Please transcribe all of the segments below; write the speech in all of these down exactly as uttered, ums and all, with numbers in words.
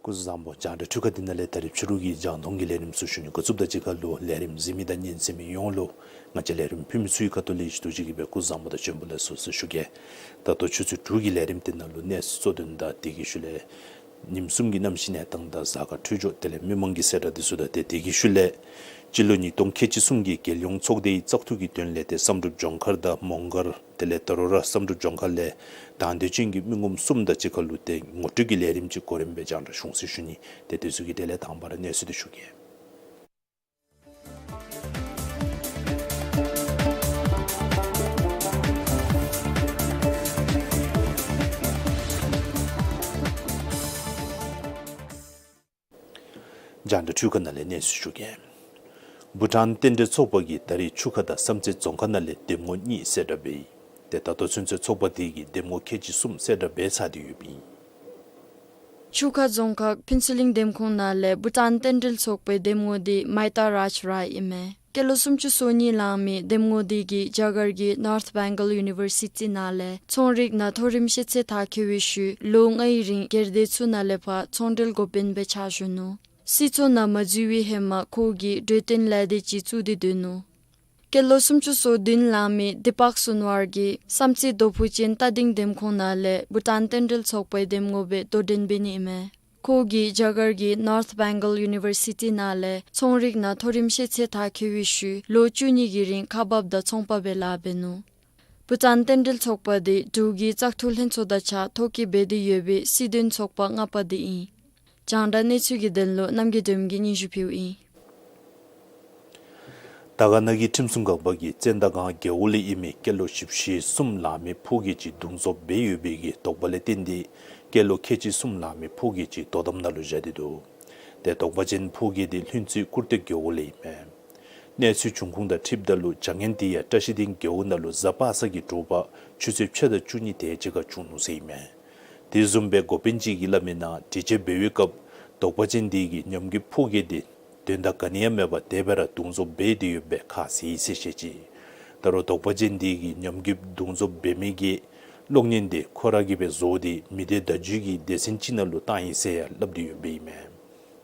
སྐུ་གཟུགས་བཟང་པོ། རྒྱང་བསྒྲགས་འཕྲུལ་ཁང་འདི་ནང་ལས་ད་རིས་ཕྱི་རུ་གི་རྒྱང་མཐོང་གི་ལས་རིམ་ཚུ་ཞུ་ནི་འགོ་བཙུགསཔ་ད་གཅིག་ཁར་ལུ་ལས་རིམ་གཟིགས་མི་དང་ཉན་གསན་མི་ཡོངས་ལུ་ང་བཅས་ལས་རིམ་ཕུལ་མི་ཚུ་གི་ཁ་ཐུག་ལས་ཡེ་ཤེས་རྡོ་རྗེ་གིས་སྦེ་སྐུ་གཟུགས་བཟང་པོ་དང་བྱོན་པ་ལེགས་སོ་ཟེར་ཞུ་གེ། ད་ལྟོ་ཆུ་ཚོད་དྲུག་གི་ལས་རིམ་འདི་ནང་ལུ་གནས་ཚུལ་གཙོ་དོན་དང་དེ་གི་ཤུལ་ལས་ཉིནམ་གསུམ་གྱི་གནམ་གཤིས་གནས་སྟངས་དང་གཟའ་སྐར་འཕྲོད་སྦྱོར་དེ་ལས་མི་མང་གི་གསལ་བསྒྲགས་འདི་ཚུ་དང་དེ་དེ་གི་ཤུལ་ལས་སྤྱི་ལོ་ཉིས་སྟོང་ཁལ་གཅིག་གསུམ་གྱི་རྒྱལ་ཡོངས་ཚོགས་སྡེའི་བཙག་འཐུ་གི་དོན་ལས་ཏེ་བསམ་གྲུབ་ལྗོངས་མཁར་དང་མོང་སྒར་དེ་ལས་ད་རུང་ར་བསམ་གྲུབ་ལྗོངས་མཁར་ལས་དང་འདོད་ཅན་གྱི་མི་ངོམ་གསུམ་དང་གཅིག་ཁར་ལུ་ཏེ་ངོ་སྤྲོད་ཀྱི་ལས་རིམ་ཅིག་གོ་རིམ་སྦེ་རྒྱང་བསྒྲགས་ཞུ་ཟེར་ཞུ་ནི། ཏེ་དེ་ཚུ་གི་གྲས་ལས་དང་པ་ར་གནས་ཚུལ་འདི་ཞུ་གེ། རྒྱང་བསྒྲགས་འཕྲུལ་ཁང་ནང་ལས་གནས་ཚུལ་ཞུ་གེ། བྷུ་ཊཱན་རྟེན་འབྲེལ་ཚོགས་པ་གིས་ད་རིས་ཆུ་ཁ་དང་བསམ་རྩེ་རྫོང་ཁག་ནང་ལས་འདེམས་ངོ་གཉིས་གསལ་བསྒྲགས་འབད་ཡི། ཏེ་ད་ལྟོ་ཚུན་ཚོད་ཚོགས་པ་དེ་གིས་འདེམས་ངོ་ཁལ་གཅིག་གསུམ་གསལ་བསྒྲགས་འབད་ཚར་ཏེ་ཡོདཔ་ཨིན། ཆུ་ཁ་རྫོང་ཁག་ཕུན་ཚོགས་གླིང་འདེམས་ཁོངས་ནང་ལས་བྷུ་ཊཱན་རྟེན་འབྲེལ་ཚོགས་པའི་འདེམས་ངོ་དེ་མཱི་ཏཱ་རཱཇ་རཱའི་ཨིན་མས། སྐྱེས་ལོ་སུམ་ཅུ་སོ་གཉིས་ལང་མི་འདེམས་ངོ་དེ་གིས་རྒྱ་གར་གྱི་ནོརཐ་བེང་གཱལ་ཡུ་ནི་བར་སི་ཊི་ནང་ལས་ཚོང་རིག་ནང་མཐོ་རིམ་ཤེས་ཚད་མཐར་འཁྱོལ་བའི་ཤུལ་ལོ་ལྔའི་རིང་སྒེར་སྡེ་ཚུ་ནང་ལས་ཕར་ཚོང་འབྲེལ་འགོ་དཔོན་སྦེ་ཕྱག་ཞུ་ནུག། སྲིད་ཚོགས་ནང་མ་འཛུལ་བའི་ཧེ་མ་ཁོ་གིས་འབྲེལ་དོན་ལས་སྡེ་ཅིག་བཙུགས་ཏེ་སྡོད་ནུག། སྐྱེས་ལོ་སུམ་ཅུ་སོ་བདུན་ལང་མི་དི་པག་སུན་ཝར་གྱིས་བསམ་རྩེ་རྡོ་ཕུག་ཅན་རྟ་སྡིང་འདེམས་ཁོངས་ནང་ལས་བྷུ་ཊཱན་རྟེན་འབྲེལ་ཚོགས་པའི་འདེམས་ངོ་སྦེ་དོ་འགྲན་འབད་ནི་ཨིན་མས། ཁོ་གིས་རྒྱ་གར་གྱི་ནོརཐ་བེང་གཱལ་ཡུ་ནི་བར་སི་ཊི་ནང་ལས་ཚོང་རིག་ནང་མཐོ་རིམ་ཤེས་ཚད་མཐར་འཁྱོལ་བའི་ཤུལ་ལོ་བཅུ་གཉིས་ཀྱི་རིང་ཁག་འབགཔ་དང་ཚོང་པ་སྦེ་ལཱ་འབད་ནུག། བྷུ་ཊཱན་རྟེན་འབྲེལ་ཚོགས་པ་དེ་འབྲུག་གི་བཙག་འཐུ་ལྷན་ཚོགས་དང་གཅིག་ཁར་ཐོ་བཀོད་འབད་དེ་ཡོད་པའི་སྲིད་དོན་ཚོགས་པ་ལྔ་པ་དེ་ཨིན། རྒྱང་བསྒྲགས་གནས་ཚུལ་གྱི་དོན་ལུ་རྣམ་རྒྱལ་སྒྲོལམ་གིས་སྙན་ཞུ་ཕུལཝ་ཨིན། དར་དཀར་ན་གི་ཁྲིམས་སྲུང་འགག་པ་གིས་བཙན་དར་སྒང་རྒེད་འོག་ལས་ཨིན་མི་སྐྱེས་ལོ་བཞི་བཅུ་ཞེ་གསུམ་ལང་མི་ཕོ་སྐྱེས་ཅིག་བརྡུང་བཙོག་འབད་ཡོད་པའི་གི་དོགས་པ་ལས་བརྟེན་ཏེ་སྐྱེས་ལོ་ཁལ་གཅིག་གསུམ་ལང་མི་ཕོ་སྐྱེས་ཅིག་དོ་དམ་ནང་ལུ་བཞག་སྟེ་འདུག། ཏེ་དོགས་པ་ཅན་ཕོ་སྐྱེས་དེ་ལྷུན་རྩེ་ཀུར་སྟོད་རྒེད་འོག་ལས་ཨིན་མས། གནས་ཚུལ་བྱུང་ཁུངས་དང་འཁྲིལཝ་ད་ལུ་བྱ་ངན་དེ་ཡང་བཀྲ་ཤིས་སྡིངས་རྒེད་འོག་ནང་ལུ་གཟའ་པ་སངས་ཀྱི་དྲོ་པ་ཆུ་ཚོད་ཕྱེད་དང་བཅུ་གཉིས་དེ་ཅིག་ཁར་བྱུང་ནུག་ཟེར་ཨིན་མས། དེ་བཟུམ་སྦེ་འགོ་དཔོན་ཅིག་གིས་སླབ་མིའི་ནང་དྲི་དཔྱད་འབད་བའི་སྐབས་དོགས་པ་ཅན་དེ་གིས་ཉམས་རྒུདཔ་ཕོ་སྐྱེས་དེ་དོན་དག་ག་ནི་ཡང་མེད་པར་དེ་སྦེ་ར་བརྡུང་བཙོག་འབད་དེ་ཡོདཔ་སྦེ་ཁ་བཟེད་ཡི་ཟེར་བཤད་ཅི། ད་རུང་དོགས་པ་ཅན་དེ་གིས་ཉམས་རྒུདཔ་བརྡུང་བཙོག་འབད་མི་གི་གློག་བརྙན་དེ་ཁོ་ར་གིས་སྦེ་བཟོ་སྟེ་མི་སྡེ་བརྡ་བརྒྱུད་ཀྱི་སྡེ་ཚན་ཅིག་ནང་ལུ་བཏང་ཡི་ཟེར་ཡང་སླབ་སྟེ་ཡོདཔ་ཨིན་མས།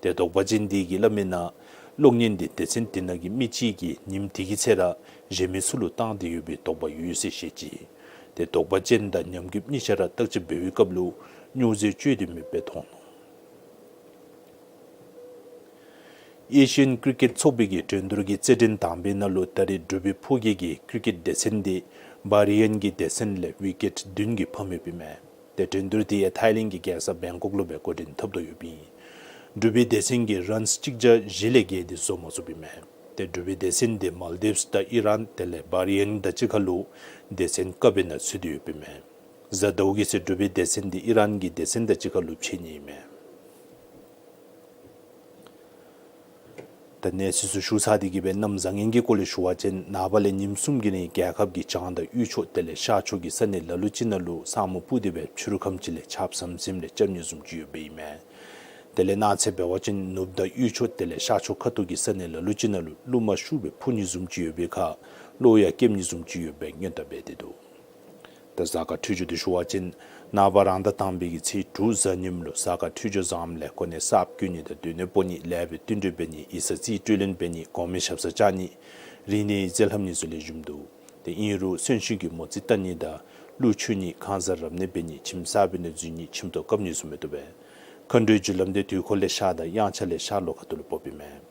ཏེ་དོགས་པ་ཅན་དེ་གིས་སླབ་མིའི་ནང་གློག་བརྙན་དེ་སྡེ་ཚན་དེ་ནང་གི་མི་ཅིག་གིས་ཉིནམ་དེ་གི་ཚེ་ར་གཞན་མི་ཚུ་ལུ་བཏང་སྟེ་ཡོད་པའི་དོགས་པ་ཡོད་ཟེར་བཤད་ཅི། ཏེ་དོགས་པ་ཅན་དང་ཉམས་རྒུདཔ་གཉིས་ཆ་ར་བརྟག་དཔྱད་འབད་བའི་སྐབས་ལུ་སྨྱོ་རྫས་སྤྱོད་དེ་མེདཔ་སྦེ་མཐོང་ནུག། ཨེ་ཤི་ཡན་ཀྲི་ཀེཊ་ཚོགས་པའི་གི་འགྲན་བསྡུར་གྱི་རྩེད་འགྲན་དང་པའི་ནང་ལུ་ད་རིས་འབྲུག་པའི་ཕོ་སྐྱེས་ཀྱི་ཀྲི་ཀེཊ་སྡེ་ཚན་དེ་བྷ་རི་ཡན་གྱི་སྡེ་ཚན་ལས་ཝི་ཀེཊ་བདུན་གྱིས་ཕམ་ཡོདཔ་ཨིན་མས། ཏེ་འགྲན་བསྡུར་དེ་ཡང་ཐཱའི་ལེནཌ་གྱི་རྒྱལ་ས་བེང་ཀོག་ལུ་སྦེ་འགོ་འདྲེན་འཐབ་དོ་ཡོདཔ་ཨིན། འབྲུག་པའི་སྡེ་ཚན་གྱིས་རཱནསི་གཅིག་བརྒྱ་བཞི་ལས་བརྒལ་ཏེ་བཟོ་མ་ཚུགསཔ་ཨིན་མས། ཏེ་འབྲུག་པའི་སྡེ་ཚན་དེ་མཱལ་ཌིབསི་དང་ཨི་རཱན་དེ་ལས་བྷ་རི་ཡན་དང་གཅིག་ཁར་ལུ་སྡེ་ཚན་ཀ་པའི་ནང་ཚུད་དེ་ཡོདཔ་ཨིན་མས། གཟའ་ཟླཝ་གི་ཚེ་འབྲུག་པའི་སྡེ་ཚན་དེ་ཨི་རཱན་གྱི་སྡེ་ཚན་དང་གཅིག་ཁར་ལུ་ཕྱད་ནི་ཨིན་མས། ད་གནས་ཚུལ་ཚུ་ཞུ་ཚར་ཏེ་གི་སྦེ་གནམ་བཟང་ངན་གྱི་སྐོར་ལས་ཞུ་བ་ཅིན་ནངས་པ་ལས་ཉིནམ་གསུམ་གྱི་རིང་རྒྱལ་ཁབ་ཀྱི་བྱང་དང་དབུས་ཕྱོགས་དེ་ལས་ཤར་ཕྱོགས་ཀྱི་ས་གནས་ལ་ལུ་ཅིག་ནང་ལུ་ས་སྨུག་སྤུབས་ཏེ་སྦེ་ཕྱི་རུ་ཁམས་ཅིག་ལས་ཆརཔ་ཟམ་ཟིམ་རེ་རྐྱབ་ནི་བཟུམ་ཅིག་ཡོདཔ་ཨིན་མས། དེ་ལས་གནངས་ཚེ་འབད་བ་ཅིན་ནུབ་དང་དབུས་ཕྱོགས་དེ་ལས་ཤར་ཕྱོགས་ཁ་ཐུག་ཀྱི་ས་གནས་ལ་ལུ་ཅིག་ནང་ལུ་རླུང་མ་ཤུགས་སྦེ་འཕུ་ནི་བཟུམ་ཅིག་ཡོད་པའི་ཁར་གློག་ཡང་འཁྱུག་ནི་བཟུམ་ཅིག་ཡོད་པའི་སྔོན་བརྡ་འབད་དེ་འདུག། ད་གཟའ་སྐར་འཕྲོད་སྦྱོར་འདི་ཞུ་བ་ཅིན་ནངས་པ་རང་ཟླ་དང་པའི་གི་ཚེས་དྲུག་གཟའ་ཉིམ་ལུ་གཟའ་སྐར་འཕྲོད་སྦྱོར་བཟངམ་ལས་གོ་གནས་གསརཔ་བསྐོ་ནི་དང་སྡོད་གནས་སྤོ་ནི་ལེགས་པའི་བསྟུན་གྲོས་འབད་ནི་ཡིག་ཚང་རྩིས་སྤྲོད་ལེན་འབད་ནི་གོང་མའི་ཞབས་སར་བཅར་ནི་རིག་གནས་རྩིས་ལྷབ་ནི་ཚུ་ལེགས་ཤོམ་འདུག། ཏེ་ཨིན་རུང་གསོན་གཤིན་གྱི་མོ་རྩིས་བལྟ་ནི་དང་གླུ་མཆོད་ནི་ཁང་གསར་རབ་གནས་འབད་ནི་ཁྱིམ་གསར་པའི་ནང་འཛུལ་ནི་ཁྱིམ་ཐོག་བཀབ་ནི་བཟུམ་མི་བཏུབ་པས། མཁའ་འགྲོའི་རྒྱུ་ལམ་དེ་དུས་འཁོར་ལས་ཤར་དང་དབྱངས་འཆར་ལས་ཤར་ལྷོ་ཁ་ཐུག་ལུ་ཕོགཔ་ཨིན་མས།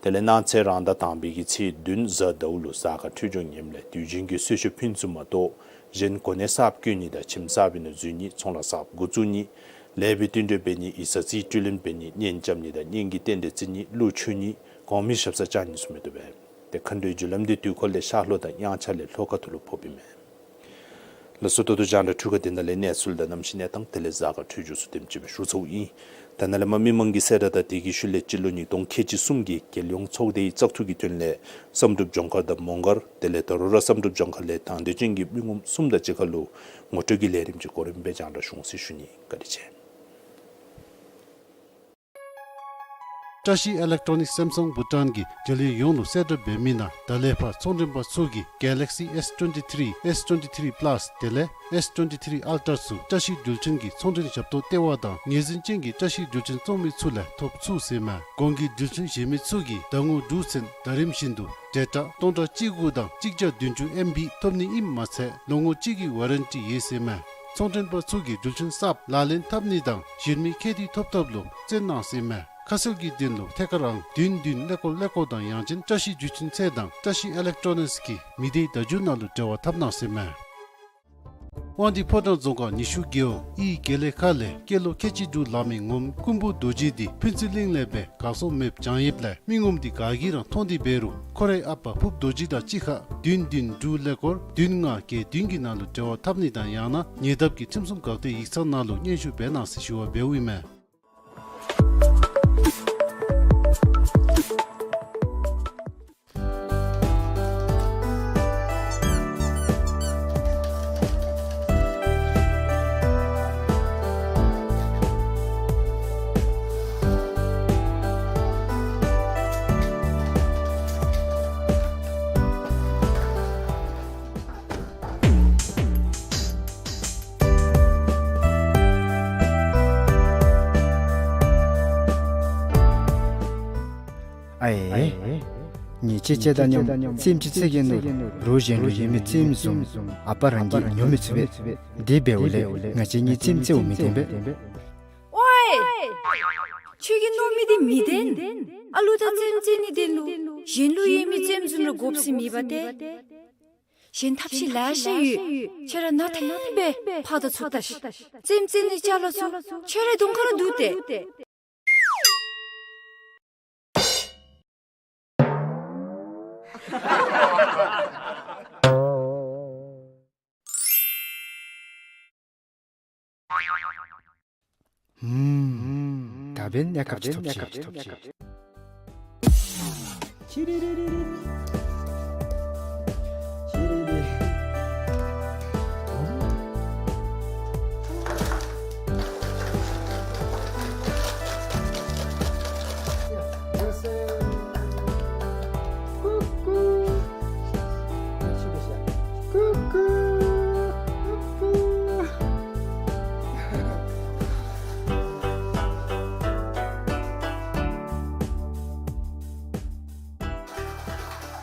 དེ་ལས་གནངས་ཚེ་རང་ཟླ་དང་པའི་གི་ཚེས་བདུན་གཟའ་ཟླཝ་ལུ་གཟའ་སྐར་འཕྲོད་སྦྱོར་ངནམ་ལས་དུས་རྒྱུན་གྱི་གསོལ་མཆོད་ཕུལ་ཚུགས་མ་གཏོགས་གཞན་གོ་གནས་གསརཔ་བསྐོ་ནི་དང་ཁྱིམ་གསར་པའི་ནང་འཛུལ་ནི་ཚོང་ལཱ་གསརཔ་འགོ་བཙུགས་ནི་ལེགས་པའི་བསྟུན་གྲོས་འབད་ནི་ཡིག་ཚང་རྩིས་སྤྲོད་ལེན་འབད་ནི་གཉེན་རྐྱབ་ནི་དང་གཉེན་གྱི་རྟེན་འབྲེལ་བརྩི་ནི་གླུ་མཆོད་ནི་གོང་མའི་ཞབས་སར་བཅར་ནི་བཟུམ་མི་བཏུབ་པས། ཏེ་མཁའ་འགྲོའི་རྒྱུ་ལམ་དེ་དུས་འཁོར་ལས་ཤར་ལྷོ་དང་དབྱངས་འཆར་ལས་ལྷོ་ཁ་ཐུག་ལུ་ཕོགཔ་ཨིན་མས། ལགས་སོ། ད་ལྟོ་རྒྱང་བསྒྲགས་འཕྲུལ་ཁང་འདི་ནང་ལས་གནས་ཚུལ་དང་གནམ་གཤིས་གནས་སྟངས་དེ་ལས་གཟའ་སྐར་འཕྲོད་སྦྱོར་ཚུ་དེམ་ཅིག་སྦེ་ཞུ་ཚརཝ་ཨིན། ད་ནཱ་ལས་མར་མི་མང་གི་གསལ་བསྒྲགས་དང་དེ་གི་ཤུལ་ལས་སྤྱི་ལོ་ཉིས་སྟོང་ཁལ་གཅིག་གསུམ་གྱི་རྒྱལ་ཡོངས་ཚོགས་སྡེའི་བཙག་འཐུ་གི་དོན་ལས་བསམ་གྲུབ་ལྗོངས་མཁར་དང་མོང་སྒར་དེ་ལས་ད་རུང་ར་བསམ་གྲུབ་ལྗོངས་མཁར་ལས་དང་འདོད་ཅན་གྱི་མི་ངོམ་གསུམ་དང་གཅིག་ཁར་ལུ་ངོ་སྤྲོད་ཀྱི་ལས་རིམ་ཅིག་གོ་རིམ་སྦེ་རྒྱང་བསྒྲགས་ཞུ་འོང་ཟེར་ཞུ་ནི། བཀའ་དྲིན་ཆེ། བཀྲ་ཤིས་ཨི་ལེག་ཊོ་ནིག་སེམ་སང་བྷུ་ཊཱན་གྱིས་རྒྱལ་ཡོངས་ཡོངས་ལུ་གསལ་བསྒྲགས་འབད་མི་ནང་ད་ལས་ཕར་ཚོང་མགྲོན་པ་ཚུ་གིས་གེ་ལེག་སི་ཨེསི་ཊུ་ཝེན་ཊི་ཐི་རི་ཨེསི་ཊུ་ཝེན་ཊི་ཐི་རི་པ་ལཱསི་དེ་ལས་ཨེསི་ཊུ་ཝེན་ཊི་ཐི་རི་ཨལ་ཊ་ཚུ་བཀྲ་ཤིས་འགྲུལ་ཆེན་གྱི་ཚོང་མགྲོན་ཞབས་ཏོག་ལྟེ་བ་དང་ངོས་འཛིན་ཅན་གྱི་བཀྲ་ཤིས་འགྲུལ་ཆེན་བཙོང་མི་ཚུ་ལས་ཐོབ་ཚུགས་ཟེར་མས། གོང་གི་འགྲུལ་ཆེན་གཞན་མི་ཚུ་གིས་ཟླ་ངོ་དྲུག་ཚུན་ཟླ་རིམ་བཞིན་དུ་ཊེ་ཊ་སྟོང་ཕྲག་གཅིག་དགུ་དང་གཅིག་བརྒྱ་བདུན་ཅུ་ཨེམ་བི་ཐོབ་ནི་ཨིནམ་མ་ཚད་ལོ་ངོ་གཅིག་གི་ཝ་རེན་ཊི་ཡོད་ཟེར་མས། ཚོང་མགྲོན་པ་ཚུ་གིས་འགྲུལ་ཆེན་གསརཔ་ལག་ལེན་འཐབ་ནི་དང་གཞན་མི་ཁེ་ཏི་ཐོབ་ཐབས་ལུ་བརྩོན་གནང་ཟེར་མས། ཁ་གསལ་གྱི་དོན་ལུ་ཐད་ཀར་ཨང་བདུན་བདུན་ཀླད་ཀོར་ཀླད་ཀོར་དང་ཡང་ཅིན་བཀྲ་ཤིས་འགྲུལ་ཆེན་ཚད་དང་བཀྲ་ཤིས་ཨི་ལེག་ཊོ་ནིགསི་གི་མི་སྡེའི་བརྡ་བརྒྱུད་ནང་ལུ་འབྲེལ་བ་འཐབ་གནང་ཟེར་མས། དབང་འདུས་ཕོ་བྲང་རྫོང་ཁག་ཉི་ཤུ་རྒེད་འོག་ཨི་དགེ་ལེགས་ཁ་ལས་སྐྱེས་ལོ་ཁལ་གཅིག་དྲུག་ལང་མི་ངོམ་ཀུན་འབུམ་རྡོ་རྗེ་འདི་ཕུན་ཚོགས་གླིང་ལས་སྦེ་གར་སོང་མེདཔ་བྱང་ཡོདཔ་ལས་མི་ངོམ་འདི་ག་གིས་ར་མཐོང་སྟེ་འབད་རུང་ཁོ་རའི་ཨ་པ་ཕུརཔ་རྡོ་རྗེ་དང་གཅིག་ཁར་བདུན་བདུན་དྲུག་ཀླད་ཀོར་བདུན་ལྔ་བརྒྱད་བདུན་གྱི་ནང་ལུ་འབྲེལ་བ་འཐབ་ནི་དང་ཡང་ན་ཉེ་འདབས་ཀྱི་ཁྲིམས་སྲུང་འགག་སྡེ་ཡིག་ཚང་ནང་ལུ་སྙན་ཞུ་འབད་གནང་ཟེར་ཞུ་བ་འབདཝ་ཨིན་མས། ཨའེ། ངེའི་ཅེ་ཅེ་དང་མཉམ་རྩེདམོ་ཅིག་རྩེ་གེ་ནོ། རོགས་གཞན་ལུ་ཡོད་མི་རྩེདམོ་བཟུམ་ཨ་པ་རང་གིས་ཉོ་མི་ཚུགས་པས། དེ་འབདཝ་ལས་ང་བཅས་གཉིས་རྩེདམོ་རྩེཝ་མི་བདེན་པས། ཨོའེ། ཁྱོད་ཀྱིས་མནོ་མི་འདི་མི་བདེན། ཨ་ལུ་དང་རྩེདམོ་རྩེ་ནི་དོན་ལུ་གཞན་ལུ་ཡོད་མི་རྩེདམོ་བཟུམ་ར་དགོཔ་ཟེར་མེད་པ་ཏེ། གཞན་ཐབས་ཤེས་ལེ་ཤ་ཡོད། ཁྱོད་ར་ན་ཐན་སྦེ་ཕར་དང་ཚུར་བལྟ་ཤིག། རྩེདམོ་རྩེ་ནི་ཅ་ལ་ཚུ་ཁྱོད་རའི་གདོང་ཁར་ར་འདུག་སྟེ། ཧུམ། ད་འབདན་གནས་སྐབས་ཅིག་ཐོབ་ཅི།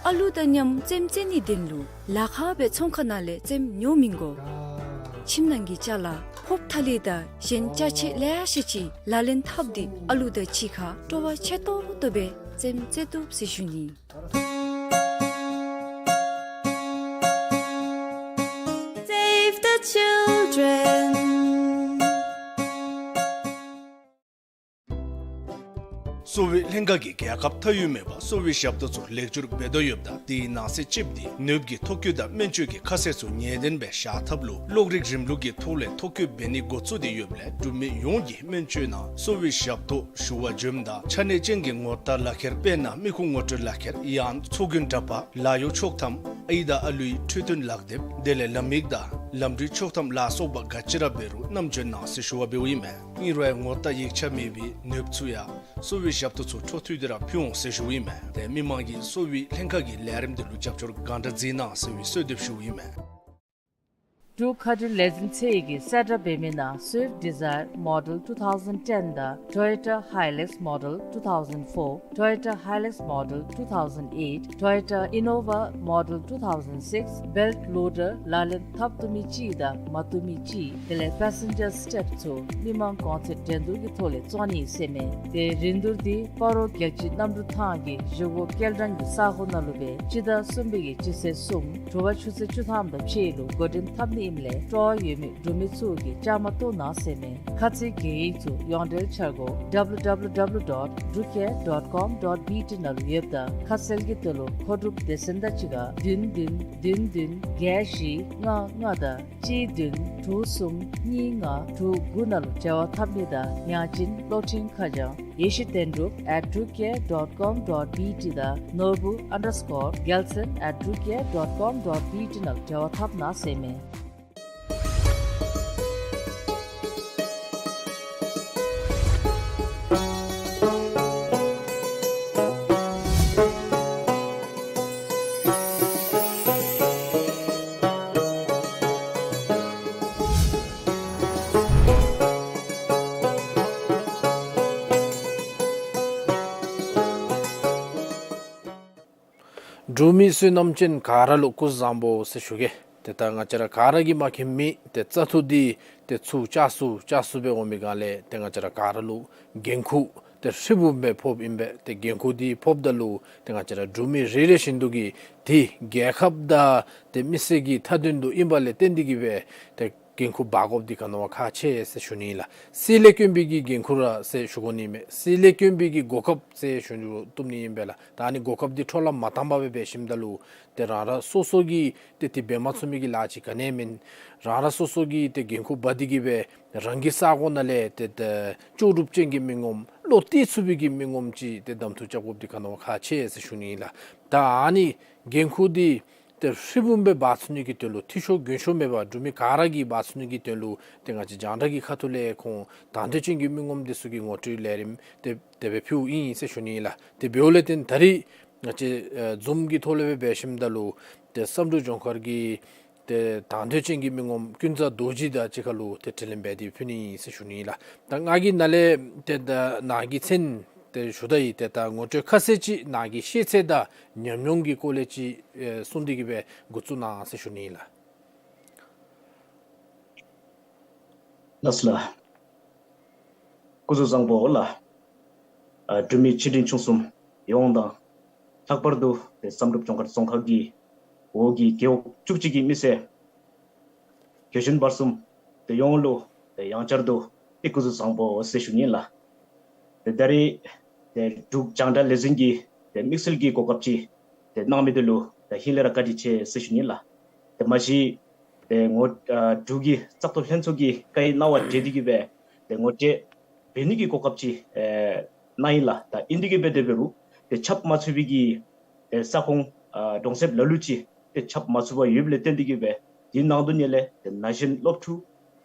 ཨ་ལུ་དང་མཉམ་རྩེདམོ་རྩེ་ནི་དོན་ལུ་ལཱ་ཁག་སྦེ་ཚོང་ཁང་ནང་ལས་རྩེདམོ་ཉོ་མི་དགོ། ཁྱིམ་ནང་གི་ཅ་ལ་ཕོརཔ་ཐ་ལི་དང་གཞན་ཅ་ཆས་ལེ་ཤ་ཅིག་ལག་ལེན་འཐབ་སྟེ་ཨ་ལུ་དང་གཅིག་ཁར་སྤྲོ་བ་ཆེ་ཏོག་ཏོ་སྦེ་རྩེདམོ་རྩེ་བཏུབ་ཟེར་ཞུ་ནི། Save the children. གསོ་བའི་ལྷན་ཁག་གིས་རྒྱལ་ཁབ་མཐའ་དབུས་མེད་པར་གསོ་བའི་ཞབས་ཏོག་ཚུ་ལེགས་བསྒྱུར་འབད་དོ་ཡོདཔ་ད་དེའི་ནང་གསེས་ཅིག་འདི་ནདཔ་ཀྱི་ཐོ་བཀོད་དང་སྨན་བཅོས་ཀྱི་ཁ་གསལ་ཚུ་ངེས་གཏན་སྦེ་བཞག་ཐབས་ལུ་གློག་རིག་རིམ་ལུགས་ཀྱི་ཐོག་ལས་ཐོ་བཀོད་འབད་ནི་འགོ་བཙུགས་ཏེ་ཡོདཔ་ལས་འབྲུག་མི་ཡོངས་ཀྱིས་སྨན་བཅོས་ནང་གསོ་བའི་ཞབས་ཏོག་ཞུ་བར་འབྱོནམ་ད་ཆ་གནས་ཅན་གྱི་ངོ་རྟགས་ལག་ཁྱེར་དཔེར་ན་མི་ཁུངས་ངོ་སྤྲོད་ལག་ཁྱེར་ཡང་ཚོགས་རྒྱན་འདྲ་པར་ལཱ་གཡོག་ཆོག་ཐམ་ཨའི་དང་ཨ་ལུའི་འཕྲོད་བསྟེན་ལག་དེབ་དེ་ལས་ལམ་ཡིག་དང་ལམ་འགྲུལ་ཆོག་ཐམ་ལ་སོགས་པ་ག་ཅི་ར་འབད་རུང་བསྣམ་བྱོན་གནང་ཟེར་ཞུ་བ་འབདཝ་ཨིན་མས། ཨིན་རུང་ངོ་རྟགས་ཡིག་ཆ་མེད་པའི་ནདཔ་ཚུ་ཡང་གསོ་བའི་ཞབས་ཏོག་ཚུ་འཕྲོ་མཐུད་དེ་ར་ཕུལ་འོང་ཟེར་ཞུཝ་ཨིན་མས། ཏེ་མི་མང་གིས་གསོ་བའི་ལྷན་ཁག་གི་ལས་རིམ་འདི་ལུ་རྒྱབ་སྐྱོར་གང་དྲག་མཛད་གནང་ཟེར་བའི་གསོལ་འདེབས་ཞུཝ་ཨིན་མས། འབྲུག་མཁའ་འགྲུལ་ལས་འཛིན་ཚད་ཀྱིས་གསལ་བསྒྲགས་འབད་མི་ནང་Swift Dzire Model two thousand ten དང་Toyota Hilux Model two thousand four, Toyota Hilux Model two thousand eight, Toyota Innova Model two thousand six, belt loader ལག་ལེན་འཐབ་བཏུབ་མི་གཅིག་དང་མ་བཏུབ་མི་གཅིག་དེ་ལས་passenger step ཚུ་མི་མང་གོང་ཚད་འགྲན་བསྡུར་གྱི་ཐོག་ལས་བཙོང་ནི་ཟེར་མས། ཏེ་རིན་བསྡུར་འདི་སྤ་རོ་རྒྱལ་སྤྱི་གནམ་གྲུ་ཐང་གི་བཞེས་སྒོ་སྐྱེལ་འདྲེན་གྱི་ས་གོ་ནང་ལུ་སྦེ་སྤྱི་ཟླ་གསུམ་པའི་གི་སྤྱི་ཚེས་གསུམ་དྲོ་པ་ཆུ་ཚོད་བཅུ་ཐམ་དང་ཕྱེད་ལུ་འགོ་འདྲེན་འཐབ་ནི་ཨིནམ་ལས་སྤྲོ་བ་ཡོད་མི་འབྲུག་མི་ཚུ་གིས་བཅའ་མར་གཏོགས་གནང་ཟེར་མས། ཁ་ཚིག་གི་ཡིག་ཚུ་ཡོངས་འབྲེལ་འཆར་སྒོ་W W W dot drucare dot com dot B T ནང་ལུ་ཡོདཔ་ད་ཁ་གསལ་གྱི་དོན་ལུ་མཁོ་སྒྲུབ་སྡེ་ཚན་དང་གཅིག་ཁར་བདུན་བདུན་བདུན་བདུན་བརྒྱད་བཞི་ལྔ་ལྔ་དང་གཅིག་བདུན་དྲུག་གསུམ་གཉིས་ལྔ་དྲུག་དགུ་ནང་ལུ་འབྲེལ་བ་འཐབ་ནི་དང་ཡང་ཅིན་གློག་འཕྲིན་ཁ་བྱང་ཡེ་ཤེས་བསྟན་འགྲུབ་at drucare dot com dot B T དང་ནོར་བུ་underscore རྒྱལ་མཚན་at drucare dot com dot B T ནང་ལུ་འབྲེལ་བ་འཐབ་གནང་ཟེར་མས། འབྲུག་མི་བསོད་ནམས་ཅན་ག་ར་ལུ་སྐུ་གཟུགས་བཟང་པོ་ཟེར་ཞུ་གེ། ཏེ་ད་ང་བཅས་ར་ག་ར་གིས་མ་མཁྱེན་མི་ཏེ་བཙག་འཐུ་འདི་ཏེ་ཚུར་བཅར་ཚུར་བཅར་ཚུར་སྦེ་འོང་མི་སྒང་ལས་ཏེ་ང་བཅས་ར་ག་ར་ལུ་འགན་ཁུར་ཏེ་ཧྲིལ་བུམ་སྦེ་ཕོགཔ་ཨིན་པས། ཏེ་འགན་ཁུར་འདི་ཕོགཔ་ད་ལུ་ཏེ་ང་བཅས་ར་འབྲུག་མི་རེ་རེ་བཞིན་དུ་གིས་ཏེ་རྒྱལ་ཁབ་དང་ཏེ་མི་སེར་གྱི་མཐའ་དོན་དུ་ཨིན་པ་ལས་བརྟེན་ཏེ་གིས་སྦེ་ཏེ་འགན་ཁུར་འབག་དགོཔ་འདི་ག་ནི་བ་ཁག་ཆེ་ཟེར་ཞུ་ནི་ལགས། སྲིད་ལས་བསྐྱོན་པའི་གི་འགན་ཁུར་ར་ཟེར་ཞུ་དགོ་ནི་མས། སྲིད་ལས་བསྐྱོན་པའི་གི་གོ་སྐབས་ཟེར་ཞུ་བཏུབ་ནི་ཨིན་པས་ལགས། ད་ཨ་ནི་གོ་སྐབས་འདི་འཕྲོ་བརླག་མ་བཏང་པར་སྦེ་འབད་ཞིནམ་ད་ལུ་ཏེ་རང་རང་སོ་སོ་གིས་ཏེ་དེ་འབད་མ་ཚུགས་མི་གི་ལཱ་ཅིག་ག་ནི་ཡང་མེན། རང་རང་སོ་སོ་གིས་ཏེ་འགན་ཁུར་འབག་སྟེ་གིས་སྦེ་རང་གི་ས་གོ་ནང་ལས་ཏེ་ཏེ་ལྕོགས་གྲུབ་ཅན་གྱི་མི་ངོམ་བློ་གཏད་ཚུགས་པའི་གི་མི་ངོམ་ཅིག་ཏེ་གདམ་འཐུ་རྐྱབ་དགོཔ་འདི་ག་ནི་བ་ཁག་ཆེ་ཟེར་ཞུ་ནི་ལགས། ད་ཨ་ནི་འགན་ཁུར་འདི་ཏེ་ཧྲིལ་བུམ་སྦེ་འབག་ཚུགས་ནི་གི་དོན་ལུ་འཐུས་ཤོར་རྒན་ཤོས་མེད་པར་འབྲུག་མི་ག་ར་གིས་འབག་ཚུགས་ནི་གི་དོན་ལུ་ཏེ་ང་བཅས་རྒྱང་བསྒྲགས་ཀྱི་ཁ་ཐུག་ལས་ཁོང་དང་འདོད་ཅན་གྱི་མི་ངོམ་འདི་ཚུ་གི་ངོ་སྤྲོད་ལས་རིམ་ཏེ་དེ་སྦེ་ཕུལཝ་ཨིན་ཟེར་ཞུ་ནི་ལགས། ཏེ་འབདཝ་ལས་བརྟེན་ད་རིས་ང་བཅས་ཨེ་ཛུམ་གྱི་ཐོག་ལས་སྦེ་འབད་ཞིནམ་ད་ལུ་ཏེ་བསམ་གྲུབ་ལྗོངས་མཁར་གྱི་ཏེ་དང་འདོད་ཅན་གྱི་མི་ངོམ་ཀུན་བཟང་རྡོ་རྗེ་དང་གཅིག་ཁར་ལུ་ཏེ་དྲི་ལན་འབད་དེ་ཕུལ་ནི་ཨིན་ཟེར་ཞུ་ནི་ལགས། ད་ང་གིས་ནཱ་ལས་ཏེ་ད་ནཱ་གི་མཚན་ཏེ་ཞུ་ད་ཡི། ཏེ་ད་ངོ་སྤྲོད་ཁ་གསལ་ཅིག་ནཱ་གི་ཤེས་ཚད་དང་ཉམས་མྱོང་གི་སྐོར་ལས་ཅིག་ཨེ་གསུངས་ཏེ་གིས་སྦེ་འགོ་བཙུགས་གནང་ཟེར་ཞུ་ནི་ལགས། ལགས་སོ་ལགས། སྐུ་གཟུགས་བཟང་པོ་ལགས། ཨ་འབྲུག་མི་ཆེ་འབྲིང་ཆུང་གསུམ་ཡོངས་དང་ལྷག་པར་དུ་ཏེ་བསམ་གྲུབ་ལྗོངས་མཁར་རྫོང་ཁག་གི་འོག་གི་རྒེད་འོག་བཅུ་གཅིག་གི་མི་སེར་དགེ་བཤེས་བར་གསུམ་ཏེ་ཡོངས་ལུ་ཏེ་ཡང་བསྐྱར་དུ་ཏེ་སྐུ་གཟུགས་བཟང་པོ་ཟེར་ཞུ་ནི་ལགས། ཏེ་ད་རིས་ཏེ་འབྲུག་རྒྱང་བསྒྲགས་ལས་འཛིན་གྱིས་ཏེ་དམིགས་བསལ་གྱི་གོ་སྐབས་ཅིག་ཏེ་གནང་མི་འདི་ལུ་ཏེ་ཧིང་ལས་ར་བཀའ་དྲིན་ཆེ་ཟེར་ཞུ་ནི་ལགས། ཏེ་མ་གཞི་ཏེ་ངོ་ཨ་འབྲུག་གི་བཙག་འཐུ་ལྷན་ཚོགས་ཀྱི་བཀའ་ཡིག་གནང་བ་བརྒྱུད་དེ་གིས་སྦེ་ཏེ་ངོ་སྤྲོད་འབད་ནི་གི་གོ་སྐབས་ཅིག་ཨེ་གནང་ཡི་ལགས། ད་ཨིན་དེ་གིས་སྦེ་དེ་འབད་རུང་ཏེ་ཁྱབ་མ་ཚུགས་པའི་གི་ཏེ་ས་ཁོངས་ཨ་གྲོང་གསེབ་ལ་ལུ་ཅིག་ཏེ་ཁྱབ་མ་ཚུགས་པར་ཡོདཔ་ལས་བརྟེན་ཏེ་གིས་སྦེ་དེའི་ནང་དོག་ལས་ཏེ་ན་གཞོན་སློབ་ཕྲུག་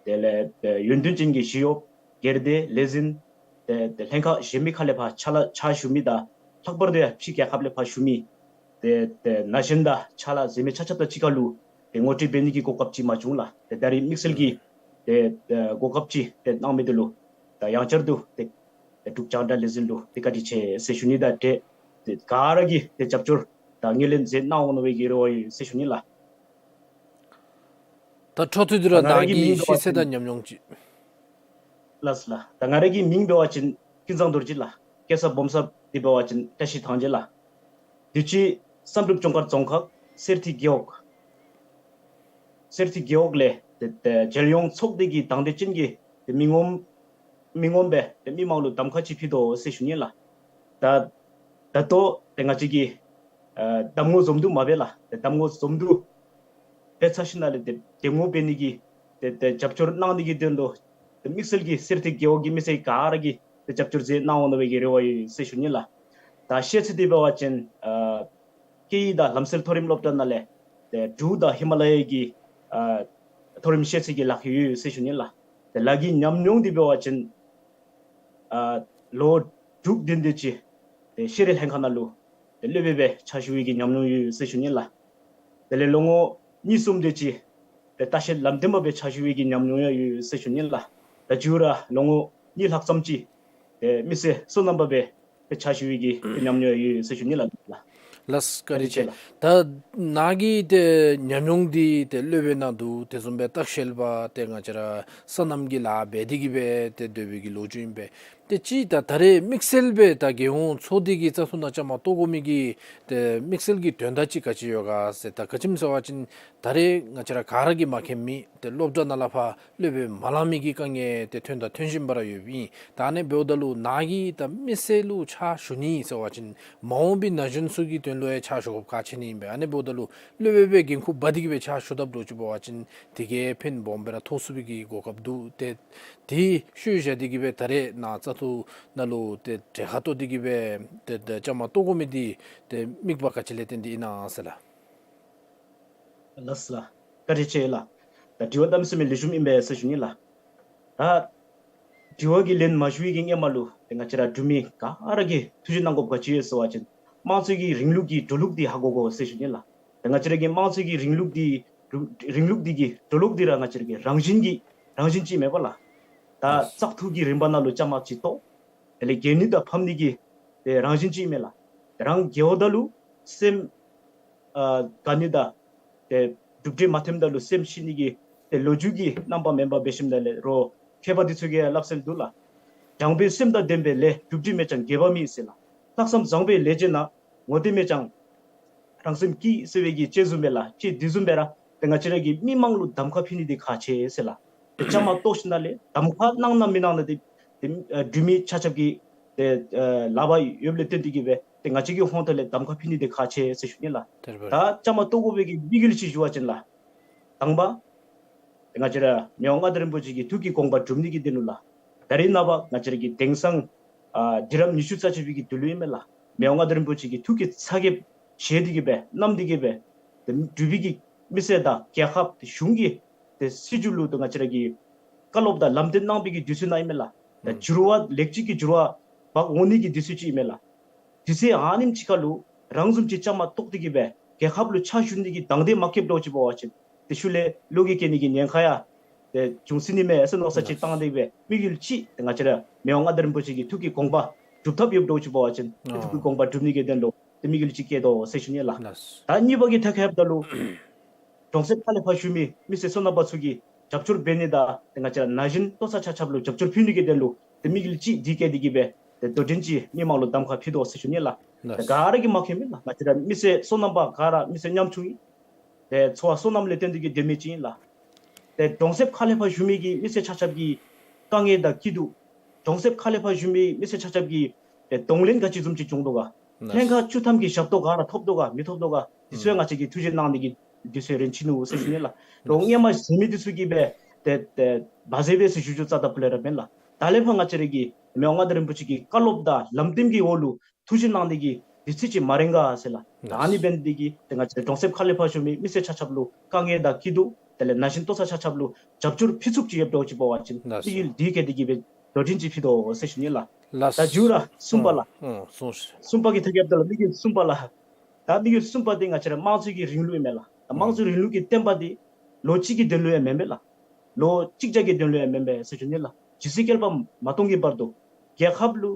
དེ་ལས་ཏེ་ཡོན་ཏན་ཅན་གྱི་ཞི་གཡོགཔ་སྒེར་སྡེ་ལས་འཛིན་ཏེ་ཏེ་ལྷན་ཁག་གཞན་མི་ཁ་ལས་ཕར་ཕྱག་ལཱ་ཕྱག་ཞུ་མི་དང་ལྷག་པར་དུ་ཡང་ཕྱི་རྒྱལ་ཁབ་ལས་ཕར་བཞུགས་མི་ཏེ་ཏེ་ན་གཞོན་དང་ཕྱག་ལཱ་མཛད་མི་ཆ་ཁྱབ་དང་གཅིག་ཁར་ལུ་ཏེ་ངོ་སྤྲོད་འབད་ནི་གི་གོ་སྐབས་ཅིག་མ་བྱུང་ལགས། ཏེ་ད་རིས་དམིགས་བསལ་གྱི་ཏེ་ཏེ་གོ་སྐབས་ཅིག་ཏེ་གནང་མི་འདི་ལུ་ད་ཡང་བསྐྱར་དུ་ཏེ་ཏེ་འབྲུག་རྒྱང་བསྒྲགས་ལས་འཛིན་ལུ་ཏེ་བཀའ་དྲིན་ཆེ་ཟེར་ཞུ་ནི་དང་འབྲེལ་ཏེ་ག་ར་གིས་ཏེ་རྒྱབ་སྐྱོར་དང་ངོས་ལེན་མཛད་གནང་འོང་ནི་སྦེ་གི་རེ་བ་ཡོད་ཟེར་ཞུ་ནི་ལགས། ད་འཕྲོ་མཐུད་དེ་ར་ད་ང་ར་ནཱ་གི་གི་མིང་ཤེས་ཚད་དང་ཉམས་མྱོང་ཅིག། ལགས་སོ་ལགས། ད་ང་ར་གི་མིང་འབད་བ་ཅིན་ཀུན་བཟང་རྡོ་རྗེ་ལགས། སྐྱེས་ས་སྦོམ་ས་འདི་འབད་བ་ཅིན་བཀྲ་ཤིས་ཐང་རྗེ་ལགས། དུས་ཅི་བསམ་གྲུབ་ལྗོངས་མཁར་རྫོང་ཁག་གསེར་ཐིག་རྒེད་འོག། གསེར་ཐིག་རྒེད་འོག་ལས་ཏེ་ཏེ་མཇལ་ཡོང་ཚོགས་སྡེ་གི་དང་འདོད་ཅན་གྱི་ཏེ་མི་ངོམ་མི་ངོམ་སྦེ་ཏེ་མི་མང་ལུ་གདམ་ཁ་ཅིག་ཕུལ་དོ་ཟེར་ཞུ་ནི་ལགས། ད་ད་ལྟོ་ཏེ་ང་བཅས་ཀྱིས་ཨ་གདམ་ངོ་འཛོམས་འདུ་མ་འབད་ལགས། ཏེ་གདམ་ངོ་འཛོམས་འདུ་འབད་ཚར་ཞིནམ་ལས་ཏེ་གདམ་ངོ་འབད་ནི་གི་ཏེ་ཏེ་རྒྱབ་སྐྱོར་གནང་ནི་གི་དོན་ལུ་ཏེ་དམིགས་བསལ་གྱི་གསེར་ཐིག་རྒེད་འོག་གི་མི་སེར་ག་ར་གིས་ཏེ་རྒྱབ་སྐྱོར་མཛད་གནང་འོང་ནི་སྦེ་གི་རེ་བ་ཡོད་ཟེར་ཞུ་ནི་ལགས། ད་ཤེས་ཚད་འདི་འབད་བ་ཅིན་ཨ་སྐད་ཡིག་དང་ལམ་སྲོལ་མཐོ་རིམ་སློབ་གྲྭ་ནང་ལས་ཏེ་འབྲུག་དང་ཧི་མ་ལ་ཡའི་གི་ཨ་མཐོ་རིམ་ཤེས་ཚད་ཀྱི་ལག་ཁྱེར་ཡོད་ཟེར་ཞུ་ནི་ལགས། ཏེ་ལཱ་གི་ཉམས་མྱོང་འདི་འབད་བ་ཅིན་ཨ་ལོ་དྲུག་བདུན་དེ་ཅིག་ཏེ་ཤེས་རིག་ལྷན་ཁག་ནང་ལུ་ཏེ་སློབ་དཔོན་སྦེ་ཕྱག་ཞུ་བའི་གི་ཉམས་མྱོང་ཡོད་ཟེར་ཞུ་ནི་ལགས། དེ་ལས་ལོ་ངོ་གཉིས་གསུམ་དེ་ཅིག་ཏེ་ལྟ་བཤལ་ལམ་སྟོན་པ་སྦེ་ཕྱག་ཞུ་བའི་གི་ཉམས་མྱོང་ཡང་ཡོད་ཟེར་ཞུ་ནི་ལགས། ད་མཇུག་ར་ལོ་ངོ་གཉིས་ལྷག་ཙམ་ཅིག་ཏེ་མི་སེར་སོ་ནམ་པ་སྦེ་ཏེ་ཕྱག་ཞུ་བའི་གི་ཏེ་ཉམས་མྱོང་ཡང་ཡོད་ཟེར་ཞུ་ནི་ལགས། ལགས་བཀའ་དྲིན་ཆེ། ད་ནཱ་གི་ཏེ་ཉམས་མྱོང་འདི་ཏེ་སློབ་དཔོན་ནང་འདུག། དེ་བཟུམ་སྦེ་ལྟ་བཤལ་པ་ཏེ་ང་བཅས་ར་སོ་ནམ་གྱི་ལཱ་འབད་དེ་གིས་སྦེ་ཏེ་སྡོད་པའི་གི་ལོ་རྒྱུས་ཨིན་པས། ཏེ་ཅིག་ད་ད་རེས་དམིགས་བསལ་སྦེ་ད་རྒྱལ་ཡོངས་ཚོགས་སྡེ་གི་བཙག་འཐུ་ནང་བཅའ་མར་གཏོགས་དགོ་མི་གི་ཏེ་དམིགས་བསལ་གྱི་དོན་དག་ཅིག་ག་ཅི་ཡོད་ག་ཟེར། ད་ག་ཅི་སྨོ་ཟེར་བ་ཅིན་ད་རེས་ང་བཅས་ར་ག་ར་གིས་མ་མཁྱེན་མི་ཏེ་སློབ་གྲྭ་ནང་ལས་ཕར་སློབ་དཔོན་མ་ལང་མི་གི་དཀའ་ངལ་ཏེ་ཐོན་དང་ཐོན་བཞིན་པ་ར་ཡོདཔ་ཨིན། ད་ཨ་ནི་འབདཝ་ད་ལུ་ནཱ་གིས་ད་མི་སེར་ལུ་ཕྱག་ཞུ་ནི་ཟེར་བ་ཅིན་མ་འོངས་པའི་ན་གཞོན་ཚུ་གི་དོན་ལུ་ཡང་ཕྱག་ཞུ་དགོཔ་ཁག་ཆེ་ནི་ཨིན་པས། ཨ་ནི་འབདཝ་ད་ལུ་སློབ་དཔོན་སྦེ་འགན་ཁུར་འབག་སྟེ་གིས་སྦེ་ཕྱག་ཞུ་དཔ་འདྲཝ་ཅིག་འབད་བ་ཅིན་དེ་གིས་ཕན་སྦོམ་སྦེ་ར་ཐོགས་ཚུགས་པའི་གི་གོ་སྐབས་འདུག། ཏེ་དེ་ཤུལ་བཞག་སྟེ་གིས་སྦེ་ད་རེས་ནཱ་བཙག་འཐུ་ནང་ལུ་ཏེ་གྲལ་ཁར་གཏོགས་ཏེ་གིས་སྦེ་ཏེ་ཏེ་བཅའ་མར་གཏོགས་དགོ་མི་འདི་ཏེ་དམིགས་པ་ག་ཅི་ལས་བརྟེན་ཏེ་ཨིན་ན་ཟེར་ལགས། ལགས་སོ་ལགས། བཀའ་དྲིན་ཆེ་ལགས། ད་དྲི་བ་གནམ་མེད་ས་མེད་ལེགས་ཤོམ་ཨིན་པས་ཟེར་ཞུ་ནི་ལགས། ད་དྲི་བ་གི་ལན་མ་ཞུ་བའི་གི་སྔོན་མ་ལུ་ཏེ་ང་བཅས་ར་འབྲུག་མི་ག་ར་གིས་ཐུགས་རྗེ་གནང་དགོཔ་ག་ཅི་ཡོད་ཟེར་བ་ཅིན་དམངས་གཙོའི་གི་རིང་ལུགས་ཀྱི་འགྲོ་ལུགས་འདི་ཧ་གོ་དགོ་ཟེར་ཞུ་ནི་ལགས། ཏེ་ང་བཅས་ར་གི་དམངས་གཙོའི་གི་རིང་ལུགས་འདི་རིང་ལུགས་འདི་གི་འགྲོ་ལུགས་འདི་ར་ང་བཅས་ར་གི་རང་བཞིན་གྱི་རང་བཞིན་ཅིག་མེན་པ་ལགས། ད་བཙག་འཐུ་གི་རིམ་པ་ནང་ལུ་བཅའ་མར་ཅིག་གཏོགས། དེ་ལས་རྒྱལ་ནི་དང་ཕམ་ནི་གི་ཏེ་རང་བཞིན་ཅིག་མས་ལགས། རང་རྒྱལཝ་ད་ལུ་སེམས་ ཨ་དགའ་ནི་དང་ཏེ་གྲུབ་འབྲས་མ་ཐོནམ་ད་ལུ་སེམས་ཤི་ནི་གི་ཏེ་ལོ་རྒྱུས་ཀྱི་རྣམ་པ་མེན་པར་འབད་ཞིནམ་ལས་རོགས་མཁས་པ་འདི་ཚུ་གིས་ཡང་སླབ་སྲོལ་འདུག་ལགས། དྲང་པོའི་སེམས་དང་ལྡན་པའི་ལས། གྲུབ་འབྲས་མེད་ཀྱང་དགེ་བ་མེད་ཟེར་ལགས། ལྷག་བསམ་བཟང་པོའི་ལས་བྱས་ན། ངོ་དེ་མེད་ཀྱང་རང་སེམས་སྐྱིད་ཟེར་བའི་གི་ཅིག་བཟུམ་སྦེ་ལགས། ཅིག་འདི་བཟུམ་སྦེ་ར་ཏེ་ང་བཅས་ར་གིས་མི་མང་ལུ་གདམ་ཁ་ཕུལ་ནི་འདི་ཁག་ཆེ་ཟེར་ལགས། ཏེ་བཅའ་མར་གཏོགས་ཞིནམ་ལས་གདམ་ཁ་གནང་ན་མི་གནང་ན་འདི་ཏེ་ཨ་འབྲུག་མི་ཆ་ཁྱབ་ཀྱི་ཏེ་ཨ་ལག་པར་ཡོདཔ་ལས་བརྟེན་ཏེ་གིས་སྦེ་ཏེ་ང་བཅས་ཀྱི་ཧོངས་ཐོག་ལས་གདམ་ཁ་ཕུལ་ནི་འདི་ཁག་ཆེ་ཟེར་ཞུ་ནི་ལགས། ད་བཅའ་མར་གཏོགས་དགོ་པའི་གི་དམིགས་ཡུལ་ཅིག་ཞུ་བ་ཅིན་ལགས། དང་པ་ཏེ་ང་བཅས་ར་མི་དབང་མངའ་བདག་རིན་པོ་ཆེ་གི་ཐུགས་ཀྱི་དགོངས་པ་སྒྲུབ་ནི་གི་དོན་ལུ་ལགས། ད་རེས་ནངས་པ་ང་བཅས་ར་གི་དེང་སང་ཨ་འདི་ར་ཉི་ཤུ་རྩ་གཅིག་པའི་གི་དུས་ལུ་ཨིན་མས་ལགས། མི་དབང་མངའ་བདག་རིན་པོ་ཆེ་གི་ཐུགས་ཀྱི་ཚ་གྱང་བཞེས་ཏེ་གིས་སྦེ་བསྣམས་ཏེ་གིས་སྦེ་ཏེ་འབྲུག་པའི་གི་མི་སེར་དང་རྒྱལ་ཁབ་ཏེ་གཞུང་གི་ཏེ་སྲིད་བྱུས་ལུ་ཏེ་ང་བཅས་ར་གིས་བཀའ་སློབ་དང་ལམ་སྟོན་གནང་བའི་གི་དུས་ཚོད་ནང་ཨིན་མས་ལགས། ད་ཨུམ་འགྱུར་བ་ལེགས་བཅོས་ཀྱི་འགྱུར་བ་འབག་འོང་ནི་གི་དུས་ཚོད་ཅིག་ཨིན་མས་ལགས། དུས་ཚོད་ཨ་ནེམ་ཅིག་ཁར་ལུ་རང་བཟུམ་ཅིག་བཅའ་མར་གཏོགས་ཏེ་གིས་སྦེ་རྒྱལ་ཁབ་ལུ་ཕྱག་ཞུ་ནི་གི་དང་འདོད་མ་སྐྱེདཔ་འདྲཝ་ཅིག་འབད་བ་ཅིན་ཏེ་ཤུལ་ལས་བློ་འགྱོད་སྐྱེ་ནི་གི་ཉེན་ཁ་ཡང་ཏེ་འབྱུང་སྲིད་ནི་མས་ཟེར་མནོ་བསམ་ཅིག་བཏང་སྟེ་གིས་སྦེ་དམིགས་ཡུལ་ཅིག་ཏེ་ང་བཅས་ར་མི་དབང་མངའ་བདག་རིན་པོ་ཆེ་གི་ཐུགས་ཀྱི་དགོངས་པ་སྒྲུབ་ཐབས་ཡོདཔ་འདྲཝ་ཅིག་འབད་བ་ཅིན་ཏེ་ཐུགས་ཀྱི་ཨོ་དགོངས་པ་སྒྲུབ་ནི་གི་དོན་ལུ་ཏེ་དམིགས་ཡུལ་ཅིག་བསྐྱེད་དོ་ཟེར་ཞུ་ནི་ལགས། ལགས། ད་གཉིས་པ་གི་ཐད་ཁར་འབདཝ་ད་ལུ་གྲོང་གསེབ་ཁ་ལས་ཕར་བཞུགས་མི་མི་སེར་སོ་ནམ་པ་ཚུ་གིས་རྒྱབ་སྐྱོར་འབད་ནི་དང་ཏེ་ང་བཅས་ར་ན་གཞོན་ལྟོ་ཚང་ཆ་ཁྱབ་ལུ་རྒྱབ་སྐྱོར་ཕུལ་ནི་གི་དོན་ལུ་ཏེ་དམིགས་ཡུལ་ཅིག་འདི་བསྐྱེད་དེ་གིས་སྦེ་ཏེ་དོ་འགྲན་ཅིག་མི་མང་ལུ་གདམ་ཁ་ཕུལ་དོ་ཟེར་ཞུ་ནི་ལགས། ལགས། ཏེ་ག་ར་གིས་མ་མཁྱེན་མས་ལགས། ང་བཅས་ར་མི་སེར་སོ་ནམ་པ་ག་ར་མི་སེར་ཉམ་ཆུང་ཨིན། ཏེ་འཚོ་བ་སོ་ནམ་ལས་བརྟེན་ཏེ་གིས་སྡོད་མི་ཅིག་ཨིན་ལགས། ཏེ་གྲོང་གསེབ་ཁ་ལས་ཕར་བཞུགས་མི་གི་མི་སེར་ཆ་ཁྱབ་ཀྱི་དཀའ་ངལ་དང་སྐྱིད་སྡུག། གྲོང་གསེབ་ཁ་ལས་ཕར་བཞུགས་མི་མི་སེར་ཆ་ཁྱབ་ཀྱི་ཏེ་གདོང་ལེན་ག་ཅི་བཟུམ་ཅིག་བྱུང་དོ་ག། ལགས། ལྷན་ཁག་བཅུ་ཐམ་གྱི་ཞབས་ཏོག་ག་ར་ཐོབ་དོ་ག་མི་ཐོབ་དོ་ག། འདི་ཚུ་ཡང་ང་བཅས་ཀྱིས་ཐུགས་རྗེ་གནང་ནི་གི་དུས་ཚོད་རན་ཅི་ནུག་ཟེར་ཞུ་ནི་ལགས། ལོ་ལགས། སྔོན་མ་ཟེར་མི་འདི་ཚུ་གིས་སྦེ་ཏེ་ཏེ་བ་ཟེར་བས་ཟེར་ཞུ་ཞུ་རྩ་དང་ཕུ་ལས་ར་མེན་ལགས། ད་ལས་ཕར་ང་བཅས་ར་གི་མི་དབང་མངའ་བདག་རིན་པོ་ཆེ་གི་བཀའ་སློབ་དང་ལམ་སྟོན་གྱི་འོག་ལུ་ཐུགས་བཞེད་གནང་ནི་གི་དུས་ཚོད་ཅིག་མ་རན་ག་ཟེར་ལགས། ད་ཨ་ནི་འབད་ནི་འདི་གིས་ཏེ་ང་བཅས་ར་གྲོང་གསེབ་ཁ་ལས་ཕར་བཞུགས་མི་མི་སེར་ཆ་ཁྱབ་ལུ་དཀའ་ངལ་དང་སྐྱིད་སྡུག་དེ་ལས་ན་གཞོན་ལྟོ་ཚང་ཆ་ཁྱབ་ལུ་རྒྱབ་སྐྱོར་ཕུལ་ཚུགསཔ་ཅིག་ཡོདཔ་འདྲཝ་ཅིག་འབད་བ་ཅིན་ལགས། དམིགས་ཡུལ་འདི་བསྐྱེད་དེ་གིས་སྦེ་དོ་འགྲན་ཅིག་ཕུལ་དོ་ཟེར་ཞུ་ནི་ལགས། ལགས། ད་མཇུག་ར་གསུམ་པ་ལགས། ཨོ་ཨོ་གསུངས་ཤིག། གསུམ་པ་གི་ཐད་ཁར་འབདཝ་ད་ལུ་དམིགས་ཡུལ་གསུམ་པ་ལགས། ད་དམིགས་ཡུལ་གསུམ་པ་འདི་ང་བཅས་ར་དམངས་གཙོའི་གི་རིང་ལུགས་ཨིན་མས་ལགས། ད་དམངས་གཙོའི་རིང་ལུགས་ཀྱི་བསྟན་པ་འདི་ལོ་གཅིག་གི་དོན་ལུ་ཡང་མེན་མས་ལགས། ལོ་གཅིག་བརྒྱ་གི་དོན་ལུ་ཡང་མེན་མས་ཟེར་ཞུ་ནི་ལགས། ཇི་སྲིད་བསྐལ་པ་མ་སྟོང་གི་བར་དུ་རྒྱལ་ཁབ་ལུ་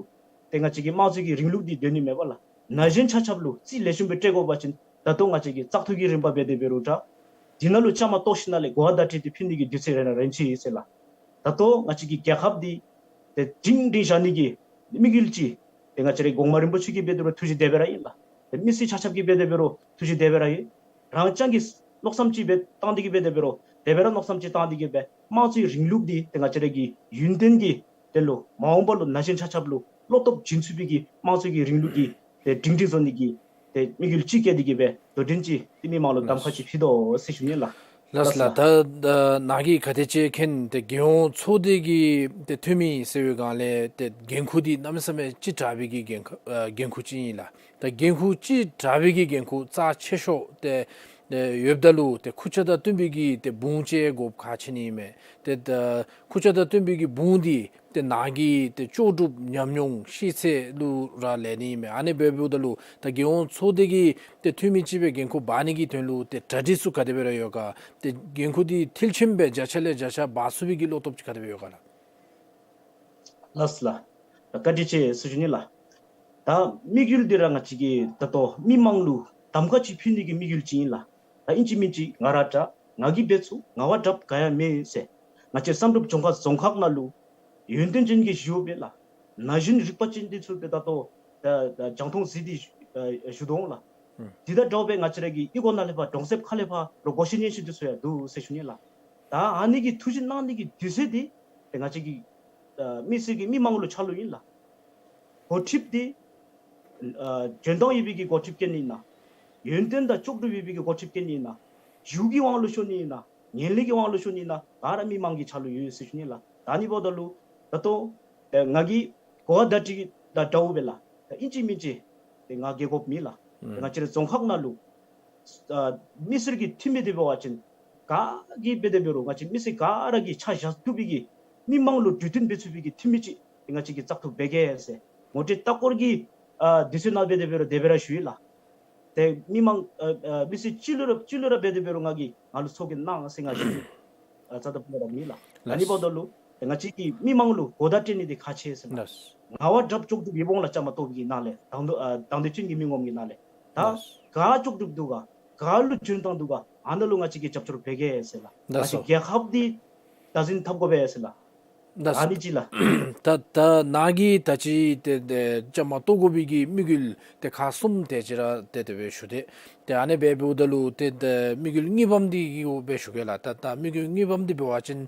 ཏེ་ང་བཅས་ཀྱི་དམངས་གཙོའི་གི་རིང་ལུགས་འདི་སྡོད་ནི་མེད་པས་ལགས། ན་གཞོན་ཆ་ཁྱབ་ལུ་རྩིས་ལེགས་ཤོམ་སྦེ་སྤྲོད་དགོ་པ་ཅིན་ད་ལྟོ་ང་བཅས་ཀྱིས་བཙག་འཐུ་གི་རིམ་པ་འབད་དེ་འབད་རུང་འདྲ། འདི་ནང་ལུ་བཅའ་མར་གཏོགས་ཞིནམ་ལས་གོ་བ་བརྡ་སྤྲོད་དེ་ཕུལ་ནི་གི་དུས་ཚོད་རན་རན་ཅི་ཟེར་ལགས། ད་ལྟོ་ང་བཅས་ཀྱི་རྒྱལ་ཁབ་འདི་ཏེ་སྒྲིང་སྒྲིང་བཞག་ནི་གི་དམིགས་ཡུལ་ཅིག་ཏེ་ང་བཅས་རའི་གོང་མ་རིན་པོ་ཆེ་གིས་འབད་དེ་འབད་རུང་ཐུགས་བཞེད་དེ་སྦེ་ར་ཨིན་ལགས། ཏེ་མི་སེར་ཆ་ཁྱབ་ཀྱིས་འབད་དེ་འབད་རུང་ཐུགས་བཞེད་དེ་སྦེ་ར་ཨིན། རང་རྐྱང་གིས་མནོ་བསམ་ཅིག་སྦེ་བཏང་སྟེ་གིས་འབད་དེ་འབད་རུང་དེ་སྦེ་ར་མནོ་བསམ་ཅིག་བཏང་སྟེ་གིས་སྦེ་དམངས་གཙོའི་རིང་ལུགས་འདི་ཏེ་ང་བཅས་ར་གི་ཡུན་བརྟན་གྱི་དོན་ལུ་མ་འོངས་པ་ལུ་ན་གཞོན་ཆ་ཁྱབ་ལུ་བློ་སྟོབས་སྦྱིན་ཚུགས་པའི་གི་དམངས་གཙོའི་གི་རིང་ལུགས་ཀྱི་ཏེ་སྒྲིང་སྒྲིང་བཟོ་ནི་གི་ཏེ་དམིགས་ཡུལ་ཅིག་བསྐྱེད་དེ་གིས་སྦེ་དོ་འགྲན་ཅིག་ཏེ་མི་མང་ལུ་གདམ་ཁ་ཅིག་ཕུལ་དོ་ཟེར་ཞུ་ནི་ལགས། ལགས་ལགས། ལགས་ལགས། ད་ད་ནཱ་གིས་ག་དེ་ཅིག་མཁྱེན་ཏེ་རྒྱལ་ཡོངས་ཚོགས་སྡེ་གི་ཏེ་འཐུས་མི་ཟེར་བའི་སྒང་ལས་ཏེ་འགན་ཁུར་འདི་གནམ་མེད་ས་མེད་ལྕི་དྲགས་པའི་གི་འགན་ཁུར་ཨ་འགན་ཁུར་ཅིག་ཨིན་ལགས། ད་འགན་ཁུར་ལྕི་དྲགས་པའི་གི་འགན་ཁུར་རྩ་ཆེ་ཤོས་ཏེ་ཏེ་ཡོདཔ་ད་ལུ་ཏེ་ཁུར་ཆ་དང་བསྟུན་པའི་གི་ཏེ་བུང་བཅས་དགོཔ་ཁག་ཆེ་ནི་ཨིན་མས། ཏེ་ད་ཁུར་ཆ་དང་བསྟུན་པའི་གི་བུང་འདི་ཏེ་ནཱ་གི་ཏེ་ལྕོགས་གྲུབ་ཉམས་མྱོང་ཤེས་ཚད་ལུ་ར་ལེན་ནི་ཨིན་མས། ཨ་ནི་འབདཝ་ད་ལུ་ད་རྒྱལ་ཡོངས་ཚོགས་སྡེ་གི་ཏེ་འཐུས་མི་ཅིག་སྦེ་འགན་ཁུར་འབག་ནི་གི་དོན་ལུ་ཏེ་གྲ་སྒྲིག་ཚུ་ག་དེ་སྦེ་ར་ཡོད་ག། ཏེ་འགན་ཁུར་འདི་མཐིལ་ཕྱིན་སྦེ་བརྒྱ་ཆ་ལས་བརྒྱ་ཆ་འབག་ཚུགས་པའི་གི་བློ་སྟོབས་ཅིག་ག་དེ་སྦེ་ཡོད་ག་ལགས། ལགས་ལགས། བཀའ་དྲིན་ཆེ་ཟེར་ཞུ་ནི་ལགས། ད་དམིགས་ཡུལ་འདི་ར་ང་བཅས་ཀྱིས་ད་ལྟོ་མི་མང་ལུ་གདམ་ཁ་ཅིག་ཕུལ་ནི་གི་དམིགས་ཡུལ་ཅིག་ཨིན་ལགས། ད་ཨིན་ཅི་མིན་ཅི་ང་ར་འདྲ་ང་གིས་འབད་ཚུགས་ང་བ་དྲགཔ་ག་ཡང་མེད་ཟེར། ང་བཅས་བསམ་གྲུབ་ལྗོངས་མཁར་རྫོང་ཁག་ནང་ལུ་ཡོན་ཏན་ཅན་གྱི་ཞི་གཡོགཔ་སྦེ་ལགས། ན་གཞོན་རིག་པ་ཅན་འདི་ཚུ་སྦེ་ད་ལྟོ་ད་ད་རྒྱང་མཐོང་གཟིགས་ཏེ་ཨ་བཞུགས་དོ་འོང་ལགས། ཨུམ། འདི་དང་འདྲཝ་སྦེ་ང་བཅས་ར་གི་གཡུས་སྒོ་ནང་ལས་ཕར་གྲོང་གསེབ་ཁ་ལས་ཕར་ལུ་གོ་ཤེས་ཉན་ཤེས་འདི་ཚུ་ཡང་འདུག་ཟེར་ཞུ་ནི་ལགས། ད་ཨ་ནི་གི་ཐུགས་བཞེད་གནང་ནི་གི་དུས་ཚོད་འདི་ཏེ་ང་བཅས་ཀྱི་ཨ་མི་སེར་གྱི་མི་མང་ལུ་ཆ་ལུགས་ཨིན་ལགས། འགོ་ཁྲིདཔ་འདི་ཨ་འཇོན་ཐང་ཡོད་པའི་གི་འགོ་ཁྲིདཔ་བཀོད་ནི་ཨིན་ན། ཡོན་ཏན་དང་ལྕོགས་གྲུབ་ཡོད་པའི་གི་འགོ་ཁྲིདཔ་བཀོད་ནི་ཨིན་ན། གཞུང་གི་དབང་ལུ་ཤོར་ནི་ཨིན་ན། ངན་ལྷད་ཀྱི་དབང་ལུ་ཤོར་ནི་ཨིན་ན། ག་ར་མི་མང་གི་ཆ་ལུགས་ཡོད་ཟེར་ཞུ་ནི་ལགས། ད་ཨ་ནི་འབདཝ་ད་ལུ་ད་ལྟོ་ཨེ་ང་གིས་གོ་བ་བརྡ་སྤྲོད་ཀྱི་ད་འདྲཝ་སྦེ་ལགས། ད་ཨིན་ཅི་མིན་ཅི་ཏེ་ང་རྒྱལ་དགོཔ་མེད་ལགས། ཨུམ། ང་བཅས་ར་རྫོང་ཁག་ནང་ལུ་ཨ་མི་སེར་གྱི་འཐུས་མི་འདི་འབད་བ་ཅིན་ག་གིས་འབད་དེ་འབད་རུང་ང་བཅས་མི་སེར་ག་ར་གིས་ཆ་བཞག་བཏུབ་པའི་གི་མི་མང་ལུ་གྲོས་བསྟུན་འབད་ཚུགས་པའི་གི་འཐུས་མི་ཅིག་ཏེ་ང་བཅས་ཀྱིས་བཙག་འཐུ་འབད་གེ་ཟེར་ངོ་སྤྲོད་ལྟ་སྐོར་གྱི་ཨ་དུས་ཚོད་ནང་འབད་དེ་འབད་རུང་དེ་སྦེ་ར་ཞུ་ཡི་ལགས། ཏེ་མི་མང་ཨ་ཨ་མི་སེར་གཅིག་ལུ་ར་གཅིག་ལུ་ར་འབད་དེ་འབད་རུང་ང་གིས་ང་ལུ་ཚོགས་རྒྱན་གནང་ཟེར་ང་ཞུ་ཨ་རྩ་དང་ཕུ་ལས་ར་མེད་ལགས། ཨ་ནི་འབདཝ་ད་ལུ་ཏེ་ང་བཅས་ཀྱིས་མི་མང་ལུ་གོ་བརྡ་སྤྲོད་ནི་འདི་ཁག་ཆེ་ཟེར་ལགས། ང་བ་དྲགཔ་ལྕོགས་གྲུབ་ཡོདཔ་འོང་ལགས། བཅའ་མར་གཏོགས་པའི་གི་ནང་ལས་དང་འདོད་ཨ་དང་འདོད་ཅན་གྱི་མི་ངོམ་གྱི་ནང་ལས་ད་ལགས། ག་ལྕོགས་གྲུབ་འདུག་ག། ག་ལུ་འཇོན་ཐངས་འདུག་ག། ཨ་ནཱ་ལུ་ང་བཅས་ཀྱིས་རྒྱབ་སྐྱོར་འབད་གེ་ཟེར་ལགས། ད་ང་བཅས་སོ་རྒྱལ་ཁབ་འདི་བདག་འཛིན་འཐབ་དགོ་པས་ཟེར་ལགས། ད་ཨ་ནི་ཅིག་ལགས། ད་ད་ནཱ་གིས་ད་ཅི་ཏེ་ཏེ་བཅའ་མར་གཏོགས་དགོ་པའི་གི་དམིགས་ཡུལ་ཏེ་ཁག་གསུམ་དེ་ཅིག་ར་ཏེ་དེ་སྦེ་ཞུ་དེས། ཏེ་ཨ་ནི་སྦེ་འབདཝ་ད་ལུ་ཏེ་ཏེ་དམིགས་ཡུལ་གཉིས་པམ་འདི་གི་སྦེ་ཞུ་གེ་ལགས། ད་ད་དམིགས་ཡུལ་གཉིས་པམ་འདི་འབད་བ་ཅིན་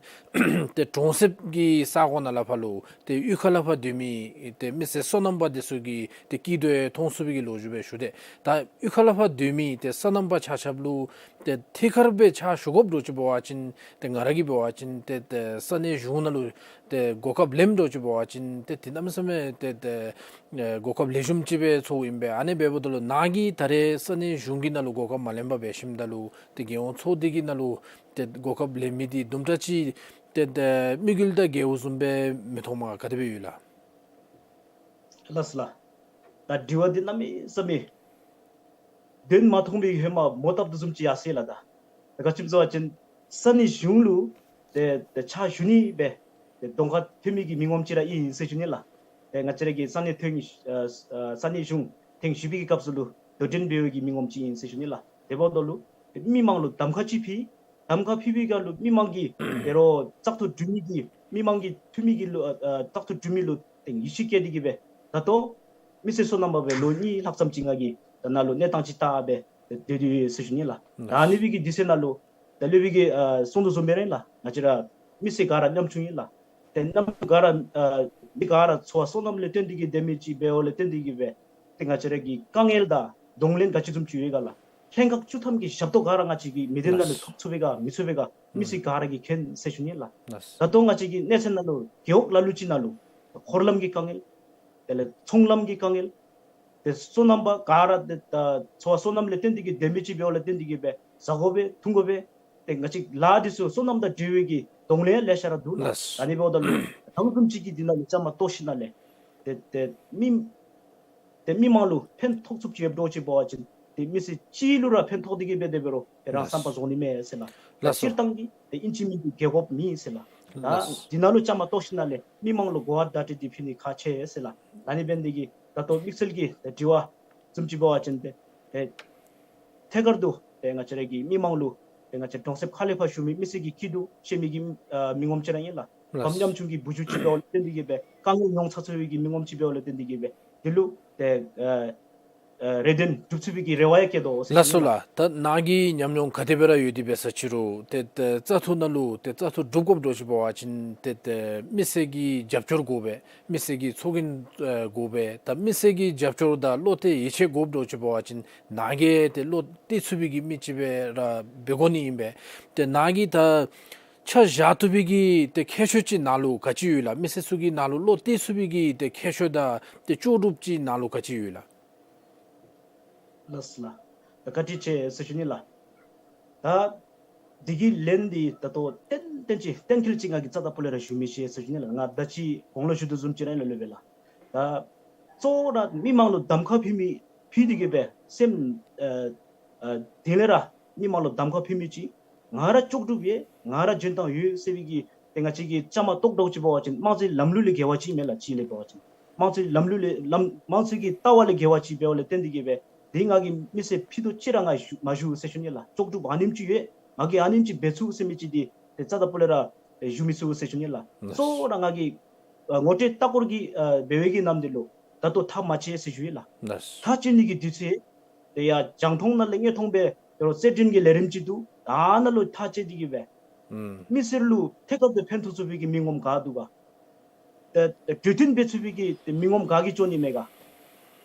ཏེ་གྲོང་གསེབ་ཀྱི་ས་གོ་ནང་ལས་ཕར་ལུ་ཏེ་གཡུས་ཁ་ལས་ཕར་སྡོད་མི་ཏེ་མི་སེར་སོ་ནམ་པ་དེ་ཚུ་གི་ཏེ་སྐྱིད་སྡུག་ཡང་མཐོང་ཚུགས་པའི་གི་ལོ་རྒྱུས་སྦེ་ཞུ་དེས། ད་གཡུས་ཁ་ལས་ཕར་སྡོད་མི་ཏེ་སོ་ནམ་པ་ཆ་ཁྱབ་ལུ་ཏེ་ཐད་ཀར་སྦེ་ཕྱག་ཞུ་དགོཔ་འདྲཝ་ཅིག་འབད་བ་ཅིན་ཏེ་ང་ར་གིས་འབད་བ་ཅིན་ཏེ་ཏེ་ས་གནས་གཞུང་ནང་ལུ་ཏེ་གོ་སྐབས་ལེནམ་འདྲཝ་ཅིག་འབད་བ་ཅིན་ཏེ་ཏེ་གནམ་མེད་ས་མེད་ཏེ་ཏེ་ཨེ་གོ་སྐབས་ལེགས་ཤོམ་ཅིག་སྦེ་ཚོརཝ་ཨིན་པས། ཨ་ནི་འབདཝ་ད་ལུ་ནཱ་གིས་ད་རེས་ས་གནས་གཞུང་གི་ནང་ལུ་གོ་སྐབས་མ་ལེན་པར་འབད་ཞིནམ་ད་ལུ་ཏེ་རྒྱལ་ཡོངས་ཚོགས་སྡེ་གི་ནང་ལུ་ཏེ་གོ་སྐབས་ལེན་མི་འདི་དུམ་གྲ་ཅིག་ཏེ་ཏེ་དམིགས་ཡུལ་དང་འགལཝ་བཟུམ་སྦེ་མི་མཐོངམ་ག་དེ་སྦེ་ཡོད་ལགས། ལགས་སོ་ལགས། ད་དྲི་བ་འདི་གནམ་མེད་ས་མེད་དོན་མ་མཐོང་བའི་ཧེ་མ་མོ་བཏབ་དོ་བཟུམ་ཅིག་ཡར་སོ་ཡི་ལགས། ད་ད་ག་ཅི་སྨོ་ཟེར་བ་ཅིན་ས་གནས་གཞུང་ལུ་ཏེ་ཏེ་ཕྱག་ཞུ་ནི་སྦེ་ཏེ་གདོང་ཁར་ཐོན་མི་གི་མི་ངོམ་ཅིག་ར་ཨིན་ཟེར་ཞུ་ནི་ལགས། ཏེ་ང་བཅས་ར་གི་ས་གནས་ཐོན་ཨ་ཨ་ས་གནས་གཞུང་ཐེངས་བཞི་པའི་གི་སྐབས་སུ་ལུ་དོ་འགྲན་འབད་བའི་གི་མི་ངོམ་ཅིག་ཨིན་ཟེར་ཞུ་ནི་ལགས། དེ་འབདཝ་ད་ལུ་ཏེ་མི་མང་ལུ་གདམ་ཁ་ཅིག་ཕུལ། གདམ་ཁ་ཕུལ་བའི་སྒང་ལུ་མི་མང་གིས་ཏེ་རོགས་བཙག་འཐུ་གྲུབ་མི་གི་མི་མང་གི་འཐུས་མི་གི་ལུ་ཨ་ཨ་བཙག་འཐུ་གྲུབ་མི་ལུ་ཏེ་ཡིད་ཆེས་བསྐྱེད་དེ་གིས་སྦེ་ད་ལྟོ་མི་སེར་སོ་ནམ་པ་སྦེ་ལོ་གཉིས་ལྷག་ཙམ་ཅིག་ང་གིས་ད་ནཱ་ལུ་གནས་སྟངས་ཅིག་བལྟ་སྦེ་ཏེ་སྡོད་དེ་ཡོད་ཟེར་ཞུ་ནི་ལགས། ད་ཨ་ནི་སྦེ་གི་དུས་ཚོད་ནང་ལུ་ད་སློབ་དཔོན་གྱིས་ཨ་གསུང་དོ་བཟུམ་སྦེ་ར་ཨིན་ལགས། ང་བཅས་ར་མི་སེར་ག་ར་ཉམ་ཆུང་ཨིན་ལགས། ཏེ་ཉམ་ཆུང་ག་ར་ཨ་མི་ག་ར་འཚོ་བ་སོ་ནམ་ལས་བརྟེན་ཏེ་གིས་སྡོད་མི་ཅིག་འབདཝ་ལས་བརྟེན་ཏེ་གིས་སྦེ་ཏེ་ང་བཅས་ར་གི་དཀའ་ངལ་དང་གདོང་ལེན་ག་ཅི་བཟུམ་ཅིག་ཡོད་ག་ལགས། ལྷན་ཁག་བཅུ་ཐམ་གྱི་ཞབས་ཏོག་ག་ར་ང་བཅས་ཀྱི་མི་སྡེ་ནང་ལས་ཐོབ་ཚུགས་པས་ག་མི་ཚུགས་པས་ག་མི་སེར་ག་ར་གིས་མཁྱེན་ཟེར་ཞུ་ནི་ལགས། ད་ལྟོ་ང་བཅས་ཀྱི་གནས་ཚད་ནང་ལུ་རྒེད་འོག་ལ་ལུ་ཅིག་ནང་ལུ་འཁོར་ལམ་གྱི་དཀའ་ངལ། དེ་ལས་ཚོང་ལམ་གྱི་དཀའ་ངལ། ཏེ་སོ་ནམ་པ་ག་ར་ཏེ་ད་འཚོ་བ་སོ་ནམ་ལས་བརྟེན་ཏེ་གིས་སྡོད་མི་ཅིག་འབདཝ་ལས་བརྟེན་ཏེ་གིས་སྦེ་ཟ་དགོ་པས་འཐུང་དགོ་པས། ཏེ་ང་བཅས་ལཱ་འདི་ཚུ་སོ་ནམ་དང་འབྲེལ་བའི་གི་གདོང་ལེན་ལེ་ཤ་ར་འདུག་ལགས། ལགས། ད་ཨ་ནི་འབདཝ་ད་ལུ་ད་ལྟོ་བཟུམ་ཅིག་གི་འདི་ནང་ལུ་བཅའ་མར་གཏོགས་ཞིནམ་ལས་ཏེ་ཏེ་མི་ཏེ་མི་མང་ལུ་ཕན་ཐོགས་ཚུགསཔ་ཅིག་ཡོདཔ་འདྲཝ་ཅིག་འབད་བ་ཅིན་ཏེ་མི་སེར་གཅིག་ལུ་ར་ཕན་ཐོགས་ཏེ་གིས་སྦེ་དེ་འབད་རུང་ཏེ་རང་བསམ་པ་རྫོགས་ནི་མས་ཟེར་ལགས། ལགས་སོ། སྤྱིར་བཏང་གི་ཏེ་ཨིན་ཅི་མིན་ཅི་རྒྱལ་ཁབ་མེད་ཟེར་ལགས། ད་ལགས་སོ། འདི་ནང་ལུ་བཅའ་མར་གཏོགས་ཞིནམ་ལས་མི་མང་ལུ་གོ་བ་བརྡ་སྤྲོད་འདི་ཕུལ་ནི་ཁག་ཆེ་ཟེར་ལགས། ད་ཨ་ནི་འབད་ནི་འདི་གིས་ད་ལྟོ་དམིགས་བསལ་གྱི་ཏེ་དྲི་བ་བཟུམ་ཅིག་འབད་བ་ཅིན་ཏེ་ཏེ་ཐད་ཀར་དུ་ཏེ་ང་བཅས་ར་གི་མི་མང་ལུ་ཏེ་ང་བཅས་གྲོང་གསེབ་ཁ་ལས་ཕར་བཞུགས་མི་མི་སེར་གྱི་སྐྱིད་སྡུག་ཤེས་མི་གི་ཨ་མི་ངོམ་ཅིག་ར་ཨིན་ལགས། ལགས། ཕམ་ཉམ་ཆུང་གི་བུ་ཆུང་ཅིག་འབདཝ་ལས་བརྟེན་ཏེ་གིས་སྦེ་དཀའ་ངལ་མྱོང་ཚར་ཚར་བའི་གི་མི་ངོམ་ཅིག་འབདཝ་ལས་བརྟེན་ཏེ་གིས་སྦེ་འདི་ལུ་ཏེ་ཨ་ཨ་རེ་འདུན་སྒྲུབ་ཚུགས་པའི་གི་རེ་བ་ཡང་བསྐྱེད་དོ་ཟེར་ཞུ་ནི་ལགས། ལགས་སོ་ལགས། ད་ནཱ་གི་ཉམས་མྱོང་ག་དེ་སྦེ་ར་ཡོད་དེ་འབད་ས་ཅི་རུང་ཏེ་ཏེ་བཙག་འཐུ་ནང་ལུ་ཏེ་བཙག་འཐུ་སྒྲུབ་དགོཔ་འདྲཝ་ཅིག་འབད་བ་ཅིན་ཏེ་ཏེ་མི་སེར་གྱི་རྒྱབ་སྐྱོར་དགོ་པས། མི་སེར་གྱི་ཚོགས་རྒྱན་ཨ་དགོ་པས། ད་མི་སེར་གྱི་རྒྱབ་སྐྱོར་དང་བློ་གཏད་ཡིད་ཆེས་དགོཔ་འདྲཝ་ཅིག་འབད་བ་ཅིན་ནཱ་གིས་ཏེ་བློ་གཏད་ཚུགས་པའི་གི་མི་ཅིག་སྦེ་ར་འབད་དགོ་ནི་ཨིན་པས། ཏེ་ནཱ་གིས་ད་ཆ་བཞག་བཏུབ་པའི་གི་ཏེ་ཁྱད་ཆོས་ཅིག་ནཱ་ལུ་ག་ཅི་ཡོད་ལགས། མི་སེར་ཚུ་གིས་ནཱ་ལུ་བློ་གཏད་ཚུགས་པའི་གི་ཏེ་ཁྱད་ཆོས་དང་ཏེ་ལྕོགས་གྲུབ་ཅིག་ནཱ་ལུ་ག་ཅི་ཡོད་ལགས། ལགས་སོ་ལགས། ད་བཀའ་དྲིན་ཆེ་ཟེར་ཞུ་ནི་ལགས། ད་འདི་གི་ལན་འདི་ད་ལྟོ་ཏན་ཏན་ཅིག་གཏན་འཁེལ་ཅིག་ང་གིས་རྩ་དང་པོ་ལས་ར་ཞུ་མི་ཤེས་ཟེར་ཞུ་ནི་ལགས། ང་ད་ཅི་གོང་ལུ་ཞུ་དོ་བཟུམ་ཅིག་ར་ཨིན་ལགས་སློབ་དཔོན་ལགས། ད་གཙོ་བོ་ར་མི་མང་ལུ་གདམ་ཁ་ཕུལ་མི་ཕུལ་ཏེ་གིས་སྦེ་སེམས་ཨ་ཨ་གཏིང་ལས་ར་མི་མང་ལུ་གདམ་ཁ་ཕུལ་མི་ཅིག་ང་ར་ལྕོགས་གྲུབ་ཡོད་ང་ར་འཇོན་ཐངས་ཡོད་ཟེར་བའི་གི་ཏེ་ང་བཅས་ཀྱིས་བཅའ་མར་གཏོགས་དོ་ཅིག་འབད་བ་ཅིན་དམངས་གཙོའི་ལམ་ལུགས་ལས་འགལ་བ་ཅིག་མེན་ལགས། གཅིག་ལས་འབད་བ་ཅིན་དམངས་གཙོའི་ལམ་ལུགས་ལས་ལམ་དམངས་གཙོའི་གི་ལྟ་བ་ལས་འགལ་བ་ཅིག་འབདཝ་ལས་བརྟེན་ཏེ་གིས་སྦེ་ཏེ་ང་གིས་མི་སེར་ཕུད་རྡོག་གཅིག་ར་ང་ཞུ་མ་ཞུ་ཟེར་ཞུ་ནི་ལགས། ལྕོགས་གྲུབ་ཨ་ནེམ་ཅིག་ཡོད་ང་གིས་ཨ་ནེམ་ཅིག་འབད་ཚུགས་ཟེར་མི་ཅིག་འདི་ཏེ་རྩ་དང་པོ་ལས་ར་ཞུ་མི་ཚུགས་ཟེར་ཞུ་ནི་ལགས། ལགས། གཙོ་བོ་ར་ང་གིས་ཨ་ངོ་སྤྲོད་ལྟ་སྐོར་གྱི་ཨ་འབད་བའི་གི་ནམ་དུས་ལུ་ད་ལྟོ་ཐག་མ་བཅད་ཟེར་ཞུ་ཡི་ལགས། ལགས། ཐག་བཅད་ནི་གི་དུས་ཚོད་དེ་ཡང་རྒྱང་མཐོང་ནང་ལས་དངོས་མཐོང་སྦེ་དོ་རུང་རྩེད་འགྲན་གྱི་ལས་རིམ་ཅིག་འདུག། ད་ནཱ་ལུ་ཐག་བཅད་དེ་གིས་སྦེ་ཨུམ་མི་སེར་ལུ་ཐད་ཀར་དུ་ཕན་ཐོགས་ཚུགས་པའི་གི་མི་ངོམ་ག་འདུག་ག། ཏེ་ཏེ་གྲོས་བསྟུན་འབད་ཚུགས་པའི་གི་ཏེ་མི་ངོམ་ག་གིས་བྱོན་ནི་མས་ག།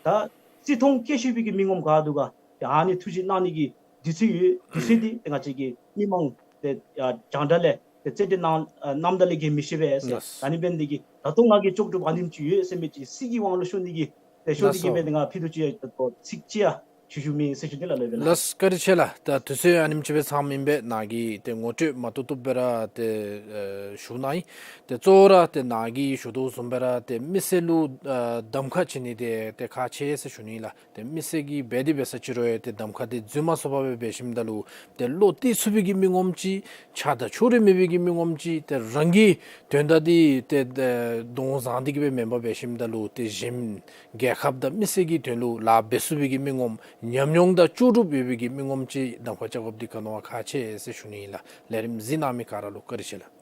ད་བརྩི་མཐོང་བསྐྱེད་ཤེས་པའི་གི་མི་ངོམ་ག་འདུག་ག། ཏེ་ཨ་ནི་ཐུགས་ཞིབ་གནང་ནི་གི་དུས་ཚོད་ཡོད། དུས་ཚོད་འདི་ཏེ་ང་བཅས་ཀྱི་མི་མང་ཏེ་ཡ་རྒྱང་བསྒྲགས་ལས་ཏེ་རྩེད་འགྲན་གནང་ཨ་གནངམ་ད་ལས་བརྒལ་མི་ཤེས་པས་ཟེར། ལགས། ད་ནི་འབད་ནི་འདི་གིས་ད་ལྟོ་ང་གིས་ལྕོགས་གྲུབ་ཨ་ནེམ་ཅིག་ཡོད་ཟེར་མི་ཅིག་སྲིད་ཀྱི་དབང་ལུ་ཤོར་ནི་གི་ཏེ་ཤོར་ནི་གིས་ལགས་སོ། འབད་ཏེ་ང་ཕུད་རྡོག་གཅིག་ཡ་ཏེ་ཚིག་གཅིག་ཡ་ཞུ་ཞུ་མི་ཟེར་ཞུ་ནི་ལགས་སློབ་དཔོན་ལགས། ལགས། བཀའ་དྲིན་ཆེ་ལགས། ད་དུས་ཚོད་ཨ་ནེམ་ཅིག་སྦེ་ཚངམ་ཨིན་པས། ནཱ་གིས་ཏེ་ངོ་སྤྲོད་མ་ཏོག་ཏོ་སྦེ་ར་ཏེ་ཨེ་ཞུ་གནང་ཡི། ཏེ་གཙོ་བོ་ར་ཏེ་ནཱ་གིས་ཞུ་དོ་བཟུམ་སྦེ་ར་ཏེ་མི་སེར་ལུ་ཨེ་གདམ་ཁ་བྱིན་ནི་འདི་ཏེ་ཁག་ཆེ་ཟེར་ཞུ་ནི་ལགས། ཏེ་མི་སེར་གྱིས་འབད་དེ་འབད་ས་ཅིག་རུང་ཡང་ཏེ་གདམ་ཁ་འདི་རྫུན་མ་སོང་པར་སྦེ་འབད་ཞིནམ་ད་ལུ་ཏེ་བློ་གཏད་ཚུགས་པའི་གི་མི་ངོམ་ཅིག་ཆགས་སྡང་ཕྱོགས་རིས་མེད་པའི་གི་མི་ངོམ་ཅིག་ཏེ་རང་གི་དོན་དག་འདི་ཏེ་ཏེ་གདོང་བཟང་འདི་གིས་སྦེ་མེན་པར་འབད་ཞིནམ་ད་ལུ་ཏེ་གཞན་རྒྱལ་ཁབ་དང་མི་སེར་གྱི་དོན་ལུ་ལཱ་འབད་ཚུགས་པའི་གི་མི་ངོམ་ ཉམས་མྱོང་དང་ལྕོགས་གྲུབ་ཡོད་པའི་གི་མི་ངོམ་ཅིག་གདམ་ཁ་རྐྱབ་དགོཔ་འདི་ག་ནི་བ་ཁག་ཆེ་ཟེར་ཞུ་ནི་ཨིན་ལགས། ལས་རིམ་གཟིགས་གནང་མི་ག་ར་ལུ་བཀའ་དྲིན་ཆེ་ལགས།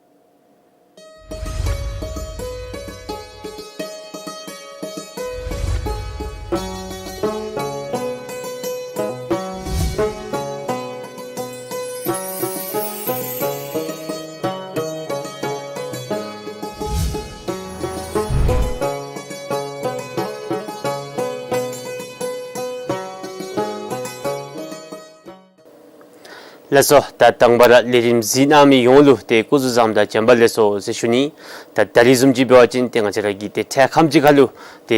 ལགས་སོ། ད་དང་པ་ར་ལས་རིམ་གཟིགས་གནང་མི་ཡོངས་ལུ་ཏེ་སྐུ་གཟུགས་བཟང་དང་བྱོན་པ་ལེགས་སོ་ཟེར་ཞུ་ནི། ད་ད་རིས་བཟུམ་ཅིག་འབད་བ་ཅིན་ཏེ་ང་བཅས་ར་གི་ཏེ་འཕྲལ་ཁམས་ཅིག་ཁར་ལུ་ཏེ་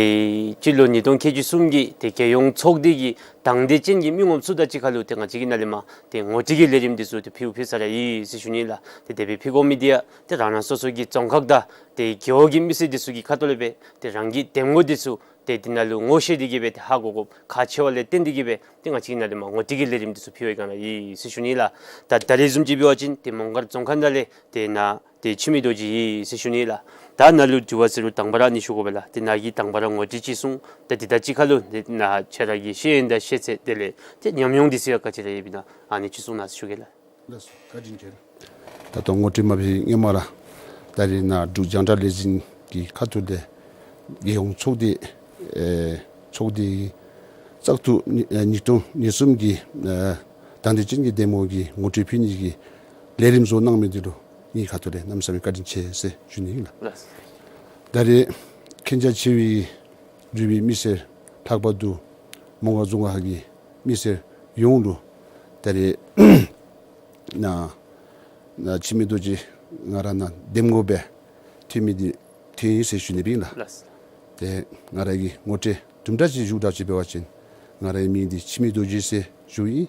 སྤྱི་ལོ་ཉིས་སྟོང་ཁལ་གཅིག་གསུམ་གྱི་ཏེ་རྒྱལ་ཡོངས་ཚོགས་སྡེ་གི་དང་འདོད་ཅན་གྱི་མི་ངོམ་ཚུ་དང་གཅིག་ཁར་ལུ་ཏེ་ང་བཅས་ཀྱི་ནཱ་ལས་མར་ཏེ་ངོ་སྤྲོད་ཀྱི་ལས་རིམ་འདི་ཚུ་ཏེ་ཕུལ་ཕུལ་ས་ར་ཡི་ཟེར་ཞུ་ནི་ལགས། ཏེ་དེ་སྦེ་ཕུལ་དགོ་མི་འདི་ཡང་ཏེ་རང་རང་སོ་སོ་གི་རྫོང་ཁག་དང་ཏེ་རྒེད་འོག་གི་མི་སེར་འདི་ཚུ་གི་ཁ་ཐུག་ལས་སྦེ་ཏེ་རང་གི་འདེམས་ངོ་འདི་ཚུ་ཏེ་འདི་ནང་ལུ་ངོ་ཤེས་ཏེ་གིས་སྦེ་ཏེ་ཧ་གོ་དགོཔ་ཁག་ཆེ་བ་ལས་བརྟེན་ཏེ་གིས་སྦེ་ཏེ་ང་བཅས་ཀྱི་ནཱ་ལས་མར་ངོ་སྤྲོད་ཀྱི་ལས་རིམ་འདི་ཚུ་ཕུལ་བའི་སྒང་ལས་ཨིན་ཟེར་ཞུ་ནི་ལགས། ད་ད་རིས་བཟུམ་ཅིག་འབད་བ་ཅིན་ཏེ་མོང་སྒར་རྫོང་ཁག་ནང་ལས་ཏེ་ནཱ་ཏེ་འཆི་མེད་རྡོ་རྗེ་ཨིན་ཟེར་ཞུ་ནི་ལགས། ད་ནཱ་ལུ་དྲི་བ་ཟེར་རུང་དང་པ་ར་ཨ་ནི་ཞུ་དགོ་པས་ལགས། ཏེ་ནཱ་གིས་དང་པ་ར་ངོ་སྤྲོད་ཅིག་གསུང་། ད་འདི་དང་གཅིག་ཁར་ལུ་ཏེ་ནཱ་ཁྱོད་ར་གི་ཤེས་ཡོན་དང་ཤེས་ཚད་དེ་ལས་ཏེ་ཉམས་མྱོང་འདི་ཚུ་ཡང་ག་ཅི་ར་ཡོདཔ་ཨིན་ན་ཨ་ནི་ཅིག་གསུང་གནང་ཟེར་ཞུ་གེ་ལགས། ལགས་སོ། བཀའ་དྲིན་ཆེ། ད་ལྟོ་ངོ་སྤྲོད་མ་འབད་བའི་སྔོན་མ་ར་ད་རིས་ནཱ་འབྲུག་རྒྱང་བསྒྲགས་ལས་འཛིན་གྱི་ཁ་ཐུག་ལས་རྒྱལ་ཡོངས་ཚོགས་སྡེ་ཨེ་ཚོགས་སྡེ་བཙག་འཐུ་ཉིས་ཨེ་ཉིས་སྟོང་ཉེར་གསུམ་གྱི་ཨེ་དང་འདོད་ཅན་གྱི་འདེམས་ངོ་གི་ངོ་སྤྲོད་ཕུལ་ནི་གི་ལས་རིམ་བཟོ་གནང་མི་འདི་ལུ་ངེའི་ཁ་ཐུག་ལས་གནམ་མེད་ས་མེད་བཀའ་དྲིན་ཆེ་ཟེར་ཞུ་ནི་ཨིན་ལགས། ལགས། ད་རིས་མཁྱེན་རྒྱ་ཆེ་བའི་འབྲུག་པའི་མི་སེར་ལྷག་པར་དུ་མོང་སྒར་རྫོང་ཁག་གི་མི་སེར་ཡོངས་ལུ་ད་རིས་ནཱ་ནཱ་འཆི་མེད་རྡོ་རྗེ་ང་ར་ནཱ་འདེམས་ངོ་སྦེ་ཐོན་མི་འདི་ཐོན་ཡི་ཟེར་ཞུ་ནི་ཨིན་ལགས། ལགས། ཏེ་ང་ར་གི་ངོ་སྤྲོད་དུམ་གྲ་ཅིག་ཞུ་དགོཔ་ཅིག་འབད་བ་ཅིན་ང་རའི་མིང་འདི་འཆི་མེད་རྡོ་རྗེ་ཟེར་ཞུཝ་ཨིན།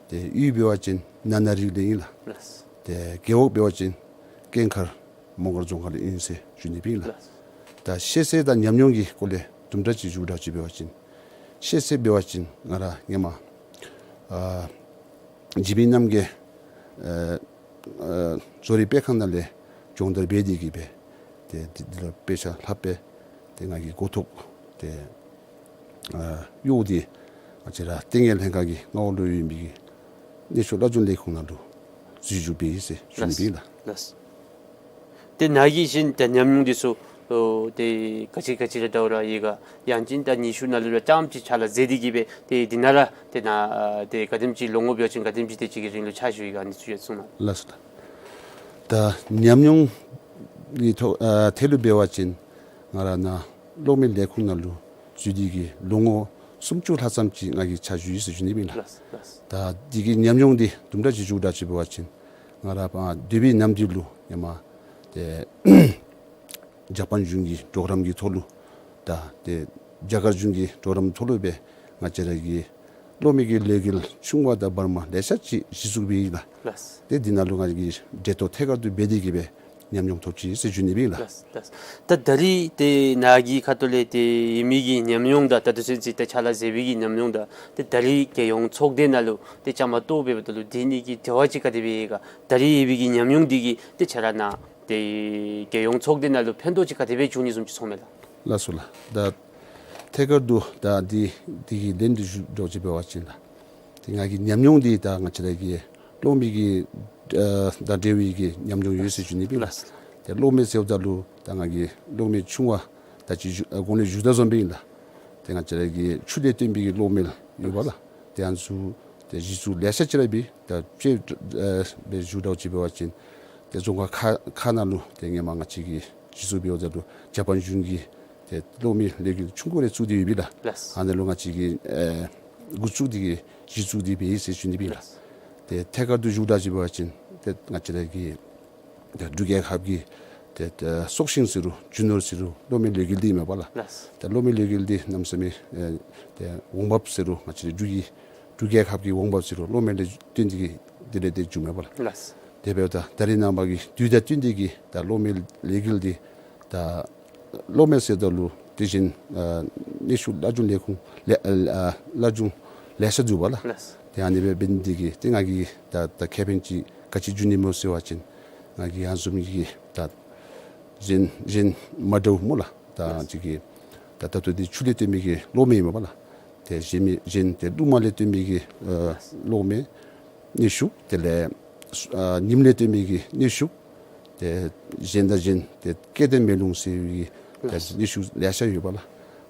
ཏེ་གཡུས་འབད་བ་ཅིན་ན་ན་རིག་ལས་ཨིན་ལགས། ལགས། ཏེ་རྒེད་འོག་འབད་བ་ཅིན་ཀེང་མཁར་མོང་སྒར་རྫོང་ཁག་ལས་ཨིན་ཟེར་ཞུ་ནི་ཨིན་ལགས། ལགས། ད་ཤེས་ཚད་དང་ཉམས་མྱོང་གི་སྐོར་ལས་དུམ་གྲ་ཅིག་ཞུ་དགོཔ་ཅིག་འབད་བ་ཅིན་ཤེས་ཚད་འབད་བ་ཅིན་ང་ར་སྔོན་མ་ཨ་འཇིགས་མེད་རྣམ་རྒྱལ་ཨ་ཨ་བཟོ་རིག་སྤེལ་ཁང་ནང་ལས་སྦྱོང་བརྡར་འབད་དེ་གིས་སྦེ་ཏེ་འདི་འདི་ལུ་དཔེ་ཆ་ལྷག་སྦེ་ཏེ་ང་གིས་འགོ་ཐོག་ཏེ་ཨ་གཡོག་འདི་ང་བཅས་ར་ལྟེ་གནས་ལྷན་ཁག་གི་མངའ་འོག་ལུ་ཡོད་མི་གི་གནས་མཆོག་བླ་སྦྱོང་ལས་ཁུངས་ནང་ལུ་འཛུལ་ཞུགས་འབད་ཡི་ཟེར་ཞུ་ནི་ཨིན་ལགས། ལགས། ཏེ་ནཱ་གི་གཞན་ཏེ་ཉམས་མྱོང་འདི་ཚུ་ཨོ་ཏེ་ག་ཅི་ག་ཅི་ར་འདྲཝ་ར་ཡོད་ག། ཡང་ཅིན་ད་ཉི་ཤུ་ནང་ལུ་ར་རྐྱངམ་ཅིག་ཕྱག་ལཱ་མཛད་དེ་གིས་སྦེ་ཏེ་འདི་ནང་ར་ཏེ་ནཱ་ཏེ་ག་དེམ་ཅིག་ལོ་ངོ་འབད་བ་ཅིན་ག་དེམ་ཅིག་དེ་ཅིག་གི་རིང་ལུ་ཕྱག་ཞུ་ཡི་ག་ཨ་ནི་ཚུ་ཡང་གསུང་གནང་། ལགས་སོ། ད་ཉམས་མྱོང་གི་ཐོག་ཨ་ཐད་ལུ་འབད་བ་ཅིན་ང་ར་ནཱ་གློག་མེ་ལས་ཁུངས་ནང་ལུ་འཛུལ་ཏེ་གིས་ལོ་ངོ་སུམ་ཅུ་ལྷག་ཙམ་ཅིག་ང་གིས་ཕྱག་ཞུ་ཡི་ཟེར་ཞུ་ནི་ཨིན་ལགས། ལགས། ད་འདི་གི་ཉམས་མྱོང་འདི་དུམ་གྲ་ཅིག་ཞུ་དགོཔ་ཅིག་འབད་བ་ཅིན་ང་ར་ཕར་སྡོད་པའི་ནམ་དུས་ལུ་ཧེ་མ་ཏེ་ཇ་པཱན་གཞུང་གི་གྲོགས་རམ་གྱི་ཐོག་ལུ་ད་ཏེ་རྒྱ་གར་གཞུང་གི་གྲོགས་རམ་ཐོག་ལུ་སྦེ་ང་བཅས་ར་གི་གློག་མེ་གི་ལས་འགུལ་ཆུང་བ་དང་བར་མ་ལེ་ཤ་ཅིག་གཞི་བཙུགས་འབད་ཡི་ལགས། ལགས། ཏེ་འདི་ནང་ལུ་ང་གིས་འབྲེལ་གཏོགས་ཐད་ཀར་དུ་འབད་དེ་གིས་སྦེ་ཉམས་མྱོང་ཐོབ་ཅི་ཟེར་ཞུ་ནི་ཨིན་ལགས། ལགས། ད་ད་རིས་ཏེ་ནཱ་གི་ཁ་ཐུག་ལས་ཏེ་ཡོད་མི་གི་ཉམས་མྱོང་དང་ད་ལྟོ་ཚུན་ཚོད་ཏེ་ཕྱག་ལཱ་མཛད་པའི་གི་ཉམས་མྱོང་དང་ཏེ་ད་རིས་རྒྱལ་ཡོངས་ཚོགས་སྡེ་ནང་ལུ་ཏེ་བཅའ་མར་གཏོགས་འབདཝ་ད་ལུ་འདི་གཉིས་ཀྱི་འབྲེལ་བ་ཅིག་ག་དེ་སྦེ་ཡོད་ག། ད་རིས་ཡོད་པའི་གི་ཉམས་མྱོང་འདི་གིས་ཏེ་ཁྱོད་ར་ནཱ་ཏེ་རྒྱལ་ཡོངས་ཚོགས་སྡེ་ནང་ལུ་ཕན་ཐོགས་ཅིག་ག་དེ་སྦེ་བྱུང་ནི་བཟུམ་ཅིག་ཚོརཝ་མས་ལགས། ལགས་སོ་ལགས། ད་ཐད་ཀར་དུ་ད་འདི་འདི་གི་ལན་འདི་ཞུ་དགོཔ་ཅིག་འབད་བ་ཅིན་ལགས། ཏེ་ང་གི་ཉམས་མྱོང་འདི་ད་ང་བཅས་ར་གི་གློག་མེ་གི་ཨ་དང་འབྲེལ་བའི་གི་ཉམས་མྱོང་ཡོད་ཟེར་ཞུ་ནི་ཨིན་ལགས། ཏེ་གློག་མེ་ཟེརཝ་ད་ལུ་ད་ང་གིས་གློག་མེ་ཆུང་བ་ད་ཅི་ཞུ་ཨ་གོང་ལས་ཞུ་དོ་བཟུམ་སྦེ་ཨིན་ལགས། ཏེ་ང་བཅས་ར་གི་ཆུ་ལས་བཏོན་པའི་གི་གློག་མེ་ཡོད་པ་ལགས། ཏེ་ཨ་ནི་ཚུ་ཏེ་གཞི་བཙུགས་ལེ་ཤ་ཅིག་ར་འབད་ད་དཔེ་ཨ་སྦེ་ཞུ་དགོཔ་ཅིག་འབད་བ་ཅིན་ཏེ་རྫོང་ཁག་ཁག་ཁག་ནང་ལུ་ཏེ་ཧེ་མ་ང་བཅས་ཀྱིས་གཞི་བཙུགས་འབདཝ་ད་ལུ་ཇ་པཱན་གཞུང་གི་ཏེ་གློག་མེ་ལས་འགུལ་ཆུང་ཀུ་རེ་བཙུགས་ཏེ་ཡོད་པས་ལགས། ལགས། ཨ་ནཱ་ལུ་ང་བཅས་ཀྱིས་ཨེ་འགོ་བཙུགས་ཏེ་གིས་གཞི་བཙུགས་ཏེ་འབད་ཡི་ཟེར་ཞུ་ནི་ཨིན་ལགས། ལགས། ཏེ་ཐད་ཀར་དུ་ཞུ་དགོཔ་ཅིག་འབད་བ་ཅིན་ཏེ་ང་བཅས་ར་གི་ཏེ་འབྲུག་རྒྱལ་ཁབ་ཀྱི་ཏེ་ཏེ་སྲོག་ཤིང་ཟེར་རུང་རྒྱུ་ནོར་ཟེར་རུང་གློག་མེ་ལས་འགུལ་འདི་ཨིན་མས་པ་ལགས། ལགས། ཏེ་གློག་མེ་ལས་འགུལ་འདི་གནམ་མེད་ས་མེད་ཨེ་ཏེ་འོང་འབབ་ཟེར་རུང་ང་བཅས་ར་འབྲུག་གི་འབྲུག་རྒྱལ་ཁབ་ཀྱི་འོང་འབབ་ཟེར་རུང་གློག་མེ་ལས་བརྟེན་ཏེ་གིས་འདི་ལས་ཏེ་འབྱུངམ་མས་པ་ལགས། ལགས། དེ་འབདཝ་ད་ད་རིས་ནངས་པ་གི་དུས་དང་བསྟུན་ཏེ་གིས་ད་གློག་མེ་ལས་འགུལ་འདི་ད་གློག་མེ་ཟེརཝ་ད་ལུ་དེ་བཞིན་ཨ་གནས་མཆོག་བླ་སྦྱོང་ལས་ཁུངས་ལས་ཨ་བླ་སྦྱོང་ལེ་ཤ་འདུག་པ་ལགས། ལགས། ཏེ་ཨ་ནི་སྦེ་འབད་ནི་འདི་གིས་ཏེ་ང་གིས་ད་ད་ཁེ་ཕན་ཅིག་ག་ཅི་འབྱུང་ནི་སྨོ་ཟེར་བ་ཅིན་ང་གིས་ཨ་ནི་བཟུམ་གྱི་ད་གཞན་གཞན་མ་འདྲཝ་སྨོ་ལགས། ད་ལགས། ཅིག་གིས་ད་ད་ལྟོ་འདི་ཆུ་ལས་བཏོན་མི་གི་གློག་མེ་ཨིན་མས་པ་ལགས། ཏེ་གཞན་མི་གཞན་ཏེ་རླུང་མ་ལས་བརྟེན་པའི་གི་ཨ་གློག་མེ་གནོན་ཤུགས། དེ་ལས་ཨ་ཉིམ་ལས་བརྟེན་པའི་གི་གནོན་ཤུགས། ཏེ་གཞན་དང་གཞན་ཏེ་སྐྱེ་ལྡན་མེ་རླུང་ཟེར་བའི་གི་ཏེ་གནོན་ཤུགས་ལེ་ཤ་ཡོད་པ་ལགས།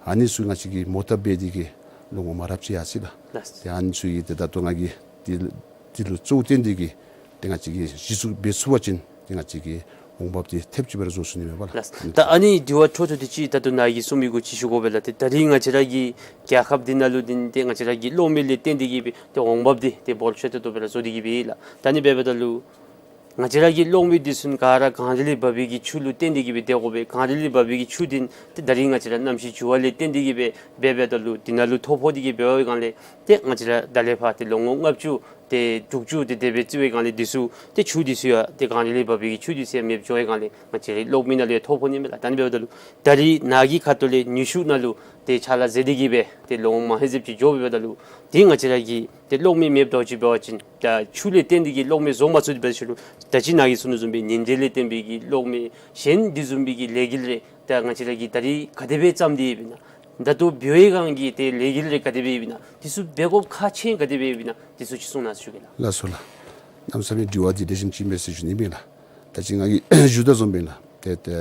ཨ་ནི་ཚུ་ང་བཅས་ཀྱིས་མོ་བཏབ་འབད་དེ་གིས་ལོ་ངོ་མང་རབས་ཅིག་ཡར་སོ་ཡི་ལགས། ཏེ་ཨ་ནི་ཚུ་གི་ཏེ་ད་ལྟོ་ང་གིས་དེ་དེ་ལུ་གཙོ་བོ་བཏོན་ཏེ་གིས་ཏེ་ང་བཅས་ཀྱིས་གཞི་བཙུགས་འབད་ཚུགས་པ་ཅིན་ཏེ་ང་བཅས་ཀྱི་འོང་འབབ་འདི་ཐེབས་ཅིག་སྦེ་ར་བཟོ་ཚུགས་ནི་མས་པ་ལགས། ལགས། ད་ཨ་ནི་དྲི་བ་འཕྲོ་མཐུད་དེ་ཅིག་ད་ལྟོ་ནཱ་གིས་གསུངས་མི་གུ་ཅིག་ཞུ་དགོ་པས་ལགས། ཏེ་ད་རིས་ང་བཅས་ར་གི་རྒྱལ་ཁབ་འདི་ནང་ལུ་འདི་ཏེ་ང་བཅས་ར་གི་གློག་མེ་ལས་བརྟེན་ཏེ་གིས་སྦེ་ཏེ་འོང་འབབ་འདི་ཏེ་འབོར་ཆེ་ཏོག་ཏོ་སྦེ་ར་བཟོ་སྟེ་གིས་སྦེ་ལགས། ད་ཨ་ནི་འབདཝ་ད་ལུ་ང་བཅས་ར་གི་གློག་མེ་འདི་ཚུ་ག་ར་གངས་རི་ལས་འབབ་པའི་གི་ཆུ་ལུ་བརྟེན་ཏེ་གིས་སྦེ་སྡོད་དགོ་པས། གངས་རི་ལས་འབབ་པའི་གི་ཆུ་འདི་ཏེ་ད་རིས་ང་བཅས་ར་གནམ་གཤིས་འགྱུར་བ་ལས་བརྟེན་ཏེ་གིས་སྦེ་འབད་འབདཝ་ད་ལུ་འདི་ནང་ལུ་ཐོ་ཕོག་སྟེ་གིས་འབད་བའི་སྒང་ལས་ཏེ་ང་བཅས་ར་ད་ལས་ཕར་ཏེ་ལོ་ངོ་ལྔ་བཅུ་ཏེ་དྲུག་ཅུ་ཏེ་དེ་སྦེ་རྩི་བའི་སྒང་ལས་འདི་ཚུ་ཏེ་ཆུ་འདི་ཚུ་ཡང་ཏེ་གངས་རི་ལས་འབབ་པའི་གི་ཆུ་འདི་ཚུ་ཡང་མེདཔ་འགྱོ་བའི་སྒང་ལས་ང་བཅས་རའི་གློག་མེ་ནང་ལུ་ཡང་ཐོ་ཕོག་ནི་མས་ལགས། ད་ཨ་ནི་འབདཝ་ད་ལུ་ད་རིས་ནཱ་གི་ཁ་ཐུག་ལས་ནུས་ཤུགས་ནང་ལུ་ཏེ་ཕྱག་ལཱ་མཛད་དེ་གིས་སྦེ་ཏེ་ལོ་ངོ་མང་ཧེང་སྐལ་ཅིག་འགྱོ་འབདཝ་ད་ལུ་ཏེ་ང་བཅས་ར་གི་ཏེ་གློག་མེ་མེདཔ་འགྱོ་ཅི་འབད་བ་ཅིན་ད་ཆུ་ལས་བརྟེན་ཏེ་གིས་གློག་མེ་བཟོ་མ་ཚུགས་ཏེ་འབད་ཞུ་རུང་ད་ཅི་ནཱ་གིས་གསུངས་དོ་བཟུམ་སྦེ་ཉིན་དྲོད་ལས་བརྟེན་པའི་གི་གློག་མེ་གཞན་འདི་བཟུམ་སྦེ་གི་ལས་འགུལ་རེ་ད་ང་བཅས་ར་གིས་ད་རིས་ག་དེ་སྦེ་བརྩམས་ཏེ་ཡོདཔ་ཨིན་ན། ད་ལྟོ་འབད་བའི་སྒང་གི་ཏེ་ལས་འགུལ་རེ་ག་དེ་སྦེ་ཡོདཔ་ཨིན་ན། འདི་ཚུ་འབད་དགོཔ་ཁག་ཆེ་ག་དེ་སྦེ་ཡོདཔ་ཨིན་ན། འདི་ཚུ་ཅིག་གསུང་གནང་ཞུ་གེ་ལགས། ལགས་སོ་ལགས། གནམ་མེད་ས་མེད་དྲི་བ་འདི་ལེགས་ཤོམ་ཅིག་ཨིན་པས་ཟེར་ཞུ་ནི་ཨིན་ལགས། ད་ཅི་ང་གིས་ཞུ་དོ་བཟུམ་སྦེ་ལགས། ཏེ་ཏེ་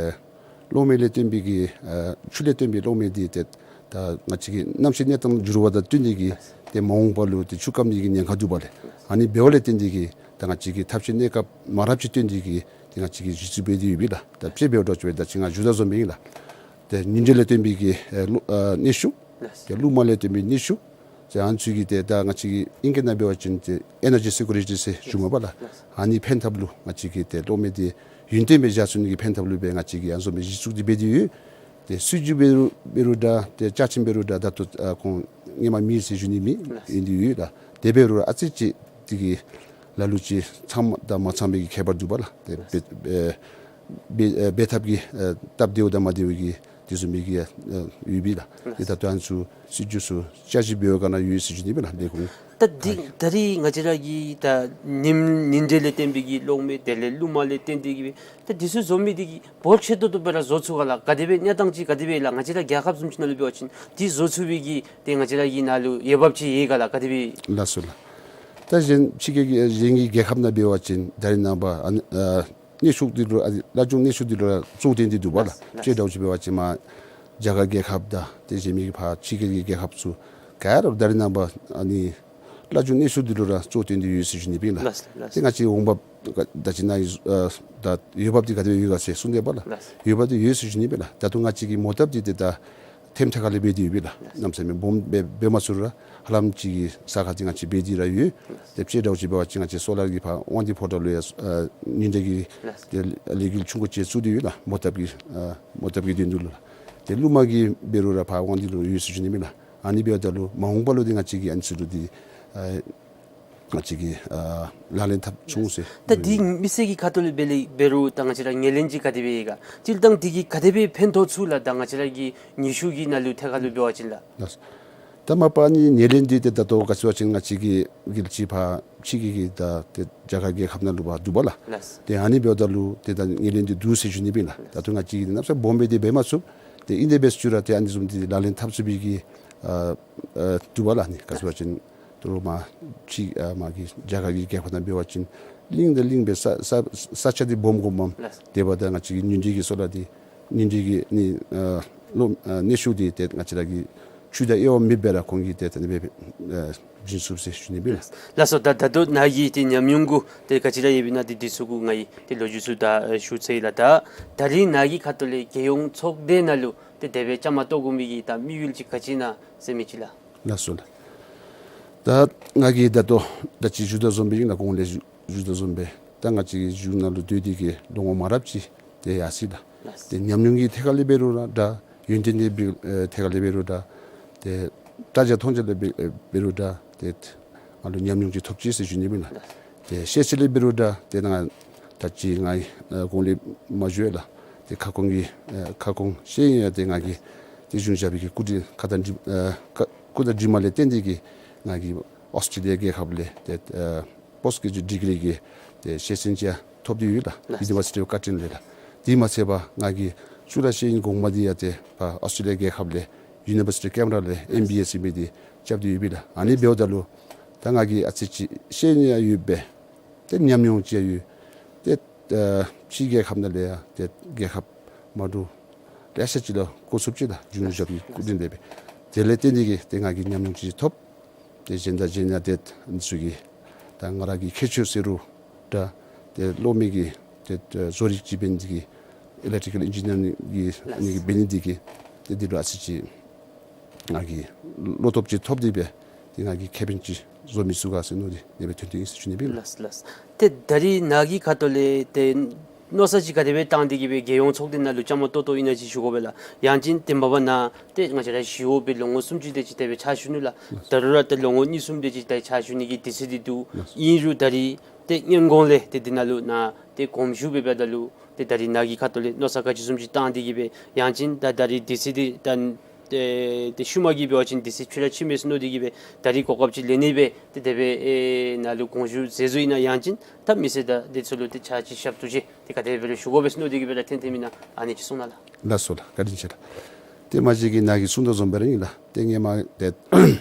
གློག་མེ་ལས་བརྟེན་པའི་གི་ཨ་ཆུ་ལས་བརྟེན་པའི་གློག་མེ་འདི་ཏེ་ད་ང་བཅས་ཀྱི་གནམ་གཤིས་གནས་སྟངས་འགྱུར་བ་དང་བསྟུན་ཏེ་གིས་ཏེ་མ་འོངས་པ་ལུ་ཏེ་ཆུ་སྐམ་ནི་གི་ཉེན་ཁ་འདུག་པ་ལགས། ཨ་ནི་འབདཝ་ལས་བརྟེན་ཏེ་གིས་ད་ང་བཅས་ཀྱིས་ཐབས་ཤེས་གནས་སྐབས་མང་རབས་ཅིག་བཏོན་ཏེ་གིས་ཏེ་ང་བཅས་ཀྱིས་གཞི་བཙུགས་འབད་དེ་ཡོདཔ་ཨིན་ལགས། ད་དཔྱེ་འབད་བ་ཅིན་ད་ཅི་ང་ཞུ་དོ་བཟུམ་སྦེ་ཨིན་ལགས། ཏེ་ཉིན་དྲོད་ལས་བརྟེན་པའི་གི་ཨེ་གློག་ཨ་གནོན་ཤུགས། ལགས། ཏེ་རླུང་མ་ལས་བརྟེན་པའི་གནོན་ཤུགས། ཏེ་ཨ་ནི་ཚུ་གི་ཏེ་ད་ང་བཅས་ཀྱི་ཨིང་སྐད་ནང་འབད་བ་ཅིན་ཏེ་ཨེ་ནར་ཇི་སི་ཀུ་རི་ཊི་ཟེར་ཞུ་མས་པ་ལགས། ལགས། ཨ་ནི་ཕན་ཐབས་ལུ་ང་བཅས་ཀྱིས་ཏེ་གློག་མེ་འདི་ཡུན་བརྟན་སྦེ་བཞག་ཚུགས་ནི་གི་ཕན་ཐབས་ལུ་སྦེ་ང་བཅས་ཀྱིས་ཨ་ནི་བཟུམ་སྦེ་གཞི་བཙུགས་ཏེ་འབད་དེ་ཡོད། ཏེ་སྲིད་བྱུས་འབད་རུང་འབད་རུང་འདྲ་ཏེ་བཅའ་ཁྲིམས་འབད་རུང་འདྲ་ད་ལྟོ་ཨ་ཁོང་སྔོན་མ་མེད་ཟེར་ཞུ་ནི་མེད། ལགས། ཨིན་དེ་ཡོད་ལགས། དེ་འབད་རུང་ཨ་ཙི་ཅིག་དེ་གི་ལ་ལུ་ཅིག་ཚང་མ་དང་མ་ཚང་བའི་གི་ཁྱད་པར་འདུག་པ་ལགས། ཏེ་ལགས། འབད་འབད་འབད་འབད་ཐབས་ཀྱི་ཨ་སྟབས་བདེཝ་དང་མ་བདེཝ་གི་དེ་བཟུམ་མའི་གི་ཨ་ཡོད་པས་ལགས། ཏེ་ད་ལྟོ་ཨ་ནི་ཚུ་སྲིད་བྱུས་ཚུ་བསྐྱར་ཞིབ་འབད་བའི་སྒང་ན་ཡོད་ཟེར་ཞུ་ནི་མས་ལགས། ལས་ཁུངས། ད་འདི་ད་རིས་ང་བཅས་ར་གི་ད་ཉིམ་ཉིན་དྲོད་ལས་བརྟེན་པའི་གི་གློག་མེ་དེ་ལས་རླུང་མ་ལས་བརྟེན་ཏེ་གིས་སྦེ་ད་འདི་ཚུ་བཟོ་མི་འདི་གིས་འབོར་ཆེ་ཏོག་ཏོ་སྦེ་ར་བཟོ་ཚུགས་ག་ལགས། ག་དེ་སྦེ་གནས་སྟངས་ཅིག་ག་དེ་སྦེ་ལགས། ང་བཅས་ར་རྒྱལ་ཁབ་བཟུམ་ཅིག་ནང་ལུ་འབད་བ་ཅིན་འདི་བཟོ་ཚུགས་པའི་གི་ཏེ་ང་བཅས་ར་གི་ནང་ལུ་འོས་འབབ་ཅིག་ཡོད་ག་ལགས། ག་དེ་སྦེ། ལགས་སོ་ལགས། ད་གཞན་ཕྱི་རྒྱལ་གྱི་གཞན་གྱི་རྒྱལ་ཁབ་ནང་འབད་བ་ཅིན་ད་རིས་ནངས་པ་ཨ་ནི་ཨ་གནོན་ཤུགས་འདི་ལུ་ཨ་ལ་ཆུང་གནོན་ཤུགས་འདི་ལུ་ར་གཙོ་བོ་བཏོན་ཏེ་འདུག་པ་ལགས། ལགས། དཔྱེ་འདྲཝ་ཅིག་འབད་བ་ཅིན་མར་རྒྱ་གར་རྒྱལ་ཁབ་དང་ཏེ་གཞན་མི་གི་ཕར་ཕྱི་རྒྱལ་གྱི་རྒྱལ་ཁབ་ཚུ་ག་ར་ད་རིས་ནངས་པ་ཨ་ནི་ལ་ཆུང་གནོན་ཤུགས་འདི་ལུ་ར་གཙོ་བོ་བཏོན་ཏེ་ཡོད་ཟེར་ཞུ་ནི་ཨིན་ལགས། ལགས་ལགས། ཏེ་ང་བཅས་འོང་འབབ་ད་ཅི་ནཱ་ཨ་ད་འོས་འབབ་འདི་ག་དེ་སྦེ་ཡོད་ག་ཟེར་གསུངས་དེས་པ་ལགས། ལགས། འོས་འབབ་འདི་ཡོད་ཟེར་ཞུ་ནི་ཨིན་ལགས། ད་ལྟོ་ང་བཅས་ཀྱི་མོ་བཏབ་འདི་ཏེ་ད་ཐེམ་ཐེ་ཁ་ལས་འབད་དེ་ཡོད་པས་ལགས། གནམ་མེད་ས་མེད་སྦོམ་སྦེ་འབད་མ་ཚུགས་རུང་ར་ཧ་ལམ་ཅིག་གི་ས་ཁ་འདི་ང་བཅས་འབད་དེ་ར་ཡོད། ཏེ་དཔྱེ་འདྲཝ་ཅིག་འབད་བ་ཅིན་ང་བཅས་སོ་ལར་གྱི་ཕར་དབང་འདུས་ཕོ་བྲང་ལུ་ཡང་ཨ་ཉིན་དྲོད་ཀྱི་ཏེ་ལས་འགུལ་ཆུང་ཀུ་ཅིག་བཙུགས་ཏེ་ཡོད་ལགས། མོ་བཏབ་ཀྱི་ཨ་མོ་བཏབ་ཀྱི་དོན་དུ་ལུ་ལགས། ཏེ་རླུང་མ་གི་འབད་རུང་ར་ཕར་དབང་འདུས་ལུ་ཡོད་ཟེར་ཞུ་ནི་ཨིན་ལགས། ཨ་ནི་འབདཝ་ད་ལུ་མ་འོངས་པ་ལུ་འདི་ང་བཅས་ཀྱིས་ཨ་ནི་ཚུ་ལུ་འདི་ཨ་ང་བཅས་ཀྱིས་ཨ་ལག་ལེན་འཐབ་ཚུགས་འོང་ཟེར། ད་འདི་མི་སེར་གྱི་ཁ་ཐུག་ལས་འབད་ལས་འབད་རུང་ད་ང་བཅས་ར་ངོས་ལེན་ཅིག་ག་དེ་སྦེ་ཡོད་ག། སྤྱིར་བཏང་འདི་གིས་ག་དེ་སྦེ་ཕན་ཐོགས་ཚུགས་ལགས། ད་ང་བཅས་ར་གི་ནུས་ཤུགས་ཀྱི་ནང་ལུ་ཐད་ཁར་ལུ་འབད་བ་ཅིན་ལགས། ལགས། ད་མ་པ་ནི་ངོས་ལེན་འདི་ཏེ་ད་ལྟོ་ག་ཅི་བ་ཅིན་ང་བཅས་ཀྱི་གལ་ཅིག་ཕར་ཕྱི་རྒྱལ་གྱི་ད་ཏེ་རྒྱ་གར་རྒྱལ་ཁབ་ནང་ལུ་ཕར་འདུག་པ་ལགས། ལགས། ཏེ་ཨ་ནི་འབདཝ་ད་ལུ་ཏེ་ད་ངོས་ལེན་འདི་འདུག་ཟེར་ཞུ་ནི་ཨིན་ལགས། ད་ལྟོ་ང་བཅས་ཀྱིས་གནམ་མེད་ས་མེད་སྦོམ་སྦེ་འདི་འབད་མ་ཚུགས། ཏེ་ཨིན་དེ་འབད་ཚུགས་རུང་ཏེ་ཨ་ནི་བཟུམ་འདི་ལག་ལེན་འཐབ་ཚུགས་པའི་གི་ཨ་ཨ་འདུག་པ་ལགས། ཨ་ནི་ག་ཅི་བ་ཅིན་ད་རུང་མར་ཕྱི་ཨ་མར་གྱི་རྒྱ་གར་གྱི་རྒྱལ་ཁབ་ནང་འབད་བ་ཅིན་གླིང་དང་གླིང་སྦེ་ས་ས་ས་ཆ་འདི་སྦོམ་དགོཔ་མས། ལགས། དེ་འབདཝ་ད་ང་བཅས་ཀྱི་ཉིན་དྲོད་ཀྱི་སོ་ལར་འདི་ཉིན་དྲོད་ཀྱི་ནི་ཨ་གློག་ཨ་གནོན་ཤུགས་འདི་ཏེ་ང་བཅས་ར་གི་ཆུ་དང་དབྱེ་བ་མེདཔ་སྦེ་ར་ཁོང་གིས་ཏེ་ད་ཨ་ནི་སྦེ་ཨ་བྱིན་ཚུགས་ཟེར་ཞུ་ནི་ཨིན་ལགས། ལགས་སོ། ད་ད་ལྟོ་ནཱ་གི་ཏེ་ཉམས་མྱོང་གུ་ཏེ་ག་ཅི་ར་ཡོདཔ་ཨིན་ན་ཏེ་འདི་ཚུ་གུ་ང་གིས་ཏེ་ལོ་རྒྱུས་ཚུ་ད་ཨ་ཞུ་ཚར་ཡི་ལགས། ད་ད་རིས་ནཱ་གི་ཁ་ཐུག་ལས་རྒྱལ་ཡོངས་ཚོགས་སྡེ་ནང་ལུ་ཏེ་དེ་སྦེ་བཅའ་མར་གཏོགས་དགོ་མི་གི་ད་དམིགས་ཡུལ་ཅིག་ག་ཅི་ཨིན་ན་ཟེར་མི་ཅིག་ལགས། ལགས་སོ་ལགས། ད་ང་གིས་ད་ལྟོ་ད་ཅི་ཞུ་དོ་བཟུམ་སྦེ་ཨིན་ན་གོང་ལས་ཞུ་ཞུ་དོ་བཟུམ་སྦེ་ད་ང་བཅས་ཀྱི་གཞུང་ནང་ལུ་སྡོད་དེ་གིས་ལོ་ངོ་མང་རབས་ཅིག་ཏེ་ཡར་སོ་ཡི་ལགས། ལགས། ཏེ་ཉམས་མྱོང་གི་ཐད་ཁར་ལས་འབད་རུང་ར་འདྲ་ཡོན་ཏན་གྱི་འབད་ཨེ་ཐད་ཁར་ལས་འབད་རུང་འདྲ་ཏེ་དྲ་རྒྱ་མཐོང་རྒྱ་ལས་འབད་ཨེ་འབད་རུང་འདྲ་ཏེ་ང་ལུ་ཉམས་མྱོང་ཅིག་ཐོབ་ཅི་ཟེར་ཞུ་ནི་ཨིན་ལགས། ལགས། ཏེ་ཤེས་ཚད་ལས་འབད་རུང་འདྲ་ཏེ་ནཱ་ད་ཅི་ང་ཨེ་གོང་ལས་མར་ཞུ་ཡི་ལགས། ཏེ་ཁ་སྐོང་གི་ཨེ་ཁ་སྐོང་ཤེས་ཡོན་ཡང་ཏེ་ང་གིས་ཏེ་གཞུང་ཞབས་པའི་གི་སྐུ་དྲིན་ཁ་དང་འགྲིག་ཨེ་ཁ་སྐུ་དང་གྲིབ་མ་ལས་བརྟེན་ཏེ་གིས་ང་གིས་ཨོསི་ཊྲེ་ལི་ཡ་རྒྱལ་ཁབ་ལས་ཏེ་ཨེ་པོསཊ་གྷེ་ཇུ་ཌིག་རི་གི་ཏེ་ཤེས་ཚད་ཅིག་ཐོབ་སྟེ་ཡོད་ལགས། ལགས། ཡུ་ནི་བར་སི་ཊི་ཨོཕ་ཀར་ཊིན་ལས་ལགས། དེ་མ་ཚད་པར་ང་གིས་གཙུག་ལག་ཤེས་ཡོན་གོང་མ་འདི་ཡང་ཏེ་ཕར་ཨོསི་ཊྲེ་ལི་ཡ་རྒྱལ་ཁབ་ལས་ University of Canberra ལས་ཨེམ་བི་ཨེ་ཟེར་མི་འདི་རྐྱབ་སྟེ་ཡོད་པས་ལགས། ཨ་ནི་འབདཝ་ད་ལུ་ད་ང་གིས་ཨ་ཙི་ཅིག་ཤེས་ནི་ཡང་ཡོད་པས། ཏེ་ཉམས་མྱོང་ཅིག་ཡང་ཡོད། ཏེ་ཨ་ཕྱི་རྒྱལ་ཁབ་ནང་ལས་ཡང་ཏེ་རྒྱལ་ཁབ་མ་འདྲཝ་ལེ་ཤ་ཅིག་ལུ་སྐོར་ཚུགསཔ་ཅིག་ལགས། རྒྱུན་བཞུགས་ཀྱི་སྐུ་མདུན་འདི་སྦེ། དེ་ལས་བརྟེན་ཏེ་གིས་ཏེ་ང་གིས་ཉམས་མྱོང་ཅིག་ཐོབ། ཏེ་གཞན་དང་གཞན་ཡང་ཏེ་འདི་ཚུ་གིས་ད་ང་ར་གི་ཁྱད་ཆོས་ཟེར་རུང་འདྲ། ཏེ་གློག་མེ་གི་ཏེ་ཨ་བཟོ་རིག་ཅིག་འབད་ནི་འདི་གིས་ཨི་ལེག་ཊི་ཀལ་ཨིན་ཇི་ནི་ཡ་རིང་གི་ཨ་ནི་གི་འབད་ནི་འདི་གིས་ཏེ་འདི་ལུ་ཨ་ཙི་ཅིག་ང་གིས་བློ་སྟོབས་ཅིག་ཐོབ་སྟེ་སྦེ་ཏེ་ང་གིས་ཁེ་ཕན་ཅིག་བཟོ་མི་ཚུགས་ག་ཟེར་མནོ་སྟེ་ཨ་ནི་སྦེ་ཐོན་ཏེ་ཨིན་ཟེར་ཞུ་ནི་སྦེ་ལགས། ལགས་ལགས། ཏེ་ད་རིས་ནཱ་གི་ཁ་ཐུག་ལས་ཏེ་མནོ་བསམ་ཅིག་ག་དེ་སྦེ་བཏང་སྟེ་གིས་སྦེ་རྒྱལ་ཡོངས་ཚོགས་སྡེ་ནང་ལུ་བཅའ་མར་གཏོགས་གཏོགསཔ་ཨིན་ན་ཅིག་ཞུ་དགོ་པས་ལགས། ཡང་ཅིན་ཏེ་མ་པ་ནཱ་ཏེ་ང་བཅས་ར་ཞི་གཡོག་སྦེ་ལོ་ངོ་སུམ་ཅུ་དེ་ཅིག་དེ་སྦེ་ཕྱག་ཞུ་ནུག་ལགས། ད་རུང་ར་ཏེ་ལོ་ངོ་གཉིས་གསུམ་དེ་ཅིག་ད་ཕྱག་ཞུ་ནི་གི་དུས་ཚོད་འདི་འདུག། ཨིན་རུང་ད་རིས་ཏེ་སྔོན་གོང་ལས་ཏེ་འདི་ནང་ལུ་ནཱ་ཏེ་གོམ་ཞུགས་འབདཝ་ད་ལུ་ཏེ་ད་རིས་ནཱ་གི་ཁ་ཐུག་ལས་མནོ་བསམ་ག་ཅི་བཟུམ་ཅིག་བཏང་སྟེ་གིས་སྦེ་ཡང་ཅིན་ད་ད་རིས་དུས་ཚོད་འདི་ད་ཏེ་ཏེ་ཤུལ་མ་གི་འབད་བ་ཅིན་དུས་ཚོད་ཕྱི་ར་ཕྱིས་མས་ཟེར་མནོ་སྟེ་གིས་སྦེ་ད་རིས་གོ་སྐབས་ཅིག་ལེན་ནི་སྦེ་ཏེ་དེ་སྦེ་ཨེ་ནཱ་ལུ་དགོངས་ཞུ་མཛད་བཟོ་ཨིན་ན། ཡང་ཅིན་ད་མི་སེར་དང་དེ་ཚུ་ལུ་ཏེ་ཕྱག་ཅིག་ཞབས་ཏོག་ཅིག་ཏེ་ག་དེ་སྦེ་ལུ་ཞུ་དགོ་པས་ཟེར་མནོ་སྟེ་གིས་སྦེ་ར་ཐོན་ཐོནམ་ཨིན་ན། ཨ་ནི་ཅིག་གསུང་གནང་ལགས། ལགས་སོ་ལགས། བཀའ་དྲིན་ཆེ་ལགས། ཏེ་མ་གཞི་གིས་ནཱ་གིས་གསུང་དོ་བཟུམ་སྦེ་ར་ཨིན་ལགས། ཏེ་ཧེ་མ་ཏེ་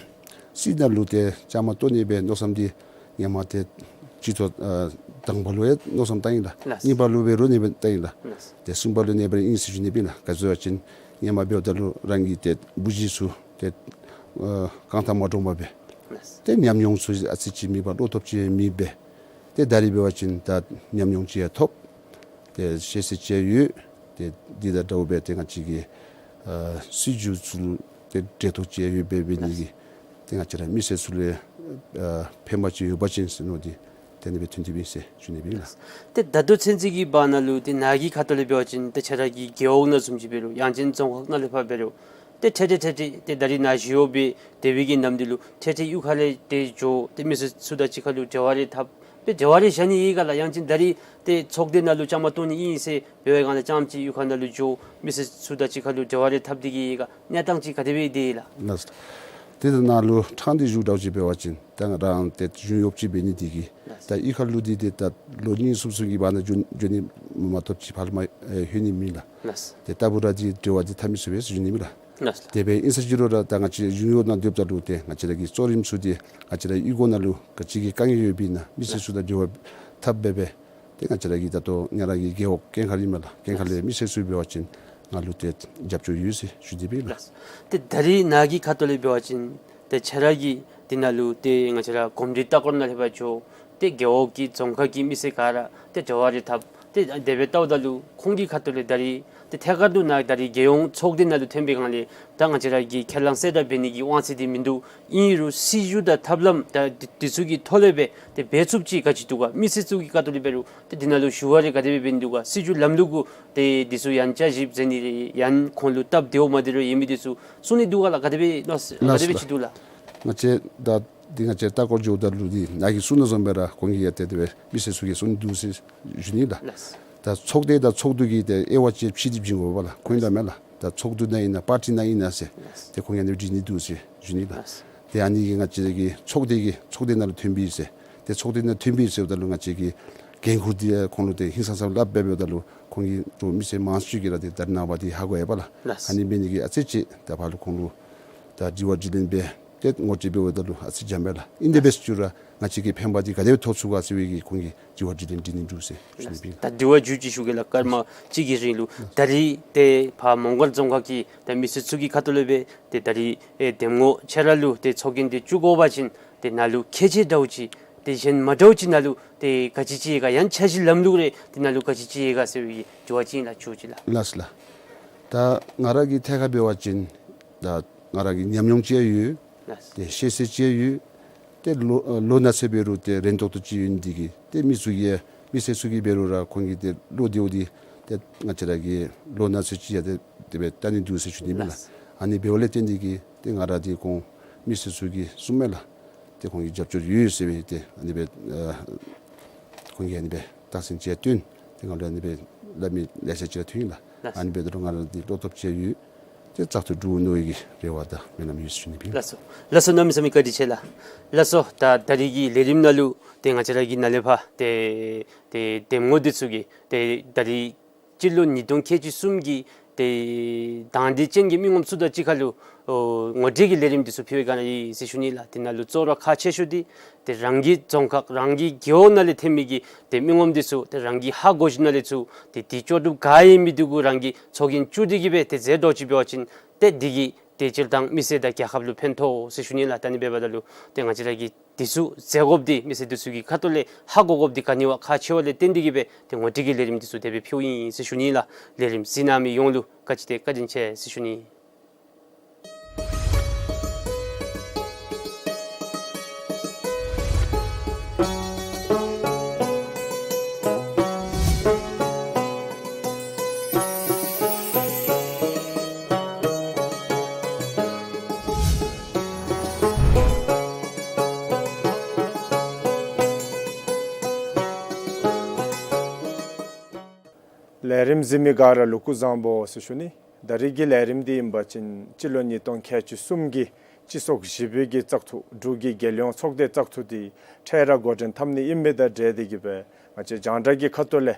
སྲིད་ནང་ལུ་ཏེ་བཅའ་མར་གཏོགས་ནི་སྦེ་མནོ་བསམ་འདི་ཧེ་མ་ཏེ་སྤྱི་ཚོགས་ཨ་དང་པ་ལུ་ཡང་མནོ་བསམ་བཏང་ཡི་ལགས། ལགས། གཉིས་པ་ལུ་འབད་རུང་ཨ་ནི་སྦེ་བཏང་ཡི་ལགས། ལགས། ཏེ་གསུམ་པ་ལུ་ཨ་ནི་སྦེ་ཨིན་ཟེར་ཞུ་ནི་སྦེ་ལགས། ག་ཅི་ཟེར་བ་ཅིན་ཧེ་མ་འབདཝ་ད་ལུ་རང་གི་ཏེ་བུ་གཞི་ཚུ་ཏེ་ཨ་རྐང་ཐང་མ་འདྲོངས་པར་སྦེ། ལགས། ཏེ་ཉམས་མྱོང་ཚུ་ཨ་ཙི་ཅིག་མེད་པར་བློ་སྟོབས་ཅིག་མེད་པར་སྦེ། ཏེ་ད་རིས་འབད་བ་ཅིན་ད་ཉམས་མྱོང་ཅིག་ཡང་ཐོབ། ཏེ་ཤེས་ཚད་ཅིག་ཡང་ཡོད། ཏེ་འདི་དང་འདྲཝ་སྦེ་ཏེ་ང་བཅས་ཀྱི་ཨ་སྲིད་བྱུས་ཚུ་ལུ་ཏེ་འབྲེལ་གཏོགས་ཅིག་ཡང་ཡོད་པའི་འབད་ནི་གིས་ཏེ་ང་བཅས་ར་མི་སེར་ཚུ་ལུ་ཨ་ཕན་པ་ཅིག་ཡོད་པ་ཅིན་ཟེར་མནོ་སྟེ་ཏེ་ཨ་ནི་སྦེ་ཐོན་ཏེ་འབད་ཡི་ཟེར་ཞུ་ནི་སྦེ་ཨིན་ལགས། ཏེ་ད་ལྟོ་ཚུན་ཚོད་ཀྱི་བར་ན་ལུ་ཏེ་ནཱ་གི་ཁ་ཐུག་ལས་འབད་བ་ཅིན་ཏེ་ཁྱེད་ར་གི་རྒེད་འོག་ནང་བཟུམ་ཅིག་འབད་རུང་ཡང་ཅིན་རྫོང་ཁག་ནང་ལས་ཕར་འབད་རུང་ཏེ་ཐེངས་ཐེངས་ཐེངས་ཐེངས་ཏེ་ད་རིས་ནཱ་ཞི་གཡོག་སྦེ་སྡོད་པའི་གི་ནམ་དུས་ལུ་ཐེངས་ཐེངས་གཡུས་ཁ་ལས་ཏེ་འགྱོ་སྟེ་མི་སེར་ཚུ་དང་གཅིག་ཁར་ལུ་འབྲེལ་བ་རེ་འཐབ་སྦེ་འབྲེལ་བ་རེ་བཞག་ནི་ཡོད་ག་ལགས། ཡང་ཅིན་ད་རིས་ཏེ་ཚོགས་སྡེ་ནང་ལུ་བཅའ་མར་གཏོགས་ནི་ཨིན་ཟེར་འབད་བའི་སྒང་ལས་རྐྱངམ་ཅིག་གཡུས་ཁ་ནང་ལུ་འགྱོ་མི་སེར་ཚུ་དང་གཅིག་ཁར་ལུ་འབྲེལ་བ་རེ་འཐབ་སྟེ་གིས་ཡོད་ག། གནས་སྟངས་ཅིག་ག་དེ་སྦེ་སྡོད་ཡི་ལགས། ལགས་སོ། ཏེ་ད་ནཱ་ལུ་ཕྲང་སྟེ་ཞུ་དགོཔ་ཅིག་འབད་བ་ཅིན་ད་ང་ར་ཏེ་གཞུང་གཡོགཔ་ཅིག་འབད་ནི་འདི་གིས་ལགས། ད་གཡུས་ཁར་ལུ་འདི་ཏེ་ད་ལོ་གཉིས་གསུམ་གསུམ་གྱི་བར་ན་འགྱོ་འགྱོ་ནི་མ་གཏོགས་ཅིག་ཕར་ལུ་མ་ཨེ་ལྷོད་ནི་མེད་ལགས། ལགས། ཏེ་ད་འབད་རུང་འདི་འབྲེལ་བ་འདི་འཐབ་མི་ཚུགས་པས་ཟེར་ཞུ་ནི་མས་ལགས། ལགས། དེ་སྦེ་ཨིན་ས་ཅི་རུང་ར་ད་ང་བཅས་གཞུང་གཡོག་ནང་སྡོདཔ་ད་ལུ་ཏེ་ང་བཅས་ར་གི་གཙོ་རིམ་ཚུ་འདི་ང་བཅས་ར་གཡུས་སྒོ་ནང་ལུ་ག་ཅི་གི་དཀའ་ངལ་ཡོདཔ་ཨིན་ན་མི་སེར་ཚུ་དང་འབྲེལ་བ་འཐབ་སྦེ་སྦེ་ཏེ་ང་བཅས་ར་གི་ད་ལྟོ་ང་ར་གི་རྒེད་འོག་ཀན་ཁ་ལས་ཨིན་མས་ལགས། ཀན་ཁ་ལས་མི་སེར་ཚུ་འབད་བ་ཅིན་ང་ལུ་ཏེ་རྒྱབ་སྐྱོར་ཡོད་ཟེར་ཞུ་ནི་སྦེ་ལགས། ཏེ་ད་རིས་ནཱ་གི་ཁ་ཐུག་ལས་འབད་བ་ཅིན་ཏེ་ཁྱེད་ར་གིས་འདི་ནང་ལུ་ཏེ་ང་བཅས་ར་གོམས་འདྲིས་ལྟ་སྐོར་ནང་ལས་ཕར་འགྱོ་སྟེ་རྒེད་འོག་གི་རྫོང་ཁག་གི་མི་སེར་ག་ར་ཏེ་འབྲེལ་བ་རེ་འཐབ་སྟེ་དེ་སྦེ་བལྟཝ་ད་ལུ་ཁོང་གི་ཁ་ཐུག་ལས་ད་རིས་ཏེ་ཐད་ཀར་དུ་ནཱ་ད་རིས་རྒྱལ་ཡོངས་ཚོགས་སྡེ་ནང་ལུ་ཐོན་པའི་སྒང་ལས་ད་ང་བཅས་ར་གིས་ཁས་བླངས་གསལ་བསྒྲགས་འབད་ནི་གི་དབང་ཚད་འདི་མིན་འདུག། ཨིན་རུང་སྲིད་བྱུས་དང་ཐབས་ལམ་ད་འདི་འདི་ཚུ་གི་ཐོག་ལས་སྦེ་ཏེ་འབད་ཚུགསཔ་ཅིག་ག་ཅི་འདུག་ག། མི་སེར་ཚུ་གི་ཁ་ཐུག་ལས་འབད་རུང་ཏེ་འདི་ནང་ལུ་ཞུ་བ་རེ་ག་དེ་སྦེ་འབད་ནི་འདུག་ག། སྲིད་བྱུས་ལམ་ལུགས་གུ་ཏེ་འདི་ཚུ་ཡང་བསྐྱར་ཞིབ་མཛད་ནི་རེ་ཡང་ཁོང་ལུ་སྟབས་བདེཝ་མ་བདེཝ་རེ་ཡོད་མི་འདི་ཚུ་གསུང་ནི་འདུག་ག་ལགས། ག་དེ་སྦེ་ལགས། ག་དེ་སྦེ་ཅིག་འདུག་ལགས། ང་བཅས་ད་འདི་ང་བཅས་ལྟ་སྐོར་འགྱོཝ་ད་ལུ་འདི་ནཱ་གིས་གསུང་དོ་བཟུམ་སྦེ་ར་ཁོང་གིས་ཡང་ཏེ་དེ་སྦེ་མི་སེར་ཚུ་གིས་གསུང་ནི་འདུག་ཟེར་ཞུ་ནི་ལགས། ལགས། ད་ཚོགས་སྡེ་དང་ཚོགས་འདུ་གི་ཏེ་དབྱེ་བ་ཅིག་ཕྱེ་སྟེ་བྱིན་དགོ་པས་ལགས། ཁོང་ལས་མེན་ལགས། ད་ཚོགས་འདུ་ནང་ཨིན་ན་པར་ཊི་ནང་ཨིན་ན་ཟེར་ཏེ་ཁོང་གིས་ཨ་ནི་སྦེ་བྱིན་ནི་འདུག་ཟེར་ཞུ་ནི་ལགས། ཏེ་ཨ་ནི་གིས་ང་བཅས་ཀྱི་ཚོགས་སྡེ་གི་ཚོགས་སྡེ་ནང་ལུ་ཐོན་པས་ཟེར། ཏེ་ཚོགས་སྡེ་ནང་ཐོན་པས་ཟེརཝ་ད་ལུ་ང་བཅས་ཀྱི་འགན་ཁུར་འདི་ཁོང་ལུ་ཏེ་ཧིང་སངས་ས་སླབ་འབདཝ་ད་ལུ་ཁོང་གིས་ཏེ་མི་སེར་མང་ཤོས་ཀྱིས་ར་ཏེ་ད་རེས་ནངས་པ་འདི་ཧ་གོ་ཡི་པ་ལགས། ལགས། ཨ་ནི་འབད་ནི་གིས་ཨ་ཙི་ཅིག་ད་ཕར་ལུ་ཁོང་ལུ་ད་དྲི་བ་དྲིས་ལན་འབད་ཏེ་ངོ་སྤྲོད་འབདཝ་ད་ལུ་ཨ་ཙི་འཇམ་པས་ལགས། ཨིན་དེ་འབད་ཞུ་རུང་ང་བཅས་ཀྱིས་ཕན་པ་འདི་ག་དེ་སྦེ་ཐོབ་ཚུགས་ག་ཟེར་བའི་གི་ཁོང་གིས་དྲི་བ་དྲིས་ལན་དྲི་ནི་འདུག་ཟེར་ཞུ་ནི་སྦེ། ད་དྲི་བ་མཇུག་ཅིག་ཞུ་གེ་ལགས། སྐར་མ་གཅིག་གི་རིང་ལུ་ད་རིས་ཏེ་ཕར་མོང་སྒར་རྫོང་ཁག་གི་ད་མི་སེར་ཚུ་གི་ཁ་ཐུག་ལས་སྦེ་ཏེ་ད་རིས་ཨེ་འདེམས་ངོ་ཁྱེད་ར་ལུ་ཏེ་ཚོགས་རྒྱན་འདི་བཙུགས་དགོ་པ་ཅིན་ཏེ་ནཱ་ལུ་ཁྱད་ཆོས་འདྲཝ་ཅིག་ཏེ་གཞན་མ་འདྲཝ་ཅིག་ནཱ་ལུ་ཏེ་ག་ཅི་ཅིག་ཡོད་ག། ཡང་འཆར་གཞི་ལམ་ལུགས་རེ་ཏེ་ནཱ་ལུ་ག་ཅི་ཅིག་ཡོད་ག་ཟེར་བའི་གི་དྲི་བ་ཅིག་ལགས། མཇུག་ཅིག་ལགས། ལགས་ལགས། ད་ང་ར་གི་ཐད་ཁར་འབད་བ་ཅིན་ད་ང་ར་གི་ཉམས་མྱོང་ཅིག་ཡང་ཡོད། ལགས། ཏེ་ཤེས་ཚད་ཅིག་ཡང་ཡོད། ཏེ་ལོ་ལོ་ན་ཚོད་འབད་རུང་ཏེ་རན་ཏོག་ཏོ་ཅིག་ཡོད་ནི་འདི་གིས་ཏེ་མི་ཚུ་གིས་མི་སེར་ཚུ་གིས་འབད་རུང་ར་ཁོང་གི་ཏེ་བློ་བདེཝ་འདི་ཏེ་ང་བཅས་ར་གི་ལོ་ན་ཚོད་ཅིག་ཡང་ཏེ་དེ་སྦེ་བལྟ་ནི་འདུག་ཟེར་ཞུ་ནི་མས་ལགས། ལགས། ཨ་ནི་འབདཝ་ལས་བརྟེན་ཏེ་གིས་ཏེ་ང་ར་འདི་ཁོང་མི་སེར་ཚུ་གིས་གསུངམ་མས་ལགས། ཏེ་ཁོང་གིས་རྒྱབ་སྐྱོར་ཡོད་ཟེར་སྦེ་ཏེ་ཨ་ནི་སྦེ་ཨ་ཁོང་གིས་ཨ་ནི་སྦེ་རྟགས་མཚན་ཅིག་སྟོན། ཏེ་ང་ལུ་ཨ་ནི་སྦེ་སླབ་མི་ལེ་ཤ་ཅིག་ཐོན་ཡི་ལགས། ལགས། ཨ་ནི་འབདཝ་ད་ལུ་ང་ར་འདི་བློ་སྟོབས་ཅིག་ཡོད། ཏེ་བཙག་འཐུ་གྲུབ་འོང་མནོ་བའི་གི་རེ་བ་དང་སྨོན་ལམ་ཡོད་ཟེར་ཞུ་ནི་སྦེ། ལགས་སོ། ལགས་སོ། གནམ་མེད་ས་མེད་བཀའ་དྲིན་ཆེ་ལགས། ལགས་སོ། ད་ད་རིས་ཀྱི་ལས་རིམ་ནང་ལུ་ཏེ་ང་བཅས་ར་གི་ནཱ་ལས་ཕར་ཏེ་ཏེ་འདེམས་ངོ་འདི་ཚུ་གིས་ཏེ་ད་རིས་སྤྱི་ལོ་ཉིས་སྟོང་ཁལ་གཅིག་གསུམ་གྱི་ ཏེ་དང་འདོད་ཅན་གྱི་མི་ངོམ་ཚུ་དང་གཅིག་ཁར་ལུ་ཨོ་ངོ་སྤྲོད་ཀྱི་ལས་རིམ་འདི་ཚུ་ཕུལ་བའི་སྒང་ལས་ཨིན་ཟེར་ཞུ་ནི་ལགས། དེ་ནང་ལུ་གཙོ་བོ་ཁག་ཆེ་ཤོས་འདི་ཏེ་རང་གི་རྫོང་ཁག་རང་གི་རྒེད་འོག་ནང་ལས་ཐོན་མི་གི་ཏེ་མི་ངོམ་འདི་ཚུ་ཏེ་རང་གི་ཧ་གོ་ཞིནམ་ལས་ཚུར་ཏེ་དེ་ལྕོགས་གྲུབ་ག་ཨིན་མི་འདི་གུ་རང་གིས་ཚོགས་རྒྱན་བཙུགས་ཏེ་གི་སྦེ་ཏེ་མཛད་དོ་ཅིག་འབད་བ་ཅིན་ཏེ་འདི་གིས་ཏེ་སྤྱིར་བཏང་མི་སེར་དང་རྒྱལ་ཁབ་ལུ་ཕན་ཐོགས་ཟེར་ཞུ་ནི་ལགས། ད་ཨ་ནི་འབདཝ་ད་ལུ་ཏེ་ང་བཅས་ར་གིས་འདི་ཚུ་མཛད་དགོཔ་འདི་མི་སེར་འདི་ཚུ་གི་ཁ་ཐུག་ལས་ཧ་གོ་དགོཔ་འདི་ག་ནི་བ་ཁག་ཆེ་བ་ལས་བརྟེན་ཏེ་གི་སྦེ་ཏེ་ངོ་སྤྲོད་ཀྱི་ལས་རིམ་འདི་ཚུ་དེ་སྦེ་ཕུལཝ་ཨིན་ཟེར་ཞུ་ནི་ལགས། ལས་རིམ་གཟིགས་གནང་མི་ཡོངས་ལུ་བཀའ་དྲིན་ཏེ་བཀའ་དྲིན་ཆེ་ཟེར་ཞུ་ནི། ལས་རིམ་གཟིགས་མི་ག་ར་ལུ་སྐུ་གཟུགས་བཟང་པོ་ཟེར་ཞུ་ནི། ད་རིས་ཀྱི་ལས་རིམ་འདི་ཨིན་པ་ཅིན་སྤྱི་ལོ་ཉིས་སྟོང་ཁལ་གཅིག་གསུམ་གྱི་སྤྱི་ཚོགས་བཞི་པའི་གི་བཙག་འཐུ་འབྲུག་གི་རྒྱལ་ཡོངས་ཚོགས་སྡེ་བཙག་འཐུ་འདི་འཕྲལ་ར་འགོ་འདྲེན་འཐབ་ནི་ཨིན་མི་དང་འབྲེལ་ཏེ་གི་སྦེ་ང་བཅས་རྒྱང་བསྒྲགས་ཀྱི་ཁ་ཐུག་ལས་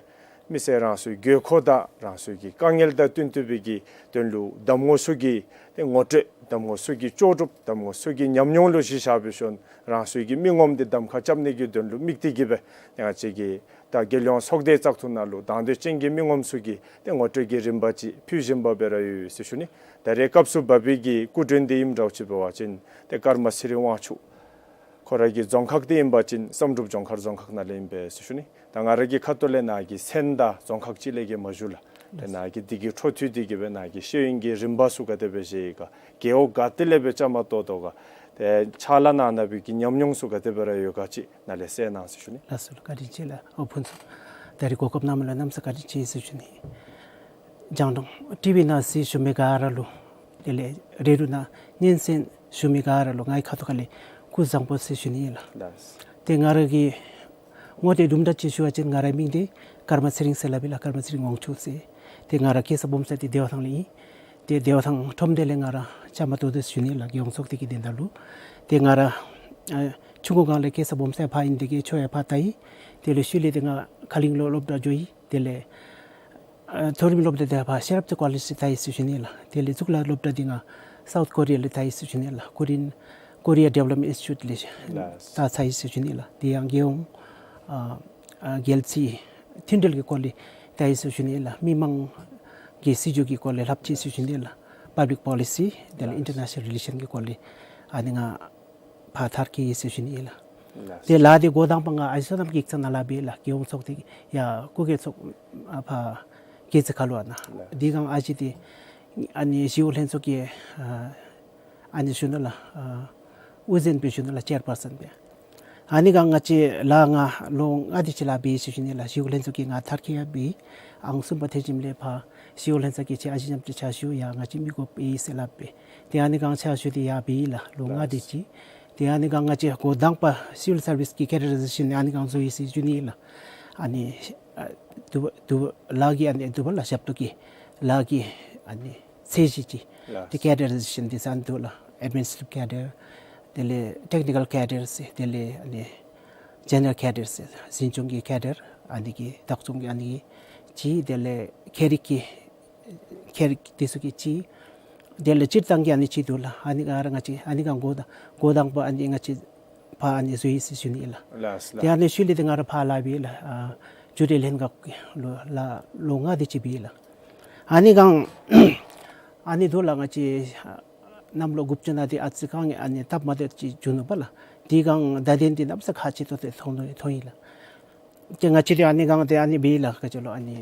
མི་སེར་རང་སོའི་དགོས་མཁོ་དང་རང་སོའི་གི་དཀའ་ངལ་དང་བསྟུན་ཏེ་སྦེ་གི་དོན་ལུ་གདམ་ངོ་ཚུ་གི་ཏེ་ངོ་སྤྲོད་གདམ་ངོ་ཚུ་གི་ལྕོགས་གྲུབ་གདམ་ངོ་ཚུ་གི་ཉམས་མྱོང་ལུ་གཞི་བཞག་འབད་ཞིནམ་རང་སོའི་གི་མི་ངོམ་འདི་གདམ་ཁ་རྐྱབ་ནི་གི་དོན་ལུ་དམིགས་ཏེ་གི་སྦེ་ཏེ་ང་བཅས་ཀྱི་ད་རྒྱལ་ཡོངས་ཚོགས་སྡེ་བཙག་འཐུ་ནང་ལུ་དང་འདོད་ཅན་གྱི་མི་ངོམ་ཚུ་གི་ཏེ་ངོ་སྤྲོད་ཀྱི་རིམ་པ་ཅིག་ཕུལ་བཞིན་པ་སྦེ་ར་ཡོད་ཟེར་ཞུ་ནི། ད་རེས་སྐབས་སུ་བབས་པའི་གི་སྐུ་མགྲོན་འདི་ཨིནམ་འདྲཝ་ཅིག་འབད་བ་ཅིན་ཏེ་ཀརྨ་ཚེ་རིང་དབང་ཕྱུག་ཁོ་ར་གི་རྫོང་ཁག་འདི་ཨིན་པ་ཅིན་བསམ་གྲུབ་ལྗོངས་མཁར་རྫོང་ཁག་ནང་ལས་ཨིན་པས་ཟེར་ཞུ་ནི། ད་ང་ར་གི་ཁ་ཐུག་ལས་ནཱ་གི་མཚན་དང་རྫོང་ཁག་ཅིག་ལས་བརྒལ་མ་ཞུ་ལགས། ཏེ་ནཱ་གི་འདི་གི་འཕྲོ་མཐུད་དེ་གི་སྦེ་ནཱ་གི་ཤེས་ཡོན་གྱི་རིམ་པ་ཚུ་ག་དེ་སྦེ་བཞེས་ཡི་ག་རྒེད་འོག་ག་ཏེ་ལས་སྦེ་བཅའ་མར་གཏོགས་དོ་ག་ཏེ་ཕྱག་ལཱ་གནང་གནང་བའི་གི་ཉམས་མྱོང་ཚུ་ག་དེ་སྦེ་ར་ཡོད་ག་ཅིག་ནཱ་ལས་གསལ་གནང་ཟེར་ཞུ་ནི། ལགས་སོ་ལགས། བཀའ་དྲིན་ཆེ་ལགས། ཨོ་ཕུན་ཚོགས། ད་རིས་གོ་སྐབས་གནང་མི་ལུ་གནམ་ས་བཀའ་དྲིན་ཆེ་ཟེར་ཞུ་ནི། རྒྱང་བསྒྲགས་ཊི་བི་ནང་གཟིགས་བཞུགས་མི་ག་ར་ལུ་དེ་ལས་རེ་ལུ་ནཱ་སྙན་གསན་ཞུ་མི་ག་ར་ལུ་ངེའི་ཁ་ཐུག་ཁ་ལས་སྐུ་གཟུགས་བཟང་པོ་ཟེར་ཞུ་ནི་ཨིན་ལགས། ལགས། ཏེ་ང་ར་གི་ངོ་དེ་དུམ་གྲ་ཅིག་ཞུ་བ་ཅིན་ང་རའི་མིང་འདི་ཀརྨ་ཚེ་རིང་ཟེར་སླབ་ཨིན་ལགས། ཀརྨ་ཚེ་རིང་དབང་ཕྱུག་ཟེར། ཏེ་ང་ར་སྐྱེས་ས་སྦོམ་ས་འདི་བདེ་བ་ཐང་ལས་ཨིན། ཏེ་བདེ་བ་ཐང་ཁྲོམ་སྡེ་ལས་ང་ར་བཅའ་མར་གཏོགས་ཏེ་ཞུ་ནི་ལགས། རྒྱལ་ཡོངས་ཚོགས་སྡེ་གི་དོན་དག་ལུ། ཏེ་ང་ར་ཨ་ཆུང་ཀུ་སྒང་ལས་སྐྱེས་ས་སྦོམ་ས་ཕར་ཨིན། དེ་གིས་ཆོས་ཡང་ཕར་དར་ཡི། དེ་ལས་ཤུལ་ལས་ཏེ་ང་ཁ་གླིང་ལུ་སློབ་གྲྭ་འགྱོ་ཡི། དེ་ལས་ཨ་མཐོ་རིམ་སློབ་གྲྭ་འདི་ཕར་ཤེས་རབ་ཏེ་ཀོ་ལེཇ་ལས་དར་ཡི་ཟེར་ཞུ་ནི་ལགས། དེ་ལས་གཙུག་ལག་སློབ་གྲྭ་འདི་ང་སའུཐ་ཀོ་རི་ཡ་ལས་དར་ཡི་ཟེར་ཞུ་ནི་ལགས། ཀོ་རི་ཡན་ཀོ་རི་ཡ་ཌི་ཝེ་ལོབ་མེནཊ་ཨིནསི་ཊི་ཊུཊ་ལས་ལགས། ད་དར་ཡི་ཟེར་ཞུ་ནི་ལགས། དེ་ཡང་རྒྱལ་ཡོངས་ཨ་ཨ་རྒྱལ་སྤྱིའི་མཐུན་འབྲེལ་གྱི་སྐོར་ལས་དར་ཡི་ཟེར་ཞུ་ནི་ལགས། མི་མང་གི་སྲིད་བྱུས་ཀྱི་སྐོར་ལས་ལྷབ་ཅི་ཟེར་ཞུ་ནི་ལགས། པབ་ལིཀ་པོ་ལི་སི་དེ་ལས་ཨིན་ཊར་ནེ་ཤ་ནལ་རི་ལེ་ཤཱན་གྱི་སྐོར་ལས་ཨ་ནི་ང་ཕར་མཐར་འཁྱོལ་ཡི་ཟེར་ཞུ་ནི་ཨིན་ལགས། ལགས། ཏེ་ལཱ་འདི་འགོ་དང་པ་ང་ཨ་ཞེ་སོ་ནམ་གྱི་ཡིག་ཚང་ནང་ལཱ་འབད་ཡི་ལགས། རྒྱལ་ཡོངས་ཚོགས་སྡེ་ཡར་སྐུ་སྒེར་ཚོགས་ཨ་ཕར་སྒེར་རྩེ་ཁ་ལུ་ཨ་ནཱ། ལགས། དེ་སྒང་ཨ་ཞེ་འདི་ཨ་ནི་ཞི་གཡོག་ལྷན་ཚོགས་ཀྱི་ཨ་ཨ་ནི་ཞུ་ནི་ལགས། ཨ་དབུ་འཛིན་སྦེ་ཞུ་ནི་ལགས། ཅེར་པར་སཱན་སྦེ། ཨ་ནི་སྒང་ང་བཅས་ལཱ་ང་ལོ་ལྔ་དེ་ཅིག་ལཱ་འབད་ཡི་ཟེར་ཞུ་ནི་ལགས། ཞི་གཡོག་ལྷན་ཚོགས་ཀྱི་ང་མཐར་འཁྱོལ་ཡར་འབད་ཡི། ཨང་གསུམ་པ་ཐེག་ཆེན་ལས་ཕར་ཞི་གཡོག་ལྷན་ཚོགས་ཀྱི་ཁྱེད་ཨ་ཞེ་མཉམ་དུ་ཕྱག་ཞུ་ཡ་ང་བཅས་མི་དགོ་པས་ཟེར་སླབ་སྦེ། ཏེ་ཨ་ནི་སྒང་ཕྱག་ཞུ་སྟེ་ཡར་འབད་ཡི་ལགས། ལོ་ལྔ་དེ་ཅིག། ཏེ་ཨ་ནི་སྒང་ང་བཅས་འགོ་དང་པ་སི་ཝིལ་སར་བིསི་གི་ཀེ་ཌར་རའི་ཛེ་ཤཱན་ཨ་ནི་སྒང་བཟོ་ཡི་ཟེར་ཞུ་ནི་ལགས། ཨ་ནི་ཨ་དུ་དུ་ལཱ་གི་ཨ་ནི་དུ་བ་ལགས་ཞབས་ཏོག་གི་ལཱ་གི་ཨ་ནི་ཚད་གཞི་ཅིག། ལགས། ཏེ་ཀེ་ཌར་རའི་ཛེ་ཤཱན་འདི་ཚུ་ཨ་ནི་འདུག་ལགས། ཨེཌ་མི་ནིས་ཊྲེ་ཊིབ་ཀེ་ཌར། དེ་ལས་ཊེཀ་ནི་ཀཱལ་ཀེ་ཌར་ཟེར། དེ་ལས་ཨ་ནི་ཇེ་ནེ་རལ་ཀེ་ཌར་ཟེར། འཛིན་སྐྱོང་གི་ཀེ་ཌར་ཨ་ནི་གི་བདག་སྐྱོང་གི་ཨ་ནི་གི་ཅིག། དེ་ལས་ཁྱད་རིག་གི་ཁྱད་རིག་འདི་ཚུ་གི་ཅིག། དེ་ལས་སྤྱིར་བཏང་གི་ཨ་ནི་ཅིག་འདུག་ལགས། ཨ་ནི་སྒང་ར་ང་བཅས་ཨ་ནི་སྒང་འགོ་དང་འགོ་དང་པ་ཨ་ནི་ང་བཅས་ཕར་ཨ་ནི་བཟོ་ཡི་ཟེར་ཞུ་ནི་ལགས། ལགས་ལགས། ཏེ་ཨ་ནི་ཤུལ་ལས་ཏེ་ང་ར་ཕར་ལཱ་འབད་ཡི་ལགས། ཨ་ཇུ་ཌེལ་ལྷན་ཁག་ལུ་ལཱ་ལོ་ལྔ་དེ་ཅིག་འབད་ཡི་ལགས། ཨ་ནི་སྒང་ཨ་ནི་འདུག་ལགས། ང་བཅས་གནམ་ལོ་དགུ་བཅུ་ནང་འདི་ཨ་ཙི་གང་ཨ་ནི་སྟབས་མ་བདེཝ་ཅིག་བྱུང་ནུག་པ་ལགས། དེ་སྒང་བརྡ་དོན་འདི་གནམ་ས་ཁག་ཆེ་ཏོག་ཏོ་ཐོན་ཐོན་ཡི་ལགས། ཏེ་ང་བཅས་འདི་ཨ་ནི་སྒང་འདི་ཨ་ནི་འབད་ཡི་ལགས། ག་ཅི་ལོ་ཨ་ནི་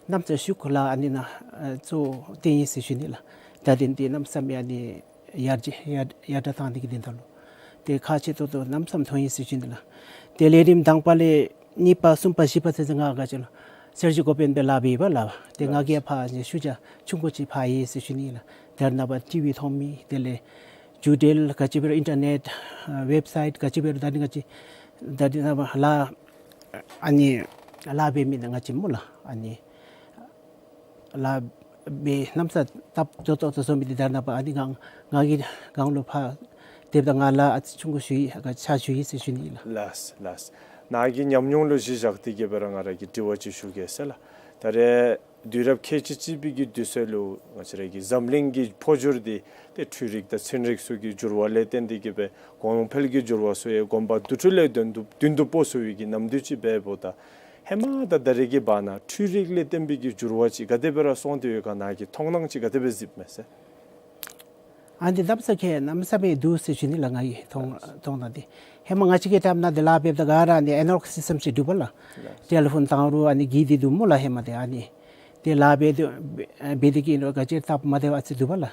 གནམ་ས་ཤུགས་ལ་ཨ་ནི་ནཱ་ཨ་གཙོ་བོ་བཏོན་ཡི་ཟེར་ཞུ་ནི་ལགས། བརྡ་དོན་འདི་གནམ་ས་མེད་ཨ་ནི་ཡར་རྒྱས་ཡར་ཡར་དྲག་བཏང་སྟེ་གི་དོན་དག་ལུ་ཏེ་ཁག་ཆེ་ཏོག་ཏོ་གནམ་ས་མེད་ཐོན་ཡི་ཟེར་ཞུ་ནི་ལགས། ཏེ་ལས་རིམ་དང་པ་ལས་གཉིས་པ་གསུམ་པ་བཞི་པ་ཚུན་ཚོད་ང་ག་ཅི་ལོ་ཟུར་བཞུགས་འགོ་དཔོན་སྦེ་ལཱ་འབད་ཡི་པ་ལགས། ཏེ་ང་གིས་ཕར་ཨ་ནི་ཤུལ་བཞག་ཆུང་ཀུ་ཅིག་ཕར་ཡི་ཟེར་ཞུ་ནི་ལགས། ད་རེས་ནངས་པ་ཊི་བི་མཐོང་མི་དེ་ལས་ཇུ་ཌེལ་ག་ཅི་འབད་རུང་ཨིན་ཊར་ནེཊ་ཨ་ཝེབ་སའིཊ་ག་ཅི་འབད་རུང་ད་ནི་ང་བཅས་ད་རེས་ནངས་པ་ལཱ་ཨ་ནི་ལཱ་འབད་མི་ནང་ང་བཅས་སྨོ་ལགས། ཨ་ནི་ལཱ་འབད་གནམ་ས་སྟབས་བདེ་ཏོག་ཏོ་བཟོ་མི་འདི་ད་རེས་ནངས་པ་ཨ་ནི་སྒང་ང་གི་སྒང་ལུ་ཕར་དེ་འབདཝ་ད་ང་ལཱ་ཨ་ཙི་ཆུང་ཀུ་ཞུ་ཡི་ཕྱག་ཞུ་ཡི་ཟེར་ཞུ་ནི་ལགས། ལགས་ལགས། ནཱ་གི་ཉམས་མྱོང་ལུ་གཞི་བཞག་སྟེ་གི་སྦེ་ར་ང་ར་གིས་དྲི་བ་ཅིག་ཞུ་གེ་ཟེར་ལགས། ད་རེས་ དུས་རབས་ཁལ་གཅིག་གཅིག་པའི་གི་དུས་ཚོད་ལུ་ང་བཅས་ར་གི་འཛམ་གླིང་གི་འཕོ་འགྱུར་འདི་ཏེ་འཕྲུལ་རིག་དང་ཚན་རིག་སོགས་ཀྱི་འགྱུར་བ་ལས་བརྟེན་ཏེ་གིས་སྦེ་གོང་འཕེལ་གྱི་འགྱུར་བ་ཚུ་ཡང་གོམ་པ་དུས་འཕྲོ་ལས་བསྟུན་དུ་བསྟུན་དུ་སྤོ་ཚུགས་པའི་གི་ནམ་དུས་ཅིག་འབདཝ་ད་ཧེ་མ་དང་ད་རེས་ཀྱི་བར་ན་འཕྲུལ་རིག་ལས་བརྟེན་པའི་གི་འགྱུར་བ་ཅིག་ག་དེ་སྦེ་ར་སོང་སྟེ་ཡོད་ག། ནཱ་གི་མཐོང་སྣང་ཅིག་ག་དེ་སྦེ་གཟིགསཔ་མས་ཟེར། ཨ་ནི་གནམ་ས་ཁེ་གནམ་ས་མེད་འདུག་ཟེར་ཞུ་ནི་ལགས། ང་གི་མཐོང་མཐོང་སྣང་འདི་ཧེ་མ་ང་བཅས་ཀྱི་ཊའིམ་ནང་འདི་ལཱ་འབདཝ་ད་ག་ར་ཨ་ནི་ཨེ་ནོ་ལོག་སིསི་ཊེམ་ཅིག་འདུག་པ་ལགས། ཊེ་ལི་ཕོན་བཏང་རུང་ཨ་ནི་གི་འདི་འདུག་སྨོ་ལགས། ཧེ་མ་འདི་ཨ་ནི་ཏེ་ལཱ་འབད་དེ་འབད་དེ་གི་ཨིན་རུང་ག་ཅི་སྟབས་མ་བདེཝ་ཨ་ཙི་འདུག་པ་ལགས།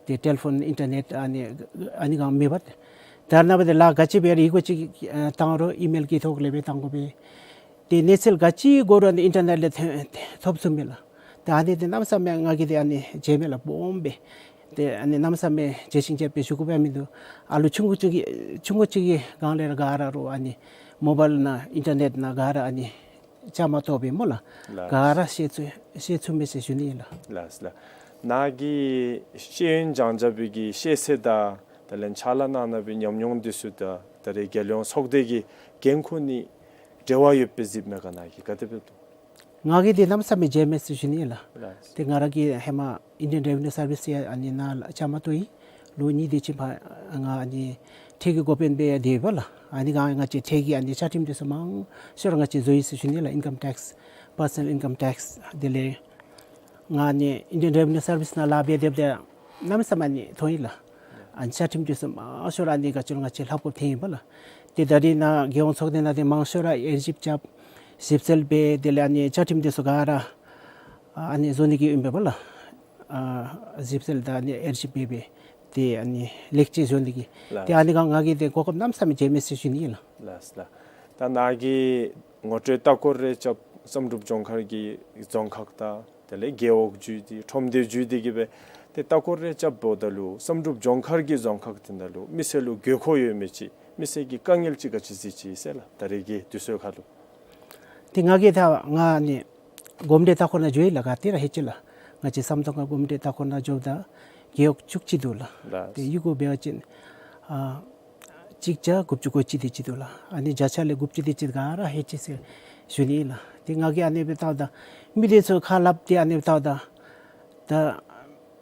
ཏེ་ཊེ་ལི་ཕོན་ཨིན་ཊར་ནེཊ་ཨ་ནི་ཨ་ནི་གང་མེད་པར་ད་རེས་ནངས་པ་འདི་ལཱ་ག་ཅི་འབད་རུང་ཡི་གུ་ཅིག་བཏང་རུང་ཨི་མེལ་གྱི་ཐོག་ལས་སྦེ་བཏང་དགོ་པས། ཏེ་གནས་ཚུལ་ག་ཅི་དགོ་རུང་ཨ་ནི་ཨིན་ཊར་ནེཊ་ལས་ཐོན་ཐོབ་ཚུགས་མས་ལགས། ཏེ་ཨ་ནི་འདི་གནམ་ས་མེད་ང་གིས་འདི་ཨ་ནི་མཇལ་མས་ལགས། སྦོམ་སྦེ་ཏེ་ཨ་ནི་གནམ་ས་མེད་མཇལ་ཞིང་རྐྱབ་སྦེ་ཞུ་དགོ་པས་མིན་འདུག། ཨ་ལོ་ཆུང་ཀུ་ཅིག་གི་ཆུང་ཀུ་ཅིག་གི་སྒང་ལས་ར་ག་ར་རུང་ཨ་ནི་མོ་བཱའིལ་ནང་ཨིན་ཊར་ནེཊ་ནང་ག་ར་ཨ་ནི་བཅའ་མར་གཏོགས་སྦེ་སྨོ་ལགས། ལགས། ག་ར་ཤེས་ཚུགས་ཤེས་ཚུགས་མས་ཟེར་ཞུ་ནི་ཨིན་ལགས། ལགས་ལགས། ནཱ་གིས་ཤེས་ཡོན་སྦྱང་བྱ་བའི་གི་ཤེས་ཚད་དང་དེ་ལས་ཕྱག་ལཱ་གནང་གནང་བའི་ཉམས་མྱོང་འདི་ཚུ་དང་ད་རེས་རྒྱལ་ཡོངས་ཚོགས་སྡེ་གི་འགན་ཁུར་ནི་འབྲེལ་བ་ཡོདཔ་སྦེ་གཟིགསཔ་མས་ག། ནཱ་གིས་ག་དེ་སྦེ་འདུག། ང་གིས་འདི་གནམ་ས་མེད་མཇལ་མས་ཟེར་ཞུ་ནི་ཨིན་ལགས། ལགས། ཏེ་ང་ར་གིས་ཧེ་མ་ཨིན་ཌི་ཡན་རེ་ཝི་ནིའུ་སར་བིསི་ཡང་ཨ་ནི་ནཱ་ལུ་བཅའ་མར་གཏོགས་ཡི། ལོ་གཉིས་དེ་ཅིག་ཕར་ང་ཨ་ནི་ཁྲལ་གྱི་འགོ་དཔོན་སྦེ་ཡང་སྡོད་པས་ལགས། ཨ་ནི་ག་ང་བཅས་ཁྲལ་གྱི་ཨ་ནི་བཅའ་ཁྲིམས་འདི་ཚུ་མང་ཤོས་ར་ང་བཅས་བཟོ་ཡི་ཟེར་ཞུ་ནི་ལགས། ཨིན་ཀམ་ཊེགསི་པར་སོ་ནཱལ་ཨིན་ཀམ་ཊེགསི་དེ་ལས་ང་ཨ་ནི་ཨིན་ཌི་ཡན་རེ་ཝི་ནིའུ་སར་བིསི་ནང་ལཱ་འབད་སྡོདཔ་ད་གནམ་མེད་ས་མེད་ཨ་ནི་མཐོང་ཡི་ལགས། ཨ་ནི་བཅའ་ཁྲིམས་འདི་ཚུ་མང་ཤོས་ར་ཨ་ནི་ག་ཅི་ལོ་ང་བཅས་ལྷབ་དགོཔ་ཐོན་ཡི་པ་ལགས། ཏེ་ད་རེས་ནཱ་རྒྱལ་ཡོངས་ཚོགས་སྡེ་ནང་འདི་མང་ཤོས་ར་དབྱེ་ཞིབ་རྐྱབ་ཞིབ་འཚོལ་འབད་དེ་ལས་ཨ་ནི་བཅའ་ཁྲིམས་འདི་ཚུ་ག་ར་ཨ་ནི་བཟོ་ནི་གི་ཨིན་པས་པ་ལགས། ཨ་ཞིབ་འཚོལ་དང་ཨ་ནི་དབྱེ་ཞིབ་འབད་འབད་ཏེ་ཨ་ནི་ལེགས་བཅོས་བཟོ་ནི་གི། ལགས། ཏེ་ཨ་ནི་ག་ང་གིས་ཏེ་གོ་སྐབས་གནམ་མེད་ས་མེད་མཇལ་མས་ཟེར་ཞུ་ནི་ཨིན་ལགས། ལགས་ལགས། ད་ནཱ་གིས་ངོ་སྤྲོད་ལྟ་སྐོར་རེ་རྐྱབ། བསམ་གྲུབ་ལྗོངས་མཁར་གྱི་རྫོང་ཁག་དང་དེ་ལས་རྒེད་འོག་བརྒྱུད་དེ་ཁྲོམ་སྡེ་བརྒྱུད་དེ་གིས་སྦེ་ཏེ་ལྟ་སྐོར་རེ་རྐྱབ་འབདཝ་ད་ལུ་བསམ་གྲུབ་ལྗོངས་མཁར་གྱི་རྫོང་ཁག་འདི་ནང་ལུ་མི་སེར་ལུ་དགོས་མཁོ་ཡོད་མི་ཅིག་མི་སེར་གྱི་དཀའ་ངལ་ཅིག་ག་ཅི་གཟིགས་ཅི་ཟེར་ལགས། ད་རེས་ཀྱི་དུས་ཚོད་ཁར་ལུ། ཏེ་ང་གིས་ད་ང་ཨ་ནི་གོམས་འདྲིས་ལྟ་སྐོར་ནང་འགྱོ་ཡི་ལགས། ག་ཏེ་ར་ལྷོད་ཅི་ལགས། ང་བཅས་བསམ་གྲུབ་ལྗོངས་མཁར་གོམས་འདྲིས་ལྟ་སྐོར་ནང་འགྱོཝ་ད་རྒེད་འོག་བཅུ་གཅིག་འདུག་ལགས། ལགས། ཏེ་ཡི་གུ་འབད་བ་ཅིན་ཨ་གཅིག་བརྒྱ་དགུ་བཅུ་གོ་གཅིག་དེ་ཅིག་འདུག་ལགས། ཨ་ནི་བརྒྱ་ཆ་ལས་དགུ་བཅུ་དེ་ཅིག་ག་ར་ལྷོད་ཅི་ཟེར་ཞུ་ནི་ཨིན་ལགས། ཏེ་ང་གིས་ཨ་ནི་སྦེ་ལྟཝ་ད་མི་དེ་ཚུ་ཁ་སླབ་སྟེ་ཨ་ནི་སྦེ་ལྟཝ་ད་ད་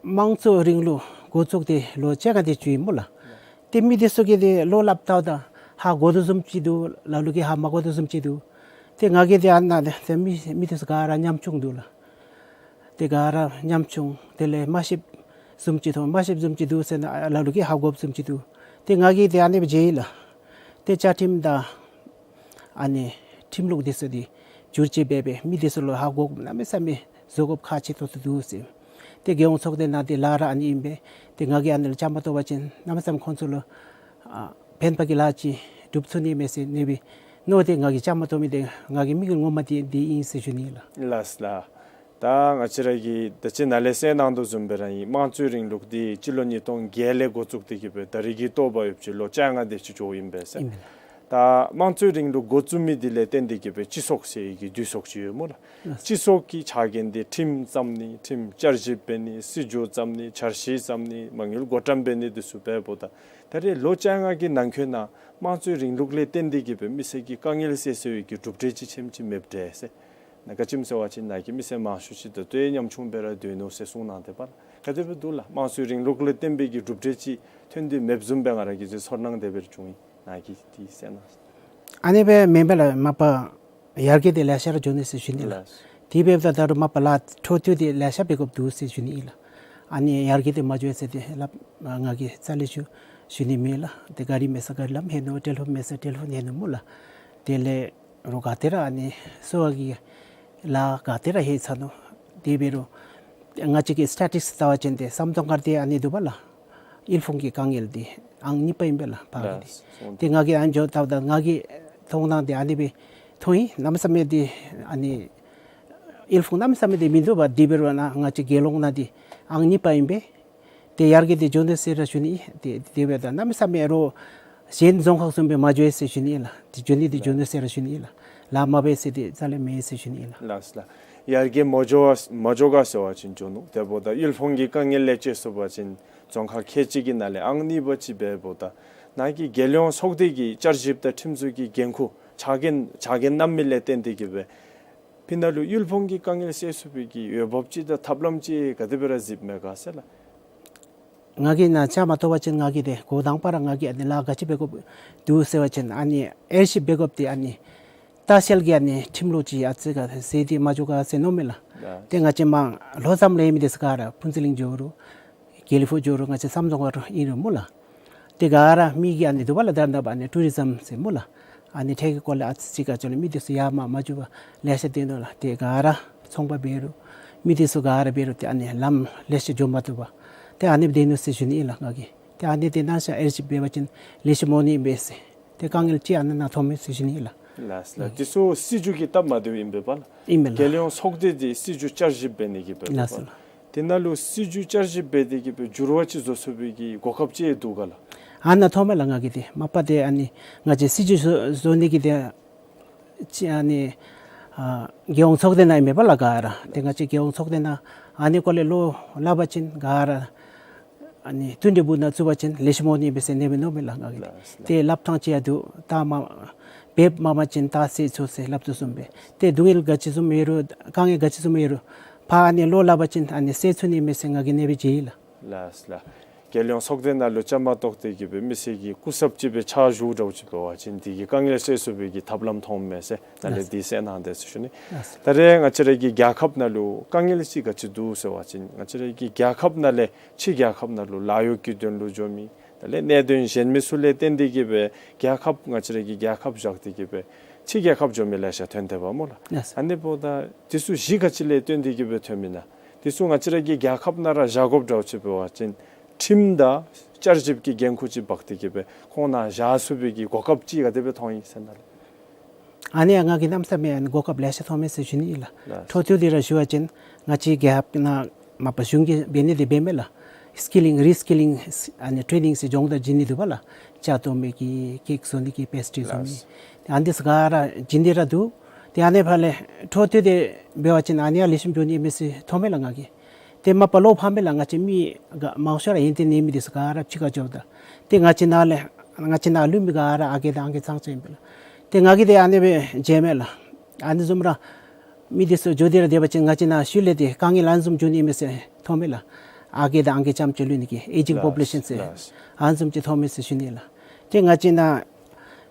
དམངས་གཙོའི་རིང་ལུགས་འགོ་བཙུགས་ཏེ་ལོ་བཅོ་ལྔ་དེ་ཅིག་ཨིན་སྨོ་ལགས། ཏེ་མི་དེ་ཚུ་གིས་ཏེ་བློ་སླབ་ལྟཝ་ད་ཧ་གོ་དོ་བཟུམ་ཅིག་འདུག། ལ་ལུ་གིས་ཧ་མ་གོ་དོ་བཟུམ་ཅིག་འདུག། ཏེ་ང་གིས་ཏེ་ཨ་ནཱ་ཏེ་མི་མི་དེ་ཚུ་ག་ར་ཉམ་ཆུང་འདུག་ལགས། ཏེ་ག་ར་ཉམ་ཆུང་དེ་ལས་མ་ཤེསཔ་བཟུམ་ཅིག་མཐོང་། མ་ཤེསཔ་བཟུམ་ཅིག་འདུག་ཟེར་ན་ལ་ལུ་གིས་ཧ་གོཝ་བཟུམ་ཅིག་འདུག། ཏེ་ང་གིས་ཏེ་ཨ་ནི་སྦེ་མཇལ་ཡི་ལགས། ཏེ་བཅའ་ཁྲིམས་དང་ཨ་ནི་ཁྲིམས་ལུགས་དེ་ཚུ་འདི་བསྒྱུར་བཅོས་འབད་འབད་མི་དེ་ཚུ་ལུ་ཧ་གོཝ་གནམ་མེད་ས་མེད་བཟོ་དགོཔ་ཁག་ཆེ་ཏོག་ཏོ་འདུག་ཟེར། ཏེ་རྒྱལ་ཡོངས་ཚོགས་སྡེ་ནང་འདི་ལཱ་ར་ཨ་ནི་ཨིན་པས། ཏེ་ང་གིས་ཨ་ནི་ལུ་བཅའ་མར་གཏོགས་པ་ཅིན་གནམ་མེད་ས་མེད་ཁོང་ཚུ་ལུ་ཨ་ཕན་པ་གི་ལཱ་ཅིག་སྒྲུབ་ཚུགས་ནི་མས་ཟེར་ཨ་ནི་སྦེ་མནོ་སྟེ་ང་གིས་བཅའ་མར་གཏོགས་མི་འདི་ང་གི་དམིགས་ཡུལ་ངོ་མ་འདི་འདི་ཨིན་ཟེར་ཞུ་ནི་ཨིན་ལགས། ལགས་ལགས། ད་ང་བཅས་ར་གིས་ད་ཅི་ནཱ་ལས་གསན་གནང་དོ་བཟུམ་སྦེ་ར་ཨིན། དམངས་གཙོའི་རིང་ལུགས་འདི་སྤྱི་ལོ་ཉིས་སྟོང་བརྒྱད་ལས་འགོ་བཙུགས་ཏེ་གིས་སྦེ་ད་རེས་ཀྱི་ཐོབ་པ་ཡོདཔ་ཅིག་ལོ་བཅོ་ལྔ་དེ་ཅིག་འགྱོཝ་ཨིན་པས་ཟེར། ཨིན་པས། ད་དམངས་གཙོའི་རིང་ལུགས་འགོ་བཙུགས་མི་འདི་ལས་བརྟེན་ཏེ་གིས་སྦེ་སྤྱི་ཚོགས་ཟེར་བའི་གི་འདུས་ཚོགས་ཅིག་ཡོད་སྨོ་ལགས། ལགས། སྤྱི་ཚོགས་ཀྱི་ཕྱག་འགན་འདི་ཁྲིམས་བརྩམ་ནི་ཁྲིམས་བསྐྱར་ཞིབ་འབད་ནི་སྲིད་བྱུས་བརྩམ་ནི་འཆར་གཞི་བརྩམ་ནི་མ་དངུལ་བགོ་བཀྲམ་འབད་ནི་དེ་ཚུ་འབདཝ་ད་ད་རེས་ལོ་བཅོ་ལྔ་གི་ནང་འཁོད་ནང་དམངས་གཙོའི་རིང་ལུགས་ལས་བརྟེན་ཏེ་གིས་སྦེ་མི་སེར་གྱི་དཀའ་ངལ་སེལ་སེལ་བའི་གི་གྲུབ་འབྲས་ཅིག་ཆེམ་ཅིག་མེདཔ་འདྲས་ཟེར། ནཱ་ག་ཅི་སྨོ་ཟེར་བ་ཅིན་ནཱ་གི་མི་སེར་མང་ཤོས་ཅིག་ད་ལྟོ་ཡང་ཉམ་ཆུང་སྦེ་ར་སྡོད་ནུག་ཟེར་གསུངས་གནང་སྟེ་པ་ལགས། ག་དེ་སྦེ་འདུག་ལགས། དམངས་གཙོའི་རིང་ལུགས་ལས་བརྟེན་པའི་གི་གྲུབ་འབྲས་ཅིག་ཐོན་ཏེ་མེདཔ་བཟུམ་སྦེ་ང་ར་གི་ཚོར་སྣང་དེ་སྦེ་ར་བྱུང་ཡི། ནཱ་གིས་འདི་གསན་གནང་། ཨ་ནི་སྦེ་མེན་པས་ལགས། མ་པ་ཡར་རྒྱས་འདི་ལེ་ཤ་ར་འགྱོ་ནི་ཟེར་ཞུ་ནི་ལགས། ལགས། དེ་འབདཝ་ད་ད་རུང་མ་པ་ལཱ་འཕྲོ་མཐུད་དེ་ལེ་ཤ་འབད་དགོཔ་འདུག་ཟེར་ཞུ་ནི་ཨིན་ལགས། ཨ་ནི་ཡར་རྒྱས་འདི་མ་འགྱོ་ཟེར་ཏེ་སླབ་ང་གིས་རྩ་ལས་ཞུ་ཞུ་ནི་མེད་ལགས། ཏེ་གཱ་རི་མེད་ས་གཱ་རི་ལམ་ལྷོད་ནུག། ཊེ་ལི་ཕོན་མེད་ས་ཊེ་ལི་ཕོན་ལྷོད་ནུག་སྨོ་ལགས། དེ་ལས་རོགས་ག་ཏེ་ར་ཨ་ནི་གསོ་བ་གི་ལཱ་ག་ཏེ་ར་ལྷོད་ཚར་ནུག། དེ་འབད་རུང་ང་བཅས་ཀྱི་སི་ཊེ་ཊིསི་ལྟ་བ་ཅིན་ཏེ་བསམ་གྲུབ་ལྗོངས་མཁར་འདི་ཨ་ནི་འདུག་པ་ལགས། དབུལ་ཕོངས་ཀྱི་དཀའ་ངལ་འདི་ཨང་གཉིས་པ་ཨིན་པས་ལགས། ཕར་གི་འདི། ལགས། ཏེ་ང་གིས་ཨ་ནི་འགྱོ་ལྟཝ་ད་ང་གི་མཐོང་སྣང་འདི་ཨ་ནི་སྦེ་མཐོང་ཡི། གནམ་མེད་ས་མེད་འདི་ཨ་ནི་དབུལ་ཕོངས་གནམ་མེད་ས་མེད་འདི་མིན་འདུག་པ། དེ་འབད་རུང་ནཱ་ང་བཅས་རྒྱལ་ཡོངས་ནང་འདི་ཨང་གཉིས་པ་ཨིན་པས། ཏེ་ཡར་རྒྱས་འདི་འགྱོ་ནི་ཟེར་ར་ཞུ་ནི། ཏེ་དེ་འབདཝ་ད་གནམ་མེད་ས་མེད་རོགས་གཞན་རྫོང་ཁག་བཟུམ་སྦེ་མ་འགྱོ་ཟེར་ཞུ་ནི་ལགས། ཏེ་འགྱོ་ནི་འདི་འགྱོ་ནི་ཟེར་ར་ཞུ་ནི་ལགས། ལཱ་མ་འབད་ཟེར་འདི་རྩ་ལས་མེད་ཟེར་ཞུ་ནི་ལགས། ལགས་ལགས། ཡར་རྒྱས་མ་འགྱོ་བ་མ་འགྱོ་ག་ཟེར་བ་ཅིན་འགྱོ་ནུག། དེ་འབདཝ་ད་དབུལ་ཕོངས་ཀྱི་དཀའ་ངལ་ལས་བཅད་སོང་པ་ཅིན་རྫོང་ཁག་ཁལ་གཅིག་གི་ནང་ལས་ཨང་གཉིས་པ་ཅིག་འབདཝ་ད་ནཱ་གི་རྒྱལ་ཡོངས་ཚོགས་སྡེ་གི་བསྐྱར་ཞིབ་དང་ཁྲིམས་བཟོ་གི་འགན་ཁུར་ཕྱག་འགན་ཕྱག་འགན་བསྣམས་མི་ལས་བརྟེན་ཏེ་གིས་སྦེ་ ཕི་ནང་ལུ་དབུལ་ཕོངས་ཀྱི་དཀའ་ངལ་སེལ་ཚུགས་པའི་གི་འོས་འབབ་ཅིག་དང་ཐབས་ལམ་ཅིག་ག་དེ་སྦེ་ར་གཟིགསཔ་མས་ག་ཟེར་ལགས། ང་གིས་ནཱ་བཅའ་མར་གཏོགས་པ་ཅིན་ང་གིས་ཏེ་འགོ་དང་པ་ར་ང་གིས་ཨ་ནི་ལཱ་ག་ཅི་འབད་དགོཔ་འདུག་ཟེར་བ་ཅིན་ཨ་ནི་ཨེར་ཤིབ་འབད་དགོཔ་འདི་ཨ་ནི་ལྟ་བཤལ་གྱི་ཨ་ནི་ཁྲིམས་ལུགས་ཅིག་ཨ་ཙི་ག་ཟེར་ཏེ་མ་འགྱོ་ག་ཟེར་མནོཝ་མས་ལགས། ལགས། ཏེ་ང་བཅས་མར་ལྷོ་མཚམས་ལས་མི་འདི་ཚུ་ག་ར་ཕུན་ཚོགས་གླིང་འགྱོ་རུང་དགེ་ལེགས་ཕུག་འགྱོ་རུང་ང་བཅས་བསམ་རྫོང་ཁ་ལུ་ཨིན་རུང་སྨོ་ལགས། ཏེ་ག་ར་མི་གིས་ཨ་ནི་འདུག་པ་ལགས། ད་རེས་ནངས་པ་ཨ་ནི་ཊུ་རི་ཛམ་ཟེར་སྨོ་ལགས། ཨ་ནི་ཁྲལ་གྱི་སྐོར་ལས་ཨ་ཙི་ཅིག་ག་ཅི་ལོ་མི་འདི་ཚུ་ཡར་མར་མ་འགྱོ་བར་ལེ་ཤ་སྡོད་ནུག་ལགས། ཏེ་ག་ར་ཚོང་པ་འབད་རུང་མི་འདི་ཚུ་ག་ར་འབད་རུང་ཏེ་ཨ་ནི་ལམ་ལེ་ཤ་འགྱོ་མ་བཏུབ་པར་ཏེ་ཨ་ནི་སྦེ་སྡོད་ནུག་ཟེར་ཞུ་ནི་ཨིན་ལགས་ང་གིས། ཏེ་ཨ་ནི་འདི་ནང་ཤ་ཨེར་ཤིབ་འབད་བ་ཅིན་ལེགས་ཤོམ་འོང་ནི་ཨིན་པས་ཟེར། ཏེ་དཀའ་ངལ་ཅིག་ཨ་ནི་ནང་ཐོན་མས་ཟེར་ཞུ་ནི་ཨིན་ལགས། ལགས་ལགས། འདི་ཚུ་སྲིད་བྱུས་ཀྱི་སྟབས་མ་བདེཝ་ཨིན་པས་པ་ལགས། ཨིན་པས་ལགས། རྒྱལ་ཡོངས་ཚོགས་སྡེ་འདི་སྲིད་བྱུས་བསྐྱར་ཞིབ་འབད་ནི་གི་འབདཝ་ལགས་པ། སོ་ལགས། དེ་ནང་ལུ་སྲིད་བྱུས་བསྐྱར་ཞིབ་འབད་དེ་གི་སྦེ་འགྱུར་བ་ཅིག་བཟོ་ཚུགས་པའི་གི་གོ་སྐབས་ཅིག་འདུག་ག་ལགས། ཨ་ནཱ་ཐོན་མས་ལགས་ང་གིས་ཏེ། མ་པ་ཏེ་ཨ་ནི་ང་བཅས་སྲིད་བྱུས་བཟོ་བཟོ་ནི་གི་ཏེ་ཅིག་ཨ་ནི་ཨ་རྒྱལ་ཡོངས་ཚོགས་སྡེ་ནང་ཨིན་པས་པ་ལགས་ག་ར། ཏེ་ང་བཅས་རྒྱལ་ཡོངས་ཚོགས་སྡེ་ནང་ཨ་ནི་སྐོར་ལས་བློ་སླབ་པ་ཅིན་ག་ར་ཨ་ནི་མཐུན་སྒྲིལ་སྦུག་ནང་བཙུགས་པ་ཅིན་ལེགས་ཤོམ་འོང་ནི་ཨིན་པས་ཟེར་ཨ་ནི་སྦེ་མནོཝ་མས་ལགས་ང་གིས། ལགས་ལགས། ཏེ་སླབ་ཐངས་ཅིག་ཡང་འདུག། རྟགས་མ་འབདཝ་མ་པ་ཅིན་རྟགས་སེལ་ཚུགས་ཟེར་སླབ་དོ་བཟུམ་སྦེ། ཏེ་སྡུག་བསྔལ་ག་ཅི་བཟུམ་ཡོད་རུང་དཀའ་ངལ་ག་ཅི་བཟུམ་ཡོད་རུང་ཕར་ཨ་ནི་བློ་སླབ་པ་ཅིན་ཨ་ནི་སེལ་ཚུགས་ནི་ཨིན་མས་ཟེར་ང་གིས་ཨ་ནི་སྦེ་མཇལ་ཡི་ལགས། ལགས་ལགས། རྒྱལ་ཡོངས་ཚོགས་སྡེ་ནང་ལུ་བཅའ་མར་གཏོགས་ཏེ་གི་སྦེ་མི་སེར་གྱི་སྐུ་ཚབ་ཅིག་སྦེ་ཕྱག་ཞུ་འདྲཝ་ཅིག་འབད་བ་ཅིན་དེ་གི་དཀའ་ངལ་སེལ་ཚུགས་པའི་གི་ཐབས་ལམ་མཐོངམ་མས་ཟེར་ནཱ་ལས་ལགས། དེ་གསན་གནང་དེས་ཟེར་ཞུ་ནི། ལགས། ད་རེས་ང་བཅས་རའི་གི་རྒྱལ་ཁབ་ནང་ལུ་དཀའ་ངལ་ཅིག་ག་ཅི་འདུག་ཟེར་བ་ཅིན་ང་བཅས་རའི་གི་རྒྱལ་ཁབ་ནང་ལས་ཕྱི་རྒྱལ་ཁབ་ནང་ལུ་ལཱ་གཡོག་གི་དོན་ལུ་འགྱོ་མི་དེ་ལས་གནད་དོན་གཞན་མི་ཚུ་ལས་བརྟེན་ཏེ་གི་སྦེ་རྒྱལ་ཁབ་ང་བཅས་རའི་གི་རྒྱལ་ཁབ་བཞག་སྟེ་གི་སྦེ་ཕྱི་རྒྱལ་ཁབ་འགྱོ་མི་ལེ་ཤ་ཐོན་དེས་པ་སྨོ་ལགས། ལགས། ཨ་ནི་འབདཝ་ད་དེ་ཚུ་གཞི་ག་ཅི་ལས་བརྟེན་ཏེ་གི་སྦེ་ཐོནམ་ཨིན་ན། དེ་ཚུ་ང་བཅས་རའི་གི་རྒྱལ་ཁབ་ནང་ར་བཞག་དགོཔ་འདྲཝ་ཅིག་འབད་བ་ཅིན་ཁྲིམས་དང་བསྐྱར་ཞིབ་ཀྱི་འགན་ཁུར་ཅིག་འབག་སྟེ་གི་སྦེ་ཁོང་ནཱ་བཞག་ཚུགས་པའི་གི་གོ་སྐབས་ཅིག་ག་དེ་སྦེ་མཐོང་ཡི་ཟེར་ནཱ་ལས། ཨ་ནི་ཡང་ང་གིས་གནམ་མེད་ས་མེད་ཨ་ནི་གོ་སྐབས་ལེ་ཤ་མཐོང་མས་ཟེར་ཞུ་ནི་ཨིན་ལགས། ལགས། འཕྲོ་མཐུད་དེ་ར་ཞུ་བ་ཅིན་ང་བཅས་རྒྱལ་ཁབ་ནང་མ་པ་གཞུང་གིས་འབད་ནི་འདི་འབདཝ་མས་ལགས། སི་ཀི་ལིང་རི་སི་ཀི་ལིང་ཨ་ནི་ཊེ་ནིང་ཟེར་སྦྱོང་བརྡར་བྱིན་ནི་འདུག་པ་ལགས། ཇ་བཏོག་མི་གི་ཀེག་བཟོ་ནི་གི་པེསི་ཊི་བཟོ་ནི། ལགས། ཨ་ནི་འདི་ཚུ་ག་ར་བྱིན་ཏེ་ར་འདུག། ཏེ་ཨ་ནི་ཕར་ལས་འཕྲོ་མཐུད་དེ་འབད་བ་ཅིན་ཨ་ནི་ཡང་ལེགས་ཤོམ་འགྱོ་ནི་ཨིན་མས་ཟེར་མཐོང་མས་ལགས་ང་གིས། ཏེ་མ་པ་བློ་ཕམ་མས་ལགས། ང་བཅས་མི་ག་མང་ཤོས་ར་ཡོན་ཏན་ཡོད་མི་འདི་ཚུ་ག་ར་ཕྱི་ཁར་འགྱོཝ་ད། ཏེ་ང་བཅས་ནཱ་ལས་ང་བཅས་ནཱ་ལུས་མི་ག་ར་ཨ་རྒས་དང་ཨང་རྒས་ཙང་ཙང་ཨིན་པས་ལགས། ཏེ་ང་གིས་ཏེ་ཨ་ནི་སྦེ་མཇལཝ་མས་ལགས། ཨ་ནི་བཟུམ་ར་མི་འདི་ཚུ་འགྱོ་སྟེ་ར་སྡོད་པ་ཅིན་ང་བཅས་ནཱ་ཤུལ་ལས་ཏེ་དཀའ་ངལ་ཨ་ནི་བཟུམ་འགྱོ་ནི་ཨིན་མས་ཟེར་མཐོང་མས་ལགས། ཨ་རྒས་དང་ཨང་རྒས་རྐྱངམ་ཅིག་ལུས་ནི་གི་ཨེ་ཇིང་ལགས། པོ་པུ་ལེ་ཤཱན་ཟེར། ལགས། ཨ་ནི་བཟུམ་ཅིག་མཐོང་མས་ཟེར་ཞུ་ནི་ལགས། ཏེ་ང་བཅས་ནཱ་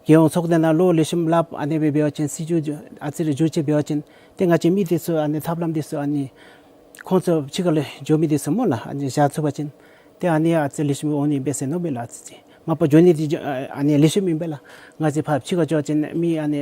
རྒྱལ་ཡོངས་ཚོགས་སྡེ་ནང་ལུ་ལེགས་ཤོམ་སླབ་ཨ་ནི་སྦེ་འབད་བ་ཅིན་སྲིད་བྱུས་ཨ་ཙི་རེ་བསྒྱུར་བཅོས་འབད་བ་ཅིན་ཏེ་ང་བཅས་མི་འདི་ཚུ་ཨ་ནི་ཐབས་ལམ་འདི་ཚུ་ཨ་ནི་ཁོང་ཚུ་ཕྱི་ཁ་ལུ་འགྱོ་མི་འདི་ཚུ་སྨོ་ལགས། ཨ་ནི་བཞག་ཚུགས་པ་ཅིན་ཏེ་ཨ་ནི་ཨ་ཙི་ལེགས་ཤོམ་འོང་ནི་ཨིན་པས་ཟེར་མནོཝ་མས་ལགས། ཨ་ཙི་ཅིག་མ་པ་འགྱོ་ནི་འདི་འགྱོ་ཨ་ནི་ལེགས་ཤོམ་ཨིན་པས་ལགས། ང་བཅས་ཕར་ཕྱི་ཁར་འགྱོ་བ་ཅིན་མི་ཨ་ནི་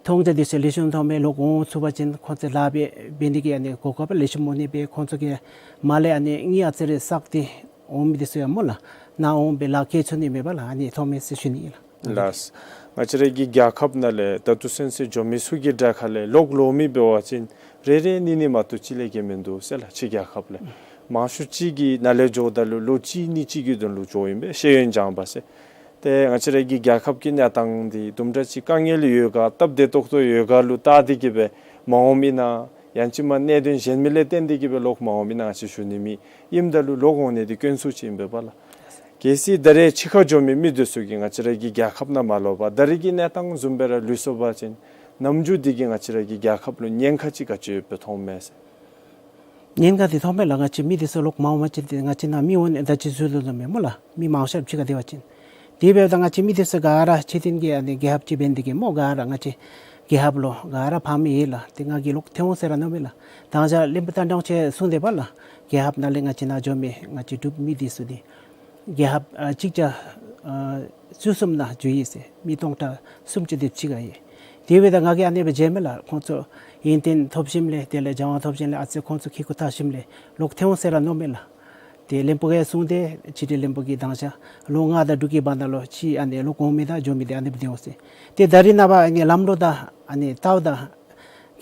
མཐོང་རྒྱ་འདི་ཚུ་ལེགས་ཤོམ་མཐོང་མས། ལོག་འོང་ཚུགས་པ་ཅིན་ཁོང་ཚུ་ལཱ་འབད་འབད་ནི་གི་ཨ་ནི་གོ་སྐབས་ལེགས་ཤོམ་འོང་ནི་སྦེ་ཁོང་ཚུ་གིས་མར་ལས་ཨ་ནི་དངུལ་ཨ་ཙི་རེ་བསགས་ཏེ་འོང་མི་འདི་ཚུ་ཡང་སྨོ་ལགས། ནཱ་འོང་སྦེ་ལཱ་བཀལ་ཚུགས་ནི་མས་པ་ལགས། ཨ་ནི་མཐོང་མས་ཟེར་ཞུ་ནི་ཨིན་ལགས། ལགས། ང་བཅས་རའི་གི་རྒྱལ་ཁབ་ནང་ལས་ད་ལྟོ་ཚུན་ཚོད་འགྱོ་མི་ཚུ་གི་གྲས་ཁ་ལས་ལོག་ལོག་མི་འབད་བ་ཅིན་རེ་རེ་གཉིས་གཉིས་མ་གཏོགས་གཅིག་ལས་བརྒལ་མིན་འདུག་ཟེར་ལགས། ཕྱི་རྒྱལ་ཁབ་ལས་མང་ཤོས་ཅིག་གིས་ནཱ་ལས་འགྱོཝ་ད་ལུ་ལོ་གཅིག་གཉིས་ཅིག་གི་དོན་ལུ་འགྱོཝ་ཨིན་པས། ཤེས་ཡོན་སྦྱང་པར་ཟེར། ཏེ་ང་བཅས་རའི་གི་རྒྱལ་ཁབ་ཀྱི་གནས་སྟངས་འདི་དུམ་གྲ་ཅིག་དཀའ་ངལ་ཡོད་ག་སྟབས་བདེ་ཏོག་ཏོ་ཡོད་ག་ལུ་བལྟ་སྟེ་གི་སྦེ་མ་འོངམ་ཨིན་ན་ཡང་ཅིན་མ་གནད་དོན་གཞན་མི་ལས་བརྟེན་ཏེ་གི་སྦེ་ལོག་མ་འོངམ་ཨིན་ན་ང་བཅས་ཞུ་ནི་མེད། ཨིནམ་ད་ལུ་ལོག་འོང་ནི་འདི་དཀོན་སུ་ཅིག་ཨིན་པས་པ་ལགས། གལ་སྲིད་ད་རེས་ཕྱི་ཁར་འགྱོ་མི་མི་འདི་ཚུ་གིས་ང་བཅས་རའི་གི་རྒྱལ་ཁབ་ནང་མ་ལོག་པར་ད་རེས་ཀྱི་གནས་སྟངས་བཟུམ་སྦེ་ར་ལུས་སོང་པ་ཅིན་ནམ་རྒྱུན་འདི་གིས་ང་བཅས་རའི་གི་རྒྱལ་ཁབ་ལུ་ཉེན་ཁ་ཅིག་ག་ཅི་ཡོདཔ་སྦེ་མཐོངམ་མས་ཟེར། ཉེན་ཁ་འདི་མཐོངམ་མས་ལགས། ང་བཅས་མི་འདི་ཚུ་ལོག་མ་འོང་པ་ཅིན་ཏེ་ང་བཅས་ནཱ་མི་འོང་ནི་ད་ཅི་ཚུ་ལུ་ལུ་མས་སྨོ་ལགས། མི་མང་ཤོས་ཕྱི་ཁར་སྡོད་པ་ཅིན། དེ་འབདཝ་ད་ང་བཅས་མི་འདི་ཚུ་ག་ར་ཕྱི་རྟེན་གྱི་ཨ་ནི་རྒྱལ་ཁབ་ཅིག་འབད་ནི་འདི་གིས་སྨོ་ག་ར་ང་བཅས་རྒྱལ་ཁབ་ལུ་ག་ར་ཕངམ་ཡོད་ལགས། ཏེ་ང་གིས་ལོག་ཐོན་འོང་ཟེར་ར་མནོཝ་མས་ལགས། ད་ཅི་བློན་པོ་བསྟན་སྒྲོན་ཆེ་གསུངས་དེས་པ་ལགས། རྒྱལ་ཁབ་ནང་ལས་ང་བཅས་ནཱ་འགྱོ་མི་ང་བཅས་འབྲུག་མི་འདི་ཚུ་འདི་རྒྱལ་ཁབ་ཨ་གཅིག་བརྒྱ་ཨ་བཅུ་གསུམ་ནཱ་འགྱོ་ཡི་ཟེར། མི་སྟོང་ཕྲག་སུམ་ཅུ་དེ་ཅིག་ག་ཡོད། དེ་འབདཝ་ད་ང་གིས་ཨ་ནི་སྦེ་མཇལཝ་མས་ལགས། ཁོང་ཚུ་ཡོན་ཏན་ཐོབ་ཞིནམ་ལས་དེ་ལས་སྦྱང་བ་ཐོབ་ཞིནམ་ལས་ཨ་ཙི་ཁོང་ཚུ་ཁེ་ཁུ་ཐལ་ཞིནམ་ལས་ལོག་ཐོན་འོང་ཟེར་ར་མནོཝ་མས་ལགས། ཏེ་བློན་པོ་གིས་གསུངས་ཏེ་ཕྱི་འབྲེལ་བློན་པོ་གིས་མདང་ཞག་ལོ་ལྔ་དང་དྲུག་གི་བར་ན་ལུ་ཅིག་ཨ་ནི་ལོག་འོང་མི་དང་འགྱོ་མི་འདི་ཨ་ནི་སྦེ་སྡོད་འོང་ཟེར། ཏེ་ད་རེས་ནངས་པ་ཨ་ནི་ལམ་ལུགས་དང་ཨ་ནི་ལྟཝ་ད་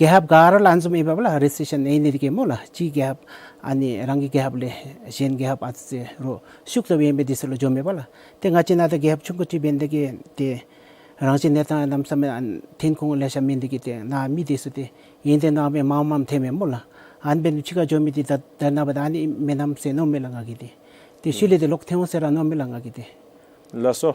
རྒྱལ་ཁབ་ག་ར་ལུ་ཨ་ནི་བཟུམ་ཨིན་པས་པ་ལགས། རི་སེ་ཤཱན་ཨིན་ནི་འདི་གིས་སྨོ་ལགས། གཅིག་རྒྱལ་ཁབ་ཨ་ནི་རང་གི་རྒྱལ་ཁབ་ལས་གཞན་རྒྱལ་ཁབ་ཨ་ཙི་རོགས་ཤུགས་ཐོབ་ཨིན་པས། འདི་ཚུ་ལུ་འགྱོ་མས་པ་ལགས། ཏེ་ང་བཅས་ནཱ་ད་རྒྱལ་ཁབ་ཆུང་ཀུ་ཅིག་འབད་ནི་འདི་གིས་ཏེ་རང་བཞིན་གནས་སྟངས་གནམ་མེད་ས་མེད་ཨ་ནི་ཐོན་ཁུངས་ལེ་ཤ་མེད་ནི་འདི་གིས་ཏེ་ནཱ་མི་འདི་ཚུ་ཏེ་ཡོན་ཏན་ནང་སྦེ་མང་མང་ཐོན་མས་སྨོ་ལགས། ཨ་ནི་འབད་ནི་ཕྱི་ཁར་འགྱོ་མི་འདི་ད་ད་ནངས་པ་ད་ཨ་ནི་མེན་ནམ་ཟེར་མནོཝ་མས་ལགས་ང་གིས་ཏེ། ཏེ་ཤུལ་ལས་ཏེ་ལོག་ཐོན་འོང་ཟེར་ར་མནོཝ་མས་ལགས་ང་གིས་ཏེ། ལགས་སོ།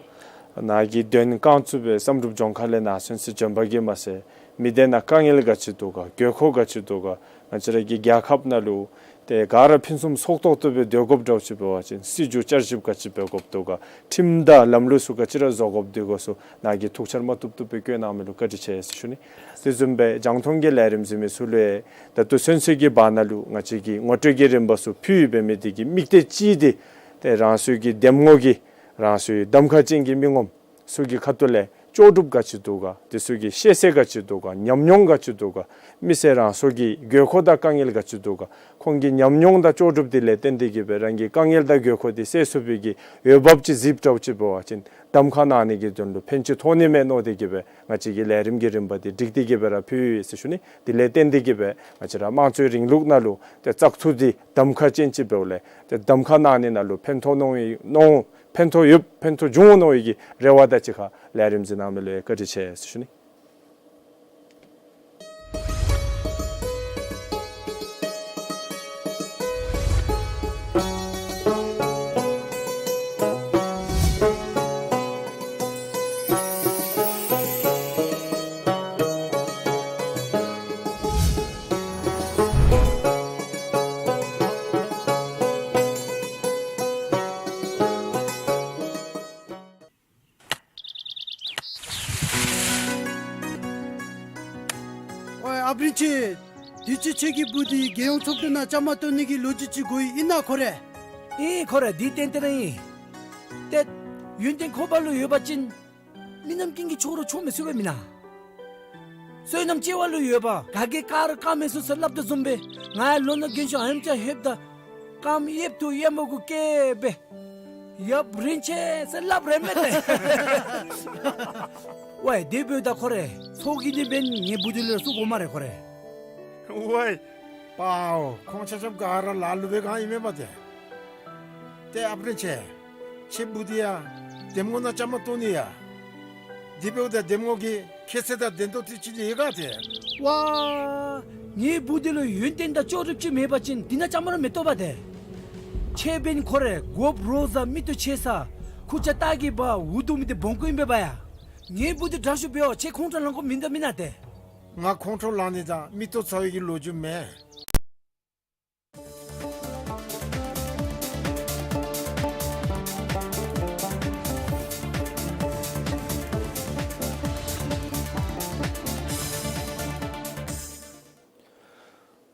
ནཱ་གི་དོན་རྐང་བཙུགས་སྦེ་བསམ་གྲུབ་ལྗོངས་མཁར་ལས་ནཱ་ཚུན་ཚོད་བྱོན་པ་གིས་མ་ཚད་ མི་སྡེ་ནང་དཀའ་ངལ་ག་ཅི་འདུག་ག། དགོས་མཁོ་ག་ཅི་འདུག་ག། ང་བཅས་ར་གི་རྒྱལ་ཁབ་ནང་ལུ་ཏེ་ག་ར་ཕུན་སུམ་ཚོགས་ཏོག་ཏོ་སྦེ་སྡོད་དགོཔ་འདྲཝ་ཅིག་འབད་བ་ཅིན་སྲིད་བྱུས་བསྐྱར་ཞིབ་ག་ཅི་འབད་དགོཔ་འདུག་ག། ཁྲིམས་དང་ལམ་ལུགས་ཚུ་ག་ཅི་ར་བཟོ་དགོཔ་འདུག་གོ་ཚུ་ནཱ་གིས་ཐུགས་འཆར་མ་བཏུབ་བཏུབ་སྦེ་བཀོད་གནང་མི་ལུ་བཀའ་དྲིན་ཆེ་ཟེར་ཞུ་ནི། དེ་བཟུམ་སྦེ་རྒྱང་མཐོང་གི་ལས་རིམ་གཟིགས་མི་ཚུ་ལུ་ད་ལྟོ་ཚུན་ཚོད་ཀྱི་བར་ན་ལུ་ང་བཅས་ཀྱི་ངོ་སྤྲོད་ཀྱི་རིམ་པ་ཚུ་ཕུལ་ཡོདཔ་མས། དེ་གི་དམིགས་གཏད་ཅིག་འདི་ཏེ་རང་སོའི་གི་འདེམས་ངོ་གི་རང་སོའི་གདམ་ཁ་ཅན་གྱི་མི་ངོམ་ཚུ་གི་ཁ་ཐུག་ལས་ལྕོགས་གྲུབ་ག་ཅི་འདུག་ག། དེ་ཚུ་གི་ཤེས་ཚད་ག་ཅི་འདུག་ག། ཉམས་མྱོང་ག་ཅི་འདུག་ག། མི་སེར་རང་སོ་གི་དགོས་མཁོ་དང་དཀའ་ངལ་ག་ཅི་འདུག་ག། ཁོང་གི་ཉམས་མྱོང་དང་ལྕོགས་གྲུབ་དེ་ལས་བརྟེན་ཏེ་གི་སྦེ་རང་གི་དཀའ་ངལ་དང་དགོས་མཁོ་དེ་སེལ་ཚུགས་པའི་གི་འོས་འབབ་ཅིག་གཟིགསཔ་འདྲཝ་ཅིག་འབད་བ་ཅིན་གདམ་ཁ་གནང་ནི་གི་དོན་ལུ་ཕན་ཅིག་ཐོགས་ནི་མས་མནོ་སྟེ་གི་སྦེ་ང་བཅས་ཀྱིས་ལས་རིམ་གྱི་རིམ་པ་དེ་སྒྲིག་སྟེ་གི་སྦེ་ར་ཕུལ་ཡི་ཟེར་ཞུ་ནི། དེ་ལས་བརྟེན་ཏེ་གི་སྦེ་ང་བཅས་ར་དམངས་གཙོའི་རིང་ལུགས་ནང་ལུ་ཏེ་བཙག་འཐུ་དེ་གདམ་ཁ་ཅན་ཅིག་འབདཝ་ལས་ཏེ་གདམ་ཁ་གནང་ནི་ནང་ལུ་ཕན་ཐོགས་མནོ་བའི་མནོ་ཕན་ཐོགས་ཡོད་ཕན་ཐོགས་འབྱུང་འོང་མནོ་བའི་གི་རེ་བ་དང་གཅིག་ཁར་ལས་རིམ་གཟིགས་གནང་མི་ལུ་ཡང་བཀའ་དྲིན་ཆེ་ཟེར་ཞུ་ནི། ཨོའི་ཨཔ་རིན་ཆེན། དུས་ཅི་ཁྱོད་ཀྱི་བུ་འདི་རྒྱལ་ཡོངས་ཚོགས་སྡེ་ནང་བཅའ་མར་གཏོགས་ནི་གི་ལོ་རྒྱུས་ཅིག་གོ་ཡི། ཨིན་ན་ཁོ་རེ། ཨིན་ཁོ་རེ། འདི་ཏན་ཏན་ར་ཨིན། ཏེ་ཡོན་ཏན་ཁོ་པ་ལུ་ཡོད་པ་ཅིན་མི་རྣམས་ཀུན་གྱིས་ཁྱོད་ར་ཆོག་མི་ཚུགས་པས་མེན་ན། བསོད་ནམས་སྐྱེ་བ་ལུ་ཡོད་པ་ག་གིས་བཀག་ར་བཀག་མི་ཚུགས་ཟེར་སླབ་དོ་བཟུམ་སྦེ་ང་ཡང་ལོ་ན་རྒན་ཤོས་ཨ་ནེམ་ཅིག་ལྷོདཔ་ད་རྐངམ་གཡསཔ་ཐུག་གཡསཔ་མར་གུ་བཀལ་སྦེ་ཡབ་རིན་ཆེན་ཟེར་སླབ་རན་མས་ཏེ། ཝའི་དེ་འབདཝ་ད་ཁོ་རེ་ཚོགས་ཀྱི་འདི་འབདན་ངེའི་བུ་འདི་ལུ་ཡང་བཙུགས་དགོ་སྨ་རེ་ཁོ་རེ། ཝའི་པའོ། ཁོང་ཆ་ཁྱབ་ག་ར་ལ་ལུ་སྦེ་ག་ཨིན་མས་པ་ཏེ། ཏེ་ཨཔ་རིན་ཆེན། ཁྱོད་བུ་འདི་ཡང་འདེམས་ངོ་ནང་བཅའ་མར་གཏོགས་ནི་ཡ། དེ་འབདཝ་ད་འདེམས་ངོ་གི་ཁྱད་ཚད་དང་ལྡན་ཏོག་ཏོ་ཅིག་ཡོད་ག་ཏེ། ཝའི། ངེའི་བུ་འདི་ལུ་ཡོན་ཏན་དང་ལྕོགས་གྲུབ་ཅིག་མེད་པ་ཅིན་འདི་ནང་བཅའ་མར་མི་གཏོགས་པ་ཏེ། ཁྱོད་འབདན་ཁོ་རེ་གོ་བོ་རོགས་ཟ་མིག་ཏོ་ཆེ་ས་ཁུར་ཆ་ལྟག་གི་བ་འུ་སྡུག་མི་འདི་སྦོམ་ཀུ་ཨིན་པས་པ་ཡ། ངེའི་བུ་འདི་དྲག་ཤོས་འབད་བ་ཁྱོད་ཁོང་ཁྲོ་ལང་དགོཔ་མིན་འདུག་མེན་ན་ཏེ། ང་ཁོང་ཁྲོ་ལང་ནི་དང་མིག་ཏོ་ཚ་བའི་གི་ལོ་རྒྱུས་མེད།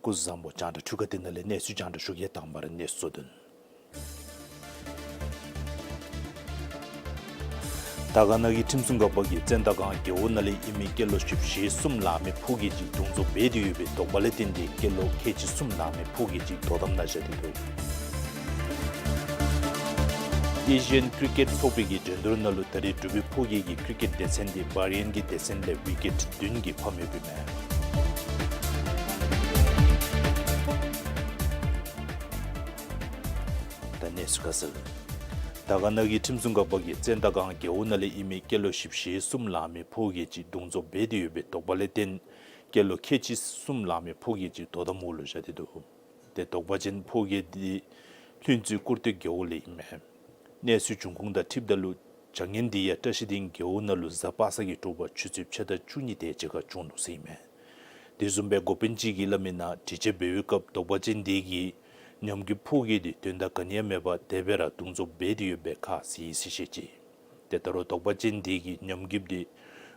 སྐུ་གཟུགས་བཟང་པོ། རྒྱང་བསྒྲགས་འཕྲུལ་ཁང་འདི་ནང་ལས་གནས་ཚུལ་རྒྱང་བསྒྲགས་ཞུ་གེ། དང་པ་ར་གནས་ཚུལ་དོན། དར་དཀར་ན་གི་ཁྲིམས་སྲུང་འགག་པ་གིས་བཙན་དར་སྒང་རྒེད་འོག་ནང་ལས་ཨིན་མི་སྐྱེས་ལོ་བཞི་བཅུ་ཞེ་གསུམ་ལང་མི་ཕོ་སྐྱེས་ཅིག་རྡུང་འཛོམས་འབད་དེ་ཡོད་པའི་དོགས་པ་ལས་བརྟེན་ཏེ་སྐྱེས་ལོ་ཁལ་གཅིག་གསུམ་ལང་མི་ཕོ་སྐྱེས་ཅིག་དོ་དམ་ནང་བཞག་སྟེ་འདུག། ཨེ་ཤི་ཡན་ཀྲི་ཀེཊ་ཚོགས་པའི་གི་འགྲན་བསྡུར་ནང་ལུ་ད་རེས་འབྲུག་པའི་ཕོ་སྐྱེས་ཀྱི་ཀྲི་ཀེཊ་སྡེ་ཚན་འདི་བྷ་རི་ཡན་གྱི་སྡེ་ཚན་ལས་ཝི་ཀེཊ་བདུན་གྱིས་ཕམ་ཡོདཔ་ཨིན་མས། ད་གནས་ཚུལ་ཁ་གསལ། དར་དཀར་ན་གི་ཁྲིམས་སྲུང་འགག་པ་གིས་བཙན་དར་སྒང་རྒེད་འོག་ནང་ལས་ཨིན་མི་སྐྱེས་ལོ་བཞི་བཅུ་ཞེ་གསུམ་ལང་མི་ཕོ་སྐྱེས་ཅིག་རྡུང་འཛོམས་འབད་དེ་ཡོད་པའི་དོགས་པ་ལས་བརྟེན་སྐྱེས་ལོ་ཁལ་གཅིག་གསུམ་ལང་མི་ཕོ་སྐྱེས་ཅིག་དོ་དམ་འོག་ལུ་བཞག་སྟེ་འདུག། ཏེ་དོགས་པ་ཅན་ཕོ་སྐྱེས་འདི་ལྷུན་རྩེ་ཀུར་སྟོད་རྒེད་འོག་ལས་ཨིན་མས། གནས་ཚུལ་བྱུང་ཁུངས་དང་འཁྲིལཝ་ད་ལུ་བྱ་ངན་འདི་ཡང་བཀྲ་ཤིས་སྡིངས་རྒེད་འོག་ནང་ལུ་གཟའ་པ་སངས་ཀྱི་དྲོ་པ་ཆུ་ཚོད་ཕྱེད་དང་བཅུ་གཉིས་དེ་ཅིག་ཁར་བྱུང་ནུག་ཟེར་ཨིན་མས། དེ་བཟུམ་སྦེ་འགོ་དཔོན་ཅིག་གིས་སླབ་མི་ནང་དྲི་དཔྱད་འབད་བའི་སྐབས་དོགས་པ་ཅན་འདི་གིས་ཉམས་རྒུདཔ་ཕོ་སྐྱེས་འདི་དོན་དག་ག་ནི་ཡང་མེད་པར་དེ་སྦེ་ར་རྡུང་འཛོམས་འབད་དེ་ཡོདཔ་སྦེ་ཁ་བཟེད་ཡི་ཟེར་བཤད་ཅི། ཏེ་ད་རུང་དོགས་པ་ཅན་འདི་གིས་ཉམས་རྒུདཔ་འདི་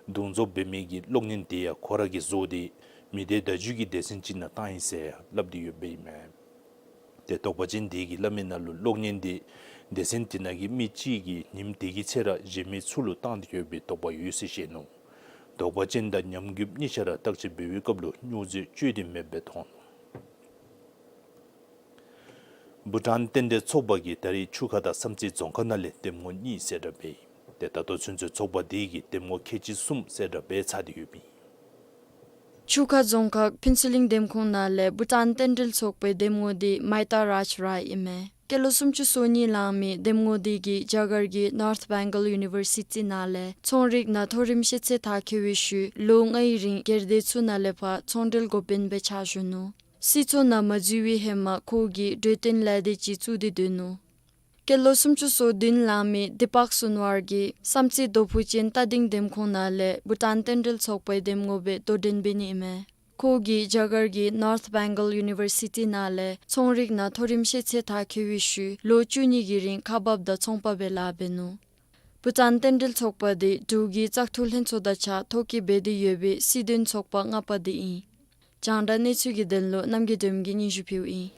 རྡུང་འཛོམས་འབད་མི་གི་གློག་བརྙན་དེ་ཡང་ཁོ་ར་གིས་བཟོ་སྟེ་མི་སྡེ་བརྡ་བརྒྱུད་ཀྱི་སྡེ་ཚན་ཅིག་ནང་བཏང་ཡི་ཟེར་སླབ་སྟེ་ཡོདཔ་ཨིན་མས། ཏེ་དོགས་པ་ཅན་འདི་གིས་སླབ་མི་ནང་ལུ་གློག་བརྙན་འདི་སྡེ་ཚན་དེ་ནང་གི་མི་གཅིག་གིས་ཉིནམ་དེ་གི་ཚེ་ར་གཞན་མི་ཚུ་ལུ་བཏང་སྟེ་ཡོད་པའི་དོགས་པ་ཡོད་ཟེར་བཤད་ནུག། དོགས་པ་ཅན་དང་ཉམས་རྒུདཔ་གཉིས་ཆ་ར་བརྟག་དཔྱད་འབད་བའི་སྐབས་ལུ་སྨྱོ་རྫས་སྤྱོད་དེ་མེདཔ་སྦེ་མཐོང་ནུག། བྷུ་ཊཱན་རྟེན་འབྲེལ་ཚོགས་པ་གིས་ད་རེས་ཆུ་ཁ་དང་བསམ་རྩེ་རྫོང་ཁག་ནང་ལས་འདེམས་ངོ་གཉིས་གསལ་བསྒྲགས་འབད་ཡི། ཏེ་ད་ལྟོ་ཚུན་ཚོད་ཚོགས་པ་དེ་གིས་འདེམས་ངོ་ཁལ་གཅིག་གསུམ་གསལ་བསྒྲགས་འབད་ཚར་ཏེ་ཡོདཔ་ཨིན། ཆུ་ཁ་རྫོང་ཁག་ཕུན་ཚོགས་གླིང་འདེམས་ཁོངས་ནང་ལས་བྷུ་ཊཱན་རྟེན་འབྲེལ་ཚོགས་པའི་འདེམས་ངོ་དེ་མཱི་ཏཱ་རཱཇ་རཱའི་ཨིན་མས། སྐྱེས་ལོ་སུམ་ཅུ་སོ་གཉིས་ལང་མི་འདེམས་ངོ་དེ་གིས་རྒྱ་གར་གྱི་ནོརཐ་བེང་གཱལ་ཡུ་ནི་བར་སི་ཊི་ནང་ལས་ཚོང་རིག་ནང་མཐོ་རིམ་ཤེས་ཚད་མཐར་འཁྱོལ་བའི་ཤུལ་ལོ་ལྔའི་རིང་སྒེར་སྡེ་ཚུ་ནང་ལས་ཕར་ཚོང་འབྲེལ་འགོ་དཔོན་སྦེ་ཕྱག་ཞུ་ནུག། སྲིད་ཚོགས་ནང་མ་འཛུལ་བའི་ཧེ་མ་ཁོ་གིས་འཕྲོད་བསྟེན་ལས་སྡེ་ཅིག་བཙུགས་ཏེ་སྡོད་ནུག། སྐྱེས་ལོ་སུམ་ཅུ་སོ་བདུན་ལང་མི་དི་པག་སུན་ཝར་གྱིས་བསམ་རྩེ་རྡོ་ཕུག་ཅན་རྟ་སྡིང་འདེམས་ཁོངས་ནང་ལས་བྷུ་ཊཱན་རྟེན་འབྲེལ་ཚོགས་པའི་འདེམས་ངོ་སྦེ་དོ་འགྲན་འབད་ནི་ཨིན་མས། ཁོ་གིས་རྒྱ་གར་གྱི་North Bengal University ནང་ལས་ཚོང་རིག་ནང་མཐོ་རིམ་ཤེས་ཚད་མཐར་འཁྱོལ་བའི་ཤུལ་ལོ་བཅུ་གཉིས་ཀྱི་རིང་ཁག་འབགཔ་དང་ཚོང་པ་སྦེ་ལཱ་འབད་ནུག། བྷུ་ཊཱན་རྟེན་འབྲེལ་ཚོགས་པ་འདི་འབྲུག་གི་བཙག་འཐུ་ལྷན་ཚོགས་དང་གཅིག་ཁར་ཐོ་བཀོད་འབད་དེ་ཡོད་པའི་སྲིད་དོན་ཚོགས་པ་ལྔ་པ་འདི་ཨིན། རྒྱང་བསྒྲགས་གནས་ཚུལ་གྱི་དོན་ལུ་རྣམ་རྒྱལ་སྒྲོལམ་གྱིས་སྙན་ཞུ་ཕུལཝ་ཨིན།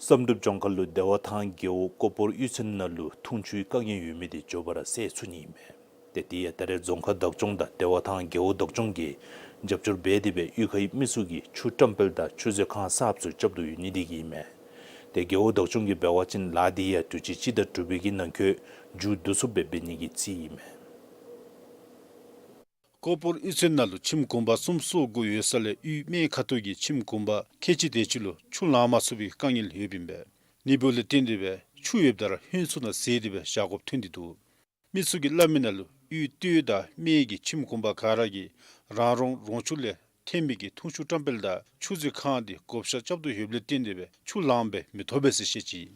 བསམ་གྲུབ་ལྗོངས་མཁར་ལུ་བདེ་བ་ཐང་རྒེད་འོག་ཀོ་པོར་གཡུས་ཚན་ནང་ལུ་འཐུང་ཆུའི་དཀའ་ངལ་ཡོད་མི་དེ་མགྱོགས་པ་ར་སེལ་ཚུགས་ནི་ཨིན་མས། ཏེ་དེ་ཡང་ད་རེས་རྫོང་ཁག་བདག་སྐྱོང་དང་བདེ་བ་ཐང་རྒེད་འོག་བདག་སྐྱོང་གིས་རྒྱབ་སྐྱོར་འབད་དེ་སྦེ་གཡུས་ཁའི་མི་ཚུ་གིས་ཆུ་བཀྲམ་སྤེལ་དང་ཆུ་མཛོད་ཁང་གསརཔ་ཚུ་རྐྱབ་དོ་ཡོད་ནི་དེ་གིས་ཨིན་མས། ཏེ་རྒེད་འོག་བདག་སྐྱོང་གིས་འབད་བ་ཅིན་ལཱ་དེ་ཡང་དུས་ཅི་སྤྱི་ཟླ་དྲུག་པའི་གི་ནང་འཁོད་མཇུག་བསྡུ་ཚུགསཔ་སྦེ་འབད་ནི་གི་རྩིས་ཨིན་མས། ཀོ་པོར་གཡུས་ཚན་ནང་ལུ་ཁྱིམ་གུང་པ་གསུམ་སོ་དགུ་ཡོད་ས་ལས་གཡུས་སྨད་ཁ་ཐུག་གི་ཁྱིམ་གུང་པ་ཁལ་གཅིག་དེ་ཅིག་ལུ་ཆུ་ལང་མ་ཚུགས་པའི་དཀའ་ངལ་ཡོདཔ་ཨིན་པས། ནི་བུ་ལས་བརྟེན་ཏེ་སྦེ་ཆུ་ཡོདཔ་ད་ར་ཧོན་ཚུ་ནང་ཟེར་ཏེ་སྦེ་བཞག་དགོཔ་ཐོན་ཏེ་འདུག། མི་ཚུ་གིས་སླབ་མི་ནང་ལུ་གཡུས་སྟོད་དང་སྨད་ཀྱི་ཁྱིམ་གུང་པ་ག་ར་གིས་རང་རོང་རོང་ཆུ་ལས་ཐོན་མི་གི་འཐུང་ཆུ་བཀྲམ་སྤེལ་དང་ཆུ་མཛོད་ཁང་དེ་བགོ་བཤའ་རྐྱབ་དོ་ཡོདཔ་ལས་བརྟེན་ཏེ་སྦེ་ཆུ་ལངམ་སྦེ་མི་ཐོབ་པས་ཟེར་བཤད་ཅི།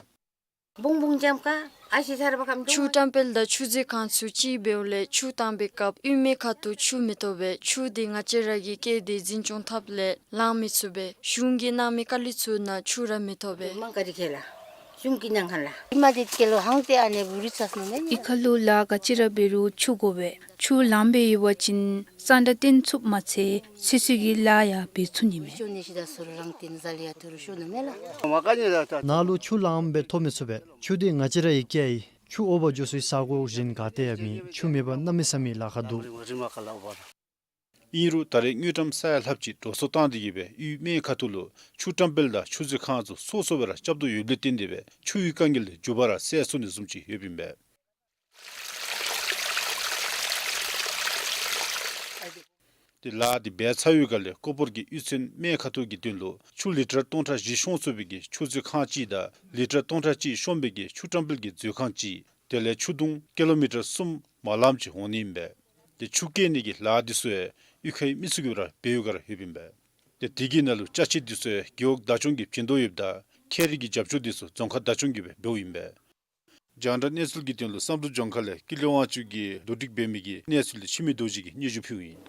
བུང་བུང་ལྕམ་ཀ་ཨ་ཤི་ཚར་བ་ཁམ་ཆུ་བཀྲམ་སྤེལ་དང་ཆུ་མཛོད་ཁང་ཚུ་ཅིག་འབདཝ་ལས་ཆུ་བཏང་པའི་སྐབས་གཡུས་སྨད་ཁ་ཐུག་ཆུ་མི་ཐོབ་པས། ཆུ་དེ་ང་བཅས་ར་གིས་བསྐྱལ་ཏེ་འཛིན་སྐྱོང་འཐབ་ལས་ལང་མི་ཚུགས་པས། གཞུང་གིས་གནང་མི་ཀ་ལི་ཚུ་ནང་ཆུ་ར་མི་ཐོབ་པས། མང་ཀ་རི་ཁེ་ལ་གཞུང་གི་ནང་ཁ་ལ་ཨི་མ་དེ་ཀེ་ལོ་ཧང་ཏེ་ཨ་ནེ་བུ་རི་ཚ་སོང་ནི། ཨི་ཁ་ལུ་ལཱ་ག་ཅི་ར་འབད་རུང་ཆུ་དགོ་པས། ཆུ་ལངམ་སྦེ་ཡོད་པ་ཅིན་གཙང་སྦྲ་བཏོན་ཚུགསཔ་མ་ཚད་ཚོད་བསྲེ་གི་ལཱ་ཡང་འབད་ཚུགས་ནི་མས། ནཱ་ལུ་ཆུ་ལངམ་སྦེ་ཐོབ་མི་ཚུགས་པས། ཆུ་དེ་ང་བཅས་ར་གིས་བསྐྱལ་ཡི། ཆུ་འོག་འབག་འགྱོ་སའི་ས་གོ་གཞན་ག་ཏེ་ཡང་མེད། ཆུ་མེད་པར་གནམ་མེད་ས་མེད་ལཱ་ཁག་འདུག། ཨིན་རུང་ད་རེས་དངུལ་ཀྲམ་ས་ཡ་ལྷགཔ་ཅིག་འགྲོ་སོང་བཏང་སྟེ་གིས་སྦེ་གཡུས་སྨད་ཁ་ཐུག་ལུ་ཆུ་བཀྲམ་སྤེལ་དང་ཆུ་མཛོད་ཁང་ཚུ་སོ་སོ་སྦེ་ར་རྐྱབ་དོ་ཡོདཔ་ལས་བརྟེན་ཏེ་སྦེ་ཆུའི་དཀའ་ངལ་མགྱོགས་པ་ར་སེལ་ཚུགས་ནི་བཟུམ་ཅིག་ཡོདཔ་ཨིན་པས། ཏེ་ལཱ་དེ་འབད་ཚར་བའི་སྒང་ལས་ཀོ་པོར་གྱི་གཡུས་ཚན་སྨད་ཁ་ཐུག་གི་དོན་ལུ་ཆུ་ལི་ཊར་སྟོང་ཕྲག་བཞི་ཤོང་ཚུགས་པའི་གི་ཆུ་མཛོད་ཁང་ཅིག་དང་ལི་ཊར་སྟོང་ཕྲག་གཅིག་ཤོང་པའི་གི་ཆུ་བཀྲམ་སྤེལ་གྱི་མཛོད་ཁང་ཅིག། དེ་ལས་ཆུ་དུང་ཀི་ལོ་མི་ཊར་གསུམ་མ་ལངམ་ཅིག་འོང་ནི་ཨིན་པས། ཏེ་ཆུ་བསྐྱལ་ནི་གི་ལཱ་འདི་ཚུ་ཡང་གཡུས་ཁའི་མི་ཚུ་གིས་ར་འབད་བའི་སྒང་ར་ཡོདཔ་ཨིན་པས། ཏེ་དེ་གི་ནང་ལུ་ཅ་ཆས་འདི་ཚུ་ཡང་རྒེད་འོག་བདག་སྐྱོང་གིས་བྱིན་དོ་ཡོདཔ་ད་ཁྱད་རིག་གི་རྒྱབ་སྐྱོར་འདི་ཚུ་རྫོང་ཁག་བདག་སྐྱོང་གིས་སྦེ་འབདཝ་ཨིན་པས། རྒྱང་བསྒྲགས་གནས་ཚུལ་གྱི་དོན་ལུ་བསམ་གྲུབ་ལྗོངས་མཁར་ལས་ཀུན་ལེགས་དབང་ཕྱུག་གིས་ལོ་སྒྲིག་འབད་མི་གི་གནས་ཚུལ་འདི་འཆི་མེད་རྡོ་རྗེ་གིས་སྙན་ཞུ་ཕུལཝ་ཨིན།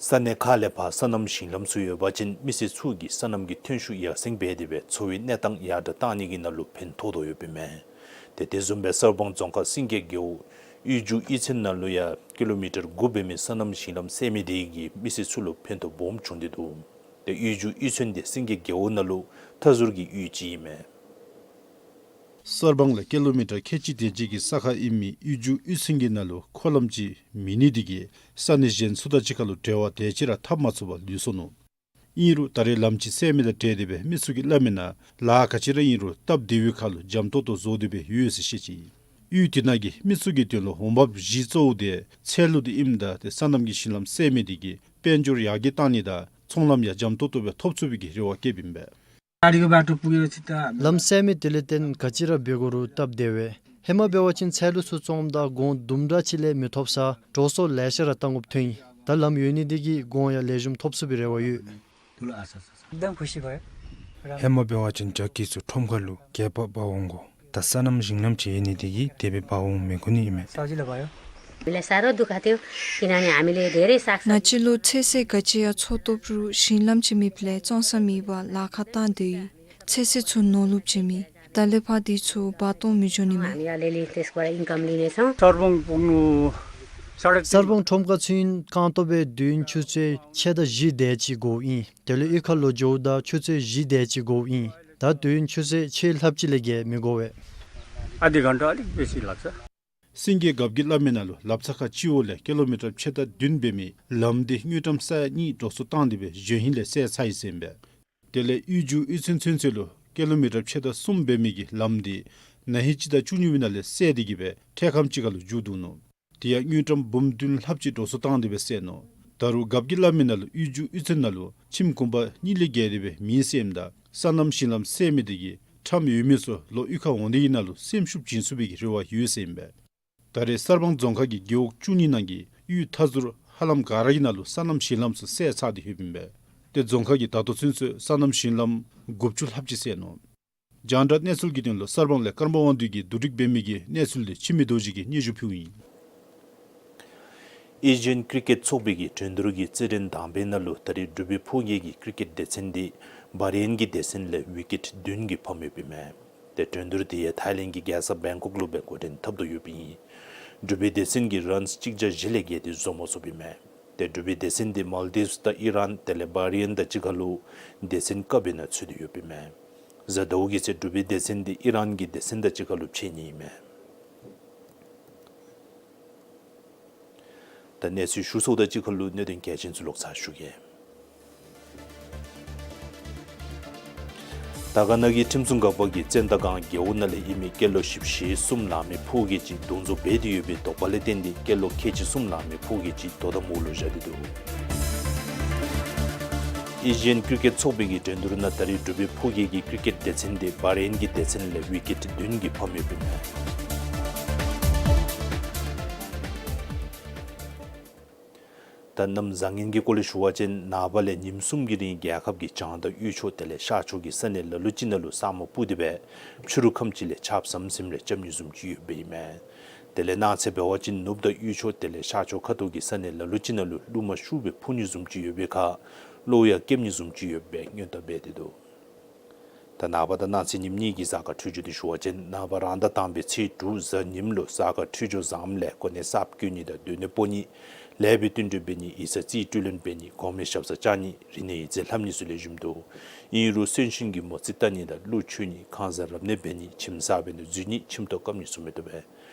ས་གནས་ཁག་ལས་ཕར་སོ་ནམ་ཞིང་ལམ་ཚུ་ཡོད་པ་ཅིན་མི་སེར་ཚུ་གིས་སོ་ནམ་གྱི་ཐོན་ཤུགས་ཡར་སེང་འབད་དེ་སྦེ་འཚོ་བའི་གནས་སྟངས་ཡར་དྲག་བཏང་ནི་གི་ནང་ལུ་ཕན་ཐོགས་དོ་ཡོདཔ་ཨིན་མས། ཏེ་དེ་བཟུམ་སྦེ་གསར་སྤང་རྫོང་ཁག་སེང་གེ་རྒེད་འོག་གཡུ་མཇུག་གཡུས་ཚན་ནང་ལུ་ཡང་ཀི་ལོ་མི་ཊར་དགུ་འབད་མི་སོ་ནམ་ཞིང་ལམ་བསལ་མི་དེ་གིས་མི་སེར་ཚུ་ལུ་ཕན་ཐོགས་སྦོམ་བྱུང་སྟེ་འདུག། ཏེ་གཡུ་མཇུག་གཡུས་ཚན་འདི་སེང་གེ་རྒེད་འོག་ནང་ལུ་མཐའ་ཟུར་གྱི་གཡུས་ཅིག་ཨིན་མས། གསར་སྤང་ལས་ཀི་ལོ་མི་ཊར་ཁལ་གཅིག་དེ་ཅིག་གི་ས་ཁར་ཨིན་མི་གཡུ་མཇུག་གཡུས་ཚན་གྱི་ནང་ལུ་འཁོར་ལམ་ཅིག་མེད་ནི་དེ་གིས་ས་གནས་གཞན་ཚུ་དང་གཅིག་ཁར་ལུ་འབྲེལ་བ་དེ་ཅིག་ར་འཐབ་མ་ཚུགས་པར་ལུས་སོ་ནུག། ཨིན་རུང་ད་རེས་ལམ་ཅིག་བསལ་མི་དང་འབྲེལ་ཏེ་སྦེ་མི་ཚུ་གིས་སླབ་མི་ནང་ལཱ་ག་ཅི་ར་ཨིན་རུང་སྟབས་བདེ་བའི་ཁར་ལུ་འཇམ་ཏོག་ཏོ་བཟོ་སྟེ་སྦེ་ཡོད་ཟེར་བཤད་ཅི། གཡུས་དེ་ནང་གི་མི་ཚུ་གི་དོན་ལུ་འོང་འབབ་གཞི་གཙོ་བོ་དེ་ཚལ་ལུ་དེ་ཨིནམ་ད་ཏེ་སོ་ནམ་གྱི་ཞིང་ལམ་བསལ་མི་དེ་གིས་དཔལ་འབྱོར་ཡར་རྒྱས་བཏང་ནི་དང་ཚོང་ལམ་ཡང་འཇམ་ཏོག་ཏོ་སྦེ་ཐོབ་ཚུགས་པའི་གི་རེ་བ་བསྐྱེདཔ་ཨིན་པས། ལམ་བསལ་མི་དེ་ལས་བརྟེན་ག་ཅི་ར་འབད་དགོ་རུང་སྟབས་བདེ་བས། ཧེ་མ་འབད་བ་ཅིན་ཚལ་ལུ་ཚུར་བཙོངམ་ད་གོང་དུམ་གྲ་ཅིག་ལས་མི་ཐོབ་ས་འགྲོ་སོང་ལེ་ཤ་ར་བཏང་དགོཔ་ཐོན་ཡི། ད་ལམ་ཡོད་ནི་དེ་གིས་གོང་ཡང་ལེགས་ཤོམ་ཐོབ་ཚུགས་པའི་རེ་བ་ཡོད། ཧེ་མ་འབད་བ་ཅིན་རྒྱ་སྐྱེད་ཚུ་ཁྲོམ་ཁ་ལུ་སྒལ་པར་འབག་འོང་དགོ། ད་སོ་ནམ་ཞིང་ལམ་ཅིག་ཡོད་ནི་དེ་གིས་དེ་སྦེ་འབག་འོང་མི་དགོ་ནི་ཨིན་མས། ང་བཅས་ལུ་ཚོད་བསྲེ་ག་ཅི་ཡང་འཚོ་བཏུབ་རུང་ཞིང་ལམ་ཅིག་མེདཔ་ལས་བཙོང་ས་མེད་པར་ལཱ་ཁག་བཏང་སྡོད་ཡི། ཚོད་བསྲེ་ཚུ་ནོར་ལུག་ཅིག་མེད། ད་ལས་ཕར་དེ་ཚུ་འབག་གཏང་མི་འགྱོ་ནི་མས། གསར་སྤང་ཁྲོམ་ཁར་ཚུན་རྐང་སྟོང་སྦེ་དུས་ཡུན་ཆུ་ཚོད་ཕྱེད་དང་བཞི་དེ་ཅིག་འགོརཝ་ཨིན། དེ་ལས་གཡུས་ཁ་ལུ་འགྱོཝ་ད་ཆུ་ཚོད་བཞི་དེ་ཅིག་འགོརཝ་ཨིན། ད་དུས་ཡུན་ཆུ་ཚོད་ཕྱེད་ལྷགཔ་ཅིག་ལས་བརྒལ་མི་འགོར་བས། སེང་གེ་རྒཔོ་གིས་སླབ་མི་ནང་ལུ་ལབ་ཚ་ཁ་སྤྱི་བོ་ལས་ཀི་ལོ་མི་ཊར་ཕྱེད་དང་བདུན་འབད་མི་ལམ་འདི་དངུལ་ཀྲམ་ས་ཡ་གཉིས་འགྲོ་སོང་བཏང་སྟེ་སྦེ་གཞེས་ཧིང་ལས་བསལ་ཚར་ཡི་ཟེར་ཨིན་པས། དེ་ལས་གཡུ་མཇུག་གཡུས་ཚན་ཚུན་ཚོད་ལུ་ཀི་ལོ་མི་ཊར་ཕྱེད་དང་གསུམ་འབད་མི་གི་ལམ་འདི་ན་ཧིང་སྤྱི་ཟླ་བཅུ་གཉིས་པའི་ནང་ལས་བསལ་ཏེ་གིས་སྦེ་འཕྲལ་ཁམས་ཅིག་ཁར་ལུ་མཇུག་བསྡུ་ནུག། དེ་ཡང་དངུལ་ཀྲམ་འབུམ་བདུན་ལྷགཔ་ཅིག་འགྲོ་སོང་བཏང་སྟེ་སྦེ་བསལ་ནུག། ད་རུང་རྒཔོ་གིས་སླབ་མི་ནང་ལུ་གཡུ་མཇུག་གཡུས་ཚན་ནང་ལུ་ཁྱིམ་གུང་པ་གཉིས་ལས་བརྒལ་ཏེ་སྦེ་མེད་ཟེར་ཨིནམ་ད་སོ་ནམ་ཞིང་ལམ་བསལ་མི་དེ་གིས་ཁྲམ་ཡོད་མི་ཚུ་ལོག་གཡུས་ཁར་འོང་ནི་གི་ནང་ལུ་སེམས་ཤུགས་བྱིན་ཚུགས་པའི་གི་རེ་བ་ཡོད་ཟེར་ཨིན་པས། ད་རེས་གསར་སྤང་རྫོང་ཁག་གི་རྒེད་འོག་བཅུ་གཉིས་ནང་གི་གཡུས་མཐའ་ཟུར་ཧ་ལམ་ག་ར་གི་ནང་ལུ་སོ་ནམ་ཞིང་ལམ་ཚུ་བསལ་ཚར་ཏེ་ཡོདཔ་ཨིན་པས། ཏེ་རྫོང་ཁག་གིས་ད་ལྟོ་ཚུན་ཚོད་སོ་ནམ་ཞིང་ལམ་དགུ་བཅུ་ལྷགཔ་ཅིག་བསལ་ནུག། རྒྱང་བསྒྲགས་གནས་ཚུལ་གྱི་དོན་ལུ་གསར་སྤང་ལས་ཀརྨ་དབང་འདུས་ཀྱིས་བསྡུ་སྒྲིག་འབད་མི་གི་གནས་ཚུལ་འདི་འཆི་མེད་རྡོ་རྗེ་གིས་སྙན་ཞུ་ཕུལཝ་ཨིན། ཨེ་ཤི་ཡན་ཀི་རི་ཀེཊ་ཚོགས་པའི་གི་འགྲན་བསྡུར་གྱི་རྩེད་འགྲན་དང་པའི་ནང་ལུ་ད་རིས་འབྲུག་པའི་ཕོ་སྐྱེས་ཀྱི་ཀི་རི་ཀེཊ་སྡེ་ཚན་འདི་བྷ་རེན་གྱི་སྡེ་ཚན་ལས་ཝི་ཀེཊ་བདུན་གྱིས་ཕམ་ཡོདཔ་ཨིན་མས། ཏེ་འགྲན་བསྡུར་འདི་ཡང་ཐའི་ལེནཌ་གྱི་རྒྱལ་ས་བེང་ཀོག་ལུ་སྦེ་འགོ་འདྲེན་འཐབ་དོ་ཡོདཔ་ཨིན། འབྲུག་པའི་སྡེ་ཚན་གྱིས་རཱནསི་གཅིག་བརྒྱ་བཞི་ལས་བརྒལ་ཏེ་བཟོ་མ་ཚུགསཔ་ཨིན་མས། ཏེ་འབྲུག་པའི་སྡེ་ཚན་འདི་མཱལ་དིབསི་དང་ཨི་རཱན་དེ་ལས་བྷ་རེན་དང་གཅིག་ཁར་ལུ་སྡེ་ཚན་ཀ་པའི་ནང་ཚུད་དེ་ཡོདཔ་ཨིན་མས། གཟའ་ཟླཝ་གི་ཚེ་འབྲུག་པའི་སྡེ་ཚན་འདི་ཨི་རཱན་གྱི་སྡེ་ཚན་དང་གཅིག་ཁར་ལུ་ཕྱད་ནི་ཨིན་མས། ད་གནས་ཚུལ་ཞུ་ཚརཝ་དང་གཅིག་ཁར་ལུ་གནད་དོན་གལ་ཆེན་ཚུ་ལོག་ཚར་ཞུ་གེ། དར་དཀར་ན་གི་ཁྲིམས་སྲུང་འགག་པ་གིས་བཙན་དར་སྒང་རྒེད་འོག་ནང་ལས་ཨིན་མི་སྐྱེས་ལོ་བཞི་བཅུ་ཞེ་གསུམ་ལང་མི་ཕོ་སྐྱེས་ཅིག་རྡོག་རྫོང་འབད་དེ་ཡོད་པའི་དོགས་པ་ལས་བརྟེན་ཏེ་སྐྱེས་ལོ་ཁལ་གཅིག་གསུམ་ལང་མི་ཕོ་སྐྱེས་ཅིག་དོ་དམ་འོག་ལུ་བཞག་སྟེ་འདུག། ཨེ་ཤི་ཡན་ཀི་རི་ཀེཊ་ཚོགས་པའི་གི་འགྲན་བསྡུར་ནང་ད་རིས་འབྲུག་པའི་ཕོ་སྐྱེས་ཀྱི་ཀི་རི་ཀེཊ་སྡེ་ཚན་འདི་བྷ་རེན་གྱི་སྡེ་ཚན་ལས་ཝི་ཀེཊ་བདུན་གྱིས་ཕམ་ཡོདཔ་ཨིན་མས། ད་གནམ་བཟང་ངན་གྱི་སྐོར་ལས་ཞུ་བ་ཅིན་ནངས་པ་ལས་ཉིནམ་གསུམ་གྱི་རིང་རྒྱལ་ཁབ་ཀྱི་བྱང་དང་དབུས་ཕྱོགས་དེ་ལས་ཤར་ཕྱོགས་ཀྱི་ས་གནས་ལ་ལུ་ཅིག་ནང་ལུ་ས་སྨུག་སྤུབས་ཏེ་སྦེ་ཕྱི་རུ་ཁམས་ཅིག་ལས་ཆརཔ་ཟམ་ཟིམ་རེ་རྐྱབ་ནི་བཟུམ་ཅིག་ཡོདཔ་ཨིན་མས། དེ་ལས་གནངས་ཚེ་འབད་བ་ཅིན་ནུབ་དང་དབུས་ཕྱོགས་དེ་ལས་ཤར་ཕྱོགས་ཁ་ཐུག་གི་ས་གནས་ལ་ལུ་ཅིག་ནང་ལུ་རླུང་མ་ཤུགས་སྦེ་འཕུ་ནི་བཟུམ་ཅིག་ཡོད་པའི་ཁར་གློ་ཡང་རྐྱབ་ནི་བཟུམ་ཅིག་ཡོད་པའི་སྔོན་བརྡ་འབད་དེ་འདུག། ད་ནངས་པ་དང་གནངས་ཚེ་ཉིནམ་གཉིས་ཀྱི་གཟའ་སྐར་འཕྲོད་སྦྱོར་འདི་ཞུ་བ་ཅིན་ནངས་པ་རང་ཟླ་དང་པའི་ཚེས་དྲུག་གཟའ་ཉིམ་ལུ་གཟའ་སྐར་འཕྲོད་སྦྱོར་བཟངམ་ལས་གོ་གནས་གསརཔ་བསྐོ་ནི་དང་སྡོད་གནས་སྤོ་ནི། ལེགས་པའི་བསྟུན་གྲོས་འབད་ནི། ཡིག་ཚང་རྩིས་སྤྲོད་ལེན་འབད་ནི། གོང་མའི་ཞབས་སར་བཅར་ནི། རིག་གནས་ཡིག་རྩིས་ལྷབ་ནི་ཚུ་ལེགས་ཤོམ་འདུག། ཨིན་རུང་གསོན་གཤིན་གྱི་མོ་རྩིས་བལྟ་ནི་དང་གླུ་མཆོད་ནི། ཁང་གསར་རབ་གནས་འབད་ནི། ཁྱིམ་གསར་འབད་ནི་འཛུལ་ནི། ཁྱིམ་ཐོག་བཀབ་ནི་ཚུ་མི་བཏུབ་པས།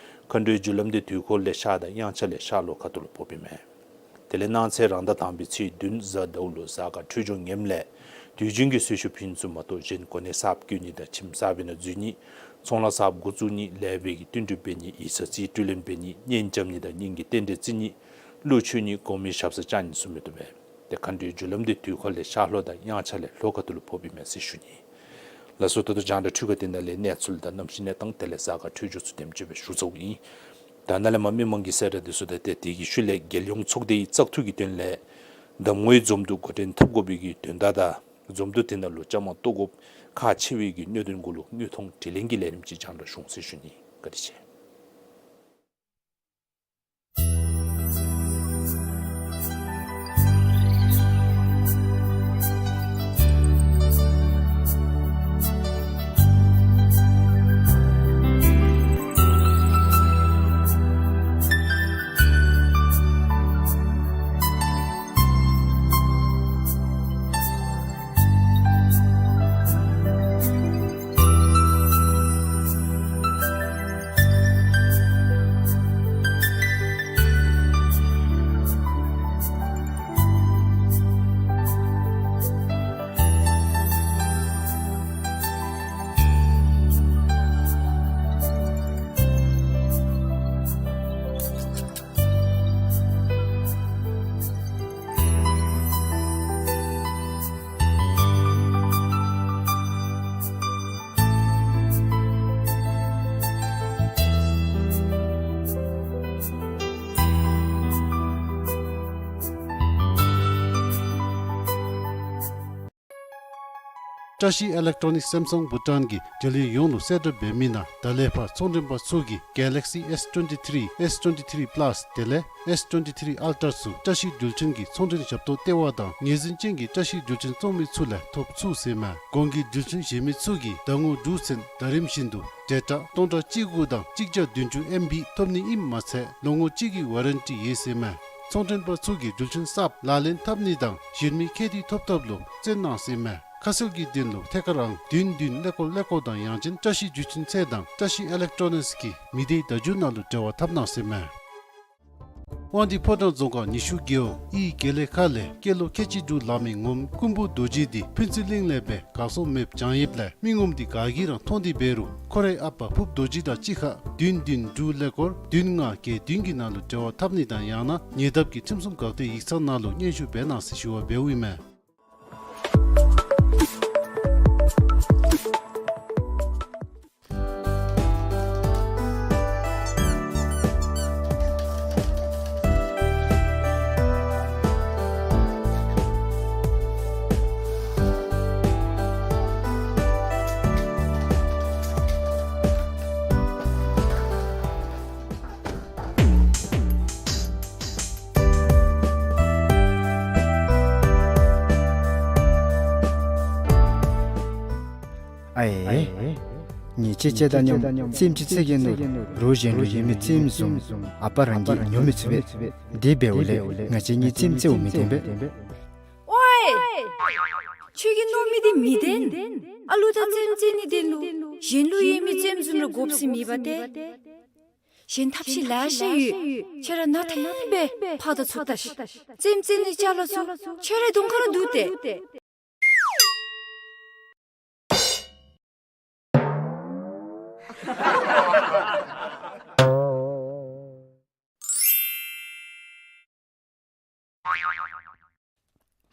མཁའ་འགྲོའི་རྒྱུ་ལམ་འདི་དུས་འཁོར་ལས་ཤར་དང་དབྱངས་འཆར་ལས་ཤར་ལྷོ་ཁ་ཐུག་ལུ་ཕོགཔ་ཨིན་མས། དེ་ལས་གནངས་ཚེ་རང་ཟླ་དང་པའི་ཚེས་བདུན་གཟའ་ཟླཝ་ལུ་གཟའ་སྐར་འཕྲོད་སྦྱོར་ངནམ་ལས་དུས་རྒྱུན་གྱི་གསོལ་མཆོད་ཕུལ་ནི་ཚུ་མ་གཏོགས་གཞན་གོ་གནས་གསརཔ་བསྐོ་ནི་དང་ཁྱིམ་གསར་པའི་ནང་འཛུལ་ནི། ཚོང་ལཱ་གསརཔ་འགོ་བཙུགས་ནི། ལེགས་པའི་གི་བསྟུན་གྲོས་འབད་ནི། ཡིག་ཚང་རྩིས་སྤྲོད་ལེན་འབད་ནི། གཉེན་རྐྱབ་ནི་དང་གཉེན་གྱི་རྟེན་འབྲེལ་བརྩི་ནི། གླུ་མཆོད་ནི། གོང་མའི་ཞབས་སར་བཅར་ནི་ཚུ་མི་བཏུབ་པས། ཏེ་མཁའ་འགྲོའི་རྒྱུ་ལམ་འདི་དུས་འཁོར་ལས་ཤར་ལྷོ་དང་དབྱངས་འཆར་ལས་ལྷོ་ཁ་ཐུག་ལུ་ཕོགཔ་ཨིན་མས་ཟེར་ཞུ་ནི། ལགས་སོ། ད་ལྟོ་རྒྱང་བསྒྲགས་འཕྲུལ་ཁང་འདི་ནང་ལས་གནས་ཚུལ་དང་གནམ་གཤིས་གནས་སྟངས་དེ་ལས་གཟའ་སྐར་འཕྲོད་སྦྱོར་ཚུ་དེམ་ཅིག་སྦེ་ཞུ་ཚརཝ་ཨིན། ད་ནཱ་ལས་མར་མི་མང་གི་གསལ་བསྒྲགས་འདི་ཚུ་དང་ཏེ་དེ་གི་ཤུལ་ལས་རྒྱལ་ཡོངས་ཚོགས་སྡེའི་བཙག་འཐུ་གི་དོན་ལས་གདམ་ངོའི་འཛོམས་འདུ་འགོ་འདྲེན་འཐབ་དགོ་པའི་གི་དོན་དག་དང་འཛོམས་འདུ་དེ་ནང་ལུ་བཅའ་མར་གཏོགས་དགོཔ་ཁག་ཆེ་བའི་གི་གནད་དོན་གུ་ལུ་དངོས་མཐོང་དྲི་ལན་གྱི་ལས་རིམ་ཅིག་རྒྱང་བསྒྲགས་ཞུ་འོང་ཟེར་ཞུ་ནི། བཀའ་དྲིན་ཆེ། བཀྲ་ཤིས་ཨི་ལེག་ཊོ་ནིགསི་སེམ་སང་བྷུ་ཊཱན་གྱིས་འབྲེལ་ཡོད་ཡོངས་ལུ་གསལ་བསྒྲགས་འབད་མི་ནང་ད་ལས་ཕར་ཚོང་མགྲོན་པ་ཚུ་གིས་གེ་ལེག་སི་ཨེསི་ཊུ་ཝེན་ཊི་ཐི་རི་ཨེསི་ཊུ་ཝེན་ཊི་ཐི་རི་པ་ལཱསི་དེ་ལས་ཨེསི་ཊུ་ཝེན་ཊི་ཐི་རི་ཨལ་ཊར་ཚུ་བཀྲ་ཤིས་འགྲུལ་འཕྲིན་གྱི་ཚོང་མགྲོན་ཞབས་ཏོག་ལྟེ་བ་དང་ངོས་འཛིན་ཅན་གྱི་བཀྲ་ཤིས་འགྲུལ་འཕྲིན་བཙོང་མི་ཚུ་ལས་ཐོབ་ཚུགས་ཟེར་མས། གོང་གི་འགྲུལ་འཕྲིན་གཞན་མི་ཚུ་གིས་ཟླ་ངོ་དྲུག་ཚུན་ཟླ་རིམ་བཞིན་དུ་ཌེ་ཊ་སྟོང་ཕྲག་གཅིག་དགུ་དང་གཅིག་བརྒྱ་བདུན་ཅུ་ཨེམ་བི་ཐོབ་ནི་ཨིནམ་མ་ཚད་ལོ་ངོ་གཅིག་གི་ཝ་རེན་ཊི་ཡོད་ཟེར་མས། ཚོང་མགྲོན་པ་ཚུ་གིས་འགྲུལ་འཕྲིན་གསརཔ་ལག་ལེན་འཐབ་ནི་དང་གཞན་མི་ཁྱད་དུ་ཐོབ་ཐབས་ལུ་བརྩོན་གནང་ཟེར་མས། ཁ་གསལ་གྱི་དོན་ལུ་ཐད་ཀར་ཨང་བདུན་བདུན་ཀླད་ཀོར་ཀླད་ཀོར་དང་ཡང་ཅིན་བཀྲ་ཤིས་འགྲུལ་འཕྲིན་ཚད་དང་བཀྲ་ཤིས་ཨི་ལེག་ཊོ་ནིགསི་གི་མི་སྡེའི་བརྡ་བརྒྱུད་ནང་ལུ་འབྲེལ་བ་འཐབ་གནང་ཟེར་མས། དབང་འདུས་ཕོ་བྲང་རྫོང་ཁག་ཉི་ཤུ་རྒེད་འོག་ཨི་དགེ་ལེགས་ཁ་ལས་སྐྱེས་ལོ་ཁལ་གཅིག་དྲུག་ལང་མི་ངོམ་ཀུན་པོ་རྡོ་རྗེ་འདི་ཕུན་ཚོགས་གླིང་ལས་སྦེ་གར་སོང་མེདཔ་བྱང་ཡོདཔ་ལས་མི་ངོམ་འདི་ག་གིས་ར་མཐོང་སྟེ་འབད་རུང་ཁོ་རའི་ཨ་པ་ཕུརཔ་རྡོ་རྗེ་དང་གཅིག་ཁར་བདུན་བདུན་དྲུག་ཀླད་ཀོར་བདུན་ལྔ་བརྒྱད་བདུན་གྱི་ནང་ལུ་འབྲེལ་བ་འཐབ་ནི་དང་ཡང་ན་ཉེ་འདབས་ཀྱི་ཁྲིམས་སྲུང་འགག་སྡེ་ཡིག་ཚང་ནང་ལུ་སྙན་ཞུ་འབད་གནང་ཟེར་ཞུ་བ་འབདཝ་ཨིན་མས། ཨའེ། ངེའི་ཅ་ཆས་དང་མཉམ་རྩེདམོ་ཅིག་རྩེ་གེ་མནོ། རོགས་གཞན་ལུ་ཡོད་མི་རྩེདམོ་བཟུམ་ཨ་པ་རང་གིས་ཉོ་མི་ཚུགས་པས། དེ་འབདཝ་ལས་ང་བཅས་གཉིས་རྩེདམོ་རྩེཝ་མི་བཏུབ་པས། ཝའེ། ཁྱོད་ཀྱིས་མནོ་མི་དེ་མི་བདེན། ཨ་ལུ་དང་རྩེདམོ་རྩེ་ནིའི་དོན་ལུ་གཞན་ལུ་ཡོད་མི་རྩེདམོ་བཟུམ་ར་དགོཔ་ཟེར་མེད་པ་ཏེ། གཞན་ཐབས་ཤེས་ལེ་ཤ་ཡོད། ཁྱོད་ར་ནཱ་ཐོན་སྦེ་ཕར་ད་ཚུར་ལྟ་ཤིག། རྩེདམོ་རྩེ་ནིའི་ཅ་ལ་ཚུ་ཁྱོད་རའི་གདོང་ཁར་ར་འདུག་སྟེ།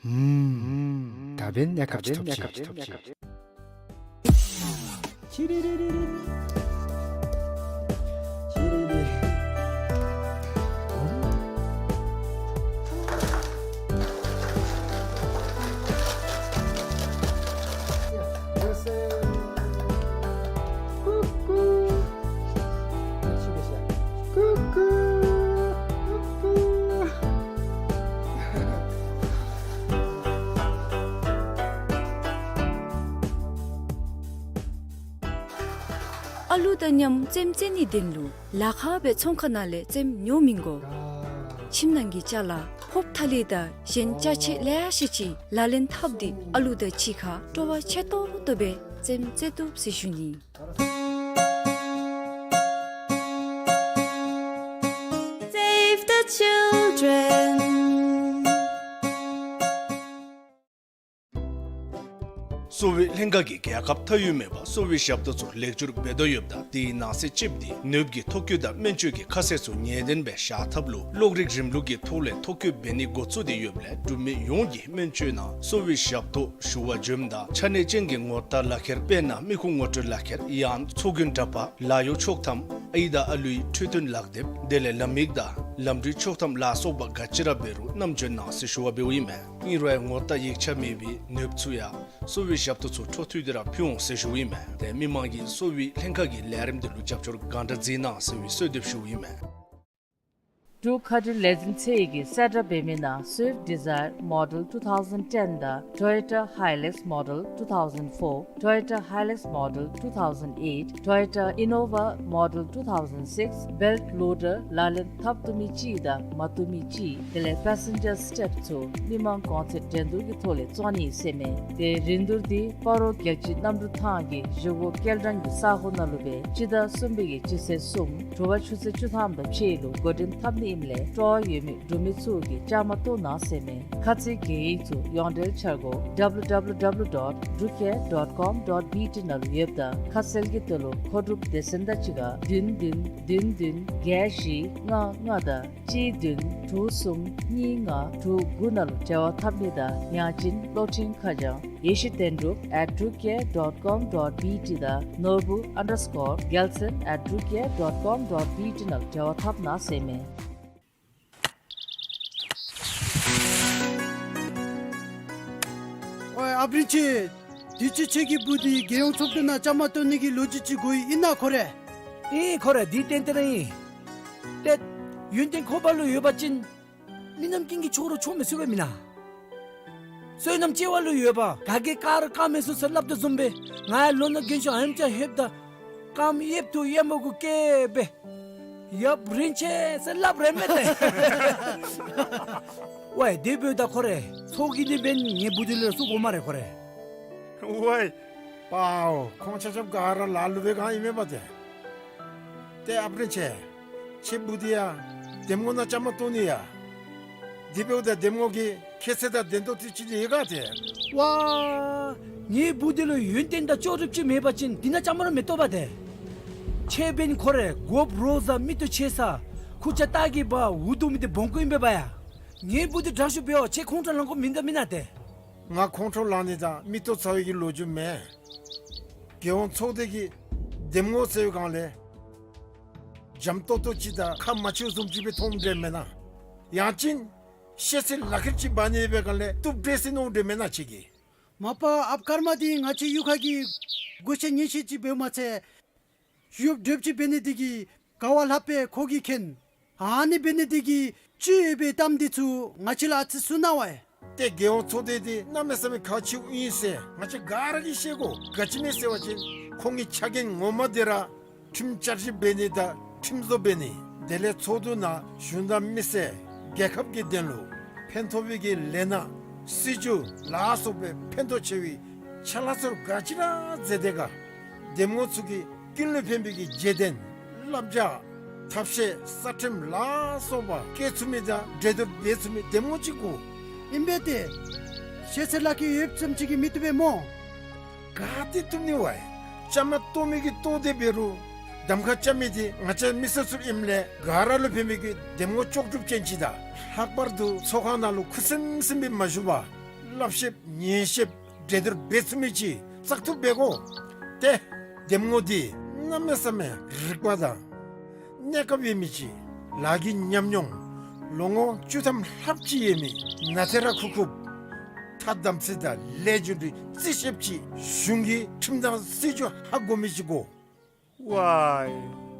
ཧུམ། ད་འབདན་གནས་སྐབས་ཅིག་ཐོབ་ཅི། ཅི་རི་རི་རི་རི། ཅི་རི་རི། ཀུ་ཀུ། ཀུ་ཀུ། ཀུ་ཀུ། ཨ་ལུ་དང་མཉམ་རྩེདམོ་རྩེ་ནིའི་དོན་ལུ་ལཱ་ཁག་སྦེ་ཚོང་ཁང་ནང་ལས་རྩེདམོ་ཉོ་མི་དགོ། ཁྱིམ་ནང་གི་ཅ་ལ་ཕོརཔ་ཐ་ལི་དང་གཞན་ཅ་ཆས་ལེ་ཤ་ཅིག་ལག་ལེན་འཐབ་སྟེ་ཨ་ལུ་དང་གཅིག་ཁར་སྤྲོ་བ་ཆེ་ཏོག་ཏོ་སྦེ་རྩེདམོ་རྩེ་བཏུབ་ཟེར་ཞུ་ནི། Save the children. གསོ་བའི་ལྷན་ཁག་གིས་རྒྱལ་ཁབ་མཐའ་དབུས་མེད་པར་གསོ་བའི་ཞབས་ཏོག་ཚུ་ལེགས་བསྒྱུར་འབད་དོ་ཡོདཔ་ད་དེའི་ནང་གསེས་ཅིག་འདི་ནདཔ་གི་ཐོ་བཀོད་དང་སྨན་བཅོས་ཀྱི་ཁ་གསལ་ཚུ་ངེས་བདེན་སྦེ་བཞག་ཐབས་ལུ་གློག་རིག་རིམ་ལུགས་ཀྱི་ཐོག་ལས་ཐོ་བཀོད་འབད་ནི་འགོ་བཙུགས་ཏེ་ཡོདཔ་ལས་འབྲུག་མི་ཡོངས་ཀྱིས་སྨན་བཅོས་ནང་གསོ་བའི་ཞབས་ཏོག་ཞུ་བར་འབྱོནམ་ད་ཆ་གནས་ཅན་གྱི་ངོ་རྟགས་ལག་ཁྱེར་དཔེར་ན་མི་ཁུངས་ངོ་སྤྲོད་ལག་ཁྱེར་ཡང་ཚོགས་རྒྱན་འདྲ་པར་ལཱ་གཡོག་ཆོག་ཐམ་ཨའི་དང་ཨ་ལུའི་འཕྲོད་བསྟེན་ལག་དེབ་དེ་ལས་ལམ་ཡིག་དང་ལམ་འགྲུལ་ཆོག་ཐམ་ལ་སོགས་པ་ག་ཅི་ར་འབད་རུང་བསྣམས་འབྱོན་གནང་ཟེར་ཞུ་བར་འབདཝ་ཨིན་མས། ཨིན་རུང་ངོ་རྟགས་ཡིག་ཆ་མེད་པའི་ནདཔ་ཚུ་ཡང་གསོ་བའི་ཞབས་ཏོག་ཚུ་འཕྲོ་མཐུད་དེ་ར་ཕུལ་འོང་ཟེར་ཞུཝ་ཨིན་མས། ཏེ་མི་མང་གིས་གསོ་བའི་ལྷན་ཁག་གི་ལས་རིམ་དེ་ལུ་རྒྱབ་སྐྱོར་གང་དྲག་མཛད་གནང་ཟེར་བའི་གསོལ་འདེབས་ཞུཝ་ཨིན་མས། འབྲུག་མཁའ་འགྲུལ་ལས་འཛིན་ཚད་ཀྱིས་གསལ་བསྒྲགས་འབད་མི་ནང་Swift Dzire Model two thousand ten དང་Toyota Hilux Model two thousand four, Toyota Hilux Model two thousand eight, Toyota Innova Model two thousand six, belt loader ལག་ལེན་འཐབ་བཏུབ་མི་གཅིག་དང་མ་བཏུབ་མི་གཅིག་དེ་ལས་passenger step ཚུ་མི་མང་གོང་ཚད་འགྲན་བསྡུར་གྱི་ཐོག་ལས་བཙོང་ནི་ཟེར་མས། ཏེ་རིན་བསྡུར་འདི་སྤ་རོ་རྒྱལ་སྤྱིའི་གནམ་གྲུ་ཐང་གི་བཞེས་སྒོ་སྐྱེལ་འདྲེན་གྱི་ས་གོ་ནང་ལུ་སྦེ་སྤྱི་ཟླ་གསུམ་པའི་གི་སྤྱི་ཚེས་གསུམ་དྲོ་པ་ཆུ་ཚོད་བཅུ་ཐམ་དང་ཕྱེད་ལུ་འགོ་འདྲེན་འཐབ་ནི་ཨིནམ་ལས་སྤྲོ་བ་ཡོད་མི་འབྲུག་མི་ཚུ་གིས་བཅའ་མར་གཏོགས་གནང་ཟེར་མས། ཁ་ཚིག་གི་ཡིག་ཚུ་ཡོངས་འབྲེལ་འཆར་སྒོ་W W W dot drucare dot com dot B T ནང་ལུ་ཡོདཔ་ད་ཁ་གསལ་གྱི་དོན་ལུ་མཁོ་སྒྲུབ་སྡེ་ཚན་དང་གཅིག་ཁར་བདུན་བདུན་བདུན་བདུན་བརྒྱད་བཞི་ལྔ་ལྔ་དང་གཅིག་བདུན་དྲུག་གསུམ་གཉིས་ལྔ་དྲུག་དགུ་ནང་ལུ་འབྲེལ་བ་འཐབ་ནི་དང་ཡང་ཅིན་གློག་འཕྲིན་ཁ་བྱང་ཡེ་ཤེས་བསྟན་འགྲུབ་at drucare dot com dot B T དང་ནོར་བུ་underscore རྒྱལ་མཚན་at drucare dot com dot B T ནང་ལུ་འབྲེལ་བ་འཐབ་གནང་ཟེར་མས། ཨོའི་ཨཔ་རིན་ཆེན། དུས་ཅི་ཁྱོད་ཀྱི་བུ་འདི་རྒྱལ་ཡོངས་ཚོགས་འདུ་ནང་བཅའ་མར་གཏོགས་ནི་གི་ལོ་རྒྱུས་ཅིག་གོ་ཡི། ཨིན་ན་ཁོ་རེ། ཨིན་ཁོ་རེ། འདི་ཏན་ཏན་ར་ཨིན། ཏེ་ཡོན་ཏན་ཁོ་པ་ལུ་ཡོད་པ་ཅིན་མི་རྣམས་ཀུན་གྱིས་ཁྱོད་ར་ཆོག་མི་ཚུགས་པས་མེན་ན། བསོད་ནམས་སྐྱེ་བ་ལུ་ཡོད་པ་ག་གིས་བཀག་ར་བཀག་མི་ཚུགས་ཟེར་སླབ་དོ་བཟུམ་སྦེ་ང་ཡང་ལོ་ན་རྒན་ཤོས་ཨེམ་ཅིག་ལྷོདཔ་ད་རྐངམ་གཡསཔ་ཐུག་གཡས་མ་གུ་བཀལ་སྦེ་ཡབ་རིན་ཆེན་ཟེར་སླབ་རན་མས་ཏེ། ཝའི་དེ་འབདཝ་ད་ཁོ་རེ་ཚོགས་ཀྱི་འདི་འབདན་ངེའི་བུ་འདི་ལུ་བཙུགས་དགོ་སྨ་རེ་ཁོ་རེ། ཝའི་པའོ་ཁོང་ཆ་ཁྱབ་ག་ར་ལ་ལུ་སྦེ་གང་ཨིན་མས་པ་ཏེ། ཏེ་ཨཔ་རིན་ཆེན། ཁྱོད་བུ་འདི་ཡང་འདེམས་ངོ་ནང་བཅའ་མར་གཏོགས་ནི་ཡ། དེ་འབདཝ་ད་འདེམས་ངོ་གི་ཁྱད་ཚད་དང་ལྡན་ཏོག་ཏོ་ཅིག་ཡོད་ག་ཏེ། ཝའི་ངེའི་བུ་འདི་ལུ་ཡོན་ཏན་དང་ལྕོགས་གྲུབ་ཅིག་མེད་པ་ཅིན་འདི་ནང་བཅའ་མར་མི་གཏོགས་པ་ཏེ། ཁྱོད་འབདན་ཁོ་རེ་དགོཔ་རོགས་ཟ་མིག་ཏོ་ཆེ་ས་ཁུར་ཆ་སྟག་གི་འབག་འུ་སྡུག་མི་འདི་སྦོམ་ཀུ་ཨིན་པས་པ་ཡ། ངེའི་བུ་འདི་དྲག་ཤོས་འབད་འོང་། ཁྱོད་ཁོང་ཁྲོ་ལང་དགོཔ་མིན་འདུག་མེན་ན་ཏེ། ང་ཁོང་ཁྲོ་ལང་ནི་དང་མིག་ཏོ་ཚ་བའི་གི་ལོ་རྒྱུས་མེན། རྒྱལ་ཡོངས་ཚོགས་སྡེ་གི་འདེམས་ངོ་ཟེར་བའི་སྒང་ལས་འཇམ་ཏོག་ཏོ་ཅིག་དང་ཁ་མ་ཆེཝ་བཟུམ་ཅིག་སྦེ་མཐོངམ་འདྲས་མེན་ན། ཡང་ཅིན་ཤེས་ཚད་ལག་ཁྱེར་ཅིག་འབག་ནི་ཡོད་པའི་སྒང་ལས་བཏུབ་འདྲས་ཟེར་མནོཝ་འདྲས་མེན་ན་ཁྱོད་ཀྱིས། མ་པ་ཨཔ་ཀརྨ་འདི་ང་བཅས་གཡུས་ཁ་གི་སྒོ་ཆེན་ཉེ་ཤོས་ཅིག་འབདཝ་མ་ཚད་ཡོདཔ་འདྲཝ་ཅིག་འབད་ནི་འདི་གིས་ག་བ་ལྷགཔ་སྦེ་ཁོ་གིས་མཁྱེན། ཨ་ནི་འབད་ནི་འདི་གིས་སྤྱི་ཡོད་པའི་གཏམ་འདི་ཚུ་ང་བཅས་ལུ་ཨ་ཙི་གསུང་གནང་བས། ཏེ་རྒྱལ་ཡོངས་ཚོགས་སྡེ་འདི་གནམ་མེད་ས་མེད་ཁག་ཆེཝ་ཨིན་ཟེར་ང་བཅས་ག་ར་གིས་ཤེས་དགོ། ག་ཅི་སྨོ་ཟེར་བ་ཅིན་ཁོང་གི་ཕྱག་འགན་ངོ་མ་འདི་ར་ཁྲིམས་བསྐྱར་ཞིབ་འབད་ནི་དང་ཁྲིམས་བཟོ་འབད་ནི། དེ་ལས་ཚོགས་འདུ་ནང་གཞུང་དང་མི་སེར་རྒྱལ་ཁབ་ཀྱི་དོན་ལུ་ཕན་ཐོགས་པའི་གི་ལས་སྣ་སྲིད་བྱུས་ལ་སོགས་པའི་ཕན་ཐོགས་ཆེ་བའི་ཕྱག་ལཱ་ཚུ་ག་ཅི་ར་མཛད་དེ་ག། འདེམས་ངོ་ཚུ་གིས་ཀུན་ལུ་ཕན་པའི་གི་བརྗེ་དོན་བསླབ་བྱ་ཐབས་ཤེས་གསར་ཁྲིམས་ལ་སོགས་པ་བཀལ་ཚུགས་མི་དང་འགྲན་བསྡུར་འབད་ཚུགས་མི་འདེམས་ངོ་ཅིག་དགོ། ཨིན་པས་ཏེ། ཤེས་ཚད་ལག་ལེན་ཡོདཔ་ཙམ་ཅིག་གིས་མི་བཏུབ་པས་སྨོ། ག་ཏེ་བཏུབ་ནི་བས། བཅའ་མར་གཏོགས་མི་གིས་གཏོགས་ཏེ་འབད་རུང་གདམ་ཁ་རྐྱབ་མི་འདི་ང་བཅས་མི་སེར་ཚུ་ཨིནམ་ལས་ག་ར་ལུ་ཕན་པའི་གི་འདེམས་ངོ་ལྕོགས་གྲུབ་ཅན་ཅིག་དང་ལྷག་པར་དུ་ཚོགས་ཁང་ནང་ལུ་ཁུ་སིམ་སིམ་སྦེ་མ་བཞུགས་པར་བསླབ་བཤད་ཉན་བཤད་འགྲན་བསྡུར་འབད་ཚུགས་མི་ཅིག་བཙག་འཐུ་འབད་དགོ། ཏེ་འདེམས་ངོ་འདི་གནམ་མེད་ས་མེད་རིག་པ་དང་གནས་སྐབས་ཡོད་མི་ཅིག་ལཱ་གི་ཉམས་མྱོང་ལོ་ངོ་བཅུ་ཐམ་ལྷགཔ་ཅིག་ཡོད་མི་ནཱ་ཐེ་ར་ཁུག་ཁུགཔ་ཐ་དམ་ཚིག་དང་ལས་རྒྱུ་འབྲས་རྩིས་ཞིབ་ཅིག་གཞུང་གི་ཁྲིམས་དང་སྲིད་བྱུས་ཧ་གོ་མི་ཅིག་དགོ། ཝའི།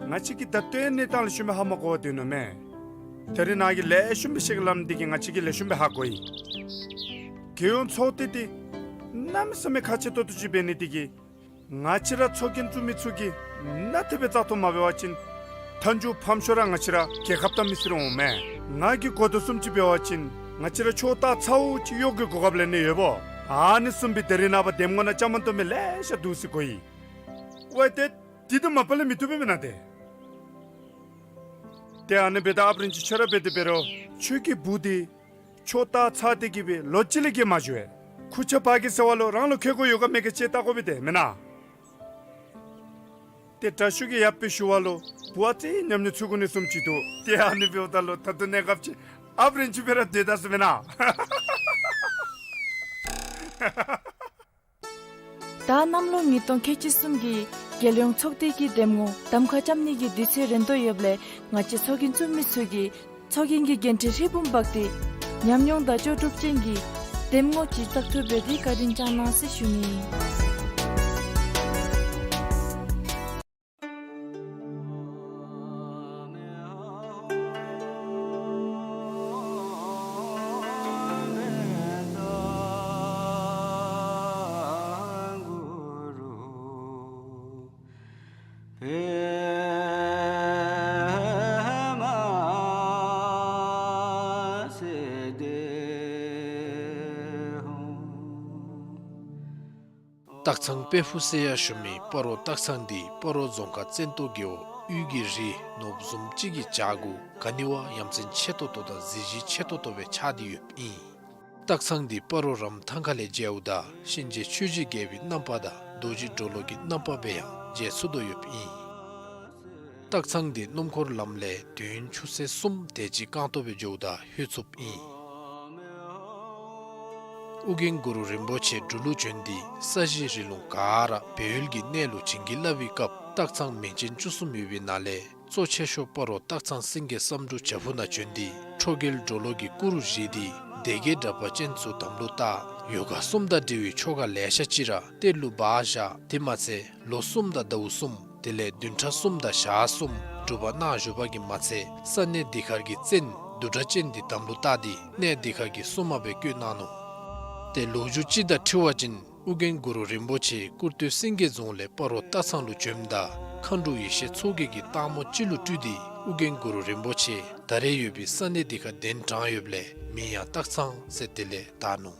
ང་བཅས་ཀྱིས་ད་ལྟོའི་གནས་སྟངས་ལུ་ཤུལ་མའི་ཧ་མ་གོ་བར་སྡོད་ནུག་མས། ད་རིས་ནཱ་གིས་ལེགས་ཤོམ་སྦེ་བཤད་གནངམ་འདི་གིས་ང་བཅས་ཀྱིས་ལེགས་ཤོམ་སྦེ་ཧ་གོ་ཡི། རྒྱལ་ཡོངས་ཚོགས་སྡེ་འདི་གནམ་མེད་ས་མེད་ཁག་ཆེ་ཏོག་ཏོ་ཅིག་འབད་ནི་འདི་གིས་ང་བཅས་ར་ཚོགས་རྒྱན་བཙུགས་མི་ཚུ་གིས་ནཱ་ཐེབས་སྦེ་བཙག་འཐུ་མ་འབད་བ་ཅིན་མཐའ་མཇུག་ཕམ་ཤོས་ར་ང་བཅས་ར་རྒྱལ་ཁབ་དང་མི་སེར་འོང་མས། ང་གིས་གོ་དོ་བཟུམ་ཅིག་འབད་བ་ཅིན་ང་བཅས་ར་ཕྱོགས་གཏགས་ཚརཝ་ཅིག་གཡོག་གི་གོ་སྐབས་ལེན་ནི་ཡོདཔ་འོང་། ཨ་ནི་བཟུམ་སྦེ་ད་རིས་ནངས་པ་འདེམས་ངོ་ནང་བཅའ་མར་གཏོགས་མི་ལེ་ཤ་འདུག་ཟེར་གོ་ཡི། ཝའི་ཏེ། འདི་དང་མ་པ་ལས་མི་བཏུབ་པས་མེན་ན་ཏེ། ཏེ་ཨ་ནི་འབདཝ་ད་ཨཔ་རིན་ཆེན་ཁྱོད་ར་འབད་དེ་འབད་རུང་ཁྱོད་ཀྱི་བུ་འདི་ཕྱོགས་གཏགས་ཚར་ཏེ་གི་སྦེ་ལོ་གཅིག་ལས་བརྒལ་མ་བཞུགས་པས། ཁུར་ཆ་ཕར་གི་ཟེར་བ་ལུ་རང་ལུ་ཁེ་གོ་ཡོད་ག་མེད་ག་ཅིག་བལྟ་དགོ་པས་ཏེ་མེན་ན། ཏེ་དྲག་ཤོས་ཀྱིས་ཡར་སྦེ་ཞུ་བ་ལུ་བུ་ཨ་ཙི་ཉམས་མྱོང་ཚུད་དགོ་ནི་བཟུམ་ཅིག་འདུག། ཏེ་ཨ་ནི་འབདཝ་ད་ལུ་ད་ལྟོ་གནས་སྐབས་ཅིག་ཨཔ་རིན་ཆེན་སྦེ་ར་སྡོད་ད་ཟེར་མེན་ན། ད་གནམ་ལོ་ཉིས་སྟོང་ཁལ་གཅིག་གསུམ་གྱི་རྒྱལ་ཡོངས་ཚོགས་སྡེ་གི་འདེམས་ངོ་གདམ་ཁ་རྐྱབ་ནི་གི་དུས་ཚོད་རན་དོ་ཡོདཔ་ལས་ང་བཅས་ཚོགས་རྒྱན་བཙུགས་མི་ཚུ་གིས་ཚོགས་རྒྱན་གྱི་འགན་འཁྲི་ཧྲིལ་བུམ་འབག་སྟེ་ཉམས་མྱོང་དང་ལྕོགས་གྲུབ་ཅན་གྱི་འདེམས་ངོ་ཅིག་བཙག་འཐུ་འབད་དེ་བཀའ་དྲིན་བསྐྱང་གནང་ཟེར་ཞུ་ནི། སྟག་ཚང་དཔལ་ཕུག་ཟེར་ཡང་ཞུ་མི་སྤ་རོ་སྟག་ཚང་འདི་སྤ་རོ་རྫོང་ཁག་བཙན་ཏོ་རྒེད་འོག་དབུས་ཀྱི་རི་ནོར་བུ་བཟུམ་ཅིག་གི་བྱག་གུ་ག་ནི་བ་ཡ་མཚན་ཆེ་ཏོག་ཏོ་དང་གཟི་བརྗིད་ཆེ་ཏོག་ཏོ་སྦེ་ཆགས་ཏེ་ཡོདཔ་ཨིན། སྟག་ཚང་འདི་སྤ་རོ་རམ་ཐང་ཁ་ལས་མཇལཝ་ད་གཤིན་རྗེ་ཆོས་ཀྱི་རྒྱལ་པོའི་རྣམ་པ་དང་རྡོ་རྗེ་གྲོ་ལོད་ཀྱི་རྣམ་པ་སྦེ་ཡང་མཇལ་ཚུགས་དོ་ཡོདཔ་ཨིན། སྟག་ཚང་འདི་སྣུམ་འཁོར་ལམ་ལས་དུས་ཡུན་ཆུ་ཚོད་གསུམ་དེ་ཅིག་རྐང་སྟོང་སྦེ་འགྱོཝ་ད་ལྷོད་ཚུགསཔ་ཨིན། ཨོ་རྒྱན་གུ་རུ་རིན་པོ་ཆེ་འབྲུག་ལུ་བྱོན་ཏེ་ས་གཞི་རི་ལུང་ག་ར་སྦས་ཡུལ་གྱི་གནས་ལུ་བྱིན་གྱིས་བརླབས་པའི་སྐབས་སྟག་ཚང་མིང་ཅན་བཅུ་གསུམ་ཡོད་པའི་ནང་ལས་གཙོ་ཆེ་ཤོས་སྤ་རོ་སྟག་ཚང་སེང་གེ་བསམ་འགྲུབ་བྱག་ཕུག་ནང་བྱོན་ཏེ་ཁྲོ་རྒྱལ་གྲོ་ལོད་ཀྱི་སྐུ་རུ་བཞེངས་ཏེ་སྡེ་བརྒྱད་དྲེགས་པ་ཅན་ཚུ་དམ་ལུ་བཏགས། ཡོ་ག་གསུམ་དང་འབྲེལ་བའི་ཆོ་ག་ལེ་ཤ་ཅིག་ར་གཏེར་ལུ་སྦ་བཞག། དེ་མ་ཚད་ལོ་གསུམ་དང་ཟླཝ་གསུམ་དེ་ལས་བདུན་ཕྲག་གསུམ་དང་ཞག་གསུམ་སྒྲུབ་པ་གནང་བཞུགས་པ་གིས་མ་ཚད་ས་གནས་འདི་ཁར་གྱི་བཙན་བདུད་གྲགས་ཅན་འདི་དམ་ལུ་བཏགས་ཏེ་གནས་འདི་ཁར་གྱི་སྲུང་མ་སྦེ་བསྐོས་གནང་ནུག། ཏེ་ལོ་རྒྱུས་ཅིག་དང་འཁྲིལ་བ་ཅིན་ཨོ་རྒྱན་གུ་རུ་རིན་པོ་ཆེ་ཀུར་སྟོད་སེང་གེ་རྫོང་ལས་སྤ་རོ་སྟག་ཚང་ལུ་བྱོནམ་ད་མཁའ་འགྲོ་ཡེ་ཤེས་མཚོ་རྒྱལ་གྱིས་སྟག་མོ་ཅིག་ལུ་སྤྲུལ་ཏེ་ཨོ་རྒྱན་གུ་རུ་རིན་པོ་ཆེ་ད་རེས་ཡོད་པའི་ས་གནས་འདི་ཁར་གདན་དྲངས་ཡོདཔ་ལས་མིང་ཡང་སྟག་ཚང་ཟེར་དེ་ལས་དར་ནུག།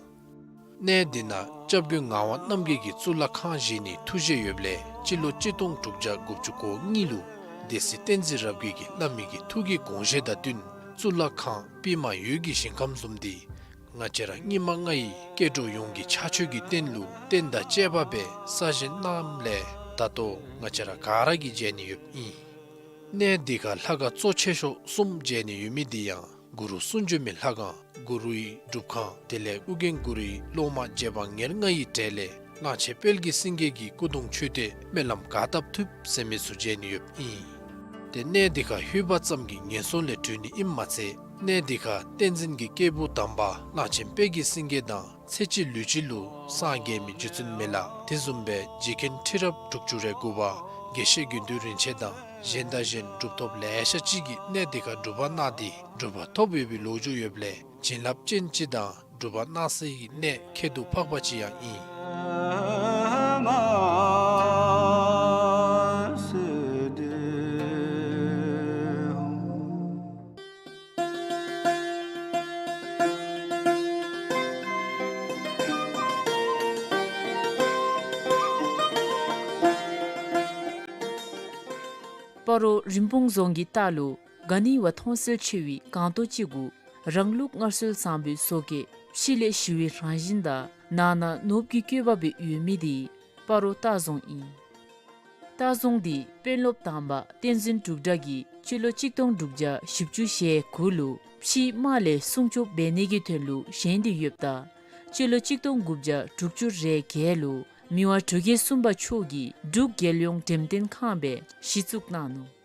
གནས་འདི་ནང་སྐྱབས་མགོན་ངག་དབང་རྣམ་རྒྱལ་གྱིས་གཙུག་ལག་ཁང་བཞེངས་ནིའི་ཐུགས་བཞེད་ཡོདཔ་ལས་སྤྱི་ལོ་གཅིག་སྟོང་དྲུག་བརྒྱ་དགུ་བཅུ་གོ་གཉིས་ལུ་སྡེ་སྲིད་བསྟན་འཛིན་རབ་རྒྱས་ཀྱིས་བླ་མའི་གི་ཐུགས་ཀྱི་དགོངས་བཞེད་དང་བསྟུན་གཙུག་ལག་ཁང་པདྨ་འོད་ཀྱི་ཞིང་ཁམས་བཟུམ་འདི་ང་བཅས་ར་སྙིགས་མ་ལྔ་ཡི་སྐྱེ་འགྲོ་ཡོངས་ཀྱི་ཕྱག་མཆོད་ཀྱི་རྟེན་ལུ་རྟེན་དང་བཅས་པ་སྦེ་གསར་བཞེངས་གནངམ་ལས་ད་ལྟོ་ང་བཅས་ར་ག་ར་གིས་མཇལ་ནི་ཡོདཔ་ཨིན། གནས་འདི་ཁར་ལྷ་ཁང་གཙོ་ཆེ་ཤོས་གསུམ་མཇལ་ནི་ཡོད་མི་འདི་ཡང་གུ་རུ་གསུང་བྱོན་མའི་ལྷ་ཁང་གུ་རུའི་སྒྲུབ་ཁང་དེ་ལས་ཨོ་རྒྱན་གུ་རུའི་སློབ་མ་རྗེ་འབངས་ཉེར་ལྔ་ཡི་གྲས་ལས་གླང་ཆེན་དཔལ་གྱི་སེང་གེ་གི་སྐུ་གདུང་མཆོད་རྟེན་སྨོན་ལམ་ག་བཏབ་ཐུབ་ཟེར་མི་ཚུ་མཇལ་ནི་ཡོདཔ་ཨིན། ཏེ་གནས་འདི་ཁར་ལྷོད་པ་ཙམ་གྱིས་ངན་སོང་ལས་གྲོལ་ནི་ཨིནམ་མ་ཚད་གནས་འདི་ཁར་བསྟན་འཛིན་གྱི་སྐྱེས་བུ་དམ་པ་གླང་ཆེན་དཔལ་གྱི་སེང་གེ་དང་ཚེ་གཅིག་ལུས་གཅིག་ལུ་སངས་རྒྱས་མི་རྗེ་བཙུན་མི་ལ་དེ་བཟུམ་སྦེ་རྗེ་མཁན་ཁྲི་རབས་དྲུག་ཅུ་རེ་དགུ་པ་དགེ་བཤེས་དགེ་འདུན་རིན་ཆེན་དང་གཞན་དང་གཞན་གྲུབ་ཐོབ་ལེ་ཤ་ཅིག་གིས་གནས་འདི་ཁར་སྒྲུབ་པ་གནང་སྟེ་གྲུབ་པ་ཐོབ་ཡོད་པའི་ལོ་རྒྱུས་ཡོདཔ་ལས་བྱིན་རླབས་ཅན་ཅིག་དང་ སྒྲུབ་པ་གནང་སའི་གནས་ཁྱད་དུ་འཕགས་པ་ཅིག་ཡང་ཨིན། སྤ་རོ་རིན་སྤུངས་རྫོང་གི་ལྟག་ལུ་ག་ནི་བ་མཐོང་གསལ་ཆེ་བའི་སྒང་ཏོ་ཅིག་གུ་རང་ལུགས་སྔར་སྲོལ་བཟང་པོའི་བཟོ་བཀོད་ཕྱི་ལས་ཞི་བའི་རང་བཞིན་དང་ནང་ན་ནོར་བུ་གི་བཀོད་པ་སྦེ་ཡོད་མི་འདི་སྤ་རོ་ལྟ་རྫོང་ཨིན། ལྟ་རྫོང་འདི་དཔོན་སློབ་དང་པ་བསྟན་འཛིན་འབྲུག་གྲགས་ཀྱིས་སྤྱི་ལོ་གཅིག་སྟོང་དྲུག་བརྒྱ་བཞི་བཅུ་ཞེ་དགུ་ལུ་ཕྱིའི་དམག་ལས་སྲུང་སྐྱོབ་འབད་ནི་གི་དོན་ལུ་བཞེངས་ཏེ་ཡོདཔ་ད་སྤྱི་ལོ་གཅིག་སྟོང་དགུ་བརྒྱ་དྲུག་ཅུ་རེ་བརྒྱད་ལུ་མི་དབང་འབྲུག་རྒྱལ་གསུམ་པ་མཆོག་གིས་འབྲུག་རྒྱལ་ཡོངས་འགྲེམས་སྟོན་ཁང་སྦེ་གཞི་བཙུགས་གནང་ནུག།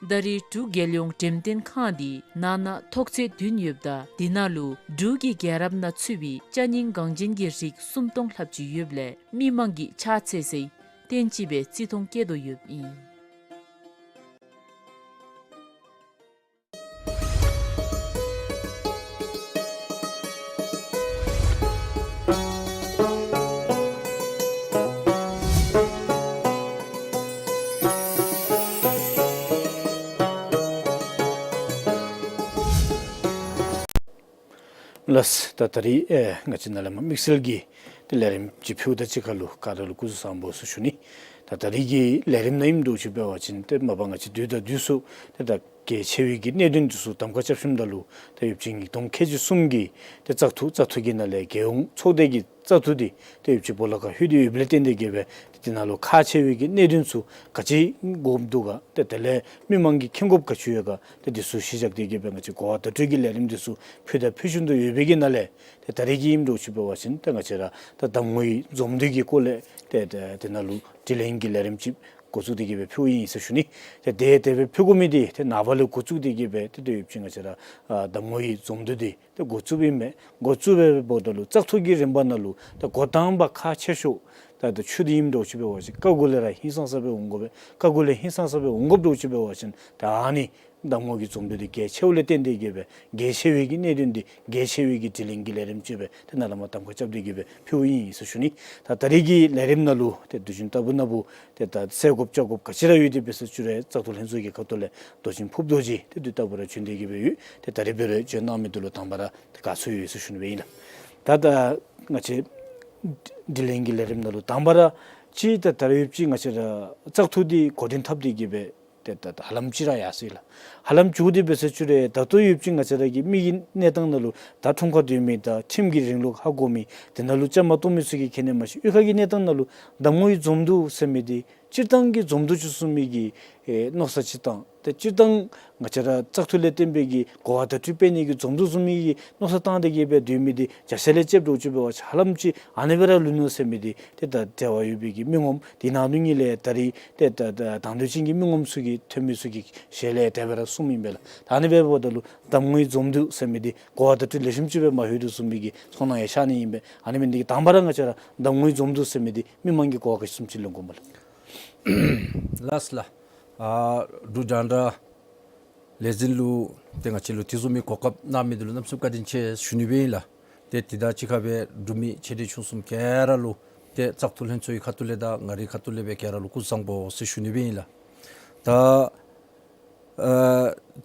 ད་རེས་འབྲུག་རྒྱལ་ཡོངས་འགྲེམས་སྟོན་ཁང་འདི་ནང་ན་ཐོག་ཚད་བདུན་ཡོདཔ་ད་འདི་ནང་ལུ་འབྲུག་གི་རྒྱལ་རབས་ནང་ཚུད་པའི་ཅ་རྙིང་འགངས་ཅན་གྱི་རིགས་སུམ་སྟོང་ལྷགཔ་ཅིག་ཡོདཔ་ལས་མི་མང་གིས་ཕྱག་འཚལ་སའི་རྟེན་ཅིག་སྦེ་བརྩི་མཐོང་བསྐྱེད་དོ་ཡོདཔ་ཨིན། ལགས། ད་ད་རིས་ཨེ་ང་བཅས་ནཱ་ལས་མར་དམིགས་བསལ་གྱི་ཏེ་ལས་རིམ་ཅིག་ཕུལཝ་ད་གཅིག་ཁར་ལུ་ག་ར་ལུ་སྐུ་གཟུགས་བཟང་པོ་ཟེར་ཞུ་ནི། ད་ད་རིས་ཀྱི་ལས་རིམ་ནང་ཨིནམ་འདྲཝ་ཅིག་འབད་བ་ཅིན་ཏེ་མ་པ་ང་བཅས་དུས་དང་དུས་སུ་ཏེ་ད་གལ་ཆེ་བའི་གི་གནད་དོན་འདི་ཚུ་གདམ་ཁ་རྐྱབ་ཞིནམ་ད་ལུ་ཏེ་ཡོདཔ་ཅིག་ཉིས་སྟོང་ཁལ་གཅིག་གསུམ་གྱི་ཏེ་བཙག་འཐུ་བཙག་འཐུ་གི་ནང་ལས་རྒྱལ་ཡོངས་ཚོགས་སྡེ་གི་བཙག་འཐུ་འདི་ཏེ་ཡོདཔ་ཅིག་སྦོ་ལོགས་ཁར་ལྷོད་དེ་ཡོདཔ་ལས་བརྟེན་ཏེ་གི་སྦེ་ཏེ་འདི་ནང་ལུ་ཁག་ཆེ་བའི་གི་གནད་དོན་ཚུ་ག་ཅི་དགོཔ་འདུག་ག་ཏེ་དེ་ལས་མི་མང་གིས་མཁྱེན་དགོཔ་ག་ཅི་ཡོད་ག་ཏེ་འདི་ཚུ་གཞི་བཞག་སྟེ་གི་སྦེ་ང་བཅས་གོ་བ་བརྡ་སྤྲོད་ཀྱི་ལས་རིམ་འདི་ཚུ་ཕུལ་དང་ཕུལ་བཞིན་དུ་ཡོད་པའི་གི་ནང་ལས་ཏེ་ད་རིས་ཀྱི་ཨིནམ་འདྲཝ་ཅིག་འབད་བ་ཅིན་ཏེ་ང་བཅས་ར་ད་གདམ་ངོའི་འཛོམས་འདུ་གི་སྐོར་ལས་ཏེ་ཏེ་འདི་ནང་ལུ་དྲི་ལན་གྱི་ལས་རིམ་ཅིག་འགོ་བཙུགས་ཏེ་གི་སྦེ་ཕུལཝ་ཨིན་ཟེར་ཞུ་ནི། ཏེ་དེ་དེ་སྦེ་ཕུལ་དགོ་མི་འདི་ཏེ་ནངས་པ་ལས་འགོ་བཙུགས་ཏེ་གི་སྦེ་ཏེ་ཏེ་ཡོདཔ་ཅིག་ང་བཅས་ར་ཨ་གདམ་ངོའི་འཛོམས་འདུ་འདི་ཏེ་འགོ་བཙུགསཔ་ཨིན་མས། འགོ་བཙུགས་སྦེ་འབདཝ་ད་ལུ་བཙག་འཐུ་གི་རིམ་པ་ནང་ལུ་ད་འགོ་དང་པ་ཁག་ཆེ་ཤོས་ད་ད་ཆོས་འདི་ཨིནམ་འདྲཝ་ཅིག་འབད་བ་ཅིན་ག་གུ་ལས་ར་ཧིང་སངས་ས་སྦེ་འོང་དགོ་པས། ག་གུ་ལས་ཧིང་སངས་ས་སྦེ་འོང་དགོཔ་འདྲཝ་ཅིག་འབད་བ་ཅིན་ད་ཨ་ནི་གདམ་ངོ་གི་འཛོམས་འདུ་འདི་གལ་ཆེཝ་ལས་བརྟེན་ཏེ་གི་སྦེ་གལ་ཆེ་བའི་གི་གནད་དོན་འདི་གལ་ཆེ་བའི་གི་དྲི་ལན་གྱི་ལས་རིམ་ཅིག་སྦེ་ཏེ་ནཱ་ལས་མར་གདམ་ཁ་རྐྱབ་སྟེ་གི་སྦེ་ཕུལཝ་ཨིན་ཟེར་ཞུ་ནི། ད་ད་རིས་ཀྱི་ལས་རིམ་ནང་ལུ་ཏེ་དུས་རྒྱུན་ལྟ་བུ་ན་བུ་ཏེ་ད་སེལ་དགོཔ་བཅག་དགོཔ་ག་ཅི་ར་ཡོད་དེ་འབད་ས་ཅིག་རུང་བཙག་འཐུ་ལྷན་ཚོགས་ཀྱི་ཁ་ཐུག་ལས་མདོ་ཆེན་ཕུརཔ་རྡོ་རྗེ་ཏེ་དུས་རྟག་བུ་ར་བྱོན་ཏེ་གི་སྦེ་ཡོད། ཏེ་ད་རིས་འབད་རུང་བྱོན་གནང་མི་འདི་ལུ་དང་པ་ར་ཏེ་དགའ་ཚོར་ཡོད་ཟེར་ཞུ་ནི་སྦེ་ཨིན་ལགས། ད་ད་ང་བཅས་དྲི་ལན་གྱི་ལས་རིམ་ནང་ལུ་དང་པ་ར་ཅིག་ད་ད་རིས་ཡོདཔ་ཅིག་ང་བཅས་ར་བཙག་འཐུ་འདི་འགོ་འདྲེན་འཐབ་སྟེ་གི་སྦེ་ཏེ་ད་ཧ་ལམ་ཅིག་ར་ཡར་སོ་ཡི་ལགས། ཧ་ལམ་ཅིག་འདི་འབད་ས་ཅིག་རུང་ད་ལྟོ་ཡོདཔ་ཅིག་ང་བཅས་ར་གི་མི་གི་གནས་སྟངས་ནང་ལུ་ད་ཁྲོམ་ཁར་སྡོད་མི་དང་ཁྲིམས་ཀྱི་རིང་ལུགས་ཧ་གོ་མི་དེ་ནང་ལུ་བཅའ་མར་གཏོགས་མི་ཚུ་གིས་མཁྱེན་ནི་མ་གཞི་གཡུས་ཁ་གི་གནས་སྟངས་ནང་ལུ་གདམ་ངོའི་འཛོམས་འདུ་ཟེར་མི་འདི་སྤྱིར་བཏང་གི་འཛོམས་འདུ་ཅིག་བཟུམ་མའི་གི་ཨེ་མནོ་བསམ་ཅིག་བཏང་། ཏེ་སྤྱིར་བཏང་ང་བཅས་ར་བཙག་འཐུ་ལས་བརྟེན་པའི་གི་གོ་བ་བརྡ་སྤྲོད་འབད་ནི་གི་འཛོམས་འདུ་བཟུམ་མའི་གི་མནོ་བསམ་བཏང་སྟེ་གི་སྦེ་སྡོད་མི་འདི་བརྒྱ་ཆ་ལས་ཅིག་འདྲཝ་ཅིག་འབད་བ་ཅིན་ཧ་ལམ་ཅིག་ཨ་ནི་སྦེ་ར་ལུས་ནུག་ཟེར་མི་འདི་ཏེ་ད་འབྲེལ་བ་ཡོད་པའི་གི་མི་ངོམ་དེ་ནང་དོན་ཉིད་ལས་ད་རིས་ཏེ་ད་ད་དང་འདོད་ཅན་གྱི་མི་ངོམ་ཚུ་གིས་ཐོན་མི་ཚུ་གི་ཞལ་ལས་དེ་སྦེ་ར་གསུངམ་ཨིན་པས་ལགས། ད་ཨ་ནི་སྦེ་འབདཝ་ད་ལུ་གདམ་ངོའི་འཛོམས་འདུ་ཟེར་མི་འདི་གོ་བ་བརྡ་སྤྲོད་ལེགས་ཤོམ་ཅིག་སྦེ་མ་ལྷོད་དོ་བཟུམ་མའི་གི་ཚོར་སྣང་ཡང་ཤར་ནི་ཨིན་པས། ཨ་ནི་མེན་ཏེ་གི་དང་པ་ར་ང་བཅས་ར་གདམ་ངོའི་འཛོམས་འདུ་ཟེར་མི་འདི་མི་མང་གིས་གོ་བ་ག་ཅི་བཟུམ་ཅིག་ལེན་དགོཔ་སྨོ་ལགས། ལགས་ལགས། ཨ་འབྲུག་རྒྱང་བསྒྲགས་ལས་འཛིན་ལུ་ཏེ་ང་བཅས་ལུ་དེ་བཟུམ་མའི་གོ་སྐབས་གནང་མི་འདི་ལུ་གནམ་མེད་ས་མེད་བཀའ་དྲིན་ཆེ་ཞུ་ནི་སྦེ་ཨིན་ལགས། ཏེ་དེ་དང་གཅིག་ཁར་སྦེ་འབྲུག་མི་ཆེ་འབྲིང་ཆུང་གསུམ་ག་ར་ལུ་ཏེ་བཙག་འཐུ་ལྷན་ཚོགས་ཀྱི་ཁ་ཐུག་ལས་དང་ང་རའི་ཁ་ཐུག་ལས་སྦེ་ག་ར་ལུ་སྐུ་གཟུགས་བཟང་པོ་ཟེར་ཞུ་ནི་སྦེ་ཨིན་ལགས། ད་ཨ་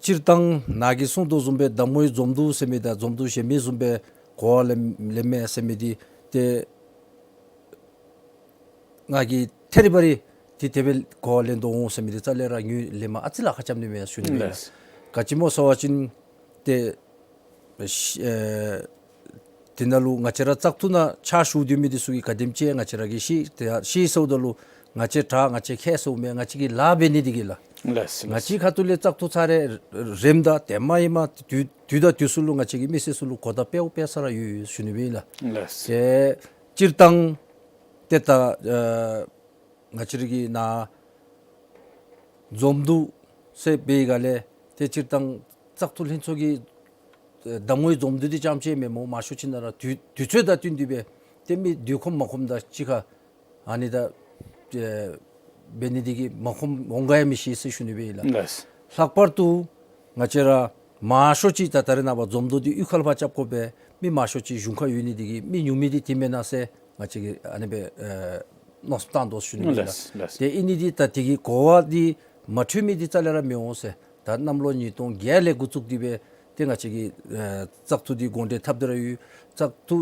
སྤྱིར་བཏང་ནཱ་གིས་གསུངས་དོ་བཟུམ་སྦེ་གདམ་ངོའི་འཛོམས་འདུ་ཟེར་མི་དང་འཛོམས་འདུ་གཞན་མི་བཟུམ་སྦེ་གོ་བ་ལེན་ལེན་མས་ཟེར་མི་འདི་ཏེ་ང་གིས་ཐད་རི་བ་རི་ཏེ་དེ་སྦེ་གོ་བ་ལེན་དོ་འོང་ཟེར་མི་འདི་རྩ་ལས་ར་ངོས་ལེན་མ་ཨ་ཙི་ལཱ་ཁག་རྐྱབ་ནི་མས་ཞུ་ནི་མས་ལགས། ལགས། ག་ཅི་སྨོ་ཟེར་བ་ཅིན་ཏེ་ཨེ་དེ་ནང་ལུ་ང་བཅས་ར་བཙག་འཐུ་ནང་ཕྱག་ཞུ་སྡོད་མི་འདི་ཚུ་གིས་ག་དེམ་ཅིག་ང་བཅས་ར་གིས་ཤེས། ཏེ་ཤེས་སོངམ་ད་ལུ་ང་བཅས་དྲག་ང་བཅས་མཁས་ཟེརཝ་མེན། ང་བཅས་ཀྱི་ལཱ་འབད་ནི་འདི་གིས་ལགས། ལགས་ལགས། ང་བཅས་ཁ་ཐུག་ལས་བཙག་འཐུ་ཚར་རེ་རནམ་ད་ཏེ་མ་ཨིན་མ་དུས་དུས་དང་དུས་སུ་ལུ་ང་བཅས་ཀྱི་མི་སེར་ཚུ་ལུ་གོ་བརྡ་སྤེལཝ་སྤེལ་ས་ར་ཡོད་ཞུ་ནི་སྦེ་ཨིན་ལགས། ལགས། ཏེ་སྤྱིར་བཏང་ཏེ་ད་ཨ་ང་བཅས་ར་གི་ནཱ་འཛོམས་འདུ་ཟེར་འབད་སྒང་ལས་ཏེ་སྤྱིར་བཏང་བཙག་འཐུ་ལྷན་ཚོགས་ཀྱི་ཨེ་གདམ་ངོའི་འཛོམས་འདུ་འདི་རྐྱངམ་ཅིག་མེན་སྨོ། མང་ཤོས་ཅིག་ནང་ར་དུས་དུས་ཚོད་དང་བསྟུན་ཏེ་སྦེ་ཏེ་མི་འདུ་ཁོམ་མ་ཁོམ་དང་གཅིག་ཁར་ཨ་ནི་ད་ཨེ་འབད་ནི་འདི་གིས་མ་ཁོམ་འོང་ག་ཡང་མི་ཤེས་ཟེར་ཞུ་ནི་སྦེ་ཨིན་ལགས། ལགས། ལྷག་པར་དུ་ང་བཅས་ར་མང་ཤོས་ཅིག་ད་ད་རེས་ནངས་པ་འཛོམས་འདུ་འདི་གཡུས་ཁ་ལས་ཕར་རྐྱབ་དགོ་པས། མི་མང་ཤོས་ཅིག་གཞུང་ཁར་ཡོད་ནི་དེ་གིས་མི་ཉུང་མི་འདི་དེ་མེན་ན་ཟེར་ང་བཅས་ཀྱིས་ཨ་ནི་སྦེ་ཨེ་མནོ་བསམ་བཏང་དོ་ཟེར་ཞུ་ནི་ཨིན་ལགས། ལགས་ལགས། ཏེ་ཨིན་ནི་འདི་ད་དེ་གི་གོ་བ་འདི་མ་འཕྲོད་མི་འདི་རྩ་ལས་ར་མི་འོང་ཟེར། ད་གནམ་ལོ་ཉིས་སྟོང་བརྒྱད་ལས་འགོ་བཙུགས་ཏེ་སྦེ་ཏེ་ང་བཅས་ཀྱིས་ཨེ་བཙག་འཐུ་འདི་དགོངས་འགྲེལ་འཐབ་སྟེ་ར་ཡོད། བཙག་འཐུ་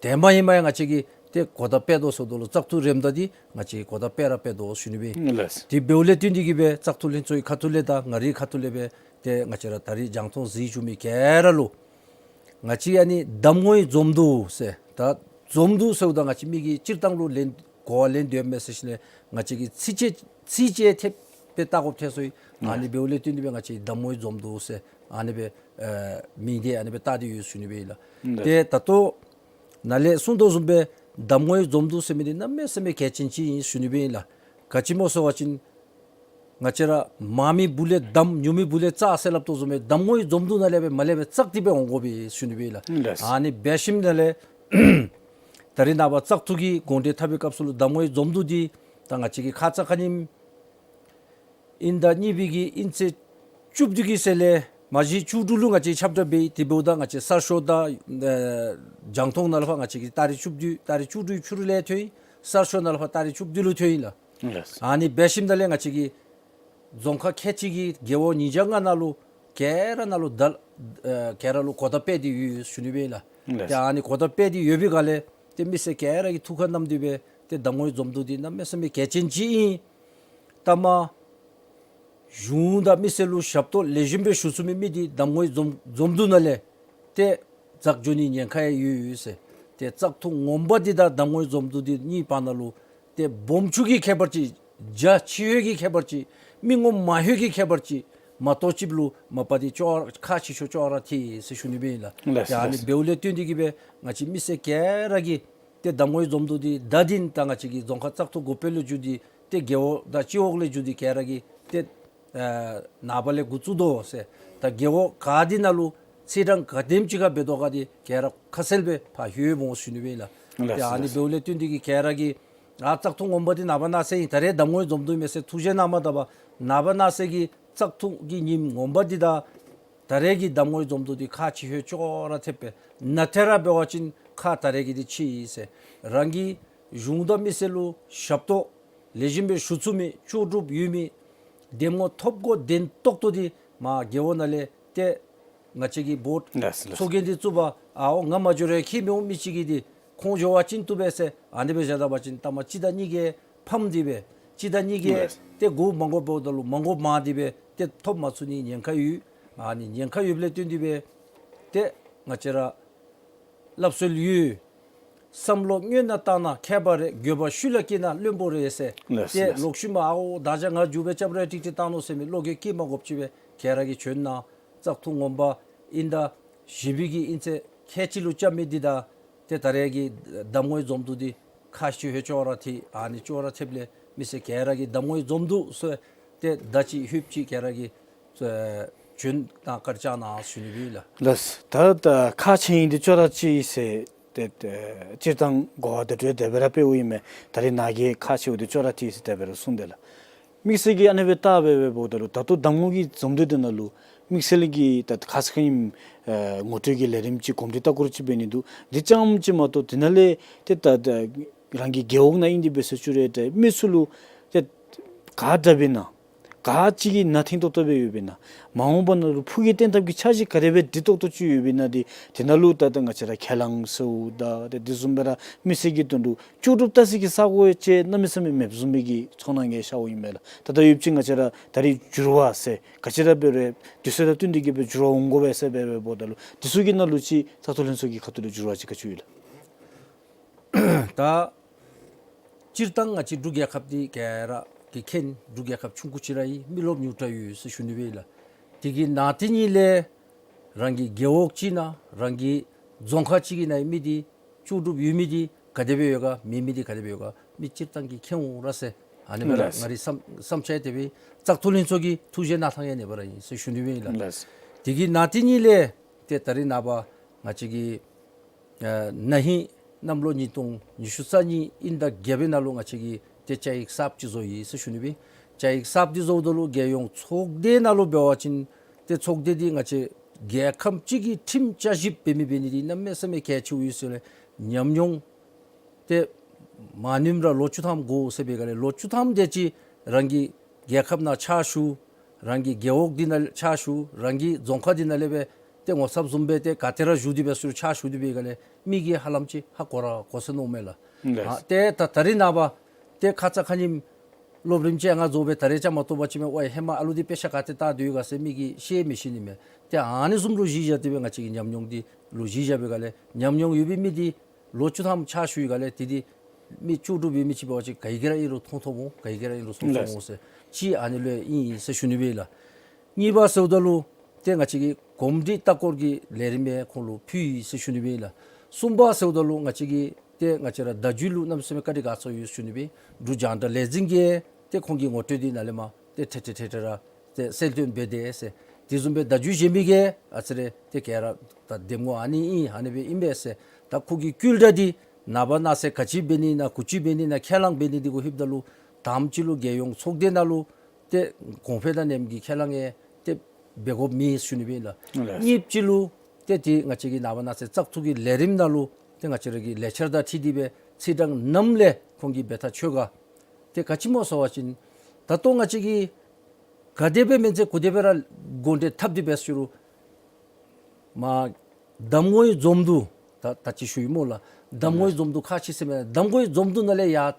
དེ་མ་ཡིན་མ་ཡང་ང་བཅས་ཀྱིས་ཏེ་གོ་བརྡ་སྤེལ་དོ་ཟེརཝ་ད་ལུ་བཙག་འཐུ་རནམ་ད་འདི་ང་བཅས་ཀྱིས་གོ་བརྡ་སྤེལ་ར་སྤེལ་དོ་ཟེར་ཞུ་ནི་སྦེ། ལགས། དེ་འབདཝ་ལས་བརྟེན་ཏེ་གིས་སྦེ་བཙག་འཐུ་ལྷན་ཚོགས་ཀྱི་ཁ་ཐུག་ལས་དང་ང་རའི་ཁ་ཐུག་ལས་སྦེ་ཏེ་ང་བཅས་ར་ད་རེས་རྒྱང་མཐོང་གཟིགས་བཞུགས་མི་ག་ར་ལུ་ང་བཅས་ཨ་ནི་གདམ་ངོའི་འཛོམས་འདུ་ཟེར། ད་འཛོམས་འདུ་ཟེརཝ་ད་ང་བཅས་མི་གིས་སྤྱིར་བཏང་ལུ་ལན་གོ་བ་ལེན་དོ་མས་ཟེར་ཞིནམ་ལས་ང་བཅས་ཀྱིས་ཚིགས་བཅད་ཚིགས་བཅད་ཐེབས་སྦེ་བལྟ་དགོཔ་ཐལ་སོང་ཡི། ཨ་ནི་འབདཝ་ལས་བརྟེན་ཏེ་སྦེ་ང་བཅས་གདམ་ངོའི་འཛོམས་འདུ་ཟེར་ཨ་ནི་སྦེ་ཨེ་མིང་འདི་ཨ་ནི་སྦེ་བཏགས་ཏེ་ཡོད་ཟེར་ཞུ་ནི་སྦེ་ཨིན་ལགས། ཏེ་ད་ལྟོ་ནཱ་ལས་གསུངས་དོ་བཟུམ་སྦེ་གདམ་ངོའི་འཛོམས་འདུ་ཟེར་མི་འདི་གནམ་མེད་ས་མེད་གལ་ཆེན་ཅིག་ཨིན་ཟེར་ཞུ་ནི་སྦེ་ཨིན་ལགས། ག་ཅི་སྨོ་ཟེར་བ་ཅིན་ང་བཅས་ར་མང་མི་སྦུག་ལས་གདམ་ཉུང་མི་སྦུག་ལས་བཙག་ཟེར་སླབ་དོ་བཟུམ་སྦེ་གདམ་ངོའི་འཛོམས་འདུ་ནང་ལས་སྦེ་མར་ལས་སྦེ་བཙག་སྟེ་སྦེ་འོང་དགོ་པས་ཟེར་ཞུ་ནི་སྦེ་ཨིན་ལགས། ལགས། ཨ་ནི་འབད་ཞིནམ་ལས་ད་རེས་ནངས་པ་བཙག་འཐུ་གི་དགོངས་འགྲེལ་འཐབ་པའི་སྐབས་སུ་ལུ་གདམ་ངོའི་འཛོམས་འདུ་འདི་ད་ང་བཅས་ཀྱིས་ཁ་ཙ་ཁ་ཉིནམ་དབྱིན་ཟླ་གཉིས་པའི་གི་དབྱིན་ཚེས་བཅུ་བདུན་གྱི་ཚེས་ལས་མ་གཞི་བཅུ་དྲུག་ལུ་ང་བཅས་ཁྱབ་བསྒྲགས་འབད་ཡི། དེ་འབདཝ་ད་ང་བཅས་གསར་ཤོག་དང་ཨེ་རྒྱང་མཐོང་ནང་ལས་ཕར་ང་བཅས་ཀྱིས་ཏ་རིག་བཅུ་བདུན་ཏ་རིག་བཅུ་དྲུག་ཕྱི་རུ་ལས་ཐོན་ཡི། གསར་ཤོག་ནང་ལས་ཕར་ཏ་རིག་བཅུ་བདུན་ལུ་ཐོན་ཡི་ལགས། ལགས། ཨ་ནི་འབད་ཞིནམ་ལས་ང་བཅས་ཀྱིས་རྫོང་ཁག་ཁལ་གཅིག་གི་རྒེད་འོག་ཉིས་བརྒྱ་ལྔ་ནང་ལུ་ག་ར་ནང་ལུ་ད་ཨེ་ག་ར་ལུ་གོ་བརྡ་སྤེལ་ཏེ་ཡོད་ཟེར་ཞུ་ནི་སྦེ་ཨིན་ལགས། ལགས། ཏེ་ཨ་ནི་གོ་བརྡ་སྤེལ་ཏེ་ཡོད་པའི་སྒང་ལས་ཏེ་མི་སེར་ག་ར་གིས་ཐུགས་ཁར་བསྣམས་ཏེ་སྦེ་ཏེ་གདམ་ངོའི་འཛོམས་འདུ་འདི་གནམ་མེད་ས་མེད་གལ་ཆེན་ཅིག་ཨིན། ལྟ་མ་གཞུང་དང་མི་སེར་ལུ་ཞབས་ཏོག་ལེགས་ཤོམ་སྦེ་ཞུ་ཚུགས་མི་མི་འདི་གདམ་ངོའི་འཛོམས་འཛོམས་འདུ་ནང་ལས་ཏེ་འཛེགས་འགྱོ་ནི་ཉེན་ཁ་ཡང་ཡོད་ཡོད་ཟེར། ཏེ་བཙག་འཐུ་ངོ་མ་འདི་དང་གདམ་ངོའི་འཛོམས་འདུ་འདི་གཉིས་བར་ན་ལུ་ཏེ་སྦོམ་ཆུང་གི་ཁྱད་པར་ཅིག་རྒྱ་ཆེ་ཧོད་ཀྱི་ཁྱད་པར་ཅིག་མི་ངོམ་མང་ཧོད་ཀྱི་ཁྱད་པར་ཅིག་མ་གཏོགས་ཅིག་ལུ་མ་པ་འདི་ཅོག་ཁག་ཆེ་ཤོས་ཅོག་ར་འཐད་ཟེར་ཞུ་ནི་སྦེ་ཨིན་ལགས། ལགས། ཏེ་ཨ་ནི་ལགས། འབདཝ་ལས་བརྟེན་ཏེ་གིས་སྦེ་ང་བཅས་མི་སེར་ག་ར་གིས་ཏེ་གདམ་ངོའི་འཛོམས་འདུ་འདི་ད་འདི་ད་ང་བཅས་ཀྱི་རྫོང་ཁག་བཙག་འཐུ་འགོ་དཔོན་ལས་བརྒྱུད་དེ་ཏེ་རྒེད་འོག་དང་སྤྱི་འོག་ལས་བརྒྱུད་དེ་ག་ར་གིས་ཏེ་ཨེ་ནངས་པ་ལས་འགོ་བཙུགས་དོ་ཟེར། ད་རྒེད་འོག་ག་འདི་ནང་ལུ་ཚེས་གྲངས་ག་དེམ་ཅིག་ཁར་འབད་དོ་ག་འདི་ག་ར་ཁ་གསལ་སྦེ་ཕར་ལྷོད་འོང་ཟེར་ཞུ་ནི་སྦེ་ཨིན་ལགས། ལགས། ཏེ་ཨ་ནི་ལགས། འབདཝ་ལས་བརྟེན་ཏེ་གིས་ག་ར་གིས་ཨ་བཙག་འཐུ་ངོ་མ་འདི་ནངས་པ་གནངས་ཚེ་ཨིན། ད་རེས་གདམ་ངོའི་འཛོམས་འདུ་མས་ཟེར་ཐུགས་བཞེད་གནང་མ་ད་པར་ནངས་པ་གནངས་ཚེ་གི་བཙག་འཐུ་གི་ཉིནམ་ངོ་མ་འདི་དང་ད་རེས་ཀྱི་གདམ་ངོའི་འཛོམས་འདུ་འདི་ཁག་ཆེ་ཧོད་ཅོག་ར་འཐདཔ་སྦེ་ནང་ཐད་ར་འབད་བ་ཅིན་ཁག་ད་རེས་ཀྱི་འདི་ཆེ་ཡི་ཟེར། རང་གི་གཞུང་དང་མི་སེར་ལུ་ཞབས་ཏོག་ལེགས་ཤོམ་སྦེ་ཞུ་ཚུགས་མི་ལྕོགས་གྲུབ་ཡོད་མི་འདེམས་ངོ་ཐོབ་གོ་དོན་ཏོག་ཏོ་འདི་མར་རྒེད་འོག་ནང་ལས་ཏེ་ང་བཅས་ཀྱི་བོཊ་ལགས་ལགས། ཚོགས་རྒྱན་འདི་བཙུགས་པར་ཨའོ་ང་མ་འགྱོ་རུང་ཁྱད་མི་འོང་མི་ཅིག་གིས་འདི་ཁོང་འགྱོ་བ་ཅིན་བཏུབ་པས་ཟེར་ཨ་ནི་སྦེ་བཞག་ད་པ་ཅིན་ལྟ་མ་གཅིག་དང་གཉིས་ཀྱིས་ཕམ་སྟེ་སྦེ་གཅིག་དང་གཉིས་ཀྱིས་ལགས། ཏེ་མགུ་མ་འགོར་འབདཝ་ད་ལུ་མ་འགོར་མང་སྟེ་སྦེ་ཏེ་ཐོབ་མ་ཚུགས་ནི་ཉེན་ཁ་ཡོད། ཨ་ནི་ཉེན་ཁ་ཡོདཔ་ལས་བརྟེན་ཏེ་སྦེ་ཏེ་ང་བཅས་ར་སླབ་སྲོལ་ཡོད། བསམ་བློ་སྔོན་ན་བཏང་ན་མཁས་པ་རེད། འགྱོད་པ་ཤུལ་ལ་སྐྱེས་ན་བླུན་པོ་རེད་ཟེར། ལགས་ཏེ་ལགས། ལོག་ཤུལ་མ་ཨའོ་ད་ཅི་ང་མཇུག་སྦེ་རྐྱབ་རུང་ཀྲིག་ཀྲི་བཏང་ནུག་ཟེར་མི་བློ་འགྱོད་སྐྱེ་མ་དགོཔ་ཅིག་སྦེ་ག་ར་གིས་བྱོན་གནང་། བཙག་འཐུ་ངོ་མ་དབྱིན་ཟླ་བཞི་པའི་གི་དབྱིན་ཚེས་ཁལ་གཅིག་ལུ་རྐྱབ་མི་འདི་དང་ཏེ་ད་རེས་ཀྱི་གདམ་ངོའི་འཛོམས་འདུ་འདི་ཁག་ཆེ་ཧོད་ཅོག་ར་འཐད། ཨ་ནི་ཅོག་ར་འཐདཔ་ལས་མི་སེར་ག་ར་གིས་གདམ་ངོའི་འཛོམས་འདུ་ཟེར་ཏེ་ད་ཅི་ཧུབ་ཅིག་ག་ར་གིས་ཨེ་བྱོན་གནང་བཀའ་དྲིན་བསྐྱང་གནང་ཟེར་ཞུ་ནི་སྦེ་ཨིན་ལགས། ལགས། ད་ད་ཁག་ཆེ་ཨིན་འདི་ཅོག་ར་འཐད་ཟེར་ཏེ་ཏེ་སྤྱིར་བཏང་གོ་བ་དེ་སྤྲོད་དེ་སྦེ་ར་སྤེལཝ་ཨིན་མས། ད་རེས་ནཱ་གིས་ཁག་ཆེཝ་འདི་ཅོག་ར་འཐད་ཟེར་དེ་སྦེ་ར་གསུངས་དེས་ལགས། དམིགས་བསལ་གྱིས་ཨ་ནི་སྦེ་བལྟ་སྦེ་འབདཝ་ད་ལུ་ད་ལྟོ་གདམ་ངོ་གི་འཛོམས་འདུ་འདི་ནང་ལུ་དམིགས་བསལ་གྱིས་ད་ཁ་ཙ་ཁ་ཉིནམ་ཨེ་ངོ་སྤྲོད་ཀྱི་ལས་རིམ་ཅིག་གོམས་འདྲིས་ལྟ་སྐོར་ཅིག་འབད་ནི་འདུག། འདི་རྐྱངམ་ཅིག་མ་གཏོགས་དེ་ནང་ལས་ཏེ་ད་ད་རང་གི་རྒེད་འོག་ནང་ཨིན་ཏེ་འབད་ཟེར་ཞུ་རུང་ཏེ་མི་ཚུ་ལུ་ཏེ་ག་དྲག་པས་ན་ག་ཅི་གི་ནང་ཐིང་ཏོག་ཏོ་སྦེ་ཡོདཔ་ཨིན་ན་མ་འོངས་པ་ནང་ལུ་ཕུགས་ཀྱི་བརྟན་ཐབས་ཀྱི་འཆར་གཞི་ག་དེ་སྦེ་སྒྲིག་ཏོག་ཏོ་ཅིག་ཡོདཔ་ཨིན་ན་འདི་དེ་ནང་ལུ་ད་ད་ང་བཅས་ར་ཁས་བླངས་ཟེརཝ་ད་ཏེ་དེ་བཟུམ་སྦེ་ར་མི་སེར་གྱི་དོན་ལུ་ལྕོགས་གྲུབ་ལྟ་སའི་གི་ས་གོ་ཅིག་གནམ་མེད་ས་མེད་མེདཔ་བཟུམ་མའི་གི་ཚོར་སྣང་ཡང་ཤརཝ་ཨིན་མས་ལགས། ད་ལྟོ་ཡུདཔ་ཅིག་ང་བཅས་ར་ད་རེས་འགྱུར་བ་ཟེར་ག་ཅི་ར་འབད་རུང་དུས་ཚོད་དང་བསྟུན་ཏེ་གིས་སྦེ་འགྱུར་བ་འོང་དགོ་པས་ཟེར་སྦེ་འབདཝ་ད་ལུ་དེ་ཚུ་གི་ནང་ལུ་ཅིག་བཙག་འཐུ་ལྷན་ཚོགས་ཀྱི་ཁ་ཐུག་ལས་འགྱུར་བ་ཅིག་ག་ཅི་ཡོད་ལགས། ད་སྤྱིར་བཏང་ང་བཅས་འབྲུག་རྒྱལ་ཁབ་འདི་ག་ར་གིས་མཁྱེན། འབྲུག་རྒྱལ་ཁབ་ཆུང་ཀུ་ཅིག་ར་ཨིན། མི་རློབས་ཉུང་དྲགས་ཡོད་ཟེར་ཞུ་ནི་སྦེ་ཨིན་ལགས། དེ་གི་ནང་དེ་ཉིད་ལས་རང་གི་རྒེད་འོག་ཅིག་ནང་རང་གི་རྫོང་ཁག་ཅིག་གི་ནང་ཡོད་མི་འདི་ལྕོགས་གྲུབ་ཡོད་མི་འདི་ག་དེ་སྦེ་ཡོད་ག་མེད་མི་འདི་ག་དེ་སྦེ་ཡོད་ག་མི་སྤྱིར་བཏང་གིས་མཁྱེན་འོང་ར་ཟེར་ཨ་ནི་སྦེ་ར་ལགས། ང་རའི་བསམ་བསམ་འཆར་དེ་སྦེ་བཙག་འཐུ་ལྷན་ཚོགས་ཀྱི་ཐུགས་བཞེད་གནང་ཐངས་ཡང་ཨ་ནི་སྦེ་ར་ཨིན་ཟེར་ཞུ་ནི་སྦེ་ཨིན་ལགས། ལགས། དེ་གི་ནང་དེ་ཉིད་ལས་ཏེ་ད་རེས་ནངས་པ་ང་བཅས་ཀྱི་ཨ་ན་ཧིང་གནམ་ལོ་ཉིས་སྟོང་ཉི་ཤུ་རྩ་གཉིས་དབྱིན་ཟླ་བརྒྱད་པའི་ནང་ལུ་ང་བཅས་ཀྱིས་ཏེ་བཅའ་ཡིག་གསརཔ་ཅིག་བཟོ་ཡི་ཟེར་ཞུ་ནི་སྦེ། བཅའ་ཡིག་གསརཔ་འདི་བཟོཝ་ད་ལུ་རྒྱལ་ཡོངས་ཚོགས་སྡེ་ནང་ལུ་འབད་བ་ཅིན་ཏེ་ཚོགས་སྡེ་འདི་ང་བཅས་ རྒྱལ་ཁབ་ཅིག་གི་ཁྲིམས་བསྐྱར་ཞིབ་འབད་མི་འབད་ནི་འདི་གནམ་མེད་ས་མེད་གལ་ཆེཝ་ཨིན་ཟེར་ལས་ཉམས་མྱོང་ཏེ་མ་ནུམ་ར་ལོ་བཅུ་ཐམ་འགོར་ཟེར་བའི་སྒང་ལས་ལོ་བཅུ་ཐམ་དེ་ཅིག་རང་གི་རྒྱལ་ཁབ་ནང་ཕྱག་ཞུ། རང་གི་རྒེད་འོག་འདི་ནང་ཕྱག་ཞུ། རང་གི་རྫོང་ཁག་འདི་ནང་ལས་སྦེ་ཏེ་ངོ་ཚབ་བཟུམ་སྦེ་ཏེ་ག་ཏེ་ར་བཞུགས་ཏེ་སྦེ་ཚུར་ཕྱག་ཞུ་སྟེ་འབད་བའི་སྒང་ལས་མི་གིས་ཧ་ལམ་ཅིག་ཧ་གོ་ར་གོ་ས་མནོཝ་མས་ལགས། ལགས། ཨ་ཏེ་ད་ད་རིས་ནངས་པ་ཏེ་ཁ་ཙ་ཁ་ཉིནམ་སློབ་རིམ་ཅིག་ཡང་རྫོགས་སྦེ་ད་རིས་བཅའ་མར་གཏོགས་པ་ཅིན་མས། ཝའི་ཧེ་མ་ཨ་ལུ་འདི་དཔེ་ཆ་ག་ཏེ་ལྟ་སྡོད་ཡི་ག་ཟེར་མི་གིས་ཤེས་མི་ཤེས་ནི་མས། ཏེ་ཨ་ནི་བཟུམ་ལུ་གཞི་བཞག་སྟེ་སྦེ་ང་བཅས་ཀྱི་ཉམས་མྱོང་འདི་ལུ་གཞི་བཞག་པའི་སྒང་ལས་ཉམས་མྱོང་ཡོད་པའི་མི་འདི་ལོ་བཅུ་ཐམ་ཕྱག་ཞུ་བའི་སྒང་ལས་ཏེ་འདི་མི་ལྕོགས་གྲུབ་ཡོད་མི་ཅིག་འབད་བ་ཅིན་ག་གིས་ར་ཨིན་རུང་མཐོང་མཐོངམ་འོང་། ག་གིས་ར་ཨིན་རུང་གསུང་གསུང་འོང་ཟེར་ཅིག་ཨ་ནི་ལུ་ཨིན་ཟེར་ཞུ་ནི་སྦེ་ལགས། གཉིས་པ་ཟེརཝ་ད་ལུ་ཏེ་ང་བཅས་ཀྱི་གོམས་འདྲིས་ལྟ་སྐོར་གྱི་ལས་རིམ་ཡང་ཁོང་ལུ་ཕུལ་ཡི་ཟེར་ཞུ་ནི་སྦེ་ལགས། གསུམ་པ་ཟེརཝ་ད་ལུ་ང་བཅས་ཀྱི་ཏེ་ང་བཅས་ར་བརྡ་བརྒྱུད་ལུ་གནམ་མེད་ས་མེད་བཀའ་དྲིན་དགའ་ཚོར་ཡོད་ཟེར་ཞུ་ནི་སྦེ། འབྲུག་རྒྱང་བསྒྲགས་ལས་འཛིན་གྱིས་ཏེ་ཁོང་གི་ངོ་སྤྲོད་འདི་ནཱ་ལས་མར་ཏེ་ཏེ་ཏེ་ཏེ་ཏེ་ར་ཏེ་གསལ་སྟོན་འབད་དེ་ཟེར། དེ་བཟུམ་སྦེ་བརྡ་བརྒྱུད་གཞན་མི་གིས་ཨ་ཙི་རེ་ཏེ་ག་ར་ད་འདེམས་ངོ་ཨ་ནི་ཨིན་ཨ་ནི་སྦེ་ཨིན་པས་ཟེར། ད་ཁོ་གི་བསྐུལ་བསྒྲགས་འདི་ནངས་པ་གནངས་ཚེ་ག་ཅི་འབད་ནི་ཨིན་ན་གུ་ཅི་འབད་ནི་ཨིན་ན་ཁས་བླངས་འབད་ནི་འདི་གུ་ལྷོདཔ་ད་ལུ་དང་པ་ཅིག་ལུ་རྒྱལ་ཡོངས་ཚོགས་སྡེ་ནང་ལུ་ཏེ་གོང་འཕེལ་དང་ནེམ་གྱི་ཁས་བླངས་ཡང་ཏེ་འབད་དགོཔ་མེད་ཟེར་ཞུ་ནི་སྦེ་ལགས། ལགས། གཉིས་པ་ཅིག་ལུ་ཏེ་ཏེ་ང་བཅས་ཀྱི་ནངས་པ་གནངས་ཚེ་བཙག་འཐུ་གི་ལས་རིམ་ནང་ལུ་ཏེ་ང་བཅས་ར་གི་ལས་འཆར་དང་འཁྲིལ་ཏེ་སྦེ་ཚེས་གྲངས་གནམ་ལས་ཁོང་གིས་འབད་ཐག་ཆོད་ག། ཏེ་ག་ཅི་སྨོ་ཟེར་བ་ཅིན་ད་ལྟོ་ང་བཅས་ཀྱིས་ག་དེ་སྦེ་མེན་ཚེ་གུ་དེ་སྦེ་ར་འགོ་འདྲེན་འཐབ་སྟེ་འབད་ཞུ་རུང་མ་གདམ་ངོའི་འཛོམས་འདུ་ད་ད་ཅི་ཞུ་ཡི་སྨོ་ལགས། གདམ་ངོའི་འཛོམས་འདུ་ཁག་ཆེ་ཟེར་མས། གདམ་ངོའི་འཛོམས་འདུ་ནང་ལས་ཡར་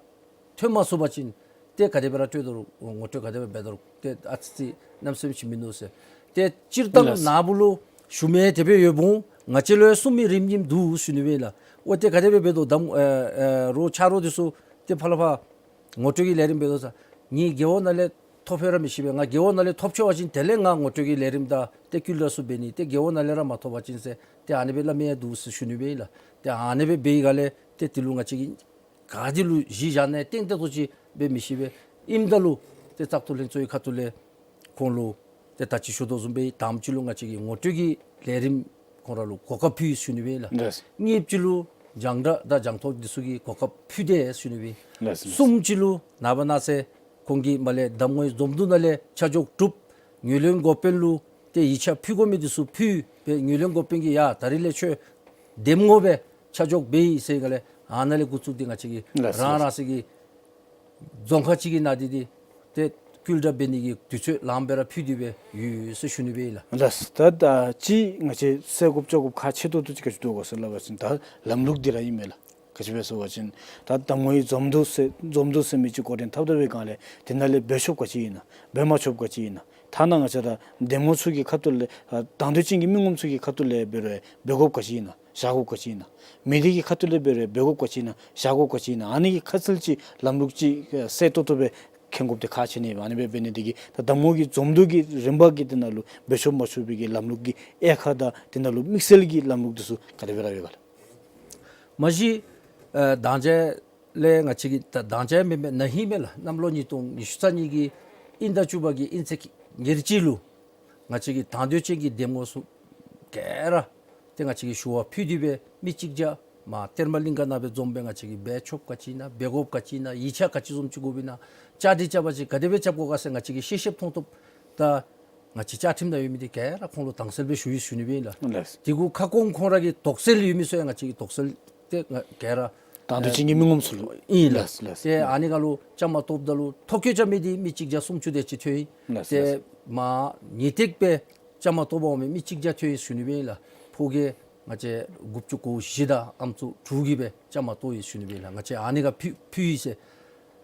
ཐོན་མ་ཚུགས་པ་ཅིན་ཏེ་ག་དེ་སྦེ་ར་སྤྲོད་དོ་རུང་ངོ་སྤྲོད་ག་དེ་སྦེ་འབད་དོ་རུང་ཏེ་ཨ་ཙི་ཙི་གནམ་མེད་ས་མེད་ཅིག་མིན་འདུག་ཟེར། ཏེ་སྤྱིར་བཏང་ལགས། ནཱ་བུ་ལུ་ཞུ་མི་དེ་སྦེ་ཡོདཔ་འོང་། ང་བཅས་ལུ་ཡང་གསུང་མི་རིམ་བཞིན་འདུག་ཞུ་ནི་སྦེ་ལགས། འོ་ཏེ་ག་དེ་སྦེ་འབད་དོ་གདམ་ཨེ་ཨེ་རོགས་ཆ་རོགས་འདི་ཚུ་ཏེ་ཕར་ལས་ཕར་ངོ་སྤྲོད་ཀྱི་ལས་རིམ་འབད་དོ་ཟེར། ངེའི་རྒེད་འོག་ནང་ལས་ཐོབ་ཕོད་ར་མི་ཤེས་པས། ང་རྒེད་འོག་ནང་ལས་ཐོབ་ཆོག་པ་ཅིན་དེ་ལས་ང་ངོ་སྤྲོད་ཀྱི་ལས་རིམ་དང་ཏེ་བསྐུལ་བསྒྲགས་ཚུ་འབད་ནི། ཏེ་རྒེད་འོག་ནང་ལས་ར་མ་ཐོབ་པ་ཅིན་ཟེར་ཏེ་ཨ་ནི་སྦེ་སླབ་མི་ཡང་འདུག་ཟེར་ཞུ་ནི་སྦེ་ཨིན་ལགས། ཏེ་ཨ་ནི་སྦེ་འབད་བའི་སྒང་ལས་ཏེ་དེ་ལུ་ང་བཅས་ཀྱིས་ག་དེ་ལུ་གཞི་བཞག་ནི་གཏན་གཏན་ཏོག་ཏོ་ཅིག་འབད་མི་ཤེས་པས། ཨིནམ་ད་ལུ་ཏེ་བཙག་འཐུ་ལྷན་ཚོགས་ཀྱི་ཁ་ཐུག་ལས་ཁོང་ལུ་ཏེ་ད་ཅི་ཞུ་དོ་བཟུམ་སྦེ་དང་པ་ཅིག་ལུ་ང་བཅས་ཀྱི་ངོ་སྤྲོད་ཀྱི་ལས་རིམ་ཁོང་ར་ལུ་གོ་སྐབས་ཕུལ་ཞུ་ནི་སྦེ་ཨིན་ལགས། ལགས། གཉིས་པ་ཅིག་ལུ་རྒྱང་བསྒྲགས་དང་རྒྱང་ཐོག་འདི་ཚུ་གི་གོ་སྐབས་ཕུལ་ཏེ་ཞུ་ནི་སྦེ་ཨིན། ལགས། ལགས། གསུམ་པ་ཅིག་ལུ་ནངས་པ་གནངས་ཚེ་ཁོང་གིས་མར་ལས་གདམ་ངོའི་འཛོམས་འདུ་ནང་ལས་ཆ་འཇོག་གྲུབ། ངོས་ལེན་འགོ་དཔོན་ལུ་ཏེ་ཡིག་ཆ་ཕུལ་དགོ་མི་འདི་ཚུ་ཕུལ་སྦེ་ངོས་ལེན་འགོ་དཔོན་གྱིས་ཡ་ད་རིས་ལས་ཁྱོད་འདེམས་ངོ་སྦེ་ཆ་འཇོག་འབད་ཡི་ཟེར་བའི་སྒང་ལས་ཨ་ནཱ་ལས་འགོ་བཙུགས་ཏེ་ང་བཅས་ཀྱིས་ལགས། རང་རང་སོའི་གི་རྫོང་ཁག་ཅིག་གི་ནང་འདི་འདི་ཏེ་བསྐུལ་བསྒྲགས་འབད་ནི་གི་དུས་ཚོད་ལངམ་སྦེ་ར་ཕུལ་ཏེ་སྦེ་ཡོད་ཟེར་ཞུ་ནི་སྦེ་ཨིན་ལགས། ལགས། ད་ད་ཅི་ང་བཅས་གསལ་དགོཔ་བཅོ་དགོཔ་ཁག་ཆེ་ཏོག་ཏོ་ཅིག་ག་ཅི་འདུག་གོ་ཟེར་སླབ་པ་ཅིན་ད་ལམ་ལུགས་འདི་ར་ཨིན་མས་ལགས། ག་ཅི་སྦེ་ཟེར་བ་ཅིན་ད་གདམ་ངོའི་འཛོམས་འདུ་ཟེར་འཛོམས་འདུ་ཟེར་མི་ཅིག་འགོ་འདྲེན་འཐབ་འཐབ་པའི་སྒང་ལས་དེ་ནང་ལས་འབད་ཆོགཔ་ག་ཅི་ཨིན་ན་འབད་མ་ཆོགཔ་ག་ཅི་ཨིན་ན། ཐ་ན་ང་བཅས་ར་འདེམས་ངོ་ཚུ་གི་ཁ་ཐུག་ལས་ཨ་དང་འདོད་ཅན་གྱི་མི་ངོམ་ཚུ་གི་ཁ་ཐུག་ལས་འབད་རུང་འབད་དགོཔ་ག་ཅི་ཨིན་ན་བཞག་དགོཔ་ག་ཅི་ཨིན་ན། མི་སྡེ་གི་ཁ་ཐུག་ལས་འབད་རུང་འབད་དགོཔ་ག་ཅི་ཨིན་ན་བཞག་དགོཔ་ག་ཅི་ཨིན་ན། ཨ་ནི་གི་ཁ་གསལ་ཅིག་ལམ་ལུགས་ཅིག་ཨ་གསལ་ཏོག་ཏོ་སྦེ་མཁྱེན་དགོཔ་འདི་ཁག་ཆེ་ནི་ཨིན་པས། ཨ་ནི་སྦེ་འབད་ནི་འདི་གིས་ད་གདམ་ངོ་གི་འཛོམས་འདུ་གི་རིམ་པ་གི་དེ་ནང་ལུ་འབད་ཆོག་མ་ཆོག་པའི་གི་ལམ་ལུགས་ཀྱི་དབྱེ་ཁག་དང་དེ་ནང་ལུ་དམིགས་བསལ་གྱི་ལམ་ལུགས་འདི་ཚུ་ག་དེ་སྦེ་ར་ཡོད་ག་ལགས། མ་གཞི་ཨ་དང་ཅ་ལས་ང་བཅས་ཀྱིས་ད་དང་ཅ་མེན་མེན་ན་ཧིང་མས་ལགས། གནམ་ལོ་ཉིས་སྟོང་ཉི་ཤུ་རྩ་གཉིས་ཀྱི་དབྱིན་ཟླ་བཅུ་པ་གི་དབྱིན་ཚེས་ཉེར་གཅིག་ལུ་ང་བཅས་ཀྱིས་དང་འདོད་ཅན་གྱི་འདེམས་ངོ་ཚུ་ག་ར་ཏེ་ང་བཅས་ཀྱིས་ཞུ་བ་ཕུལ་ཏེ་སྦེ་མི་གཅིག་བརྒྱ་མར་གཏེར་མ་གླིང་ག་ནང་སྦེ་འཛོམས་སྦེ་ང་བཅས་ཀྱིས་འབད་ཆོགཔ་ག་ཅི་ཨིན་ན་འབད་དགོཔ་ག་ཅི་ཨིན་ན་ཡིག་ཆ་ག་ཅི་བཟུམ་ཅིག་དགོཔ་ཨིན་ན་བཅའ་སྒྲིག་རྐྱབ་པ་ཅིན་ག་དེ་སྦེ་རྐྱབ་དགོ་ག་ཟེར་ང་བཅས་ཀྱིས་ཤེས་ཤེསཔ་མཐོང་མཐོངམ་ད་ང་བཅས་བཅའ་ཁྲིམས་ནང་ཡོད་མི་འདི་ག་ར་ཁོང་ལུ་དྭངས་གསལ་སྦེ་ཞུ་ཡི་ཞུ་ནི་སྦེ་ཨིན་ལགས། ལགས། དེ་གུ་ཁ་སྐོང་ཁོང་ར་གི་དོགས་སེལ་ཡོད་མི་ཚུ་ཡང་ང་བཅས་ཀྱིས་དོགས་སེལ་ཏེ་ང་ག་ར་དང་འདོད་ཅན་གྱི་མི་ངོམ་ཚུ་ལུ་ཨིན་ལགས། ལགས་ལགས། ཏེ་ཨ་ནི་ག་ལུ་བཅའ་མར་གཏོགསཔ་ད་ལུ་ཐོ་བཀོད་རྐྱབ་མི་འདི་མི་གཅིག་བརྒྱ་སུམ་ཅུ་དེ་ཅིག་ཐོན་ཡི། ལགས་ཏེ་ལགས། མར་ངེས་ཏིག་སྦེ་བཅའ་མར་གཏོགས་འོང་མི་མི་གཅིག་བརྒྱ་ཐོན་ཡི་ཞུ་ནི་སྦེ་ཨིན་ལགས། ཕོ་སྐྱེས་ང་བཅས་དགུ་བཅུ་གོ་བཞི་དང་ཨམ་སྲུ་དྲུག་གིས་སྦེ་བཅའ་མར་གཏོགས་ཡི་ཞུ་ནི་སྦེ་ཨིན་ལགས། ང་བཅས་ཨ་ནི་ག་ཕུལ་ཕུལ་ཡི་ཟེར།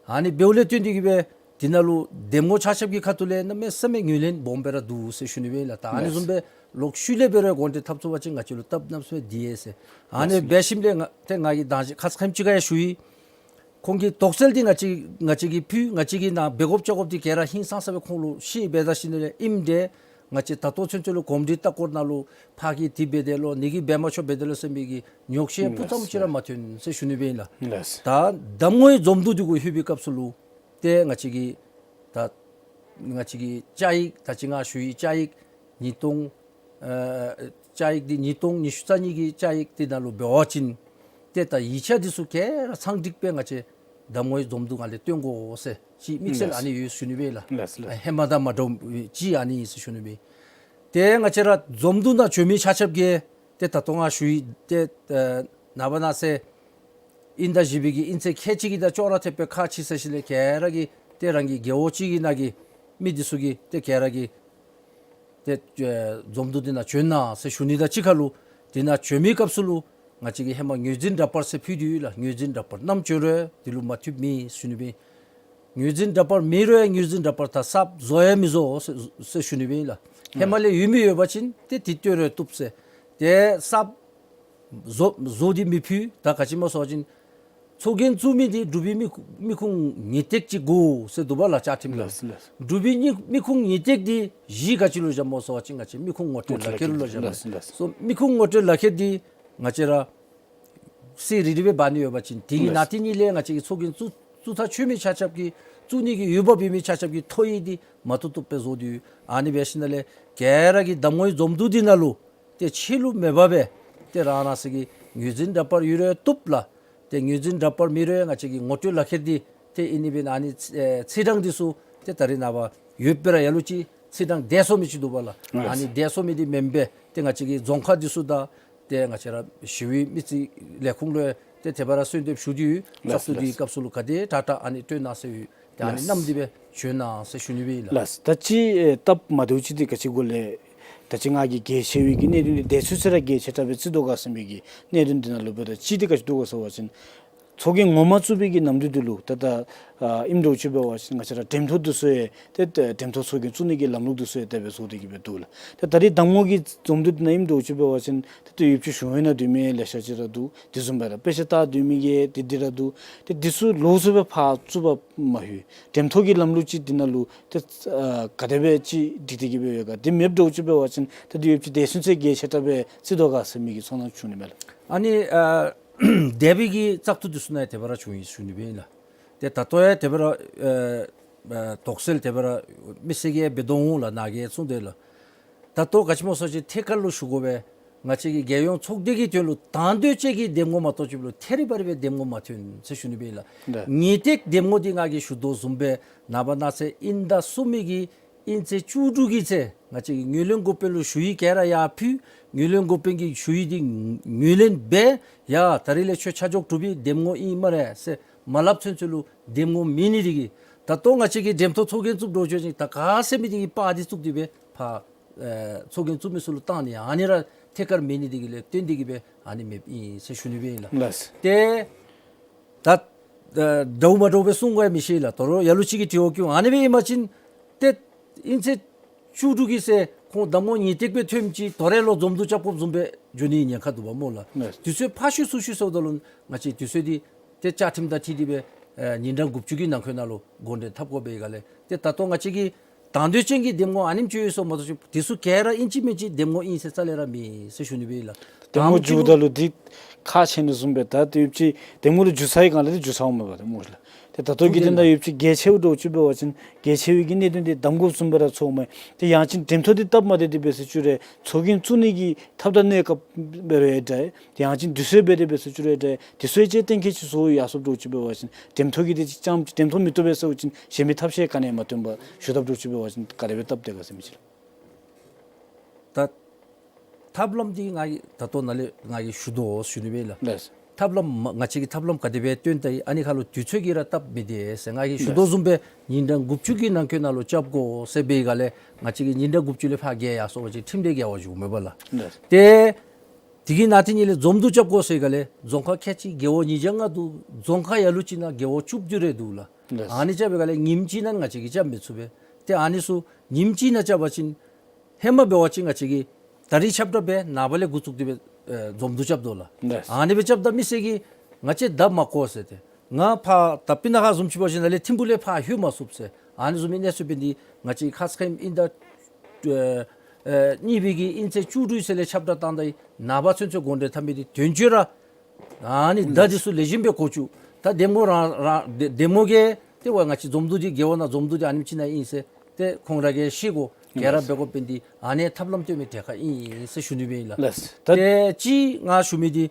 ཨ་ནི་འབདཝ་ལས་བརྟེན་ཏེ་གིས་སྦེ་དེ་ནང་ལུ་འདེམས་ངོ་ཆ་ཁྱབ་ཀྱི་ཁ་ཐུག་ལས་གནམ་མེད་ས་མེད་ངོས་ལེན་སྦོམ་སྦེ་ར་འདུག་ཟེར་ཞུ་ནི་སྦེ་ཨིན་ལགས། ད་ཨ་ནི་བཟུམ་སྦེ་ལོག་ཤུལ་ལས་འབད་རུང་འགོ་འདྲེན་འཐབ་ཚུགས་པ་ཅིན་ང་བཅས་ལུ་སྟབས་གནམ་མེད་ས་མེད་བདེ་ཟེར། ཨ་ནི་འབད་ཞིནམ་ལས་ང་ཏེ་ང་གིས་དང་ཅ་ཁ་ཙ་ཁ་ཉིནམ་ཅིག་ཁར་ཡང་ཞུ་ཡི། ཁོང་གི་དོགས་སེལ་འདི་ང་བཅས་ང་བཅས་ཀྱིས་ཕུལ་ང་བཅས་ཀྱིས་ནཱ་འབད་དགོཔ་བཅའ་དགོཔ་འདི་ག་ར་ཧིང་སངས་ས་སྦེ་ཁོང་ལུ་བཤད་འབད་ད་ཞིནམ་ལས་ཨིནམ་འདྲས། ང་བཅས་ད་ལྟོ་ཚུན་ཚོད་ལུ་གོམས་འདྲིས་ལྟ་སྐོར་ནང་ལུ་ཕར་གྱིས་འདི་འབད་དེས་ལོ་ནི་གིས་འབད་མ་ཆོགཔ་འབད་དེས་ལོ་ཟེར་མི་གི་ཉོག་བཤད་ཨིན་སྤུ་ལགས། ཙམ་ཅིག་ར་མ་ཐོན་ཟེར་ཞུ་ནི་སྦེ་ཨིན་ལགས། ཨིན་ལགས། ད་གདམ་ངོའི་འཛོམས་འདུ་འདི་གུ་ལྷོད་པའི་སྐབས་སུ་ལུ་ཏེ་ང་བཅས་ཀྱིས་ད་ང་བཅས་ཀྱི་བཅའ་ཡིག་ད་ཅི་ང་ཞུ་ཡི་བཅའ་ཡིག་ཉིས་སྟོང་ཨ་བཅའ་ཡིག་འདི་ཉིས་སྟོང་ཉི་ཤུ་རྩ་གཉིས་ཀྱི་བཅའ་ཡིག་འདི་ནང་ལུ་འབད་བ་ཅིན་ཏེ་ད་ཡིག་ཆ་འདི་ཚུ་ག་ར་ཚང་སྒྲིག་སྦེ་ང་བཅས་གདམ་ངོའི་འཛོམས་འདུ་ནང་ལས་སྟོན་དགོ་ཟེར་ཅིག་དམིགས་བསལ་ཨ་ནི་ཡོད་ཞུ་ནི་སྦེ་ཨིན་ལགས། ལགས་ལགས། ཧེ་མ་དང་མ་འདྲཝ་ཅིག་ཨ་ནི་ཨིན་ཟེར་ཞུ་ནི་སྦེ། ཏེ་ང་བཅས་ར་འཛོམས་འདུ་ནང་བྱོན་མི་ཆ་ཁྱབ་ཀྱིས་ཏེ་ད་ལྟོ་ང་ཞུ་ཡི། ཏེ་ཨེ་ནངས་པ་གནངས་ཚེ་དབྱིན་ཟླ་བཞི་པའི་གི་དབྱིན་ཚེས་ཁལ་གཅིག་གི་ད་ཅོག་ར་འཐདཔ་སྦེ་ཁག་ཆེ་ཟེར་ཞིནམ་ལས་ག་ར་གིས་ཏེ་རང་གི་རྒེད་འོག་གཅིག་གི་ནང་གི་མི་འདི་ཚུ་གིས་ཏེ་ག་ར་གིས་ཏེ་ཨེ་འཛོམས་འདུ་འདི་ནང་བྱོན་གནང་ཟེར་ཞུ་ནི་དང་གཅིག་ཁར་ལུ་འདི་ནང་བྱོན་མི་སྐབས་སུ་ལུ་ང་བཅས་ཀྱིས་ཧེ་མ་ངོས་འཛིན་འདྲ་པར་ཟེར་ཕུལ་ཏེ་ཡོད་ལགས། ངོས་འཛིན་འདྲ་པར་ནམ་བྱོན་རུང་འདི་ལུ་མ་འཐུས་མེད་ཟེར་ཞུ་ནི་སྦེ། ངོས་འཛིན་འདྲ་པར་མེད་རུང་ངོས་འཛིན་འདྲ་པར་ད་གསརཔ་བཟོ་ཡང་མི་བཟོ་ཟེར་ཟེར་ཞུ་ནི་སྦེ་ལགས། ཧེ་མ་ལས་ཡོད་མི་ཡོད་པ་ཅིན་ཏེ་འདི་སྟོན་རུང་བཏུབ་ཟེར། ཏེ་གསརཔ་བཟོ་བཟོ་སྟེ་མི་ཕུལ། ད་ག་ཅི་སྨོ་ཟེར་བ་ཅིན་ཚོགས་རྒྱན་བཙུགས་མི་འདི་འབྲུག་པའི་མི་མི་ཁུངས་ངེས་གཏད་ཅིག་དགོ་ཟེར་འདུག་པ་ལགས་བཅའ་ཁྲིམས་ལུ། ལགས་ལགས། འབྲུག་པའི་མི་མི་ཁུངས་ངེས་གཏད་འདི་གཞི་ག་ཅི་ལུ་བཞགཔ་སྨོ་ཟེར་བ་ཅིན་ང་བཅས་མི་ཁུངས་ངོ་སྤྲོད་ལག་ཁྱེར་ལུ་བཞགཔ་མས། ལགས་ལགས། སོ་མི་ཁུངས་ངོ་སྤྲོད་ལག་ཁྱེར་འདི་ང་བཅས་ར་གསེར་རི་རི་སྦེ་འབག་ནི་ཡོད་པ་ཅིན་དེ་གི་ནང་དེ་ཉིད་ལས་ང་བཅས་ཀྱི་ཚོགས་རྒྱན་བཙུགས་བཙུགས་ཐག་ཆོད་མི་ཆ་ཁྱབ་ཀྱིས་བཙུགས་ནི་གི་འོས་འབབ་ཡོད་མི་ཆ་ཁྱབ་ཀྱིས་ཐོ་ཡིག་འདི་མ་བཏུབ་བཏུབ་སྦེ་བཟོ་སྟེ་ཡོད། ཨ་ནི་འབད་ཞིནམ་ལས་ག་ར་གིས་གདམ་ངོའི་འཛོམས་འདུ་འདི་ནང་ལུ་ཏེ་ཕྱི་ལུ་མེད་པར་སྦེ་ཏེ་རང་རང་སོ་གི་ངོས་འཛིན་འདྲ་པར་ཡོད་རུང་བཏུབ་ལགས། ཏེ་ངོས་འཛིན་འདྲ་པར་མེད་རུང་ང་བཅས་ཀྱི་ངོ་སྤྲོད་ལག་ཁྱེར་འདི་ཏེ་ཨིན་ནི་སྦེ་ཨ་ནི་ཨེ་ཚེས་གྲངས་འདི་ཚུ་ཏེ་ད་རིས་ནངས་པ་ཡོད་པའི་ར་ལ་ལུ་ཅིག་ཚེས་གྲངས་འདས་སོང་མི་ཅིག་འདུག་པ་ལགས། ཨ་ནི་འདས་སོང་མི་འདི་མེན་པར་ཏེ་ང་བཅས་ཀྱི་རྫོང་ཁག་འདི་ཚུ་དང་ཏེ་ང་བཅས་ར་ཞི་བའི་མི་རྩིས་ལས་ཁུངས་ལུ་ཏེ་དེ་སྦེ་ར་གསོལ་འདེབས་ཞུ་སྟེ་ཡོད། ལགས་བཙག་འཐུ་འདི་ལགས། སྐབས་སུ་ལུ་ག་དེ་དྲག་དྲག་ཨ་ནི་སྟོན་གནང་ཟེར་ཡོད། ཏེ་ཨ་ནི་ལགས། བསྣམས་ཏེ་སྦེ་བྱོན་གནང་ཟེར་ཞུ་ནི་སྦེ་ཨིན་ལགས། ལགས། ད་ཅི་ཨེ་སྟབས་མ་བདེཝ་ཅིག་འདི་ག་ཅི་སྒོ་ལས་ད་ཅི་ང་གིས་གལ་ཆེ་བའི་གི་གནད་དོན་འདི་དེ་ཚུ་ཚུ་ར་གལ་ཆེ་དྲགས་སྦེ་བརྩི་དོ་ག་ཟེར་མི་གི་གནད་དོན་འདི་ནང་ལུ་འབདཝ་ད་ཅི་འདི་ག་ཅི་འདུག་གོ་ཟེར་བ་ཅིན་ཚོགས་རྒྱན་ངོ་མ་བཙུགས་པའི་གི་ནམ་དུས་འདི་ལུ་ད་ད་ཨ་ཨིནམ་འདྲཝ་ཅིག་འབད་བ་ཅིན་ང་བཅས་ར་འགྲེམས་ཐོག་འདི་ཚུ་ཡང་ཏེ་ཏེ་འགྲེམས་ཐོག་ཚོགས་རྒྱན་བཙུགས་ནི་གི་ལམ་ལུགས་འདི་ཚུ་ཡང་དེ་སྦེ་བཟོ་སྟེ་གི་སྦེ་འདུག་ལགས། ཏེ་ད་རིས་གདམ་ངོ་གི་འཛོམས་འདུ་འདི་ནང་ཨིནམ་འདྲཝ་ཅིག་འབད་བ་ཅིན་ཏེ་ཏེ་ཡོད་ཅིག་ཞུ་བས་ན་འདུག་མི་ལེ་ཤ་ཅིག་ར་འདུག། དེ་བཟུམ་སྦེ་ར་དཔེ་ཆ་ལྟ་སྡོད་མི་གིས་ཏེ་འདི་ར་འདུག། ཏེ་འདི་ཚུ་ལོགས་སུ་སྦེ་ཕར་བཙུགས་པ་མ་ལྷོད། འགྲེམས་ཐོག་གི་ལམ་ལུགས་ཅིག་འདི་ནང་ལུ་ཏེ་ཨ་ག་དེ་སྦེ་ཅིག་སྒྲིག་སྟེ་གི་སྦེ་ཡོད་ག། དེ་མེདཔ་འདྲཝ་ཅིག་འབད་བ་ཅིན་ཏེ་འདི་ཡོད་ཅིག་དེ་ཚུན་ཚོད་གལ་ཆེ་དྲགས་སྦེ་བརྩི་དོ་ག་ཟེར་མི་གི་ཚོར་སྣང་བྱུང་ནི་མས་ལགས། ཨ་ནི་ཨ་འདས་པའི་གི་བཙག་འཐུ་འདི་ཚུ་ནང་དེ་སྦེ་ར་བྱུང་ཡི་ཞུ་ནི་སྦེ་ཨིན་ལགས། ཏེ་ད་ལྟོ་ཡང་དེ་སྦེ་ར་ཨེ་ཨེ་དོགས་སེལ་དེ་སྦེ་ར་མི་སེར་གྱིས་འབད་དོ་འོང་ལགས། ནཱ་གིས་གསུངས་དོ་ལགས། ད་ལྟོ་ག་ཅི་སྨོ་ཟེར་བ་ཅིན་ཐད་ཀར་ལུ་ཞུ་དགོ་པས། ང་བཅས་ཀྱི་རྒྱལ་ཡོངས་ཚོགས་སྡེ་གི་དོན་ལུ་དང་འདོད་ཅན་གྱི་འདེམས་ངོ་མ་གཏོགས་ཅིག་ལུ་ཐད་རི་བ་རི་སྦེ་འདེམས་ངོ་མ་ཐོན་ཟེར་ཞུ་ནི་སྦེ་ཨིན་ལགས། ལགས། ངེས་གཏད་འདེམས་ངོ་འདི་ང་གིས་ཞུ་དོ་བཟུམ་སྦེ་ནངས་པ་གནངས་ཚེ་དབྱིན་ཟླ་གསུམ་པའི་གི་དབྱིན་ཚེས་བཅུ་དྲུག་གི་ཚེ་ང་བཅས་ཀྱི་ངོས་ལེན་འགོ་དཔོན་ལུ་ཞུ་ཡིག་ག་ར་ཡར་ཕུལ། ངོས་ལེན་འགོ་དཔོན་གྱིས་ཞུ་ཡིག་འདི་ངོས་ལེན་འབད། ཡ་ད་རིས་ལས་ཁྱོད་ཆ་འཇོག་གྲུབ་པའི་འདེམས་ངོ་ཨིན་སྨ་རེ་ཟེར་མ་སླབ་ཚུན་ཚོད་ལུ་འདེམས་ངོ་མེད་ནི་འདི་གིས་ད་ལྟོ་ང་བཅས་ཀྱིས་འགྲེམས་ཐོག་ཚོགས་རྒྱན་བཙུགས་འདྲཝ་ཅིག་ད་ག་ཟེར་མི་འདི་གིས་པར་འདི་བཙུགས་ཏེ་སྦེ་ཕར་ཨེ་ཚོགས་རྒྱན་བཙུགས་མི་ཚུ་ལུ་བཏང་ནི་ཨ་ནི་ར་ཐད་ཀར་མེད་ནི་འདི་གིས་ལས་བརྟེན་ཏེ་གི་སྦེ་ཨ་ནི་མེདཔ་ཨིན་ཟེར་ཞུ་ནི་སྦེ་ཨིན་ལགས། ལགས། ཏེ་ད་ཨ་འདྲཝ་མ་འདྲཝ་སྦེ་གསུང་དགོ་ཡང་མི་ཤེས་ལགས། དོ་རུང་ལ་ལུ་ཅིག་གིས་དྲི་བ་བཀོད་འོང་། ཨ་ནི་སྦེ་ཨིན་པ་ཅིན་ཏེ་དབྱིན་ཚེས་བཅུ་དྲུག་གི་ཚེ་ཁོང་གདམ་ངོ་ངེས་གཏད་སྦེ་ཐོནམ་ཅིག་དོ་རུང་ལོག་འཛོམས་འདུ་རྐྱབ་དགོཔ་བཟུམ་སྦེ་འགྱོ་ནིའི་ཉེན་ཁ་འདུག་པ་སྨོ་ལགས། ལགས། དུས་ཚོད་ཕར་བཤུད་ཚུར་བཤུད་ཟེརཝ་ད་ལུ་ང་བཅས་དུས་ཚོད་འདི་ཏེ་བཅའ་ཁྲིམས་དང་འཁྲིལ་ཏེ་སྦེ་ཨེ་ཉིན་གྲངས་དགུ་བཅུ་གི་ནང་འཁོད་ནང་ལུ་འགོ་འདྲེན་འཐབ་དགོ་པའི་སྒང་ལས་ཏེ་ད་ལྟོ་ང་བཅས་ཀྱིས་དང་འདོད་ཅན་གྱི་འདེམས་ངོ་ཨ་ནེམ་ཅིག་ཡོད་ཟེར་མ་གཏོགས་ཅིག་དེ་ཚུ་ག་ར་ཨིན་ཅི་མིན་ཅི་འདེམས་ངོ་ཨིན་ཟེར་རྩ་ལས་ར་མེད་ཟེར་ཞུ་ནི་སྦེ་ཨིན་ལགས། འདེམས་ངོ་ཨམ་ཅིག་བརྒྱུད་ད་ལུ་འདི་ཁག་ཆེ་ནི་བཟུམ་སྦེ་ད་ཏེ་ཡོད་ཅིག་འདེམས་ངོ་ལུ་འགྱུར་ཚར་བའི་སྒང་ལས་ཏེ་འགྱུར་ཚརཝ་མས་པ་ཏེ་སྨོ་ལགས། ཏེ་ད་ལྟོ་གི་དོན་དག་ཡོད་ཅིག་གལ་ཆེཝ་འདྲཝ་ཅིག་འབད་བ་ཅིན་གལ་ཆེ་བའི་གི་གནད་དོན་འདི་གདམ་དགོཔ་བཟུམ་སྦེ་ར་ཚོརཝ་མས། ཏེ་ཡང་ཅིན་འགྲེམས་ཐོག་འདི་སྟབས་མ་བདེ་སྟེ་འབད་ཟེར་བཅུག་རུང་ཚོགས་རྒྱན་བཙུགས་ནི་གི་ཐབས་དང་གནས་སྐབས་འབད་རུང་ཡང་འདྲ། ཏེ་ཡང་ཅིན་དུས་ཚོད་འབད་དེ་འབད་ཟེར་བཅུག་རུང་ཡང་འདྲ། དུས་ཚོད་ཅིག་གཏན་འཁེལ་ཅིག་བཟོ་ཡར་སོངམ་འདྲཝ་ཅིག་འབད་བ་ཅིན་འགྲེམས་ཐོག་གི་འདི་ཅིག་རྐྱངམ་ཅིག་འགྲེམས་ཐོག་མི་བཏུབ་པས་ཟེར་བ་ཅིན་གཞན་མི་ཐབས་ཤེས་ག་ནི་ཡང་མ་བཏོན་པར་ཞུ་དཔ་འདྲཝ་ཅིག་འབད་བ་ཅིན་ག་དེ་སྦེ་སྟབས་བདེ་ག་ཟེར་མི་ཅིག་ལགས། ད་ཐབས་ལམ་འདི་ང་གིས་ད་ལྟོ་ནཱ་ལས་ང་གིས་ཞུ་དོ་ཟེར་ཞུ་ནི་སྦེ་ཨིན་ལགས། ལགས། ཐབས་ལམ་མ་ང་བཅས་ཀྱིས་ཐབས་ལམ་ག་དེ་སྦེ་བཏོན་ད་ཡི་ཨ་ནི་ཁར་ལུ་དུས་ཚོད་ཀྱིས་ར་སྟབས་མི་བདེ་ཟེར་ང་གིས་ཞུ་དོ་བཟུམ་སྦེ་ཉིན་གྲངས་དགུ་བཅུ་གི་ནང་འཁོད་ནང་ལུ་རྐྱབ་དགོ་ཟེར་བའི་སྒང་ལས་ང་བཅས་ཀྱིས་ཉིན་གྲངས་དགུ་བཅུ་ལས་ཕར་བརྒལ་ཡར་སོང་པ་ཅིན་ཁྲིམས་འགལ་འགལ་བ་འགྱོཝ་མས་པ་ལགས། ལགས། ཏེ་དེ་གི་ནང་དེ་ཉིད་ལས་འཛོམས་འདུ་རྐྱབ་དགོ་ཟེར་བའི་སྒང་ལས་རྫོང་ཁག་ཁལ་གཅིག་རྒེད་འོག་ཉིས་བརྒྱ་ལྔ་འདུག། རྫོང་ཁག་ལ་ལུ་ཅིག་ནང་རྒེད་འོག་བཅུ་བདུན་རེ་འདུག་ལགས། ལགས། ཨ་ནི་རྐྱབ་པའི་སྒང་ལས་ཉིནམ་གཅིག་ནང་ང་བཅས་ཀྱིས་རྐྱབ་མི་ཚུགས་པས། ཏེ་ཨ་ནི་ཚུ་ཉིནམ་གཅིག་ནང་རྐྱབ་པ་ཅིན་ཧེ་མ་འབད་བ་ཅིན་ང་བཅས་ཀྱིས་ད་རིས་ཁྱབ་བསྒྲགས་འབད་ནངས་པ་ལས་འགོ་བཙུགས་ཏེ་སྦེ་ཨེ་འཛོམས་འདུ་རྐྱབ་དོ་ལགས། ལགས། ཨ་ནི་སྦེ་རྐྱབ་ད་མི་སེར་གྱིས་ང་བཅས་བརྡ་མ་གོ་ཟེར་ཏེ་ང་ཕར་ད་སྤུ་ན་ཁ་བཟུམ་ཅིག་འབད་བ་ཅིན་ནཱ་ལས་ཐིམ་ཕུག་ལས་ཕར་ལྷོད་མ་ཚུགས་ཟེར་ཨ་ནི་བཟུམ་མའི་གནས་ཚུལ་འབད་ནི་འདི་ང་བཅས་ཁ་ཙ་ཁ་ཉིནམ་དབྱིན་ཟླ་ཨེ་ཨེ་གཉིས་པའི་གི་དབྱིན་ཚེས་བཅུ་དྲུག་ཚེ་ལས་ཁྱབ་བསྒྲགས་བཏང་ད་ཡི་ནངས་པ་ཚུན་ཚོད་འགོ་འདྲེན་འཐབ་མི་འདི་དོན་གཅོད་ར་ཨ་ནི་བརྡ་འདི་ཚུ་ལེགས་ཤོམ་སྦེ་གོ་བཅུག། ད་འདེམས་ངོ་རང་རང་འདེམས་ངོ་གིས་ཏེ་ཝའི་ང་བཅས་འཛོམས་འདུ་འདི་རྒེད་འོག་ནང་འཛོམས་འདུ་འདི་ཨ་ནེམ་ཅིག་ནང་ཨིན་ཟེར་ཏེ་ཁོང་ར་གིས་ཤེས་དགོ། ག་ར་འབད་དགོཔ་འབད་ནི་འདི་ཨ་ནི་ཐབས་ལམ་བཏོན་མི་གྲལ་ཁར་ཨིན་ཟེར་ཞུ་ནི་སྦེ་ཨིན་ལགས། ལགས། ད་ཏེ་གཅིག་ང་ཞུ་མི་འདི་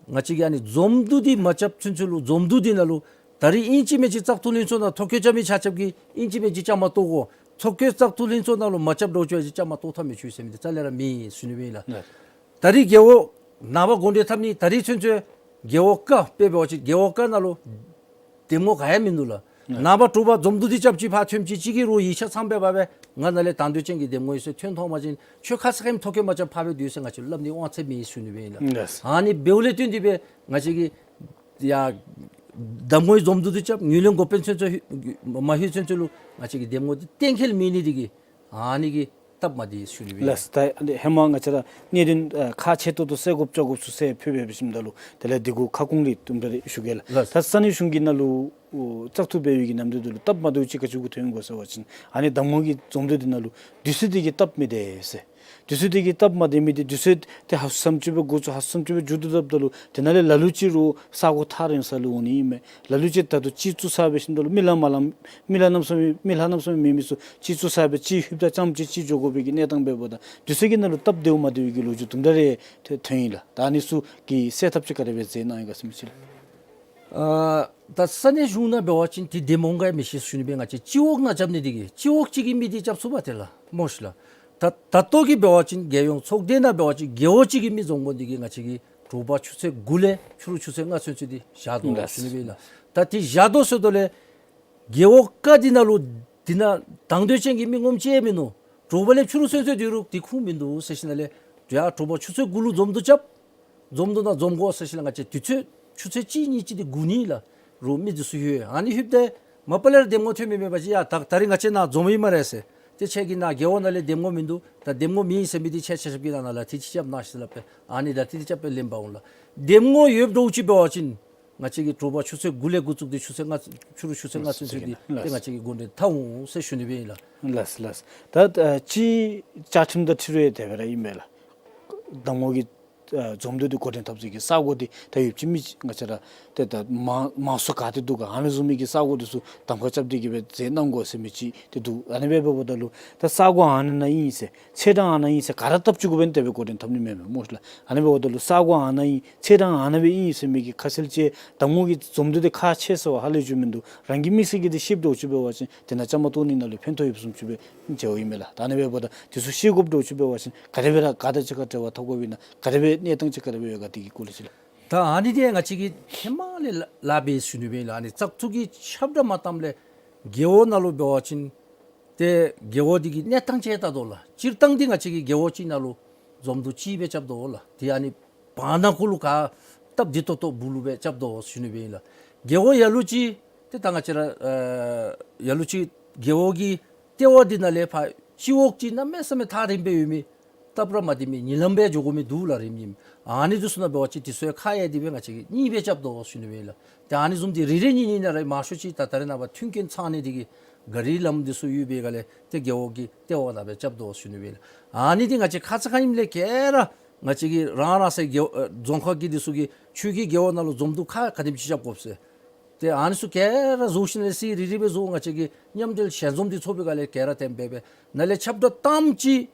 ང་བཅས་ཀྱིས་ཨ་ནི་འཛོམས་འདུ་འདི་མ་རྐྱབ་ཚུན་ཚོད་ལུ་འཛོམས་འདུ་འདི་ནང་ལུ་ད་རིས་ཨིན་ཅི་མིན་ཅི་བཙག་འཐུ་ལྷན་ཚོགས་ནང་ཐོ་བཀོད་རྐྱབ་མི་ཆ་ཁྱབ་ཀྱིས་ཨིན་ཅི་མིན་ཅི་བཅའ་མར་གཏོགས་དགོ། ཚོགས་ཀྱི་བཙག་འཐུ་ལྷན་ཚོགས་ནང་ལུ་མ་རྐྱབ་འདྲཝ་ཅིག་བཅའ་མར་གཏོགས་ཐབས་མེད་ཅིག་ཟེར་མི་འདི་རྩ་ལས་ར་མེད་ཟེར་ཞུ་ནི་སྦེ་ཨིན་ལགས། ད་རིས་རྒེད་འོག་ནངས་པ་གོ་འགྲོས་འཐབ་ནི། ད་རིས་ཚུན་ཚོད་རྒེད་འོག་ཁག་དཔེ་འབད་བ་ཅིན་རྒེད་འོག་ཁག་ནང་ལུ་འདེམས་ངོ་ག་ཡང་མིན་འདུག་ལགས། ནངས་པ་དྲོ་པ་འཛོམས་འདུ་འདི་རྐྱབ་ཅི་ཕར་ཐོནམ་ཅིག་གཅིག་གིས་རོགས་ཡིག་ཆ་ཚངམ་སྦེ་འབག་སྦེ་ང་ནཱ་ལས་དང་འདོད་ཅན་གྱི་འདེམས་ངོ་ཡོད་ཟེར་ཐོན་ཐོན་པ་ཅིན་ཁྱོད་ཁ་ཙ་ཁ་ཉིནམ་ཐོ་བཀོད་མ་རྐྱབ་ཕར་སྦེ་སྡོད་ཟེར་ང་བཅས་ལུ་སླབ་ནི་དབང་ཚད་མེད་ཟེར་ཞུ་ནི་སྦེ་ཨིན་ལགས། ཨ་ནི་འབདཝ་ལས་བརྟེན་ཏེ་སྦེ་ང་བཅས་ཀྱིས་ཡ་འདེམས་ངོའི་འཛོམས་འདུ་འདི་རྐྱབ་ངོས་ལེན་འགོ་དཔོན་ཚུན་ཚོད་མ་ལྷོད་ཚུན་ཚོད་ལུ་ང་བཅས་ཀྱིས་འདེམས་ངོ་འདི་གཏན་འཁེལ་མེད་ནི་འདི་གིས་ཨ་ནི་གིས་སྟབས་མ་བདེ་ཟེར་ཞུ་ནི་སྦེ་ཨིན་ལགས། ད་ཧེ་མ་ང་བཅས་ར་གནད་དོན་ཨ་ཁག་ཆེ་ཏོག་ཏོ་སེལ་དགོཔ་བཅོ་དགོཔ་ཚུ་སེལ་ཕུལ་སྦེ་འབད་ཞིནམ་ད་ལུ་དེ་ལས་འདི་གུ་ཁ་སྐོང་ལས་དུམ་གྲ་རེ་ཞུ་གེ་ལགས། ལགས། ད་ས་གནས་གཞུང་གི་ནང་ལུ་ཨོ་བཙག་འཐུ་འབད་བའི་གི་ནམ་དུས་འདི་ལུ་སྟབས་མ་བདེཝ་ཅིག་ག་ཅི་གུ་ཐོན་ཡི་གོ་ཟེར་བ་ཅིན་ཨ་ནི་འདེམས་ངོ་གི་འཛོམས་འདུ་འདི་ནང་ལུ་དུས་ཚོད་འདི་གིས་སྟབས་མི་བདེ་ཟེར། དུས་ཚོད་འདི་གིས་སྟབས་མ་བདེ་མི་འདི་དུས་ཚོད་འདི་ཧ་སུ་ཙམ་ཅིག་སྦེ་འགོ་བཙུགས་ཧ་སུ་ཙམ་ཅིག་སྦེ་མཇུག་བསྡུ་བཏུབ་ད་ལུ་དེ་ནང་ལས་ལ་ལུ་ཅིག་རུང་ས་གོ་ཐག་རིང་ས་ལུ་འོང་ནི་ཨིན་མས། ལ་ལུ་ཅིག་ད་ལྟོ་སྤྱི་གཙུག་ས་སྦེ་ཞིནམ་ད་ལུ་མི་ལྷག་མ་ལྷག་མི་ལྷག་མ་ལྷག་མི་མེད་མི་ཚུ་སྤྱི་གཙུག་ས་སྦེ་སྤྱི་ཧུབ་ད་རྐྱངམ་ཅིག་སྤྱི་འགྱོ་དགོ་པའི་གི་གནས་སྟངས་འབདཝ་ད་དུས་ཚོད་ཀྱི་ནང་ལུ་སྟབས་བདེཝ་མ་བདེཝ་གི་ལོ་རྒྱུས་དུམ་གྲ་རེ་ཐོན་ཐོན་ཡི་ལགས། ད་ཨ་ནི་ཚུ་གི་སེལ་ཐབས་ཅིག་ག་དེ་སྦེ་མཛད་གནང་ཡི་ག་ཟེར་མི་ཅིག་ལགས། ཨ་ད་ས་གནས་གཞུང་ནང་འབད་བ་ཅིན་འདི་འདེམས་འོང་ག་མི་ཤེས་ཟེར་ཞུ་ནི་སྦེ། ང་བཅས་སྤྱི་འོག་ནང་རྐྱབ་ནི་འདི་གིས་སྤྱི་འོག་གཅིག་གི་མི་འདི་རྐྱབ་ཚུགས་པས་ཏེ་ལགས་སྨོ་ཤིག་ལགས། ད་ད་ལྟོ་གི་འབད་བ་ཅིན་རྒྱལ་ཡོངས་ཚོགས་སྡེ་ནང་འབད་བ་ཅིན་རྒེད་འོག་གཅིག་གི་མི་འཛོམས་དགོ་ནི་འདི་གིས་ང་བཅས་ཀྱིས་དྲོ་པ་ཆུ་ཚོད་དགུ་ལས་ཕྱི་རུ་ཆུ་ཚོད་ལྔ་ཚུན་ཚོད་འདི་བཞག་དོ་ཟེར་ཞུ་ནི་སྦེ་ཨིན་ལགས། ད་འདི་བཞག་དོ་ཟེརཝ་ད་ལས་རྒེད་འོག་ཁག་འདི་ནང་ལུ་འདི་ནང་དང་འདོད་ཅན་གྱི་མི་ངོམ་ཅིག་ཡང་མིན་ནུག། དྲོ་པ་ལས་ཕྱི་རུ་ཚུན་ཚོད་སྡོད་རུང་འདི་ཁུངས་མིན་འདུག་ཟེར་ཞིནམ་ལས་ཡ་དྲོ་པ་ཆུ་ཚོད་དགུ་ལུ་འཛོམས་འདུ་རྐྱབ། འཛོམས་འདུ་ནང་འཛོམས་དགོ་ཟེར་ཞིནམ་ལས་ང་བཅས་དུས་ཚོད་ཆུ་ཚོད་གཅིག་གཉིས་ཅིག་འདི་སྒུག་ནི་ལགས། རོགས་མི་འདི་ཚུ་ཡོད། ཨ་ནི་ཧུབ་སྟེ་མ་པ་ལས་ར་འདེམས་ངོ་ཐོན་མི་མེད་པ་ཅིན་ཡ་ད་ད་རིས་ང་བཅས་ནཱ་འཛོམས་ཡི་སྨ་རེ་ཟེར། ཏེ་ཁྱེད་ཀྱི་ནཱ་རྒེད་འོག་ནང་ལས་འདེམས་ངོ་མིན་འདུག། ད་འདེམས་ངོ་མེད་ཟེར་མི་འདི་ཁྱེད་ཆ་ཁྱབ་ཀྱིས་ནཱ་ནཱ་ལས་ཏེ་ཅིག་རྐྱབ་གནང་ཟེར་སླབ་སྦེ་ཨ་ནི་ད་ཏེ་ཏེ་རྐྱབ་སྦེ་ལེན་པར་འོང་ལགས། འདེམས་ངོ་ཡོདཔ་འདྲཝ་ཅིག་འབད་བ་ཅིན་ང་བཅས་ཀྱིས་དྲོ་པ་ཆུ་ཚོད་དགུ་ལས་འགོ་བཙུགས་ཏེ་ཆུ་ཚོད་ལྔ་ཕྱི་རུ་ཆུ་ཚོད་ལྔ་ཚུན་ཚོད་འདི་ལགས། ཏེ་ང་བཅས་ཀྱིས་འགོ་འདྲེན་འཐབ་འོང་ཟེར་ཞུ་ནི་སྦེ་ཨིན་ལགས། ལགས་ལགས། ད་ཨ་སྤྱིར་བཅའ་ཁྲིམས་དང་འཁྲིལ་རུང་དེ་སྦེ་ར་ཨིན་མས་ལགས། འདེམས་ངོ་གི་ཨ་འཛོམས་འདུ་འདི་འགོ་འདྲེན་འཐབ་ས་གི་ས་གོ་འདི་ད་ཡོདཔ་ཅིག་མི་ང་བཅས་ར་ཏེ་ད་མང་མང་ཚོགས་ག་ཏེ་འདུག་ག་ཨ་ནི་བཟུམ་མའི་གི་ས་གོ་འདི་ཚུ་གདམ་ཁ་རྐྱབ་སྟེ་གི་སྦེ་མཛད་གནང་དགོ་ཟེར་མི་ཅིག་ཏེ་འདུག། ཨ་ནི་སྦེ་འབདཝ་ད་ལུ་ད་ས་གོ་ཨ་ནི་ནང་ཨིན་ཟེར་ཚེས་གྲངས་ཨ་ནི་ཨིན་ཟེར་ག་ར་བཏབ་བཅུག་དགོ་པས་ན་དེ་སྦེ་འགོ་འདྲེན་འཐབ་ནི་མེན་མས་སྨོ་ཤིག་ལགས། ཨ་ནི་འབདཝ་ད་ལུ་ས་གོ་ཨ་ནི་ཨིན་ཚེས་གྲངས་ཨ་ནི་སྦེ་ཨིན་ཟེར་མི་གི་ཁ་གསལ་ཅིག་འདེམས་ངོ་གི་འཛོམས་འདུ་འདི་ཁག་ཆེ་ཟེར་བ་ཧ་ལས་བརྗོད་མིན་འདུག། རང་གི་མི་སེར་གྱིས་འདི་ཤེསཔ་འདྲཝ་ཅིག་འབད་བ་ཅིན་དེ་ནང་བཅའ་མར་གཏོགས་ནི་ནང་ལུ་ཕན་ཐོགས་ཡོདཔ་བཟུམ་ཅིག་སྦེ་མཇལཝ་ཨིན་མས་ལགས། ད་ཨ་ནི་འབདཝ་ད་འདི་ཚུ་ཤེས་དགོཔ་འདྲཝ་ཅིག་འབད་བ་ཅིན་ག་དེ་སྦེ་ར་ག་དང་གཅིག་ཁར་འབྲེལ་བ་འཐབ་དགོཔ་ཨིན་ན་ག་དེ་སྦེ་གནས་སྟངས་ཅིག་ག་དེ་སྦེ་ཡོད་ག་དེ་གི་སྐོར་ལས་ཅིག་ལགས། ད་ཨ་ནི་འདི་ང་བཅས་ཀྱིས་ཧེ་མ་ལས་ལཱ་འབད་ཞུ་ནི་སྦེ་ཨིན་ལགས། ཨ་ནི་བཙག་འཐུ་གི་ཁྱབ་བསྒྲགས་མ་བཏངམ་ལས་རྒེད་འོག་ནང་ལུ་འབད་བ་ཅིན་ཏེ་རྒེད་འོག་འདི་གི་གནས་སྟངས་ཅིག་བལྟ་དོ་ལགས། སྤྱིར་བཏང་འདི་ང་བཅས་ཀྱིས་རྒེད་འོག་གཅིག་ནང་ལུ་འཛོམས་འདུ་གཅིག་སྦེ་རྐྱབ་དོ་ལགས། ཏེ་ཨ་ནི་བར་ན་གུ་ལུ་ག་སྟབས་བདེ་ཏོག་ཏོ་སྦུག་ལུ་སྦེ་རྐྱབ་དོ་ཞུ་ནི་སྦེ་ཨིན་ལགས། རྒེད་འོག་ལ་ལུ་ཅིག་ཏེ་ད་ང་བཅས་ར་ཨ་ལ་ལུ་ཅིག་རྒེད་འོག་གི་ལྟེ་བ་འདི་ནང་ལས་ཕར་སྤྱི་འོག་ཅིག་གནམ་མེད་ས་མེད་ཐག་རིངམོ་སྦེ་ཡོད་མི་སྟབས་ར་མ་བདེ་མི་ཉིན་ལམ་སྦེ་འགྱོ་དགོ་མི་འདུག་ལགས་རིམ་གྱིས། ཨ་ནི་འདི་ཚུ་ནང་འབད་བ་ཅིན་དེ་ཚུ་ཡང་ཁག་ཡང་དེ་སྦེ་ང་བཅས་ཀྱིས་གཉིས་སྦེ་རྐྱབ་དོ་ཞུ་ནི་སྦེ་ཨིན་ལགས། ཏེ་ཨ་ནི་བཟུམ་འདི་རེ་རེ་གཉིས་གཉིས་ནང་ར་མང་ཤོས་ཅིག་ད་ད་རེས་ནངས་པ་མཐུན་རྐྱེན་ཚང་ནི་འདི་གིས་ག་རི་ལམ་འདི་ཚུ་ཡོད་པའི་སྒང་ལས་ཏེ་རྒེད་འོག་གི་ལྟེ་བ་ནང་སྦེ་རྐྱབ་དོ་ཞུ་ནི་སྦེ་ཨིན་ལགས། ཨ་ནི་འདི་ང་བཅས་ཁ་ཙ་ཁ་ཉིནམ་ལས་ག་ར་ང་བཅས་ཀྱིས་རང་རང་སོའི་རྒེད་འོག་ཨ་རྫོང་ཁག་གི་འདི་ཚུ་གི་ཆོས་ཀྱི་རྒེད་འོག་ནང་ལུ་འཛོམས་འདུ་ཁག་ག་དེམ་ཅིག་རྐྱབ་དགོཔ་ཟེར་ཏེ་ཨ་ནི་ཚུ་ག་ར་བཟོ་ཞིནམ་ལས་ཚིག་རེ་རེ་སྦེ་བཟོ། ང་བཅས་ཀྱིས་མཉམ་འབྲེལ་ཞལ་འཛོམས་འདི་ཚོགས་པའི་སྒང་ལས་ག་ར་དེ་སྦེ་སྦེ་ནཱ་ལས་ཁྱབ་བསྒྲགས་བཏངམ་ཅིག་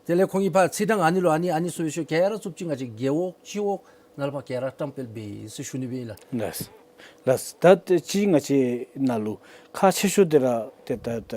དེ་ལས་ཁོང་གིས་ཕར་ཚེས་གྲངས་ཨ་ནི་ལུ་ཨ་ནི་ཨ་ནི་ཚུ་ཡོད་ཤོས་ག་ར་བཙུགསཔ་ཅིག་ང་བཅས་རྒེད་འོག་སྤྱི་འོག་ནང་ལུ་ཕར་ག་ར་བཀྲམ་སྤེལ་འབད་ཡི་ཟེར་ཞུ་ནི་སྦེ་ཨིན་ལགས། ལགས་ལགས། ད་ཏེ་སྤྱིར་ང་བཅས་ནང་ལུ་ཁག་ཆེ་ཤོས་འདི་ར་ཏེ་ད་ད་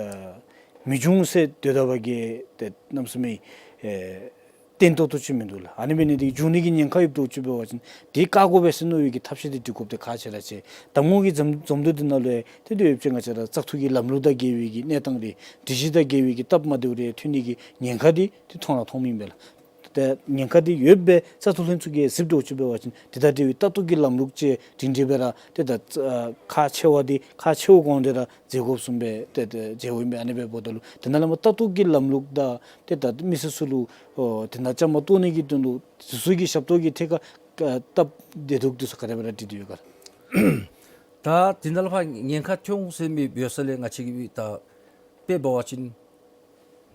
མི་འབྱུང་ཟེར་སྡོད་ད་བ་གི་ཏེ་གནམ་མེད་ས་མེད་ཨེ་བརྟན་ཏོག་ཏོ་ཅིག་མིན་འདུག་ལགས། ཨ་ནི་འབད་ནི་འདི་གིས་འབྱུང་ནི་གི་ཉེན་ཁ་ཡོདཔ་འདྲཝ་ཅིག་འབད་བ་ཅིན་འདི་བཀག་དགོ་པས་ཟེར་མནོ་བའི་གི་ཐབས་ཤེས་འདི་སྒྲིག་དགོཔ་འདི་ཁག་ཆེ་ར་ཆེ། འདེམས་ངོ་གི་འཛོམས་འཛོམས་འདུ་འདི་ནང་ལུ་ཏེ་དེ་ཡོདཔ་ཅིག་ང་བཅས་ར་བཙག་འཐུ་གི་ལམ་ལུགས་དང་འགལ་བའི་གི་གནས་སྟངས་རེ་སྒྲིག་གཞི་དང་འགལ་བའི་གི་སྟབས་མ་བདེཝ་རེ་ཐོན་ནི་གི་ཉེན་ཁ་འདི་ཏེ་མཐོང་ར་མཐོངམ་ཨིན་པས་ལགས། ཏེ་ཉེན་ཁ་འདི་ཡོདཔ་སྦེ་བཙག་འཐུ་ལྷན་ཚོགས་ཀྱིས་གཟིགསཔ་འདྲཝ་ཅིག་འབད་བ་ཅིན་དེ་དང་འབྲེལ་བའི་ལྟ་རྟོག་གི་ལམ་ལུགས་ཅིག་སྒྲིང་སྒྲི་སྦེ་ར་ཏེ་ད་ཨ་ཁག་ཆེ་བ་འདི་ཁག་ཆེ་བ་གོང་དེ་ར་མཛད་དགོཔ་བཟུམ་སྦེ་ཏེ་ཏེ་མཛདཔ་ཨིན་པས། ཨ་ནི་འབདཝ་ད་ལུ་དེ་ནང་ལས་མར་ལྟ་རྟོག་གི་ལམ་ལུགས་དང་ཏེ་ད་མི་སེར་ཚུ་ལུ་ཨོ་དེ་ནང་བཅའ་མར་གཏོགས་ནི་གི་དོན་ལུ་དེ་ཚུ་གི་ཞབས་ཏོག་གི་ཐད་ཁར་ཨ་སྟབས་བདེ་སྡུག་དེ་ཚུ་ག་དེ་སྦེ་ར་འདྲི་དོ་ཡོད་ག་ལགས། ད་དེ་ནང་ལས་ཕར་ཉེན་ཁ་ཐོན་འོང་ཟེར་མི་འབད་ས་ལས་ང་བཅས་ཀྱིས་ད་དཔེ་འབད་བ་ཅིན་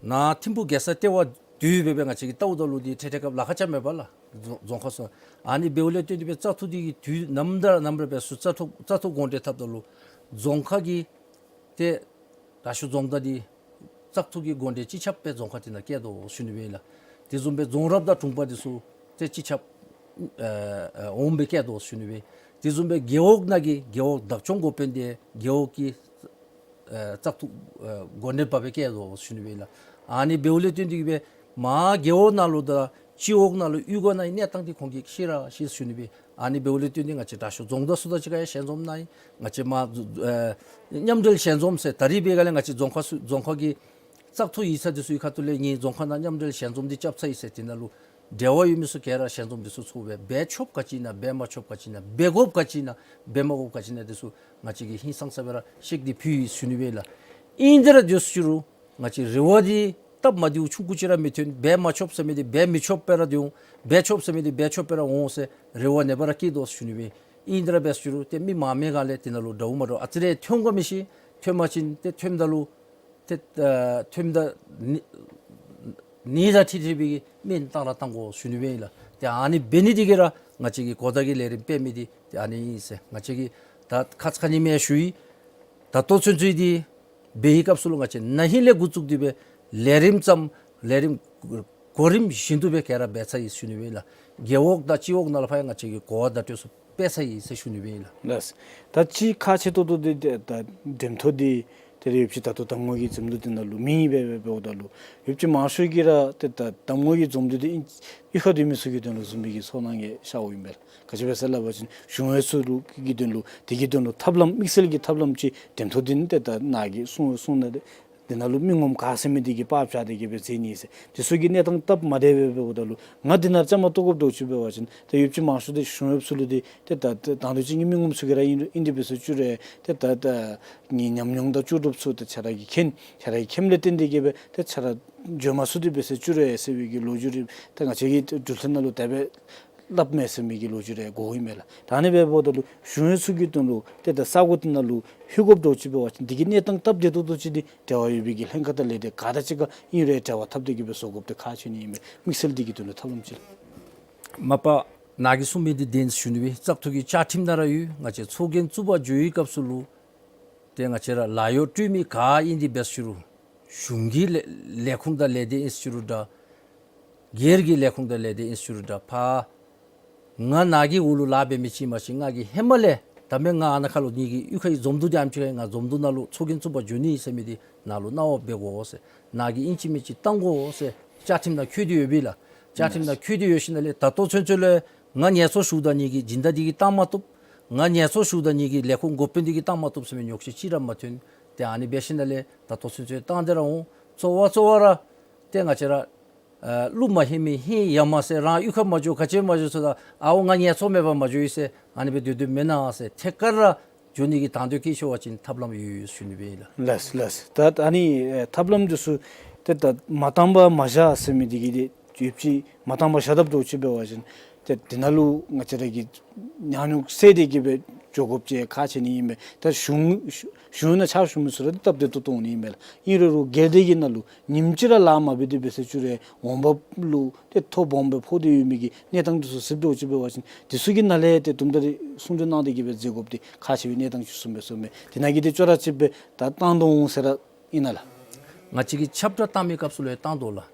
ནཱ་ཐིམ་ཕུག་རྒྱལ་ས་ལྟེ་བ་འདི་སྦེ་སྦེ་ང་བཅས་ཀྱིས་བལྟཝ་ད་ལུ་འདི་འཕྲལ་འཕྲལ་སྐབས་ལཱ་ཁག་རྐྱབ་མས་པ་ལགས། རྫོང་རྫོང་ཁག་ཚུ་ཨ་ནི་འབདཝ་ལས་བརྟེན་ཏེ་སྦེ་བཙག་འཐུ་འདི་གི་དུས་ནམ་དང་ནམ་ར་འབད་ཚུ་བཙག་འཐུ་བཙག་འཐུ་འགོ་འདྲེན་འཐབ་ད་ལུ་རྫོང་ཁག་གི་ཏེ་ར་ཤུ་རྫོང་བདག་འདི་བཙག་འཐུ་གི་འགོ་འདྲེན་སྤྱི་ཁྱབ་སྦེ་རྫོང་ཁག་དེ་ནང་བཀལ་དོ་ཞུ་ནི་སྦེ་ཨིན་ལགས། དེ་བཟུམ་སྦེ་རྫོང་རབ་དང་དྲུང་པ་འདི་ཚུ་ཏེ་སྤྱི་ཁྱབ་ཨ་ཨ་འོགམ་སྦེ་བཀལ་དོ་ཞུ་ནི་སྦེ། དེ་བཟུམ་སྦེ་རྒེད་འོག་ནང་གི་རྒེད་འོག་བདག་སྐྱོང་འགོ་དཔོན་འདི་རྒེད་འོག་གི་ ཨེ་བཙག་འཐུ་ཨེ་འགོ་འདྲེན་འབད་སྦེ་བཀལ་དོ་ཟེར་ཞུ་ནི་སྦེ་ཨིན་ལགས། ཨ་ནི་འབདཝ་ལས་བརྟེན་ཏེ་གིས་སྦེ་མར་རྒེད་འོག་ནང་ལུ་དང་སྤྱི་འོག་ནང་ལུ་གཡུས་སྒོ་ནང་གི་གནས་སྟངས་འདི་ཁོང་གིས་ཤེས་ར་ཤེས་ཟེར་ཞུ་ནི་སྦེ། ཨ་ནི་འབདཝ་ལས་བརྟེན་ཏེ་ང་བཅས་དྲག་ཤོས་རྫོང་བདག་ཚུ་དང་གཅིག་ཁར་ཡང་ཞལ་འཛོམས་གནང་ཡི། ང་བཅས་མར་ཨེ་མཉམ་འབྲེལ་ཞལ་འཛོམས་ཟེར་ད་རིས་འབད་སྒང་ལས་ང་བཅས་རྫོང་ཁག་ཚུ་རྫོང་ཁག་གི་བཙག་འཐུ་ཡིག་ཚང་འདི་ཚུ་གི་ཁ་ཐུག་ལས་ངེའི་རྫོང་ཁག་ནང་མཉམ་འབྲེལ་ཞལ་འཛོམས་འདི་རྐྱབ་ཚར་ཡི་ཟེར། དེ་ནང་ལུ་འབྲེལ་བ་ཡོད་མི་ཚུ་ག་ར་ཞལ་འཛོམས་འདི་ཚུ་ཚོགས་སྦེ་འབད་ཆོགཔ་ག་ཅི་ཨིན་ན་འབད་མ་ཆོགཔ་ག་ཅི་ཨིན་ན་འབད་དགོཔ་ག་ཅི་ཨིན་ན་འབད་མ་དགོཔ་ག་ཅི་ཨིན་ན་འདི་ཚུ་ང་བཅས་ཀྱིས་ཧིང་སངས་ས་སྦེ་ར་གཤེགས་ཏེ་ཕུལ་ཡི་ཟེར་ཞུ་ནི་སྦེ་ཨིན་ལགས། ཨིན་དེ་ར་འདི་ཚུ་ཕྱི་རུ་ང་བཅས་རེ་བ་འདི་སྟབས་མ་བདེཝ་ཆུང་ཀུ་ཅིག་ར་མི་ཐོན། འབད་མ་ཆོགཔ་ཟེར་མི་འདི་འབད་མི་ཆོགཔ་སྦེ་ར་སྡོད་འོང་། འབད་ཆོགཔ་ཟེར་མི་འདི་འབད་ཆོགཔ་སྦེ་ར་འོང་ཟེར་རེ་བ་ནེ་བ་ར་བསྐྱེད་དོ་ཟེར་ཞུ་ནི་སྦེ་ཨིན། ཨིན་དེ་ར་འབད་ཞུ་རུང་ཏེ་མི་མང་མི་ག་ལས་དེ་ནང་ལུ་འདྲཝ་མ་འདྲཝ་ཨ་ཙི་རེ་ཐོན་དགོ་མི་ཤེས། ཐོན་པ་ཅིན་ཏེ་ཐོནམ་ད་ལུ་ཏེ་ཨ་ཐོནམ་ད་ནི་ནི་དང་འཁྲིལ་འཁྲིལ་བའི་གི་མི་བཏང་ར་བཏང་དགོ་ཟེར་ཞུ་ནི་སྦེ་ཨིན་ལགས། ཏེ་ཨ་ནི་འབད་ནི་འདི་གིས་ར་ང་བཅས་ཀྱི་གོ་བརྡ་གི་ལས་རིམ་སྤེལ་མི་འདི་ཏེ་ཨ་ནི་ཨིན་ཟེར་ང་བཅས་ཀྱིས་ད་ཁ་ཙ་ཁ་ཉིནམ་ཡང་ཞུ་ཡི། ད་ལྟོ་ཚུན་ཚོད་འདི་འབད་བའི་སྐབས་སུ་ལུ་ང་བཅས་ན་ཧིང་ལས་འགོ་བཙུགས་ཏེ་སྦེ་ལས་རིམ་བརྩམས། ལས་རིམ་གོ་རིམ་བཞིན་དུ་སྦེ་ག་ར་འབད་ཚར་ཡི་ཟེར་ཞུ་ནི་སྦེ་ཨིན་ལགས། རྒེད་འོག་དང་སྤྱི་འོག་ནང་ལུ་ཕར་ཡང་ང་བཅས་ཀྱིས་གོ་བ་བརྡ་སྤྲོད་ཚུ་སྤེལ་ཚར་ཡི་ཟེར་ཞུ་ནི་སྦེ་ཨིན་ལགས། ལགས། ད་ཅིག་ཁག་ཆེ་ཏོག་ཏོ་འདི་ད་འགྲེམས་སྟོན་འདི་ཏེ་ཡོདཔ་ཅིག་ད་ལྟོ་གདམ་ངོ་གི་འཛོམས་འདུ་འདི་ནང་ལུ་མེད་པས་སྦེ་འབདཝ་ད་ལུ་ཡོདཔ་ཅིག་མང་ཤོས་ཀྱིས་ར་ཏེ་ད་གདམ་ངོ་གི་འཛོམས་འདུ་འདི་ཨིན་གཡུས་ཁར་སྡོད་མི་ཚུ་གི་དོན་ལུ་བཟུམ་སྦེ་གི་ཚོར་སྣང་གི་ཤརཝ་ཨིན་པས་ལགས། ག་ཅི་སྦེ་ཟེར་སླབ་པ་ཅིན་གཞུང་གཡོག་ཚུ་ལུ་གི་དོན་ལུ་དེ་གི་དོན་ལུ་ཐབས་ལམ་དམིགས་བསལ་གྱི་ཐབས་ལམ་ཅིག་འགྲེམས་སྟོན་འདི་ནི་ཏེ་ད་ནཱ་གིས་གསུང་གསུང་ནི་འདི་ནང་ལུ་མི་ངོམ་ག་ཟེར་མི་འདི་གིས་པར་བཅག་སྟེ་གི་སྦེ་མཛད་ནི་ཟེར། དེ་ཚུ་གི་གནས་སྟངས་སྟབས་མ་བདེ་སྦེ་འབདཝ་ད་ལུ་ང་འདི་ནང་ར་བཅའ་མར་གཏོགས་དགོཔ་འདྲཝ་ཅིག་འབད་བ་ཅིན་ཏེ་ཡོདཔ་ཅིག་མང་ཤོས་འདི་གཞུང་གཡོགཔ་ཚུ་ལུ་འདི་ཏེ་ད་ད་དང་འདོད་ཅན་གྱི་མི་ངོམ་ཚུ་གིས་ར་ཨིན་ཨིན་ཏེ་འབད་ཟེར་བཅུག་རུང་ཏེ་ད་ད་ངེའི་ཉམས་མྱོང་དང་ལྕོགས་གྲུབ་ཚུ་ཏེ་ཁྱོད་ར་གིས་མཁྱེན། ཁྱོད་ར་གིས་མཁྱེནམ་ལས་བརྟེན་ཏེ་གི་སྦེ་ཏེ་ཁྱོད་ར་འགྱོ་མ་ཚུགས་ཏེ་འབད་ཟེར་བཅུག་རུང་ཟེར་བའི་གི་ལོ་རྒྱུས་རེ་ཏེ་ང་བཅས་ཀྱི་འགྲུལ་འཕྲིན་ནང་ལུ་དེ་སྦེ་སླབ་མས་ཟེར་མི་གི་ལོ་རྒྱུས་རེ་གོཝ་ཨིན་མས་ལགས། ད་ཨ་ནི་སྦེ་འབདཝ་ད་ལུ་གཞུང་གཡོག་ཚུ་གི་དོན་ལུ་ཏེ་ད་ས་གོ་འདི་ནང་ལུ་ལྷོད་དགོཔ་འདྲཝ་ཅིག་འབད་བ་ཅིན་འདི་གི་གནས་སྟངས་སྟབས་བདེ་ཏོག་ཏོ་ཅིག་འདི་འབྲེལ་བ་ཡོད་པའི་གི་ལྷན་ཁག་དང་ལས་སྡེ་ག་དང་གཅིག་ཁར་ཨིན་རུང་འབྲེལ་བ་འཐབ་སྟེ་གི་སྦེ་བཟོ་དགོཔ་འདི་ཁག་ཆེ་ནི་ཨིན་མས། དམིགས་བསལ་འདི་གི་དོན་ལུ་ཐབས་ལམ་ཅིག་ལགས། མ་པ་ནཱ་གིས་གསུངས་མི་འདི་བདེན་ཟེར་ཞུ་ནི་སྦེ་བཙག་འཐུ་གི་བཅའ་ཁྲིམས་ནང་ར་ཡོད། ང་བཅས་ཚོགས་རྒྱན་བཙུགས་པར་འགྱོ་བའི་སྐབས་སུ་ལུ་ཏེ་ང་བཅས་ར་ལཱ་གཡོག་སྤྲོད་མི་ག་ཨིན་ཏེ་འབད་ཟེར་ཞུ་རུང་གཞུང་གི་ལས་ལས་ཁུངས་དང་ལས་སྡེ་ཨིན་ཟེར་ཞུ་རུང་འདྲ། སྒེར་གྱི་ལས་ཁུངས་དང་ལས་སྡེ་ཨིན་ཟེར་ཞུ་རུང་འདྲ། ཕར་ང་ནཱ་གི་འོག་ལུ་ལཱ་འབད་མི་ཅིག་མ་གཞི་ང་གིས་ཧེ་མ་ལས་ད་མེན་ང་ཨ་ནཱ་ཁར་ལུ་ངེ་གི་གཡུས་ཁར་འཛོམས་འདུ་འདི་ཨ་ནེམ་ཅིག་ཁར་ང་འཛོམས་འདུ་ནང་ལུ་ཚོགས་རྒྱན་བཙུགས་པར་འགྱོ་ནི་ཟེར་མི་འདི་ནཱ་ལུ་གནང་བ་འབད་དགོ་ཟེར། ནཱ་གིས་ཨིན་ཅི་མིན་ཅི་བཏང་དགོ་ཟེར་བཅའ་ཁྲིམས་ནང་བཀོད་དེ་ཡོད་པས་ལགས། བཅའ་ཁྲིམས་ནང་བཀོད་དེ་ཡོད་ཞིནམ་ལས་ད་ལྟོ་ཚུན་ཚོད་ལུ་ང་ངལ་གསོ་ཞུཝ་ད་ངེ་གི་སྦྱིན་བདག་འདི་གིས་བཏང་མ་བཏུབ། ང་ངལ་གསོ་ཞུཝ་ད་ངེ་གི་ལས་ཁུངས་འགོ་དཔོན་འདི་གིས་བཏང་མ་བཏུབ་ཟེར་མི་ཉོགས་བཤད་ཅིག་ར་མ་ཐོན། ཏེ་ཨ་ནི་འབད་ཞིནམ་ལས་ད་ལྟོ་ཚུན་ཚོད་བཏང་སྟེ་ར་འོང་། གཙོ་བོ་གཙོ་བོ་ར་ཏེ་ང་བཅས་ར་ཨ་ཀླུ་མ་ཧེ་མི་ཧིང་ཡ་མ་ཟེར་རང་གཡུས་ཁར་མ་འགྱོ་ག་ཅི་མ་འགྱོ་ཟེརཝ་ད་ཨའོ་ང་ངལ་གསོ་མེད་པར་མ་འགྱོ་ཡི་ཟེར་ཨ་ནི་སྦེ་སྡོད་སྡོདཔ་མེན་ན་ཟེར་ཐད་ཀར་ར་འགྱོ་ནི་གི་དང་འདོད་བསྐྱེད་ཆོག་པ་ཅིན་ཐབས་ལམ་ཡོད་ཡོད་ཟེར་ཞུ་ནི་སྦེ་ཨིན་ལགས། ལགས་ལགས། ད་ཨ་ནི་ཨེ་ཐབས་ལམ་འདི་ཚུ་ཏེ་ད་མ་བཏང་པར་མ་བཞག་ཟེར་མི་འདི་གིས་ཏེ་ཡོདཔ་ཅིག་མ་བཏང་པར་བཞག་དཔ་འདྲཝ་ཅིག་འབད་བ་ཅིན་ཏེ་འདི་ནང་ལུ་ང་བཅས་ར་གི་ཉམས་མྱོང་བསལ་ཏེ་གི་སྦེ་འགྱོ་དགོཔ་ཅིག་ཁག་ཆེ་ནི་ཨིན་མས། ད་གཞུང་གཞུང་ནང་ཕྱག་ཞུ་མི་ཚུ་ར་ཏེ་སྟབས་བདེ་ཏོག་ཏོ་འོང་ནི་ཨིན་མས་ལགས། ཨིན་རུང་རུང་སྒེར་སྡེ་གི་ནང་ལུ་ཉིནམ་གཅིག་ར་ལཱ་མ་འབད་དེ་འབད་ཟེར་བཅུག་རུང་འོང་འབབ་ལུ་ཏེ་ཐོ་སྦོམ་སྦེ་ཕོག་སྟེ་ཡོད་མི་གི་གནས་སྟངས་འདི་ཚུ་གཟིགསཔ་འདྲཝ་ཅིག་འབད་བ་ཅིན་འདི་ཚུ་གི་ནང་ལས་ཏེ་དུམ་གྲ་རེ་གསུང་གྲོས་གནང་སྟེ་གི་སྦེ་མཛད་དགོཔ་འདི་ཁག་ཆེ་བའི་གནས་སྟངས་ཅིག་གསུངས་པས་གསུངས་མས། དེ་ནང་གི་ཏེ་ཅོག་ར་གཅིག་སྦེ་ད་བཏང་དོ་འོང་ཟེར་ར་ཨིན་ན་ལགས། ང་བཅས་ཀྱིས་ཁྱབ་བསྒྲགས་བཏང་མི་སྐབས་སུ་ལུ་ཡང་བཏང་དོ་ལགས།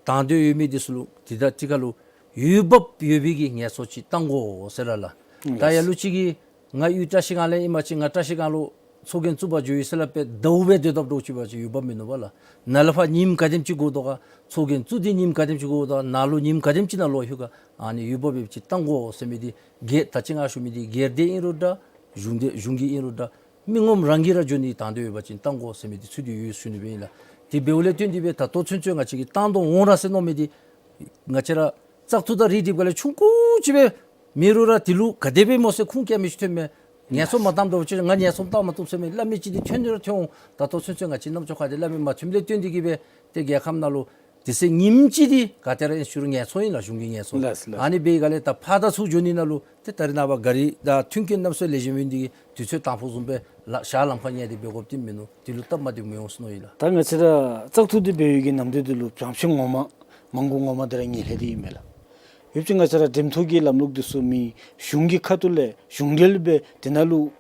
དང་འདོད་ཡོད་མི་འདི་ཚུ་ལུ་དེ་དང་གཅིག་ཁར་ལུ་འོས་འབབ་ཡོད་པའི་གི་ངལ་གསོ་ཅིག་བཏང་དགོ་ཟེར་ར་ལགས། ད་ལགས། ལ་ལུ་ཅིག་གིས་ང་གཡུས་བཀྲ་ཤིས་སྒང་ལས་ཨིན་པ་ཅིན་ང་བཀྲ་ཤིས་སྒང་ལུ་ཚོགས་རྒྱན་བཙུགས་པར་འགྱོ་ཡི་ཟེར་སླབ་སྦེ་ཟླཝ་སྦེ་སྡོད་དཔ་འདྲཝ་ཅིག་འབད་བ་ཅིན་འོས་འབབ་མིན་ནུག་པ་ལགས། ནཱ་ལས་ཕར་ཉིནམ་ག་དེམ་ཅིག་འགོར་དོ་ག་ཚོགས་རྒྱན་བཙུགས་ཏེ་ཉིནམ་ག་དེམ་ཅིག་འགོར་དོ་ག་ནཱ་ལུ་ཉིནམ་ག་དེམ་ཅིག་ནང་ལོག་ལྷོད་ག་ཨ་ནི་འོས་འབབ་ཡོདཔ་ཅིག་བཏང་དགོ་ཟེར་མི་འདི་སྒེར་ད་ཅི་ང་ཞུ་མི་འདི་སྒེར་སྡེ་ཨིན་རུང་འདྲ་གཞུང་སྡེ་གཞུང་གི་ཨིན་རུང་འདྲ་མི་ངོམ་རང་གིས་ར་འགྱོ་ནི་དང་འདོད་ཡོད་པ་ཅིན་བཏང་དགོ་ཟེར་མི་འདི་ཚུ་འདི་ཡོད་ཟེར་ཞུ་ནི་སྦེ་ཨིན་ལགས། དེ་འབདཝ་ལས་བརྟེན་ཏེ་སྦེ་ད་ལྟོ་ཚུན་ཚོད་ང་བཅས་ཀྱིས་བཏང་དོ་འོང་ར་ཟེར་མནོ་མི་འདི་ང་བཅས་ར་བཙག་འཐུ་དང་རིགས་སྒྲིགཔ་ག་ལས་ཆུང་ཀུ་ཅིག་སྦེ་མེད་རུང་ར་དེ་ལུ་ག་དེ་སྦེ་སྨོ་ཟེར་ཁུངས་བཀལ་མི་ཅིག་ཐོན་མས། ངལ་གསོ་མ་བཏངམ་འདྲཝ་ཅིག་ང་ངལ་གསོ་བཏང་མ་བཏུབ་ཟེར་མི་སླབ་མི་ཅིག་འདི་ཐོན་ར་ཐོན་འོང་། ད་ལྟོ་ཚུན་ཚོད་ང་བཅས་རྣམ་ཅོ་ཁ་འདི་སླབ་མི་མ་ཐོནམ་ལས་བརྟེན་ཏེ་གིས་སྦེ་ཏེ་རྒྱལ་ཁབ་ནང་ལུ་དུས་ཚོད་ཉིནམ་གཅིག་འདི་ག་ཏེ་ར་ཨིན་ཟེར་ཞུ་རུང་ངལ་གསོ་ཨིན་ལགས། གཞུང་གི་ངལ་གསོ། ལགས་ལགས། ཨ་ནི་འབད་སྒང་ལས་ད་ཕར་དང་ཚུར་འགྱོ་ནི་ནང་ལུ་ཏེ་ད་རེས་ནངས་པ་ག་རི་དང་མཐུན་རྐྱེན་རྣམ་ཚོ་ལེགས་ཤོམ་ཨིན་ཏེ་གིས་དུས་ཚོད་དང་ཕུ་བཟུམ་སྦེ་ལ་ཞག་ལམ་ཁར་ཉལ་ཏེ་འབད་དགོཔ་འདི་མིན་ནུག། དེ་ལུ་སྟབས་མ་བདེཝ་མི་འོང་ཟེར་མནོ་ཡི་ལགས། ད་ང་བཅས་ར་བཙག་འཐུ་འདི་འབད་བའི་གི་ནམ་དུས་འདི་ལུ་བྱང་ཕྱི་ངོ་མ་མང་དགུ་ངོ་མ་འདི་ར་ངེས་ལྷད་འདི་ཨིན་མས་ལགས། ཡོདཔ་ཅིག་ང་བཅས་ར་འགྲེམས་འཐུ་གི་ལམ་ལུགས་འདི་ཚུ་མེད། གཞུང་གི་ཁ་ཐུག་ལས་གཞུང་འབྲེལ་སྦེ་དེ་ནང་ལུ་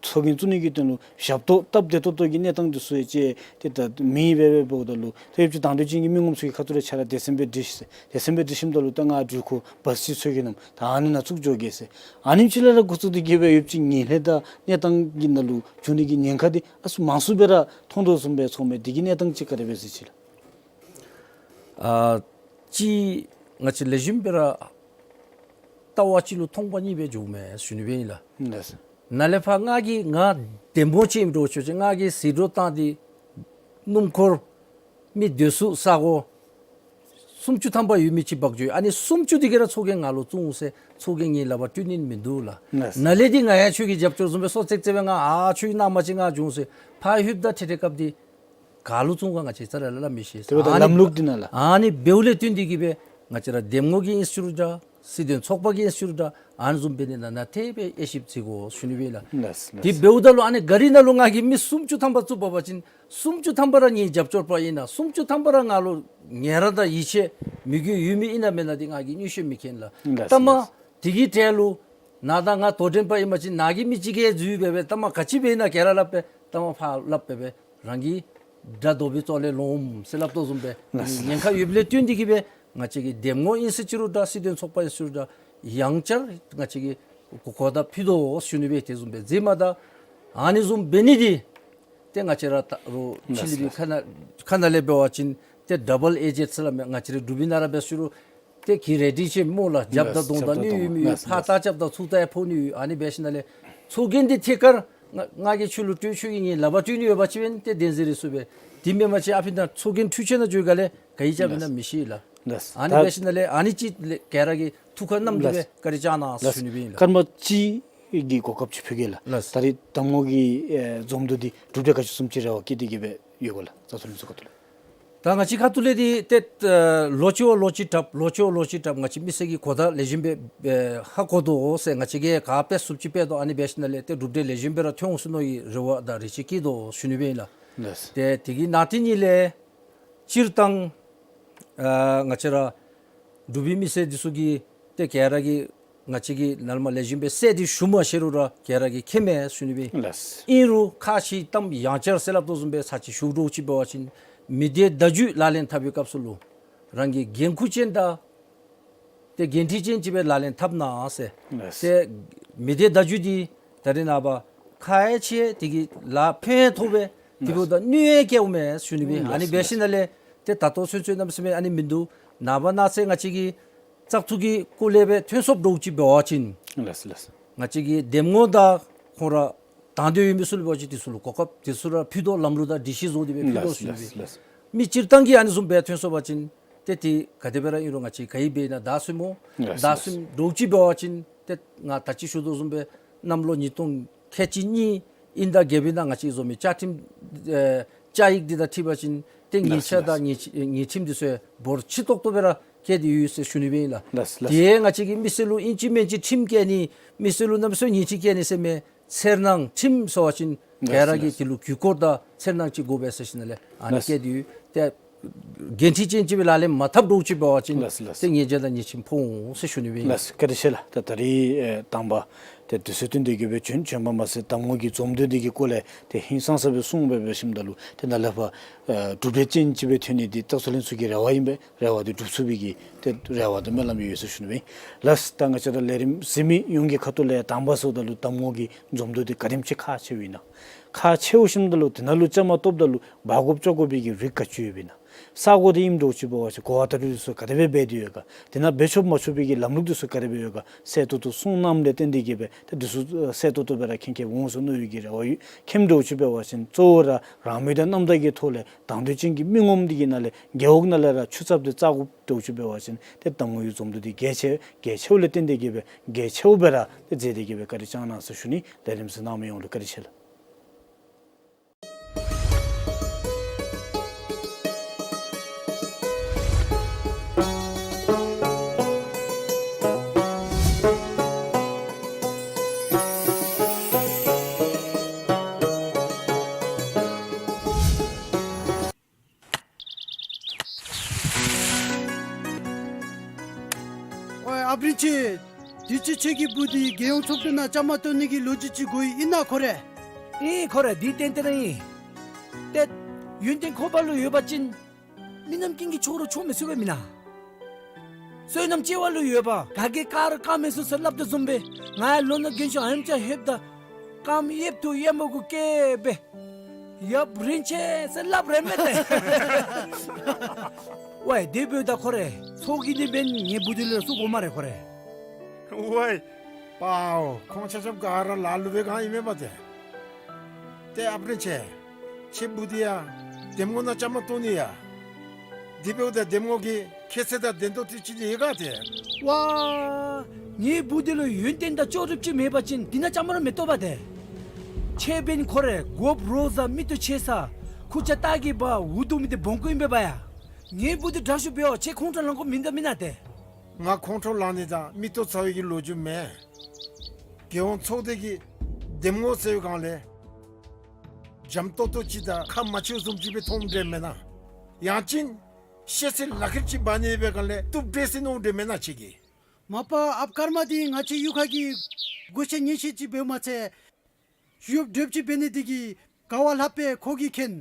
ཚོགས་རྒྱན་བཙུགས་ནི་གི་དོན་ལུ་ཞབས་ཏོག་སྟབས་བདེ་ཏོག་ཏོ་གི་གནས་སྟངས་འདི་ཚུ་ཡང་ཅིག་ཏེ་ད་མེདཔ་སྦེ་འབདཝ་ད་ལུ་ཏེ་ཡོད་ཅིག་དང་འདོད་ཅན་གྱི་མི་ངོམ་ཚུ་གི་ཁ་ཐུག་ལས་ཁྱོད་ར་སྡེ་ཚན་སྦེ་སྒྲིག་ཟེར། སྡེ་ཚན་སྦེ་སྒྲིག་ཞིནམ་ད་ལུ་ད་ང་འགྲུལ་འཁོར་བཱས་ཅིག་འཚོལ་གེ་མནོཝ་ད་ཨ་ནི་ནང་བཙུགས་འགྱོ་གེ་ཟེར། ཨ་ནེམ་ཅིག་ལས་ར་འགོ་བཙུགས་ཏེ་གི་སྦེ་ཡོད་ཅིག་ངན་ལྷད་དང་གནས་སྟངས་ཀྱི་ནང་ལུ་འགྱོ་ནི་གི་ཉེན་ཁ་འདི་ཨ་ཙི་མང་སུ་སྦེ་ར་མཐོང་དོ་བཟུམ་སྦེ་ཚོརཝ་མས། དེ་གི་གནས་སྟངས་ཅིག་ག་དེ་སྦེ་གཟིགས་ཅི་ལགས། ཨ་ཅིག་ང་བཅས་ལེགས་ཤོམ་སྦེ་ར་ལྟ་བ་ཅིག་ལུ་མཐོང་པ་གཉིས་སྦེ་འགྱོཝ་མས་ཟེར་ཞུ་ནི་སྦེ་ཨིན་ལགས། ལགས་སོ། ནཱ་ལས་ཕར་ང་གིས་ང་འདེམས་ངོ་ཅིག་ཨིནམ་འདྲཝ་ཅིག་ང་གིས་ཟད་འགྲོ་བཏང་སྟེ་སྣུམ་འཁོར་མི་སྡོད་ས་ས་གོ་སུམ་ཅུ་ཐམ་པ་ཡོད་མི་ཅིག་འབག་འགྱོ་ཡི། ཨ་ནི་སུམ་ཅུ་འདི་གིས་ར་ཚོགས་རྒྱན་ང་ལུ་བཙུགས་འོང་ཟེར་ཚོགས་རྒྱན་ངེའི་ལག་པར་སྤྲོད་ནི་མིན་འདུག་ལགས། ལགས་སོ། ནཱ་ལས་འདི་ང་ཡང་ཁྱོད་ཀྱི་རྒྱབ་སྐྱོར་བཟུམ་སྦེ་སོ་ཙེག་ཙེག་སྦེ་ང་ཨ་ཁྱོད་ཀྱི་གནང་མ་ཅིག་ང་འབྱུང་ཟེར་ཕར་ལྷོདཔ་ད་ཐད་ཐད་སྐབས་འདི་ག་ལུ་བཙུགས་ག་ང་བཅས་རྩ་ལས་སླབ་མི་ཤེས། དེ་འབདཝ་ད་ཨ་ནི་ལམ་ལུགས་འདི་ནང་ལགས། ཨ་ནི་འབདཝ་ལས་བརྟེན་ཏེ་གི་སྦེ་ང་བཅས་ར་འདེམས་ངོ་གི་ཨིན་ཅི་རུང་འདྲ་སྲིད་དོན་ཚོགས་པ་གི་ཨིན་ཅི་རུང་འདྲ་ཨ་ནི་བཟུམ་འབད་ནི་ནང་ན་ཏེ་སྦེ་དབྱེ་ཞིབ་བྱིན་དགོ་ཟེར་ཞུ་ནི་སྦེ་ཨིན་ལགས། ལགས་སོ། དེ་འབདཝ་ད་ལུ་ཨ་ནི་གཱ་རི་ནང་ལུ་ང་གིས་མི་སུམ་ཅུ་ཐམ་པ་བཙུགས་འབག་པ་ཅིན་སུམ་ཅུ་ཐམ་པ་ར་ངེའི་རྒྱབ་སྐྱོར་པ་ཨིན་ན་སུམ་ཅུ་ཐམ་པ་ར་ང་ལུ་ཉེ་རང་དང་ཡིད་ཆེས་མོས་གུས་ཡོད་མི་ཨིན་ན་མེན་ན་འདི་ང་གིས་མངོན་ཤེས་མི་མཁྱེན་ལགས། ལགས་སོ། ལྟ་མ་ལགས་སོ། དེ་གི་གྲས་ལུ་ནཱ་དང་ང་དོ་འགྲན་པ་ཨིན་པ་ཅིན་ནཱ་གི་མི་ཅིག་གིས་འཛུལ་སྦེ་སྦེ་ལྟ་མ་ག་ཅི་འབད་ན་ག་ར་སླབ་སྦེ་ལྟ་མ་ཕར་སླབ་སྦེ་སྦེ་རང་གི་དགྲ་བཟློག་པའི་གཙོ་ལས་ལོངམ་ཟེར་སླབ་དོ་བཟུམ་སྦེ་ལགས་སོ། ཉེན་ཁ་ཡོདཔ་ལས་བརྟེན་ཏེ་གི་སྦེ་ང་བཅས་ཀྱི་འདེམས་ངོ་ཨིན་ཟེར་ཅི་རུང་འདྲ་སྲིད་དོན་ཚོགས་པ་ཨིན་ཟེར་ཅི་རུང་འདྲ་ཡང་བསྐྱར་ང་བཅས་ཀྱིས་གོ་བརྡ་ཕུལ་དོ་ཟེར་ཞུ་ནི་སྦེ་དེ་བཟུམ་སྦེ་མཛད་མ་ད་ཨ་ནི་བཟུམ་འབད་ནི་འདི་ཏེ་ང་བཅས་ར་ད་རུང་ཕྱི་གླིང་པའི་ཁ་ནང་ཁ་ནང་ལས་འབད་བ་ཅིན་ཏེ་ཌ་བཱལ་ཨེ་ཇེནཊ་ཟེར་སླབ་མས། ང་བཅས་རའི་འབྲུག་པའི་ནང་ར་འབད་ཟེར་རུང་ཏེ་གི་རེ་ཌི་ཅིག་སྨོ་ལགས། རྒྱབ་དང་གདོང་དང་གནོད་ཡོད་མི་ཡོད། ཕར་རྟ་རྐྱབ་དང་ཚུར་རྟ་ཡང་ཕོག་ནི་ཡོད། ཨ་ནི་འབད་ཞིནམ་ལས་ཚོགས་རྒྱན་འདི་ཐད་ཀར་ང་ང་གིས་ཁྱོད་ལུ་སྤྲོད་ཁྱོད་ཀྱིས་ངེའི་ལག་པར་སྤྲོད་ནི་ཡོད་པ་ཅིན་འབད་ཏེ་བདེན་འཛིན་རེ་ཚུ་སྦེ་དེ་མེན་པ་ཅིན་ཨ་ཕི་ད་ཚོགས་རྒྱན་འཕྲུལ་ཆས་ནང་འགྱོ་ག་ལས་ག་ཡི་རྐྱབ་ཨིན་ན་མི་ཤེས་ལགས། ལགས་སོ། ཨ་ནི་ད་འབད་ཞིནམ་ལས་ཨ་ནི་ཅིག་ལས་ག་ར་གིས་ཐུགས་ཁར་བསྣམས་ཏེ་སྦེ་ལགས་སོ། བཀའ་དྲིན་བསྐྱང་གནང་ཟེར་ལགས་སོ། ཞུ་ནི་སྦེ་ཨིན་ལགས། སྐར་མ་གཅིག་གི་གོ་སྐབས་ཅིག་ཕུལ་གེ་ལགས། ལགས་སོ། ད་རིས་འདེམས་ངོ་གི་ཨེ་འཛོམས་འདུ་འདི་གྲུབ་འབྲས་ག་ཅི་བཟུམ་ཅིག་རེ་བ་བསྐྱེད་དེ་གི་སྦེ་ཡོད་ག་ལགས། རྩ་ཚུ་ལུ་ཚུ་ཁ་ཐུག་ལས། ད་ང་བཅས་ཁ་ཐུག་ལས་འདི་ཏེ་ཨེ་ལོ་གཅིག་བ་ལོ་གཅིག་དྲགཔ་ལོ་གཅིག་བ་ལོ་གཅིག་དྲགཔ་ང་བཅས་མི་སེར་གྱི་གོ་བརྡ་ལེགས་ཤོམ་སྦེ་ཨེ་ཧ་གོ་དོ་ཟེར་ང་བཅས་ཀྱིས་ག་འབད་ཚུགསཔ་ཅིག་འབད་དོ། ཨ་ནི་འབད་ཞིནམ་ལས་ཏེ་གྲུབ་འབྲས་ལེགས་ཤོམ་སྦེ་ར་ཐོན་འོང་ཟེར་མནོ་བའི་རེ་བ་དང་རེ་ཆེ་བསྐྱེད་དོ་ཞུ་ནི་སྦེ་ཨིན་ལགས། ལགས་སོ། ཏེ་དེ་གི་ནང་དེ་ཉིད་ལས་སྤྱིར་བཏང་ཨ་ང་བཅས་ར་འབྲུག་པའི་མི་སེར་འདི་ཚུ་གིས་ཏེ་ག་ར་གིས་ང་བཅས་ཀྱིས་ནཱ་ལས་མར་ལེགས་ཤོམ་སྦེ་གསལ་ཏེ་ཞུ་མ་ཤེས་རུང་ར་ག་ར་གིས་མཁྱེནམ་མས་ཞུ་ནི་སྦེ། ལགས་སོ། ཨིན་རུང་ཁ་ཕྱེ་གཏམ་ཡང་བསྐྱར་ཟེར་སླབ་དོ་བཟུམ་སྦེ་ཚར་གཅིག་ཞུ་དོ་ཅིག་འབད་བ་ཅིན་མི་སྡེ་བརྡ་བརྒྱུད་ལག་ལེན་འཐབ་པའི་སྐབས་སུ་ལུ་རང་གི་འགན་ཁུར་ཅན་དང་ཏེ་འགན་འཁྲི་ཅན་ཅིག་སྦེ་ལག་ལེན་འཐབ་གནང་ཟེར། ལགས་སོ། ཏེ་མི་སྡེ་བརྡ་བརྒྱུད་འདི་ད་རེས་ནངས་པ་ཁག་ཡང་ཆེ། དེ་གིས་ལཱ་ཕན་ཐོགས་པས། དེ་འབདཝ་ད་གནོད་ཡང་བཀལཝ་མས་ཞུ་ནི་སྦེ། ཨ་ནི་འབད་ཞིནམ་ལས་ཏེ་ད་ལྟོ་ཚུན་ཚོད་གནམ་མེད་ས་མེད་ཨ་ནི་མིན་འདུག། ནངས་པ་གནངས་ཚེ་ང་བཅས་ཀྱི་བཙག་འཐུ་གི་སྐོར་ལས་སྦེ་ཐོན་སོངམ་འདྲཝ་ཅིག་འབད་བ་ཅིན་ལགས་སོ་ལགས་སོ། ང་བཅས་ཀྱི་འདེམས་ངོ་དང་ཁོང་ར་དང་འདོད་ཡོད་མི་ཚུ་ལུ་འབད་བ་ཅིན་དེ་ཚུ་ལུ་གོ་སྐབས་དེ་ཚུ་ར་ཕུལ་དོ། ལམ་ལུགས་དང་སྒྲིག་གཞི་བཟོ་སྟེ་སྦེ་ཕུལ་དོ་ཞུ་ནི་སྦེ། ལགས་སོ་ལགས་སོ། མི་སྤྱིར་བཏང་གིས་ཨ་ནི་བཟུམ་སྦེ་ཐོན་སོང་པ་ཅིན་ཏེ་དེ་ག་དེ་སྦེ་ར་ཨིན་རུང་ང་བཅས་ག་ཡི་འབད་ན་བདའ་ཟུན་སྨོ། ལགས་སོ་ལགས་སོ། བདའ་ཟུན་འདྲཝ་ཅིག་འབད་བ་ཅིན་ཏེ་ང་ད་ཅི་ཞུ་དོ་བཟུམ་སྦེ་གནམ་ལོ་ཉིས་སྟོང་ཁལ་གཅིག་གཉིས་དབྱིན་ཟླ་བརྒྱད་པའི་ནང་ང་བཅས་བཟོ་མི་བཅའ་ཁྲིམས་ཨེ་བཅའ་ཡིག་འདི་དང་འཁྲིལ་བ་ཅིན་ཏེ་ལགས་ཉེས་ཆད་དང་ཉེས་ཉེས་ཁྲིམས་འདི་ཚུ་འབོར་ཆེ་ཏོག་ཏོ་སྦེ་ར་བཀལ་ཏེ་ཡོད་ཟེར་ཞུ་ནི་སྦེ་ཨིན་ལགས། ལགས་ལགས། དེ་ང་བཅས་ཀྱིས་མི་སེར་ལུ་ཨིན་ཅི་མིན་ཅི་ཁྲིམས་བཀལ་ནི་མི་སེར་ལུ་གནམ་མེད་ས་མེད་ཉེས་ཁྲིམས་བཀལ་ནི་ཟེར་མི་འཚེར་སྣང་ཁྲིམས་ཟེར་བ་ཅིན་ལགས་ག་ར་གིས་ལགས། དེ་ལུ་གུས་བཀུར་དང་འཚེར་སྣང་ཅིག་དགོ་པས་ཟེར་ཞིནམ་ལས་ཨ་ནི་ལགས། བཀལ་ཏེ་ཡོད། ཏེ་འགན་འཁྲི་ཅན་ཅིག་སྦེ་ལག་ལེན་མ་འཐབ་འདྲཝ་ཅིག་འབད་བ་ཅིན་ལགས་ལགས། ཏེ་ཉེས་ཆད་དང་ཉེས་ཁྲིམས་ཕོག་འོང་ཟེར་ཞུ་ནི་སྦེ་ཨིན། ལགས་བཀའ་དྲིན་ཆེ་ལགས། ད་ད་རིས་ཨེ་དང་པ་ཏེ་དུས་ཚོད་བཏོན་ཏེ་གི་སྦེ་བྱོན་བྱོནམ་མ་ཚད་འདེམས་ངོ་གི་འཛོམས་འདུ་འདི་གི་སྐོར་ལས་ཏེ་ཧིང་སངས་ས་སྦེ་གསུངས་སྦེ་འབད་ཞིནམ་ད་ལུ་ཏེ་ནཱ་ལས་ཕར་ཨེ་གྲུབ་འབྲས་ཅན་ཅིག་སྦེ་ཐོན་ནི་འདི་བཙག་འཐུ་ལྷན་ཚོགས་ཀྱི་རེ་བ་ཨིན་པས། རེ་བ་འདི་འགྲུབ་ཚུགས་པའི་གི་ཏེ་རེ་བ་དང་སྨོན་ལམ་ཡོད་ཟེར་ཞུ་ནི་སྦེ་ཨིན། ལགས་ད་ང་བཅས་ར་ལས་རིམ་གཟིགས་མི་ཡོངས་ཀྱི་ཁ་ཐུག་ལས་དང་པ་ཟེརཝ་ད་ལུ་འདེམས་ངོ་གི་འཛོམས་འདུ་འདི་ག་དེམ་ཅིག་ཁག་ཆེཝ་ཨིན་ན། ཁག་ཆེཝ་ཞིནམ་ད་ལུ་དེ་ནང་ལུ་བཅའ་མར་གཏོགསཔ་ད་ལུ་འབག་དགོཔ་བཅོ་དགོ་པའི་གི་རིགས་ག་ཅི་ཡོདཔ་ཨིན་ན། ས་གོ་འདི་ཨིནམ་འདྲཝ་ཅིག་འབད་བ་ཅིན་གོ་བ་བརྡ་སྤྲོད་འདི་ཚུ་ག་དེ་སྦེ་འབད་དེ་ཡོད་ག། དེ་ནང་འབད་ཆོགཔ་མ་ཆོག་པའི་གི་ལམ་ལུགས་འདི་ཚུ་ག་དེ་སྦེ་ཡོད་ག། གསལ་ཏོག་ཏོ་གསུངས་གནངམ་ལས་བརྟེན་ཏེ་གི་སྦེ་ཏེ་འདི་ཚུ་གསལ་ཏོག་ཏོ་སྦེ་ར་མཁྱེན་མཁྱེནམ་འོང་ཟེར་མནོ་བའི་གི་རེ་བ་ཡོད། མཁྱེནམ་འདྲཝ་ཅིག་འབད་བ་ཅིན་གཙོ་བོ་ར་རང་མོས་དང་རྣམ་དག་གི་ཐོག་ལས་དང་འདོད་ཅན་གྱི་མི་ངོམ་འདི་གི་ནང་ལས་རྒེད་འོག་ནང་ལས་ར་ཆུ་ཚབ་འདི་བཙག་དགོཔ་འདྲཝ་ཅིག་འབད་བ་ཅིན་ཏེ་འདེམས་ངོ་གི་འཛོམས་འདུ་འདི་གལ་ཆེ་གལ་ཆེཝ་ལས་བརྟེན་ཏེ་གི་སྦེ་གལ་ཆེཝ་སྦེ་ར་ཏེ་མཛད་དེ་གི་སྦེ་བཀའ་དྲིན་བསྐྱང་གནང་ཟེར་ཞུ་ནི། ལས་རིམ་གཟིགས་གནང་མི་ཡོངས་ལུ་བཀའ་དྲིན་ཆེ་ལགས། ཨོའི་ཨཔ་རིན་ཆེ། དུས་ཅི་ཁྱོད་ཀྱི་བུ་འདི་རྒྱལ་ཡོངས་ཚོགས་འདུ་ནང་བཅའ་མར་གཏོགས་ནི་གི་ལོ་རྒྱུས་ཅིག་གོ་ཡི། ཨིན་ན་ཁོ་རེ། ཨིན་ཁོ་རེ་འདི་ཏན་ཏན་ཨིན། ཏེ་ཡོན་ཏན་ཁོ་པ་ལུ་ཡོད་པ་ཅིན་མི་རྣམས་ཀུན་གྱིས་ཁྱོད་ར་ཆོག་མི་ཚུགས་པས་མེན་ན། བསོད་ནམས་སྐྱེ་བ་ལུ་ཡོད་པ་ག་གིས་ག་ར་བཀའ་མི་སྲུང་ཟེར་སླབ་དོ་བཟུམ་སྦེ་ང་ཡང་ལོ་ན་རྒན་ཤོས་ཨ་ནེམ་ཅིག་ལྷོདཔ་ད་རྐངམ་གཡསཔ་ཐུག་གཡསཔ་མ་གུ་བཀལ་སྦེ་ཡབ་རིན་ཆེན་ཟེར་སླབ་རན་མས་ཏེ། ཝའི་དེ་འབདཝ་ད་ཁོ་རེ་ཚོགས་ཀྱི་ནི་འབདན་ངེའི་བུ་འདི་ལུ་ཚུ་དགོ་སྨ་རེ་ཁོ་རེ། ཝའི་པའོ་ཁོང་ཆ་ཁྱབ་ག་ར་ལ་ལུ་སྦེ་གང་ཨིན་མས་པ་ཏེ། ཏེ་ཨཔ་རིན་ཆེན་ཁྱོད་བུ་འདི་ཡང་འདེམས་ངོ་ནང་བཅའ་མར་གཏོགས་ནི་ཡ། དེ་འབདཝ་ད་འདེམས་ངོ་གིས་ཁྱེད་ཚེ་དང་ལྡན་ཏོག་ཏོ་ཅིག་འདི་ཡོད་ག་ཏེ། ཝའི་ངེའི་བུ་འདི་ལུ་ཡོན་ཏན་དང་ལྕོགས་གྲུབ་ཅིག་མེད་པ་ཅིན་འདི་ནང་བཅའ་མར་མི་གཏོགས་པ་ཏེ། ཁྱོད་འབདན་ཁོ་རེ་དགོཔ་རོགས་ཟ་མིག་ཏོ་ཆེ་ས་ཁུར་ཆ་ལྟ་གི་འབག་འུ་སྡུག་མི་འདི་སྦོམ་ཀུ་ཨིན་པས་པ་ཡ། ངེའི་བུ་འདི་དྲག་ཤོས་འབདཝ་ཁྱོད་ཁོང་ཁྲོ་ལང་དགོཔ་མིན་འདུག་མེན་ན་ཏེ། ང་ཁོང་ཁྲོ་ལང་ནི་དང་མིག་ཏོ་ཚ་བའི་གི་ལོ་རྒྱུས་མེན། རྒྱལ་ཡོངས་ཚོགས་སྡེ་གི་འདེམས་ངོ་ཟེར་བའི་སྒང་ལས་འཇམ་ཏོག་ཏོ་ཅིག་དང་ཁ་མ་ཕྱེཝ་བཟུམ་ཅིག་སྦེ་མཐོངམ་འདྲས་མེན་ན། ཡང་ཅིན་ཤེས་ཚད་ལག་ཁྱེར་ཅིག་འབག་ནི་ཡོད་པའི་སྒང་ལས་བཏུབ་འདྲས་ཟེར་མནོཝ་འདྲས་མེན་ན་ཁྱོད་ཀྱིས། མ་པ་ཨཔ་ཀརྨ་འདི་ང་བཅས་གཡུས་ཁ་གི་སྒོ་ཤེས་ཉེན་ཤེས་ཅིག་འབདཝ་མ་ཚད་ཡོདཔ་འདྲཝ་ཅིག་འབད་ནི་འདི་གིས་ག་བ་ལྷགཔ་སྦེ་ཁོ་གིས་མཁྱེན།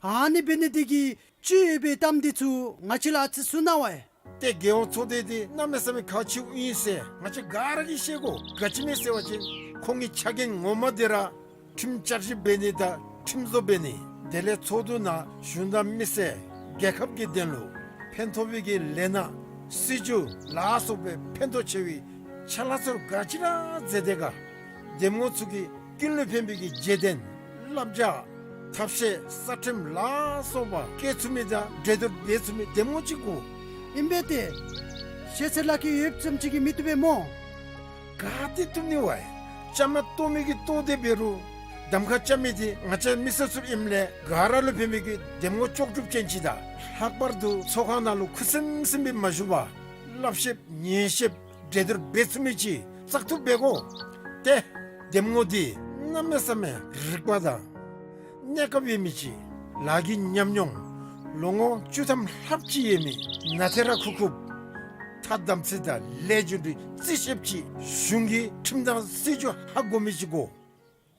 ཨ་ནི་འབད་ནི་འདི་གིས་ཅིག་ཡོད་པའི་གཏམ་འདི་ཚུ་ང་བཅས་ལུ་ཨ་ཙི་གསུང་གནང་བས། ཏེ་རྒྱལ་ཡོངས་ཚོགས་སྡེ་འདི་གནམ་མེད་ས་མེད་ཁག་ཆེཝ་ཨིན་ཟེར་ང་བཅས་ག་ར་གིས་ཤེས་དགོ། ག་ཅི་སྨོ་ཟེར་བ་ཅིན་ཁོང་གི་ཕྱག་འགན་ངོ་མ་འདི་ར་ཁྲིམས་བསྐྱར་ཞིབ་འབད་ནི་དང་ཁྲིམས་བཟོ་འབད་ནི། དེ་ལས་ཚོགས་འདུ་ནང་གཞུང་དང་མི་སེར་རྒྱལ་ཁབ་ཀྱི་དོན་ལུ་ཕན་ཐོགས་པའི་གི་ལས་སྣ་སྲིད་བྱུས་ལ་སོགས་པའི་ཕན་ཐོགས་ཆེ་བའི་ཕྱག་ལཱ་ཚུ་ག་ཅི་ར་མཛད་དེ་ག། འདེམས་ངོ་ཚུ་གིས་ཀུན་ལུ་ཕན་པའི་གི་བརྗེད་དོན་བསླབ་བྱ་ཐབས་ཤེས་ས་ཁྲིམས་ལ་སོགས་པ་བཀལ་ཚུགས་མི་དང་འབྲེལ་གཏོགས་འབད་ཚུགས་མི་འདེམས་ངོ་ཅིག་དགོ། ཨིན་པས་ཏེ། ཤེས་ཚད་ལག་ཁྱེར་ཡོདཔ་ཙམ་ཅིག་གིས་མི་བཏུབ་པས་སྨོ། ག་ཏེ་བཏུབ་ནི་བས། བཅའ་མར་གཏོགས་མི་གིས་གཏོགས་ཏེ་འབད་རུང་གདམ་ཁ་རྐྱབ་མི་འདི་ང་བཅས་མི་སེར་ཚུ་ཨིནམ་ལས་ག་ར་ལུ་ཕན་པའི་གི་འདེམས་ངོ་ལྕོགས་གྲུབ་ཅན་ཅིག་དང་ལྷག་པར་དུ་ཚོགས་ཁང་ནང་ལུ་ཁུ་སིམ་སིམ་སྦེ་མ་བཞུགས་པར་སླབ་ཤེསཔ་ཉན་ཤེསཔ་འབྲེལ་གཏོགས་འབད་ཚུགས་མི་ཅིག་བཙག་འཐུ་འབད་དགོ། ཏེ་འདེམས་ངོ་འདི་གནམ་མེད་ས་མེད་རིག་པ་དང་གནས་སྐབས་ཡོད་མི་ཅིག་ལཱ་གི་ཉམས་མྱོང་ལོ་ངོ་བཅུ་ཐམ་ལྷགཔ་ཅིག་ཡོད་མི་ནཱ་ཐེ་ར་ཁུག་ཁུགཔ་ཐ་དམ་ཚིག་དང་ལས་རྒྱུ་འབྲས་རྩིས་ཤེསཔ་ཅིག་གཞུང་གི་ཁྲིམས་དང་སྲིད་བྱུས་ཧ་གོ་མི་ཅིག་དགོ།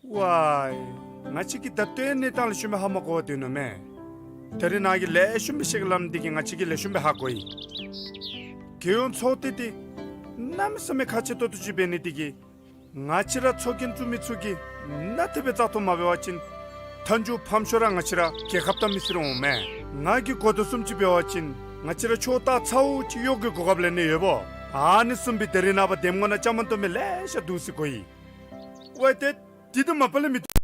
ཝའི་ང་བཅས་ཀྱིས་ད་ལྟོའི་གནས་སྟངས་ལེགས་ཤོམ་སྦེ་ཧ་མ་གོ་བར་སྡོད་ནུག་མས། ད་རེས་ནཱ་གིས་ལེགས་ཤོམ་སྦེ་བཤད་གེ་སླབ་མི་འདི་གིས་ང་བཅས་ཀྱིས་ལེགས་ཤོམ་སྦེ་ཧ་གོ་ཡི། རྒྱལ་ཡོངས་ཚོགས་སྡེ་འདི་གནམ་མེད་ས་མེད་ཁག་ཆེ་ཏོག་ཏོ་ཅིག་འབད་ནི་འདི་གིས་ང་བཅས་ར་ཚོགས་རྒྱན་བཙུགས་མི་ཚུ་གིས་ནཱ་དེ་སྦེ་བཙག་འཐུ་མ་འབད་བ་ཅིན་མཐའ་མཇུག་ཕམ་ཤོས་ར་ང་བཅས་ར་རྒྱལ་ཁབ་དང་མི་སེར་འོང་མས། ང་གིས་གོ་དོ་བཟུམ་ཅིག་འབད་བ་ཅིན་ང་བཅས་ར་ཕྱོགས་ལྟག་ཚཝ་ཅིག་གཡོག་གི་གོ་སྐབས་ལེན་ནི་ཡོདཔ་འོང་། ཨ་ནི་བཟུམ་སྦེ་ད་རེས་ནངས་པ་འདེམས་ངོ་ནང་བཅའ་མར་གཏོགས་མི་ལེ་ཤ་འདུག་ཟེར་གོ་ཡི། ཝའི་ཏེ་འདི་དང་མ་པ་ལས་མི་བཏུབ།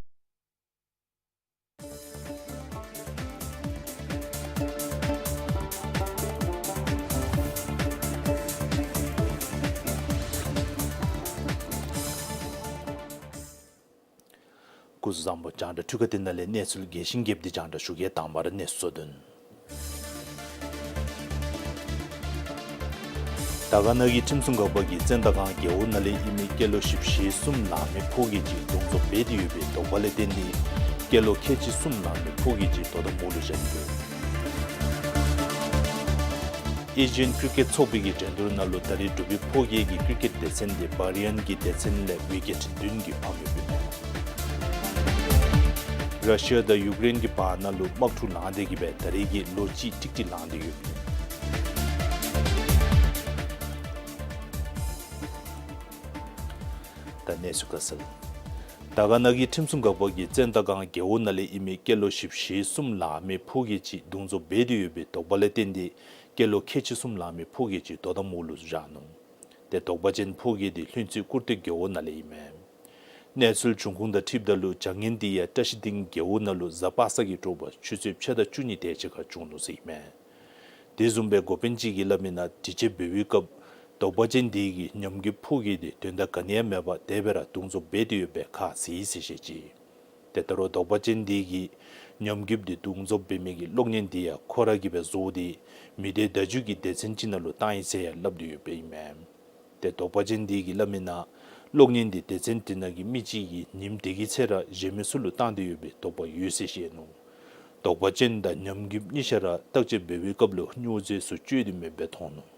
སྐུ་གཟུགས་བཟང་པོ། རྒྱང་བསྒྲགས་འཕྲུལ་ཁང་འདི་ནང་ལས་གནས་ཚུལ་རྒྱས་ཤིང་རྒྱསཔ་འདི་རྒྱང་བསྒྲགས་ཞུ་གེ། དང་པ་ར་གནས་ཚུལ་གཙོ་དོན། དར་དཀར་ན་གི་ཁྲིམས་སྲུང་འགག་པ་གིས་ཙན་དན་སྒང་རྒེད་འོག་ནང་ལས་ཨིན་མི་སྐྱེས་ལོ་བཞི་བཅུ་ཞེ་གསུམ་ལང་མི་ཕོ་སྐྱེས་ཅིག་བརྡུང་འཛོམས་འབད་དེ་ཡོད་པའི་དོགས་པ་ལས་བརྟེན་ཏེ་སྐྱེས་ལོ་ཁལ་གཅིག་གསུམ་ལང་མི་ཕོ་སྐྱེས་ཅིག་དོ་དམ་འོག་ལུ་བཞག་ཡོད། ཨེ་ཤི་ཡན་ཀྲི་ཀེཊ་ཚོགས་པའི་གི་འགྲན་བསྡུར་ནང་ལུ་ད་རེས་འབྲུག་པའི་ཕོ་སྐྱེས་ཀྱི་ཀྲི་ཀེཊ་སྡེ་ཚན་འདི་བཱ་རི་ཡཱན་གྱི་སྡེ་ཚན་ལས་ཝི་ཀེཊ་བདུན་གྱིས་ཕམ་ཡོདཔ་ཨིན་མས། ར་ཤི་ཡ་དང་ཡུཀ་རེན་གྱི་བར་ན་ལུ་དམག་འཁྲུག་ལང་སྟེ་གི་སྦེ་ད་རེས་ཀྱི་ལོ་གཅིག་ཀྲིག་ཀྲི་ལང་སྟེ་ཡོདཔ་ཨིན། ད་གནས་ཚུལ་ཁ་གསལ། དར་དཀར་ན་གི་ཁྲིམས་སྲུང་འགག་པ་གིས་ཙན་དན་སྒང་རྒེད་འོག་ནང་ལས་ཨིན་མི་སྐྱེས་ལོ་བཞི་བཅུ་ཞེ་གསུམ་ལང་མི་ཕོ་སྐྱེས་ཅིག་བརྡུང་འཛོམས་འབད་དེ་ཡོད་པའི་དོགས་པ་ལས་བརྟེན་ཏེ་སྐྱེས་ལོ་ཁལ་གཅིག་གསུམ་ལང་མི་ཕོ་སྐྱེས་ཅིག་དོ་དམ་འོག་ལུ་བཞག་ནུག། ཏེ་དོགས་པ་ཅན་ཕོ་སྐྱེས་འདི་ལྷུན་རྩེ་ཀུར་སྟོད་རྒེད་འོག་ནང་ལས་ཨིན་མས། གནས་ཚུལ་འབྱུང་ཁུངས་དང་འཁྲིལཝ་ད་ལུ་བྱ་ངན་འདི་ཡང་བཀྲ་ཤིས་སྡིངས་རྒེད་འོག་ནང་ལུ་གཟའ་པ་སངས་ཀྱི་དྲོ་པ་ཆུ་ཚོད་ཕྱེད་དང་བཅུ་གཉིས་དེ་ཅིག་ཁར་བྱུང་ནུག་ཟེར་ཨིན་མས། དེ་བཟུམ་སྦེ་འགོ་དཔོན་ཅིག་གིས་སླབ་མི་ནང་དྲི་དཔྱད་འབད་བའི་སྐབས་དོགས་པ་ཅན་འདི་གིས་ཉམས་རྒུདཔ་ཕོ་སྐྱེས་འདི་དོན་དག་ག་ནི་ཡང་མེད་པར་དེ་སྦེ་ར་བརྡུང་འཛོམས་འབད་དེ་ཡོདཔ་སྦེ་ཁ་བཟེད་ཡི་ཟེར་བཤད་ཅི། ཏེ་ད་རུང་དོགས་པ་ཅན་འདི་གིས་ཉམས་རྒུདཔ་འདི་བརྡུང་འཛོམས་འབད་མི་གི་གློག་བརྙན་འདི་ཡང་ཁོ་ར་གིས་སྦེ་བཟོ་སྟེ་མི་སྡེ་བརྡ་བརྒྱུད་ཀྱི་སྡེ་ཚན་ཅིག་ནང་ལུ་བཏང་ཡི་ཟེར་ཡང་སླབ་སྟེ་ཡོདཔ་ཨིན་མས། ཏེ་དོགས་པ་ཅན་འདི་གིས་སླབ་མི་ནང་གློག་བརྙན་འདི་སྡེ་ཚན་དེ་ནང་གི་མི་གཅིག་གིས་ཉིནམ་དེ་གི་ཚེ་ར་གཞན་མི་ཚུ་ལུ་བཏང་སྟེ་ཡོད་པའི་དོགས་པ་ཡོད་ཟེར་བཤད་ནུག། དོགས་པ་ཅན་དང་ཉམས་རྒུདཔ་གཉིས་ཆ་ར་བརྟག་དཔྱད་འབད་བའི་སྐབས་ལུ་སྨྱོ་རྫས་ཚུ་སྤྱོད་དེ་མེདཔ་སྦེ་མཐོང་ནུག།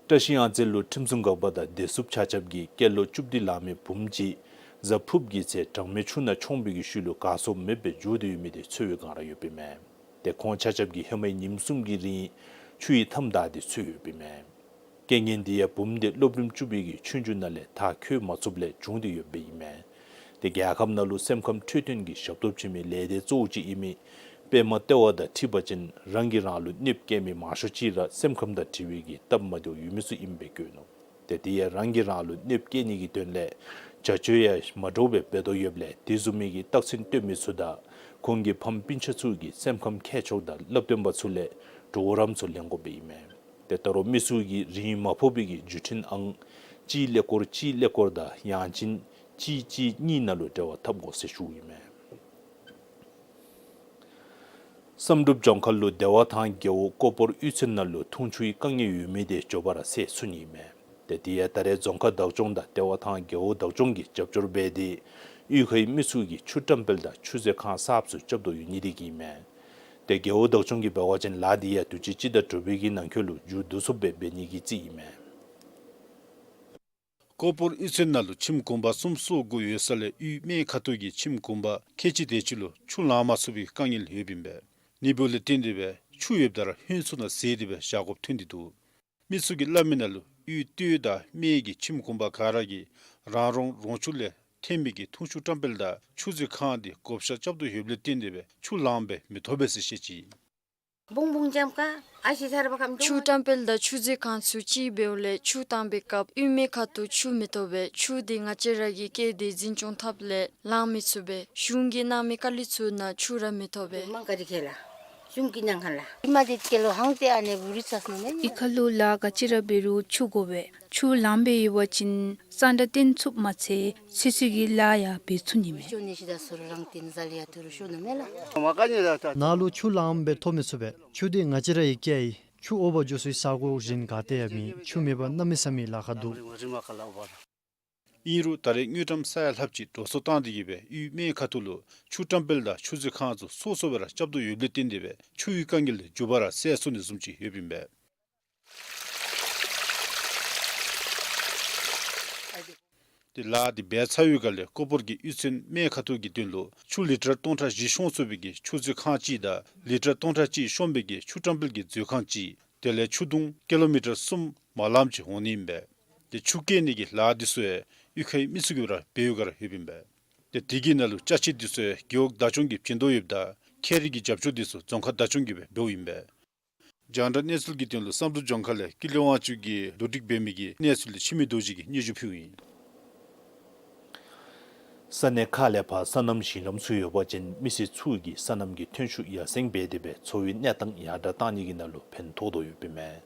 བཀྲ་ཤིས་གཡང་རྩེ་ལུ་ཁྲིམས་སྲུང་འགག་པ་དང་བདེ་སྲུངཔ་ཆ་ཁྱབ་ཀྱིས་སྐྱེས་ལོ་བཅུ་བདུན་ལང་མི་བུམོ་ཅིག་ གཟའ་ཕུརཔ་གི་ཚེ་གྲང་མོའི་ཆུ་ནང་མཆོངས་པའི་གི་ཤུལ་ལུ་གར་སོང་མེདཔ་སྦེ་འགྱོ་སྟེ་ཡོད་མི་དེ་འཚོལ་བའི་བསྒང་ར་ཡོདཔ་ཨིན་མས། ཏེ་ཁོང་ཆ་ཁྱབ་ཀྱིས་ཧེ་མའི་ཉིནམ་གསུམ་གྱི་རིང་ཆུ་ཡི་མཐའམ་བདའ་སྟེ་འཚོལ་ཡོདཔ་ཨིན་མས། རྐྱེན་ངན་འདི་ཡང་བུམོ་དེ་སློབ་རིམ་བཅུ་པའི་གི་ཆོས་རྒྱུགས་ནང་ལས་མཐར་འཁྱོལ་མ་ཚུགསཔ་ལས་བྱུང་སྟེ་ཡོདཔ་ཨིན་མས། ཏེ་རྒྱལ་ཁབ་ནང་ལུ་སེམས་ཁམས་འཕྲོད་བསྟེན་གྱི་ཞབས་ཏོག་བྱིན་མི་ལས་སྡེ་གཙོ་བོ་ཅིག་ཨིན་མི་པདྨ་ལྟེ་བ་དང་འཁྲིལ་བ་ཅིན་རང་གིས་རང་ལུ་གནོདཔ་བཀལ་མི་མང་ཤོས་ཅིག་ར་སེམས་ཁམས་དང་འབྲེལ་བའི་གི་སྟབས་མ་བདེཝ་ཡོད་མི་ཚུ་ཨིནམ་སྦེ་བཀོད་ནུག། ཏེ་དེ་ཡང་རང་གིས་རང་ལུ་གནོདཔ་བཀལ་ནི་གི་དོན་ལས་བྱ་སྤྱོད་ཡང་མ་འདྲཝ་སྦེ་འབད་དོ་ཡོདཔ་ལས་དེ་བཟུམ་མའི་གི་རྟགས་མཚན་སྟོན་མི་ཚུ་དང་ཁོང་གི་ཕམ་སྤུན་ཆ་ཚུ་གི་སེམས་ཁམས་མཁས་མཆོག་དང་བསླབ་སྟོན་པ་ཚུ་ལས་གྲོགས་རམ་ཚུ་ལེན་དགོཔ་ཨིན་མས། ཏེ་ད་རུང་མི་ཚུ་གིས་རིན་མ་ཕོག་པའི་གི་བརྒྱུད་འཕྲིན་ཨང་གཅིག་ཀླད་ཀོར་གཅིག་ཀླད་ཀོར་དང་ཡང་ཅིན་གཅིག་གཅིག་གཉིས་ནང་ལུ་འབྲེལ་བ་འཐབ་དགོ་ཟེར་ཞུཝ་ཨིན་མས། བསམ་གྲུབ་ལྗོངས་མཁར་ལུ་བདེ་བ་ཐང་རྒེད་འོག་ཀོ་པོར་གཡུས་ཚན་ནང་ལུ་འཐུང་ཆུའི་དཀའ་ངལ་ཡོད་མི་དེ་མགྱོགས་པ་ར་སེལ་ཚུགས་ནི་ཨིན་མས། ཏེ་དེ་ཡང་ད་རེས་རྫོང་ཁག་བདག་སྐྱོང་དང་བདེ་བ་ཐང་རྒེད་འོག་བདག་སྐྱོང་གིས་རྒྱབ་སྐྱོར་འབད་དེ་གཡུས་ཁའི་མི་ཚུ་གིས་ཆུ་བཀྲམ་སྤེལ་དང་ཆུ་མཛོད་ཁང་གསརཔ་ཚུ་རྐྱབ་དོ་ཡོད་ནི་དེ་གིས་ཨིན་མས། ཏེ་རྒེད་འོག་བདག་སྐྱོང་གིས་འབད་བ་ཅིན་ལཱ་འདི་ཡང་དུས་ཅི་སྤྱི་ཟླ་དྲུག་པའི་གི་ནང་འཁོད་ལུ་མཇུག་བསྡུ་ཚུགསཔ་སྦེ་འབད་ནི་གི་རྩིས་ཨིན་མས། ཀོ་པོར་གཡུས་ཚན་ནང་ལུ་ཁྱིམ་གུང་པ་གསུམ་སོ་དགུ་ཡོད་ས་ལས་གཡུས་སྨད་ཁ་ཐུག་གི་ཁྱིམ་གུང་པ་ཁལ་གཅིག་དེ་ཅིག་ལུ་ཆུ་ལང་མ་ཚུགས་པའི་དཀའ་ངལ་ཡོདཔ་ཨིན་པས། ཨ་ནི་འབདཝ་ལས་བརྟེན་ཏེ་སྦེ་ཆུ་ཡོདཔ་ད་ར་ཧོན་ཚུ་ནང་ཟེལ་ཏེ་སྦེ་བཞག་དགོཔ་ཐོན་ཏེ་འདུག། མི་ཚུ་གིས་སླབ་མི་ནང་ལུ་གཡུས་སྟོད་དང་སྨད་ཀྱི་ཁྱིམ་གུང་པ་ག་ར་གིས་རང་རང་རོང་ཆུ་ལས་ཐོན་མི་གི་འཐུང་ཆུ་བཀྲམ་སྤེལ་དང་ཆུ་མཛོད་ཁང་འདི་བགོ་བཤའ་རྐྱབ་དོ་ཡོདཔ་ལས་བརྟེན་ཏེ་སྦེ་ཆུ་ལངམ་སྦེ་མི་ཐོབ་པས་ཟེར་བཤད་ཅི། ཆུ་བཀྲམ་སྤེལ་དང་ཆུ་མཛོད་ཁང་ཚུ་གཅིག་འབདཝ་ལས་ཆུ་བཏང་པའི་སྐབས་གཡུས་སྨད་ཁ་ཐུག་ཆུ་མི་ཐོབ་པས། ཆུ་འདི་ང་བཅས་ར་གིས་བསྐྱལ་ཏེ་འཛིན་སྐྱོང་འཐབ་ལས་ལང་མི་ཚུགས་པས། གཞུང་གིས་གནང་མི་དཀའ་ལས་ཚུ་ནང་ཆུ་ར་མི་ཐོབ་པས། གཡུས་ཁ་ལུ་ལཱ་ག་ཅི་ར་འབད་རུང་ཆུ་དགོ་པས། ཆུ་ལངམ་སྦེ་ཡོད་པ་ཅིན་ས་འདྲ་བཏོན་ཚུགསཔ་མ་ཚད་ཚོད་བསྲེ་གི་ལཱ་ཡང་འབད་ཚུགས་ནི་མས། ནཱ་ལུ་ཆུ་ལངམ་སྦེ་ཐོབ་མི་ཚུགས་པས། ཆུ་འདི་ང་བཅས་ར་གིས་བསྐྱལ་ཡི། ཆུ་འོང་པར་འགྱོ་སའི་ས་གོ་གཞན་ག་ཏེ་ཡང་མེད། ཆུ་མེད་པར་གནམ་མེད་ས་མེད་ལཱ་ཁག་འདུག། ཨིན་རུང་ད་རེས་དངུལ་ཀྲམ་ས་ཡ་ལྷགཔ་ཅིག་འགྲོ་སོང་བཏང་སྟེ་གིས་སྦེ་གཡུས་སྨད་ཁ་ཐུག་ལུ་ཆུ་བཀྲམ་སྤེལ་དང་ཆུ་མཛོད་ཁང་ཚུ་སོ་སོ་སྦེ་ར་རྐྱབ་དོ་ཡོདཔ་ལས་བརྟེན་ཏེ་སྦེ་ཆུའི་དཀའ་ངལ་འདི་མགྱོགས་པ་ར་སེལ་ཚུགས་ནི་བཟུམ་ཅིག་ཡོདཔ་ཨིན་པས། ཏེ་ལཱ་འདི་འབད་ཚར་བའི་སྒང་ལས་ཀོ་པོར་གྱི་གཡུས་ཚན་སྨད་ཁ་ཐུག་གི་དོན་ལུ་ཆུ་ལི་ཊར་སྟོང་ཕྲག་བཞི་ཤོང་ཚུགས་པའི་གི་ཆུ་མཛོད་ཁང་གཅིག་དང་ལི་ཊར་སྟོང་ཕྲག་གཅིག་ཤོང་པའི་གི་ཆུ་བཀྲམ་སྤེལ་གྱི་མཛོད་ཁང་གཅིག། དེ་ལས་ཆུ་དུང་ཀི་ལོ་མི་ཊར་གསུམ་མ་ལངམ་ཅིག་འོང་ནི་ཨིན་པས། ཏེ་ཆུ་བསྐྱལ་ནི་གི་ལཱ་འདི་ཚུ་ཡང་གཡུས་ཁའི་མི་ཚུ་གིས་ར་འབད་བའི་སྒང་ར་ཡོདཔ་ཨིན་པས། ཏེ་དེ་གི་ནང་ལུ་ཅ་ཆས་འདི་ཚུ་ཡང་རྒེད་འོག་བདག་སྐྱོང་གིས་བྱིན་དོ་ཡོདཔ་ད་ཁྱད་རིག་གི་རྒྱབ་སྐྱོར་འདི་ཚུ་རྫོང་ཁག་བདག་སྐྱོང་གིས་སྦེ་འབདཝ་ཨིན་པས། རྒྱང་བསྒྲགས་གནས་ཚུལ་གྱི་དོན་ལུ་བསམ་གྲུབ་ལྗོངས་མཁར་ལས་ཀུན་ལེགས་དབང་ཕྱུག་གིས་བསྡུ་སྒྲིག་འབད་མི་གི་གནས་ཚུལ་འདི་འཆི་མེད་རྡོ་རྗེ་གིས་སྙན་ཞུ་ཕུལཝ་ཨིན། ས་གནས་ཁག་ལས་ཕར་སོ་ནམ་ཞིང་ལམ་ཚུ་ཡོད་པ་ཅིན་མི་སེར་ཚུ་གིས་སོ་ནམ་གྱི་ཐོན་ཤུགས་ཡར་སེང་འབད་དེ་སྦེ་འཚོ་བའི་གནས་སྟངས་ཡར་དྲག་བཏང་ནི་གི་ནང་ལུ་ཕན་ཐོགས་དོ་ཡོདཔ་ཨིན་མས།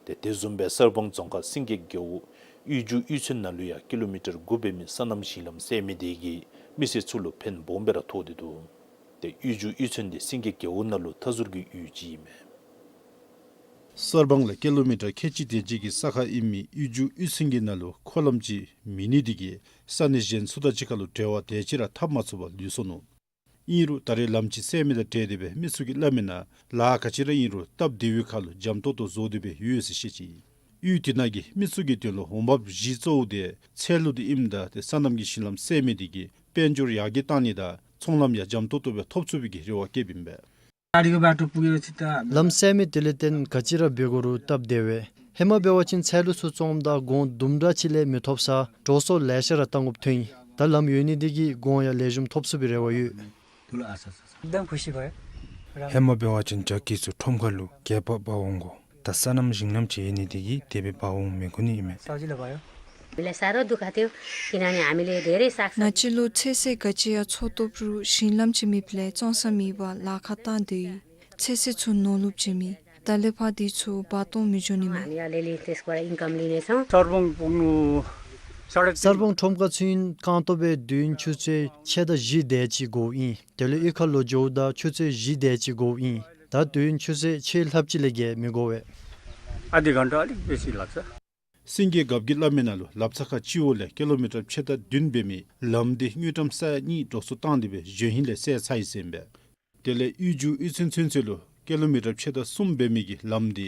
ཏེ་དེ་བཟུམ་སྦེ་གསར་སྤང་རྫོང་ཁག་སེང་གེ་རྒེད་འོག་གཡུ་རྒྱུད་གཡུས་ཚན་ནང་ལུ་ཡང་ཀི་ལོ་མི་ཊར་དགུ་འབད་མི་སོ་ནམ་ཞིང་ལམ་བསལ་མི་དེ་གིས་མི་སེར་ཚུ་ལུ་ཕན་སྦོམ་སྦེ་ར་ཐོགས་ཏེ་འདུག། ཏེ་གཡུ་རྒྱུད་གཡུས་ཚན་འདི་སེང་གེ་རྒེད་འོག་ནང་ལུ་མཐའ་ཟུར་གྱི་གཡུས་ཅིག་ཨིན་མས། གསར་སྤང་ལས་ཀི་ལོ་མི་ཊར་ཁལ་གཅིག་དེ་ཅིག་གི་ས་ཁར་ཨིན་མི་གཡུ་རྒྱུད་གཡུས་ཚན་གྱི་ནང་ལུ་མཁོ་ལམ་ཅིག་མེད་ནི་དེ་གིས་ས་གནས་གཞན་ཚུ་དང་གཅིག་ཁར་ལུ་འབྲེལ་བ་དེ་ཅིག་ར་འཐབ་མ་ཚུགས་པར་ལུས་སོ་ནུག། ཨིན་རུང་ད་རེས་ལམ་ཅིག་བསལ་མི་དང་འབྲེལ་ཏེ་སྦེ་མི་ཚུ་གིས་སླབ་མི་ནང་ལཱ་ག་ཅི་ར་ཨིན་རུང་སྟབས་བདེ་བའི་ཁར་ལུ་འཇམ་ཏོང་ཏོ་བཟོ་སྟེ་སྦེ་ཡོད་ཟེར་བཤད་ཅི། གཡུས་དེ་ནང་གི་མི་ཚུ་གི་དོན་ལུ་འོང་འབབ་གཞི་གཙོ་བོ་དེ་ཚལ་ལུ་དེ་ཨིནམ་ད་ཏེ་སོ་ནམ་གྱི་ཞིང་ལམ་བསལ་མི་དེ་གིས་དཔལ་འབྱོར་ཡར་རྒྱས་བཏང་ནི་དང་ཚོང་ལམ་ཡང་འཇམ་ཏོང་ཏོ་སྦེ་ཐོབ་ཚུགས་པའི་གི་རེ་བ་བསྐྱེདཔ་ཨིན་པས། ལམ་བསལ་མི་དེ་ལས་བརྟེན་ག་ཅི་ར་འབད་དགོ་རུང་སྟབས་བདེ་བས། ཧེ་མ་འབད་བ་ཅིན་ཚལ་ལུ་ཚུར་བཙོངམ་ད་གོང་དུམ་གྲ་ཅིག་ལས་མི་ཐོབ་ས་འགྲོ་སོང་ལེ་ཤ་ར་བཏང་དགོཔ་ཐོན་ཡི། ད་ལམ་ཡོད་ནི་དེ་གིས་གོང་ཡང་ལེགས་ཤོམ་ཐོབ་ཚུགས་པའི་རེ་བ་ཡོད། ཧེ་མ་འབད་བ་ཅིན་བྱ་སྐྱིད་ཚུ་ཁྲོམ་ཁ་ལུ་རྒྱབ་འབག་འབག་འོང་དགོ། ད་སོ་ནམ་ཞིང་ལམ་ཅིག་ཡོད་ནི་དེ་གིས་དེ་སྦེ་འབག་འོང་མི་དགོ་ནི་ཨིན་མས། ང་བཅས་ལུ་ཚོད་བསྲེ་ག་ཅི་ཡང་འཚོ་བཏུབ་རུང་ཞིང་ལམ་ཅིག་མེདཔ་ལས་བཙོང་ས་མེད་པར་ལཱ་ཁག་བཏང་སྡོད་ཡི། ཚོད་བསྲེ་ཚུ་ནོར་ལུག་བྱིན་མི། ད་ལས་ཕར་དེ་ཚུ་འབག་གཏང་མི་འགྱོ་ནི་མས། གསར་སྤང་ཁྲོམ་ཁར་ཚུན་རྐང་སྟོང་སྦེ་དུས་ཡུན་ཆུ་ཚོད་ཕྱེད་དང་བཞི་དེ་ཅིག་འགོརཝ་ཨིན། དེ་ལས་གཡུས་ཁ་ལུ་འགྱོཝ་ད་ཆུ་ཚོད་བཞི་དེ་ཅིག་འགོརཝ་ཨིན། ད་དུས་ཡུན་ཆུ་ཚོད་ཕྱེད་ལྷགཔ་ཅིག་ལས་བརྒལ་མི་འགོར་བས། སེང་གེ་རྒཔོ་གིས་སླབ་མི་ནང་ལུ་ལབ་ཚ་ཁ་སྤྱི་བོ་ལས་ཀི་ལོ་མི་ཊར་ཕྱེད་དང་བདུན་འབད་མི་ལམ་འདི་དངུལ་ཀྲམ་ས་ཡ་གཉིས་འགྲོ་སོང་བཏང་སྟེ་སྦེ་གཞན་ཧིང་ལས་བསལ་ཚར་ཡི་ཟེར་ཨིན་པས། དེ་ལས་གཡུ་རྒྱུད་གཡུས་ཚན་ཚུན་ཚོད་ལུ་ཀི་ལོ་མི་ཊར་ཕྱེད་དང་གསུམ་འབད་མི་གི་ལམ་འདི་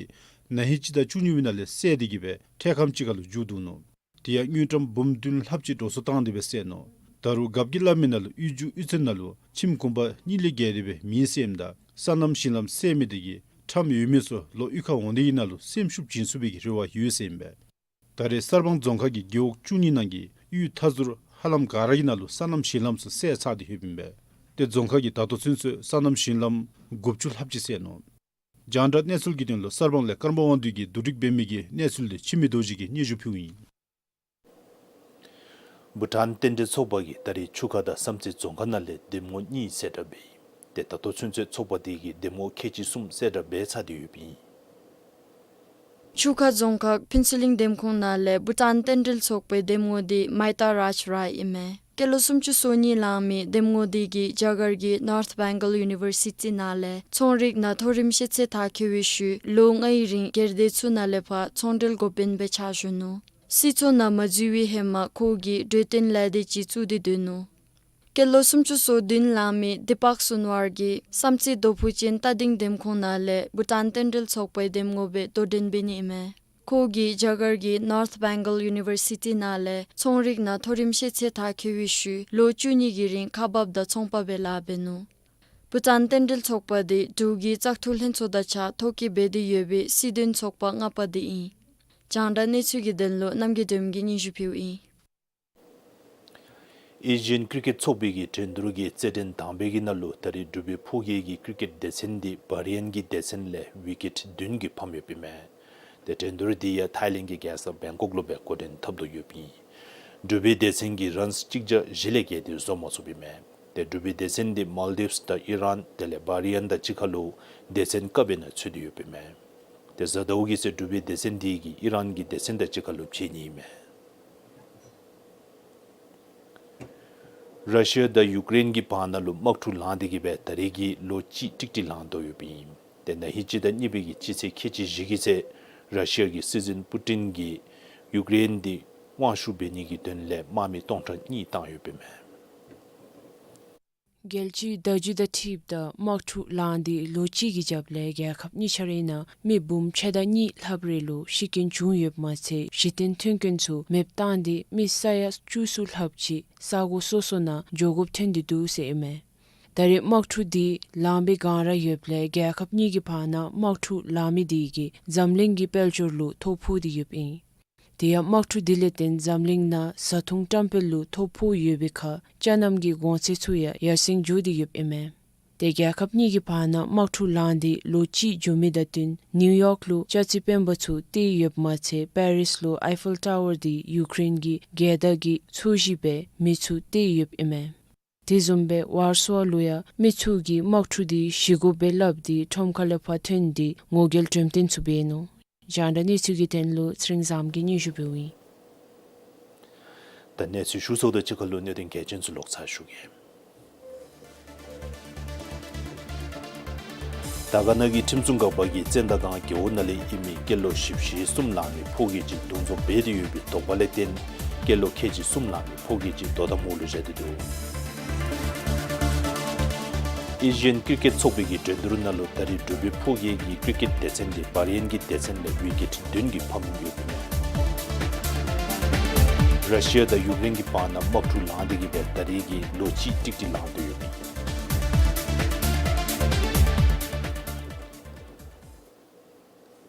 ན་ཧིང་སྤྱི་ཟླ་བཅུ་གཉིས་པའི་ནང་ལས་བསལ་ཏེ་གིས་སྦེ་འཕྲལ་ཁམས་ཅིག་ཁར་ལུ་མཇུག་བསྡུ་ནུག། དེ་ཡང་དངུལ་ཀྲམ་འབུམ་བདུན་ལྷགཔ་ཅིག་འགྲོ་སོང་བཏང་སྟེ་སྦེ་བསལ་ནུག། ད་རུང་རྒཔོ་གིས་སླབ་མི་ནང་ལུ་གཡུས་རྒྱུད་གཡུས་ཚན་ནང་ལུ་ཁྱིམ་གུང་པ་གཉིས་ལས་བརྒལ་ཏེ་སྦེ་མེ་བསད་ཨིནམ་ད་སོ་ནམ་ཞིང་ལམ་བསད་མི་དེ་གིས་ཁྲམ་ཡོད་མི་ཚུ་ལོག་གཡུས་ཁར་འོང་སྟེ་གི་ནང་ལུ་སེམས་ཤུགས་བྱིན་ཚུགས་པའི་གི་རེ་བ་ཡོད་ཟེར་ཨིན་པས། ད་རེས་གསར་སྤང་རྫོང་ཁག་གི་རྒེད་འོག་བཅུ་གཉིས་ནང་གི་གཡུས་མཐའ་ཟུར་ཧ་ལམ་ག་ར་གི་ནང་ལུ་སོ་ནམ་ཞིང་ལམ་ཚུ་བསད་ཚར་ཏེ་ཡོདཔ་ཨིན་པས། ཏེ་རྫོང་ཁག་གིས་ད་ལྟོ་ཚུན་ཚོད་སོ་ནམ་ཞིང་ལམ་དགུ་བཅུ་ལྷགཔ་ཅིག་བསད་ནུག། རྒྱང་བསྒྲགས་གནས་ཚུལ་གྱི་དོན་ལུ་གསར་སྤང་ལས་ཀརྨ་དབང་འདུས་ཀྱིས་བསྡུ་སྒྲིག་འབད་མི་གི་གནས་ཚུལ་འདི་འཆི་མེད་རྡོ་རྗེ་གིས་སྙན་ཞུ་ཕུལཝ་ཨིན། བྷུ་ཊཱན་རྟེན་འབྲེལ་ཚོགས་པ་གིས་ད་རེས་ཆུ་ཁ་དང་བསམ་རྩེ་རྫོང་ཁག་ནང་ལས་འདེམས་ངོ་གཉིས་གསལ་བསྒྲགས་འབད་ཡི། ཏེ་ད་ལྟོ་ཚུན་ཚོད་ཚོགས་པ་དེ་གིས་འདེམས་ངོ་ཁལ་གཅིག་གསུམ་གསལ་བསྒྲགས་འབད་ཚར་ཏེ་ཡོདཔ་ཨིན། ཆུ་ཁ་རྫོང་ཁག་ཕུན་ཚོགས་གླིང་འདེམས་ཁོངས་ནང་ལས་བྷུ་ཊཱན་རྟེན་འབྲེལ་ཚོགས་པའི་འདེམས་ངོ་དེ་མཱི་ཏཱ་རཱཇ་རའི་ཨིན་མས། སྐྱེས་ལོ་སུམ་ཅུ་སོ་གཉིས་ལང་མི་འདེམས་ངོ་དེ་གིས་རྒྱ་གར་གྱི་ནོརཐ་བེང་གཱལ་ཡུ་ནི་བར་སི་ཊི་ནང་ལས་ཚོང་རིག་ནང་མཐོ་རིམ་ཤེས་ཚད་མཐར་འཁྱོལ་བའི་ཤུལ་ལོ་ལྔའི་རིང་སྒེར་སྡེ་ཚུ་ནང་ལས་ཕར་ཚོང་འབྲེལ་འགོ་དཔོན་སྦེ་ཕྱག་ཞུ་ནུག། སྲིད་ཚོགས་ནང་མ་འཛུལ་བའི་ཧེ་མ་ཁོ་གིས་འབྲས་ལྡན་ལས་སྡེ་ཅིག་བཙུགས་ཏེ་སྡོད་ནུག། སྐྱེས་ལོ་སུམ་ཅུ་སོ་བདུན་ལང་མི་དི་པག་སུན་ཝར་གྱིས་བསམ་རྩེ་རྡོ་ཕུ་ཅན་རྟ་སྡིང་འདེམས་ཁོངས་ནང་ལས་བྷུ་ཊཱན་རྟེན་འབྲེལ་ཚོགས་པའི་འདེམས་ངོ་སྦེ་དོ་འགྲན་འབད་ནི་ཨིན་མས། ཁོ་གིས་རྒྱ་གར་གྱི་ནོརཐ་བེང་གཱལ་ཡུ་ནི་བར་སི་ཊི་ནང་ལས་ཚོང་རིག་ནང་མཐོ་རིམ་ཤེས་ཚད་མཐར་འཁྱོལ་བའི་ཤུལ་ལོ་བཅུ་གཉིས་ཀྱི་རིང་ཁག་འབགཔ་དང་ཚོང་པ་སྦེ་ལཱ་འབད་ནུག། བྷུ་ཊཱན་རྟེན་འབྲེལ་ཚོགས་པ་དེ་འབྲུག་གི་བཙག་འཐུ་ལྷན་ཚོགས་དང་གཅིག་ཁར་ཐོ་བཀོད་འབད་དེ་ཡོད་པའི་སྲིད་དོན་ཚོགས་པ་ལྔ་པ་དེ་ཨིན། རྒྱང་བསྒྲགས་གནས་ཚུལ་གྱི་དོན་ལུ་རྣམ་རྒྱལ་སྒྲོལམ་གྱིས་སྙན་ཞུ་ཕུལཝ་ཨིན། ཨེ་ཤི་ཡན་ཀྲི་ཀེཊ་ཚོགས་པའི་གི་འགྲན་བསྡུར་གྱི་རྩེད་འགྲན་དང་པའི་གི་ནང་ལུ་ད་རེས་འབྲུག་པའི་ཕོ་སྐྱེས་ཀྱི་ཀྲི་ཀེཊ་སྡེ་ཚན་འདི་བྷ་རི་ཡན་གྱི་སྡེ་ཚན་ལས་ཝི་ཀེཊ་བདུན་གྱིས་ཕམ་ཡོདཔ་ཨིན་མས། ཏེ་འགྲན་བསྡུར་འདི་ཡང་ཐའི་ལེནཌ་གྱི་རྒྱལ་ས་བེང་ཀོག་ལུ་སྦེ་འགོ་འདྲེན་འཐབ་དོ་ཡོདཔ་ཨིན། འབྲུག་པའི་སྡེ་ཚན་གྱིས་རན་སི་གཅིག་བརྒྱ་བཞི་ལས་བརྒལ་ཏེ་བཟོ་མ་ཚུགསཔ་ཨིན་མས། ཏེ་འབྲུག་པའི་སྡེ་ཚན་འདི་མཱལ་ཌིབས་དང་ཨི་རཱན་དེ་ལས་བྷ་རི་ཡན་དང་གཅིག་ཁར་ལུ་སྡེ་ཚན་ཀ་སྦེ་ནང་ཚུད་དེ་ཡོདཔ་ཨིན་མས། ཏེ་གཟའ་ཟླཝ་གི་ཚེ་འབྲུག་པའི་སྡེ་ཚན་འདི་གིས་ཨི་རཱན་གྱི་སྡེ་ཚན་དང་གཅིག་ཁར་ལུ་ཕྱད་ནི་ཨིན་མས། ར་ཤི་ཡ་དང་ཡུཀ་རེན་གྱི་བར་ན་ལུ་དམག་འཁྲུག་ལང་སྟེ་གི་སྦེ་ད་རེས་ཀྱི་ལོ་གཅིག་ཀྲིག་ཀྲི་ལང་དོ་ཡོདཔ་ཨིན། ཏེ་ན་ཧིང་སྤྱི་ཟླ་གཉིས་པའི་གི་སྤྱི་ཚེས་ཁལ་གཅིག་བཞི་གི་ཚེ་ར་ཤི་ཡ་གི་སྲིད་འཛིན་པུ་ཊིན་གྱིས་ཡུཀ་རེན་འདི་དབང་ཤུགས་འབད་ནི་གི་དོན་ལས་དམག་མི་སྟོང་ཕྲག་གཉིས་བཏང་ཡོདཔ་ཨིན་མས། རྒྱལ་སྤྱིའི་བརྡ་བརྒྱུད་དང་འཁྲིལཝ་ད་དམག་འཁྲུག་ལངས་ཏེ་ལོ་གཅིག་གི་རྒྱབ་ལས་རྒྱལ་ཁབ་གཉིས་ཆ་རའི་ནང་མི་འབུམ་ཕྱེད་དང་གཉིས་ལྷགཔ་རེ་ལུ་ཤི་རྐྱེན་བྱུང་ཡོདཔ་མ་ཚད་གཞི་རྟེན་མཐུན་རྐྱེན་ཚུ་མེདཔ་བཏང་སྟེ་མི་ས་ཡ་བཅུ་གསུམ་ལྷགཔ་ཅིག་ས་གོ་སོ་སོ་ནང་འགྱོ་དགོཔ་ཐོན་ཏེ་འདུག་ཟེར་ཨིན་མས། ད་རེས་དམག་འཁྲུག་འདི་ལངམ་སྦེ་གང་ར་ཡོདཔ་ལས་རྒྱལ་ཁབ་གཉིས་ཀྱི་བར་ན་དམག་འཁྲུག་ལང་མི་དེ་གིས་འཛམ་གླིང་གི་དཔལ་འབྱོར་ལུ་ཐོ་ཕོག་སྟེ་ཡོདཔ་ཨིན། དེ་ཡང་དམག་འཁྲུག་འདི་ལས་བརྟེན་འཛམ་གླིང་ནང་བཟའ་འཐུང་བཀྲམ་སྤེལ་ལུ་ཐོ་ཕོག་ཡོད་པའི་ཁར་ཅ་རྣམ་གྱི་གོང་ཚད་ཚུ་ཡང་ཡར་སེང་འགྱོ་སྟེ་ཡོདཔ་ཨིན་མས། ཏེ་རྒྱལ་ཁབ་གཉིས་ཀྱི་བར་ན་དམག་འཁྲུག་ལངས་ཏེ་ལོ་གཅིག་འགྱོ་མི་དང་བསྟུན་ནིའུ་ཡོག་ལུ་ལྕགས་རྩི་དཔོན་པོ་ཚུ་གཏད་ཡོདཔ་མ་ཚད་པེ་རིས་ལུ་ཨའི་ཕེལ་ཊ་ཝར་འདི་ཡུཀ་རེན་གྱི་རྒྱལ་དར་གྱི་ཚོས་གཞི་སྦེ་མི་ཚུ་གཏད་ཡོདཔ་ཨིན་མས། དེ་བཟུམ་སྦེ་ཝར་སོ་ལུ་ཡང་མི་ཚུ་གིས་དམག་འཁྲུག་འདི་ཞི་དགོཔ་སྦེ་སླབ་སྟེ་ཁྲོམ་ཁ་ལས་ཕར་ཐོན་ཏེ་ངོ་རྒོལ་འགྲེམས་སྟོན་ཚུ་འབད་ནུག། རྒྱང་བསྒྲགས་གནས་ཚུལ་གྱི་དོན་ལུ་ཚེ་རིང་བཟངམོ་གིས་སྙན་ཞུ་འབདཝ་ཨིན། ད་གནས་ཚུལ་ཞུ་ཚརཝ་དང་གཅིག་ཁར་ལུ་གནད་དོན་གལ་ཆེན་ཚུ་ལོག་ཚར་ཞུ་གེ། དར་དཀར་ན་གི་ཁྲིམས་སྲུང་འགག་པ་གིས་བཙན་དར་སྒང་རྒེད་འོག་ནང་ལས་ཨིན་མི་སྐྱེས་ལོ་བཞི་བཅུ་ཞེ་གསུམ་ལང་མི་ཕོ་སྐྱེས་ཅིག་བརྡུང་བཟུང་འབད་དེ་ཡོད་པའི་དོགས་པ་ལས་བརྟེན་སྐྱེས་ལོ་ཁལ་གཅིག་གསུམ་ལང་མི་ཕོ་སྐྱེས་ཅིག་དོ་དམ་འོག་ལུ་བཞག་སྟེ་འདུག། ཨེ་ཤི་ཡན་ཀྲི་ཀེཊ་ཚོགས་པའི་གི་འགྲན་བསྡུར་ནང་ལུ་ད་རེས་འབྲུག་པའི་ཕོ་སྐྱེས་ཀྱི་ཀྲི་ཀེཊ་སྡེ་ཚན་འདི་བྷ་རི་ཡན་གྱི་སྡེ་ཚན་ལས་ཝི་ཀེཊ་བདུན་གྱིས་ཕམ་ཡོདཔ་ཨིན། ར་ཤི་ཡ་དང་ཡུཀ་རེན་གྱི་བར་ན་དམག་འཁྲུག་ལང་སྟེ་གི་སྦེ་ད་རེས་ཀྱི་ལོ་གཅིག་ཀྲིག་ཀྲི་ལང་དོ་ཡོདཔ་ཨིན།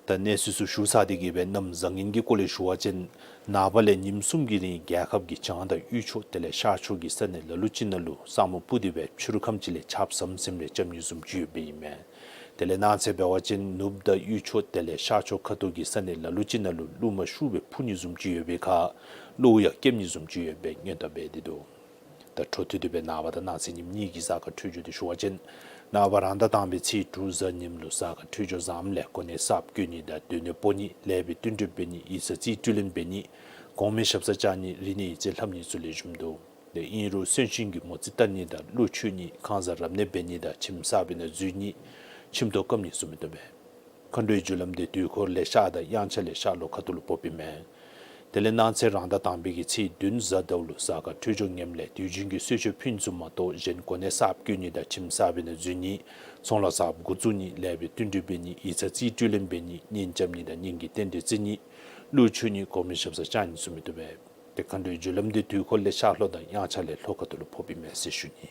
ད་གནས་ཚུལ་ཚུ་ཞུ་ཚར་ཏེ་གི་སྦེ་གནམ་བཟང་ངན་གྱི་སྐོར་ལས་ཞུ་བ་ཅིན་ནངས་པ་ལས་ཉིནམ་གསུམ་གྱི་རིང་རྒྱལ་ཁབ་ཀྱི་བྱང་དང་དབུས་ཕྱོགས་དེ་ལས་ཤར་ཕྱོགས་ཀྱི་ས་གནས་ལ་ལུ་ཅིག་ནང་ལུ་ས་སྨུག་སྤུབས་ཏེ་སྦེ་ཕྱི་རུ་ཁམས་ཅིག་ལས་ཆརཔ་ཟམ་ཟིམ་རེ་རྐྱབ་ནི་བཟུམ་ཅིག་ཡོདཔ་ཨིན་མས། དེ་ལས་གནངས་ཚེ་འབད་བ་ཅིན་ནུབ་དང་དབུས་ཕྱོགས་དེ་ལས་ཤར་ཕྱོགས་ཁ་ཐུག་གི་ས་གནས་ལ་ལུ་ཅིག་ནང་ལུ་རླུང་མ་ཤུགས་སྦེ་འཕུ་ནི་བཟུམ་ཅིག་ཡོད་པའི་ཁར་གློ་བུར་ཡང་སྐེམ་ནི་བཟུམ་ཅིག་ཡོད་པའི་སྔོན་བརྡ་འབད་དེ་འདུག། ད་འཕྲོ་མཐུད་དེ་སྦེ་ནངས་པ་དང་གནངས་ཚེ་ཉིནམ་གཉིས་ཀྱི་གཟའ་སྐར་འཕྲོད་སྦྱོར་འདི་ཞུ་བ་ཅིན་ནངས་པ་རང་ཟླ་དང་པའི་ཚེས་དྲུག་གཟའ་ཉིམ་ལུ་གཟའ་སྐར་འཕྲོད་སྦྱོར་བཟངམ་ལས་གོ་གནས་གསརཔ་བསྐོ་ནི་དང་སྡོད་གནས་སྤོ་ནི་ལེགས་པའི་བསྟུན་གྲོས་འབད་ནི་ཡིག་ཚང་རྩིས་སྤྲོད་ལེན་འབད་ནི་གོང་མའི་ཞབས་སར་བཅར་ནི་རིག་གནས་ཡིག་རྩིས་ལྷབ་ནི་ཚུ་ལེགས་ཤོམ་འདུག། དེ་ཨིན་རུང་གསོན་གཤིན་གྱི་མོ་རྩིས་བལྟ་ནི་དང་གླུ་མཆོད་ནི་ཁང་བཟང་རབ་གནས་འབད་ནི་དང་ཁྱིམ་གསར་པའི་ནང་འཛུལ་ནི་ཁྱིམ་ཐོག་སྐམ་ནི་ཚུ་མི་བཏུབ་པས། མཁའ་འགྲོའི་རྒྱུ་ལམ་འདི་དུས་འཁོར་ལས་ཤར་དང་དབྱངས་འཆར་ལས་ཤར་ལྷོ་ཁ་ཐུག་ལུ་ཕོགཔ་ཨིན་མས། དེ་ལས་གནངས་ཚེ་རང་ཟླ་དང་པའི་གི་ཚེས་བདུན་གཟའ་ཟླཝ་ལུ་གཟའ་སྐར་འཕྲོད་སྦྱོར་ངནམ་ལས་དུས་རྒྱུན་གྱི་གསོལ་མཆོད་ཕུལ་ནི་ཚུ་མ་གཏོགས་གཞན་གོ་གནས་གསརཔ་བསྐོ་ནི་དང་ཁྱིམ་གསར་པའི་ནང་འཛུལ་ནི་ཚོང་ལཱ་གསརཔ་འགོ་བཙུགས་ནི་ལེགས་པའི་བསྟུན་གྲོས་འབད་ནི་ཡིག་ཚང་རྩིས་སྤྲོད་ལེན་འབད་ནི་གཉེན་རྐྱབ་ནི་དང་གཉེན་གྱི་རྟེན་འབྲེལ་བརྩི་ནི་གླུ་མཆོད་ནི་གོང་མའི་ཞབས་སར་བཅར་ནི་ཚུ་མི་བཏུབ་པས། ཏེ་མཁའ་འགྲོའི་རྒྱུ་ལམ་འདི་དུས་འཁོར་ལས་ཤར་ལྷོ་དང་དབྱངས་འཆར་ལས་ལྷོ་ཁ་ཐུག་ལུ་ཕོགཔ་ཨིན་མས་ཟེར་ཞུ་ནི།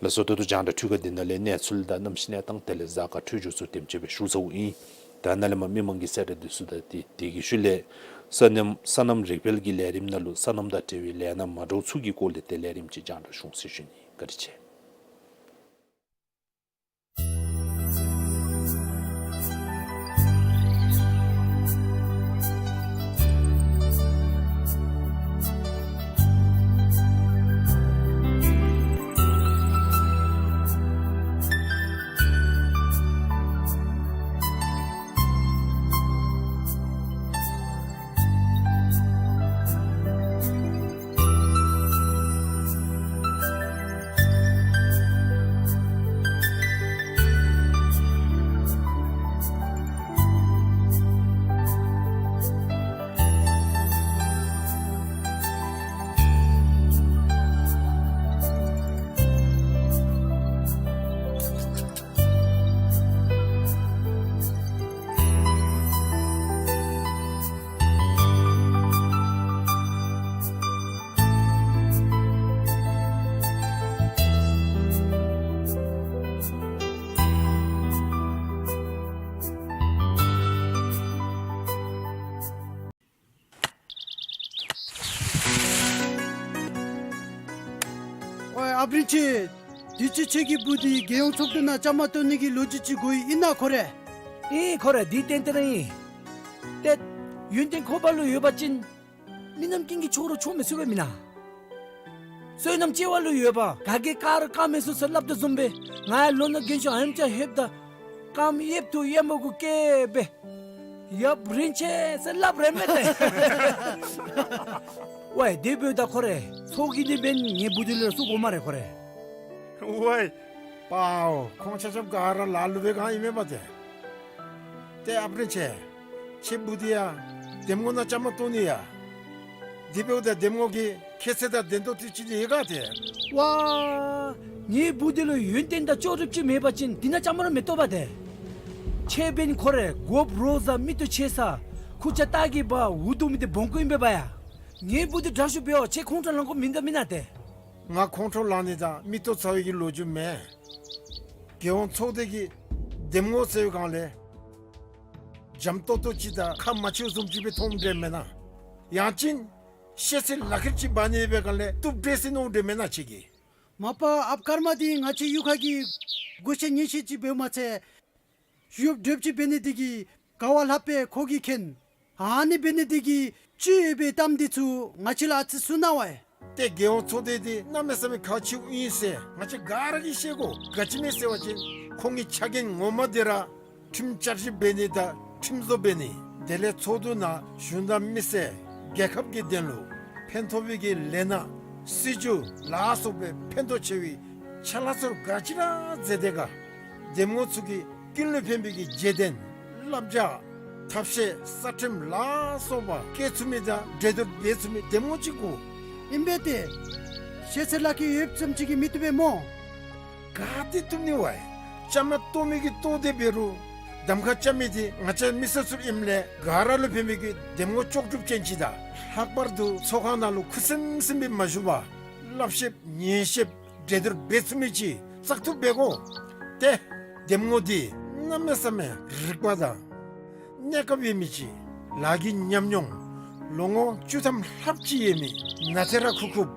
ལགས་སོ། ད་ལྟོ་རྒྱང་བསྒྲགས་འཕྲུལ་ཁང་འདི་ནང་ལས་གནས་ཚུལ་དང་གནམ་གཤིས་གནས་སྟངས་དེ་ལས་གཟའ་སྐར་འཕྲོད་སྦྱོར་ཚུ་དེམ་ཅིག་སྦེ་ཞུ་ཚརཝ་ཨིན། ད་ནཱ་ལས་མར་མི་མང་གི་གསལ་བསྒྲགས་འདི་ཚུ་དང་དེ་དེ་གི་ཤུལ་ལས་སོ་ནམ་སོ་ནམ་རིག་དཔལ་གྱི་ལས་རིམ་ནང་ལུ་སོ་ནམ་དང་འབྲེལ་བའི་ལས་སྣ་མ་འདྲཝ་ཚུ་གི་སྐོར་ལས་ཏེ་ལས་རིམ་ཅིག་རྒྱང་བསྒྲགས་ཞུ་འོང་ཟེར་ཞུ་ནི། བཀའ་དྲིན་ཆེ། ཨོའི་ཨཔ་རིན་ཆེན། དུས་ཅི་ཁྱོད་ཀྱི་བུ་འདི་རྒྱལ་ཡོངས་ཚོགས་འདུ་ནང་བཅའ་མར་གཏོགས་ནི་གི་ལོ་རྒྱུས་ཅིག་གོ་ཡི། ཨིན་ན་ཁོ་རེ། ཨིན་ཁོ་རེ། འདི་ཏན་ཏན་ར་ཨིན། ཏེ་ཡོན་ཏན་ཁོ་པ་ལུ་ཡོད་པ་ཅིན་མི་རྣམས་ཀུན་གྱིས་ཆོག་རུང་ཆོག་མི་ཚུགས་པས་མེན་ན། བསོད་ནམས་སྐྱེ་བ་ལུ་ཡོད་པ་ག་གིས་བཀག་རུང་བཀག་མི་ཚུགས་ཟེར་སླབ་དོ་བཟུམ་སྦེ་ང་ཡང་ལོ་ན་རྒན་ཤོས་ཨ་ནེམ་ཅིག་ལྷོདཔ་ད་རྐངམ་གཡསཔ་ཐུག་གཡས་མོ་གུ་བཀལ་སྦེ་ཡབ་རིན་ཆེན་ཟེར་སླབ་རན་མས་ཏེ། ཝའི་དེ་འབདཝ་ད་ཁོ་རེ་ཚོགས་ཀྱི་འདི་འབདན་ངེའི་བུ་འདི་ལུ་ར་བཙུགས་དགོ་སྨ་རེ་ཁོ་རེ། ཝའི་པའོ། ཁོང་ཆ་ཁྱབ་ག་ར་ལ་ལུ་སྦེ་གང་ཨིན་མས་པ་ཏེ། ཏེ་ཨཔ་རིན་ཆེན། ཁྱོད་བུ་འདི་ཡང་འདེམས་ངོ་ནང་བཅའ་མར་གཏོགས་ནི་ཡ། དེ་འབདཝ་ད་འདེམས་ངོ་གི་ཁྱད་ཚད་དང་ལྡན་ཏོག་ཏོ་ཅིག་འདི་ཡོད་ག་ཏེ། ཝའི་ངེའི་བུ་འདི་ལུ་ཡོན་ཏན་དང་ལྕོགས་གྲུབ་ཅིག་མེད་པ་ཅིན་འདི་ནང་བཅའ་མར་མི་གཏོགས་པ་ཏེ། ཁྱོད་འབདན་ཁོ་རེ་མགོ་རོ་ཟ་མིག་ཏོ་ཆེ་ས་ཁུར་ཆ་ལྟག་གི་བ་འུ་སྡུག་མི་འདི་སྦོང་སྐུ་ཨིན་པས་པ་ཡ། ངེའི་བུ་འདི་དྲག་ཤོས་འབད་བ་ཅིན་ཁོང་ཁྲོ་ལང་དགོཔ་མིན་ད་མེན་ན་ཏེ། ང་ཁོང་ཁྲོ་ལང་ནི་དང་མིག་ཏོ་ཚ་བའི་གི་ལོ་རྒྱུས་མེད། རྒྱལ་ཡོངས་ཚོགས་སྡེ་གི་འདེམས་ངོ་ཟེར་བའི་སྒང་ལས་འཇམ་ཏོག་ཏོ་ཅིག་དང་ཁ་མ་ཕྱེཝ་བཟུམ་ཅིག་སྦེ་མཐོངམ་འདྲས་མེན་ན། ཡང་ཅིན་ཤེས་ཚད་ལག་ཁྱེར་ཅིག་འབག་ནི་འབད་བའི་སྒང་ལས་བཏུབ་འདྲས་ཟེར་མནོཝ་འདྲས་མེན་ན་ཁྱོད་ཀྱིས། མ་པ་ཨཔ་ཀརྨ་འདི་ང་བཅས་གཡུས་ཁ་གི་སྒོ་ཤེས་ཉེན་ཤེས་ཅིག་འབདཝ་མ་ཚད་ཞུ་གྲོས་ཅིག་འབད་ནི་འདི་གིས་ག་བ་ལྷགཔ་སྦེ་ཁོ་གིས་མཁྱེན། ཨ་ནི་འབད་ནི་འདི་གིས་ཅི་ཡོད་པའི་གཏམ་འདི་ཚུ་ང་བཅས་ལུ་ཨ་ཙི་གསུང་གནང་བས། ཏེ་རྒྱལ་ཡོངས་ཚོགས་སྡེ་འདི་གནམ་མེད་ས་མེད་ཁག་ཆེཝ་ཨིན་ཟེར་ང་བཅས་ག་ར་གིས་ཤེས་དགོ། ག་ཅི་སྨོ་ཟེར་བ་ཅིན་ཁོང་གི་ཕྱག་འགན་ངོ་མ་འདི་ར་ཁྲིམས་བསྐྱར་ཞིབ་འབད་ནི་དང་ཁྲིམས་བཟོ་འབད་ནི། དེ་ལས་ཚོགས་འདུ་ནང་གཞུང་དང་མི་སེར་རྒྱལ་ཁབ་ཀྱི་དོན་ལུ་ཕན་ཐོགས་པའི་གི་ལས་སྣ་སྲིད་བྱུས་ལ་སོགས་པའི་ཕན་ཐོགས་ཆེ་བའི་ཕྱག་ལཱ་ཚུ་ག་ཅི་ར་མཛད་དེ་ག། འདེམས་ངོ་ཚུ་གིས་ཀུན་ལུ་ཕན་པའི་གི་བརྗེད་དོན་བསླབ་བྱ་ཐབས་ཤེས་གསར་ཁྲིམས་ལ་སོགས་པ་བཀལ་ཚུགས་མི་དང་འགྲན་བསྡུར་འབད་ཚུགས་མི་འདེམས་ངོ་ཅིག་དགོ། ཨིན་པས་ཏེ། ཤེས་ཚད་ལག་ཁྱེར་ཡོདཔ་ཙམ་ཅིག་གིས་མི་བཏུབ་པས་སྨོ། ག་ཏེ་བཏུབ་ནི་བས། བཅའ་མར་གཏོགས་མི་གིས་གཏོགས་ཏེ་འབད་རུང་གདམ་ཁ་རྐྱབ་མི་འདི་ང་བཅས་མི་སེར་ཚུ་ཨིནམ་ལས་ག་ར་ལུ་ཕན་པའི་གི་འདེམས་ངོ་ལྕོགས་གྲུབ་ཅན་ཅིག་དང་ལྷག་པར་དུ་ཚོགས་ཁང་ནང་ལུ་ཁུ་སིམ་སིམ་སྦེ་མ་བཞུགས་པར་བསླབ་གཞིཔ་ཉན་གཞིཔ་འགྲན་བསྡུར་འབད་ཚུགས་མི་ཅིག་བཙག་འཐུ་འབད་དགོ། ཏེ་འདེམས་ངོ་འདི་གནམ་མེད་ས་མེད་རིག་པ་དང་གནས་སྐབས་ཡོད་མི་ཅིག་ལཱ་གི་ཉམས་མྱོང་ལོ་ངོ་བཅུ་ཐམ་ལྷགཔ་ཅིག་ཡོད་མི་ནཱ་ཐེ་ར་ཁུག་ཁུགཔ་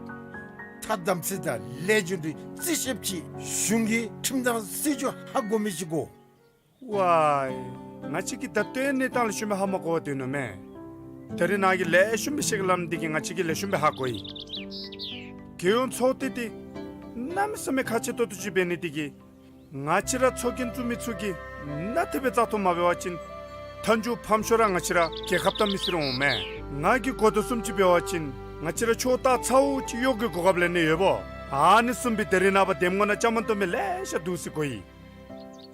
ཐ་དམ་ཚིག་དང་ལས་རྒྱུ་འབྲས་རྩིས་ཞིབ་ཅིག་གཞུང་གི་ཁྲིམས་དང་སྲིད་བྱུས་ཧ་གོ་མི་ཅིག་དགོ། ཝའི། ང་བཅས་ཀྱིས་ད་ལྟོའི་གནས་སྟངས་ལེགས་ཤོམ་སྦེ་ཧ་མ་གོ་བར་སྡོད་ནུག་མས། ད་རིས་ནཱ་གིས་ལེགས་ཤོམ་སྦེ་བཤད་གནངམ་འདི་གིས་ང་བཅས་ཀྱིས་ལེགས་ཤོམ་སྦེ་ཧ་གོ་ཡི། རྒྱལ་ཡོངས་ཚོགས་སྡེ་འདི་གནམ་མེད་ས་མེད་ཁག་ཆེ་ཏོག་ཏོ་ཅིག་འབད་ནི་འདི་གིས་ང་བཅས་ར་ཚོགས་རྒྱན་བཙུགས་མི་ཚུ་གིས་གནམ་མེད་ས་མེད་བཙག་འཐུ་མ་འབད་བ་ཅིན་མཐའ་མཇུག་ཕམ་ཤོས་ར་ང་བཅས་ར་རྒྱལ་ཁབ་དང་མི་སེར་འོང་མས། ང་གིས་གོ་དོ་བཟུམ་ཅིག་འབད་བ་ཅིན་ང་བཅས་ར་ཕྱོགས་ལྟ་ཚཝ་ཅིག་གཡོག་གི་གོ་སྐབས་ལེན་ནི་ཡོདཔ་འོང་། ཨ་ནི་བཟུམ་སྦེ་ད་རིས་ནངས་པ་འདེམས་ངོ་ནང་བཅའ་མར་གཏོགས་མི་ལེ་ཤ་འདུག་ཟེར་གོ་ཡི།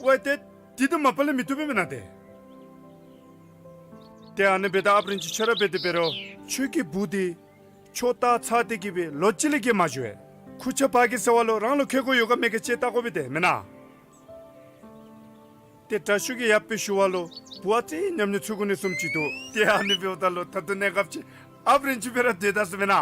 ཝའི་ཏེ། འདི་དང་མ་པ་ལས་མི་བཏུབ་པས་མེན་ན་ཏེ། ཏེ་ཨ་ནི་འབདཝ་ད་ཨཔ་རིན་ཆེན་ཁྱོད་ར་འབད་དེ་འབད་རུང་ཁྱོད་ཀྱི་བུ་འདི་ཕྱོགས་ལྟ་ཚཝ་དེ་གིས་སྦེ་ལོ་གཅིག་ལས་བརྒལ་མ་བཞུགས་པས། ཁུར་ཆ་འབག་གེ་ཟེར་བ་ལུ་རང་ལུ་ཁེ་ཀོ་ཡོད་ག་མེད་ག་ཅིག་བལྟ་དགོ་པས་ཏེ་མེན་ན། ཏེ་དྲག་ཤོས་ཀྱི་ཡབ་སྦེ་ཞུ་བ་ལུ་བུ་ཨ་ཙི་ཉམས་མྱོང་ཚུད་དགོ་ནི་བཟུམ་ཅིག་འདུག། ཏེ་ཨ་ནི་འབདཝ་ད་ལུ་ད་ལྟོ་གནས་སྐབས་ཅིག་ ཨཔ་རིན་ཆུ་སྤེ་ར་སྡོད་ད་ཟེར་མེན་ན།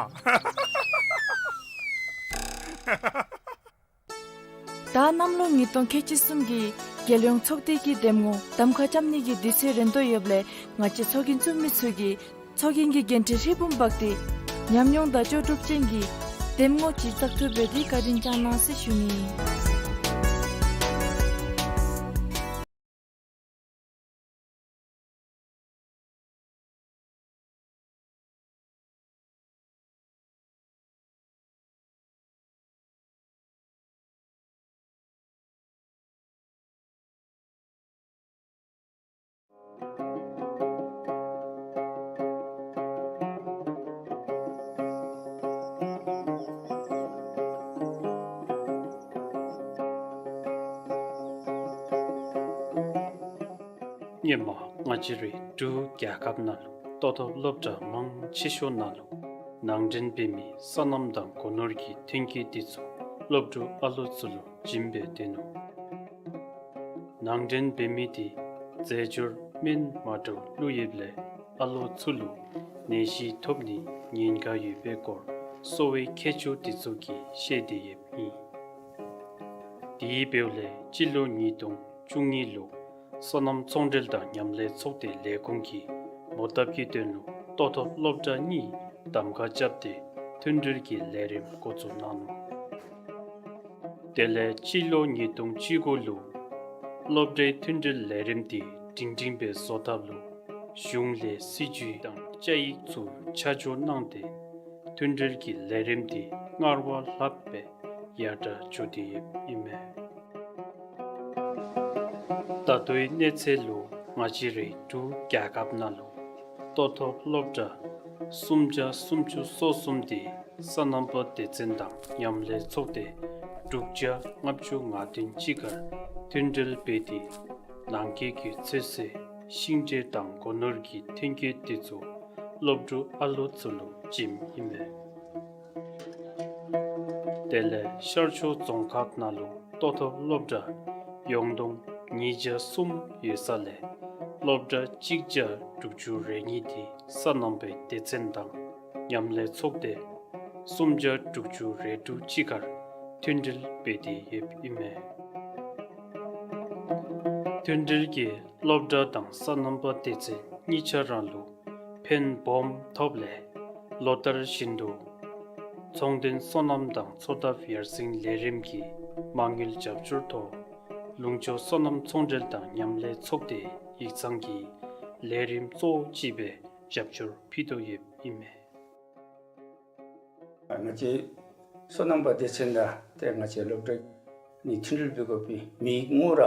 ད་གནམ་ལོ་ཉིས་སྟོང་ཁལ་གཅིག་གསུམ་གྱི་རྒྱལ་ཡོངས་ཚོགས་སྡེ་གི་འདེམས་ངོ་གདམ་ཁ་རྐྱབ་ནི་གི་དུས་ཚོད་རན་དོ་ཡོདཔ་ལས་ང་བཅས་ཚོགས་རྒྱན་བཙུགས་མི་ཚུ་གིས་ཚོགས་རྒྱན་གྱི་འགན་འཁྲི་ཧྲིལ་བུམ་འབག་སྟེ་ཉམས་མྱོང་དང་ལྕོགས་གྲུབ་ཅན་གྱི་འདེམས་ངོ་ཅིག་བཙག་ཐུབ་པའི་དེ་བཀའ་དྲིན་བསྐྱང་གནང་ཟེར་ཞུ་ནི། སྔོན་མ་ང་བཅས་རའི་འབྲུག་རྒྱལ་ཁབ་ནང་ལུ་ལྟོ་ཐོབ་སློབ་གྲྭ་མང་ཆེ་ཤོས་ནང་ལུ་ནང་འདྲེན་འབད་མི་སོ་ནམ་དང་སྒོ་ནོར་གྱི་ཐོན་སྐྱེད་དེ་ཚུ་སློབ་ཕྲུག་ཨ་ལོ་ཚུ་ལུ་བྱིན་སྦེ་སྡོད་ནུག། ནང་འདྲེན་འབད་མི་དེ་རྫས་སྦྱོར་སྨན་མ་འདྲཝ་བླུགས་ཡོདཔ་ལས་ཨ་ལོ་ཚུ་ལུ་ནད་གཞི་ཐོབ་ནིའི་ཉེན་ཁ་ཡོད་པའི་སྐོར་གསོ་བའི་མཁས་མཆོག་དེ་ཚུ་གིས་བཤད་དེ་ཡོདཔ་ཨིན། དེ་འབདཝ་ལས་སྤྱི་ལོ་ཉིས་སྟོང་བཅུ་གཉིས་ལུ་སོ་ནམ་ཚོང་འབྲེལ་དང་མཉམ་ལས་ཚོགས་སྡེ་ལས་ཁུངས་ཀྱིས་མོ་བཏབ་ཀྱི་དོན་ལུ་ལྟོ་ཐོབ་སློབ་གྲྭ་གཉིས་གདམ་ཁ་རྐྱབ་སྟེ་མཐུན་སྒྲིལ་གྱི་ལས་རིམ་འགོ་བཙུགས་གནང་ནུག། དེ་ལས་སྤྱི་ལོ་ཉིས་སྟོང་བཅུ་དགུ་ལུ་སློབ་གྲྭའི་མཐུན་སྒྲིལ་ལས་རིམ་དེ་སྒྲིང་སྒྲིང་སྦེ་བཟོ་ཐབས་ལུ་གཞུང་ལས་སྲིད་བྱུས་དང་བཅའ་ཡིག་ཚུ་ཆ་འཇོག་གནང་སྟེ་མཐུན་སྒྲིལ་གྱི་ལས་རིམ་དེ་སྔར་བ་ལྷག་སྦེ་ཡར་དྲག་འགྱོ་སྟེ་ཡོདཔ་ཨིན་མས། ད་ལྟོའི་གནས་ཚད་ལུ་ང་བཅས་རའི་འབྲུག་རྒྱལ་ཁབ་ནང་ལུ་ལྟོ་ཐོབ་སློབ་གྲྭ་སུམ་བརྒྱ་སུམ་ཅུ་སོ་གསུམ་དེ་སོ་ནམ་པ་སྡེ་ཚན་དང་མཉམ་ལས་ཚོགས་སྡེ་དྲུག་བརྒྱ་ལྔ་བཅུ་ང་བདུན་གཅིག་ཁར་མཐུན་སྒྲིལ་འབད་དེ་ནང་འཁོད་ཀྱི་ཚོད་བསྲེ་ཤིང་འབྲས་དང་སྒོ་ནོར་གྱི་ཐོན་སྐྱེད་དེ་ཚུ་སློབ་ཕྲུག་ཨ་ལོ་ཚུ་ལུ་བྱིནམ་ཨིན་མས། དེ་ལས་ཤར་ཕྱོགས་རྫོང་ཁག་ནང་ལུ་ལྟོ་ཐོབ་སློབ་གྲྭ་ཡོངས་བསྡོམས་ཉིས་བརྒྱ་གསུམ་ཡོད་ས་ལས་སློབ་གྲྭ་གཅིག་བརྒྱ་དྲུག་ཅུ་རེ་གཉིས་དེ་སོ་ནམ་པའི་སྡེ་ཚན་དང་མཉམ་ལས་ཚོགས་སྡེ་སུམ་བརྒྱ་དྲུག་ཅུ་རེ་དྲུག་གཅིག་ཁར་མཐུན་སྒྲིལ་འབད་དེ་ཡོདཔ་ཨིན་མས། མཐུན་སྒྲིལ་གྱིས་སློབ་གྲྭ་དང་སོ་ནམ་པ་སྡེ་ཚན་གཉིས་ཆ་ར་ལུ་ཕན་སྦོམ་ཐོབ་ལས་ལོ་ལྟར་བཞིན་དུ་ཚོང་དོན་སོ་ནམ་དང་འཚོ་ཐབས་ཡར་སེང་ལས་རིམ་གྱི་མ་དངུལ་རྒྱབ་སྐྱོར་ཐོག་ལུང་ཕྱོགས་སོ་ནམ་ཚོང་འབྲེལ་དང་མཉམ་ལས་ཚོགས་སྡེ་ཡིག་ཚང་གིས་ལས་རིམ་གཙོ་བོ་ཅིག་སྦེ་རྒྱབ་སྐྱོར་ཕུལ་དོ་ཡོདཔ་ཨིན་མས། ང་བཅས་སོ་ནམ་པ་སྡེ་ཚན་དང་ཏེ་ང་བཅས་སློབ་གྲྭ་གཉིས་མཐུན་སྒྲིལ་འབད་དགོ་པའི་དམིགས་ཡུལ་ར་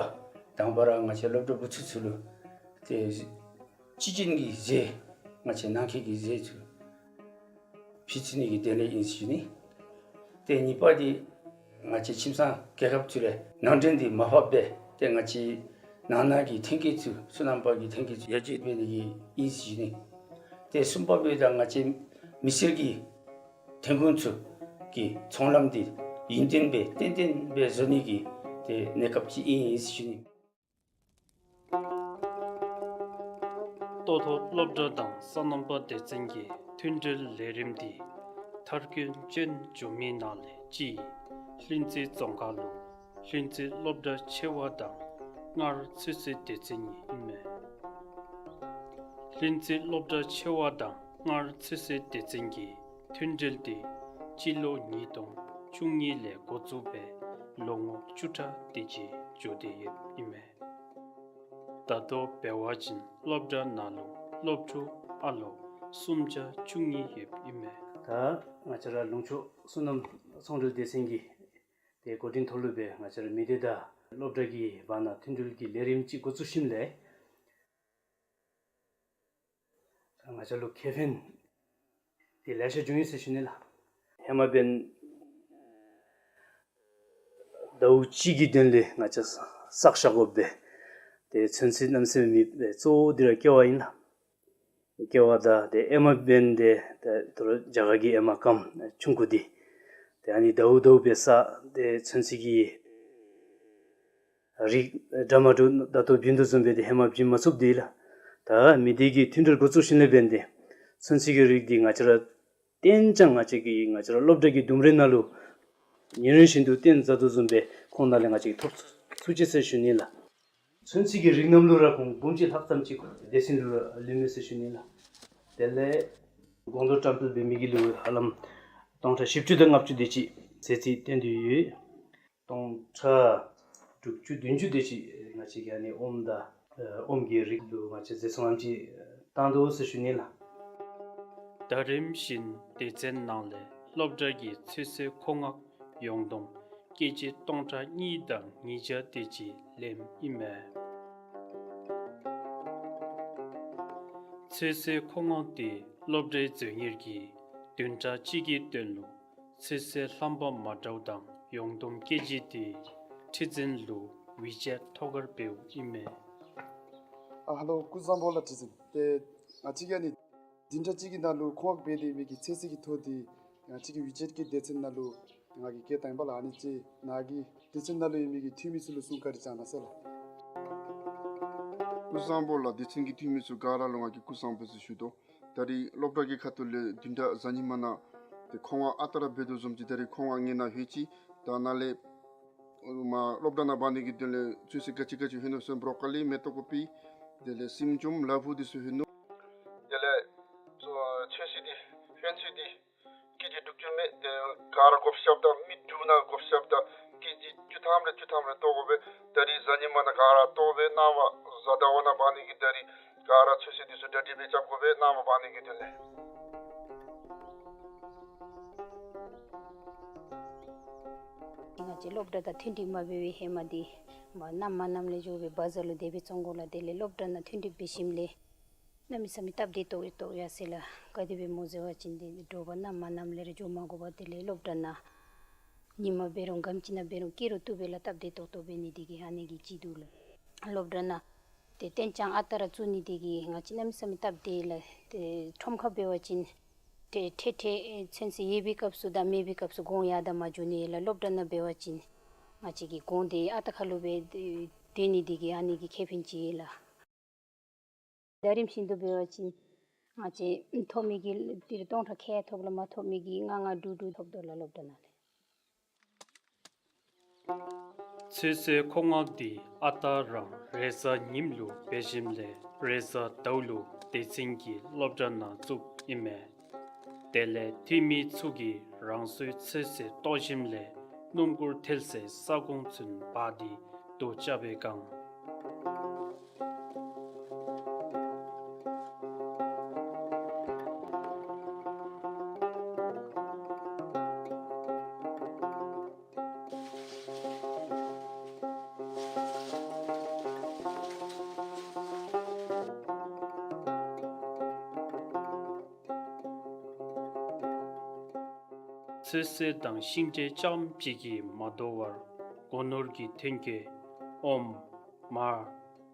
དང་པ་ར་ང་བཅས་སློབ་གྲྭ་བུ་ཚུ་ཚུ་ལུ་ཏེ་སྤྱི་བྱིན་གྱི་ཟས་ང་བཅས་ནང་འཁོད་ཀྱི་ཟས་ཚུ་ཕུལ་ཚུགས་ནི་གི་དོན་ལས་ཨིན་ཟེར་ཞུ་ནི། ཏེ་གཉིས་པ་འདི་ང་བཅས་ཁྱིམ་ཚང་རྒྱལ་ཁབ་ཚུ་ལས་ནང་འདྲེན་འདི་མར་ཕབ་སྦེ་ཏེ་ང་བཅས་ནང་ན་གི་ཐོན་སྐྱེད་ཚུ་སོ་ནམ་པ་གི་ཐོན་སྐྱེད་ཚུ་ཡར་རྒྱས་འབད་ནི་གི་ཨིན་ཟེར་ཞུ་ནི། ཏེ་གསུམ་པ་འབདཝ་ད་ང་བཅས་མི་སེར་གྱི་ཐོན་ཁུངས་ཚུ་གི་ཚོང་ལམ་འདི་ཡུན་བརྟན་སྦེ་ཏན་ཏན་སྦེ་བཟོ་ནི་གི་ཏེ་གནས་སྐབས་ཅིག་ཨིན་ཟེར་ཞུ་ནི། ལྟོ་ཐོབ་སློབ་གྲྭ་དང་སོ་ནམ་པ་སྡེ་ཚན་གྱི་མཐུན་སྒྲིལ་ལས་རིམ་འདི་མཐར་འཁྱོལ་ཅན་འགྱོ་མི་ནང་ལས་གཅིག་ལྷུན་རྩེ་རྫོང་ཁག་ལུ་ལྷུན་རྩེ་སློབ་གྲྭ་ཆེ་བ་དང་སྔར་ཚོད་བསྲེ་སྡེ་ཚན་གཉིས་ཨིན་མས། ལྷུན་རྩེ་སློབ་གྲྭ་ཆེ་བ་དང་སྔར་ཚོད་བསྲེ་སྡེ་ཚན་གྱི་མཐུན་སྒྲིལ་འདི་སྤྱི་ལོ་ཉིས་སྟོང་བཅུ་གཉིས་ལས་འགོ་བཙུགས་སྦེ་ལོ་ངོ་བཅུ་ཕྲག་དེ་ཅིག་འགྱོ་སྟེ་ཡོདཔ་ཨིན་མས། ད་ལྟོ་འབད་བ་ཅིན་སློབ་གྲྭ་ནང་ལུ་སློབ་ཕྲུག་ཨ་ལོ་སུམ་བརྒྱ་བཅུ་གཉིས་ཡོདཔ་ཨིན་མས། ད་ང་བཅས་ར་ལུང་ཕྱོགས་སོ་ནམ་ཚོང་འབྲེལ་སྡེ་ཚན་གྱི་ཏེ་འགོ་འདྲེན་ཐོག་ལུ་སྦེ་ང་བཅས་ར་མི་སྡེ་དང་སློབ་གྲྭ་གི་བར་ན་མཐུན་སྒྲིལ་གྱི་ལས་རིམ་ཅིག་འགོ་བཙུགས་ཞིནམ་ལས་ང་བཅས་ལུ་ཁེ་ཕན་དེ་ལེ་ཤ་བྱུང་ཡི་ཟེར་ཞུ་ནི་ལགས། ཧེ་མ་འབདན་ཟླཝ་གཅིག་གི་དོན་ལས་ང་བཅས་བསགས་བཞག་དགོ་པས། ཏེ་ཚོད་བསྲེ་གནམ་མེད་ས་མེད་འབད་གཙོ་བོ་འདི་ར་ཀེ་བ་ཨིན་ལགས། ཀེ་བ་དང་ཏེ་ཨེ་མ་འབདན་ཏེ་ད་ལྟོ་རྒྱ་གར་གྱི་ཨེ་མ་སྐམ་ཆུང་ཀུ་འདི་ཏེ་ཨ་ནི་ཟླཝ་ཟླཝ་སྦེ་བསགས་ཏེ་ཚོད་བསྲེ་གི་རིགས་འདྲ་མ་འདྲཝ་ད་ལྟོ་བྱིན་དོ་བཟུམ་སྦེ་ཏེ་ཧེ་མ་བྱིན་མ་ཚུགསཔ་འདི་ལགས། ད་མི་སྡེ་གི་མཐུན་སྒྲིལ་འགོ་བཙུགས་ཞིནམ་ལས་འབདན་ཏེ་ ཚོན་རྩི་གི་རིགས་འདི་ང་བཅས་ར་བསྟན་ཅིང་ང་བཅས་ཀྱི་ང་བཅས་ར་སློབ་གྲྭ་གི་ལྡུམ་རའི་ནང་ལུ་ཉིན་རེ་བཞིན་དུ་བསྟན་མཛད་དོ་བཟུམ་སྦེ་ཁོང་ནང་ལས་ང་བཅས་ཀྱིས་ཐོབ་ཚུགས་ཅི་ཟེར་ཞུ་ནི་ལགས། ཚོན་རྩི་གི་རིགས་རྣམས་ལུ་ར་ཁོང་འབུམ་གཅིག་ལྷག་ཙམ་ཅིག་སྡེ་ཚན་ལུ་ར་ལུས་མས་ཟེར་ཞུ་ནི་ལགས། དེ་ལས་སྒོང་རྡོག་བཀྲམ་སྤེལ་འབད་མི་གི་ལུ་ཧ་ལམ་སྟོང་ཕྲག་བཞི་བཅུ་དང་ལྔ་བཅུ་དེ་ཅིག་ཟད་རྩིས་བཏོན་ཏེ་ཡོད། སྟོང་ཕྲག་དྲུག་ཅུ་བདུན་ཅུ་དེ་ཅིག་ང་བཅས་ཀྱིས་ཨ་ནི་ཨོམ་དང་ཨོམ་གྱི་རིགས་ལུ་ང་བཅས་ཟད་ཚོང་ཨམ་ཅིག་བཏང་དོ་ཟེར་ཞུ་ནི་ལགས། ཟླ་རིམ་བཞིན་སྡེ་ཚན་ནང་ལས་སློབ་གྲྭ་གི་ཚོད་བསྲེ་མཁོ་མངགས་ཡོངས་བསྡོམས་ཀེ་ཇི་སྟོང་ཕྲག་གཉིས་དང་ཉིས་བརྒྱ་དེ་ཅིག་ལེནམ་ཨིན་མས། ཚོད་བསྲེ་མཁོ་མངགས་དེ་སློབ་གྲྭའི་མཛོད་གཉེར་གྱིས་བདུན་ཕྲག་གཅིག་གི་དོན་ལུ་ཚོད་བསྲེ་རྣམ་པ་མ་འདྲཝ་དང་ཡོངས་བསྡོམས་ཀེ་ཇི་དེ་ཁྲི་འཛིན་ལུ་ཝི་ཅེཊ་ཐོག་ཁར་འབདཝ་ཨིན་མས། ཨ་ཧེ་ལོ། སྐུ་གཟུགས་བཟང་པོ་ལགས། ཁྲི་འཛིན། ཏེ་ང་བཅས་ཀྱིས་ཨ་ནི་བདུན་ཕྲག་གཅིག་གི་ནང་ལུ་མཁོ་མངགས་འབད་དེ་མི་གི་ཚོད་བསྲེ་གི་ཐོ་དེ་ང་བཅས་ཀྱི་ཝི་ཅེཊ་གི་སྡེ་ཚན་ནང་ལུ་ང་གིས་བསྐྱལ་བཏང་ཡི་པ་ལགས། ཨ་ནི་ཅིག་ནཱ་གི་སྡེ་ཚན་ནང་ལུ་ཡོད་མི་གི་འཐུས་མི་ཚུ་ལུ་གསུང་བཀའ་དྲིན་བསྐྱང་གནང་ཟེར་ལགས། སྐུ་གཟུགས་བཟང་པོ་ལགས། སྡེ་ཚན་གྱི་འཐུས་མི་ཚུ་ག་ར་ལུ་ང་གིས་སྐུ་གཟུགས་བཟང་པོ་ཟེར་ཞུ་དོ། ད་རིས་སློབ་གྲྭ་གི་ཁ་ཐུག་ལས་བདུན་ཕྲག་གཟའ་ཉི་མ་ནང་ཏེ་མཁོ་མངགས་ཨ་རྟག་ར་འབད་དོ་བཟུམ་ཅིག་ད་རིས་མཁོ་མངགས་ངེ་ནང་ལྷོད་ཅི། ད་ནཱ་ལས་མར་སློབ་གྲྭ་ནང་འབག་ནི་གི་དོན་ལས་ཚོད་བསྲེ་ག་ཅི་ག་ཅི་ལྷོད་ནུག་ཟེར་བ་ཅིན་བོ་རོ་ཀོ་ལི་མེ་ཏོག་ཀོ་པི་དེ་ལས་སྲིངམོ་ཅུམ་ལ་ཕུག་འདི་ཚུ་ལྷོད་ནུག། དེ་ལས་ཚོད་བསྲེ་འདི་ཧོན་ཚོད་འདི་ཀེ་ཇི་དྲུག་ཅུ་མས། ཏེ་ག་ར་བགོ་བཤའ་དང་མི་དྲུག་ནང་བགོ་བཤའ་དང་ཀེ་ཇི་བཅུ་ཐམ་རེ་བཅུ་ཐམ་རེ་བཏོག་དགོ་པས། ད་རིས་གཟའ་ཉི་མ་ནང་ག་ར་བཏོག་སྦེ་གནངམ་གཟའ་ཟླ་བ་ནང་འབག་ནི་གི་ད་རིས་ག་ར་ཚོད་བསྲེ་འདི་ཚུ་གྲ་སྒྲིག་སྦེ་རྐྱབ་དགོ་པས། གནངམ་འབག་ནི་གི་དོན་ལས། ང་བཅས་སློབ་གྲྭ་དང་མཐུན་འགྲིག་མ་འབད་བའི་ཧེ་མ་འདི་མར་གནམ་མ་གནམ་ལས་འགྱོ་སྦེ་བ་ཛར་ལུ་དེ་སྦེ་བཙོང་དགོ་ལགས། དེ་ལས་སློབ་གྲྭ་ནང་མཐུན་འགྲིག་འབད་ཞིནམ་ལས་གནམ་མེད་ས་མེད་སྟབས་བདེ་ཏོག་ཡ་ཏོག་ཡ་ཟེར་ལགས། ག་དེ་སྦེ་སྨོ་ཟེར་བ་ཅིན་ཏེ་དྲོ་པ་གནམ་མ་གནམ་ལས་ར་འགྱོ་མ་དགོ་པར་དེ་ལས་སློབ་གྲྭ་ནང་ཉིན་མ་འབད་རུང་ག་དེམ་ཅིག་ནང་འབད་རུང་སྐྱིད་རུང་སྟུག་པོ་ལགས། སྟབས་བདེ་ཏོག་ཏོ་འབད་ནི་དེ་གིས་ཨ་ནི་གི་བྱིན་འདུག་ལགས། སློབ་གྲྭ་ནང་ཏེ་ཏེན་ཅང་ཨ་རྟག་ར་བཙུགས་ནི་དེ་གིས་ང་བཅས་གནམ་མེད་ས་མེད་སྟབས་བདེ་ལགས། ཏེ་ཁྲོམ་ཁར་འབད་བ་ཅིན་ཏེ་ཐེ་ཐེ་ཚོད་བསྲེ་ཡོད་པའི་སྐབས་སུ་དང་མེད་པའི་སྐབས་སུ་གོང་ཡར་དང་མར་འགྱོ་ནི་ཡོད་ལགས། སློབ་གྲྭ་ནང་འབད་བ་ཅིན་ང་བཅས་ཀྱི་གོང་དེ་ཨ་རྟག་ཁར་ལུ་སྦེ་སྡོད་ནི་དེ་གིས་ཨ་ནི་གི་ཁེ་ཕན་ཅིག་ཡོད་ལགས། ཟླ་རིམ་བཞིན་དུ་འབད་བ་ཅིན་ང་བཅས་ཐོབ་མི་གི་ཏི་རུ་སྟོང་ཕྲག་ཁལ་ཐོབ་ལགས། མ་ཐོབ་མི་གི་ལྔ་ལྔ་དྲུག་དྲུག་ཐོབ་དོ་ལགས་སློབ་གྲྭ་ནང་ལས། ཚོད་བསྲེ་མཁོ་མངགས་འདི་ཨ་རྟག་རང་རེས་གཟའ་ཉིམ་ལུ་འབད་ཞིནམ་ལས་རེས་གཟའ་ཟླཝ་ལུ་སྡེ་ཚན་གྱི་སློབ་གྲྭ་ནང་བཙུགསཔ་ཨིན་མས། དེ་ལས་འཐུས་མི་ཚུ་གིས་རང་སོའི་ཚོད་བསྲེ་བཏོག་ཞིནམ་ལས་སྣུམ་འཁོར་ཐལ་སའི་ས་ཁོངས་ཚུན་འབག་སྟེ་དོས་རྐྱབ་པའི་སྒང་ཚོད་བསྲེ་དང་ཤིང་འབྲས་རྐྱངམ་གཅིག་གིས་མ་དོ་བར་སྒོ་ནོར་གྱི་ཐོན་སྐྱེད་ཨོམ་མར་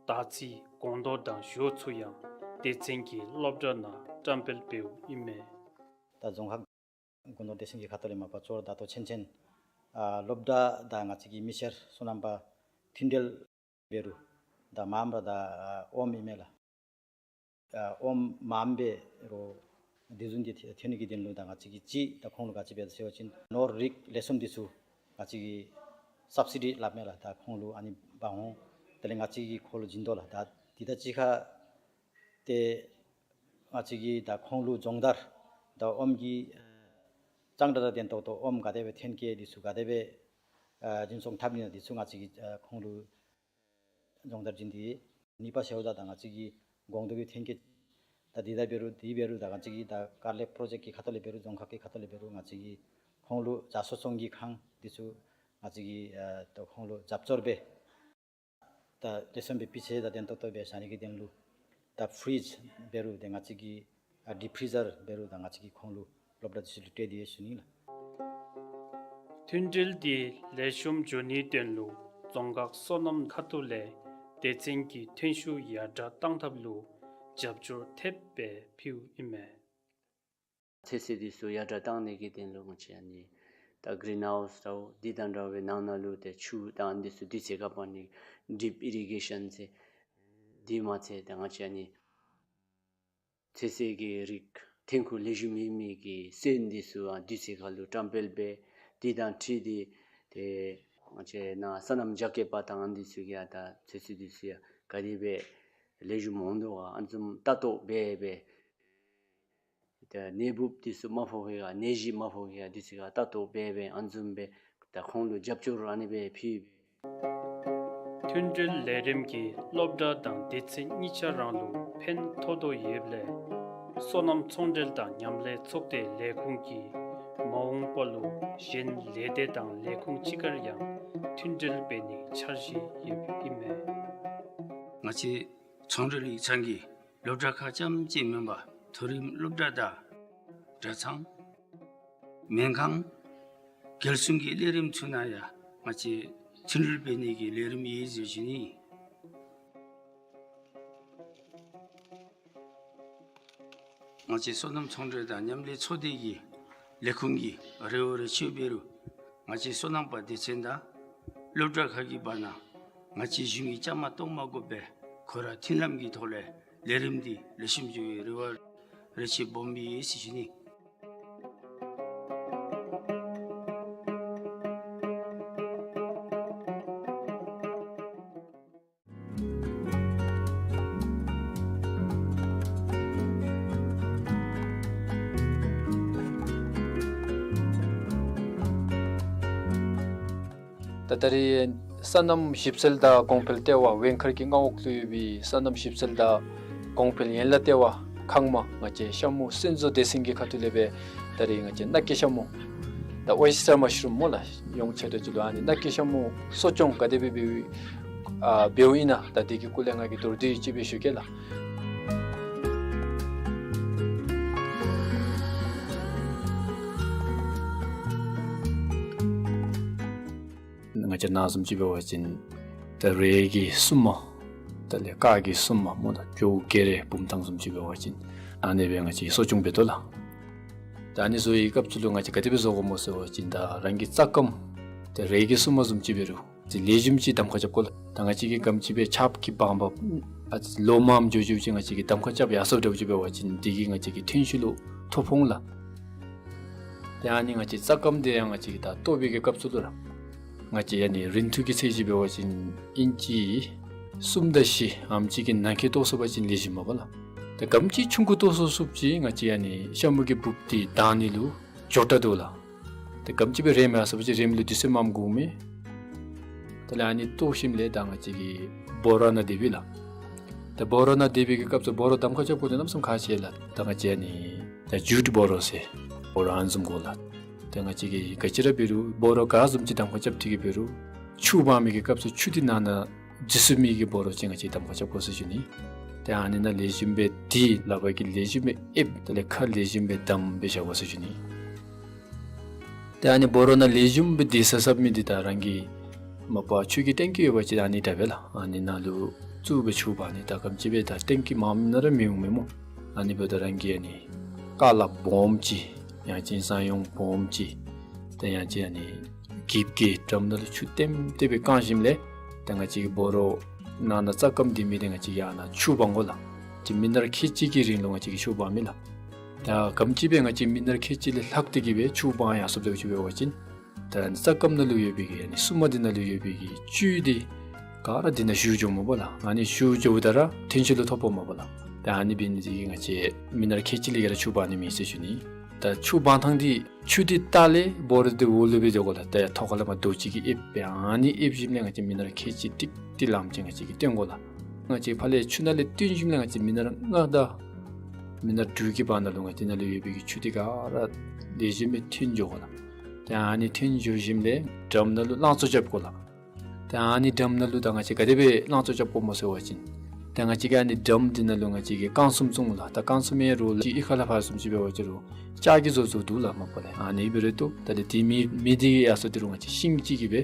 དར་ཚི་སྒོང་རྡོག་དང་ཞོ་ཚུ་ཡང་སྡེ་ཚན་གྱི་སློབ་གྲྭ་ནང་བཀྲམ་སྤེལ་འབདཝ་ཨིན་མས། ད་རྫོང་ཁག་སྒོ་ནོར་སྡེ་ཚན་གྱི་ཁ་ཐུག་ལས་མ་པ་ཅོག་ར་ད་ལྟོ་ཆེན་ཆེན་ཨ་སློབ་གྲྭ་དང་ང་བཅས་ཀྱི་མི་སེར་སོ་ནམ་པ་མཐུན་འབྲེལ་འབད་རུང་ད་མངམ་ར་ད་ཨ་ཨོམ་ཨིན་མས་ལགས། ཨ་ཨོམ་མངམ་འབད་རུང་དེ་བཟུམ་འདི་ཐོན་ནི་གི་དོན་ལུ་ད་ང་བཅས་ཀྱིས་ཅིག་ད་ཁོང་ལུ་ག་ཅི་འབད་ཟེར་བ་ཅིན་ནོར་རིགས་ལེགས་ཤོམ་འདི་ཚུ་ང་བཅས་ཀྱིས་སབ་སི་ཌི་སླབ་མས་ལགས། ད་ཁོང་ལུ་ཨ་ནི་འབག་འོང་། དེ་ལས་ང་བཅས་ཀྱིས་ཁོང་ལུ་བྱིན་དོ་ལགས། ད་འདི་དང་གཅིག་ཁར་ཏེ་ང་བཅས་ཀྱིས་ད་ཁོང་ལུ་སྦྱོང་བརྡར་ད་ཨོམ་གྱི་ཨ་གཙང་སྦྲ་དང་ལྡན་ཏོག་ཏོ་ཨོམ་ག་དེ་སྦེ་ཐོན་སྐྱེད་འདི་ཚུ་ག་དེ་སྦེ་ཨ་འཛིན་སྐྱོང་འཐབ་ནི་ན་འདི་ཚུ་ང་བཅས་ཀྱིས་ཨ་ཁོང་ལུ་སྦྱོང་བརྡར་བྱིན་ཏེ་གཉིས་པ་ཟེརཝ་ད་ད་ང་བཅས་ཀྱི་སྒོང་རྡོག་གི་ཐོན་སྐྱེད་ད་འདི་ད་འབད་རུང་འདི་འབད་རུང་ད་ང་བཅས་ཀྱི་ད་ཀར་ལེབ་པྲོ་ཇེཀཊ་གི་ཁ་ཐུག་ལས་འབད་རུང་རྫོང་ཁག་གི་ཁ་ཐུག་ལས་འབད་རུང་ང་བཅས་ཀྱིས་ཁོང་ལུ་བྱ་གསོ་བཙོང་གི་ཁང་འདི་ཚུ་ང་བཅས་ཀྱིས་ཨ་ད་ཁོང་ལུ་རྒྱབ་སྐྱོར་འབད་ད་ལེགས་ཤོམ་སྦེ་སྤུས་ཚད་དང་ལྡན་ཏོག་ཏོ་སྦེ་བཞག་ནི་གི་དོན་ལུ་ད་ཕི་རིཇ་འབད་རུང་ཏེ་ང་བཅས་ཀྱིས་ཨ་ཌིབ་ཕི་རི་ཟར་འབད་རུང་ད་ང་བཅས་ཀྱིས་ཁོང་ལུ་སློབ་གྲྭ་འདི་ཚུ་ལུ་སྤྲོད་དེ་ཡོད་ཟེར་ཞུ་ནི་ལགས། མཐུན་འབྲེལ་འདི་ལེགས་ཤོམ་འགྱོ་ནིའི་དོན་ལུ་རྫོང་ཁག་སོ་ནམ་ཁ་ཐུག་ལས་སྡེ་ཚན་གྱི་ཐོན་ཤུགས་ཡར་དྲག་གཏང་ཐབས་ལུ་རྒྱབ་སྐྱོར་ཐེབས་སྦེ་ཕུལཝ་ཨིན་མས། ཚོད་བསྲེ་འདི་ཚུ་ཡར་དྲག་གཏང་ནི་གི་དོན་ལུ་ང་བཅས་ཨ་ནི་ད་གི་རིན་ཧའུསི་འདྲཝ་འདི་དང་འདྲ་བའི་ནང་ན་ལུ་ཏེ་ཆུ་དང་འདི་ཚུ་དུས་ཚོད་ཁར་འབག་ནི་ཌིབ་ཨི་རི་གེ་ཤཱན་ཟེར་འདི་མ་ཚད་ད་ང་བཅས་ཨ་ནི་ཚོད་བསྲེ་གི་རིགས་ ཐོན་ཁུངས་ལེགས་ཤོམ་ཡོད་མི་གི་སོན་འདི་ཚུ་ཡང་དུས་ཚོད་ཁར་ལུ་བཀྲམ་སྤེལ་འབད། དེ་དང་འཁྲིལ་ཏེ་ཏེ་ང་བཅས་ནཱ་སོ་ནམ་རྒྱབ་སྐྱོར་པ་དང་འདི་ཚུ་གིས་ཡང་ད་ཚོད་བསྲེ་འདི་ཚུ་ཡང་ག་དེ་སྦེ་ལེགས་ཤོམ་འོང་དོ་ག་ཨ་ནི་བཟུམ་ལྟ་རྟོག་འབད་འབད། ཏེ་ནད་འབུཔ་འདི་ཚུ་མ་ཕོག་པའི་ག་ནད་གཞི་མ་ཕོག་པའི་ག་འདི་ཚུ་ག་ལྟ་རྟོག་འབད་འབད་ཨ་ནི་བཟུམ་སྦེ་ད་ཁོང་ལུ་རྒྱབ་སྐྱོར་ཨ་ནི་སྦེ་ཕུལ། མཐུན་སྒྲིལ་ལས་རིམ་གྱིས་སློབ་གྲྭ་དང་སྡེ་ཚན་གཉིས་ཆ་ར་ལུ་ཕན་ཐོགས་དོ་ཡོདཔ་ལས་སོ་ནམ་ཚོང་འབྲེལ་དང་མཉམ་ལས་ཚོགས་སྡེ་ལས་ཁུངས་ཀྱིས་མ་འོངས་པ་ལུ་གཞན་ལས་སྡེ་དང་ལས་ཁུངས་ཕྱི་ཁར་ཡང་མཐུན་སྒྲིལ་འབད་ནིའི་འཆར་གཞི་ཡོདཔ་ཨིན་མས། ང་བཅས་ཚོང་འབྲེལ་ཡིག་ཚང་གིས་སློབ་གྲྭ་ཁག་རྐྱངམ་ཅིག་མེན་པར་མཐོ་རིམ་སློབ་གྲྭ་དང་གྲྭ་ཚང་སྨན་ཁང་རྒྱལ་སྲུང་གི་ལས་རིམ་ཚུ་ནང་ཡང་ང་བཅས་མཐུན་སྒྲིལ་འབད་ནི་གི་ལས་རིམ་ཡོད་ཟེར་ཞུ་ནི། ང་བཅས་སོ་ནམ་ཚོང་འབྲེལ་དང་མཉམ་ལས་ཚོགས་སྡེ་གི་ལས་ཁུངས་ཀྱིས་རེ་བ་རེ་ཆེ་འབད་རུང་ང་བཅས་སོ་ནམ་པ་སྡེ་ཚན་དང་སློབ་གྲྭ་ཁག་གི་བར་ན་ང་བཅས་གཞུང་གི་བཅའ་མར་གཏོགས་མ་དགོ་པར་ཁོ་ར་མཐུན་ལམ་གྱི་ཐོག་ལས་ལས་རིམ་འདི་ལེགས་ཤོམ་འགྱོ་བའི་རེ་བ་རེ་ཆེ་སྦོམ་ཡོད་ཟེར་ཞུ་ནི། ད་ད་རེས་སོ་ནམ་ཞིབ་འཚོལ་དང་གོང་འཕེལ་ལྟེ་བ་ཝེང་མཁར་གྱི་མངའ་འོག་ལུ་ཡོད་པའི་སོ་ནམ་ཞིབ་འཚོལ་དང་གོང་འཕེལ་ཡན་ལག་ལྟེ་བ་ཁང་མ་ང་བཅས་ཤ་མུ་སོན་བཟོ་སྡེ་ཚན་གྱི་ཁ་ཐུག་ལས་སྦེ་ད་རེས་ང་བཅས་ནགས་ཀྱི་ཤ་མུ་ད་ཨོའི་སི་ཊར་མ་ཤ་རུམ་སྨོ་ལགས། ཡོངས་ཆེ་ཏོག་ཅིག་ལུ་ཨ་ནི་ནགས་ཀྱི་ཤ་མུ་གསོ་སྐྱོང་ག་དེ་སྦེ་འབདཝ་ཨིན་ན་ད་དེ་གི་སྐོར་ལས་ང་གིས་མདོར་བསྡུས་ཅིག་སྦེ་ཞུ་གེ་ལགས། ང་བཅས་ནཱ་བཟུམ་ཅིག་འབད་བ་ཅིན་ད་རས་ཀྱི་སྲུབས་མ་དེ་ལས་རྐ་གི་སྲུབས་མ་སྨོ་ད་ཇོ་བོ་གུ་རུའི་བུམ་ཐང་བཟུམ་ཅིག་འབད་བ་ཅིན་ཨ་ནི་སྦེ་ང་བཅས་གསོ་སྐྱོང་འབད་དོ་ལགས། ད་ཨ་ནི་བཟོ་བའི་སྐབས་སུ་ལུ་ང་བཅས་ག་དེ་སྦེ་བཟོ་དགོཔ་སྨོ་ཟེར་བ་ཅིན་ད་རང་གི་རྩྭ་སྐམ་དེ་རས་ཀྱི་སྲུབས་མ་བཟུམ་ཅིག་འབད་རུང་དེ་ལེགས་ཤོམ་ཅིག་གདམ་ཁ་རྐྱབ་དགོ་ལགས། ད་ང་བཅས་ཀྱིས་ག་དེམ་ཅིག་སྦེ་ཆརཔ་གིས་འབག་འབག་ཨ་ལོ་མངམ་འགྱོ་འགྱོཝ་ཅིག་ང་བཅས་ཀྱིས་གདམ་ཁ་རྐྱབ་ཡར་སོཔ་འདྲཝ་ཅིག་འབད་བ་ཅིན་དེ་གིས་ང་བཅས་ཀྱི་ཐོན་ཤུགས་ལུ་ཐོ་ཕོག་འོང་ལགས། ཏེ་ཨ་ནི་ང་བཅས་རྩྭ་སྐམ་དེ་ཡང་ང་བཅས་ཀྱིས་ད་བཏོག་པའི་གི་སྐབས་སུ་ལུ་ར་ང་བཅས་ཨ་ནི་རིན་ཐང་གི་ཚད་གཞི་འབད་བ་ཅིན་ཨིན་ཅི་གསུམ་དང་བཞི་ཨ་ནེམ་ཅིག་གི་ནང་འཁོད་བཏོག་སོང་པ་ཅིན་ལེགས་ཤོམ་མས་པ་ལགས། ཏེ་ག་དེམ་ཅིག་ཆུང་ཀུ་བཏོག་སོང་སོངམ་ཅིག་ང་བཅས་ཨ་ནི་ཤ་མུ་གི་འབུཔ་འདི་དྭངས་ནི་ལུ་མགྱོགས་དྲགས་འདུག་ལགས། ཏེ་ག་དེམ་ཅིག་སྦེ་རིངམོ་ཡར་སོང་པ་ཅིན་རིངམོ་ལུ་དུས་ཚོད་མངམ་འགོརཝ་མས། དེ་ལས་ཨ་ནི་བཏོག་ཞིནམ་ལས་ད་ང་བཅས་ཀྱིས་སྦོ་ར་ནང་སྡེབ་པས་ལགས། ཏེ་སྦོ་ར་ནང་སྡེབ་པའི་གི་སྐབས་སུ་སྦོ་ར་གདམ་ཁ་རྐྱབ་དགོཔ་འདི་གནམ་མེད་ས་མེད་ཁག་ཆེ་ལགས། ད་ང་བཅས་ཨ་ནི་ད་ཇུཊ་སྦོ་ར་ཟེར་སྦོ་ར་ཨ་ནི་བཟུམ་དགོ་ལགས། ཏེ་ང་བཅས་ཀྱིས་ག་ཅི་ར་འབད་རུང་སྦོ་ར་ག་བཟུམ་ཅིག་གདམ་ཁ་རྐྱབ་སྟེ་གི་འབད་རུང་ཆུ་སྦང་མི་གི་སྐབས་སུ་ཆུ་འདི་ནང་ན་འཛུལ་ཚུགས་མི་གི་སྦོ་ར་ཅིག་ང་བཅས་གདམ་ཁ་རྐྱབ་དགོ་ཟེར་ཞུ་ནི། ཏེ་ཨ་ནི་ནང་ལེགས་ཤོམ་སྦེ་དེ་ལག་པ་གིས་ལེགས་ཤོམ་སྦེ་ཨེབ་དེ་ལས་ཁ་ལེགས་ཤོམ་སྦེ་བསྡམས་སྦེ་བཞག་དགོ་ཟེར་ཞུ་ནི། ཏེ་ཨ་ནི་སྦོ་ར་ནང་ལེགས་ཤོམ་སྦེ་སྡོད་ས་སྡོད་མི་འདི་ད་རང་གི་མ་པ་ཆུ་གི་ཊེང་ཀི་ཡོད་པ་ཅིན་ཨ་ནི་དྲག་པས་ལགས། ཨ་ནི་ནང་ལུ་བཙུགས་སྦེ་ཆུ་སྦང་ནི། ད་ག་དེམ་ཅིག་སྦེ་ད་ཊེང་ཀི་མངམ་ཨིན་ན་ར་མི་འོང་མས་སྨོ། ཨ་ནི་འབདཝ་ད་རང་གི་ཨ་ནི་ཀ་ལ་སྦོམ་ཅིག་ཡང་ཅིན་ཟངས་གཡོག་སྦོམ་ཅིག་ཏེ་ཡང་ཅིན་ཨ་ནི་གིབ་ཀྱི་ཌམ་ནང་ལུ་ཆུ་ལྟེམ་ལྟེ་སྦེ་བཀང་ཞིནམ་ལས་ད་ང་བཅས་ཀྱི་སྦོ་ར་ནང་ན་རྩྭ་སྐམ་སྡོད་མི་འདི་ང་བཅས་ཀྱིས་ཨ་ནཱ་ཆུ་སྦང་དགོ་ལགས། ཏེ་མི་ནར་ཁལ་གཅིག་གི་རིང་ལུ་ང་བཅས་ཀྱིས་ཆུ་སྦང་མས་ལགས། ད་ག་དེམ་ཅིག་སྦེ་ང་བཅས་མི་ནར་ཁལ་གཅིག་ལས་ལྷག་སྟེ་གི་སྦེ་ཆུ་སྦང་ཡར་སོཔ་འདྲཝ་ཅིག་འབད་བ་ཅིན་ད་རྩྭ་སྐམ་ནང་ལུ་ཡོད་པའི་གི་ཨ་ནི་སྲུབས་མ་འདི་ནང་ལུ་ཡོད་པའི་གི་བཅུད་འདི་ག་ར་འདི་ནང་ཞུ་འགྱོཝ་མས་པ་ལགས། ཨ་ནི་ཞུ་འགྱོཝ་ད་ར་ཐོན་ཤུགས་ལུ་ཐོ་ཕོགཔ་མས་པ་ལགས། ད་ཨ་ནི་འབད་ནི་འདི་གིས་ང་བཅས་མི་ནར་ཁལ་གཅིག་ལས་བརྒལ་ར་ཆུ་སྦང་ནི་མེད་ཟེར་ཞུ་ནི། ད་ཆུ་སྦང་ཐངས་འདི་ཆུ་འདི་ལྟག་ལས་སྦོ་ར་འདི་འོག་ལུ་སྦེ་སྡོད་དགོ་ལགས། ད་ཡར་ཐོག་ཁ་ལས་མར་རྡོ་ཅིག་གིས་ཨེབ་སྦེ་ཨ་ནི་ཨེབ་ཞིནམ་ལས་ང་བཅས་མི་ནར་ཁལ་གཅིག་ཏིག་ཏིག་ལངམ་ཅིག་ང་བཅས་ཀྱིས་བཏོན་དགོ་ལགས། ང་བཅས་ཕར་ལས་ཆུ་ནང་ལས་བཏོན་ཞིནམ་ལས་ང་བཅས་མི་ནར་ལྔ་དང་མི་ནར་དྲུག་གི་བར་ན་ལུ་ང་བཅས་ནང་ལུ་ཡོད་པའི་གི་ཆུ་འདི་ག་ར་ལེགས་ཤོམ་སྦེ་ཐོན་འགྱོ་དགོ་ལགས། ཏེ་ཨ་ནི་ཐོན་འགྱོ་ཞིནམ་ལས་ཌམ་ནང་ལུ་རླངས་བཙོ་རྐྱབ་དགོ་ལགས། ཏེ་ཨ་ནི་ཌམ་ནང་ལུ་ད་ང་བཅས་ག་དེ་སྦེ་རླངས་བཙོ་རྐྱབ་དགོཔ་སྨོ་ཟེར་བ་ཅིན་ཏེ་ང་བཅས་ཀྱིས་ཨ་ནི་ཌམ་འདི་ནང་ལུ་ང་བཅས་ཀྱིས་རྐང་གསུམ་བཙུགས་འོང་ལགས། ད་རྐང་གསུམ་ཨིན་རུང་ལགས་ཅིག་གཡུས་ཁ་ལས་ཕར་བཟུམ་ཅིག་འབད་བ་ཅིན་རུང་ལྕགས་ཀྱི་བཟོ་བཟོཝ་འདུག་ལགས་མ་པ་ལས། ཨ་ནི་འབད་རུང་བཏུབ། ད་ལས་དེ་མེད་མི་འདི་གིས་ཡར་སོང་སྟེ་རུང་ང་བཅས་ཤིང་ཅིག་གིས་སྦེ་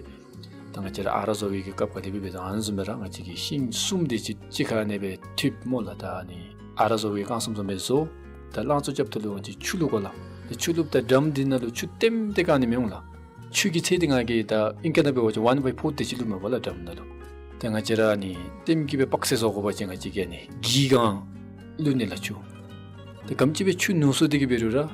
ད་ང་བཅས་ར་ཨ་རག་བཟོ་བའི་གི་སྐབས་ག་དེ་སྦེ་འབད་དོ་ཨ་ནི་བཟུམ་སྦེ་ར་ང་བཅས་ཀྱིས་ཤིང་གསུམ་དེ་ཅིག་གཅིག་ཁར་ཨ་ནི་སྦེ་མཐུད་སྨོ་ལགས། ད་ཨ་ནི་ཨ་རག་བཟོ་བའི་རྐང་གསུམ་བཟུམ་སྦེ་བཟོ། ད་རླངས་བཙོ་རྐྱབ་ད་ལུ་ང་བཅས་ཆུ་བླུག་དགོ་ལགས། ཏེ་ཆུ་བླུགཔ་ད་ཌམ་འདི་ནང་ལུ་ཆུ་ལྟེམ་ལྟེ་བཀང་ནི་མི་འོང་ལགས། ཆུ་གི་ཚད་འདི་ང་གིས་ད་ཨིང་སྐད་ནང་འབད་བ་ཅིན་ཝན་བའི་ཕོར་དེ་ཅིག་བླུག་མས་པ་ལགས་ཌམ་ནང་ལུ། ཏེ་ང་བཅས་ར་ཨ་ནི་ལྟེམ་གྱི་སྦེ་དཔག་ཚད་བཟོ་དགོ་པ་ཅིན་ང་བཅས་ཀྱིས་ཨ་ནི་གྱི་གང་བླུག་ནི་ལགས་ཆུ། ཏེ་ག་དེམ་ཅིག་སྦེ་ཆུ་ནུ་སོང་སྟེ་གི་འབད་རུང་ར་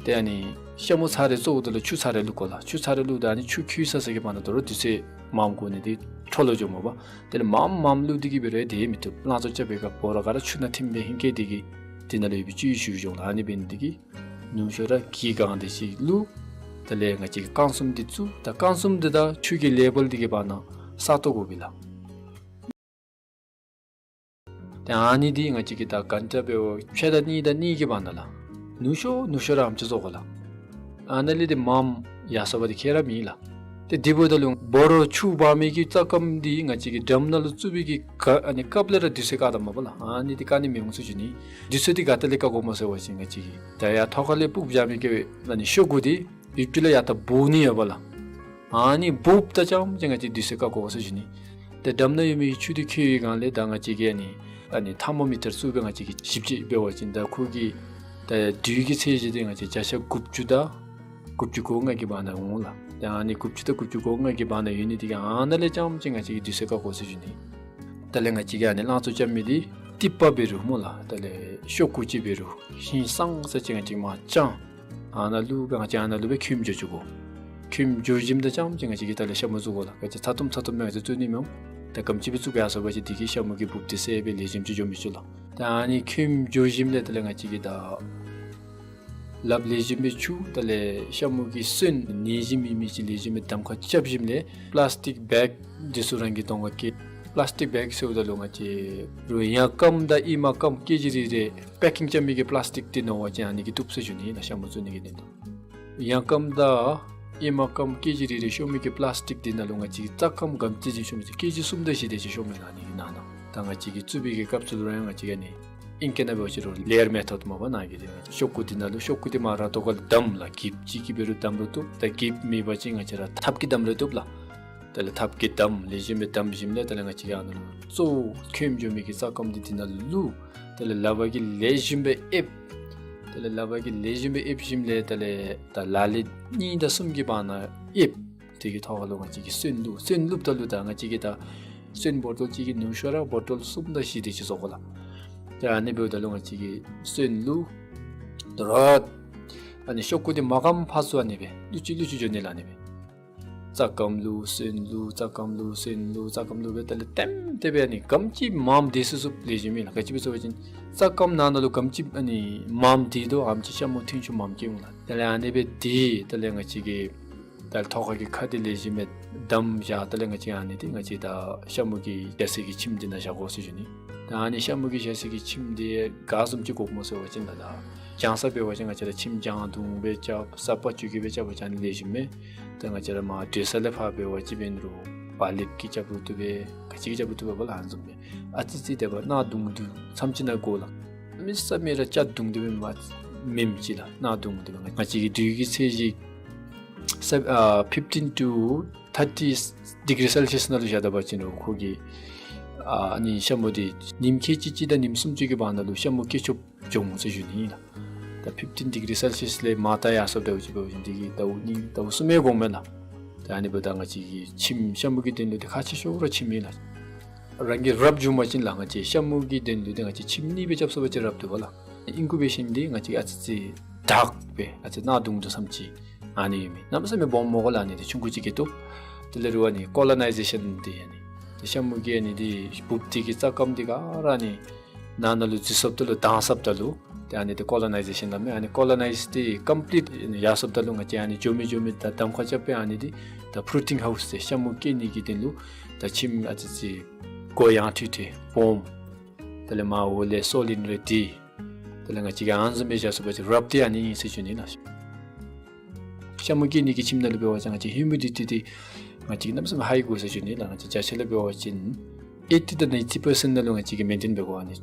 ཏེ་ཨ་ནི་ཤ་མུ་ཚར་རེ་བཙོཝ་ད་ལུ་ཆུ་ཚར་རེ་བླུག་དགོ་ལགས། ཆུ་ཚར་རེ་བླུག་ད་ཨ་ནི་ཆུ་ཁོལ་ཚར་ས་གི་བར་ན་དོ་རུང་དུས་ཚོད་མངམ་འགོར་ནི་འདི་འཕྲོ་བརླག་འགྱོཝ་མས་པ། དེ་ལས་མངམ་མངམ་བླུག་སྟེ་གི་འབད་རུང་ཡང་དེ་མི་བཏུབ། རླངས་བཙོ་རྐྱབ་པའི་སྐབས་འབོ་ར་ག་ར་ཆུ་ནང་ཐིམ་སྦེ་ཧིང་སྐལ་འདི་གིས་འདི་ནང་ལུ་ཡོད་པའི་བཅུད་ཞུ་འགྱོཝ་ལགས། ཨ་ནི་འབད་ནི་འདི་གིས་ནུ་ཤོས་ར་གིས་གང་དེ་ཅིག་བླུག། དེ་ལས་ང་བཅས་ཀྱིས་རྐང་གསུམ་འདི་བཙུགས། ད་རྐང་གསུམ་འདི་དང་ཆུ་གི་ལེ་བཱལ་འདི་གི་བར་ན་ས་སྟོང་དགོ་པས་ལགས། ཏེ་ཨ་ནི་འདི་ང་བཅས་ཀྱིས་ད་གཱན་ཊ་འབདཝ་ཕྱེད་དང་གཉིས་དང་གཉིས་ཀྱི་བར་ན་ལགས། ནུ་ཤོས་ནུ་ཤོས་ར་ཨ་ནེམ་ཅིག་བཟོ་དགོ་ལགས། ཨ་ནཱ་ལས་ཏེ་མངམ་ཡར་སོང་བ་འདི་ཁྱད་ར་མེད་ལགས། ཏེ་དེ་འབདཝ་ད་ལུ་འབོ་ར་ཆུ་འབག་མི་གི་རྩྭ་སྐམ་འདི་ང་བཅས་ཀྱིས་ཌམ་ནང་ལུ་བཙུགས་པའི་གི་ག་ཨ་ནི་སྐབས་ལས་ར་དུས་ཚོད་བཀག་ད་མས་པ་ལགས། ཨ་ནི་འདི་བཀག་ནི་མི་འོང་ཟེར་ཞུ་ནི། དུས་ཚོད་འདི་ག་ཏེ་ལས་བཀག་དགོཔ་སྨོ་ཟེར་བ་ཅིན་ང་བཅས་ཀྱིས་ད་ཡར་ཐོག་ཁ་ལས་སྤུབས་བཞག་མི་གི་ཨ་ནི་ཤོག་གུ་འདི་ཡུདཔ་ཅིག་ལས་ཡར་ད་འབོ་ནི་ཡོད་པ་ལགས། ཨ་ནི་འབོཝ་ད་རྐྱངམ་ཅིག་ང་བཅས་དུས་ཚོད་བཀག་དགོ་ཟེར་ཞུ་ནི། ཏེ་ཌམ་ནང་ཡོད་མི་ཆུ་འདི་ཁོལ་བའི་སྒང་ལས་ད་ང་བཅས་ཀྱིས་ཨ་ནི་ཨ་ནི་ཐར་མོ་མི་ཊར་བཙུགས་སྦེ་ང་བཅས་ཀྱིས་ཞིབ་དཔྱད་འབད་བ་ཅིན་ད་ཁོ་གི་ད་དྲོད་ཀྱི་ཚད་གཞི་འདི་ང་བཅས་བརྒྱ་ཆ་དགུ་བཅུ་དང་དགུ་བཅུ་གོ་ལྔ་གི་བར་ན་འོང་ལགས། ཏེ་ཨ་ནི་དགུ་བཅུ་དང་དགུ་བཅུ་གོ་ལྔ་གི་བར་ན་ཡོད་ནི་འདི་གིས་ཨ་ནཱ་ལས་རྐྱངམ་ཅིག་ང་བཅས་ཀྱིས་དུས་ཚོད་བཀག་དགོ་ཟེར་ཞུ་ནི། དེ་ལས་ང་བཅས་ཀྱིས་ཨ་ནི་རླངས་བཙོ་རྐྱབ་མི་འདི་ཏིག་པ་འབད་རུང་སྨོ་ལགས། དེ་ལས་ཤོག་གུ་ཅིག་འབད་རུང་ཧིང་སངས་ས་ཅིག་ང་བཅས་མར་དཔྱང་ཨ་ནཱ་ལུ་སྦེ་ང་བཅས་ཨ་ནཱ་ལུ་སྦེ་ཁོདམ་འགྱོ་བཅུག་དགོ། ཁོདམ་འགྱོ་ཞིནམ་ད་རྐྱངམ་ཅིག་ང་བཅས་ཀྱིས་དེ་ལས་ཤ་མུ་བཙུགས་དགོ་ལགས། ག་ཅི་ཚ་ཏོམ་ཚ་ཏོམ་སྦེ་ང་བཅས་བཙུགས་ནི་མི་འོང་། ད་ག་དེམ་ཅིག་སྦེ་བཙུགས་ཡར་སོང་བ་ཅིན་དེ་གིས་ཤ་མུ་གི་འབུཔ་འདི་གསལ་སྦེ་ལེགས་ཤོམ་ཅིག་འགྱོ་མི་ཚུགས་ལགས། ད་ཨ་ནི་ཁོདམ་འགྱོ་ཞིནམ་ལས་དེ་ལས་ང་བཅས་ཀྱིས་ད་ལགཔ་ལེགས་ཤོམ་སྦེ་འཁྱུ། དེ་ལས་ཤ་མུ་གི་སོན་ནད་གཞི་མེད་མི་ཅིག་ལེགས་ཤོམ་སྦེ་གདམ་ཁ་རྐྱབ་ཞིནམ་ལས་པ་ལཱསི་ཊིཀ་བེག་འདི་ཚུ་རང་གི་གདོང་ཁར་བཀལ། པ་ལཱསི་ཊིཀ་བེག་ཟེརཝ་ད་ལུ་ང་བཅས་རུང་ཡང་སྐམ་དང་ཨེ་མ་སྐམ་ཀེ་ཇི་རེ་རེ་པེ་ཀིང་རྐྱབ་མི་གི་པ་ལཱསི་ཊིཀ་འདི་ནང་འབད་བ་ཅིན་ཨ་ནི་གིས་བཏུབ་ཟེར་ཞུ་ནི་ལགས། ཤ་མུ་བཙུགས་ནི་གི་དོན་ལུ་ཡང་སྐམ་དང་ཨེ་མ་སྐམ་ཀེ་ཇི་རེ་རེ་ཤོར་མི་གི་པ་ལཱསི་ཊིཀ་འདི་ནང་ལུ་ང་བཅས་ཀྱིས་རྩྭ་སྐམ་ག་དེམ་ཅིག་ཅིག་ཤོར་མི་ཅིག་ཀེ་ཇི་གསུམ་དང་བཞི་དེ་ཅིག་ཤོར་མས་ལགས། ཨ་ནི་གི་ནང་ན་ད་ང་བཅས་ཀྱིས་བཙུགས་པའི་གི་སྐབས་སུ་ལུ་ར་ཡང་ང་བཅས་ཀྱིས་ཨ་ནི་ཨིང་ཀེ་ནང་འབད་བ་ཅིན་རུང་ལེ་ཡར་མེ་ཐོཌ་སྨོ་པ་ནང་གི་འདི་ང་བཅས་ཤོག་གུ་འདི་ནང་ལུ་ཤོག་གུ་འདི་མར་ར་ཏོག་ཁར་བསྡམ་ལགས། གིབ་ཅིག་གིས་འབད་རུང་བསྡམ་རུང་བཏུབ། ད་གིབ་མེད་པ་ཅིན་ང་བཅས་ར་ཐགཔ་གིས་བསྡམ་རུང་བཏུབ་ལགས། དེ་ལས་ཐགཔ་གིས་བསྡམ་ལེགས་ཤོམ་སྦེ་བསྡམ་ཞིནམ་ལས་དེ་ལས་ང་བཅས་ཀྱིས་ཨ་ནཱ་ལུ་གཙོ་བོ་ཁོདམ་འགྱོ་མི་གི་རྩྭ་སྐམ་འདི་འདི་ནང་ལུ་བླུགས། དེ་ལས་ལགཔ་གིས་ལེགས་ཤོམ་སྦེ་ཨེབ། དེ་ལས་ལགཔ་གིས་ལེགས་ཤོམ་སྦེ་ཨེབ་ཞིནམ་ལས་དེ་ལས་ད་ལ་ལི་གཉིས་དང་གསུམ་གྱི་བར་ན་ཨེབ། དེ་གི་ཐོག་ཁར་ལུ་ང་བཅས་ཀྱིས་སོན་བླུགས། སོན་བླུགསཔ་ད་ལུ་ད་ང་བཅས་ཀྱིས་ད་སོན་བོ་ཊོལ་གཅིག་གི་ནུ་ཤོས་ར་བོ་ཊོལ་གསུམ་དང་བཞི་དེ་ཅིག་བཟོ་དགོ་ལགས། ད་ཨ་ནི་འབདཝ་ད་ལུ་ང་བཅས་ཀྱིས་སོན་བླུགས། དོ་རུང་ཨ་ནི་ཤོག་གུ་འདི་མ་སྐམ་ཕར་ཚུར་ཨ་ནི་སྦེ་བླུག་ཅི་བླུག་ཅི་འགྱོ་ནི་ལགས། ཨ་ནི་སྦེ་རྩྭ་སྐམ་བླུགས་སོན་བླུགས་རྩྭ་སྐམ་བླུགས་སོན་བླུགས་རྩྭ་སྐམ་བླུགས་སྦེ་དེ་ལས་ལྟེམ་ལྟེ་སྦེ་ཨ་ནི་ག་དེམ་ཅིག་མངམ་དེ་ཚུགས་ཚུགསཔ་ལེགས་ཤོམ་ཨིན་ལགས། ག་ཅི་སྦེ་ཟེར་བ་ཅིན་རྩྭ་སྐམ་ནང་ན་ལུ་ག་དེམ་ཅིག་ཨ་ནི་མངམ་དེ་དོ་ཨ་དེམ་ཅིག་ཤ་མུ་ཐོན་ཤུགས་མངམ་སྐྱེ་འོང་ལགས། དེ་ལས་ཨ་ནི་སྦེ་དེ་དེ་ལས་ང་བཅས་ཀྱིས་ད་ཐོག་ཁ་གི་ཁ་འདི་ལེགས་ཤོམ་སྦེ་བསྡམས་བཞག། དེ་ལས་ང་བཅས་ཨ་ནི་འདི་ང་བཅས་ད་ཤ་མུ་གི་བཞག་སའི་གི་ཁྱིམ་འདི་ནང་བཞག་དགོ་ཟེར་ཞུ་ནི། ད་ཨ་ནི་ཤ་མུ་གི་བཞག་སའི་གི་ཁྱིམ་འདི་ག་བཟུམ་ཅིག་དགོཔ་སྨོ་ཟེར་བ་ཅིན་ད་ད་གྱང་ས་འབད་བ་ཅིན་ང་བཅས་ར་ཁྱིམ་གྱང་རྡུང་སྦེ་རྐྱབ་ས་པ་ཅིག་གིས་སྦེ་རྐྱབ་པ་ཅིན་ལེགས་ཤོམ་མས། ད་ང་བཅས་ར་མར་དྲོད་ས་ལས་ཕར་འབད་བ་ཅིན་འབད་རུང་བ་ལེབ་ཀྱིས་རྐྱབ་རུང་བཏུབ་པས། ག་ཅི་གིས་རྐྱབ་རུང་བཏུབ་པས་པ་ལགས། ཨ་ནི་བཟུམ་སྦེ་ཨ་ཙི་ཙི་དེ་སྦེ་གནག་དུང་དུ་ཙམ་ཅིག་ནང་དགོ་ལགས། མི་ས་མི་ར་སྐྱ་དུང་དུ་སྦེ་མ་མེནམ་ཅིག་ལགས། གནག་དུང་དུ་སྦེ་ང་བཅས་ཀྱི་དྲོད་ཀྱི་ཚད་གཞི་ས་ཨ་fifteen to thirty degree Celsius ནང་ལུ་བཞག་ད་པ་ཅིན་རུང་ཁོ་གི་ཨ་ཨ་ནི་ཤ་མུ་འདི་ཉིནམ་ཁལ་གཅིག་གཅིག་དང་ཉིནམ་སུམ་ཅུ་གི་བར་ན་ལུ་ཤ་མུ་སྐྱེ་ཆོགཔ་འགྱོ་འོང་ཟེར་ཞུ་ནི་ཨིན་ལགས། ད་fifteen degree Celsius ལས་མར་ད་ཡར་སོངམ་ད་འབད་བ་ཅིན་འབད་བ་ཅིན་འདི་གིས་ཟླཝ་གཉིས་ཟླཝ་གསུམ་ཡང་འགོརཝ་མས་ལགས། ད་ཨ་ནི་འབདཝ་ད་ང་བཅས་ཀྱི་ཁྱིམ་ཤ་མུ་གི་དོན་ལུ་འདི་ཁག་ཆེ་ཤོས་ར་ཁྱིམ་ཨིན་ལགས། རང་གིས་རབ་བྱུང་པ་ཅིན་ལགས་ང་བཅས་ཤ་མུ་གི་དོན་ལུ་འདི་ང་བཅས་ཁྱིམ་གཉིས་སྦེ་རྐྱབ་ཚུགས་པ་ཅིན་རབ་བཏུབ་པས་ལགས། ཨིན་ཀུ་བེ་ཤཱན་འདི་ང་བཅས་ཨ་ཙི་ཙི་དྲག་སྦེ་ཨ་ཙི་གནག་དུང་དུ་ཙམ་ཅིག་ཨ་ནི་ཨིན་མས། གནམ་མེད་ས་མེད་སྦོམ་མི་དགོ་ལགས། ཨ་ནི་འདི་ཆུང་ཀུ་ཅིག་གིས་བཏུབ། དེ་ལས་རུང་ཨ་ནི་ཀོ་ལོ་ནའི་ཟེ་ཤཱན་འདི་ཨ་ནི་འདི་ཤ་མུ་གི་ཨ་ནི་འདི་འབུཔ་འདི་གི་རྩྭ་སྐམ་འདི་ག་ར་ཨ་ནི་ནང་ན་ལུ་འཛུལ་སོངམ་ད་ལུ་དྭངས་སོངམ་ད་ལུ་ཏེ་ཨ་ནི་འདི་ཀོ་ལོ་ནའི་ཟེ་ཤཱན་སླབ་མས། ཨ་ནི་ཀོ་ལོ་ནའིཛ་འདི་ཀམ་པི་ལིཊ་ཡར་སོངམ་ད་ལུ་ང་བཅས་ཨ་ནི་འགྱོ་མི་འགྱོ་མི་ད་གདམ་ཁ་རྐྱབ་སྦེ་ཨ་ནི་འདི་ད་བུ་རུ་ཌིང་ཧའུསི་ཟེར་ཤ་མུ་སྐྱེ་ནི་གི་དོན་ལུ་ད་ཁྱིམ་ཨ་ཙི་ཙི་སྒོ་ཡངས་ཁྲིག་ཁྲི་སྦོམ། དེ་ལས་མར་འོག་ལས་སོ་ལིང་རེ་འདི། དེ་ལས་ང་བཅས་ཀྱིས་ཨ་ནི་བཟུམ་སྦེ་བཞག་ཚུགས་པ་ཅིན་རབ་འདི་ཨ་ནི་ཨིན་ཟེར་ཞུ་ནི་ལགས། ཤ་མུ་སྐྱེ་ནི་གི་ཁྱིམ་ནང་ལུ་འབད་བ་ཅིན་ང་བཅས་ཧིའུ་མི་ཌི་ཊི་འདི་ང་བཅས་ཀྱིས་གནམ་མེད་ས་མེད་ཧའི་དགོ་ཟེར་ཞུ་ནི་ལགས། ང་བཅས་བརྒྱ་ཆ་ལས་འབད་བ་ཅིན་ཨེ་ཊི་དང་ནའིན་ཊི་པར་སེནཊ་ནང་ལུ་ང་བཅས་ཀྱིས་མེན་ཊེན་འབད་དགོ་ཨ་ནི།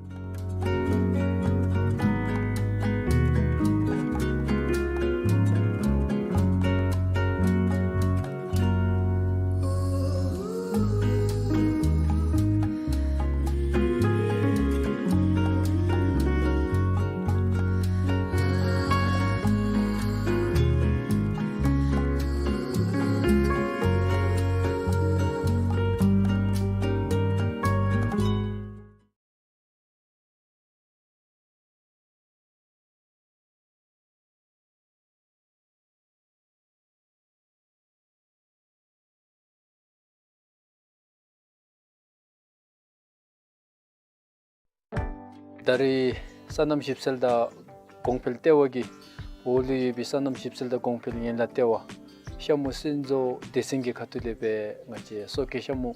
ད་རེས་སོ་ནམ་ཞིབ་འཚོལ་དང་གོང་འཕེལ་ལྟེ་བ་གིས་འོག་ལུ་ཡོད་པའི་སོ་ནམ་ཞིབ་འཚོལ་དང་གོང་འཕེལ་ཡན་ལག་ལྟེ་བ་ཤ་མུ་སོན་བཟོ་སྡེ་ཚན་གྱི་ཁ་ཐུག་ལས་སྦེ་ང་བཅས་སོ་སྐྱེས་ཤ་མུ་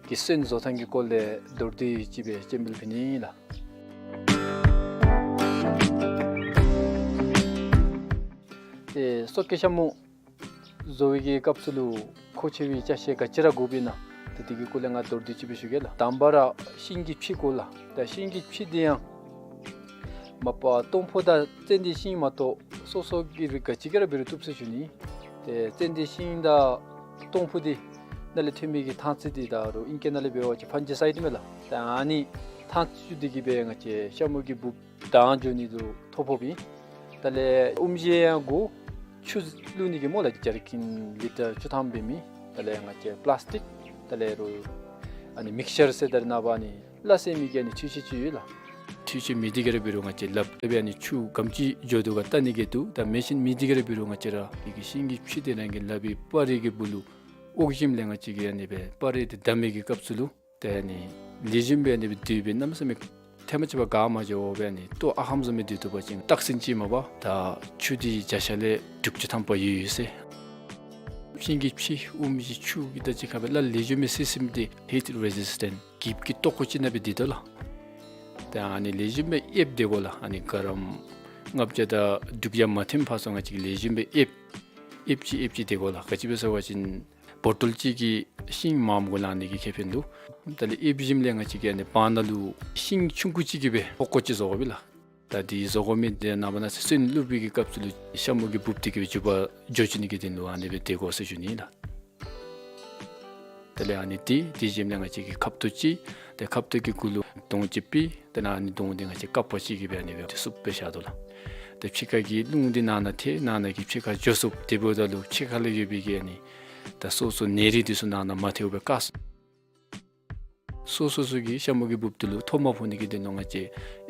གི་སོན་བཟོ་ཐངས་ཀྱི་སྐོར་ལས་མདོར་བསྡུས་ཅིག་སྦེ་སྤྱན་འབུལ་ཕུལ་ནི་ཨིན་ལགས། ཏེ་སོ་སྐྱེས་ཤ་མུ་བཟོ་བའི་གི་སྐབས་སུ་ལུ་མཁོ་ཆེ་བའི་ཅ་ཆས་ག་ཅི་ར་དགོཔ་ཨིན་ན། ཏེ་དེ་གི་སྐོར་ལས་ང་མདོར་བསྡུས་ཅིག་སྦེ་ཞུ་གེ་ལགས། དང་པ་ར་ཤིང་གི་ཕྱེ་དགོ་ལགས། ད་ཤིང་གི་ཕྱེ་འདི་ཡང་མ་པ་སྟོང་ཕུ་དང་ཙན་དན་ཤིང་མ་གཏོགས་སོ་སོ་གི་རིགས་ག་ཅི་ག་ར་འབད་རུང་བཏུབ་ཟེར་ཞུ་ནི། ཏེ་ཙན་དན་ཤིང་དང་སྟོང་ཕུ་འདི་ནང་ལས་ཐོན་མི་གི་ཐང་ཚིགས་འདི་ད་རུང་ཨིང་སྐད་ནང་ལས་འབད་བ་ཅིན་ཕཱན་ཇི་སའིཌ་མས་ལགས། ད་ཨ་ནི་ཐང་ཚིགས་འདི་གིས་སྦེ་ང་བཅས་ཤ་མུ་གི་འབུཔ་དྲག་འགྱོ་ནི་ལུ་ཐོ་ཕོགཔ་ཨིན། དེ་ལས་ཨུམ་བཞེས་ཡང་དགོ། ཆུ་བླུག་ནི་གི་སྨོ་ལགས། ཇར་ཀིན་ལི་ཊར་བཅུ་ཐམ་འབད་མི། དེ་ལས་ང་བཅས་པ་ལཱསི་ཊིག། དེ་ལས་རུང་ཨ་ནི་མིགས་ཅར་ཟེར་ད་རེས་ནངས་པ་ཨ་ནི་སླ་བསྲེ་མི་གི་ཨ་ནི་འཕྲུལ་ཆས་ཅིག་ཡོད་ལགས། འཕྲུལ་ཆས་མེད་དེ་གི་ར་འབད་རུང་ང་བཅས་ལགཔ་ལས་སྦེ་ཨ་ནི་ཆུ་ག་དེམ་ཅིག་འགྱོ་དོ་ག་བལྟ་ནི་གི་འདུག། ད་མེ་ཤིན་མེད་དེ་གི་ར་འབད་རུང་ང་བཅས་ར་ཨ་ནི་གི་ཤིང་གི་ཕྱེ་འདི་རང་གི་ལག་པའི་སྤར་རི་གི་སྦུག་ལུ་འོག་ཞིནམ་ལས་ང་བཅས་ཀྱིས་ཨ་ནི་སྦེ་སྤར་རི་འདི་བསྡམ་མི་གི་སྐབས་སུ་ལུ་ཏེ་ཨ་ནི་ལེགས་ཤོམ་སྦེ་ཨ་ནི་སྦེ་སྡོད་སྦེ་གནམ་མེད་ས་མེད་ཐལ་མོ་སྦྱར་བར་དགའ་མ་འགྱོ་བར་སྦེ་ཨ་ནི་ལྟོ་ཨ་ཧམ་བཟུམ་སྦེ་སྡོད་དོ་བ་ཅིན་སྟག་སེང་ཅིག་མ་པ་ད་ཆུ་འདི་བརྒྱ་ཆ་ལས་དྲུག་ཅུ་ཐམ་པ་ཡོད་ཡོད་ཟེར། ཤིང་གི་ཕྱེ་ཨུམ་བཞེས་ཆུ་གི་ད་ཅི་ཁ་སྦེ་ལག་ལེགས་ཤོམ་སྦེ་བསྲེ་ཞིནམ་ཏེ་ཧིཊ་རེ་ཟིསི་ཊེནཊ་འགྱིབ་ཀྱི་ཏོག་ཀོ་ཅིག་ནང་སྦེ་སྡོད་དོ་ལགས། ཏེ་ཨ་ནི་ལེགས་ཤོམ་སྦེ་ཨེབ་སྡོད་དགོ་ལགས། ཨ་ནི་ག་རམ་ལྔ་བརྒྱ་དང་དྲུག་བརྒྱ་མ་ཐོན་བར་སོང་ང་བཅས་ལེགས་ཤོམ་སྦེ་ཨེབ་ཨེབ་ཅིག་ཨེབ་ཅིག་སྡོད་དགོ་ལགས། ག་ཅི་སྦེ་ཟེར་བ་ཅིན་བོ་ཊོལ་གཅིག་གིས་ཤིང་མངམ་གུ་ལང་ནི་གི་ཁེ་ཕན་ལུ། དེ་ལས་ཨེབ་ཞིནམ་ལས་ང་བཅས་ཀྱིས་ཨ་ནི་བར་ན་ལུ་ཤིང་ཆུང་ཀུ་ཅིག་གི་སྦེ་ཧོག་ཀོ་ཅིག་བཟོ་དགོ་པས་ལགས། ད་འདི་བཟོ་དགོ་མི་འདི་ནངས་པ་གནངས་ཚེ་སོན་བླུག་པའི་གི་སྐབས་སུ་ལུ་ཤ་མུ་གི་འབུཔ་འདི་གིས་འཇུ་བར་འགྱོ་བཅུག་ནི་གི་དོན་ལུ་ཨ་ནི་སྦེ་སྡོད་དགོ་ཟེར་ཞུ་ནི་ལགས། དེ་ལས་ཨ་ནི་འདི་འདི་ཞིནམ་ལས་ང་བཅས་ཀྱིས་ཁབ་ཏོ་ཅིག། ཏེ་ཁབ་ཏོ་གི་གུ་ལུ་དོང་ཅིག་ཕུད། དེ་ལས་ཨ་ནི་དོང་འདི་ང་བཅས་ཀར་པ་ཅིག་གིས་སྦེ་ཨ་ནི་སྦེ་ཏེ་བསུབ་སྦེ་བཞག་དོ་ལགས། ཏེ་ཕྱི་ཁ་གི་རླུང་འདི་ནང་ན་ཐལ། ནང་ན་གི་ཕྱི་ཁར་འགྱོ་ཚུགསཔ། དེ་འབདཝ་ད་ལུ་ཕྱི་ཁ་ལུ་ཡོད་པའི་གི་ཨ་ནི་ད་སོ་སོ་ནད་རིགས་འདི་ཚུ་ནང་ན་མ་ཐལཝ་སྦེ་བཀག་ཚུགས། སོ་སོ་སོ་གི་ཤ་མུ་གི་འབུཔ་འདི་ལུ་ཐོ་མ་ཕོག་ནི་གི་དོན་ལུ་ང་བཅས་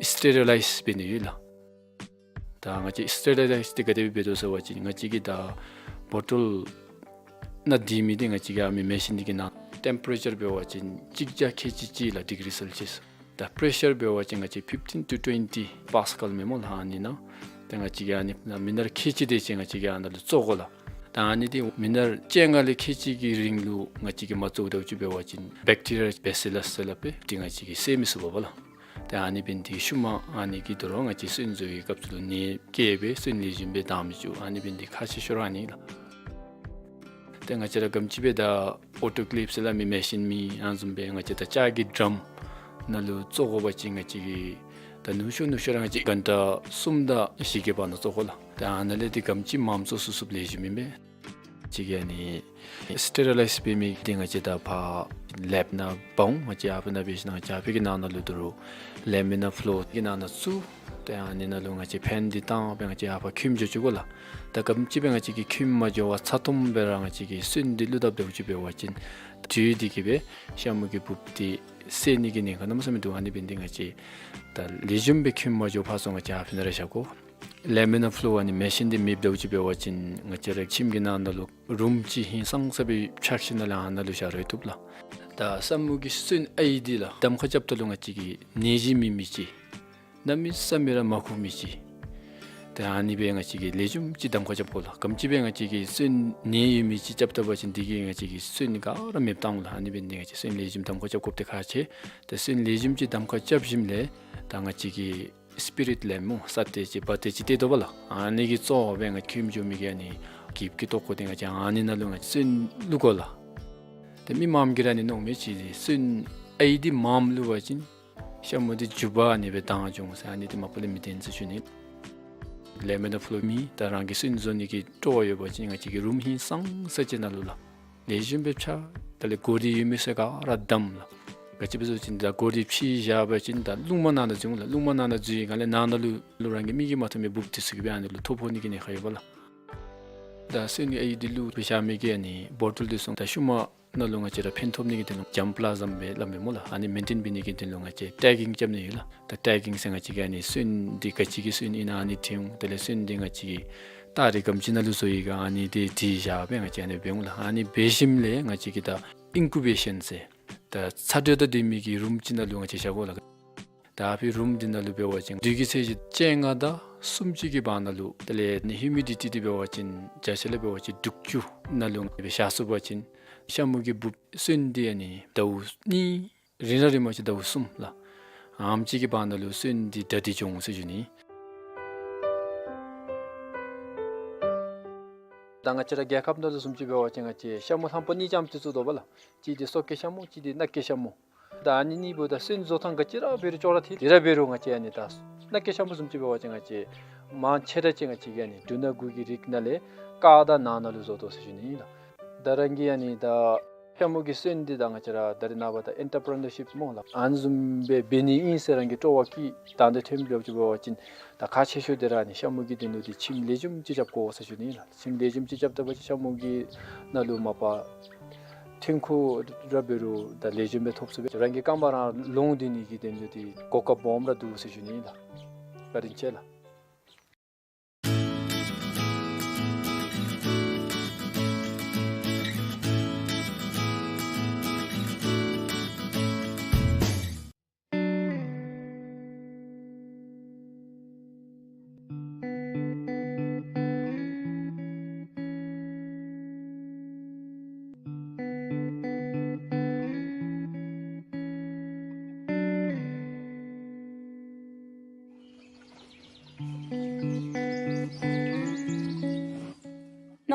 སི་ཊེ་རི་ལའིཛ་འབད་ནི་ཡོད་ལགས། ད་ང་བཅས་སི་ཊེ་རི་ལའིཛ་འདི་ག་དེ་སྦེ་འབད་དོ་ཟེར་བ་ཅིན་ང་བཅས་ཀྱིས་ད་བོ་ཊོལ་ནང་སྡོད་མི་འདི་ང་བཅས་ཀྱིས་ཨ་མི་མེ་ཤིན་འདི་གི་ནང་ཊེམ་པ་རེ་ཅར་འབད་བ་ཅིན་གཅིག་བརྒྱ་ཁལ་གཅིག་གཅིག་ལགས། ཌི་གི་རི་སེལ་ཤི་ཡས། ད་པེ་རེ་ཤར་འབད་བ་ཅིན་ང་བཅས་ཕིཕ་ཊིན་ཊུ་ཊུ་ཝེན་ཊི་པཱས་ཀཱལ་མས་སྨོ་ལགས། ཨ་ནི་ནང་ཏེ་ང་བཅས་ཀྱིས་ཨ་ནི་མི་ནཊ་ཁལ་གཅིག་དེ་ཅིག་ང་བཅས་ཀྱིས་ཨ་ནཱ་ལུ་བཙོ་དགོ་ལགས། ད་ཨ་ནི་འདི་མི་ནཊ་བཅོ་ལྔ་ལས་ཁལ་གཅིག་གི་རིང་ལུ་ང་བཅས་ཀྱིས་མ་བཙོ་བར་སྡོད་པ་ཅིན་བེཀ་ཊི་རི་ཡ་བེ་སི་ལཱས་ཟེར་སླབ་པས། འདི་ང་བཅས་ཀྱིས་བསད་མི་ཚུགས་པས་ལགས། ཏེ་ཨ་ནི་འབད་ནི་འདི་ཤུལ་མ་ཨ་ནི་གིས་དོ་རུང་ང་བཅས་སོན་བཟོ་བའི་སྐབས་སུ་ལུ་ནད་བསྐྱེད་སྦེ་སོན་ལེགས་ཤོམ་སྦེ་བདའ་མི་བཅུག། ཨ་ནི་འབད་ནི་འདི་ཁག་ཆེ་ཤོས་ར་ཨ་ནི་ལགས། ཏེ་ང་བཅས་ར་ག་དེམ་ཅིག་སྦེ་ད་ཨོ་ཊོ་ཀི་ལེབ་ཟེར་སླབ་མི་མེ་ཤིན་མེད། ཨ་ནི་བཟུམ་སྦེ་ང་བཅས་ད་ལྕགས་ཀྱི་ཌྲམ་ནང་ལུ་བཙོ་དགོ་པ་ཅིན་ང་བཅས་ཀྱིས་ད་ནུ་ཤོ་ནུ་ཤོ་ར་ང་བཅས་གྷན་ཊ་གསུམ་དང་བཞི་གི་བར་ན་བཙོ་དགོ་ལགས། ད་ཨ་ནཱ་ལས་འདི་ག་དེམ་ཅིག་མངམ་བཙོ་ཚུགས་ཚུགསཔ་ལེགས་ཤོམ་ཨིན་པས། ང་བཅས་ཀྱིས་ཨ་ནི་སི་ཊེ་རི་ལའིཛ་འབད་མི་འདི་ང་བཅས་ད་ཕར་ལེབ་ནང་འབག་འོང་། ང་བཅས་ཨ་ཕི་ནང་འབད་ཞིནམ་ང་བཅས་ཨ་ཕི་གི་ནང་ན་ལུ་དོ་རུང་ལེ་མི་ནར་ཕ་ལོར་གྱི་ནང་ན་བཙུགས། ཏེ་ཨ་ནི་ནང་ལུ་ང་བཅས་ཕེན་འདི་བཏང་སྦེ་ང་བཅས་ཨ་ཕར་ཁྱོད་འགྱོ་བཅུག་དགོ་ལགས། ད་ག་དེམ་ཅིག་སྦེ་ང་བཅས་ཀྱིས་ཁྱོད་མ་འགྱོ་བར་ཚ་ཏོམ་སྦེ་ར་ང་བཅས་ཀྱིས་སོན་འདི་བླུག་ད་སྡོད་བཅུག་འབད་བ་ཅིན་དུས་འདི་གིས་སྦེ་ཤ་མུ་གི་འབུཔ་འདི་བསད་ནི་གི་ཉེན་ཁ་གནམ་མེད་ས་མེད་འདུག། ཨ་ནི་འབད་ནི་འདི་ང་བཅས་ད་ལེགས་ཤོམ་སྦེ་ཁྱོད་མ་འགྱོ་བར་སོང་ང་བཅས་ཨ་ཕི་ནང་ར་བཞག་དགོ། ལེ་མི་ནར་ཕ་ལོར་ཨ་ནི་མེ་ཤིན་འདི་མེདཔ་སྡོད་བཅུག་འབད་བ་ཅིན་ང་བཅས་ར་ཁྱིམ་གྱི་ནང་ན་ལུ་རུམ་ཅིག་ཧིང་སངས་ས་སྦེ་ཕྱག་ཞིནམ་ལས་ཨ་ནཱ་ལུ་བཞག་རུང་བཏུབ་ལགས། ད་ཤ་མུ་གི་སོན་ཨའི་འདི་ལགས་གདམ་ཁ་རྐྱབ་ད་ལུ་ང་བཅས་ཀྱིས་ནད་གཞི་མེད་མི་ཅིག། གནམ་མེད་ས་མེད་ར་མ་ཁུག་མི་ཅིག། ཏེ་ཨ་ནི་སྦེ་ང་བཅས་ཀྱིས་ལེགས་ཤོམ་ཅིག་གདམ་ཁ་རྐྱབ་དགོ་ལགས། ག་དེམ་ཅིག་སྦེ་ང་བཅས་ཀྱིས་སོན་ནད་ཡོད་མི་ཅིག་རྐྱབ་ད་པ་ཅིན་འདི་གིས་ང་བཅས་ཀྱི་སོན་ག་ར་མེདཔ་བཏང་ལགས། ཨ་ནི་འབད་ནི་འདི་ང་བཅས་སོན་ལེགས་ཤོམ་གདམ་ཁ་རྐྱབ་དགོཔ་འདི་ཁག་ཆེ། ཏེ་སོན་ལེགས་ཤོམ་ཅིག་གདམ་ཁ་རྐྱབ་ཞིནམ་ལས་ད་ང་བཅས་ཀྱིས་སི་པི་རིཊ་ལེམཔ་སྨོ་ས་ཏེ་ཅིག་བ་ཏེ་ཅིག་ཏེ་དོ་བ་ལགས། ཨ་ནི་གི་བཙོ་སྦེ་ང་ཁྱོད་འགྱོ་མི་གི་ཨ་ནི་འགྱིབ་ཀྱི་ཏོག་ཀོ་འདི་ང་བཅས་ཨ་ནི་ནང་ལུ་ང་བཅས་སོན་བླུག་དགོ་ལགས། ཏེ་མི་མངམ་གིས་ར་ཨ་ནི་མནོཝ་མས། ཅིག་སོན་ཨའི་འདི་མངམ་བླུག་པ་ཅིན་ཤ་མུ་འདི་འཇུ་བར་ཨ་ནི་སྦེ་བཏང་འགྱོ་འོང་ཟེར། ཨ་ནི་འདི་མ་པ་ལས་མི་བདེན་ཟེར་ཞུ་ནི། ལེ་མི་ནར་ཕ་ལོར་མེད། ད་རང་གིས་སོན་བཟོ་ནི་གི་སྤྲོ་བ་ཡོད་པ་ཅིན་ང་བཅས་ཀྱིས་རུམ་ཧིང་སངས་ས་ཅིག་ནང་ལུ་ལགས་ལེགས་ཤོམ་སྦེ་ཕྱགས། དེ་ལས་གོ་རི་ཡོད་མི་ཚུ་ག་ར་བསྡམས་ལགས། ག་ཅི་སྦེ་ཟེར་བ་ཅིན་ད་གོ་རི་ཕྱེ་བཞག་པ་ཅིན་ད་རླུང་མ་ནང་ན་འཛུལ་འོང་ལགས། རླུང་མ་ནང་ན་འཛུལ་བའི་སྒང་ལས་ནང་ན་ལུ་ལུ་རང་གི་མིག་གིས་མ་མཐོང་མི་འབུཔ་འདི་ཚུ་གིས་སྦེ་ཨ་ནི་ལུ་ཐོ་ཕོག་ནི་གི་ཉེན་ཁ་ཡོདཔ་ལགས། ད་སོན་ནི་ཨའི་འདི་བླུགས་སྦེ་བཞག་མི་གི་ཨ་ནི་བོ་ཊོལ་འདི་ཚུ་ད་ཤུལ་མ་ནང་ལུ་ང་བཅས་ར་ཕན་ཐོགས་ནི་གི་དོན་ལུ་ཇརམ་པ་ལཱ་ཛམ་སྦེ་སླབ་མས་སྨོ་ལགས། ཨ་ནི་མེན་ཊེན་འབད་ནི་གི་དོན་ལུ་ང་བཅས་ཊེག་གིང་རྐྱབ་ནི་ཡོད་ལགས། ད་ཊེག་གིང་ཟེར་ང་བཅས་ཀྱིས་ཨ་ནི་སོན་འདི་ག་ཅི་གི་སོན་ཨིན་ན་ཨ་ནི་བྲི་འོང་། དེ་ལས་སོན་འདི་ང་བཅས་ཀྱི་སྟ་རེ་ག་དེམ་ཅིག་ནང་ལུ་བཟོ་ཡི་ག་ཨ་ནི་འདི་བྲི་བཞག་སྦེ་ང་བཅས་ཨ་ནི་འབད་འོང་ལགས། ཨ་ནི་འབད་ཞིནམ་ལས་ང་བཅས་ཀྱིས་ད་ཨིན་ཀུ་བེ་ཤཱན་ཟེར་ད་ཚ་དྲོད་དང་ལྡན་མི་གི་རུམ་ཅིག་ནང་ལུ་ང་བཅས་བཞག་དགོ་ལགས། ད་ཕར་རུམ་འདི་ནང་ལུ་འབད་བ་ཅིན་དུས་ཀྱི་ཚད་གཞི་བཅོ་ལྔ་དང་སུམ་ཅུ་གི་བར་ན་ལུ། དེ་ལས་ཨ་ནི་ཧིའུ་མི་ཌི་ཊི་འདི་འབད་བ་ཅིན་བརྒྱ་ཆ་ལས་འབད་བ་ཅིན་དྲུག་ཅུ་ནང་ལུ་སྦེ་བཞག་ཚུགས་པ་ཅིན་ཤ་མུ་གི་འབུཔ་སོན་འདི་ཨ་ནི་ཟླཝ་གཉིས། རིང་ར་རིངམ་ཅིག་ཟླཝ་གསུམ་ལགས། ཨ་ནེམ་ཅིག་གི་བར་ན་ལུ་སོན་འདི་གྲ་སྒྲིག་འགྱོ་འོང་ཟེར་ཞུ་ནི། ད་ང་བཅས་ར་རྒྱལ་ཁབ་ནང་ལུ་བཟུམ་ཅིག་འབད་བ་ཅིན་ང་བཅས་ཤ་མུ་ལྷམ་པ་གཉིས་ཙམ་ཅིག་བཙུགས་དོ་བ་ལགས། གཅིག་འདི་སོ་སྐྱེ་ཤ་མུ། གཅིག་འདི་ནགས་སྐྱེ་ཤ་མུ། ད་ཨ་ནི་གཉིས་པོ་ད་སོན་བཟོ་ཐངས་ག་ཅི་ར་འབད་རུང་ཅོག་ར་འཐད། དེ་ར་འབད་རུང་ང་བཅས་ཨ་ནི་ད་ནགས་སྐྱེ་ཤ་མུ་བཟུམ་ཅིག་འབད་བ་ཅིན་ང་བཅས་མང་ཆེ་ར་ཅིག་ང་བཅས་ཀྱིས་ཨ་ནི་འབྲུ་སྣ་དགུ་གི་རིགས་ནང་ལས་དཀར་དང་ནག་ནང་ལུ་བཟོ་དོ་ཟེར་ཞུ་ནི་ཨིན་ལགས། ད་རང་གི་ཨ་ནི་ད་ཤ་མུ་གི་སོན་འདི་ད་ང་བཅས་ར་ད་རེས་ནངས་པ་ད་ཨེན་ཊར་པི་རི་ནར་ཤིཔ་སྨོ་ལགས། ཨ་ནི་བཟུམ་སྦེ་འབད་ནི་ཨིན་ཟེར་རང་གི་སྤྲོ་བ་བསྐྱེད་དང་འདོད་ཐོནམ་འདྲཝ་ཅིག་འབད་བ་ཅིན་ད་ཁག་ཆེ་ཤོས་འདི་ར་ཨ་ནི་ཤ་མུ་གི་དོན་ལུ་འདི་ཁྱིམ་ལེགས་ཤོམ་ཅིག་རྐྱབ་དགོ་ཟེར་ཞུ་ནི་ལགས། ཁྱིམ་ལེགས་ཤོམ་ཅིག་རྐྱབ་ད་པ་ཅིན་ཤ་མུ་གི་ནང་ལུ་མ་པ་ཐོན་ཁུངས་ར་འབད་རུང་ད་ལེགས་ཤོམ་སྦེ་ཐོབ་ཚུགས་པས། རང་གི་རྐངམ་ར་ལོང་སྡོད་ནི་གི་དོན་ལུ་འདི་གོ་སྐབས་སྦོམ་ར་འདུག་ཟེར་ཞུ་ནི་ལགས། བཀའ་དྲིན་ཆེ་ལགས།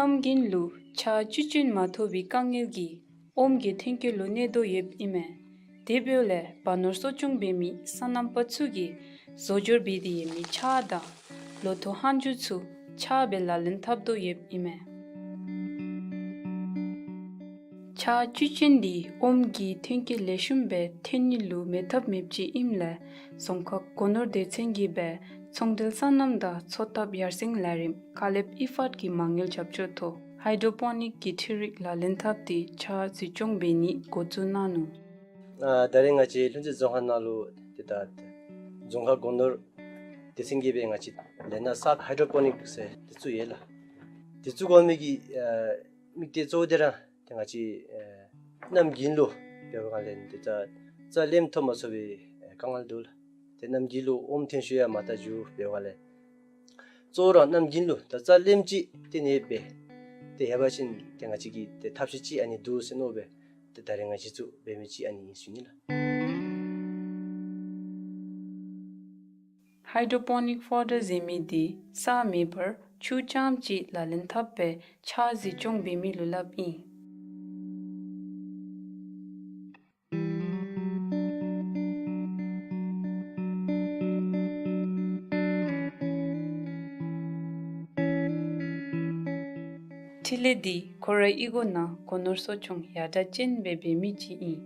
གནམ་དགུན་ལུ་ཆར་བཅུད་ཅན་མ་ཐོབ་པའི་དཀའ་ངལ་གྱིས་ཨོམ་གྱི་ཐོན་སྐྱེད་ལུ་གནོད་དོ་ཡོདཔ་ཨིན་མས། དེ་འབདཝ་ལས་བ་ནོར་གསོ་སྐྱོང་འབད་མི་སོ་ནམ་པ་ཚུ་གིས་བཟོ་སྦྱོར་འབད་དེ་ཡོད་མི་ཆར་དང་ལོ་ཐོག་ལྷག་མཇུག་ཚུ་ཆརཔ་སྦེ་ལག་ལེན་འཐབ་དོ་ཡོདཔ་ཨིན་མས། ཆར་བཅུད་ཅན་འདི་ཨོམ་གྱི་ཐོན་སྐྱེད་ལེགས་ཤོམ་སྦེ་ཐོན་ནི་ལུ་མེད་ཐབས་མེདཔ་ཅིག་ཨིནམ་ལས་རྫོང་ཁག་སྒོ་ནོར་སྡེ་ཚན་གྱིས་སྦེ་ཚོང་འབྲེལ་སོ་ནམ་དང་འཚོ་ཐབས་ཡར་སེང་ལས་རིམ་ཀ་ལེབ་ཨི་ཕཊ་གི་མ་དངུལ་རྒྱབ་སྐྱོར་ཐོག་ཧའི་ཌོ་པོ་ནིཀ་གི་འཕྲུལ་རིག་ལག་ལེན་འཐབ་སྟེ་ཆར་འཛིན་སྐྱོང་འབད་ནི་འགོ་བཙུགས་གནང་ནུག། ཨ་ད་རེས་ང་བཅས་ལྷུན་རྩེ་རྫོང་ཁག་ནང་ལུ་ཏེ་ད་རྫོང་ཁག་སྒོ་ནོར་སྡེ་ཚན་གྱིས་སྦེ་ང་བཅས་ལས་སྣ་གསརཔ་ཧའི་ཌོ་པོ་ནིཀ་ཟེར་དེ་བཙུགས་ཡི་ལགས། དེ་བཙུགས་དགོ་མི་གི་ཨ་དམིགས་གཏད་གཙོ་བོ་འདི་ར་ཏེ་ང་བཅས་ཨེ་གནམ་དགུན་ལུ་འབད་བའི་སྒང་ལས་ཏེ་རྩྭ་རྩྭ་ལེནམ་ཐོབ་མ་ཚུགས་པའི་ཨེ་དཀའ་ངལ་འདུག་ལགས། ཏེ་གནམ་དགུན་ལུ་ཨོམ་ཐོན་ཤུགས་ཡང་མར་ལྟ་འགྱོ་འབད་བའི་སྒང་ལས་གཙོ་བོ་ར་གནམ་དགུན་ལུ་ད་རྩྭ་ལེནམ་ཅིག་ཏེ་ནེ་སྦེ་ཏེ་ཡོད་པ་ཅིན་ཏེ་ང་བཅས་ཀྱི་ཏེ་ཐབས་ཤེས་ཅིག་ཨ་ནི་འདུག་ཟེར་མནོ་སྦེ་ཏེ་ད་རེས་ང་བཅས་ཚུ་འབད་མི་ཅིག་ཨ་ནི་ཨིན་ཟེར་ཞུ་ནི་ལགས། ཧའི་ཌོ་པོ་ནིཀ་ཕོ་ཌར་ཟེར་མི་འདི་ས་མེད་པར་ཆུ་རྐྱངམ་ཅིག་ལག་ལེན་འཐབ་སྦེ་ཆར་འཛིན་སྐྱོང་འབད་མི་ལུ་སླབ་ཨིན། འཕྲིན་ལས་འདི་ཁོ་རའི་གཡུས་སྒོ་ནང་སྒོ་ནོར་གསོ་སྐྱོང་ཡར་དྲག་ཅན་སྦེ་འབད་མི་ཅིག་ཨིན།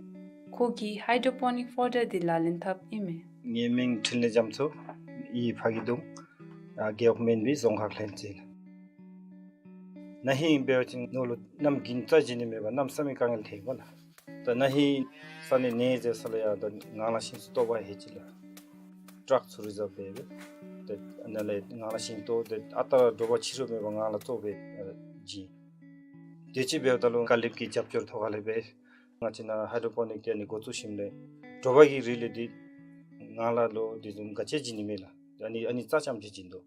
ཁོ་གིས་ཧའི་ཌོ་པོ་ནིཀ་ཕོ་ཌར་འདི་ལག་ལེན་འཐབ་ཨིན་མས། ངེའི་མིང་འཕྲིན་ལས་རྒྱ་མཚོ། ཡུལ་ཕ་གི་གདོང་། ཨ་རྒེད་འོག་སྨན་སྦིས་རྫོང་ཁག་ལྷུན་རྩེ་ལགས། ན་ཧིང་འབད་བ་ཅིན་ནོར་ལུ་གནམ་དགུན་རྩྭ་འབྱིན་ནི་མེད་པར་གནམ་མེད་ས་མེད་དཀའ་ངལ་ཐོན་ཡི་པ་ལགས། ད་ན་ཧིང་ས་གནས་ནེ་ཟེར་ས་ལུ་ཡང་ད་ངང་ལག་ཤིང་བཙུགས་ཏོག་པ་ཧེ་ཅིག་ལགས། ཊཱག་ཚུ་རི་ཛརབ་འབད་སྦེ་ཏེ་ནཱ་ལས་ངང་ལག་ཤིང་བཏོག་སྟེ་ཨ་རྟག་དྲོ་པ་ཕྱི་རུ་མེད་པར་ངང་ལག་བཙོ་སྦེ་ཨ་བྱིན། དེ་ཅིག་འབདཝ་ད་ལུ་ཀ་ལེབ་ཀྱི་རྒྱབ་སྐྱོར་ཐོག་ཁ་ལས་སྦེ་ང་བཅས་ནཱ་ཧའི་ཌོ་པོ་ནིཀ་ཏེ་ཨ་ནི་འགོ་བཙུགས་ཞིནམ་ལས་དྲོ་པ་གི་རིགས་ལས་འདི་ངང་ལག་ལུ་དེ་བཟུམ་ག་ཅི་བྱིན་ནི་མེད་ལགས། ཨ་ནི་ཨ་ནི་རྩྭ་རྐྱངམ་ཅིག་བྱིན་དོ།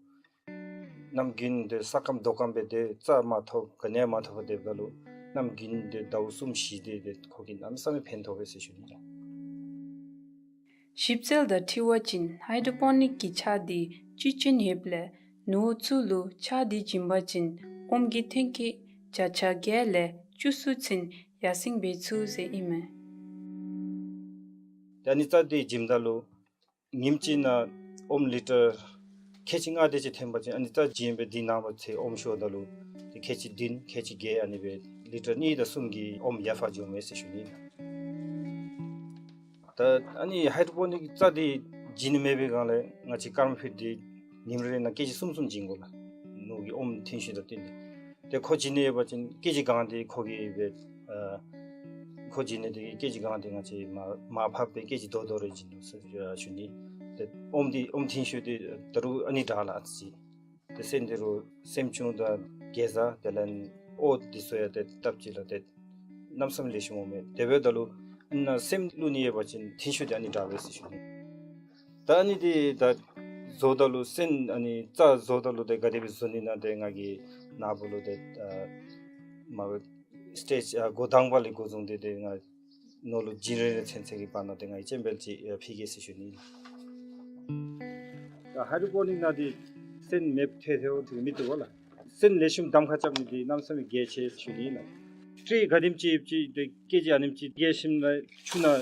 གནམ་དགུན་དེ་ས་སྐམ་རྡོ་སྐམ་སྦེ་དེ་རྩྭ་མ་ཐོབ་ག་ནི་ཡང་མ་ཐོབ་པར་སྡོདཔ་ད་ལུ་གནམ་དགུན་དེ་ཟླཝ་གསུམ་བཞི་དེ་དེ་ཁོ་གིས་གནམ་མེད་ས་མེད་ཕན་ཐོགས་པས་ཟེར་ཞུ་ནི་ལགས། ཞིབ་འཚོལ་དང་འཁྲིལ་བ་ཅིན་ཧའི་ཌོ་པོ་ནིཀ་གི་ཆརཔ་འདི་བཅུད་ཅན་ཡོདཔ་ལས་ནོར་ཚུ་ལུ་ཆརཔ་འདི་བྱིན་པ་ཅིན་ཨོམ་གྱི་ཐོན་སྐྱེད་བརྒྱ་ཆ་བརྒྱད་ལས་བཅུ་གསུམ་ཚུན་ཡར་སེང་འབད་ཚུགས་ཟེར་ཨིན་མས། ད་ཨ་ནི་རྩྭ་འདི་བྱིནམ་ད་ལུ་ཉིནམ་གཅིག་ནང་ཨོམ་ལི་ཊར་ཁལ་གཅིག་ལྔ་དེ་ཅིག་ཐོན་པ་ཅིན་ཨ་ནི་རྩྭ་བྱིན་སྦེ་དེ་ནངས་པ་ཚེ་ཨོམ་ཤོརཝ་ད་ལུ་ཏེ་ཁལ་གཅིག་བདུན་ཁལ་གཅིག་བརྒྱད་ཨ་ནི་སྦེ་ལི་ཊར་གཉིས་དང་གསུམ་གྱི་ཨོམ་ཡར་འཕར་འགྱོཝ་མས་ཟེར་ཞུ་ནི་ཨིན། ད་ཨ་ནི་ཧའི་ཌོ་པོ་ནིཀ་རྩྭ་འདི་བྱིན་ནི་མེད་པའི་སྒང་ལས་ང་བཅས་ཀརྨ་ཕིཊ་འདི་ཉིནམ་རེ་ནང་ཀེ་ཇི་གསུམ་གསུམ་བྱིན་དགོ་ལགས། ནོར་གྱི་ཨོམ་ཐོན་ཤུགས་དང་བསྟུན་ཏེ། ཏེ་ཁོ་བྱིན་ནི་ཡོད་པ་ཅིན་ཀེ་ཇི་གང་འདི་ཁོ་གིས་སྦེ་ཨ་ཁོ་བྱིན་ནི་འདི་ཀེ་ཇི་གང་འདི་ང་བཅས་མར་མར་ཕབ་སྦེ་ཀེ་ཇི་རྡོག་རྡོག་རེ་བྱིན་དོ་ཟེར་ཞུ་ནི། ཏེ་ཨོམ་འདི་ཨོམ་ཐོན་ཤུགས་འདི་ད་རུང་ཨ་ནི་དྲག་ལགས་ཨ་ཙི་ཅིག། ཏེ་སེམས་འདི་རུང་སྲནམ་ཅུང་དང་གེ་ཛ་དེ་ལས་ཨོ་འདི་ཚུ་ཡང་ཏེ་སྟབས་གཅིག་ལགས་ཏེ་གནམ་མེད་ས་མེད་ལེགས་ཤོམ་འོང་མས། དེ་འབདཝ་ད་ལུ་ཨ་ནཱ་སྲནམ་བླུག་ནི་ཡོད་པ་ཅིན་ཐོན་ཤུགས་འདི་ཨ་ནི་དྲག་པས་ཟེར་ཞུ་ནི། ད་ཨ་ནི་འདི་ད་བཟོཝ་ད་ལུ་སོན་ཨ་ནི་རྩྭ་བཟོཝ་ད་ལུ་ཏེ་ག་དེ་སྦེ་བཟོ་ནི་ན་ཏེ་ང་གིས་ནཱ་བུ་ལུ་ཏེ་ཨ་མ་པ་སི་ཊེཇ་ཨ་འགོ་དང་པ་ལས་འགོ་བཟུང་སྟེ་ཏེ་ང་ནོར་ལུ་བྱིན་རེ་རེ་ཚུན་ཚོད་ཀྱི་བར་ན་ཏེ་ང་གིས་སྤྱན་འབུལ་ཅིག་ཨ་ཕུལ་གེ་ཟེར་ཞུ་ནི་ལགས། ད་ཧའི་ཌོ་པོ་ནིཀ་ནང་འདི་སོན་མེདཔ་ཐལ་ཐལཝ་འདི་མི་བཏུབ་པས་ལགས། སོན་ལེགས་ཤོམ་གདམ་ཁ་རྐྱབ་ནི་འདི་གནམ་མེད་ས་མེད་གལ་ཆེ་ཟེར་ཞུ་ནི་ལགས། ཊྲེ་ག་དེམ་ཅིག་ཡོདཔ་ཅིག་ཏེ་ཀེ་ཇི་ཨ་ནེམ་ཅིག་བཀལ་ཞིནམ་ལས་ཆུ་ནང་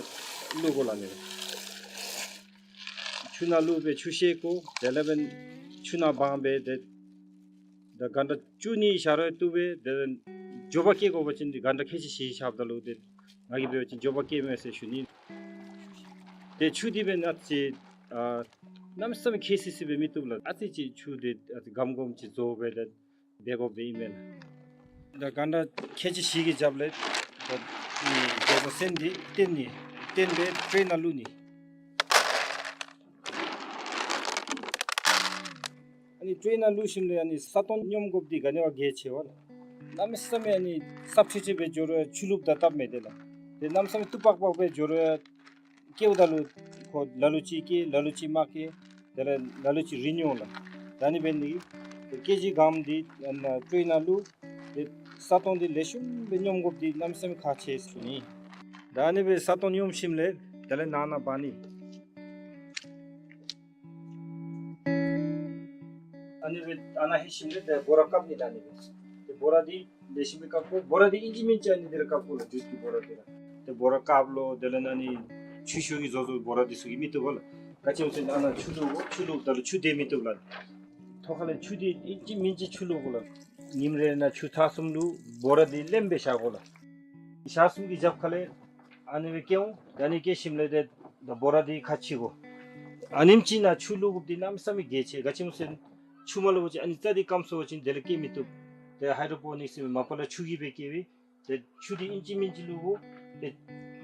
བླུག་དགོ་ལགས་ཨ་ནི་ལགས། ཆུ་ནང་བླུག་སྦེ་ཆུ་བཤལ་དགོ། དེ་ལས་འབདན་ཆུ་ནང་སྦང་སྦེ་ཏེ་ད་གྷན་ཊ་བཅུ་གཉིས་བཞག་རུང་བཏུབ་པས། ཏེ་མགྱོགས་པ་བཀལ་དགོ་པ་ཅིན་ཏེ་གྷན་ཊ་ཁལ་གཅིག་བཞི་བཞགཔ་ད་ལུ་ཏེ་ང་གིས་འབད་བ་ཅིན་མགྱོགས་པ་བཀལ་མས་ཟེར་ཞུ་ནི། ཏེ་ཆུ་འདི་འབདན་ཨ་ཙི་ཨ་གནམ་མེད་ས་མེད་ཁེ་སི་སི་སྦེ་མི་བཏུབ་ལགས། ཨ་ཙི་ཅིག་ཆུ་འདི་ཨ་ཙི་སྒམ་སྒོམ་ཅིག་བཟོ་སྦེ་ཏེ་འབད་དགོཔ་སྦེ་ཨིན་མས་ལགས། ད་གྷན་ཊ་ཁལ་གཅིག་བཞི་གི་རྒྱབ་ལས་ད་ཨ་ནི་སོན་འདི་བཏོན་ནི། བཏོན་སྦེ་ཊྲེ་ནང་བླུག་ནི། ཨ་ནི་ཊྲེ་ནང་བླུག་ཞིནམ་ལས་ཨ་ནི་ས་སྟོང་སྙོམས་དགོཔ་འདི་ག་ནི་བ་གལ་ཆེ་བས་ལགས། གནམ་མེད་ས་མེད་ཨ་ནི་སྲབ་ཁྲི་ཁྲི་སྦེ་འགྱོ་རུང་ཆུ་བླུགཔ་ད་སྟབས་མི་བདེ་ལགས། ཏེ་གནམ་མེད་ས་མེད་སྟུག་པག་པག་སྦེ་འགྱོ་རུང་བཀལཝ་ད་ལུ་ཁོ་ལ་ལུ་ཅིག་བཀལ་ལ་ལུ་ཅིག་མ་བཀལ། དེ་ལས་ལ་ལུ་ཅིག་རིལ་འོང་ལགས། ད་ཨ་ནི་འབད་ནི་ཏེ་ཀེ་ཇི་སྒམ་འདི་ཨ་ནཱ་ཊྲེ་ནང་བླུག། ཏེ་ས་སྟོང་འདི་ལེགས་ཤོམ་སྦེ་སྙོམས་དགོཔ་འདི་གནམ་མེད་ས་མེད་ཁག་ཆེ་ཟེར་ཞུ་ནི། ད་ཨ་ནི་སྦེ་ས་སྟོང་སྙོམས་ཞིནམ་ལས་དེ་ལས་ནང་ན་སྦ་ནི། ཨ་ནི་སྦེ་ཨ་ནཱ་ལྷོད་ཞིནམ་ལས་ཏེ་བོ་ར་བཀབ་ནི་ད་ཨ་ནི་སྦེ། ཏེ་བོ་ར་འདི་ལེགས་ཤོམ་སྦེ་བཀབ་དགོ། བོ་ར་འདི་ཨིན་ཅི་མིན་ཅི་ཨ་ནི་འདི་ར་བཀབ་དགོ་ལགས། འབྲུག་གི་བོ་ར་འདི་ར། ཏེ་བོ་ར་དཀརཔོ་ལོ་དེ་ལས་ཨ་ནི་ཆུ་ཤོག་གིས་བཟོ་བཟོཝ་བོ་ར་འདི་ཚུ་གིས་མི་བཏུབ་པས་ལགས། ག་ཅི་སྨོ་ཟེར་ན་ཨ་ནཱ་ཆུ་བླུག་དགོ། ཆུ་བླུགཔ་ད་ལུ་ཆུ་དེ་མི་བཏུབ་ལགས། ཐོག་ཁ་ལས་ཆུ་འདི་ཨིན་ཅི་མིན་ཅི་ཆུ་བླུག་དགོ་ལགས། ཉིནམ་རེ་ནང་ཆུ་ཚར་གསུམ་བླུག། བོ་ར་འདི་ལེནམ་སྦེ་བཞག་དགོ་ལགས། ཞག་གསུམ་གྱི་རྒྱབ་ཁ་ལས་ཨ་ནི་སྦེ་བཀལ་འོང་། ཨ་ནི་བཀལ་ཞིནམ་ལས་ཏེ་ད་བོ་ར་འདི་ཁ་ཕྱེ་དགོ། ཨ་ནེམ་ཅིག་ནང་ཆུ་བླུག་དགོཔ་འདི་གནམ་མེད་ས་མེད་གལ་ཆེ། ག་ཅི་སྨོ་ཟེར་ན་ཆུ་མ་བླུག་པ་ཅིན་ཨ་ནི་རྩྭ་འདི་སྐམ་སོང་པ་ཅིན་དེ་ལས་སྐྱེ་མི་བཏུབ། ཏེ་ཧའི་ཌོ་པོ་ནིཀསི་ཟེར་མི་མ་པ་ལས་ཆུ་གིས་སྦེ་སྐྱེ་བས། ཏེ་ཆུ་འདི་ཨིན་ཅི་མིན་ཅི་བླུག་དགོ། ཏེ་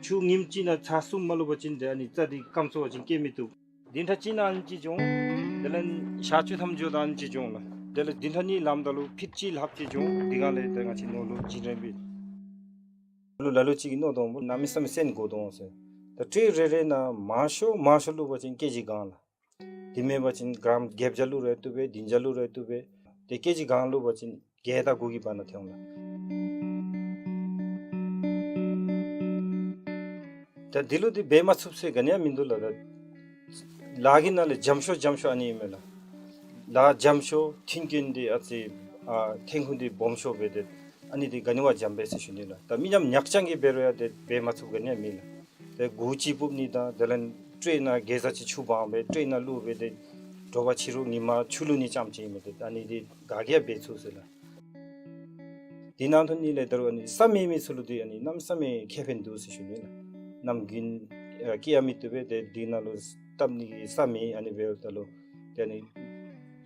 ཆུ་ཉིནམ་གཅིག་ནང་ཚར་གསུམ་མ་བླུག་པ་ཅིན་ཏེ་ཨ་ནི་རྩྭ་འདི་སྐམ་སོང་པ་ཅིན་སྐྱེ་མི་བཏུབ། བདུན་ཕྲག་གཅིག་ནང་ཨ་ནེམ་ཅིག་འགྱོ་འོང་། དེ་ལས་ཞག་བཅུ་ཐམ་འགྱོཝ་ད་ཨ་ནེམ་ཅིག་འགྱོ་འོང་ལགས། དེ་ལས་བདུན་ཕྲག་གཉིས་ལངམ་ད་ལུ་ཕིཊ་གཅིག་ལྷགཔ་ཅིག་འགྱོ་འོང་། དེ་སྒང་ལས་ཏེ་ང་བཅས་ནོར་ལུ་བྱིན་རེ་འབད། ལུ་ལ་ལུ་ཅིག་གིས་མནོ་དོ་འོང་སྨོ། གནམ་མེད་ས་མེད་སོན་དགོ་དོ་འོང་ཟེར། ད་ཊྲེ་རེ་རེ་ནང་མང་ཤོས་མང་ཤོས་བླུག་པ་ཅིན་ཀེ་ཇི་གང་ལགས། དེ་མེན་པ་ཅིན་གྲམ་བརྒྱད་བརྒྱ་བླུག་རུང་བཏུབ་པས། བདུན་བརྒྱ་བླུག་རུང་བཏུབ་པས། ཏེ་ཀེ་ཇི་གང་བླུག་པ་ཅིན་བརྒྱད་དང་དགུ་གི་བར་ན་ཐོན་འོང་ལགས། ད་འདི་ལུ་འདི་འབད་མ་ཚུགས་ཟེར་ག་ནི་ཡང་མིན་འདུག་ལགས། ད་ལཱ་གི་ནང་ལས་འཇམ་ཤོས་འཇམ་ཤོས་ཨ་ནི་ཨིན་མས་ལགས། ལཱ་འཇམ་ཤོས་མཐུན་རྐྱེན་འདི་ཨ་ཙི་ཨ་ཐོན་ཁུངས་འདི་སྦོམ་ཤོས་འབད་དེ་ཨ་ནི་འདི་ག་ནི་བ་འཇམ་པས་ཟེར་ཞུ་ནི་ལགས། ད་མི་ཉམ་ཉག་ཅང་གིས་འབད་རུང་ཡང་འདི་འབད་མ་ཚུགས་ག་ནི་ཡང་མེད་ལགས། ཏེ་གུར་ཅིག་སྤུབ་ནི་དང་དེ་ལས་ཊྲེ་ནང་གེ་ཛ་ཅིག་ཆུ་སྦང་སྦེ་ཊྲེ་ནང་བླུག་སྦེ་ཏེ་དྲོ་པ་ཕྱི་རུ་ཉིན་མ་ཆུ་བླུག་ནི་རྐྱངམ་ཅིག་ཨིན་མས། ཏེ་ཨ་ནི་འདི་ག་གིས་ཡང་འབད་ཚུགས་ཟེར་ལགས། དེ་ནང་དོན་ནི་ལས་ད་རུང་ཨ་ནི་ས་མེད་མི་ཚུ་ལུ་འདི་ཨ་ནི་གནམ་མེད་ས་མེད་ཁེ་ཕན་འདུག་ཟེར་ཞུ་ནི་ལགས། གནམ་དགུན་ཨ་སྐྱེ་ཡང་མི་བཏུབ་པས། ཏེ་དེ་ནང་ལུ་བཏབ་ནི་གི་ས་མེད། ཨ་ནི་འབདཝ་ད་ལུ་ཏེ་ཨ་ནི་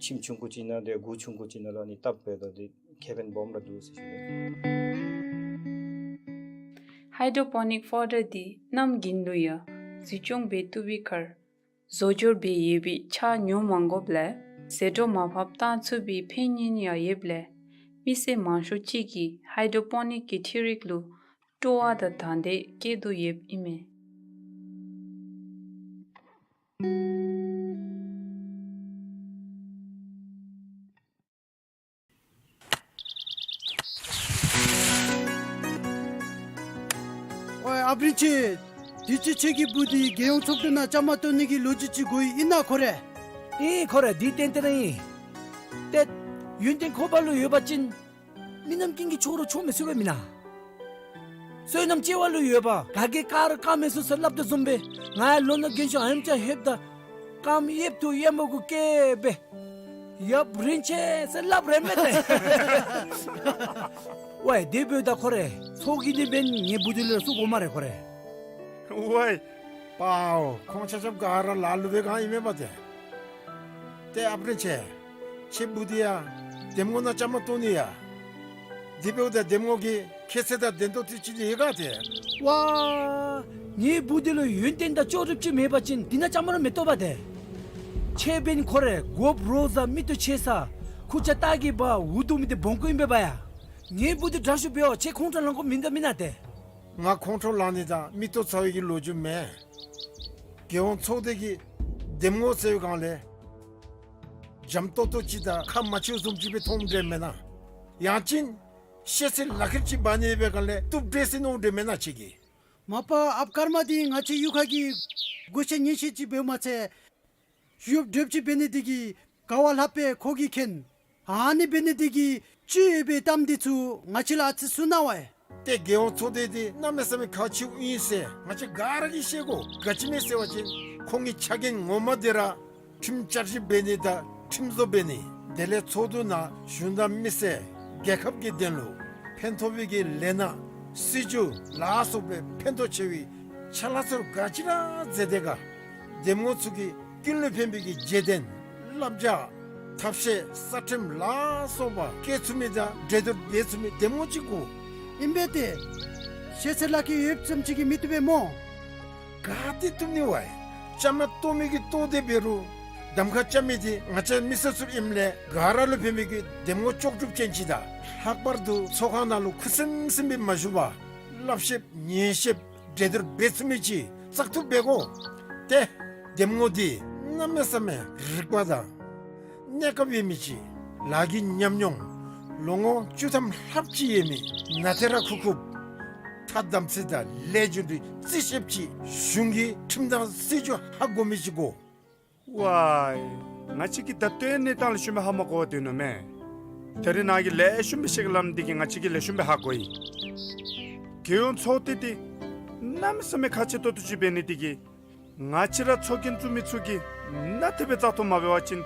ཁྱིམ་ཆུང་ཀུ་ཅིག་ནང་ཏེ་གུར་ཆུང་ཀུ་ཅིག་ནང་ལུ་ཨ་ནི་བཏབ་འབདཝ་ད་འདི་ཁེ་ཕན་སྦོམ་ར་འདུག་ཟེར་ཞུ་ནི། ཧའི་ཌོ་པོ་ནིཀ་ཕོ་ཌར་འདི་གནམ་དགུན་ལུ་ཡང་འཛུགས་སྐྱོང་འབད་བཏུབ་པའི་ཁར་བཟོ་སྦྱོར་འབད་ཡོད་པའི་ཆར་ཉོ་མ་དགོཔ་ལས་ཟད་འགྲོ་མར་ཕབ་བཏང་ཚུགས་པའི་ཕན་ཡོན་ཡང་ཡོདཔ་ལས་མི་སེར་མང་ཤོས་ཅིག་གིས་ཧའི་ཌོ་པོ་ནིཀ་གི་འཕྲུལ་རིག་ལུ་སྤྲོ་བ་དང་དང་འདོད་བསྐྱེད་དོ་ཡོདཔ་ཨིན་མས། ཨོའི་ཨཔ་རིན་ཆེན། དུས་ཅི་ཁྱོད་ཀྱི་བུ་འདི་རྒྱལ་ཡོངས་ཚོགས་འདུ་ནང་བཅའ་མར་གཏོགས་ནི་གི་ལོ་རྒྱུས་ཅིག་གོ་ཡི། ཨིན་ན་ཁོ་རེ། ཨིན་ཁོ་རེ། འདི་ཏན་ཏན་ར་ཨིན། ཏེ་ཡོན་ཏན་ཁོ་པ་ལུ་ཡོད་པ་ཅིན་མི་རྣམས་ཀུན་གྱིས་ཁྱོད་ར་ཆོག་མི་ཚུགས་པས་མེན་ན། བསོད་ནམས་སྐྱེ་བ་ལུ་ཡོད་པ་ག་གིས་བཀག་རུང་བཀག་མི་ཚུགས་ཟེར་སླབ་དོ་བཟུམ་སྦེ་ང་ཡང་ལོ་ན་རྒན་ཤོས་ཨ་ནེམ་ཅིག་ལྷོདཔ་ད་རྐངམ་གཡསཔ་ཐུག་གཡསཔ་མར་གུ་བཀལ་སྦེ་ཡབ་རིན་ཆེན་ཟེར་སླབ་རན་མས་ཏེ། ཝའི་དེ་འབདཝ་ད་ཁོ་རེ་ཚོགས་ཀྱི་འདི་འབདན་ངེའི་བུ་འདི་ལུ་ར་བཙུགས་དགོ་སྨ་རེ་ཁོ་རེ། ཝའི་པའོ། ཁོང་ཆ་ཁྱབ་ག་ར་ལ་ལུ་སྦེ་ག་ཨིན་མས་པ་ཏེ། ཏེ་ཨཔ་རིན་ཆེན། ཁྱོད་བུ་འདི་ཡང་འདེམས་ངོ་ནང་བཅའ་མར་གཏོགས་ནི་ཡ། དེ་འབདཝ་ད་འདེམས་ངོ་གི་ཁྱད་ཚད་དང་ལྡན་ཏོག་ཏོ་ཅིག་ཡོད་ག་ཏེ། ཝ། ངེའི་བུ་འདི་ལུ་ཡོན་ཏན་དང་ལྕོགས་གྲུབ་ཅིག་མེད་པ་ཅིན་འདི་ནང་བཅའ་མར་མི་གཏོགས་པ་ཏེ། ཁྱོད་འབདན་ཁོ་རེ་དགོཔ་རོགས་ཟ་མིག་ཏོ་ཆེ་ས་ཁུར་ཆ་ལྟག་གི་བ་འུ་སྡུག་མི་འདི་སྦོམ་ཀུ་ཨིན་པས་པ་ཡ། ངེའི་བུ་འདི་དྲག་ཤོས་འབད་བ་ཁྱོད་ཁོང་ཁྲོ་ལང་དགོཔ་མིན་འདུག་མེན་ན་ཏེ། ང་ཁོང་ཁྲོ་ལང་ནི་དང་མིག་ཏོ་ཚ་བའི་གི་ལོ་རྒྱུས་མེད། རྒྱལ་ཡོངས་ཚོགས་སྡེ་གི་ འདེམས་ངོ་ཟེར་བའི་སྒང་ལས་འཇམ་ཏོང་ཏོ་ཅིག་དང་ཁ་མ་ཕྱེཝ་བཟུམ་ཅིག་སྦེ་མཐོངམ་འདྲས་མེན་ན། ཡང་ཅིན་ཤེས་ཚད་ལག་ཁྱེར་ཅིག་འབག་ནི་ཡོད་པའི་སྒང་ལས་བཏུབ་འདྲས་ཟེར་མནོཝ་འདྲས་མེན་ན་ཁྱོད་ཀྱིས། མ་པ་ཨཔ་ཀརྨ་འདི་ང་བཅས་གཡུས་ཁ་གི་གོ་ཤེས་ཉན་ཤེས་ཅིག་འབདཝ་མ་ཚད་ཡོདཔ་འདྲཝ་ཅིག་འབད་ནི་འདི་གིས་ག་བ་ལྷགཔ་སྦེ་ཁོ་གིས་མཁྱེན། ཨ་ནི་འབད་ནི་འདི་གིས་ཅིག་སྦེ་གཏམ་འདི་ཚུ་ང་བཅས་ལུ་ཨ་ཙི་གསུང་གནང་བས། ཏེ་རྒྱལ་ཡོངས་ཚོགས་སྡེ་འདི་གནམ་མེད་ས་མེད་ཁག་ཆེཝ་ཨིན་ཟེར་ང་བཅས་ག་ར་གིས་ཤེས་དགོ། ག་ཅི་སྨོ་ཟེར་བ་ཅིན་ཁོང་གི་ཕྱག་འགན་ངོ་མ་འདི་ར་ཁྲིམས་བསྐྱར་ཞིབ་འབད་ནི་དང་ཁྲིམས་བཟོ་འབད་ནི། དེ་ལས་ཚོགས་འདུ་ནང་གཞུང་དང་མི་སེར་རྒྱལ་ཁབ་ཀྱི་དོན་ལུ་ཕན་ཐོགས་པའི་གི་ལས་སྣ་སྲིད་བྱུས་ལ་སོགས་པའི་ཕན་ཐོགས་ཆེ་བའི་ཕྱག་ལཱ་ཚུ་ག་ཅི་ར་མཛད་དེ་ག། འདེམས་ངོ་ཚུ་གིས་ཀུན་ལུ་ཕན་པའི་གི་རྗེས་དྲན་བསླབ་བྱ་ཐབས་ཤེས་གསར་ཁྲིམས་ལ་སོགས་པ་བཀལ་ཚུགས་མི་དང་འགྲན་བསྡུར་འབད་ཚུགས་མི་འདེམས་ངོ་ཅིག་དགོ། ཨིན་པས་ཏེ། ཤེས་ཚད་ལག་ཁྱེར་ཡོདཔ་ཙམ་ཅིག་གིས་མི་བཏུབ་པས་སྨོ། ག་ཏེ་བཏུབ་ནི་བས། བཅའ་མར་གཏོགས་མི་གིས་གཏོགས་ཏེ་འབད་རུང་གདམ་ཁ་རྐྱབ་མི་འདི་ང་བཅས་མི་སེར་ཚུ་ཨིནམ་ལས་ག་ར་ལུ་ཕན་པའི་གི་འདེམས་ངོ་ལྕོགས་གྲུབ་ཅན་ཅིག་དང་། ལྷག་པར་དུ་ཚོགས་ཁང་ནང་ལུ་ཁུ་སིམ་སིམ་སྦེ་མ་བཞུགས་པར་བསླབ་ཤེསཔ་ཉན་ཤེསཔ་འགྲན་བསྡུར་འབད་ཚུགས་མི་ཅིག་བཙག་འཐུ་འབད་དགོ། ཏེ་འདེམས་ངོ་འདི་གནམ་མེད་ས་མེད་རིག་པ་དང་གནས་སྐབས་ཡོད་མི་ཅིག། ལཱ་གི་ཉམས་མྱོང་ལོ་ངོ་བཅུ་ཐམ་ལྷགཔ་ཅིག་ཡོད་མི་ནཱ་ཐེ་ར་ཁུག་ཁུགཔ་ཐ་དམ་ཚིག་དང་ལས་རྒྱུ་འབྲས་རྩིས་ཤེསཔ་ཅིག། གཞུང་གི་ཁྲིམས་དང་སྲིད་བྱུས་ཧ་གོ་མི་ཅིག་དགོ། ཝའི། ང་བཅས་ཀྱིས་ད་ལྟོའི་གནས་སྟངས་ལེགས་ཤོམ་སྦེ་ཧ་མ་གོ་བར་སྡོད་ནུག་མས། ད་རིས་ནཱ་གིས་ལེགས་ཤོམ་སྦེ་བཤད་ག་སླབ་མི་འདི་གིས་ང་བཅས་ཀྱིས་ལེགས་ཤོམ་སྦེ་ཧ་གོ་ཡི། རྒྱལ་ཡོངས་ཚོགས་སྡེ་འདི་གནམ་མེད་ས་མེད་ཁག་ཆེ་ཏོག་ཏོ་ཅིག་འབད་ནི་འདི་གིས་ང་བཅས་ར་ཚོགས་རྒྱན་བཙུགས་མི་ཚུ་གིས་ནཱ་དེ་སྦེ་བཙག་འཐུ་མ་འབད་བ་ཅིན་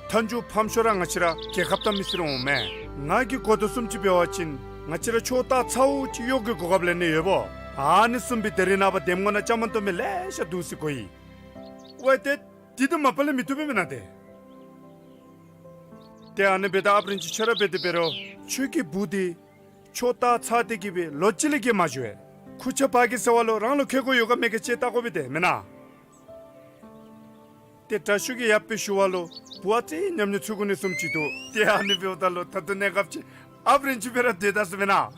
མཐའ་མཇུག་ཕམ་ཤོས་ར་ང་བཅས་ར་རྒྱལ་ཁབ་དང་མི་སེར་འོང་མས། ང་གིས་གོ་དོ་བཟུམ་ཅིག་འབད་བ་ཅིན་ང་བཅས་ར་ཕྱོགས་ལྟ་ཚཝ་ཅིག་གཡོག་གི་གོ་སྐབས་ལེན་ནི་ཡོདཔ་འོང་། ཨ་ནི་བཟུམ་སྦེ་ད་རིས་ནངས་པ་འདེམས་ངོ་ནང་བཅའ་མར་གཏོགས་མི་ལེ་ཤ་འདུག་ཟེར་གོ་ཡི། ཝའི་ཏེ། འདི་དང་མ་པ་ལས་མི་བཏུབ་པས་མེན་ན་ཏེ། ཏེ་ཨ་ནི་འབདཝ་ད་ཨཔ་རིན་ཅི་ཁྱོད་ར་འབད་དེ་འབད་རུང་ཁྱོད་ཀྱི་བུ་འདི་ཕྱོགས་ལྟ་ཚཝ་སྟེ་གིས་སྦེ་ལོ་གཅིག་ལས་བརྒལ་མ་བཞུགས་པས། ཁུར་ཆ་འབག་གེ་ཟེར་བ་ལུ་རང་ལུ་ཁེ་ཀོ་ཡོད་ག་མེད་ག་ཅིག་བལྟ་དགོ་པས་ཏེ་མེན་ན། ཏེ་དྲག་ཤོས་ཀྱིས་ཡར་སྦེ་ཞུ་བ་ལུ་བུ་ཨ་ཙི་ཉམས་མྱོང་ཚུད་དགོ་ནི་བཟུམ་ཅིག་འདུག། ཏེ་ཨ་ནི་འབདཝ་ད་ལུ་ད་ལྟོ་གནས་སྐབས་ཅིག་ཨཔ་རིན་ཅི་སྦེ་ར་སྡོད་ད་ཟེར་མེན་ན།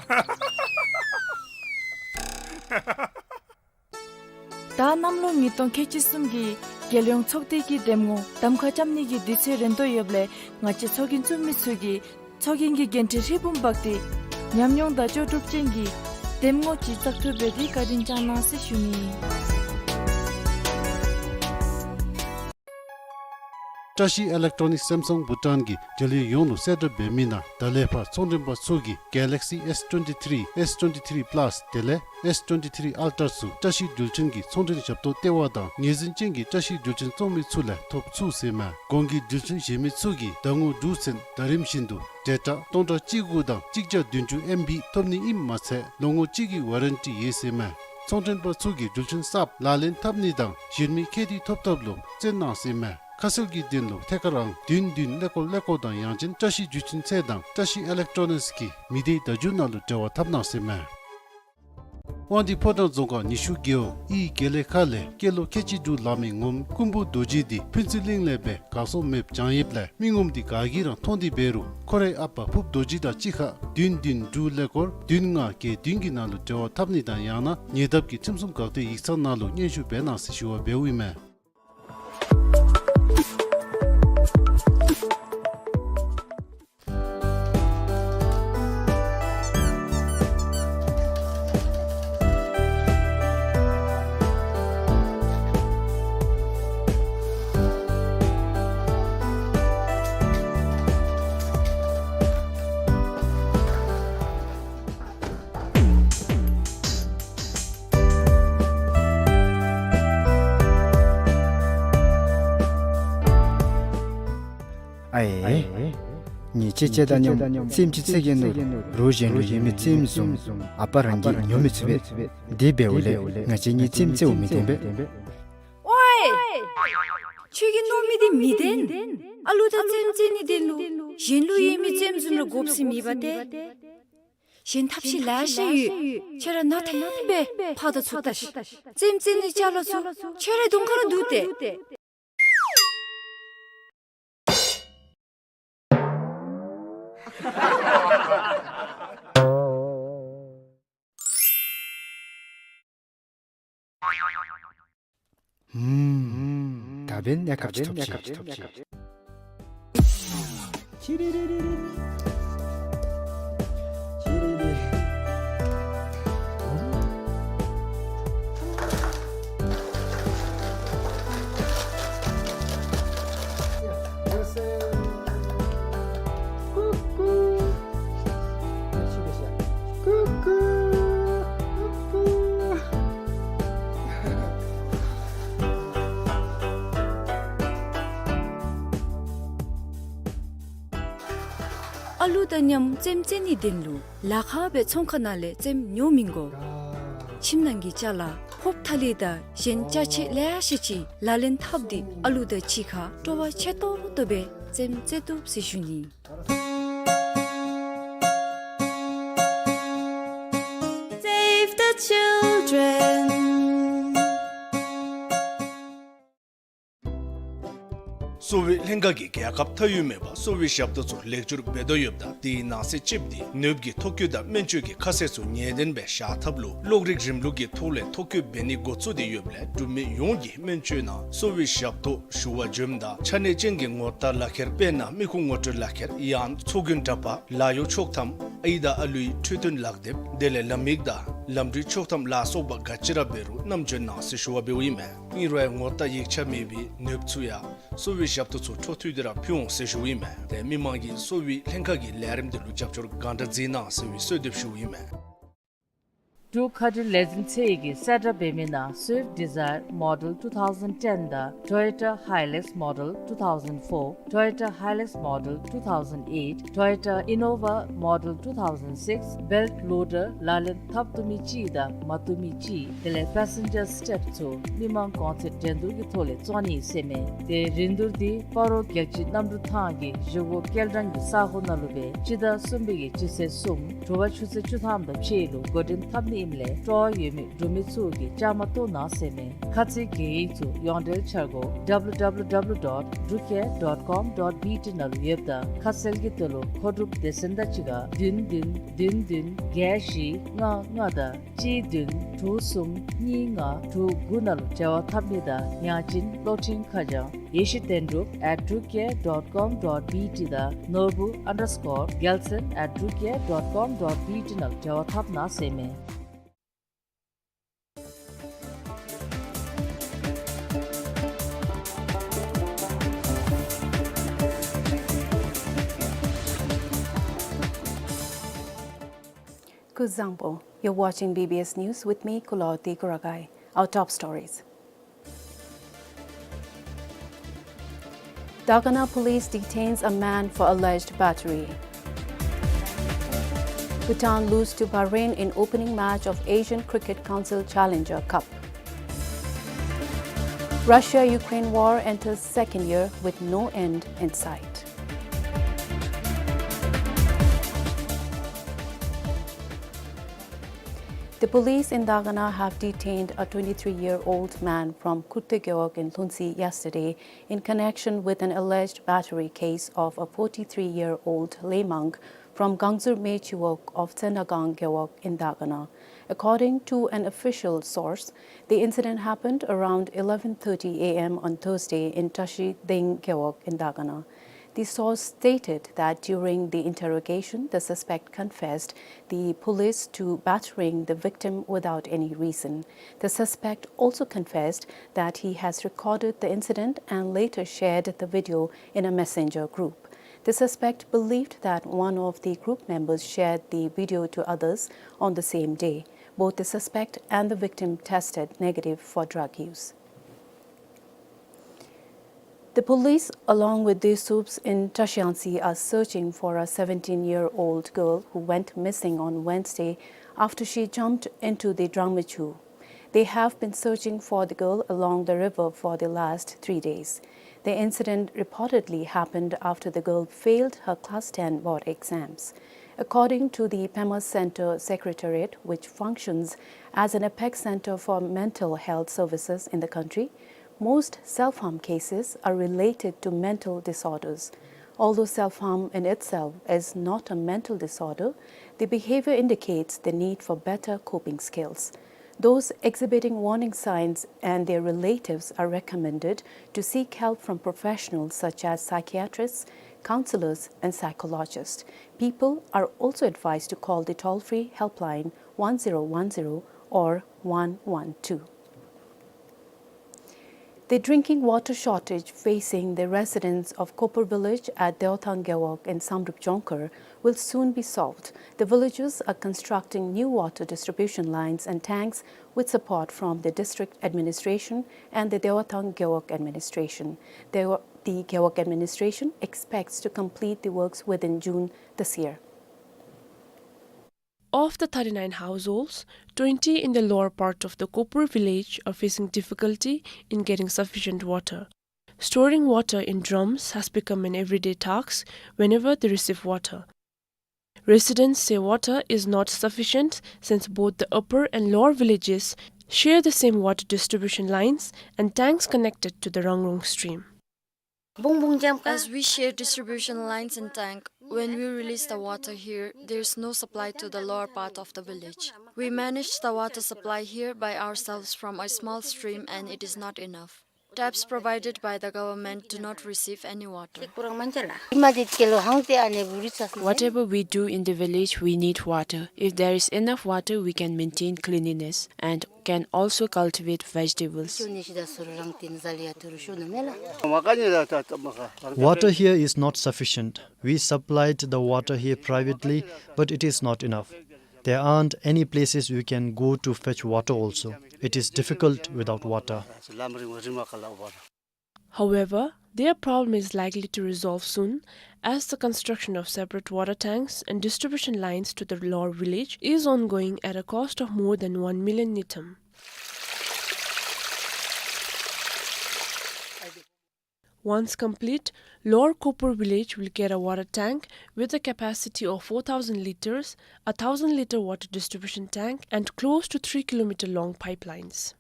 ད་གནམ་ལོ་ཉིས་སྟོང་ཁལ་གཅིག་གསུམ་གྱི་རྒྱལ་ཡོངས་ཚོགས་སྡེ་གི་འདེམས་ངོ་གདམ་ཁ་རྐྱབ་ནི་གི་དུས་ཚོད་རན་དོ་ཡོདཔ་ལས་ང་བཅས་ཚོགས་རྒྱན་བཙུགས་མི་ཚུ་གིས་ཚོགས་རྒྱན་གྱི་འགན་འཁྲི་ཧྲིལ་བུམ་འབག་སྟེ་ཉམས་མྱོང་དང་ལྕོགས་གྲུབ་ཅན་གྱི་འདེམས་ངོ་ཅིག་བཙག་འཐུ་འབད་དེ་བཀའ་དྲིན་བསྐྱང་གནང་ཟེར་ཞུ་ནི། བཀྲ་ཤིས་ཨི་ལེག་ཊོ་ནིཀ་སེམ་སང་བྷུ་ཊཱན་གྱིས་འབྲེལ་ཡོད་ཡོངས་ལུ་གསལ་བསྒྲགས་འབད་མི་ནང་ད་ལས་ཕར་ཚོང་མགྲོན་པ་ཚུ་གིས་གེ་ལེག་སི་ཨེསི་ཊུ་ཝེན་ཊི་ཐི་རི་ཨེསི་ཊུ་ཝེན་ཊི་ཐི་རི་པ་ལཱསི་དེ་ལས་ཨེསི་ཊུ་ཝེན་ཊི་ཐི་རི་ཨལ་ཊར་ཚུ་བཀྲ་ཤིས་འགྲུལ་འཕྲིན་གྱི་ཚོང་འབྲེལ་ཞབས་ཏོག་ལྟེ་བ་དང་ངོས་འཛིན་ཅན་གྱི་བཀྲ་ཤིས་འགྲུལ་འཕྲིན་བཙོང་མི་ཚུ་ལས་ཐོབ་ཚུགས་ཟེར་མས། གོང་གི་འགྲུལ་འཕྲིན་བཞེས་མི་ཚུ་གིས་ཟླ་ངོ་དྲུག་ཚུན་ཟླ་རིམ་བཞིན་དུ་ཌེ་ཊ་སྟོང་ཕྲག་གཅིག་དགུ་དང་གཅིག་བརྒྱ་བདུན་ཅུ་ཨེམ་བི་ཐོབ་ནི་ཨིནམ་མ་ཚད་ལོ་ངོ་གཅིག་གི་ཝ་རན་ཊི་ཡོད་ཟེར་མས། ཚོང་མགྲོན་པ་ཚུ་གིས་འགྲུལ་འཕྲིན་གསརཔ་ལག་ལེན་འཐབ་ནི་དང་གཞན་མི་ཁེ་དེ་ཐོབ་ཐབས་ལུ་བརྩོན་གནང་ཟེར་མས། ཁ་གསལ་གྱི་དོན་ལུ་ཐད་ཀར་ཨང་བདུན་བདུན་ཀླད་ཀོར་ཀླད་ཀོར་དང་ཡང་ཅིན་བཀྲ་ཤིས་འགྲུལ་འཕྲིན་ཚད་དང་བཀྲ་ཤིས་ཨི་ལེག་ཊོ་ནིཀསི་གི་མི་སྡེ་བརྡ་བརྒྱུད་ནང་ལུ་འབྲེལ་བ་འཐབ་གནང་ཟེར་མས། དབང་འདུས་ཕོ་བྲང་རྫོང་ཁག་ཉི་ཤུ་རྒེད་འོག་ཨི་དགེ་ལེགས་ཁ་ལས་སྐྱེས་ལོ་ཁལ་གཅིག་དྲུག་ལང་མི་ངོམ་ཀུན་པོ་རྡོ་རྗེ་འདི་ཕུན་ཚོགས་གླིང་ལས་སྦེ་གར་སོང་མེདཔ་བྱང་ཡོདཔ་ལས་མི་ངོམ་འདི་ག་གིས་ར་མཐོང་སྟེ་འབད་རུང་ཁོ་རའི་ཨ་པ་ཕུརཔ་རྡོ་རྗེ་དང་གཅིག་ཁར་བདུན་བདུན་དྲུག་ཀླད་ཀོར་བདུན་ལྔ་བརྒྱད་བདུན་གྱི་ནང་ལུ་འབྲེལ་བ་འཐབ་ནི་དང་ཡང་ན་ཉེ་འདབས་ཀྱི་ཁྲིམས་སྲུང་འགག་སྡེ་ཡིག་ཚང་ནང་ལུ་སྙན་ཞུ་འབད་གནང་ཟེར་ཞུ་བ་འབདཝ་ཨིན་མས། ཨའེ། ཉེས་ཆད་བཅད་ད་སྙམ་རྩེདམོ་ཅིག་རྩེ་གེ་མནོ་རུང་གཞན་ལུ་ཡོད་མི་རྩེདམོ་བཟུམ་ཨ་པ་རང་གིས་ཉོ་མི་ཚུགས་པས། དེ་འབདཝ་ལས་ང་བཅས་གཉིས་རྩེདམོ་རྩེཝ་མི་བཏུབ་པས། ཝའེ། ཁྱོད་ཀྱིས་མནོ་མི་འདི་མི་བདེན། ཨ་ལུ་དང་རྩེདམོ་རྩེ་ནི་དོན་ལུ་གཞན་ལུ་ཡོད་མི་རྩེདམོ་བཟུམ་ར་དགོཔ་ཟེར་མེད་པ་ཏེ། གཞན་ཐབས་ཤེས་ལེ་ཤ་ཡོད། ཁྱོད་ར་ནཱ་ཐོན་སྦེ་ཕར་དང་ཚུར་བལྟ་ཤིག། རྩེདམོ་རྩེ་ནི་ཅ་ལ་ཚུ་ཁྱོད་རའི་གདོང་ཁར་ར་འདུག་སྟེ། ཧུམ། ད་ ད་འབདན་གནས་སྐབས་ཅིག་ཐོབ་ཅི། ཨ་ལུ་དང་མཉམ་རྩེདམོ་རྩེ་ནིའི་དོན་ལུ་ལ་ཁ་སྦེ་ཚོང་ཁང་ནང་ལས་རྩེདམོ་ཉོ་མི་དགོ། ཁྱིམ་ནང་གི་ཅ་ལ་ཕོརཔ་ཐ་ལི་དང་གཞན་ཅ་ཆས་ལེ་ཤ་ཅིག་ལག་ལེན་འཐབ་སྟེ་ཨ་ལུ་དང་གཅིག་ཁར་སྤྲོ་བ་ཆེ་ཏོག་ཏོ་སྦེ་རྩེདམོ་རྩེ་བཏུབ་ཟེར་ཞུ་ནི། Save the children. གསོ་བའི་ལྷན་ཁག་གིས་རྒྱལ་ཁབ་མཐའ་དབུས་མེད་པར་གསོ་བའི་ཞབས་ཏོག་ཚུ་ལེགས་བཅོས་འབད་དོ་ཡོདཔ་ད་དེའི་ནང་གསེས་གཅིགཔོ་འདི་ནདཔ་གི་ཐོ་བཀོད་དང་སྨན་བཅོས་ཀྱི་ཁ་གསལ་ཚུ་ངེས་བདེན་སྦེ་བཞག་ཐབས་ལུ་གློག་རིག་རིམ་ལུགས་ཀྱི་ཐོག་ལས་ཐོ་བཀོད་འབད་ནི་འགོ་བཙུགས་ཏེ་ཡོདཔ་ལས་འབྲུག་མི་ཡོངས་ཀྱིས་སྨན་བཅོས་ནང་གསོ་བའི་ཞབས་ཏོག་ཞུ་བར་འབྱོནམ་ད་ཆ་གནས་ཅན་གྱི་ངོ་རྟགས་ལག་ཁྱེར་དཔེར་ན་མི་ཁུངས་ངོ་སྤྲོད་ལག་ཁྱེར་ཡང་ཚོགས་རྒྱན་འདྲ་པར་ལཱ་གཡོག་ཆོག་ཐམ་ཨའི་དང་ཨ་ལུའི་འཕྲོད་བསྟེན་ལག་དེབ་དེ་ལས་ལམ་ཡིག་དང་ལམ་འགྲུལ་ཆོག་ཐམ་ལ་སོགས་པ་ག་ཅི་ར་འབད་རུང་བསྣམས་འབྱོན་གནང་ཟེར་ཞུ་བ་འབདཝ་ཨིན་མས། ཨིན་རུང་ཡང་ངོ་རྟགས་ཡིག་ཆ་མེད་པའི་ནདཔ་ཚུ་ཡང་གསོ་བའི་ཞབས་ཏོག་ཚུ་འཕྲོ་མཐུད་དེ་ར་ཕུལ་འོང་ཟེར་ཞུཝ་ཨིན་མས། ཏེ་མི་མང་གིས་གསོ་བའི་ལྷན་ཁག་གི་ལས་རིམ་དེ་ལུ་རྒྱབ་སྐྱོར་གང་དྲག་མཛད་གནང་ཟེར་བའི་གསོལ་འདེབས་ཞུཝ་ཨིན་མས། འབྲུག་མཁའ་འགྲུལ་ལས་འཛིན་ཚད་ཀྱིས་གསལ་བསྒྲགས་འབད་མི་ནང་Swift Dzire Model two thousand ten དང་Toyota Hilux Model two thousand four, Toyota Hilux Model two thousand eight, Toyota Innova Model two thousand six, belt loader ལག་ལེན་འཐབ་བཏུབ་མི་གཅིག་དང་མ་བཏུབ་མི་གཅིག་དེ་ལས་passenger step ཚུ་མི་མང་གོང་ཚད་འགྲན་བསྡུར་གྱི་ཐོག་ལས་བཙོང་ནི་ཟེར་མས། ཏེ་རིན་བསྡུར་འདི་སྤ་རོ་རྒྱལ་སྤྱིའི་གནམ་གྲུ་ཐང་གི་བཞེས་སྒོ་སྐྱེལ་འདྲེན་གྱི་ས་གོ་ནང་ལུ་སྦེ་སྤྱི་ཟླ་གསུམ་པའི་གི་སྤྱི་ཚེས་གསུམ་དྲོ་པ་ཆུ་ཚོད་བཅུ་ཐམ་དང་ཕྱེད་ལུ་འགོ་འདྲེན་འཐབ་ནི་ཨིནམ་ལས་སྤྲོ་བ་ཡོད་མི་འབྲུག་མི་ཚུ་གིས་བཅའ་མར་གཏོགས་གནང་ཟེར་མས། ཁ་ཚིག་གི་ཡིག་ཚུ་ཡོངས་འབྲེལ་འཆར་སྒོ་W W W dot drucare dot com dot B T ནང་ལུ་ཡོདཔ་ད་ཁ་གསལ་གྱི་དོན་ལུ་མཁོ་སྒྲུབ་སྡེ་ཚན་དང་གཅིག་ཁར་བདུན་བདུན་བདུན་བདུན་བརྒྱད་བཞི་ལྔ་ལྔ་དང་གཅིག་བདུན་དྲུག་གསུམ་གཉིས་ལྔ་དྲུག་དགུ་ནང་ལུ་འབྲེལ་བ་འཐབ་ནི་དང་ཡང་ཅིན་གློག་འཕྲིན་ཁ་བྱང་ཡེ་ཤེས་བསྟན་འགྲུབ་at drucare dot com dot B T དང་ནོར་བུ་underscore རྒྱལ་མཚན་at drucare dot com dot B T ནང་ལུ་འབྲེལ་བ་འཐབ་གནང་ཟེར་མས། སྐུ་གཟུགས་བཟང་པོ། You're watching B B S News with me, Kulawarti Kuragai. Our top stories. Dagana police detains a man for alleged battery. Bhutan lose to Bahrain in opening match of Asian Cricket Council Challenger Cup. Russia-Ukraine war enters second year with no end in sight. The police in Dagana have detained a twenty-three-year-old man from Khurte Gewog in Lhunsi yesterday in connection with an alleged battery case of a forty-three-year-old lay monk from Gangzur Mechiwog of Tsenagang Gewog in Dagana. According to an official source, the incident happened around eleven thirty A M on Thursday in Tashi Deng Gewog in Dagana. The source stated that during the interrogation, the suspect confessed the police to battering the victim without any reason. The suspect also confessed that he has recorded the incident and later shared the video in a messenger group. The suspect believed that one of the group members shared the video to others on the same day. Both the suspect and the victim tested negative for drug use. The police, along with the Sups in Trashiyangsi, are searching for a seventeen-year-old girl who went missing on Wednesday after she jumped into the Drangmachu. They have been searching for the girl along the river for the last three days. The incident reportedly happened after the girl failed her class ten board exams. According to the Pema Center Secretariat, which functions as an apex center for mental health services in the country, most self-harm cases are related to mental disorders. Although self-harm in itself is not a mental disorder, the behavior indicates the need for better coping skills. Those exhibiting warning signs and their relatives are recommended to seek help from professionals such as psychiatrists, counselors, and psychologists. People are also advised to call the toll-free helpline one zero one zero or one one two. The drinking water shortage facing the residents of Kopur village at Deothang Gewog in Samdrup Jongkhar will soon be solved. The villagers are constructing new water distribution lines and tanks with support from the district administration and the Deothang Gewog administration. The, the Gewog administration expects to complete the works within June this year. Of the thirty-nine households, twenty in the lower part of the Kopur village are facing difficulty in getting sufficient water. Storing water in drums has become an everyday task whenever they receive water. Residents say water is not sufficient since both the upper and lower villages share the same water distribution lines and tanks connected to the Rangrong stream. As we share distribution lines and tank, when we release the water here, there is no supply to the lower part of the village. We manage the water supply here by ourselves from a small stream and it is not enough. Taps provided by the government do not receive any water. Whatever we do in the village, we need water. If there is enough water, we can maintain cleanliness and can also cultivate vegetables. Water here is not sufficient. We supplied the water here privately, but it is not enough. There aren't any places we can go to fetch water also. It is difficult without water. However, their problem is likely to resolve soon, as the construction of separate water tanks and distribution lines to the lower village is ongoing at a cost of more than one million ngultrum. Once complete, Lower Kopur village will get a water tank with a capacity of four thousand liters, a thousand liter water distribution tank, and close to three kilometer long pipelines.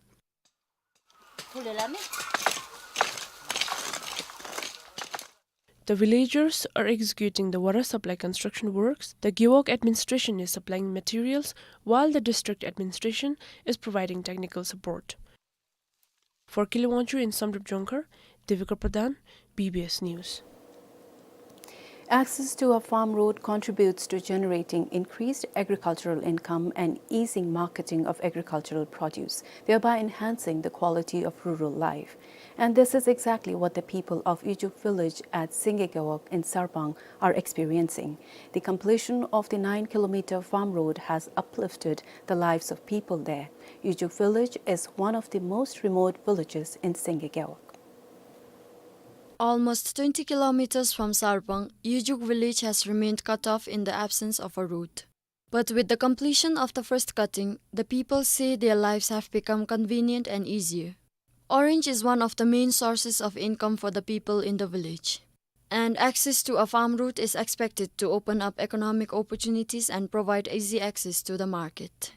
The villagers are executing the water supply construction works. The Gewog administration is supplying materials, while the district administration is providing technical support. For Kile Wangchuck in Samdrup Jongkhar, Devika Pradhan, B B S News. Access to a farm road contributes to generating increased agricultural income and easing marketing of agricultural produce, thereby enhancing the quality of rural life. And this is exactly what the people of Yujuk village at Singegewog in Sarpang are experiencing. The completion of the nine kilometer farm road has uplifted the lives of people there. Yujuk village is one of the most remote villages in Singegewog. Almost twenty kilometers from Sarpang, Yujuk village has remained cut off in the absence of a road. But with the completion of the first cutting, the people say their lives have become convenient and easier. Orange is one of the main sources of income for the people in the village. And access to a farm route is expected to open up economic opportunities and provide easy access to the market.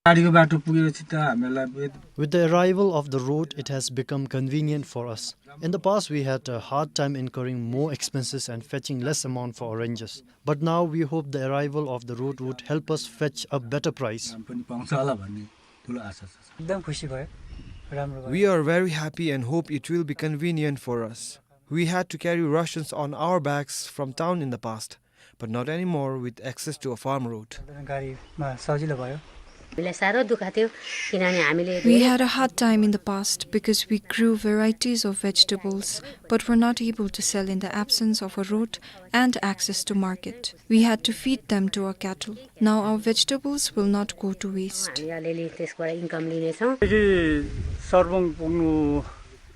गाडीको बाटो पुगेपछि त हामीलाई With the arrival of the road, it has become convenient for us. In the past, we had a hard time incurring more expenses and fetching less amount for oranges. But now we hope the arrival of the road would help us fetch a better price. काम पनि पाउँछ होला भन्ने ठुलो आशा छ। एकदम खुसी भयो, राम्रो भयो। We are very happy and hope it will be convenient for us. We had to carry rations on our backs from town in the past, but not anymore with access to a farm road. गाडीमा सजिलो भयो। हामीलाई साह्रो दुःख थियो, किनभने हामीले We had a hard time in the past because we grew varieties of vegetables, but were not able to sell in the absence of a road and access to market. We had to feed them to our cattle. Now our vegetables will not go to waste. हामी अलिअलि त्यसबाट इन्कम लिनेछौँ। कि सर्पङ पुग्नु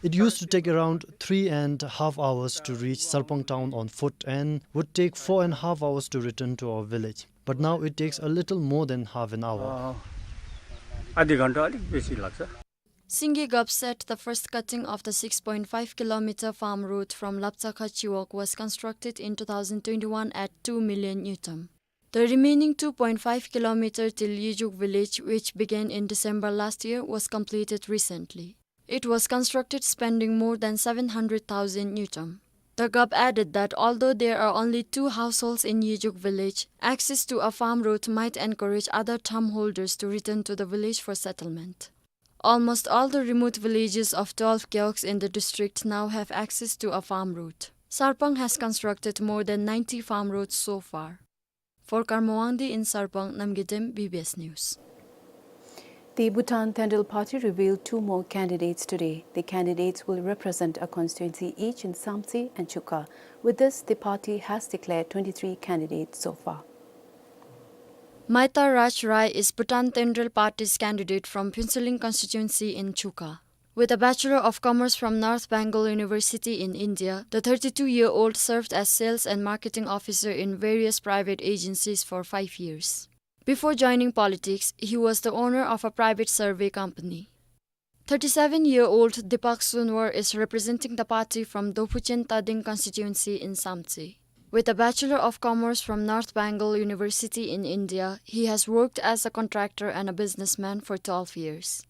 It used to take around three and a half hours to reach Sarpang town on foot and would take four and a half hours to return to our village. But now it takes a little more than half an hour. अ, आधी घन्टा अलिक बेसी लाग्छ। Singegewog said the first cutting of the six point five kilometer farm road from Lapchakha Chiwog was constructed in two thousand twenty-one at two million ngultrum. The remaining two point five kilometer till Yujuk village, which began in December last year, was completed recently. It was constructed spending more than seven hundred thousand ngultrum. The Gap added that although there are only two households in Yejok village, access to a farm road might encourage other town holders to return to the village for settlement. Almost all the remote villages of twelve Gewogs in the district now have access to a farm road. Sarpang has constructed more than ninety farm roads so far. For Karma Wangdi in Sarpang, Namgay Dem, B B S News. The Bhutan Tenrel Party revealed two more candidates today. The candidates will represent a constituency each in Samtse and Chukha. With this, the party has declared twenty-three candidates so far. Maita Raj Rai is Bhutan Tenrel Party's candidate from Phuentsholing constituency in Chukha. With a Bachelor of Commerce from North Bengal University in India, the thirty-two-year-old served as sales and marketing officer in various private agencies for five years. Before joining politics, he was the owner of a private survey company. Thirty-seven-year-old Deepak Sunwar is representing the party from Dophuchen Tading constituency in Samtse. With a Bachelor of Commerce from North Bengal University in India, he has worked as a contractor and a businessman for twelve years.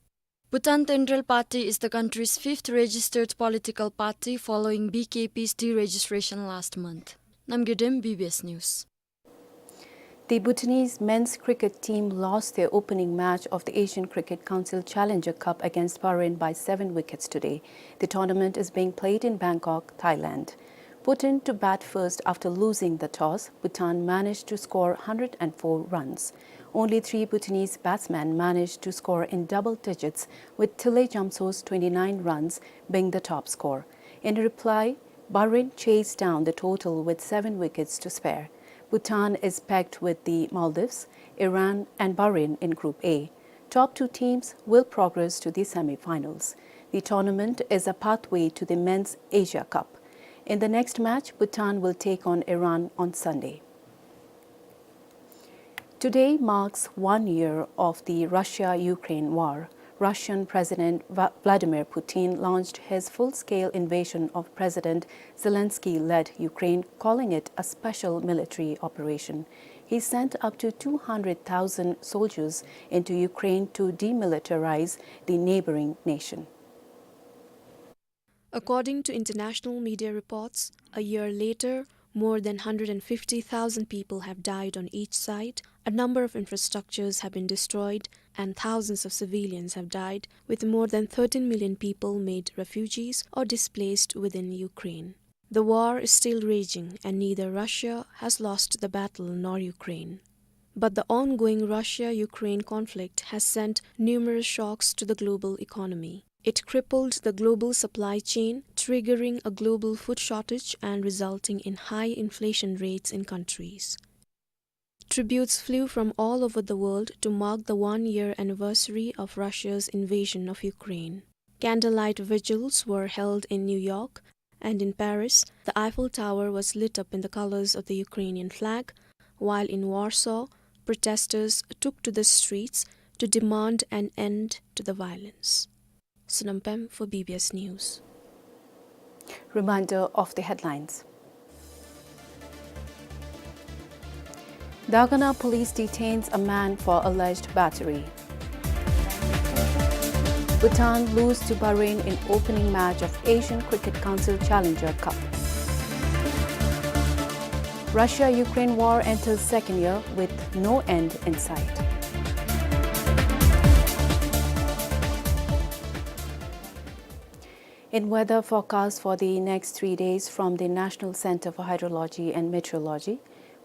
Bhutan Tenrel Party is the country's fifth registered political party following B K P's deregistration last month. Namgay Dem, B B S News. The Bhutanese men's cricket team lost their opening match of the Asian Cricket Council Challenger Cup against Bahrain by seven wickets today. The tournament is being played in Bangkok, Thailand. Put in to bat first after losing the toss, Bhutan managed to score hundred and four runs. Only three Bhutanese batsmen managed to score in double digits, with Thile Jamso's twenty-nine runs being the top score. In reply, Bahrain chased down the total with seven wickets to spare. Bhutan is pegged with the Maldives, Iran and Bahrain in Group A. Top two teams will progress to the semi-finals. The tournament is a pathway to the Men's Asia Cup. In the next match, Bhutan will take on Iran on Sunday. Today marks one year of the Russia-Ukraine war. Russian President Va-, Vladimir Putin launched his full-scale invasion of President Zelensky-led Ukraine, calling it a special military operation. He sent up to two hundred thousand soldiers into Ukraine to demilitarize the neighboring nation. According to international media reports, a year later, more than hundred and fifty thousand people have died on each side, a number of infrastructures have been destroyed, and thousands of civilians have died, with more than thirteen million people made refugees or displaced within Ukraine. The war is still raging, and neither Russia has lost the battle nor Ukraine. But the ongoing Russia-Ukraine conflict has sent numerous shocks to the global economy. It crippled the global supply chain, triggering a global food shortage and resulting in high inflation rates in countries. Tributes flew from all over the world to mark the one-year anniversary of Russia's invasion of Ukraine. Candlelight vigils were held in New York, and in Paris, the Eiffel Tower was lit up in the colors of the Ukrainian flag, while in Warsaw, protesters took to the streets to demand an end to the violence. Sonam Pem for B B S News. Reminder of the headlines. Dagana police detains a man for alleged battery. Bhutan lose to Bahrain in opening match of Asian Cricket Council Challenger Cup. Russia-Ukraine war enters second year with no end in sight. In weather forecast for the next three days from the National Center for Hydrology and Meteorology,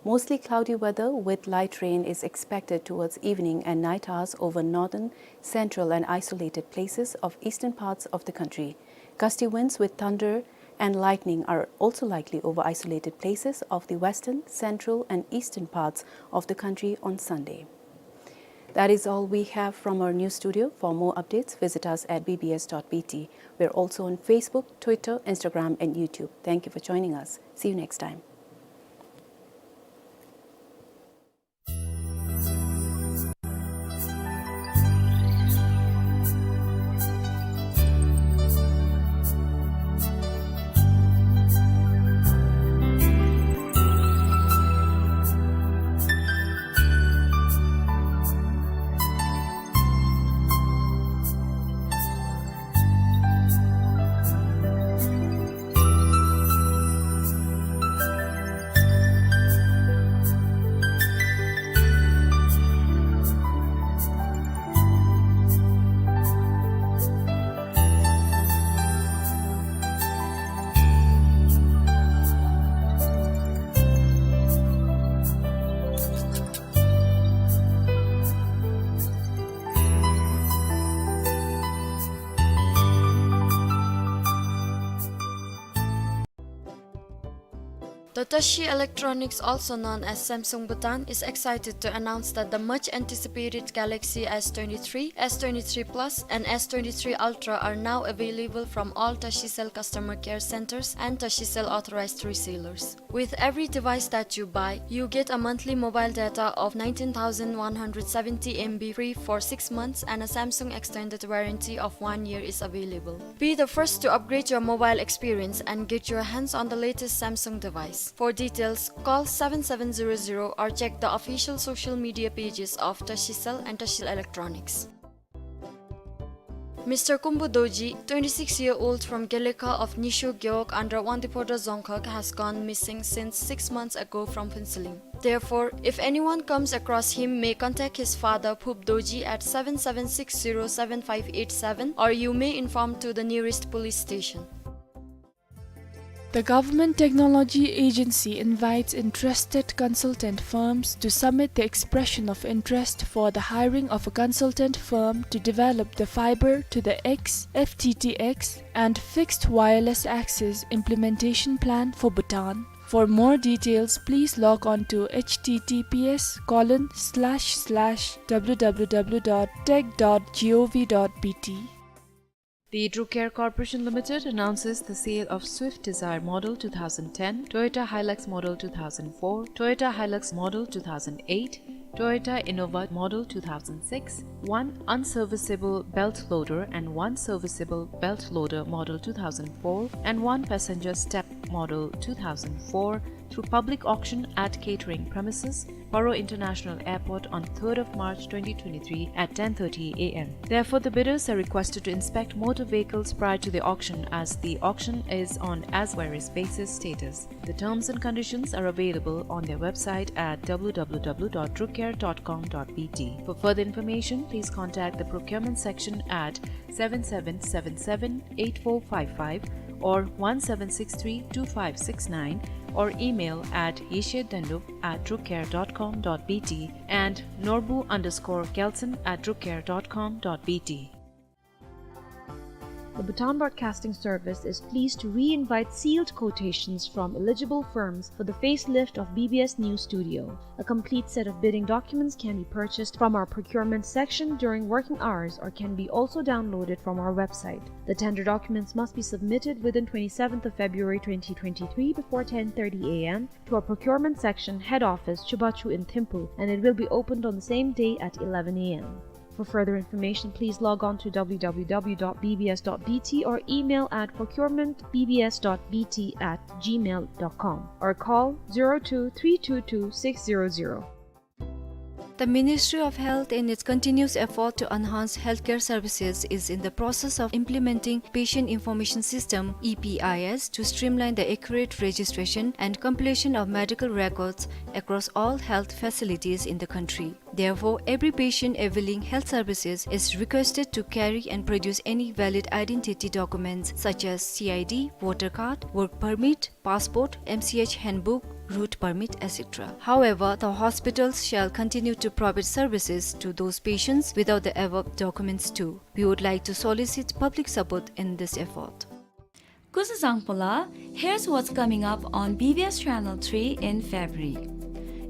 mostly cloudy weather with light rain is expected towards evening and night hours over northern, central and isolated places of eastern parts of the country. Gusty winds with thunder and lightning are also likely over isolated places of the western, central and eastern parts of the country on Sunday. That is all we have from our news studio. For more updates, visit us at B B S dot B T. We're also on Facebook, Twitter, Instagram, and YouTube. Thank you for joining us. See you next time. The Tashi Electronics, also known as Samsung Bhutan, is excited to announce that the much anticipated Galaxy S twenty-three, S twenty-three Plus, and S twenty-three Ultra are now available from all Tashicell customer care centers and Tashicell authorized resellers. With every device that you buy, you get a monthly mobile data of nineteen thousand one hundred seventy M B free for six months, and a Samsung extended warranty of one year is available. Be the first to upgrade your mobile experience and get your hands on the latest Samsung device. For details, call seven seven zero zero or check the official social media pages of Tashicell and Tashicell Electronics. Mister Kumbu Dorji, twenty-six year old from Gelekha of Nisho Gewog under Wangdue Phodrang Dzongkhag, has gone missing since six months ago from Phuentsholing. Therefore, if anyone comes across him, may contact his father, Phup Dorji, at seven seven six zero seven five eight seven, or you may inform to the nearest police station. The Government Technology Agency invites interested consultant firms to submit the expression of interest for the hiring of a consultant firm to develop the fiber to the X, F T T X, and fixed wireless access implementation plan for Bhutan. For more details, please log on to H T T P S colon slash slash W W W dot tech dot gov dot B T. The Drucare Corporation Limited announces the sale of Swift Dzire Model two thousand ten, Toyota Hilux Model two thousand four, Toyota Hilux Model two thousand eight, Toyota Innova Model two thousand six, one unserviceable belt loader and one serviceable belt loader Model two thousand four, and one passenger step Model two thousand four, through public auction at catering premises, Paro International Airport, on third of March twenty twenty-three at ten thirty A M. Therefore, the bidders are requested to inspect motor vehicles prior to the auction, as the auction is on as various basis status. The terms and conditions are available on their website at W W W dot drucare dot com dot B T. For further information, please contact the procurement section at seven seven seven seven eight four five five or one seven six three two five six nine, or email at yeshe dandup at drucare dot com dot B T and norbu underscore gelson at drucare dot com dot B T. The Bhutan Broadcasting Service is pleased to re-invite sealed quotations from eligible firms for the facelift of B B S News Studio. A complete set of bidding documents can be purchased from our procurement section during working hours or can be also downloaded from our website. The tender documents must be submitted within twenty-seventh of February twenty twenty-three before ten thirty A M to our procurement section head office, Chubachu in Thimphu, and it will be opened on the same day at eleven A M. For further information, please log on to W W W dot B B S dot B T or email at procurement B B S dot B T at gmail dot com or call zero two three two two six zero zero. The Ministry of Health, in its continuous effort to enhance healthcare services, is in the process of implementing Patient Information System, E P I S, to streamline the accurate registration and completion of medical records across all health facilities in the country. Therefore, every patient availing health services is requested to carry and produce any valid identity documents such as C I D, voter card, work permit, passport, M C H handbook, route permit, et cetera. However, the hospitals shall continue to provide services to those patients without the above documents too. We would like to solicit public support in this effort. Kuzuzangpola, here's what's coming up on B B S Channel three in February.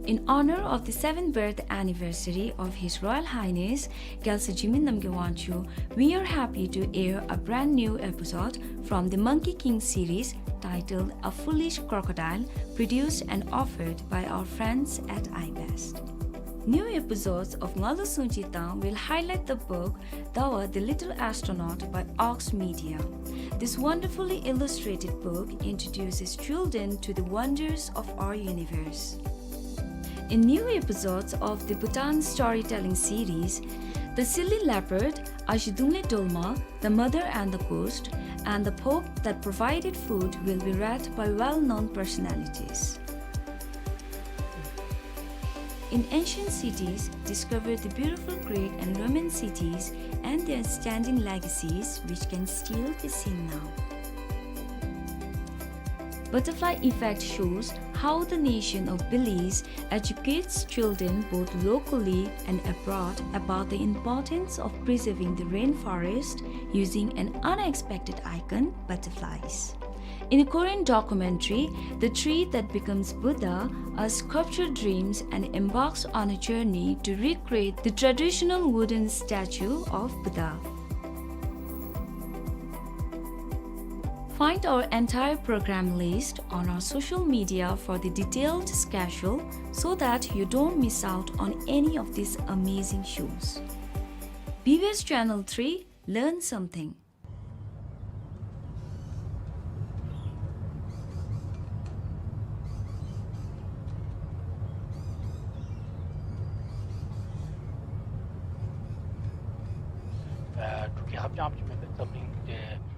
In honor of the seventh birth anniversary of His Royal Highness Gyaltsur Jigme Namgyal Wangchuck, we are happy to air a brand new episode from the Monkey King series titled A Foolish Crocodile, produced and offered by our friends at iBest. New episodes of Ngalu Sungchi Tang will highlight the book Dawa the Little Astronaut by Ox Media. This wonderfully illustrated book introduces children to the wonders of our universe. In new episodes of the Bhutan Storytelling series, The Silly Leopard, Azhidungle Dolma, The Mother and the Ghost, and The Pope That Provided Food will be read by well-known personalities. In Ancient Cities, discover the beautiful Greek and Roman cities and their standing legacies, which can still be seen now. Butterfly Effect shows how the nation of Belize educates children both locally and abroad about the importance of preserving the rainforest using an unexpected icon, butterflies. In a Korean documentary, the tree that becomes Buddha, a sculpture dreams and embarks on a journey to recreate the traditional wooden statue of Buddha. Find our entire program list on our social media for the detailed schedule so that you don't miss out on any of these amazing shows. B B S Channel three, learn something.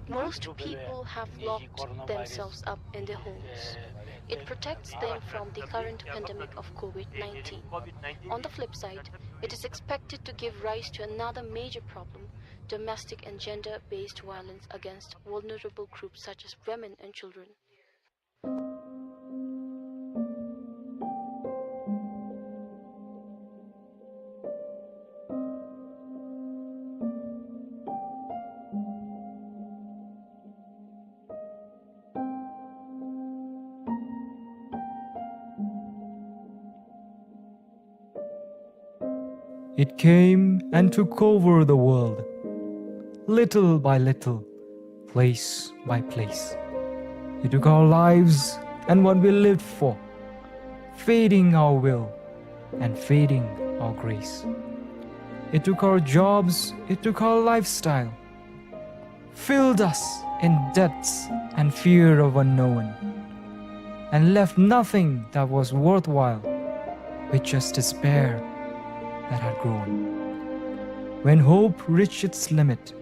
Most people have locked themselves up in their homes. It protects them from the current pandemic of COVID nineteen. On the flip side, it is expected to give rise to another major problem, domestic and gender-based violence against vulnerable groups such as women and children. It came and took over the world, little by little, place by place. It took our lives and what we lived for, fading our will and fading our grace. It took our jobs, it took our lifestyle, filled us in debts and fear of unknown, and left nothing that was worthwhile, with just despair that had grown. When hope reached its limit,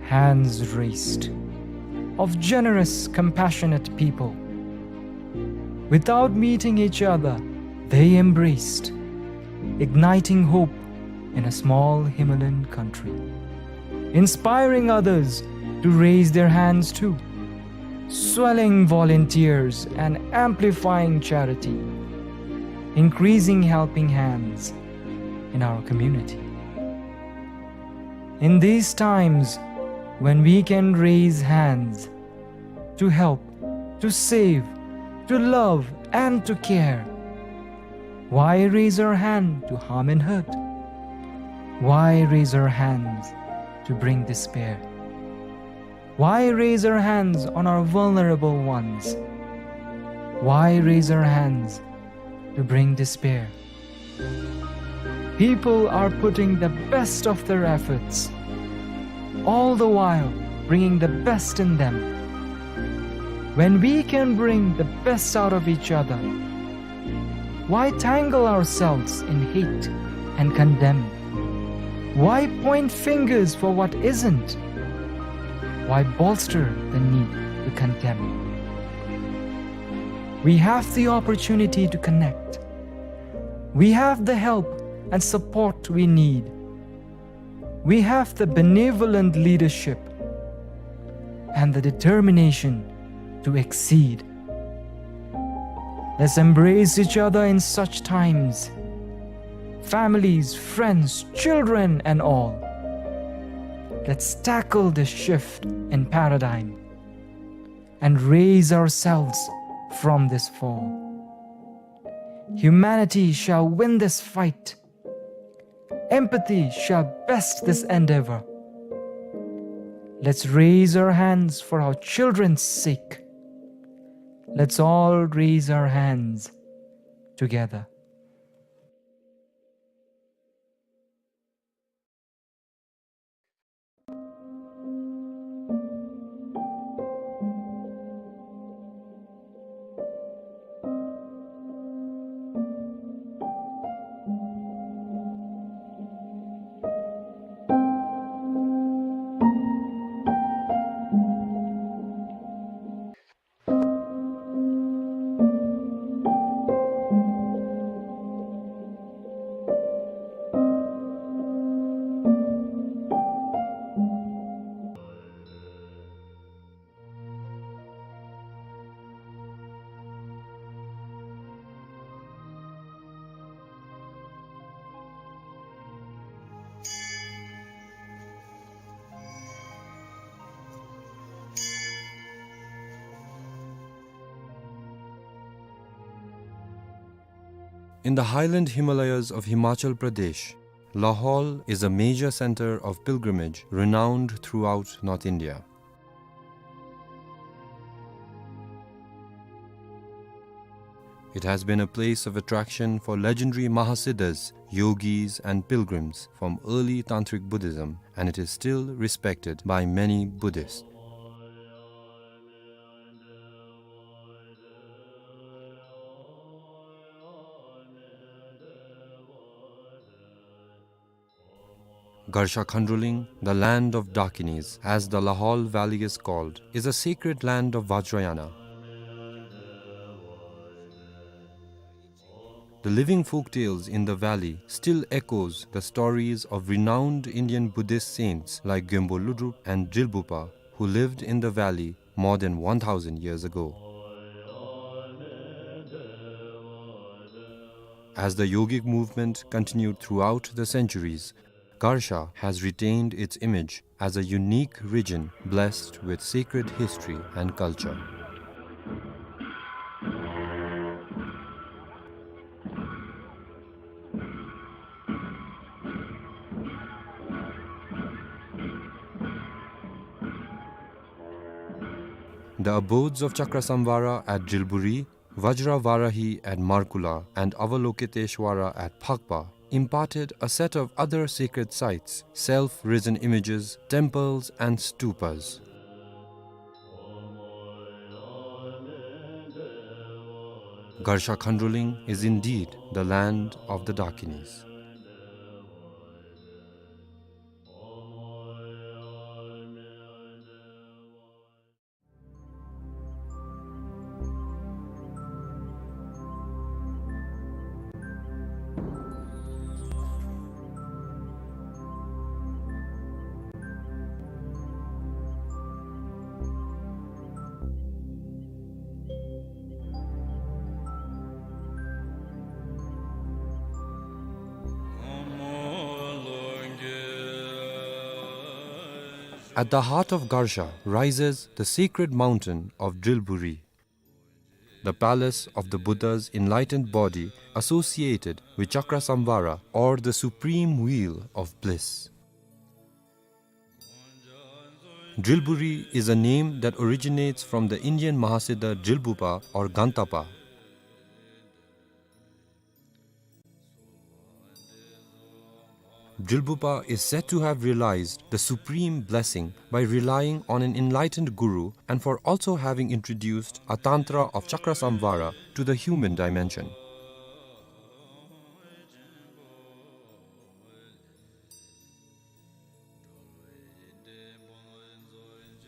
hands raised of generous, compassionate people. Without meeting each other, they embraced, igniting hope in a small Himalayan country, inspiring others to raise their hands too, swelling volunteers and amplifying charity, increasing helping hands in our community. In these times when we can raise hands to help, to save, to love, and to care, why raise our hand to harm and hurt? Why raise our hands to bring despair? Why raise our hands on our vulnerable ones? Why raise our hands to bring despair? People are putting the best of their efforts, all the while bringing the best in them. When we can bring the best out of each other, why tangle ourselves in hate and condemn? Why point fingers for what isn't? Why bolster the need to condemn? We have the opportunity to connect. We have the help and support we need. We have the benevolent leadership and the determination to exceed. Let's embrace each other in such times. Families, friends, children, and all. Let's tackle this shift in paradigm and raise ourselves from this fall. Humanity shall win this fight. Empathy shall best this endeavor. Let's raise our hands for our children's sake. Let's all raise our hands together. In the highland Himalayas of Himachal Pradesh, Lahaul is a major center of pilgrimage renowned throughout North India. It has been a place of attraction for legendary Mahasiddhas, yogis, and pilgrims from early Tantric Buddhism, and it is still respected by many Buddhists. Garsha Khandroling, the land of Dakinis, as the Lahaul Valley is called, is a sacred land of Vajrayana. The living folk tales in the valley still echoes the stories of renowned Indian Buddhist saints like Gyönpo Lodrop and Drilbupa, who lived in the valley more than one thousand years ago. As the yogic movement continued throughout the centuries, Garsha has retained its image as a unique region blessed with sacred history and culture. The abodes of Chakrasamvara at Drilburi, Vajra Varahi at Markula, and Avalokiteshvara at Phakpa imparted a set of other sacred sites, self-risen images, temples, and stupas. Garsha Khandroling is indeed the land of the Dakinis. At the heart of Garsha rises the sacred mountain of Drilburi, the palace of the Buddha's enlightened body associated with Chakrasamvara, or the supreme wheel of bliss. Drilburi is a name that originates from the Indian Mahasiddha Drilbupa or Gantapa. Drilbupa is said to have realized the supreme blessing by relying on an enlightened guru and for also having introduced a tantra of Chakrasamvara to the human dimension.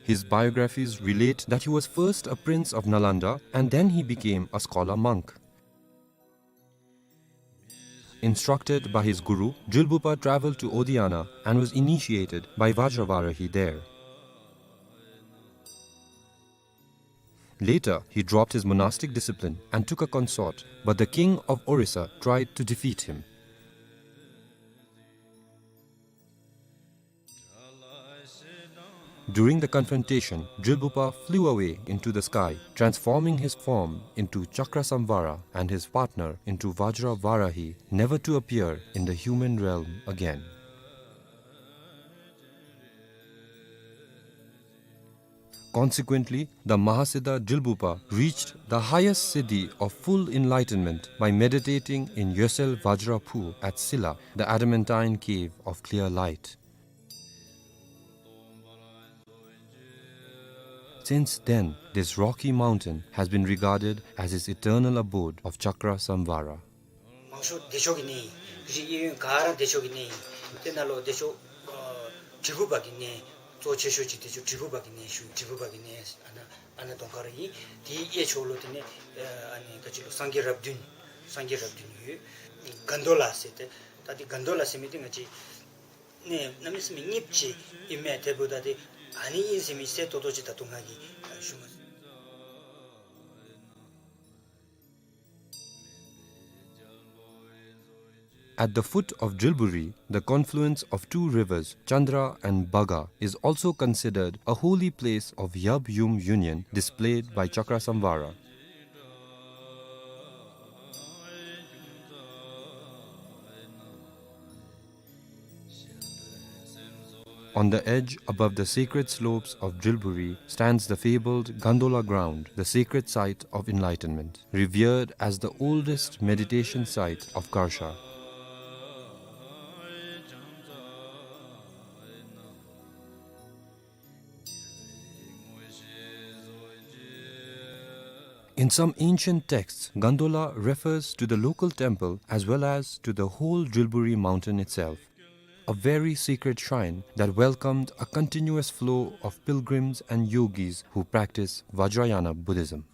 His biographies relate that he was first a prince of Nalanda and then he became a scholar monk. Instructed by his guru, Drilbupa traveled to Odiyana and was initiated by Vajravarahi there. Later, he dropped his monastic discipline and took a consort, but the king of Orissa tried to defeat him. During the confrontation, Drilbupa flew away into the sky, transforming his form into Chakrasamvara and his partner into Vajra Varahi, never to appear in the human realm again. Consequently, the Mahasiddha Drilbupa reached the highest siddhi of full enlightenment by meditating in Yosel Vajra Phu at Silla, the adamantine cave of clear light. Since then, this rocky mountain has been regarded as his eternal abode of Chakra Samvara. མང་ཤོས་བདེ་མཆོག་གི་གནས་ཨིན། གཞི་གཡས་གཡོན་ག་ར་བདེ་མཆོག་གི་གནས་ཨིན། དེ་ནང་ལུ་བདེ་མཆོག་ཨ་དྲིལ་བུ་པ་གི་གནས་གཙོ་ཆེ་ཤོས་ཅིག་དེ་ཚུ་དྲིལ་བུ་པ་གི་གནས་ཞུ། དྲིལ་བུ་པ་གི་གནས་ཨ་ནཱ་ཨ་ནཱ་གདོང་ཁར་ཨིན། དེའི་གཡས་ཕྱོགས་ལུ་དེ་ནས་ཨ་ནི་ག་ཅི་ལོ་སངས་རྒྱས་རབས་བདུན། སངས་རྒྱས་རབས་བདུན་ཡོད། གན་དྷོ་ལ་ཟེར་ཏེ་ད་དེ་གན་དྷོ་ལ་ཟེར་མི་དེ་ང་བཅས་གནས་གནམ་མེད་ས་མེད་རྙིངམ་ཅིག་ཨིན་མས། དེ་འབདཝ་ད་དེ་ཨ་ནི་ཨིན་ཟེར་མི་གསལ་ཏོག་ཏོ་ཅིག་ད་ལྟོ་ང་གིས་ཞུ་མ་ཚུགས། At the foot of Drilburi, the confluence of two rivers, Chandra and Bhaga, is also considered a holy place of Yab Yum union displayed by Chakra Samvara. On the edge, above the sacred slopes of Drilburi, stands the fabled Gandola ground, the sacred site of enlightenment, revered as the oldest meditation site of Garsha. In some ancient texts, Gandola refers to the local temple as well as to the whole Drilburi mountain itself, a very sacred shrine that welcomed a continuous flow of pilgrims and yogis who practice Vajrayana Buddhism.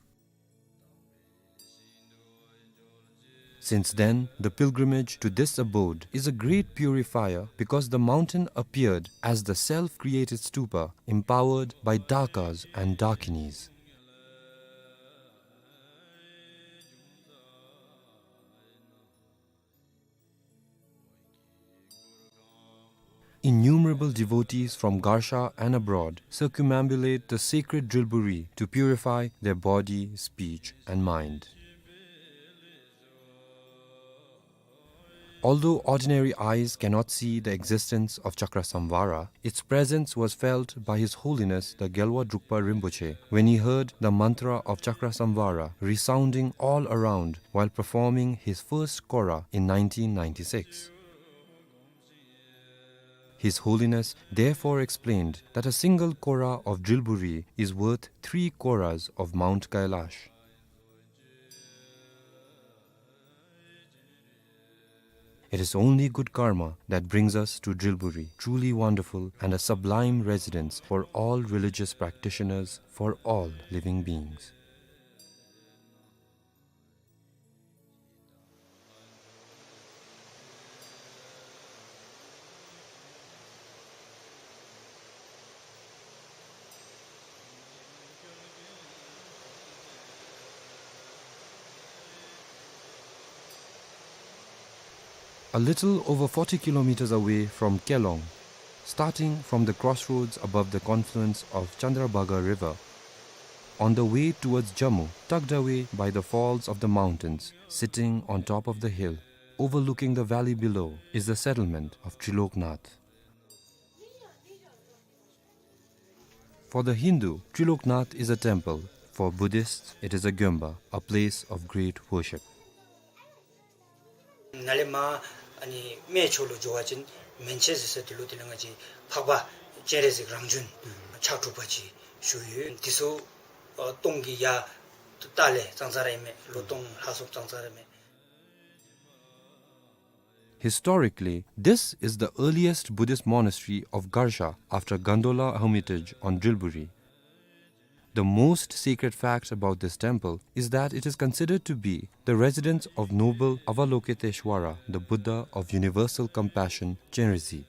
Since then, the pilgrimage to this abode is a great purifier because the mountain appeared as the self-created stupa empowered by Dakas and Dakinis. Innumerable devotees from Garsha and abroad circumambulate the sacred Drilburi to purify their body, speech, and mind. Although ordinary eyes cannot see the existence of Chakrasamvara, its presence was felt by His Holiness the Gyalwa Drukpa Rinpoche when he heard the mantra of Chakrasamvara resounding all around while performing his first Kora in nineteen ninety-six. His Holiness therefore explained that a single Kora of Drilburi is worth three Koras of Mount Kailash. It is only good karma that brings us to Drilburi, truly wonderful and a sublime residence for all religious practitioners, for all living beings. A little over forty kilometers away from Kelong, starting from the crossroads above the confluence of Chandrabhaga River, on the way towards Jammu, tucked away by the falls of the mountains, sitting on top of the hill, overlooking the valley below, is the settlement of Triloknath. For the Hindu, Triloknath is a temple. For Buddhists, it is a gyomba, a place of great worship. ནཱ་ལས་མར་ཨ་ནི་སྨད་ཕྱོགས་ལུ་འགྱོ་བ་ཅིན་མན་ཆད་ཟེར་ས་དེ་ལུ་དེ་ལས་ང་བཅས་འཕགས་པ་སྤྱན་རས་གཟིགས་རང་བྱོན་ཕྱག་དྲུག་པ་ཅིག་བཞུགས་ཡོད། དེ་ཚུ་ཨ་སྟོང་གི་ཡ་ཏ་ལས་ཙང་ཙ་ར་ཨིན་མས། ལོ་སྟོང་ལྷག་སོངམ་ཙང་ཙ་ར་ཨིན་མས། Historically, this is the earliest Buddhist monastery of Garsha after Gondola Hermitage on Drilburi. The most sacred fact about this temple is that it is considered to be the residence of noble Avalokiteshvara, the Buddha of universal compassion, Chenrezig.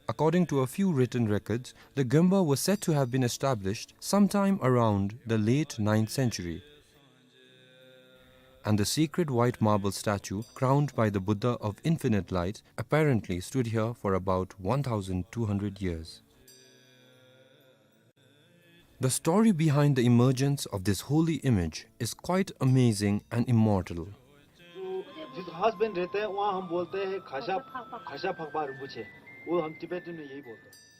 According to a few written records, the gyomba was said to have been established sometime around the late ninth century. And the sacred white marble statue crowned by the Buddha of Infinite Light apparently stood here for about one thousand two hundred years. The story behind the emergence of this holy image is quite amazing and immortal. जो जिस घास बन रहते हैं, वहाँ हम बोलते हैं खासा, खासा फकबा रिंपोछे। वो हम Tibetan में यही बोलते हैं।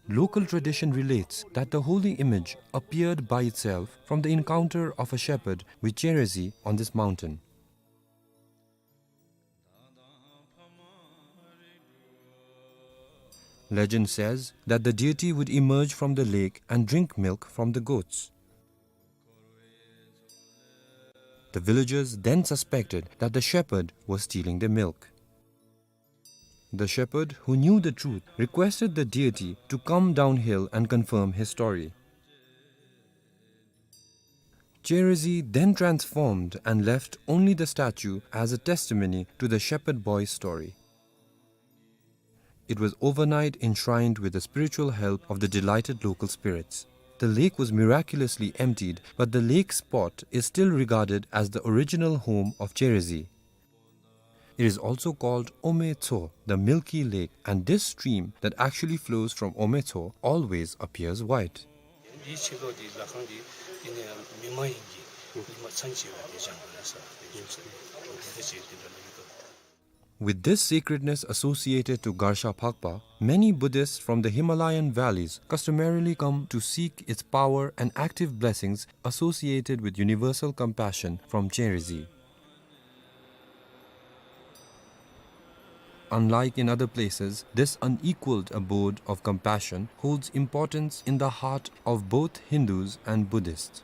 Local tradition relates that the holy image appeared by itself from the encounter of a shepherd with Chenrezig on this mountain. Legend says that the deity would emerge from the lake and drink milk from the goats. The villagers then suspected that the shepherd was stealing their milk. The shepherd, who knew the truth, requested the deity to come downhill and confirm his story. Chenrezig then transformed and left only the statue as a testimony to the shepherd boy's story. It was overnight enshrined with the spiritual help of the delighted local spirits. The lake was miraculously emptied, but the lake spot is still regarded as the original home of Chenrezig. It is also called Ome Tso, the milky lake, and this stream that actually flows from Ome Tso always appears white. འདིའི་ཕྱི་ལོགས་འདི་ལྷ་ཁང་འདི་འདི་ནི་མི་མ་ཡིན་གྱི་ ཉི་མ་མཚན་བཅས་པ་དེ་སྦྱང་དགོ་ན་ས་དེ་བྱུང་ས་རེད། འོ་དེ་འདྲ་བྱས་དེ་འདྲ་ལ་ཡོད་དོ། With this sacredness associated to Garsha Phakpa, many Buddhists from the Himalayan valleys customarily come to seek its power and active blessings associated with universal compassion from Chenrezig. Unlike in other places, this unequaled abode of compassion holds importance in the heart of both Hindus and Buddhists.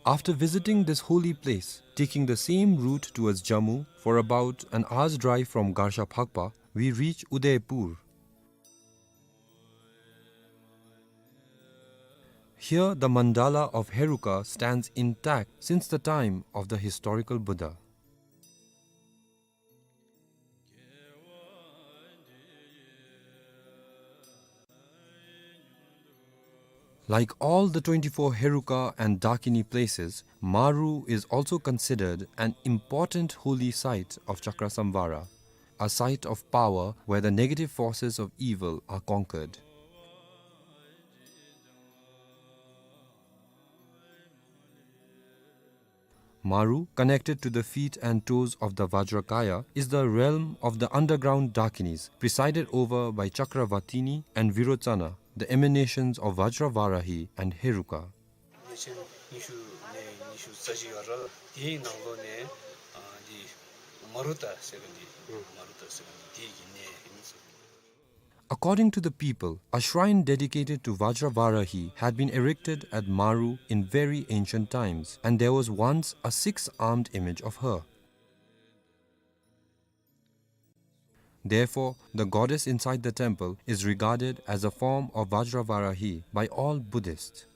After visiting this holy place, taking the same route towards Jammu for about an hour's drive from Garsha Phakpa, we reach Udaipur. Here, the mandala of Heruka stands intact since the time of the historical Buddha. Like all the twenty-four Heruka and Dakini places, Maru is also considered an important holy site of Chakrasamvara, a site of power where the negative forces of evil are conquered. Maru, connected to the feet and toes of the Vajrakaya, is the realm of the underground Dakinis, presided over by Chakravatini and Virochana, the emanations of Vajravarahi and Heruka. གནས་ཆེན་ཉི་ཤུ་ནས་ཉི་ཤུ་རྩ་གཅིག་བར་དེའི་ནང་ལོགས་ནས་ཨ་འདི་མ་རུ་ཏ་ཟེར་མཁན་འདི་ཨུམ་མ་རུ་ཏ་ཟེར་མཁན་འདི་དེའི་གི་གནས་ཨིན་ཟེར། According to the people, a shrine dedicated to Vajravarahi had been erected at Maru in very ancient times, and there was once a six-armed image of her. Therefore, the goddess inside the temple is regarded as a form of Vajravarahi by all Buddhists.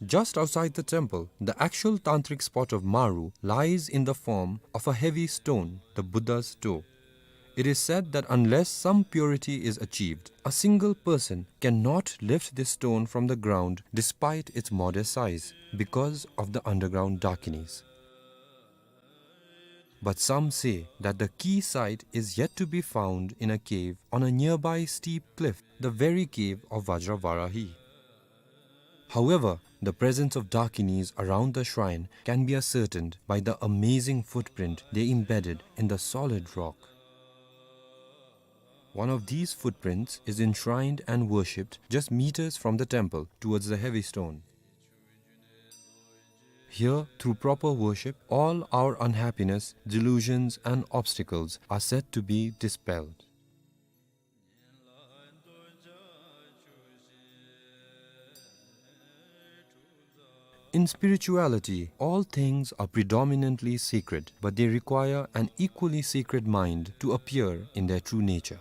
Just outside the temple, the actual tantric spot of Maru lies in the form of a heavy stone, the Buddha's toe. It is said that unless some purity is achieved, a single person cannot lift this stone from the ground despite its modest size, because of the underground Dakinis. But some say that the key site is yet to be found in a cave on a nearby steep cliff, the very cave of Vajravarahi. However, the presence of Dakinis around the shrine can be ascertained by the amazing footprint they embedded in the solid rock. One of these footprints is enshrined and worshipped just meters from the temple towards the heavy stone. Here, through proper worship, all our unhappiness, delusions, and obstacles are said to be dispelled. In spirituality, all things are predominantly sacred, but they require an equally sacred mind to appear in their true nature.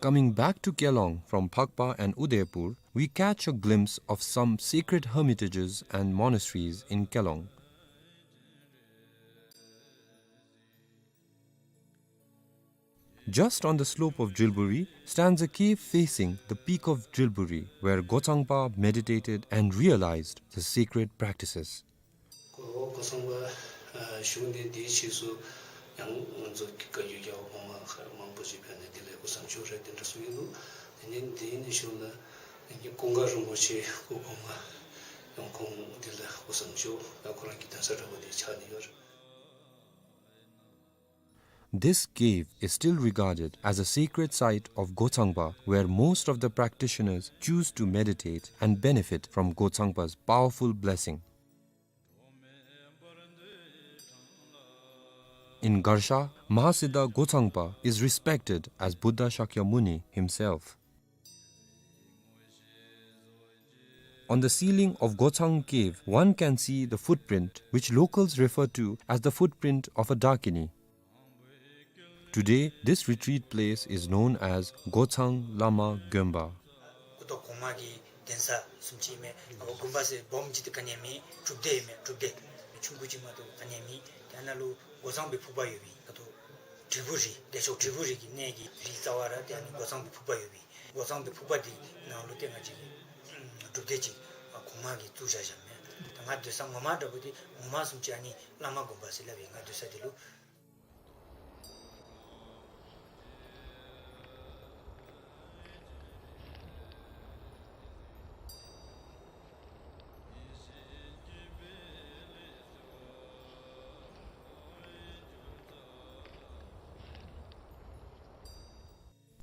Coming back to Kelong from Phakpa and Udaipur, we catch a glimpse of some sacred hermitages and monasteries in Kelong. Just on the slope of Drilburi stands a cave facing the peak of Drilburi, where Gochangpa meditated and realized the sacred practices. གོ་གོ་ཚང་པ་ཨ་བཞུགས་ནས་དེའི་རྗེས་སུ་ཡང་ང་ཚོ་བཀའ་བརྒྱུད་རྒྱལ་བ་གོང་མ་མང་པོ་ཅིག་ཕེབས་ནས་དེ་ལས་སྐུ་གསུང་ཆོས་རེ་དེ་འདྲ་གསུང་གི་འདུག། དེ་ནས་དེ་ནས་བཞུགས་ན་ཀུན་དགའ་རིན་པོ་ཆེ་སྐུ་གོང་མ་ཡང་ཁོང་དེ་ལས་སྐུ་གསུང་ཆོས་ཡང་ཁོ་རང་གི་གདན་ས་འདྲ་པོ་དེ་ཆགས་ནས་ཡོད་རེད། This cave is still regarded as a sacred site of Gochangpa, where most of the practitioners choose to meditate and benefit from Gochangpa's powerful blessing. In Garsha, Mahasiddha Gochangpa is respected as Buddha Shakyamuni himself. On the ceiling of Gochang Cave, one can see the footprint which locals refer to as the footprint of a Dakini. Today, this retreat place is known as Gochang Lama Gonpa. སྐུ་ཐོག་གོང་མ་གི་གདན་ས་བཟུམ་ཅིག་མས། ཨ་དགོན་པ་ཟེར་སྦོམ་ཅིག་ཏུ་ག་ནི་ཡང་མེད། སྒྲུབ་སྡེ་མས། སྒྲུབ་སྡེ་ཆུང་ཀུ་ཅིག་མ་གཏོགས་ག་ནི་ཡང་མེད། དེ་ནང་ལུ་སྒོ་མཚམས་སྦེ་ཕུག་པ་ཡོད་པའི་ད་ལྟོ་ དྲིལ་བུ་རི་བདེ་མཆོག་དྲིལ་བུ་རི་གི་གནས་ཀྱི་རིའི་རྩ་བར་ཏེ་ཨ་ནི་སྒོ་ཚང་པའི་ཕུག་པ་ཡོད་པས། སྒོ་ཚང་པའི་ཕུག་པ་འདི་ནང་ལུ་ཏེ་ང་བཅས་ཀྱི་སྒྲུབ་སྡེ་ཅིག་གོང་མ་གིས་བཙུགས་བཞག་བཞགཔ་མས། ད་ང་སྡོད་ས་ངོ་མ་འདྲ་པོ་འདི་ངོ་མ་བཟུམ་ཅིག་ཨ་ནི་བླ་མ་དགོན་པ་ཟེར་སླབ་ཨིན། ང་སྡོད་ས་འདི་ལུ།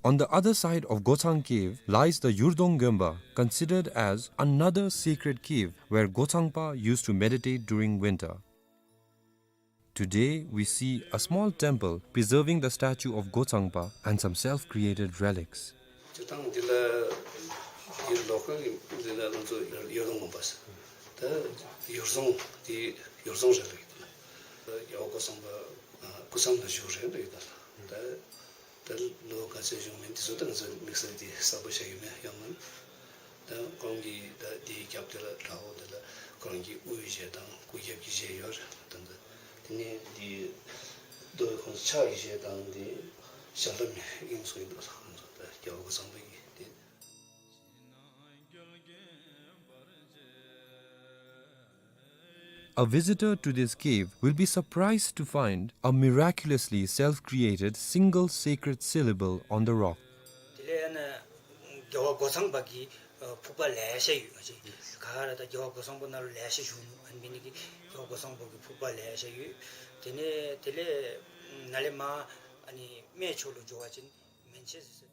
On the other side of Gochang Cave lies the Yurdong Gemba, considered as another sacred cave where Gochangpa used to meditate during winter. Today, we see a small temple preserving the statue of Gochangpa and some self-created relics. སྤྱིར་བཏང་འདི་ལུ་འདི་ལོ་ཀལ་གྱི་འདི་ལུ་ང་བཅས་ཡུར་རྫོང་དགོན་པ་ཟེར། ད་ཡུར་རྫོང་འདི་ཡུར་རྫོང་རེད་ལབ་ཀྱི་འདུག་ལགས། རྒྱལ་བ་སྐུ་ཚང་པ་སྐུ་མཚམས་ནང་བཞུགས་རེད་ལབ་ཀྱི་འདུག་ལགས། ད་ད་ལོ་ག་ཚོད་བཞུགས་མིན་འདི་ཚུ་ད་ང་ཚོ་དམིགས་བསལ་འདི་གསལ་པོ་ཤེས་ཀྱི་མེད་ཡང་མིན། ད་ཁོང་གི་ད་འདི་རྒྱབ་འདི་ལུ་དགྲ་བོ་འདི་ལུ་ཁོང་གི་དབུའི་གཞས་དང་སྐུ་རྒྱབ་ཀྱི་གཞས་ཡོད་རེད། ད་ད་དེ་ནས་འདི་རྡོ་ཁོང་ཕྱག་གི་གཞས་དང་འདི་ཞལ་ལག་མི་ཨིན་ཚུ་ཨིན་འདུག་ལགས། ཁོང་ཚོ་ད་རྒྱལ་བ་སྐུ་ཚང་པའི་གི་འདི། A visitor to this cave will be surprised to find a miraculously self-created single sacred syllable on the rock. དེ་ལས་ཨ་ནི་རྒྱལ་བ་སྒོ་ཚང་པ་གི་ཕུག་པ་ལེ་ཤ་ཡོད། ང་བཅས་ག་ར་ད་རྒྱལ་བ་སྒོ་ཚང་པ་ནང་ལུ་ལེ་ཤ་བཞུགས་ནུག། ཨ་ནི་འབད་ནི་གིས་རྒྱལ་བ་སྒོ་ཚང་པ་གི་ཕུག་པ་ལེ་ཤ་ཡོད། དེ་ནས་དེ་ལས་ནཱ་ལས་མར་ཨ་ནི་སྨད་ཕྱོགས་ལུ་འགྱོ་བ་ཅིན་མན་ཆད་ཟེར།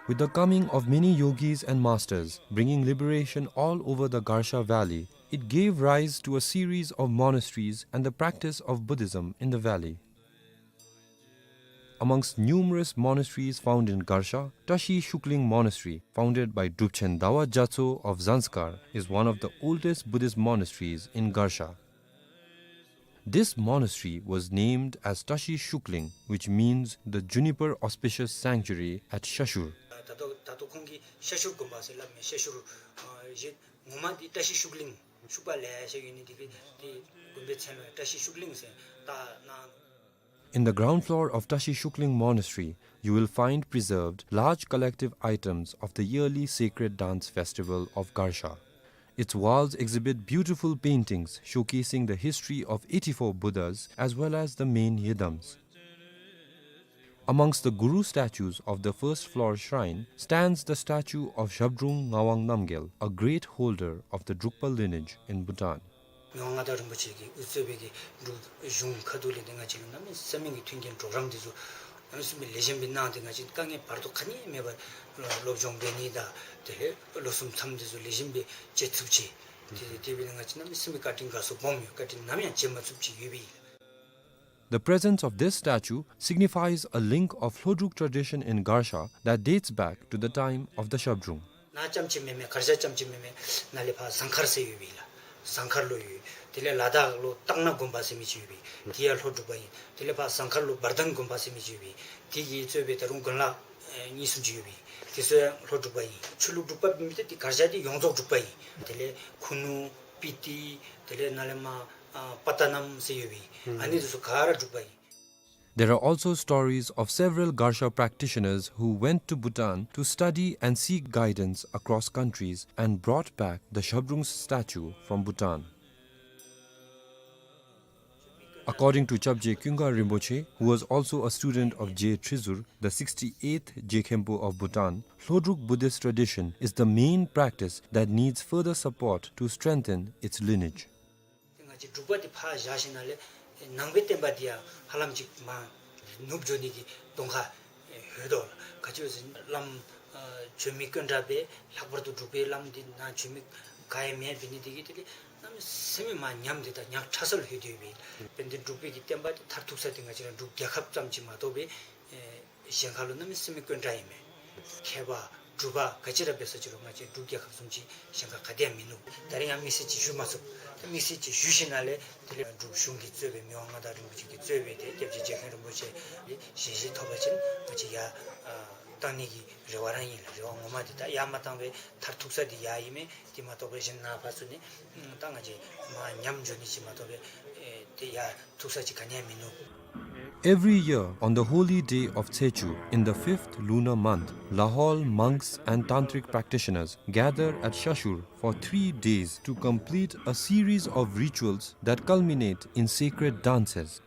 With the coming of many yogis and masters bringing liberation all over the Garsha Valley, it gave rise to a series of monasteries and the practice of Buddhism in the valley. Amongst numerous monasteries found in Garsha, Tashi Shukling Monastery, founded by Drupchen Dawa Gyatso of Zanskar, is one of the oldest Buddhist monasteries in Garsha. This monastery was named as Tashi Shukling, which means the juniper auspicious sanctuary at Shashur. ད་ལྟོ་ད་ལྟོ་ཁོང་གིས་ཤ་ཤུར་དགོན་པ་ཟེར་སླབ་མས། ཤ་ཤུར་ཨ་ཡེ་ངོ་མ་འདི་བཀྲ་ཤིས་ཤུགས་གླིང་ཤུག་པ་ལེ་ཤ་ཡོད་ནི་འདི་གིས་འདི་དགོན་པའི་མཚན་ལུ་བཀྲ་ཤིས་ཤུགས་གླིང་ཟེར་བཏགས་གནང་། In the ground floor of Tashi Shukling Monastery, you will find preserved large collective items of the yearly sacred dance festival of Garsha. Its walls exhibit beautiful paintings showcasing the history of eighty-four Buddhas as well as the main yidams. Amongst the Guru statues of the first floor shrine stands the statue of Zhabdrung Ngawang Namgyel, a great holder of the Drukpa lineage in Bhutan. མི་དབང་མངའ་བདག་རིན་པོ་ཆེ་གིས་དབུ་གཙོས་པའི་གི་འབྲུག་གཞུང་ཁ་ཐུག་ལས་འདི་ང་བཅས་ལུ་གནམ་མེད་ས་མེད་ཀྱི་མཐུན་རྐྱེན་གྲོགས་རམ་འདི་ཚུ་གནམ་མེད་ས་མེད་ལེགས་ཤོམ་སྦེ་གནང་སྟེ་ང་བཅས་དཀའ་ངལ་བར་དོ་ག་ནི་མེད་པར་སློབ་སྦྱོང་འབད་ནི་དང་དེ་ལས་ལོ་གསུམ་མཚམས་འདི་ཚུ་ལེགས་ཤོམ་སྦེ་བཅད་ཚུགསཔ་ཅིག། དེ་དེ་འབད་ནི་ང་བཅས་གནམ་མེད་ས་མེད་བཀའ་དྲིན་དགའ་ཚོར་སྦོམ་ཡོད། བཀའ་དྲིན་ནམ་ཡང་བརྗེད་མ་ཚུགསཔ་ཅིག་ཡོད་པས། The presence of this statue signifies a link of Hlodruk tradition in Garsha that dates back to the time of the Zhabdrung. ནཱ་རྐྱངམ་ཅིག་མེན་མས། གར་ཞ་རྐྱངམ་ཅིག་མེན་མས། ནཱ་ལས་ཕར་ཟངས་དཀར་ཟེར་ཡོད་པས་ལགས། ཟངས་དཀར་ལུ་ཡོད། དེ་ལས་ལ་དྭགས་ལུ་སྟག་སྣ་དགོན་པ་ཟེར་མི་ཅིག་ཡོད་པས། དེ་ཡང་ལྷོ་འབྲུག་པ་ཨིན། དེ་ལས་ཕར་ཟངས་དཀར་ལུ་བར་ལྡན་དགོན་པ་ཟེར་མི་ཅིག་ཡོད་པས། དེ་གིས་གཙོས་པའི་ད་རུང་དགོན་ལག་ཨེ་གཉིས་གསུམ་ཅིག་ཡོད་པས། དེ་ཚུ་ཡང་ལྷོ་འབྲུག་པ་ཨིན། ཆོས་ལུགས་འབྲུག་པ་མེན་ཏེ་དེ་གར་ཞ་འདི་ཡོངས་རྫོགས་འབྲུག་པ་ཨིན། དེ་ལས་ཁུ་ནུ་སྤི་ཏི་དེ་ལས་ནཱ་ལས་མར་ཨ་པ་ཏ་ནམ་ཟེར་ཡོད་པས། ཨ་ནི་དེ་ཚུ་ག་ར་འབྲུག་པ་ཨིན། There are also stories of several Garsha practitioners who went to Bhutan to study and seek guidance across countries and brought back the Zhabdrung's statue from Bhutan. According to Chapje Kyunga Rinpoche, who was also a student of Je Trizur, the sixty-eighth Je Khenpo of Bhutan, Hlodruk Buddhist tradition is the main practice that needs further support to strengthen its lineage. ཏེ་ང་བཅས་འབྲུག་པ་འདི་ཕར་བཞག་ཞིནམ་ལས་ནང་པའི་བསྟན་པ་འདི་ཡང་ཧ་ལམ་ཅིག་མར་ནུབ་འགྱོ་ནི་གི་གདོང་ཁ་ཡོད་དོ་ལགས། ག་ཅི་སྦེ་ཟེར་བླམ་ཨ་བྱོན་མི་དཀོན་དྲགས་སྦེ་ལྷག་པར་དུ་འབྲུག་པའི་བླམ་འདི་ནཱ་བྱོན་མི་ག་ཡང་མེདཔ་འབད་ནི་འདི་གིས་དེ་ལས་གནམ་མེད་ས་མེད་མར་ཉམས་ཏེ་ད་ཉག་ཕྲ་ས་ལུ་ལྷོད་དེ་ཡོད་པས། དཔེར་ན་འབྲུག་པའི་གི་བསྟན་པ་འདི་མཐར་ཐུག་ས་འདི་ང་བཅས་ར་འབྲུག་རྒྱལ་ཁབ་ཙམ་ཅིག་མ་གཏོགས་སྦེ་ཨེ་གཞན་ཁ་ལུ་གནམ་མེད་ས་མེད་དཀོན་དྲགས་ཨིན་མས། མཁས་པ་འབྲུག་པ་ག་ཅི་ར་འབད་ས་ཅི་རུང་ང་བཅས་འབྲུག་རྒྱལ་ཁབ་བཟུམ་ཅིག་གཞན་ཁ་ག་ཏེ་ཡང་མིན་ནུག། ད་རིས་ཡང་དམིགས་བསལ་ཅིག་ཞུ་མ་ཚུགས། ད་དམིགས་བསལ་ཅིག་ཞུ་ཞིནམ་ལས་དེ་ལས་འབྲུག་གཞུང་གིས་གཙོས་པའི་མི་དབང་མངའ་བདག་རིན་པོ་ཆེ་གིས་གཙོས་པའི་ཏེ་སྐྱབས་རྗེ་རྗེ་མཁན་རིན་པོ་ཆེ་གི་ཞལ་བཞེས་ཐོབ་པ་ཅིན་ང་བཅས་ཡར་ཨ་ བཏང་ནི་གི་རེ་བ་རང་ཨིན་ལགས། རེ་བ་ངོ་མ་འདི་ད་ཡར་མ་བཏང་པར་མཐར་ཐུག་ས་འདི་ཡར་ཨིན་མས། དེ་མ་གཏོགས་པའི་གཞན་ནཱ་ཕར་ཚུར་ནི་ད་ང་བཅས་མར་ཉམས་འགྱོ་ནི་ཅིག་མ་གཏོགས་པའི་ཨེ་དེ་ཡར་ཐུག་ས་ཅིག་ག་ནི་ཡང་མིན་ནུག། Every year, on the holy day of Tsechu, in the fifth lunar month, Lahaul monks and tantric practitioners gather at Shashur for three days to complete a series of rituals that culminate in sacred dances.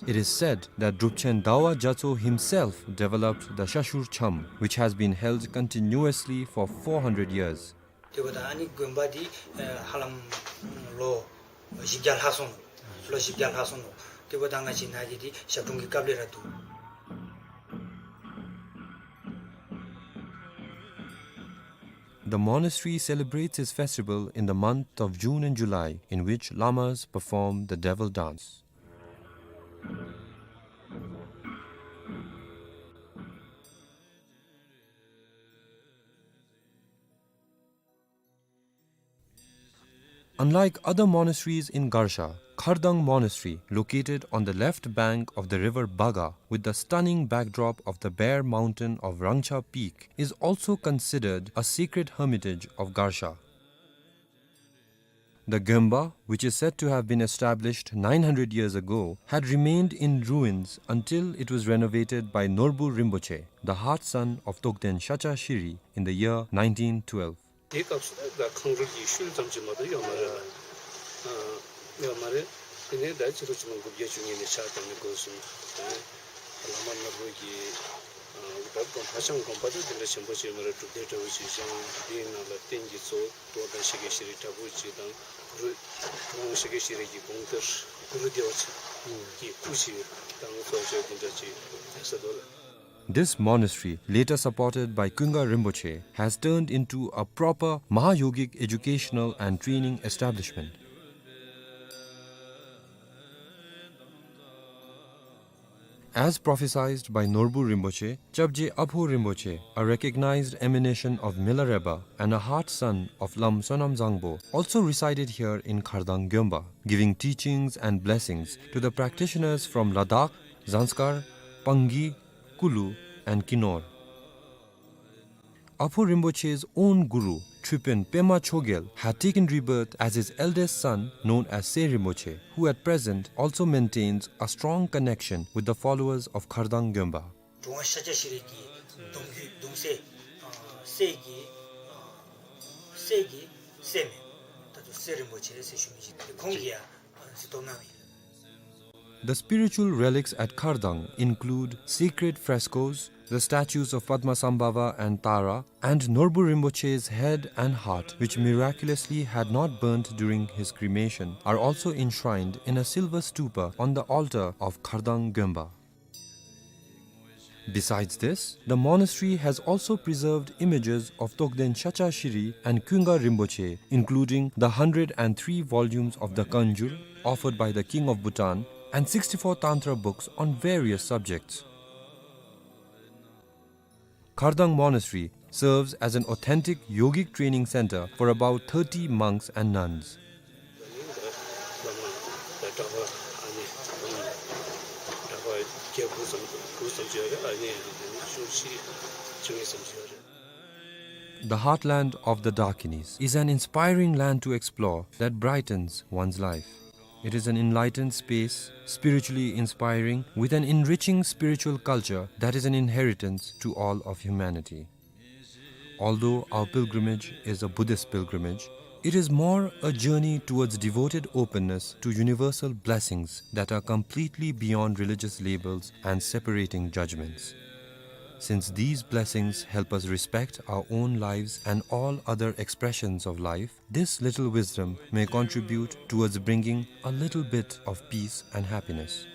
It is said that Drupchen Dawa Gyatso himself developed the Shashur Cham, which has been held continuously for four hundred years. དེ་འབདཝ་ད་ཨ་ནི་དགོན་པ་འདི་ཨེ་ཧ་ལམ་ལོ་བཞི་བརྒྱ་ལྷག་སོང་ནུག། ལོ་བཞི་བརྒྱ་ལྷག་སོང་ནུག། དེ་འབདཝ་ད་ང་བཅས་ནཱ་གི་འདི་ཞབས་དྲུང་གི་སྐབས་ལས་ར་འདུག། The monastery celebrates its festival in the month of June and July, in which lamas perform the devil dance. Unlike other monasteries in Garsha, Khardang Monastery, located on the left bank of the river Baga, with the stunning backdrop of the bare mountain of Rangcha Peak, is also considered a sacred hermitage of Garsha. The Gyönba, which is said to have been established nine hundred years ago, had remained in ruins until it was renovated by Norbu Rinpoche, the heart son of Togden Shacha Shiri, in the year nineteen twelve. དེའི་སྐབས་སུ་ད་ཁང་རུལ་གྱི་ཤུལ་ཙམ་ཅིག་མ་གཏོགས་ཡོད་མ་རེད། ཨ་ཡོད་མ་རེད། དེ་ནས་ད་ཕྱི་ལོ་ཆིག་སྟོང་དགུ་བརྒྱ་བཅུ་གཉིས་ནས་ཕྱག་བཏབ་ནས་འགོ་བཟུང་། དེ་ནས་བླ་མ་ནོར་བུ་གིས་ཨ་ད་དགོན་ཕ་ཤང་དགོན་པ་དེ་དེ་འདྲ་ཆེན་པོ་ཅིག་ཡོད་མ་རེད། སྒྲུབ་སྡེ་འདྲ་བོ་ཅིག་བཞེངས། དེའི་ནང་ལ་རྟེན་གྱི་གཙོ་བོ་རྡོ་དང་ཤཱཀྱ་ཤྲཱི་འདྲ་བོ་ཅིག་དང་གུ་རུ་གུ་རུ་ཤཱཀྱ་ཤྲཱི་གི་དགོངས་གཏེར་གུ་རུ་བདེ་བ་ཅན་གྱི་སྐུ་ཅིག་དང་གཙོ་བོ་དེ་འདྲ་ཅིག་ཡོད་ས་འདུག་ལགས། This monastery, later supported by Kunga Rinpoche, has turned into a proper Mahayogic educational and training establishment. As prophesied by Norbu Rinpoche, Chapje Apho Rinpoche, a recognized emanation of Milarepa and a heart son of Lam Sonam Zangpo, also resided here in Khardang Gyönba, giving teachings and blessings to the practitioners from Ladakh, Zanskar, Pangi, Kulu, and Kinor. Apho Rinpoche's own guru, Tripin Pema Chogyal, had taken rebirth as his eldest son, known as Se Rinpoche, who at present also maintains a strong connection with the followers of Khardang Gyönba. གྲུབ་དབང་ཤཱཀྱ་ཤྲཱི་གི་གདུང་རྒྱུད་གདུང་སྲས་ཨ་སྲས་ཀྱི་ཨ་སྲས་ཀྱི་སྲས་མོ་ད་ལྟོ་སེ་རིན་པོ་ཆེ་ཟེར་ཞུ་མི་ཅིག་ཁོང་གིས་ཡང་གཟིགས་རྟོག་གནང་ཡི། The spiritual relics at Khardang include sacred frescoes, the statues of Padmasambhava and Tara, and Norbu Rinpoche's head and heart, which miraculously had not burnt during his cremation, are also enshrined in a silver stupa on the altar of Khardang Gyönba. Besides this, the monastery has also preserved images of Togden Shacha Shiri and Kunga Rinpoche, including the hundred and three volumes of the Kanjur offered by the King of Bhutan and sixty-four Tantra books on various subjects. Khardang Monastery serves as an authentic yogic training center for about thirty monks and nuns. The heartland of the Dakinis is an inspiring land to explore that brightens one's life. It is an enlightened space, spiritually inspiring, with an enriching spiritual culture that is an inheritance to all of humanity. Although our pilgrimage is a Buddhist pilgrimage, it is more a journey towards devoted openness to universal blessings that are completely beyond religious labels and separating judgments. Since these blessings help us respect our own lives and all other expressions of life, this little wisdom may contribute towards bringing a little bit of peace and happiness.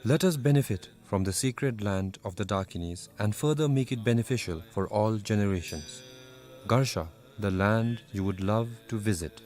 Let us benefit from the sacred land of the Dakinis and further make it beneficial for all generations. Garsha, the land you would love to visit.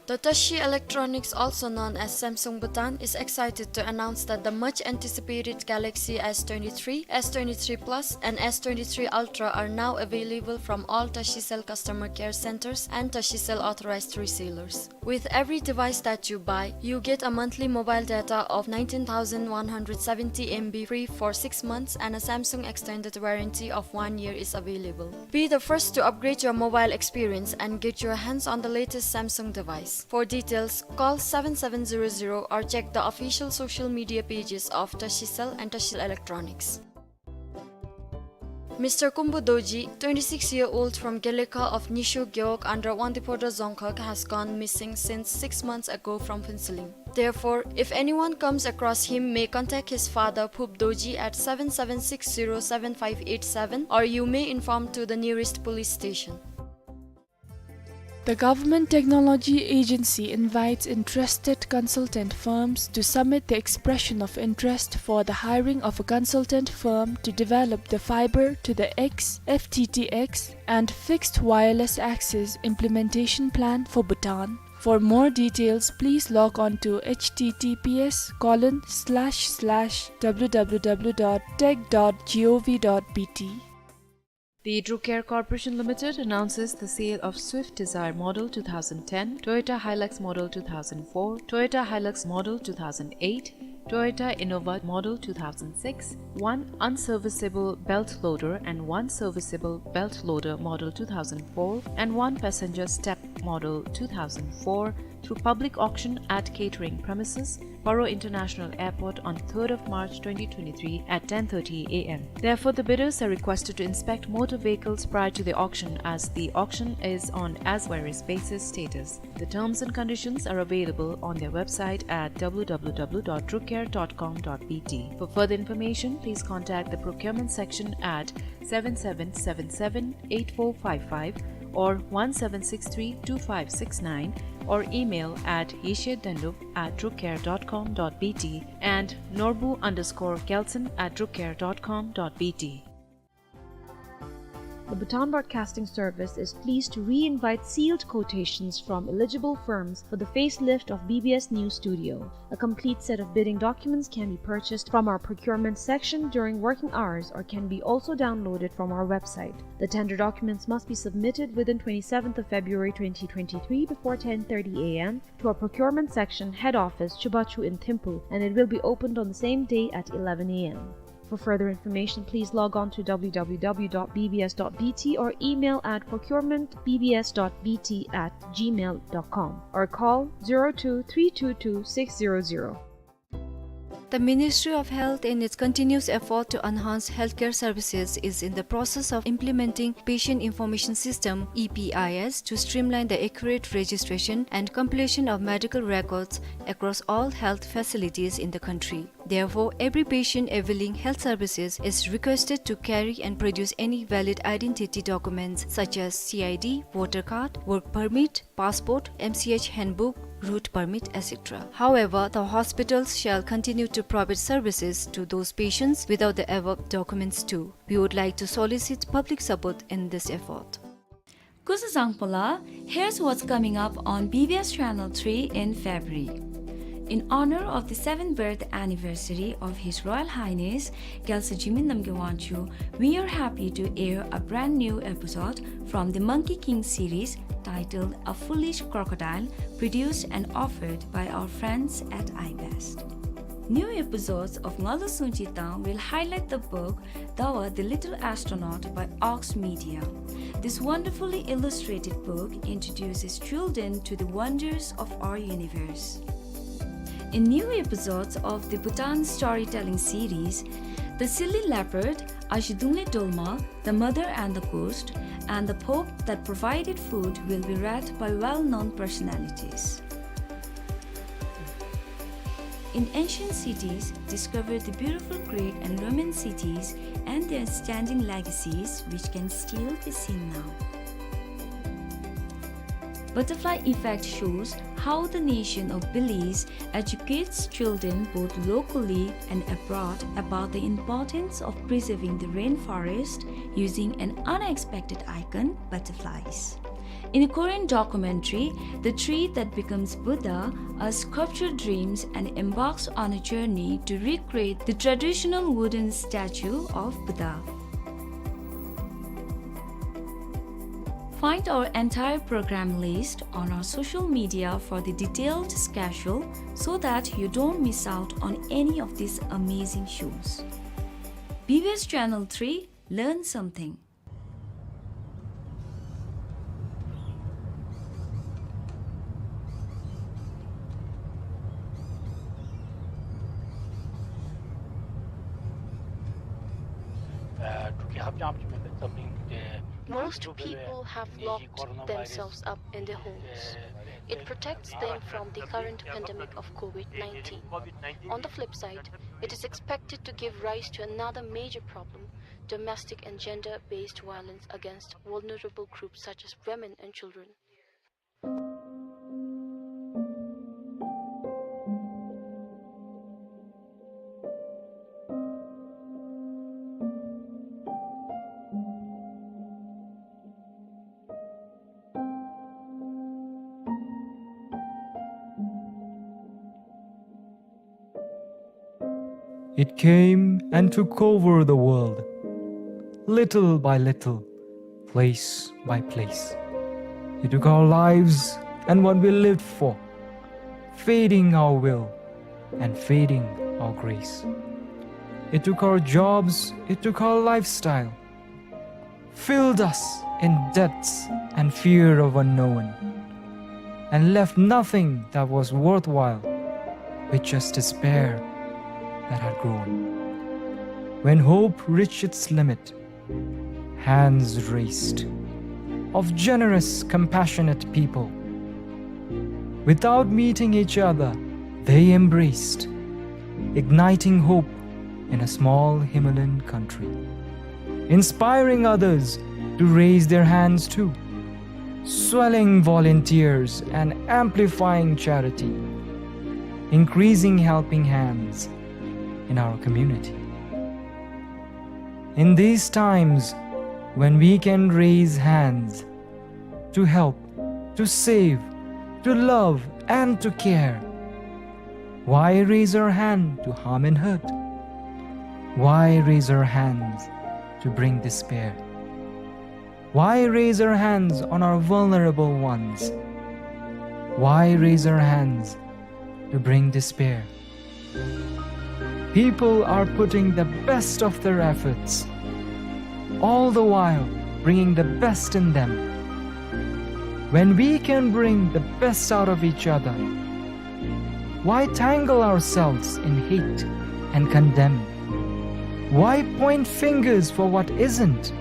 The Tashi Electronics, also known as Samsung Bhutan, is excited to announce that the much anticipated Galaxy S twenty-three, S twenty-three Plus, and S twenty-three Ultra are now available from all Tashicell customer care centers and Tashicell authorized resellers. With every device that you buy, you get a monthly mobile data of nineteen thousand one hundred seventy M B free for six months, and a Samsung extended warranty of one year is available. Be the first to upgrade your mobile experience and get your hands on the latest Samsung device. For details, call seven seven zero zero or check the official social media pages of Tashicell and Tashicell Electronics. Mister Kumbu Dorji, twenty-six-year-old from Gelekha of Nyishu Gewog under Wangdue Phodrang Dzongkhag, has gone missing since six months ago from Phuentsholing. Therefore, if anyone comes across him, may contact his father, Phup Dorji, at seven seven six zero seven five eight seven, or you may inform to the nearest police station. The Government Technology Agency invites interested consultant firms to submit the expression of interest for the hiring of a consultant firm to develop the fiber to the X, F T T X, and fixed wireless access implementation plan for Bhutan. For more details, please log on to H T T P S colon slash slash W W W dot tech dot gov dot B T. The Druk Air Corporation Limited announces the sale of Swift Dzire Model two thousand ten, Toyota Hilux Model two thousand four, Toyota Hilux Model two thousand eight, Toyota Innova Model two thousand six, one unserviceable belt loader and one serviceable belt loader Model two thousand four, and one passenger step Model two thousand four through public auction at catering premises, Paro International Airport, on third of March twenty twenty-three at ten thirty A M. Therefore, the bidders are requested to inspect motor vehicles prior to the auction, as the auction is on as-where-is basis status. The terms and conditions are available on their website at W W W dot drukair dot com dot B T. For further information, please contact the procurement section at seven seven seven seven eight four five five or one seven six three two five six nine, or email at yeshe dendup at drukair dot com dot B T and norbu underscore gelson at drukair dot com dot B T. The Bhutan Broadcasting Service is pleased to re-invite sealed quotations from eligible firms for the facelift of B B S News Studio. A complete set of bidding documents can be purchased from our procurement section during working hours or can be also downloaded from our website. The tender documents must be submitted within twenty-seventh of February twenty twenty-three before ten thirty A M to our procurement section head office, Chubachu in Thimphu, and it will be opened on the same day at eleven A M. For further information, please log on to W W W dot B B S dot B T or email at procurement B B S dot B T at gmail dot com or call zero two three two two six zero zero. The Ministry of Health, in its continuous effort to enhance healthcare services, is in the process of implementing Patient Information System, E P I S, to streamline the accurate registration and completion of medical records across all health facilities in the country. Therefore, every patient availing health services is requested to carry and produce any valid identity documents such as C I D, voter card, work permit, passport, M C H handbook, route permit, et cetera. However, the hospitals shall continue to provide services to those patients without the above documents too. We would like to solicit public support in this effort. Kuzuzangpola, here's what's coming up on B B S Channel three in February. In honor of the seventh birth anniversary of His Royal Highness Gyaltswer Jigme Namgyal Wangchuck, we are happy to air a brand new episode from the Monkey King series titled A Foolish Crocodile, produced and offered by our friends at iBest. New episodes of Ngalu Sungji Tang will highlight the book Dawa the Little Astronaut by Ox Media. This wonderfully illustrated book introduces children to the wonders of our universe. In new episodes of the Bhutan Storytelling series, The Silly Leopard, Azhidungle Dolma, The Mother and the Ghost, and The Pope That Provided Food will be read by well-known personalities. In ancient cities, discover the beautiful Greek and Roman cities and their standing legacies, which can still be seen now. Butterfly Effect shows how the nation of Belize educates children both locally and abroad about the importance of preserving the rainforest using an unexpected icon, butterflies. In a Korean documentary, the tree that becomes Buddha, a sculpture dreams and embarks on a journey to recreate the traditional wooden statue of Buddha. Find our entire program list on our social media for the detailed schedule so that you don't miss out on any of these amazing shows. B B S Channel three, learn something. Most people have locked themselves up in their homes. It protects them from the current pandemic of COVID nineteen. On the flip side, it is expected to give rise to another major problem, domestic and gender-based violence against vulnerable groups such as women and children. It came and took over the world, little by little, place by place. It took our lives and what we lived for, feeding our will and feeding our grace. It took our jobs, it took our lifestyle, filled us in debts and fear of unknown, and left nothing that was worthwhile, with just despair that had grown. When hope reached its limit, hands raised of generous, compassionate people. Without meeting each other, they embraced, igniting hope in a small Himalayan country, inspiring others to raise their hands too, swelling volunteers and amplifying charity, increasing helping hands in our community. In these times when we can raise hands to help, to save, to love, and to care, why raise our hand to harm and hurt? Why raise our hands to bring despair? Why raise our hands on our vulnerable ones? Why raise our hands to bring despair? People are putting the best of their efforts, all the while bringing the best in them. When we can bring the best out of each other, why tangle ourselves in hate and condemn? Why point fingers for what isn't?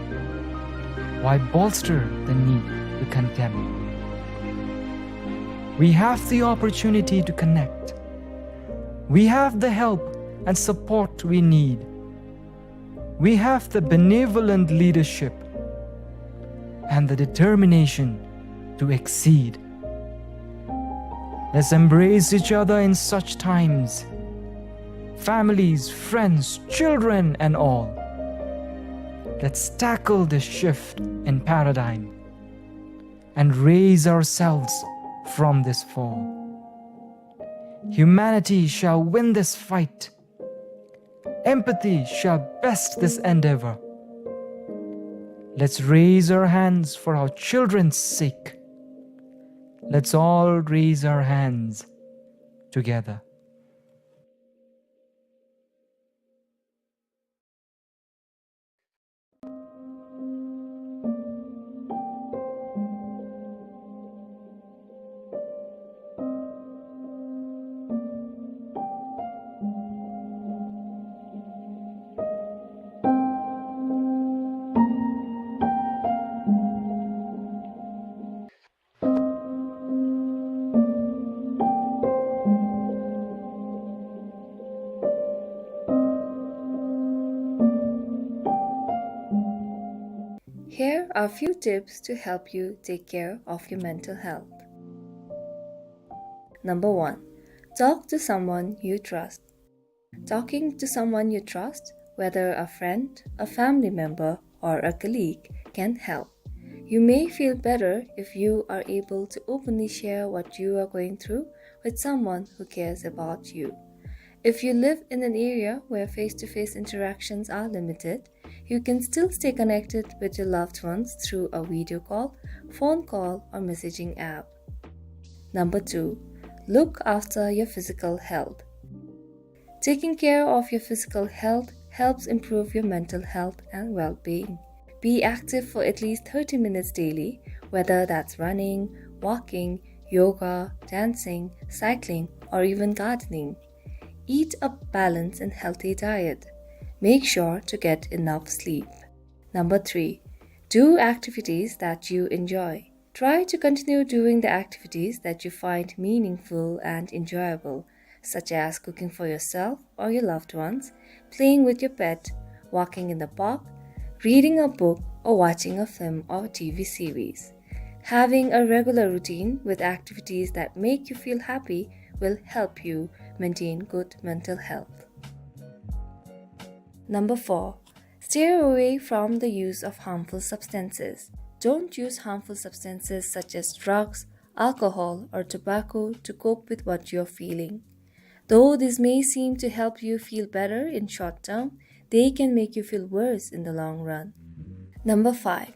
Why bolster the need to condemn? We have the opportunity to connect. We have the help and support we need. We have the benevolent leadership and the determination to exceed. Let's embrace each other in such times. Families, friends, children, and all. Let's tackle this shift in paradigm and raise ourselves from this fall. Humanity shall win this fight. Empathy shall best this endeavor. Let's raise our hands for our children's sake. Let's all raise our hands together. Here are a few tips to help you take care of your mental health. Number one, talk to someone you trust. Talking to someone you trust, whether a friend, a family member, or a colleague, can help. You may feel better if you are able to openly share what you are going through with someone who cares about you. If you live in an area where face-to-face interactions are limited, you can still stay connected with your loved ones through a video call, phone call, or messaging app. Number two, look after your physical health. Taking care of your physical health helps improve your mental health and well-being. Be active for at least thirty minutes daily, whether that's running, walking, yoga, dancing, cycling, or even gardening. Eat a balanced and healthy diet. Make sure to get enough sleep. Number three, do activities that you enjoy. Try to continue doing the activities that you find meaningful and enjoyable, such as cooking for yourself or your loved ones, playing with your pet, walking in the park, reading a book, or watching a film or T V series. Having a regular routine with activities that make you feel happy will help you maintain good mental health. Number four, stay away from the use of harmful substances. Don't use harmful substances such as drugs, alcohol, or tobacco to cope with what you're feeling. Though this may seem to help you feel better in short term, they can make you feel worse in the long run. Number five,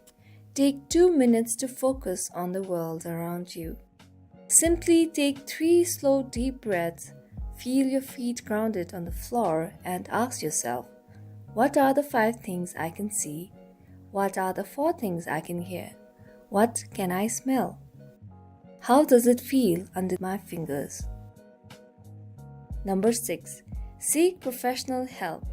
take two minutes to focus on the world around you. Simply take three slow, deep breaths, feel your feet grounded on the floor, and ask yourself, "What are the five things I can see? What are the four things I can hear? What can I smell? How does it feel under my fingers?" Number six, seek professional help.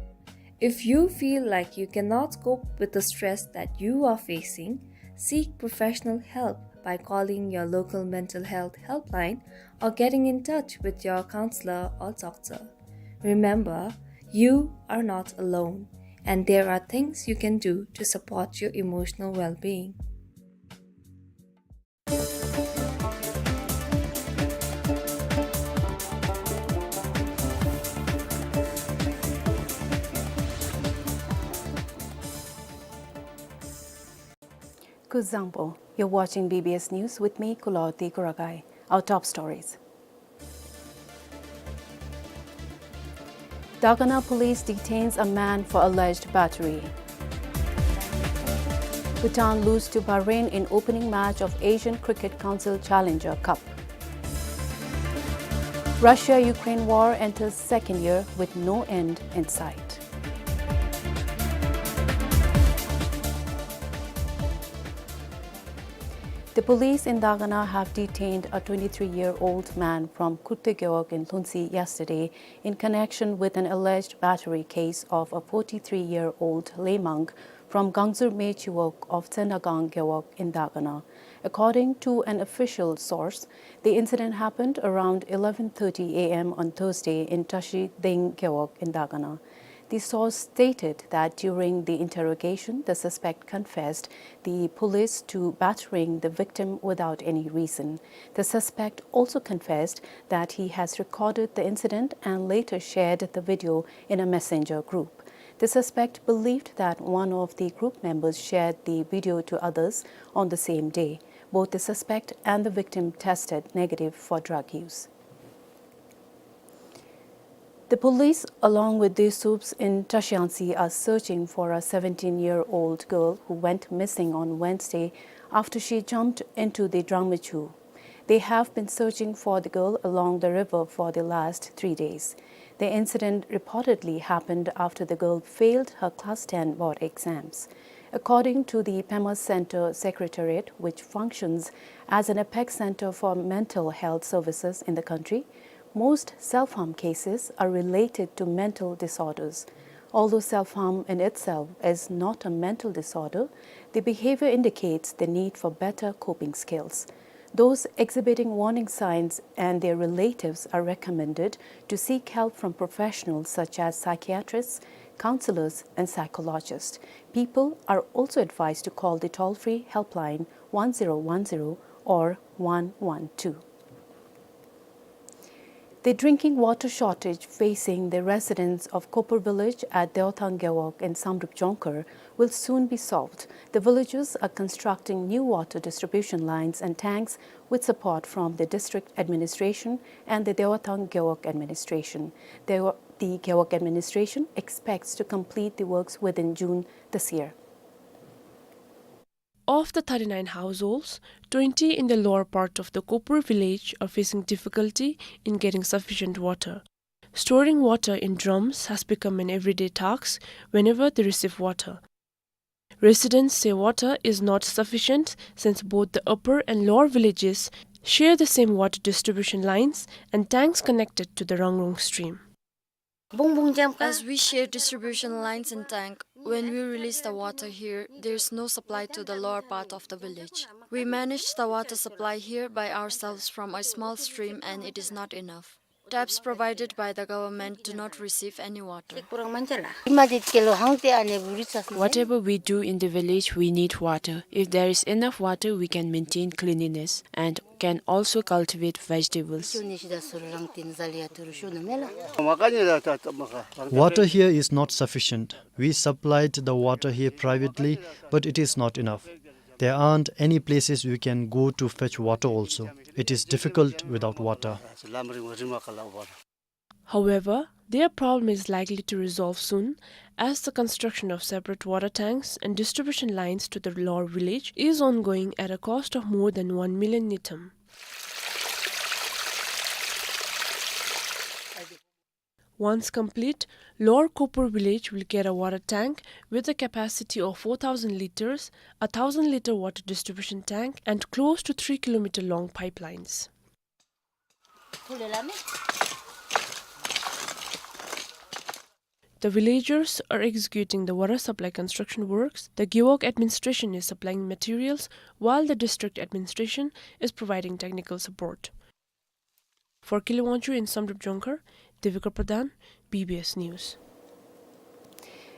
If you feel like you cannot cope with the stress that you are facing, seek professional help by calling your local mental health helpline or getting in touch with your counselor or doctor. Remember, you are not alone, and there are things you can do to support your emotional well-being. Kuzuzangpo, you're watching B B S News with me, Kulaoti Kuragai. Our top stories. Dagana police detains a man for alleged battery. Bhutan lose to Bahrain in opening match of Asian Cricket Council Challenger Cup. Russia-Ukraine war enters second year with no end in sight. The police in Dagana have detained a twenty-three-year-old man from Khutte Gewog in Lhuntse yesterday in connection with an alleged battery case of a forty-three-year-old lay monk from Gangzurme Chiwog of Tsenagang Gewog in Dagana. According to an official source, the incident happened around eleven thirty A M on Thursday in Tashi Deng Gewog in Dagana. The source stated that during the interrogation, the suspect confessed the police to battering the victim without any reason. The suspect also confessed that he has recorded the incident and later shared the video in a messenger group. The suspect believed that one of the group members shared the video to others on the same day. Both the suspect and the victim tested negative for drug use. The police, along with the Sups in Trashiyangtse, are searching for a seventeen-year-old girl who went missing on Wednesday after she jumped into the Drangmachu. They have been searching for the girl along the river for the last three days. The incident reportedly happened after the girl failed her class ten board exams. According to the Pema Center Secretariat, which functions as an apex center for mental health services in the country, most self-harm cases are related to mental disorders. Although self-harm in itself is not a mental disorder, the behavior indicates the need for better coping skills. Those exhibiting warning signs and their relatives are recommended to seek help from professionals such as psychiatrists, counselors, and psychologists. People are also advised to call the toll-free helpline one zero one zero or one one two. The drinking water shortage facing the residents of Kopur village at Deothang Gewog in Samdrup Jongkhar will soon be solved. The villagers are constructing new water distribution lines and tanks with support from the district administration and the Deothang Gewog administration. The, the Gewog administration expects to complete the works within June this year. Of the thirty-nine households, twenty in the lower part of the Kopur village are facing difficulty in getting sufficient water. Storing water in drums has become an everyday task whenever they receive water. Residents say water is not sufficient since both the upper and lower villages share the same water distribution lines and tanks connected to the Rangrong stream. As we share distribution lines and tank, when we release the water here, there is no supply to the lower part of the village. We manage the water supply here by ourselves from a small stream and it is not enough. Taps provided by the government do not receive any water. Whatever we do in the village, we need water. If there is enough water, we can maintain cleanliness and can also cultivate vegetables. Water here is not sufficient. We supplied the water here privately, but it is not enough. There aren't any places we can go to fetch water also. It is difficult without water. However, their problem is likely to resolve soon, as the construction of separate water tanks and distribution lines to the lower village is ongoing at a cost of more than one million ngultrum. Once complete, Lower Kopur village will get a water tank with a capacity of four thousand litres, a thousand litre water distribution tank, and close to three kilometre long pipelines. The villagers are executing the water supply construction works. The Gewog administration is supplying materials, while the district administration is providing technical support. For Kile Wangchuck in Samdrup Jongkhar, Devika Pradhan, B B S News.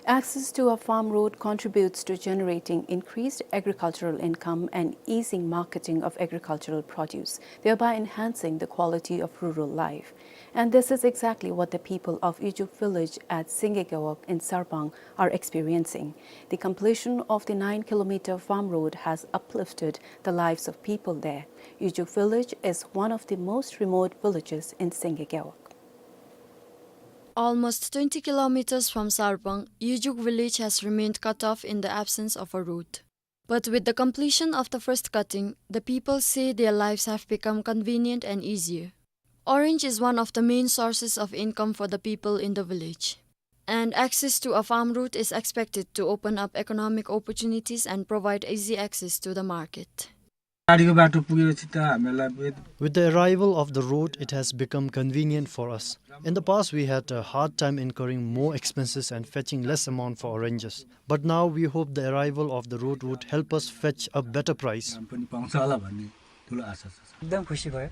Access to a farm road contributes to generating increased agricultural income and easing marketing of agricultural produce, thereby enhancing the quality of rural life. And this is exactly what the people of Yujuk village at Singegewog in Sarpang are experiencing. The completion of the nine kilometer farm road has uplifted the lives of people there. Yujuk village is one of the most remote villages in Singegewog. Almost twenty kilometers from Sarpang, Yujuk village has remained cut off in the absence of a road. But with the completion of the first cutting, the people say their lives have become convenient and easier. Orange is one of the main sources of income for the people in the village. And access to a farm route is expected to open up economic opportunities and provide easy access to the market. गाडीको बाटो पुगेपछि त हामीलाई यत- With the arrival of the road, it has become convenient for us. In the past, we had a hard time incurring more expenses and fetching less amount for oranges. But now we hope the arrival of the road would help us fetch a better price. दाम पनि पाउँछ होला भन्ने ठुलो आशा छ। एकदम खुसी भयो,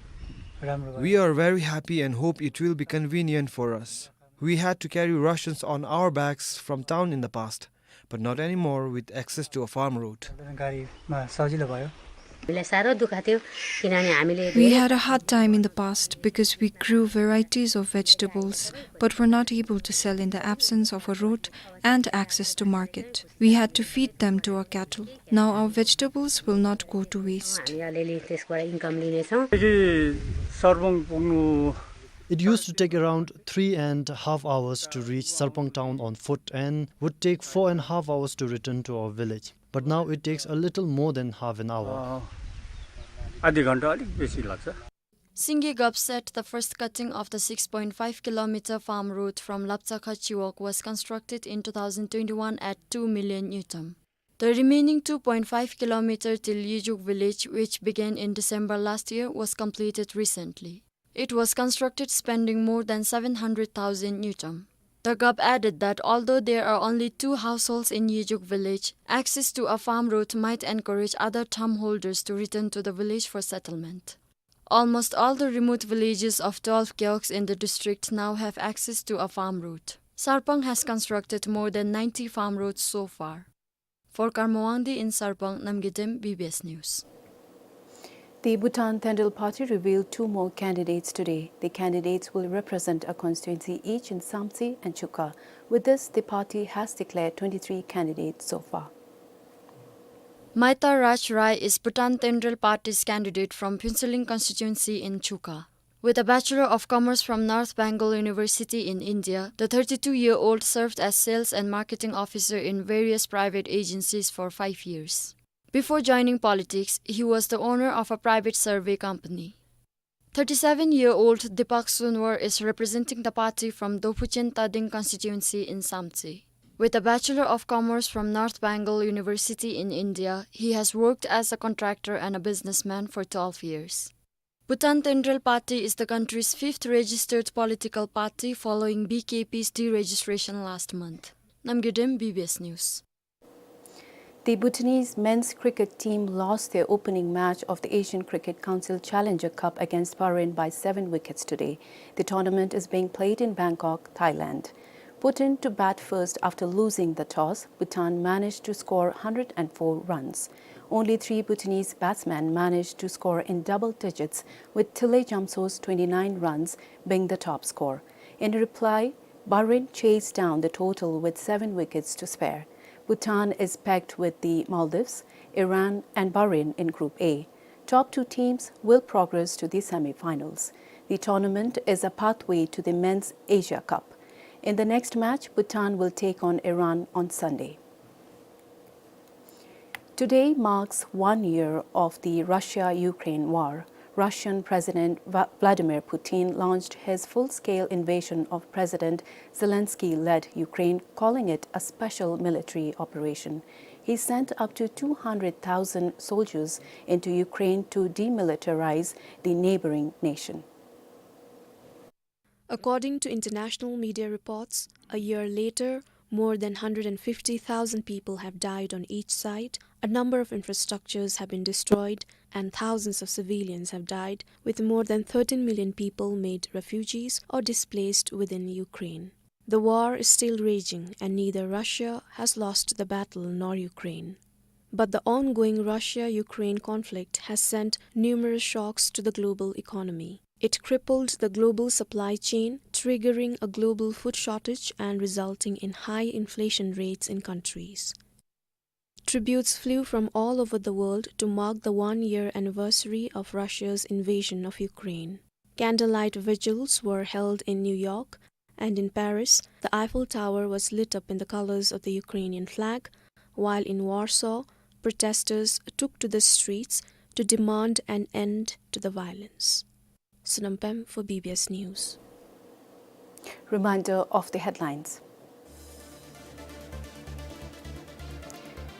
राम्रो भयो। We are very happy and hope it will be convenient for us. We had to carry rations on our backs from town in the past, but not anymore with access to a farm road. गाडीमा सजिलो भयो। हामीलाई साह्रो दुःख थियो, किनभने हामीले We had a hard time in the past because we grew varieties of vegetables, but were not able to sell in the absence of a road and access to market. We had to feed them to our cattle. Now our vegetables will not go to waste. हामी अलिअलि त्यसबाट इन्कम लिनेछौँ। देखि सर्पङ पुग्नु It used to take around three and a half hours to reach Sarpang town on foot and would take four and a half hours to return to our village. But now it takes a little more than half an hour. अ, आधी घन्टा अलिक बेसी लाग्छ। Singi Gap said the first cutting of the six point five kilometer farm road from Lapchakha Chiwog was constructed in two thousand twenty-one at two million ngultrum. The remaining two point five kilometer till Yujuk village, which began in December last year, was completed recently. It was constructed spending more than seven hundred thousand ngultrum. The Gap added that although there are only two households in Yujuk village, access to a farm road might encourage other thum holders to return to the village for settlement. Almost all the remote villages of twelve gewogs in the district now have access to a farm road. Sarpang has constructed more than ninety farm roads so far. For Karma Wangdi in Sarpang, Namgay Dem, B B S News. The Bhutan Tendrel Party revealed two more candidates today. The candidates will represent a constituency each in Samtse and Chukha. With this, the party has declared twenty-three candidates so far. Maita Raj Rai is Bhutan Tendrel Party's candidate from Phuentsholing constituency in Chukha. With a Bachelor of Commerce from North Bengal University in India, the thirty-two-year-old served as sales and marketing officer in various private agencies for five years. Before joining politics, he was the owner of a private survey company. Thirty-seven-year-old Deepak Sunwar is representing the party from Dophuchen Tading constituency in Samtse. With a Bachelor of Commerce from North Bengal University in India, he has worked as a contractor and a businessman for twelve years. Bhutan Tendrel Party is the country's fifth registered political party following B K P's deregistration last month. Namgay Dem, B B S News. The Bhutanese men's cricket team lost their opening match of the Asian Cricket Council Challenger Cup against Bahrain by seven wickets today. The tournament is being played in Bangkok, Thailand. Put in to bat first after losing the toss, Bhutan managed to score hundred and four runs. Only three Bhutanese batsmen managed to score in double digits, with Thile Jamso's twenty-nine runs being the top score. In reply, Bahrain chased down the total with seven wickets to spare. Bhutan is pegged with the Maldives, Iran and Bahrain in Group A. Top two teams will progress to the semi-finals. The tournament is a pathway to the Men's Asia Cup. In the next match, Bhutan will take on Iran on Sunday. Today marks one year of the Russia-Ukraine war. Russian President Va-, Vladimir Putin launched his full-scale invasion of President Zelensky-led Ukraine, calling it a special military operation. He sent up to two hundred thousand soldiers into Ukraine to demilitarize the neighboring nation. According to international media reports, a year later, more than hundred and fifty thousand people have died on each side, a number of infrastructures have been destroyed, and thousands of civilians have died, with more than thirteen million people made refugees or displaced within Ukraine. The war is still raging, and neither Russia has lost the battle nor Ukraine. But the ongoing Russia-Ukraine conflict has sent numerous shocks to the global economy. It crippled the global supply chain, triggering a global food shortage and resulting in high inflation rates in countries. Tributes flew from all over the world to mark the one-year anniversary of Russia's invasion of Ukraine. Candlelight vigils were held in New York, and in Paris, the Eiffel Tower was lit up in the colors of the Ukrainian flag, while in Warsaw, protesters took to the streets to demand an end to the violence. Sonam Pem for B B S News. Reminder of the headlines.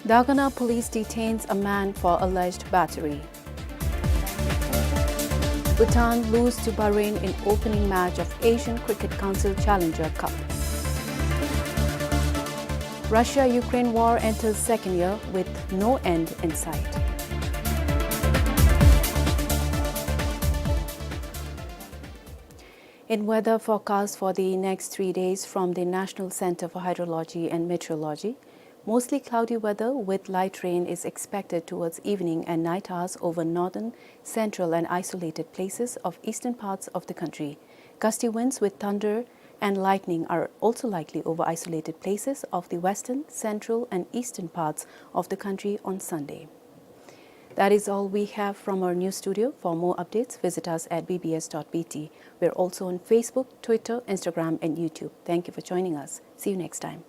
Dagana police detains a man for alleged battery. Bhutan lose to Bahrain in opening match of Asian Cricket Council Challenger Cup. Russia-Ukraine war enters second year with no end in sight. In weather forecast for the next three days from the National Center for Hydrology and Meteorology, mostly cloudy weather with light rain is expected towards evening and night hours over northern, central and isolated places of eastern parts of the country. Gusty winds with thunder and lightning are also likely over isolated places of the western, central and eastern parts of the country on Sunday. That is all we have from our news studio. For more updates, visit us at B B S dot B T. We're also on Facebook, Twitter, Instagram, and YouTube. Thank you for joining us. See you next time.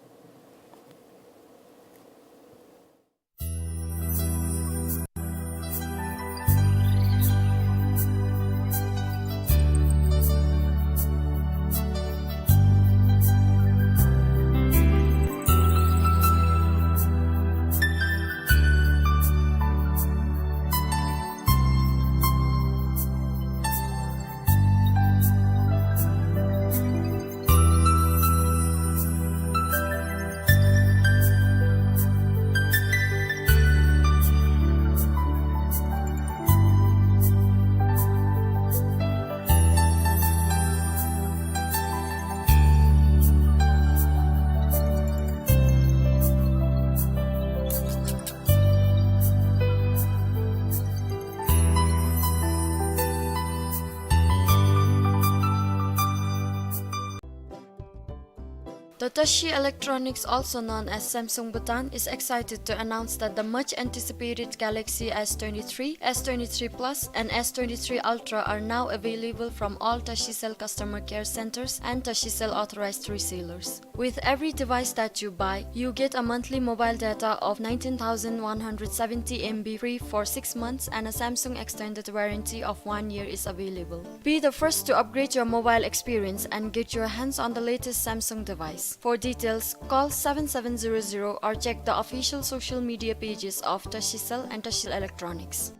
The Tashi Electronics, also known as Samsung Bhutan, is excited to announce that the much anticipated Galaxy S twenty-three, S twenty-three Plus, and S twenty-three Ultra are now available from all Tashicell customer care centers and Tashicell authorized resellers. With every device that you buy, you get a monthly mobile data of nineteen thousand one hundred seventy M B free for six months, and a Samsung extended warranty of one year is available. Be the first to upgrade your mobile experience and get your hands on the latest Samsung device. For details, call seven seven zero zero or check the official social media pages of Tashicell and Tashicell Electronics.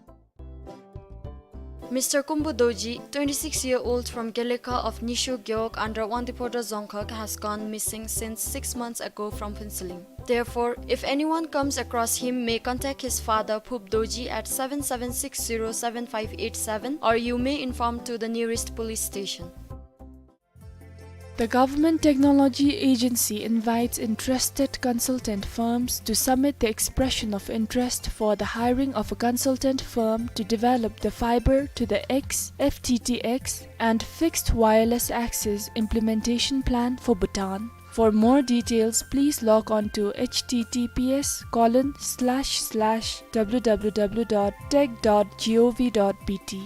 Mister Kumbu Dorji, twenty-six-year-old from Gelekha of Nyishu Gewog under Wangdue Phodrang Dzongkhag, has gone missing since six months ago from Phuentsholing. Therefore, if anyone comes across him, may contact his father, Phup Dorji, at seven seven six zero seven five eight seven, or you may inform to the nearest police station. The Government Technology Agency invites interested consultant firms to submit the expression of interest for the hiring of a consultant firm to develop the fiber to the X, F T T X, and fixed wireless access implementation plan for Bhutan. For more details, please log on to H T T P S colon slash slash W W W dot tech dot gov dot B T.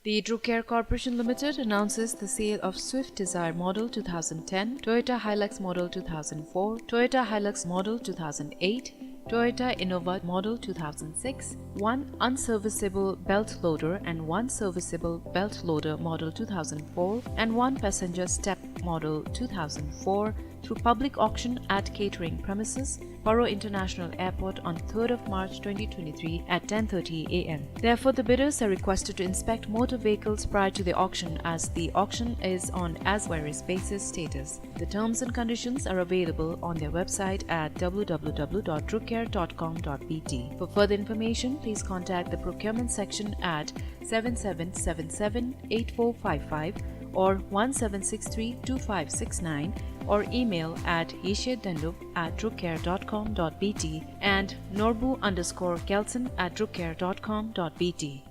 The Druk Air Corporation Limited announces the sale of Swift Dzire Model two thousand ten, Toyota Hilux Model two thousand four, Toyota Hilux Model two thousand eight, Toyota Innova Model two thousand six, one unserviceable belt loader and one serviceable belt loader Model two thousand four, and one passenger step Model two thousand four, through public auction at catering premises, Paro International Airport, on third of March twenty twenty-three at ten thirty A M. Therefore, the bidders are requested to inspect motor vehicles prior to the auction, as the auction is on as-where-is basis status. The terms and conditions are available on their website at W W W dot drukair dot com dot B T. For further information, please contact the procurement section at seven seven seven seven eight four five five or one seven six three two five six nine, or email at yeshe dendup at drukair dot com dot B T and norbu underscore gelson at drukair dot com dot B T.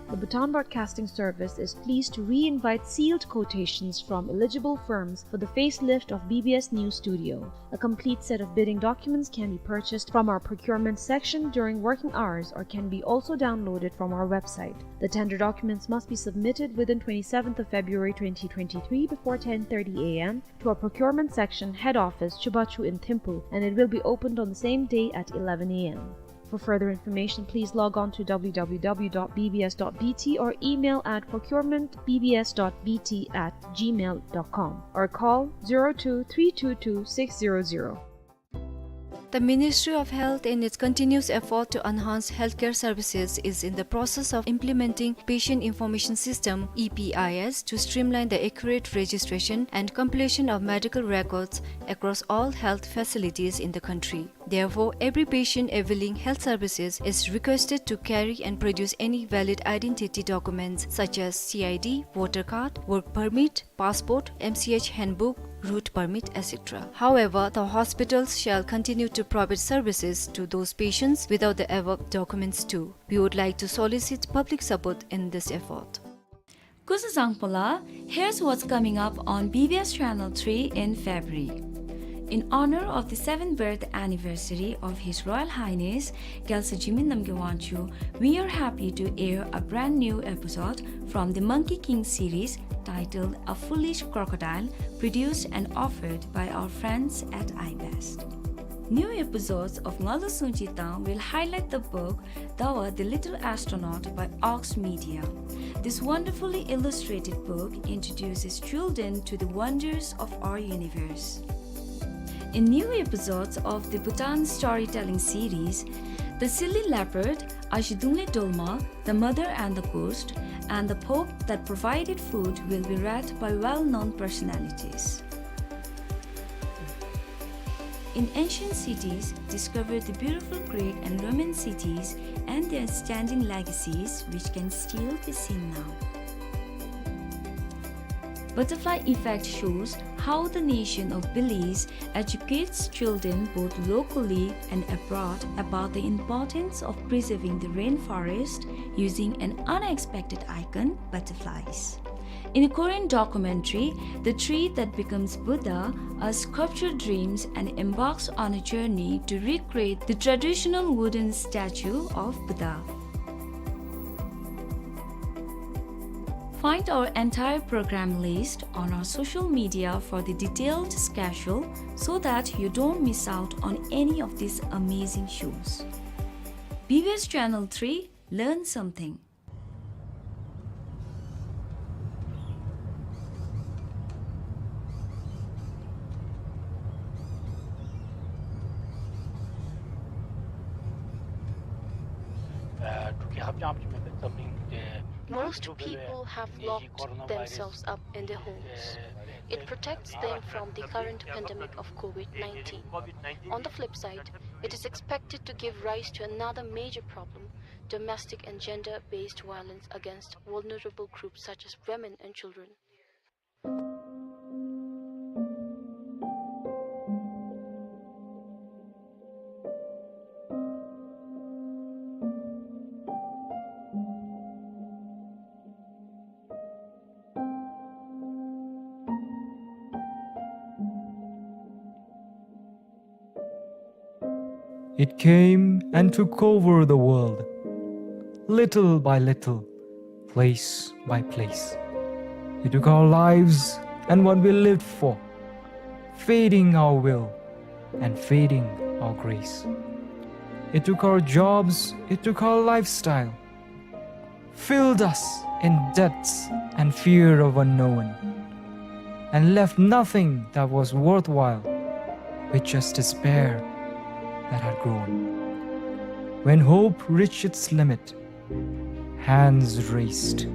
The Bhutan Broadcasting Service is pleased to re-invite sealed quotations from eligible firms for the facelift of B B S News Studio. A complete set of bidding documents can be purchased from our procurement section during working hours or can be also downloaded from our website. The tender documents must be submitted within twenty-seventh of February twenty twenty-three before ten thirty A M to our procurement section head office, Chubachu in Thimphu, and it will be opened on the same day at eleven A M. For further information, please log on to W W W dot B B S dot B T or email at procurement B B S dot B T at gmail dot com or call zero two three two two six zero zero. The Ministry of Health, in its continuous effort to enhance healthcare services, is in the process of implementing Patient Information System, E P I S, to streamline the accurate registration and completion of medical records across all health facilities in the country. Therefore, every patient availing health services is requested to carry and produce any valid identity documents such as C I D, voter card, work permit, passport, M C H handbook, route permit, et cetera. However, the hospitals shall continue to provide services to those patients without the above documents too. We would like to solicit public support in this effort. Kuzuzangpola, here's what's coming up on B B S Channel three in February. In honor of the seventh birth anniversary of His Royal Highness Gyaltswer Jigme Namgyal Wangchuck, we are happy to air a brand new episode from the Monkey King series titled A Foolish Crocodile, produced and offered by our friends at iBest. New episodes of Ngalu Sungji Tang will highlight the book Dawa the Little Astronaut by Ox Media. This wonderfully illustrated book introduces children to the wonders of our universe. In new episodes of the Bhutan Storytelling series, The Silly Leopard, Azhidungle Dolma, The Mother and the Ghost, and The Pope That Provided Food will be read by well-known personalities. In Ancient Cities, discover the beautiful Greek and Roman cities and their standing legacies, which can still be seen now. Butterfly Effect shows how the nation of Belize educates children both locally and abroad about the importance of preserving the rainforest using an unexpected icon, butterflies. In a Korean documentary, the tree that becomes Buddha, a sculpture dreams and embarks on a journey to recreate the traditional wooden statue of Buddha. Find our entire program list on our social media for the detailed schedule so that you don't miss out on any of these amazing shows. B B S Channel three, learn something. Most people have locked themselves up in their homes. It protects them from the current pandemic of COVID nineteen. On the flip side, it is expected to give rise to another major problem, domestic and gender-based violence against vulnerable groups such as women and children. It came and took over the world, little by little, place by place. It took our lives and what we lived for, feeding our will and feeding our grace. It took our jobs, it took our lifestyle, filled us in debts and fear of unknown, and left nothing that was worthwhile, with just despair that had grown. When hope reached its limit, hands raised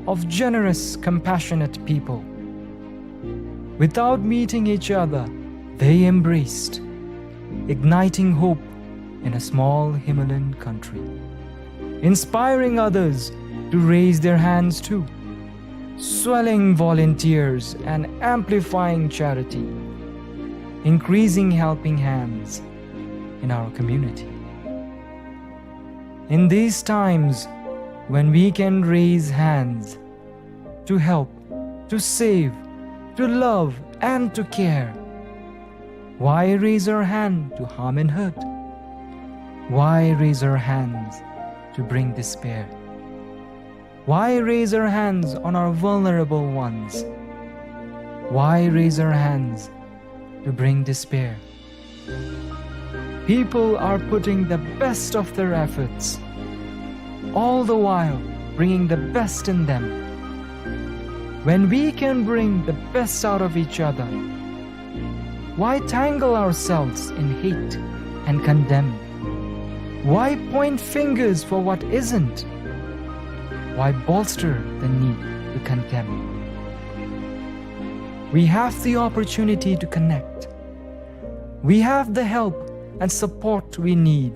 of generous, compassionate people. Without meeting each other, they embraced, igniting hope in a small Himalayan country, inspiring others to raise their hands too, swelling volunteers and amplifying charity, increasing helping hands in our community. In these times when we can raise hands to help, to save, to love, and to care, why raise our hand to harm and hurt? Why raise our hands to bring despair? Why raise our hands on our vulnerable ones? Why raise our hands to bring despair? People are putting the best of their efforts, all the while bringing the best in them. When we can bring the best out of each other, why tangle ourselves in hate and condemn? Why point fingers for what isn't? Why bolster the need to condemn? We have the opportunity to connect. We have the help and support we need.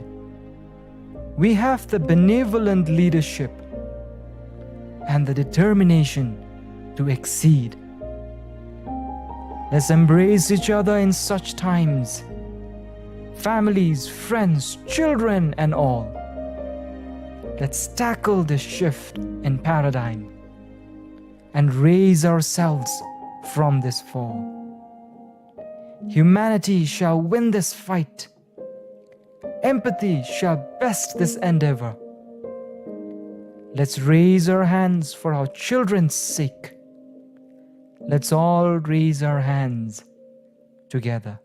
We have the benevolent leadership and the determination to exceed. Let's embrace each other in such times. Families, friends, children, and all. Let's tackle this shift in paradigm and raise ourselves from this fall. Humanity shall win this fight. Empathy shall best this endeavor. Let's raise our hands for our children's sake. Let's all raise our hands together.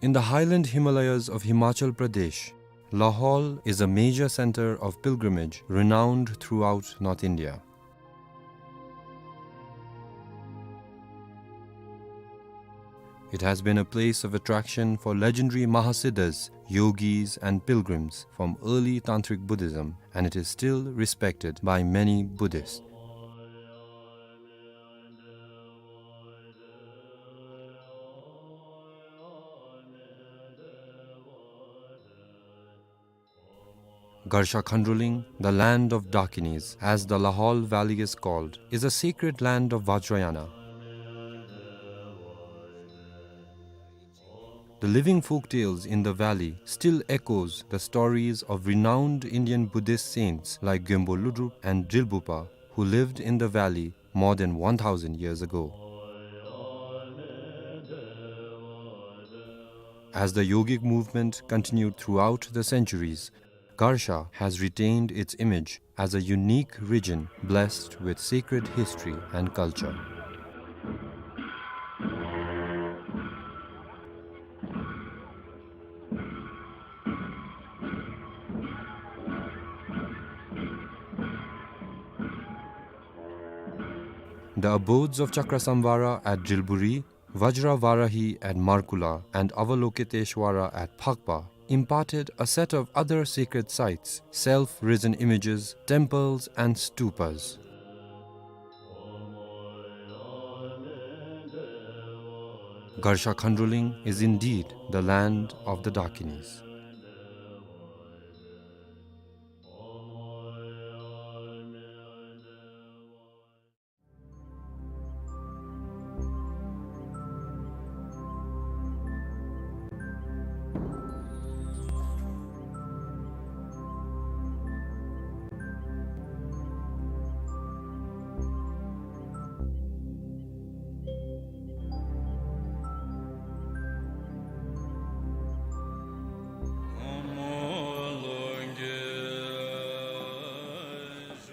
In the highland Himalayas of Himachal Pradesh, Lahaul is a major center of pilgrimage renowned throughout North India. It has been a place of attraction for legendary Mahasiddhas, yogis, and pilgrims from early Tantric Buddhism, and it is still respected by many Buddhists. Garsha Khandroling, the land of Dakinis, as the Lahaul Valley is called, is a sacred land of Vajrayana. The living folktales in the valley still echoes the stories of renowned Indian Buddhist saints like Gyönpo Lodrop and Drilbupa, who lived in the valley more than one thousand years ago. As the yogic movement continued throughout the centuries, Garsha has retained its image as a unique region blessed with sacred history and culture. The abodes of Chakrasamvara at Drilburi, Vajra Varahi at Markula, and Avalokiteshvara at Phakpa imparted a set of other sacred sites, self-risen images, temples, and stupas. Garsha Khandroling is indeed the land of the Dakinis.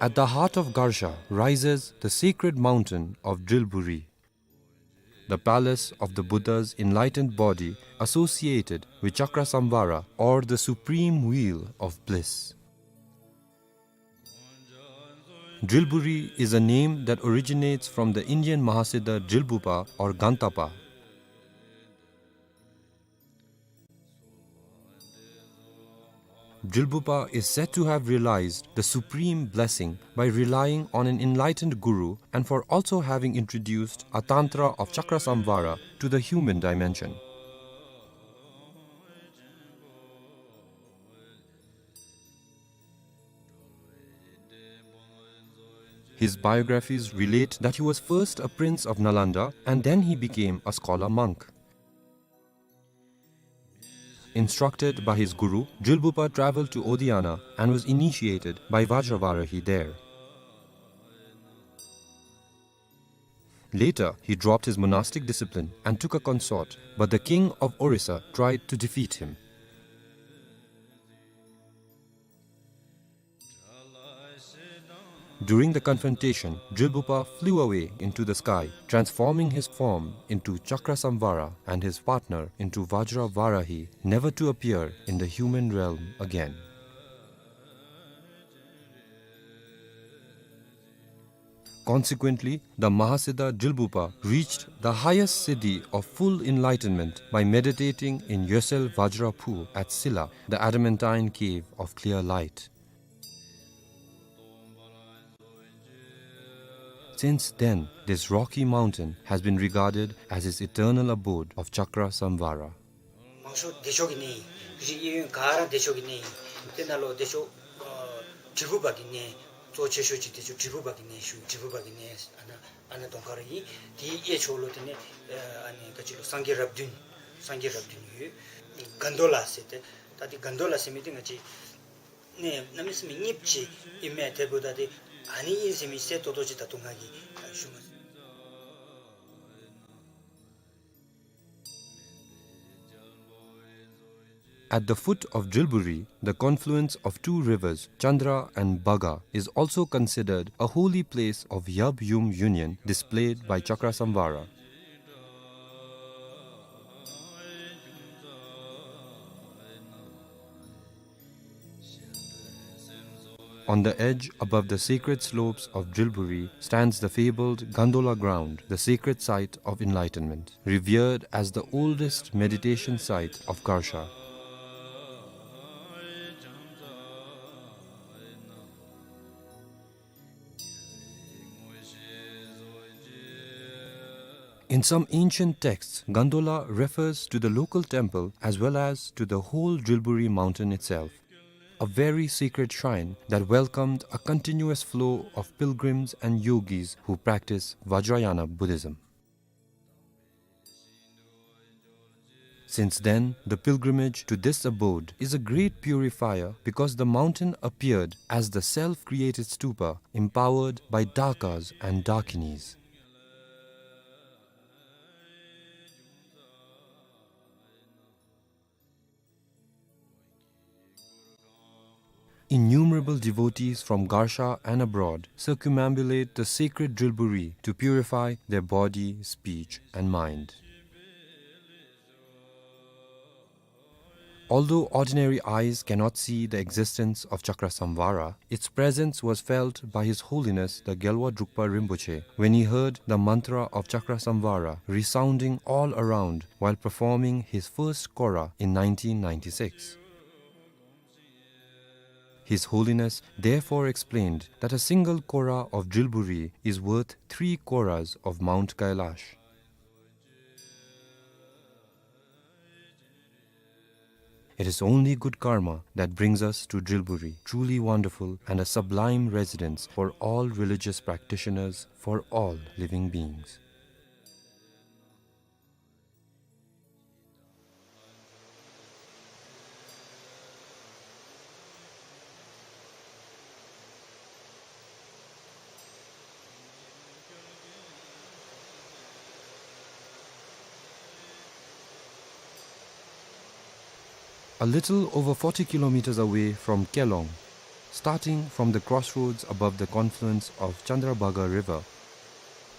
At the heart of Garsha rises the sacred mountain of Drilburi, the palace of the Buddha's enlightened body associated with Chakrasamvara, or the supreme wheel of bliss. Drilburi is a name that originates from the Indian Mahasiddha Drilbupa or Gantapa. Drilbupa is said to have realized the supreme blessing by relying on an enlightened guru and for also having introduced a tantra of Chakrasamvara to the human dimension. His biographies relate that he was first a prince of Nalanda and then he became a scholar monk. Instructed by his guru, Drilbupa traveled to Odiyana and was initiated by Vajravarahi there. Later, he dropped his monastic discipline and took a consort, but the king of Orissa tried to defeat him. During the confrontation, Drilbupa flew away into the sky, transforming his form into Chakrasamvara and his partner into Vajra Varahi, never to appear in the human realm again. Consequently, the Mahasiddha Drilbupa reached the highest siddhi of full enlightenment by meditating in Yosel Vajra Phu at Silla, the adamantine cave of clear light. Since then, this rocky mountain has been regarded as his eternal abode of Chakra Samvara. མང་ཤོས་བདེ་མཆོག་གི་གནས་ཨིན། རི་གཡས་གཡོན་ག་ར་བདེ་མཆོག་གི་གནས་ཨིན། དེ་ནང་ལུ་བདེ་མཆོག་ཨ་དྲིལ་བུ་པ་གི་གནས་གཙོ་ཆེ་ཤོས་ཅིག་དེ་ཚུ་དྲིལ་བུ་པ་གི་གནས་ཞུ། དྲིལ་བུ་པ་གི་གནས་ཨ་ནཱ་ཨ་ནཱ་གདོང་ཁར་ཨིན། དེའི་གཡས་ཕྱོགས་ལུ་དེ་ནས་ཨ་ནི་ག་ཅི་ལོ་སངས་རྒྱས་རབས་བདུན། སངས་རྒྱས་རབས་བདུན་ཡོད། གན་དྷོ་ལ་ཟེར་ཏེ། ད་དེ་གན་དྷོ་ལ་ཟེར་མི་དེ་ང་བཅས་གནས་གནམ་མེད་ས་མེད་རྙིངམ་ཅིག་ཨིན་མས། དེ་འབདཝ་ད་དེ་ཨ་ནི་ཨིན་ཟེར་མི་གསལ་ཏོག་ཏོ་ཅིག་ད་ལྟོ་ང་གིས་ཞུ་མ་ཚུགས། At the foot of Drilburi, the confluence of two rivers, Chandra and Bhaga, is also considered a holy place of Yab Yum union displayed by Chakrasamvara. On the edge, above the sacred slopes of Drilburi, stands the fabled Gandola ground, the sacred site of enlightenment, revered as the oldest meditation site of Garsha. In some ancient texts, Gandola refers to the local temple as well as to the whole Drilburi mountain itself, a very sacred shrine that welcomed a continuous flow of pilgrims and yogis who practice Vajrayana Buddhism. Since then, the pilgrimage to this abode is a great purifier because the mountain appeared as the self-created stupa empowered by Dakas and Dakinis. Innumerable devotees from Garsha and abroad circumambulate the sacred Drilburi to purify their body, speech, and mind. Although ordinary eyes cannot see the existence of Chakrasamvara, its presence was felt by His Holiness the Gyalwa Drukpa Rinpoche when he heard the mantra of Chakrasamvara resounding all around while performing his first kora in nineteen ninety-six. His Holiness therefore explained that a single kora of Drilburi is worth three koras of Mount Kailash. It is only good karma that brings us to Drilburi, truly wonderful and a sublime residence for all religious practitioners, for all living beings. A little over forty kilometers away from Kelong, starting from the crossroads above the confluence of Chandrabhaga River,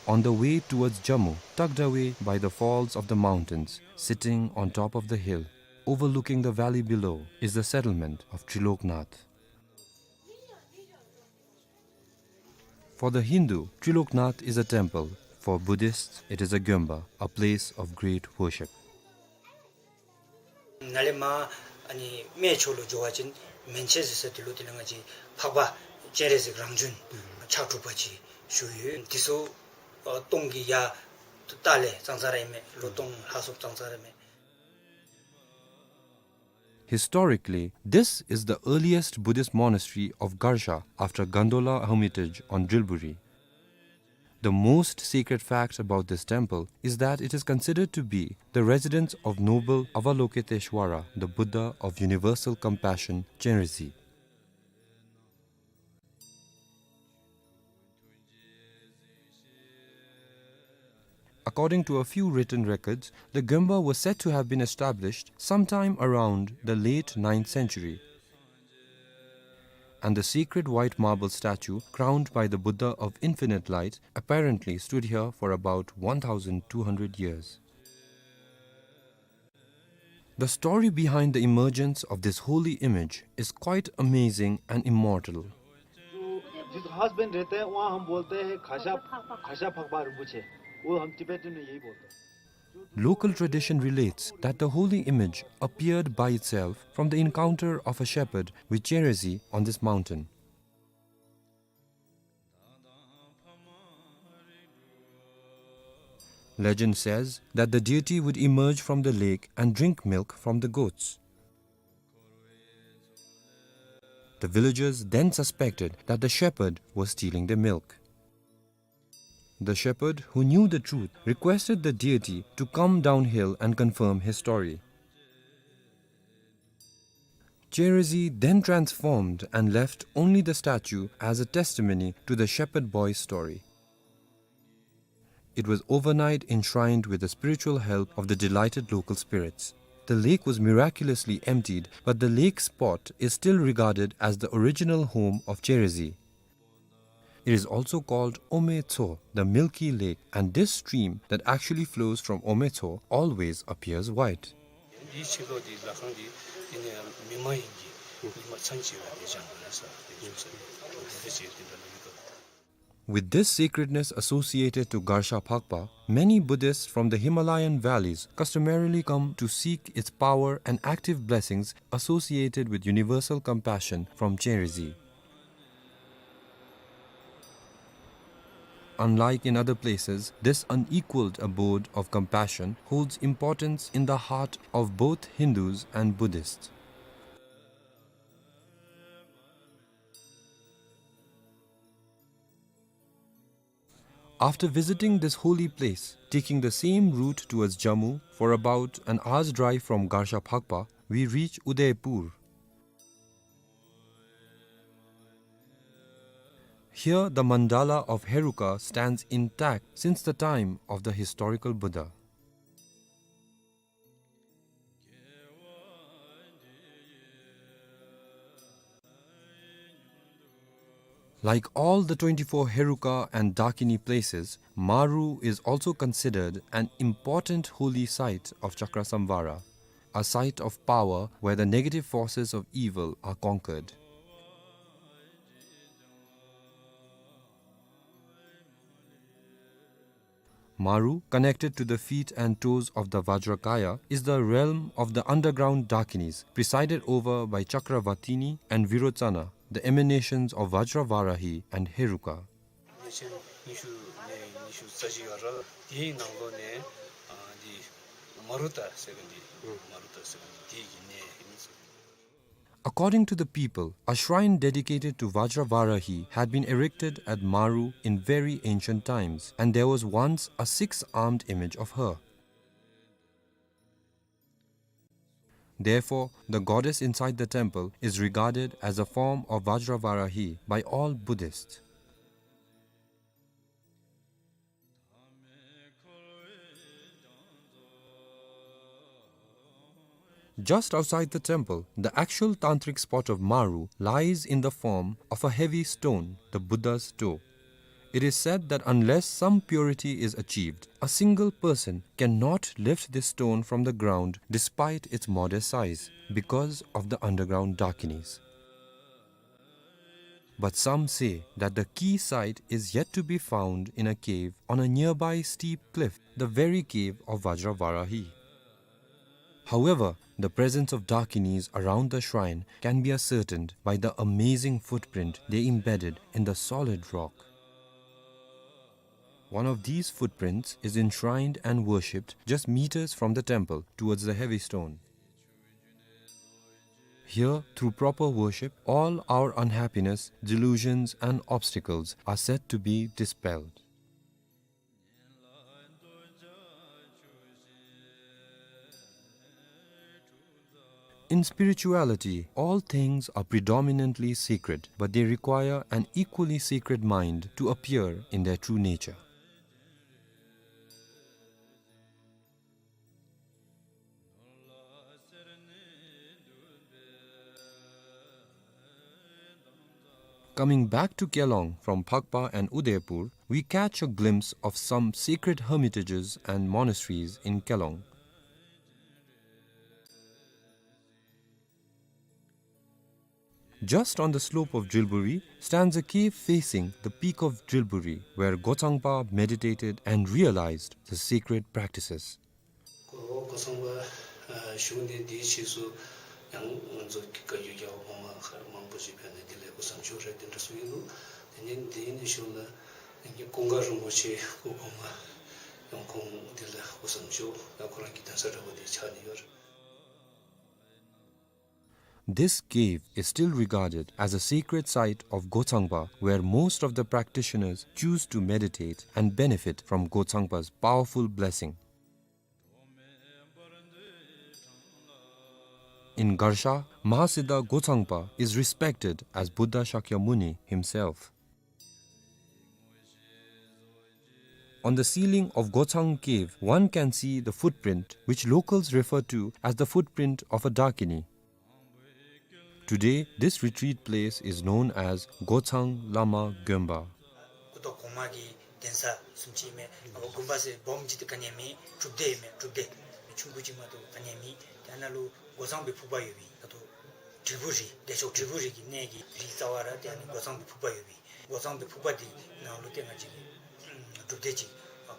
on the way towards Jammu, tucked away by the falls of the mountains, sitting on top of the hill, overlooking the valley below, is the settlement of Triloknath. For the Hindu, Triloknath is a temple. For Buddhists, it is a gyomba, a place of great worship. ནཱ་ལས་མར་ཨ་ནི་སྨད་ཕྱོགས་ལུ་འགྱོ་བ་ཅིན་མན་ཆད་ཟེར་ས་དེ་ལུ་དེ་ལས་ང་བཅས་འཕགས་པ་སྤྱན་རས་གཟིགས་རང་བྱོན་ཕྱག་དྲུག་པ་ཅིག་བཞུགས་ཡོད། དེ་ཚུ་ཨ་སྟོང་གི་ཡ་ཏ་ལས་ཙང་ཙང་ར་ཨིན་མས། ལོ་སྟོང་ལྷག་སོངམ་ཙང་ཙང་ར་ཨིན་མས། Historically, this is the earliest Buddhist monastery of Garsha after Gondola Hermitage on Drilburi. The most sacred fact about this temple is that it is considered to be the residence of noble Avalokiteshvara, the Buddha of universal compassion, Chenrezig. According to a few written records, the gyomba was said to have been established sometime around the late ninth century. And the sacred white marble statue crowned by the Buddha of infinite light apparently stood here for about one thousand two hundred years. The story behind the emergence of this holy image is quite amazing and immortal. जो जिस खास बन रहते हैं, वहाँ हम बोलते हैं खासा, खासा फकबा रिंपोछे। वो हम टिबेटन में यही बोलते हैं। Local tradition relates that the holy image appeared by itself from the encounter of a shepherd with Chenrezig on this mountain. Legend says that the deity would emerge from the lake and drink milk from the goats. The villagers then suspected that the shepherd was stealing their milk. The shepherd, who knew the truth, requested the deity to come downhill and confirm his story. Chenrezig then transformed and left only the statue as a testimony to the shepherd boy's story. It was overnight enshrined with the spiritual help of the delighted local spirits. The lake was miraculously emptied, but the lake spot is still regarded as the original home of Chenrezig. It is also called Ome Tso, the milky lake, and this stream that actually flows from Ome Tso always appears white. འདི་ཕྱི་ལོགས་འདི་ལྷ་ཁང་འདི་འདི་ནི་མི་མ་ཡིན་གྱི་ ཉི་མ་ཚན་ཅིག་ར་དེ་བཞེངས་དགོ་ནི་ཟེར་དེ་བཞེངས་ས་དེ་འདི་ཅིག་དེ་འདྲ་ལུ་ཡོད་དོ། With this sacredness associated to Garsha Phakpa, many Buddhists from the Himalayan valleys customarily come to seek its power and active blessings associated with universal compassion from Chenrezig. Unlike in other places, this unequaled abode of compassion holds importance in the heart of both Hindus and Buddhists. After visiting this holy place, taking the same route towards Jammu for about an hour's drive from Garsha Phakpa, we reach Udaipur. Here, the mandala of Heruka stands intact since the time of the historical Buddha. Like all the twenty-four Heruka and Dakini places, Maru is also considered an important holy site of Chakrasamvara, a site of power where the negative forces of evil are conquered. Maru, connected to the feet and toes of the Vajrakaya, is the realm of the underground Dakinis, presided over by Chakravatini and Virochana, the emanations of Vajravarahi and Heruka. གནས་ཆེན་ཉི་ཤུ་ནས་ཉི་ཤུ་རྩ་བཞི་བར་དེའི་ནང་ལོགས་ནས་ཨ་འདི་མ་རུ་ཏ་ཟེར་མཁན་འདི་ཨུམ་མ་རུ་ཏ་ཟེར་མཁན་འདི་དེའི་གི་གནས་ཨིན་ཟེར། According to the people, a shrine dedicated to Vajravarahi had been erected at Maru in very ancient times, and there was once a six-armed image of her. Therefore, the goddess inside the temple is regarded as a form of Vajravarahi by all Buddhists. Just outside the temple, the actual tantric spot of Maru lies in the form of a heavy stone, the Buddha's toe. It is said that unless some purity is achieved, a single person cannot lift this stone from the ground despite its modest size, because of the underground Dakinis. But some say that the key site is yet to be found in a cave on a nearby steep cliff, the very cave of Vajravarahi. However, the presence of Dakinis around the shrine can be ascertained by the amazing footprint they embedded in the solid rock. One of these footprints is enshrined and worshipped just meters from the temple towards the heavy stone. Here, through proper worship, all our unhappiness, delusions, and obstacles are said to be dispelled. In spirituality, all things are predominantly sacred, but they require an equally sacred mind to appear in their true nature. Coming back to Kelong from Phakpa and Udaipur, we catch a glimpse of some sacred hermitages and monasteries in Kelong. Just on the slope of Drilburi stands a cave facing the peak of Drilburi, where Gochangpa meditated and realized the sacred practices. གོ་གོ་ཚང་པ་ཨ་བཞུགས་གནས་འདིའི་ཕྱིས་སུ་ཡང་ང་ཚོ་བཀའ་བརྒྱུད་རྒྱལ་བ་གོང་མ་མཁར་མང་པོ་ཅིག་ཕེབས་ནས་འདི་ལས་སྐུ་མཚམས་བཞུགས་རེད་དེ་འདྲ་གསུངས་ཡོད་འདུག། དེ་ནས་འདི་ནས་བཞུགས་ན་ཀུན་དགའ་རིན་པོ་ཆེ་སྐུ་གོང་མ་ཡང་ཁོང་འདི་ལས་སྐུ་མཚམས་བཞུགས་ཡང་ཁོ་རང་གི་གདན་ས་འདྲ་པོ་འདི་ཆགས་ནས་ཡོད་རེད། This cave is still regarded as a sacred site of Gochangpa, where most of the practitioners choose to meditate and benefit from Gochangpa's powerful blessing. In Garsha, Mahasiddha Gochangpa is respected as Buddha Shakyamuni himself. On the ceiling of Gochang Cave, one can see the footprint which locals refer to as the footprint of a Dakini. Today, this retreat place is known as Gochang Lama Gonpa. སྐུ་ཐོག་གོང་མ་གི་གདན་ས་བཟུམ་ཅིག་མས། ཨ་དགོན་པ་ཟེར་སྦོམ་ཅིག་ཏུ་ག་ནི་ཡང་མེད། གྲུབ་སྡེ་མས། གྲུབ་སྡེ་ཆུང་ཀུ་ཅིག་མ་གཏོགས་ག་ནི་ཡང་མེད། དེ་ནང་ལུ་སྒོ་མཚམས་སྦེ་ཕུག་པ་ཡོད་པའི་ད་ལྟོ་ དྲིལ་བུ་རི་བདེ་མཆོག་དྲིལ་བུ་རི་གི་གནས་ཀྱི་རི་རྩ་བར་ཏེ་ཨ་ནི་སྒོ་ཚང་པའི་ཕུག་པ་ཡོད་པས། སྒོ་ཚང་པའི་ཕུག་པ་འདི་ནང་ལུ་ཏེ་ང་བཅས་ཀྱི་སྒྲུབ་སྡེ་ཅིག་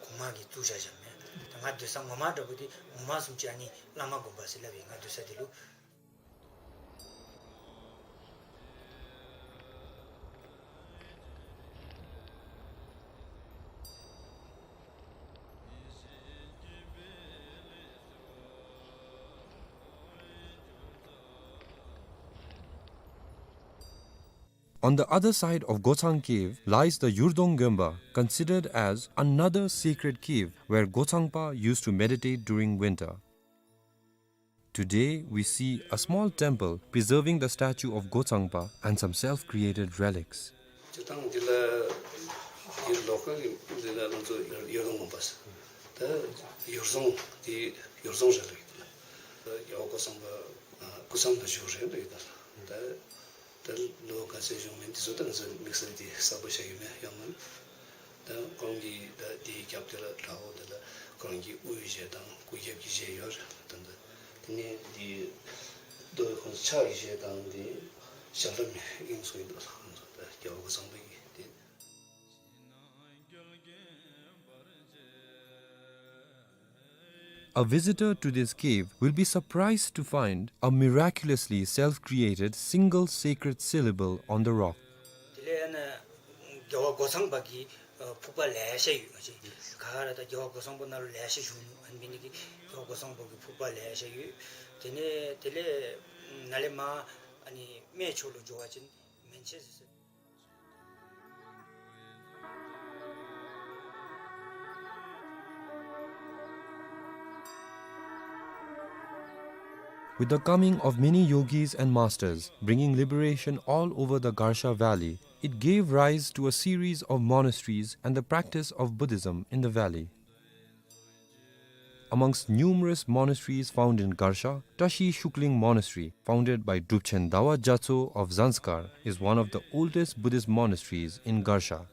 གོང་མ་གིས་བཙུགས་བཞག་བཞགཔ་མས། ད་ང་སྡོད་ས་ངོ་མ་འདྲ་པོ་འདི་ངོ་མ་བཟུམ་ཅིག་ཨ་ནི་བླ་མ་དགོན་པ་ཟེར་སླབ་ཨིན། ང་སྡོད་ས་འདི་ལུ། On the other side of Gochang Cave lies the Yurdong Gemba, considered as another sacred cave where Gochangpa used to meditate during winter. Today, we see a small temple preserving the statue of Gochangpa and some self-created relics. སྤྱིར་བཏང་འདི་ལུ་འདི་ལོ་ཀལ་འདི་ལུ་ང་ཚོ་ཡུར་རྫོང་དགོན་པ་ཟེར། ད་ཡུར་རྫོང་འདི་ཡུར་རྫོང་རེད་ལབ་ཀྱི་འདུག། རྒྱལ་བ་སྐུ་ཚང་པ་སྐུ་མཚམས་ནང་བཞུགས་རེད་ལབ་ཀྱི་འདུག། ད་ད་ལོ་ག་ཚོད་བཞུགས་མིན་འདི་ཚོ་ད་ང་ཚོ་དམིགས་བསལ་འདི་གསལ་པོ་ཤེས་ཀྱི་མེད་ཡོད་མ་རེད། ད་ཁོང་གི་ད་འདིའི་རྒྱབ་དེ་ལ་བྲག་འོག་དེ་ལ་ཁོང་གི་དབུའི་གཞས་དང་སྐུ་རྒྱབ་ཀྱི་གཞས་ཡོད་རེད། ད་ད་དེ་ནས་འདི་རྡོ་ཁོང་ཕྱག་གི་གཞས་དང་འདི་ཞབས་ལྷམ་ཨིན་གསུངས་ཡོད་འདུག། ད་རྒྱལ་བ་སྐུ་ཚང་པ་གི་དེ། A visitor to this cave will be surprised to find a miraculously self-created single sacred syllable on the rock. དེ་ལས་ཨ་ནི་རྒྱལ་བ་སྒོ་ཚང་པ་གི་ཕུག་པ་ལེ་ཤ་ཡོད། ང་བཅས་ག་ར་ད་རྒྱལ་བ་སྒོ་ཚང་པ་ནང་ལུ་ལེ་ཤ་བཞུགས་ནུག། ཨ་ནི་འབད་ནི་དེ་གིས་རྒྱལ་བ་སྒོ་ཚང་པ་གི་ཕུག་པ་ལེ་ཤ་ཡོད། དེ་ནས་དེ་ལས་ནཱ་ལས་མར་ཨ་ནི་སྨད་ཕྱོགས་ལུ་འགྱོ་བ་ཅིན་མན་ཆད་ཟེར། With the coming of many yogis and masters bringing liberation all over the Garsha Valley, it gave rise to a series of monasteries and the practice of Buddhism in the valley. Amongst numerous monasteries found in Garsha, Tashi Shukling Monastery, founded by Drupchen Dawa Gyatso of Zanskar, is one of the oldest Buddhist monasteries in Garsha.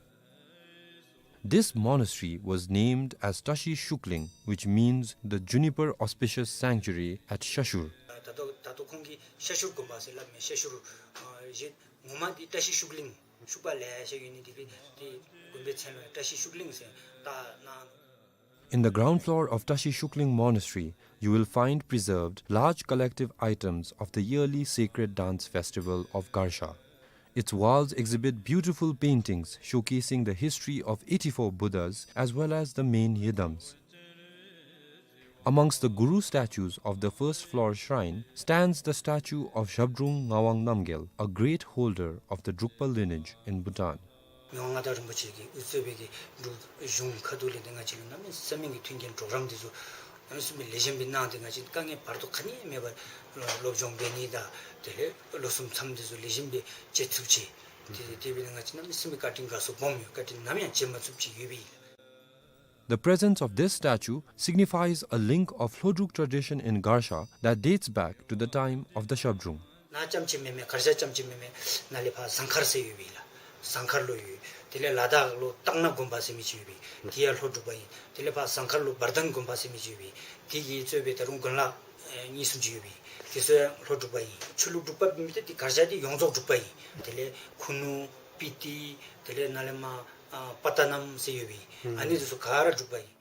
This monastery was named as Tashi Shukling, which means the juniper auspicious sanctuary at Shashur. ད་ལྟོ་ད་ལྟོ་ཁོང་གིས་ཤ་ཤུར་དགོན་པ་ཟེར་སླབ་མས། ཤ་ཤུར་ཨ་ཞེས། ངོ་མ་འདི་བཀྲ་ཤིས་ཤུགས་གླིང་ཤུག་པ་ལེ་ཤ་ཡོད་ནི་འདི་གིས་འདི་དགོན་པའི་མཚན་ལུ་བཀྲ་ཤིས་ཤུགས་གླིང་ཟེར་བཏགས་གནང་ནུག། In the ground floor of Tashi Shukling Monastery, you will find preserved large collective items of the yearly sacred dance festival of Garsha. Its walls exhibit beautiful paintings showcasing the history of eighty-four Buddhas as well as the main yidams. Amongst the Guru statues of the first floor shrine stands the statue of Zhabdrung Ngawang Namgyel, a great holder of the Drukpa lineage in Bhutan. མི་དབང་མངའ་བདག་རིན་པོ་ཆེ་གིས་དབུ་གཙོས་པའི་གི་འབྲུག་གཞུང་ཁ་ཐུག་ལས་ཏེ་ང་བཅས་ལུ་གནམ་མེད་ས་མེད་ཀྱི་མཐུན་རྐྱེན་གྲོགས་རམ་འདི་ཚུ་གནམ་མེད་ས་མེད་ལེགས་ཤོམ་སྦེ་གནང་སྟེ་ང་བཅས་དཀའ་ངལ་བར་དོ་ག་ནི་ཡང་མེད་པར་སློབ་སྦྱོང་འབད་ནི་དང་དེ་ལས་ལོ་གསུམ་མཚམས་འདི་ཚུ་ལེགས་ཤོམ་སྦེ་བཅད་ཚུགས་ཅི། དེ་དེ་འབད་ནི་ང་བཅས་གནམ་མེད་ས་མེད་བཀའ་དྲིན་དགའ་ཚོར་སྦོམ་ཡོད། བཀའ་དྲིན་ནམ་ཡང་བརྗེད་མ་ཚུགསཔ་ཅིག་ཡོད་པས། The presence of this statue signifies a link of Lhodruk tradition in Garsha that dates back to the time of the Zhabdrung. ནཱ་རྐྱངམ་ཅིག་མེན་མས། གར་ཞ་རྐྱངམ་ཅིག་མེན་མས། ནཱ་ལས་ཕར་ཟངས་མཁར་ཟེར་ཡོད་པས་ལགས། ཟངས་མཁར་ལུ་ཡོད། དེ་ལས་ལ་དྭགས་ལུ་སྟག་སྣ་དགོན་པ་ཟེར་མི་ཅིག་ཡོད་པས། དེ་ཡང་ལྷོ་འབྲུག་པ་ཨིན། དེ་ལས་ཕར་ཟངས་མཁར་ལུ་བར་ལྡན་དགོན་པ་ཟེར་མི་ཅིག་ཡོད་པས། དེ་གིས་གཙོས་པའི་ད་རུང་དགོན་ལག་ཨེ་གཉིས་གསུམ་ཅིག་ཡོད་པས། དེ་ཚུ་ཡང་ལྷོ་འབྲུག་པ་ཨིན། ཆོས་ལུགས་འབྲུག་པ་མེན་ཏེ་དེ་གར་ཞ་དེ་ཡོངས་རྫོགས་འབྲུག་པ་ཨིན། དེ་ལས་ཁུ་ནུ་སྤི་ཏི་དེ་ལས་ནཱ་ལས་མར་ཨ་པ་ཏ་ནམ་ཟེར་ཡོད་པས། ཨ་ནི་དེ་ཚུ་ག་ར་འབྲུག་པ་ཨིན།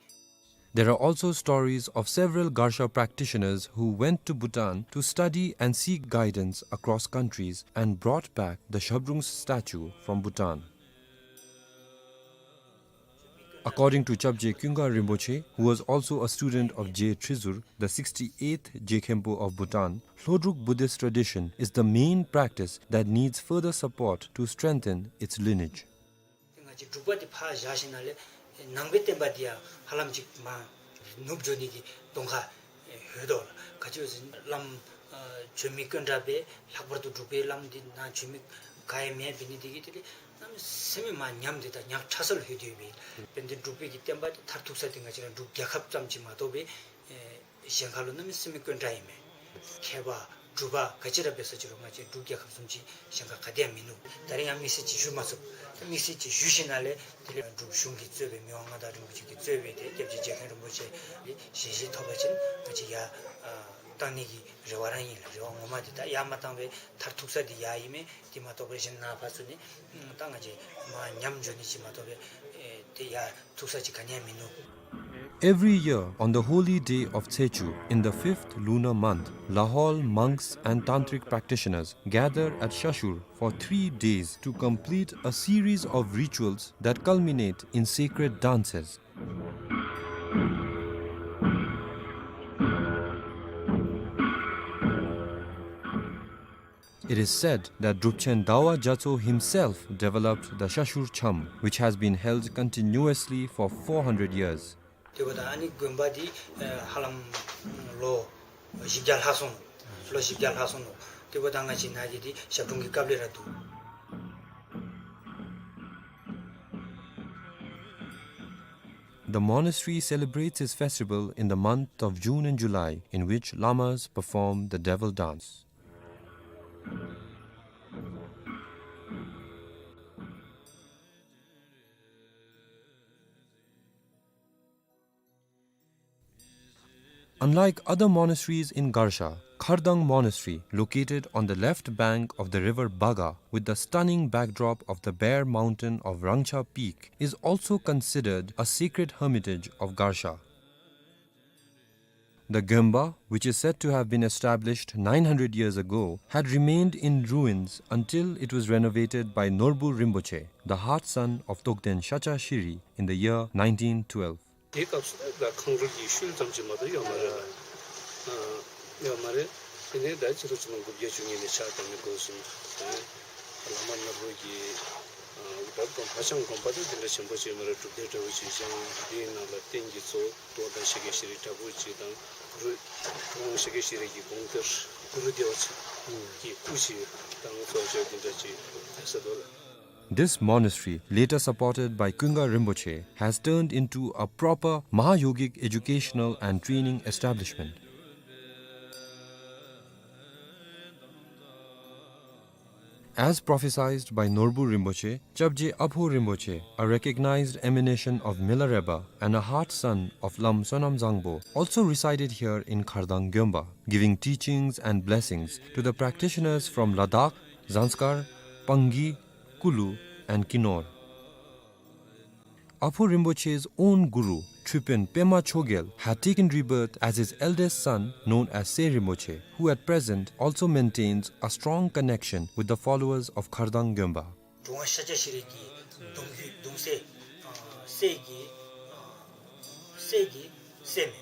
There are also stories of several Garsha practitioners who went to Bhutan to study and seek guidance across countries and brought back the Zhabdrung's statue from Bhutan. According to Chapje Kyunga Rinpoche, who was also a student of Je Trizur, the sixty-eighth Je Khenpo of Bhutan, Lhodruk Buddhist tradition is the main practice that needs further support to strengthen its lineage. ང་བཅས་འབྲུག་པ་འདི་ཕར་བཞག་ཞིནམ་ལས་ནང་པའི་བསྟན་པ་འདི་ཡང་ཧ་ལམ་ཅིག་མར་ནུབ་འགྱོ་ནི་གི་གདོང་ཁ་ཡོད་དོ་ལགས། ག་ཅི་ཟེར་བླམ་ཨ་བྱོན་མི་དཀོན་དྲགས་སྦེ་ལྷག་པར་དུ་འབྲུག་པའི་བླམ་འདི་ནཱ་བྱོན་མི་ག་ཡང་མེདཔ་འབད་ནི་འདི་གིས་དེ་ལས་གནམ་མེད་ས་མེད་མར་ཉམས་ཏེ་ད་ཉག་ཕྲ་ས་ལུ་ལྷོད་དེ་ཡོད་པས། དཔེར་ན་འབྲུག་པའི་གི་བསྟན་པ་འདི་མཐར་ཐུག་ས་འདི་ང་བཅས་ར་འབྲུག་རྒྱལ་ཁབ་ཙམ་ཅིག་མ་གཏོགས་སྦེ་ཨེ་གཞན་ཁ་ལུ་གནམ་མེད་ས་མེད་དཀོན་དྲགས་ཨིན་མས། མཁས་པ་འབྲུག་པ་ག་ཅི་ར་འབད་ས་ཅི་རུང་ང་བཅས་འབྲུག་རྒྱལ་ཁབ་བཟུམ་ཅིག་གཞན་ཁ་ག་ཏེ་ཡང་མིན་ནུག། ད་རིས་ཡང་དམིགས་བསལ་ཅིག་ཞུ་མ་ཚུགས། ད་དམིགས་བསལ་ཅིག་ཞུ་ཞིནམ་ལས་དེ་ལས་འབྲུག་གཞུང་གིས་གཙོས་པའི་མི་དབང་མངའ་བདག་རིན་པོ་ཆེ་གིས་གཙོས་པའི་ཏེ་སྐྱབས་རྗེ་རྗེ་མཁན་རིན་པོ་ཆེ་གི་ཞལ་བཞེས་ཐོབ་པ་ཅིན་ང་བཅས་ཡར་ཨ་ བཏང་ནི་གི་རེ་བ་རང་ཨིན་ལགས། རེ་བ་ངོ་མ་འདི་ད་ཡར་མ་བཏང་པའི་མཐར་ཐུག་ས་འདི་ཡར་ཨིན་མས། དེ་མ་གཏོགས་པའི་གཞན་ནཱ་ཕར་ཚུར་ནི་ད་ང་བཅས་མར་ཉམས་འགྱོ་ནི་ཅིག་མ་གཏོགས་པའི་ཨེ་དེ་ཡར་ཐུག་ས་ཅིག་ག་ནི་ཡང་མིན་ནུག། Every year, on the holy day of Tsechu, in the fifth lunar month, Lahaul monks and tantric practitioners gather at Shashur for three days to complete a series of rituals that culminate in sacred dances. It is said that Drupchen Dawa Gyatso himself developed the Shashur Cham, which has been held continuously for four hundred years. དེ་འབདཝ་ད་ཨ་ནི་དགོན་པ་འདི་ཨེ་ཧ་ལམ་ལོ་བཞི་བརྒྱ་ལྷག་སོང་ནུག། ལོ་བཞི་བརྒྱ་ལྷག་སོང་ནུག། དེ་འབདཝ་ད་ང་བཅས་ནཱ་གི་འདི་ཞབས་དྲུང་གི་སྐབས་ལས་ར་འདུག། The monastery celebrates its festival in the month of June and July, in which lamas perform the devil dance. Unlike other monasteries in Garsha, Khardang Monastery, located on the left bank of the river Baga, with the stunning backdrop of the Bear Mountain of Rangcha Peak, is also considered a sacred hermitage of Garsha. The Gyomba, which is said to have been established nine hundred years ago, had remained in ruins until it was renovated by Norbu Rinpoche, the heart son of Togden Shacha Shiri, in the year nineteen twelve. དེའི་སྐབས་སུ་ད་ཁང་རུལ་གྱི་ཤུལ་ཙམ་ཅིག་མ་གཏོགས་ཡོད་མ་རེད་ལགས། ཨ་ཡོད་མ་རེད། དེ་ནས་ད་ཕྱི་ལོ་ཆིག་སྟོང་དགུ་བརྒྱ་བཅུ་གཉིས་ནས་ཕྱག་བཏབ་ནས་འགོ་བཟུང་སྟེ་བླ་མ་ནོར་བུ་གིས་ཨ་ད་དགོན་ཕར་བྱང་དགོན་པ་དེ་དེ་འདྲ་ཆེན་པོ་ཅིག་ཡོད་མ་རེད། སྒྲུབ་སྡེ་འདྲ་བོ་ཅིག་བཞེངས། དེའི་ནང་ལ་རྟེན་གྱི་གཙོ་བོ་རྡོ་དང་ཤཱཀྱ་ཤྲཱི་འདྲ་བོ་ཅིག་དང་གུ་རུ་ཁྲོ་བོ་ཤཱཀྱ་ཤྲཱི་གི་དགོངས་གཏེར་གུ་རུ་བདེ་བ་ཅན་གྱི་སྐུ་ཅིག་དང་གཙོ་བོ་དེ་འདྲ་ཅིག་ཡོད་ས་འདུག་ལགས། This monastery, later supported by Kunga Rinpoche, has turned into a proper Mahayogic educational and training establishment. As prophesied by Norbu Rinpoche, Chapje Apho Rinpoche, a recognized emanation of Milarepa and a heart son of Lam Sonam Zangpo, also resided here in Khardang Gyomba, giving teachings and blessings to the practitioners from Ladakh, Zanskar, Pangi, Kulu, and Kinor. Apho Rinpoche's own guru, Tripin Pema Chogyal, had taken rebirth as his eldest son, known as Se Rinpoche, who at present also maintains a strong connection with the followers of Khardang Gyomba. གྲུབ་དབང་ཤཱཀྱ་ཤྲཱི་གི་གདུང་བརྒྱུད་གདུང་སྲས་ཨ་སྲས་ཀྱི་ཨ་སྲས་ཀྱི་སྲས་མོ་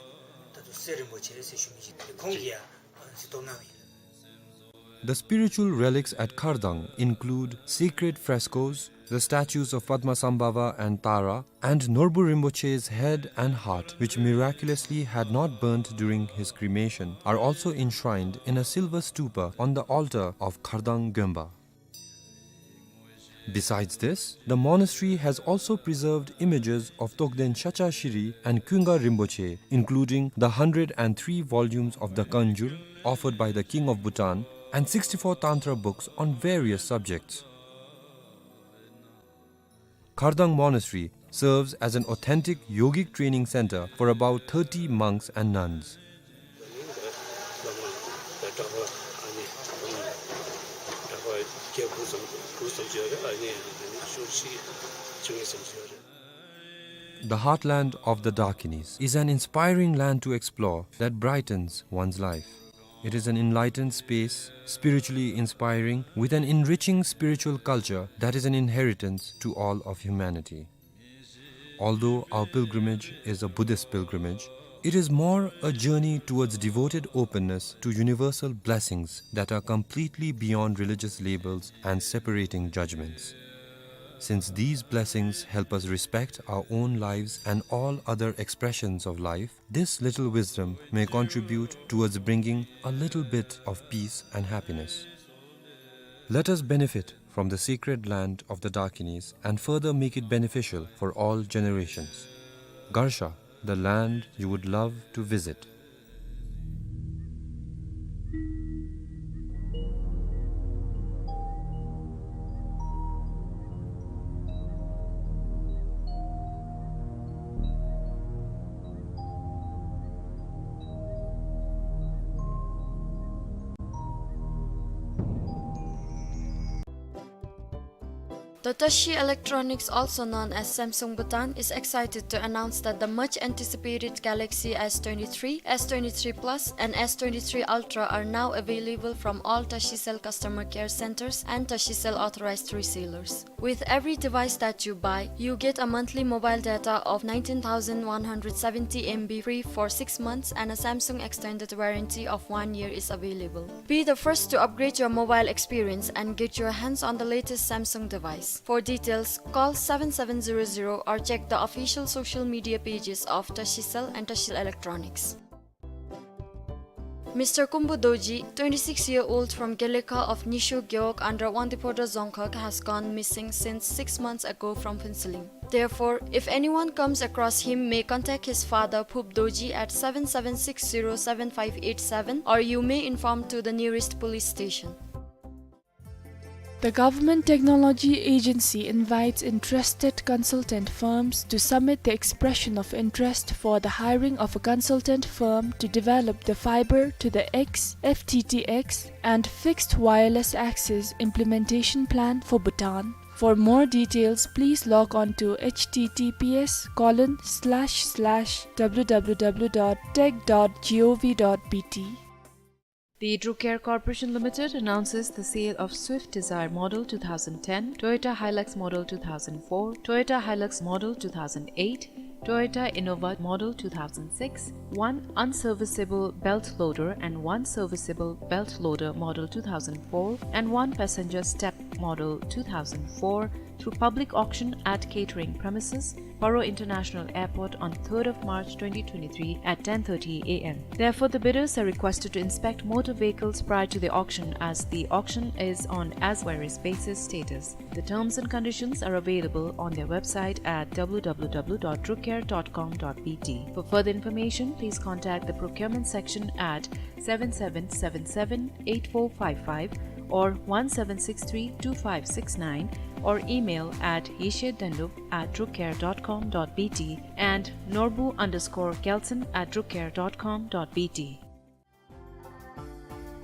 ད་ལྟོ་སེ་རིན་པོ་ཆེ་ཟེར་ཞུ་མི་ཅིག་ཁོང་གིས་ཡང་གཟིགས་རྟོག་གནང་བ་ཨིན། The spiritual relics at Khardang include sacred frescoes, the statues of Padmasambhava and Tara, and Norbu Rinpoche's head and heart, which miraculously had not burnt during his cremation, are also enshrined in a silver stupa on the altar of Khardang Gyomba. Besides this, the monastery has also preserved images of Togden Shacha Shiri and Kunga Rinpoche, including the hundred and three volumes of the Kanjur offered by the King of Bhutan and sixty-four Tantra books on various subjects. Khardang Monastery serves as an authentic yogic training center for about thirty monks and nuns. The heartland of the Dakinis is an inspiring land to explore that brightens one's life. It is an enlightened space, spiritually inspiring, with an enriching spiritual culture that is an inheritance to all of humanity. Although our pilgrimage is a Buddhist pilgrimage, it is more a journey towards devoted openness to universal blessings that are completely beyond religious labels and separating judgments. Since these blessings help us respect our own lives and all other expressions of life, this little wisdom may contribute towards bringing a little bit of peace and happiness. Let us benefit from the sacred land of the Dakinis and further make it beneficial for all generations. Garsha, the land you would love to visit. The Tashi Electronics, also known as Samsung Bhutan, is excited to announce that the much anticipated Galaxy S twenty-three, S twenty-three Plus, and S twenty-three Ultra are now available from all Tashicell customer care centers and Tashicell authorized resellers. With every device that you buy, you get a monthly mobile data of nineteen thousand one hundred seventy M B free for six months, and a Samsung extended warranty of one year is available. Be the first to upgrade your mobile experience and get your hands on the latest Samsung device. For details, call seven seven zero zero or check the official social media pages of Tashicell and Tashi Electronics. Mister Kumbu Dorji, twenty-six year old from Gelekha of Nishu Gewog under Wangdue Phodrang Dzongkhag, has gone missing since six months ago from Phuentsholing. Therefore, if anyone comes across him, may contact his father, Phup Dorji, at seven seven six zero seven five eight seven, or you may inform to the nearest police station. The Government Technology Agency invites interested consultant firms to submit the expression of interest for the hiring of a consultant firm to develop the fiber to the X, F T T X, and fixed wireless access implementation plan for Bhutan. For more details, please log on to H T T P S colon slash slash W W W dot tech dot gov dot B T. The Druk Air Corporation Limited announces the sale of Swift Dzire Model two thousand ten, Toyota Hilux Model two thousand four, Toyota Hilux Model two thousand eight, Toyota Innova Model two thousand six, one unserviceable belt loader and one serviceable belt loader Model two thousand four, and one passenger step Model two thousand four through public auction at catering premises, Paro International Airport, on third of March twenty twenty-three at ten thirty A M. Therefore, the bidders are requested to inspect motor vehicles prior to the auction, as the auction is on as-where-is basis status. The terms and conditions are available on their website at W W W dot drukair dot com dot B T. For further information, please contact the procurement section at seven seven seven seven eight four five five or one seven six three two five six nine, or email at yeshe dandup at drukair dot com dot B T and norbu underscore gelson at drukair dot com dot B T.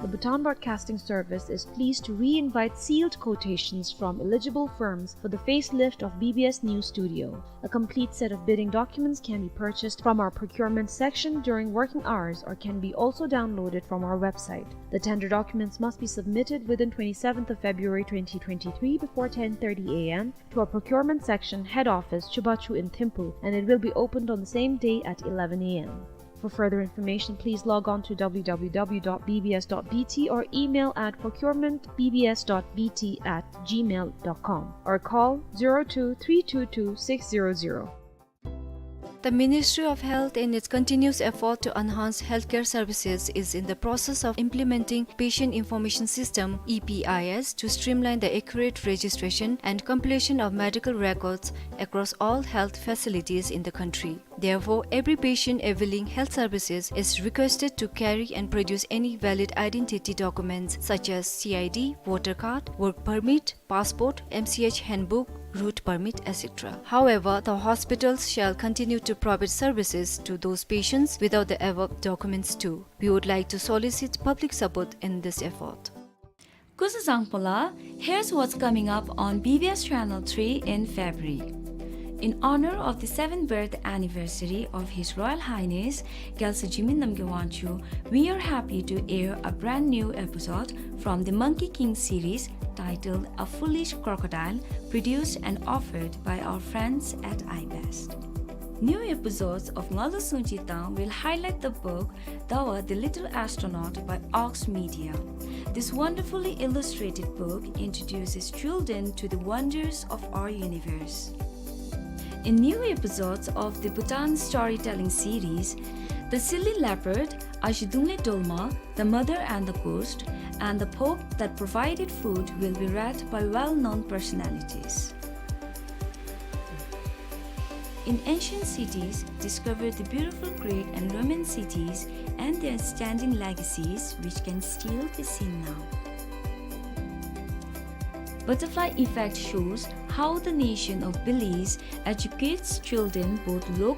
The Bhutan Broadcasting Service is pleased to re-invite sealed quotations from eligible firms for the facelift of B B S News Studio. A complete set of bidding documents can be purchased from our procurement section during working hours or can be also downloaded from our website. The tender documents must be submitted within twenty-seventh of February twenty twenty-three before ten thirty A M to our procurement section head office, Chubachu in Thimphu, and it will be opened on the same day at eleven A M. For further information, please log on to W W W dot B B S dot B T or email at procurement B B S dot B T at gmail dot com or call zero two three two two six zero zero. The Ministry of Health, in its continuous effort to enhance healthcare services, is in the process of implementing Patient Information System, E P I S, to streamline the accurate registration and completion of medical records across all health facilities in the country. Therefore, every patient availing health services is requested to carry and produce any valid identity documents such as C I D, voter card, work permit, passport, M C H handbook, route permit, et cetera. However, the hospitals shall continue to provide services to those patients without the above documents too. We would like to solicit public support in this effort. Kuzuzangpola, here's what's coming up on B B S Channel three in February. In honor of the seventh birth anniversary of His Royal Highness Gyaltswer Jigme Namgyal Wangchuck, we are happy to air a brand new episode from the Monkey King series titled A Foolish Crocodile, produced and offered by our friends at iBest. New episodes of Ngalu Sungchi Tang will highlight the book Dawa the Little Astronaut by Ox Media. This wonderfully illustrated book introduces children to the wonders of our universe. In new episodes of the Bhutan Storytelling series, The Silly Leopard, Ashi Dungle Dolma, The Mother and the Ghost, and The Pope That Provided Food will be read by well-known personalities. In ancient cities, discover the beautiful Greek and Roman cities and their standing legacies, which can still be seen now. Butterfly Effect shows how the nation of Belize educates children both locally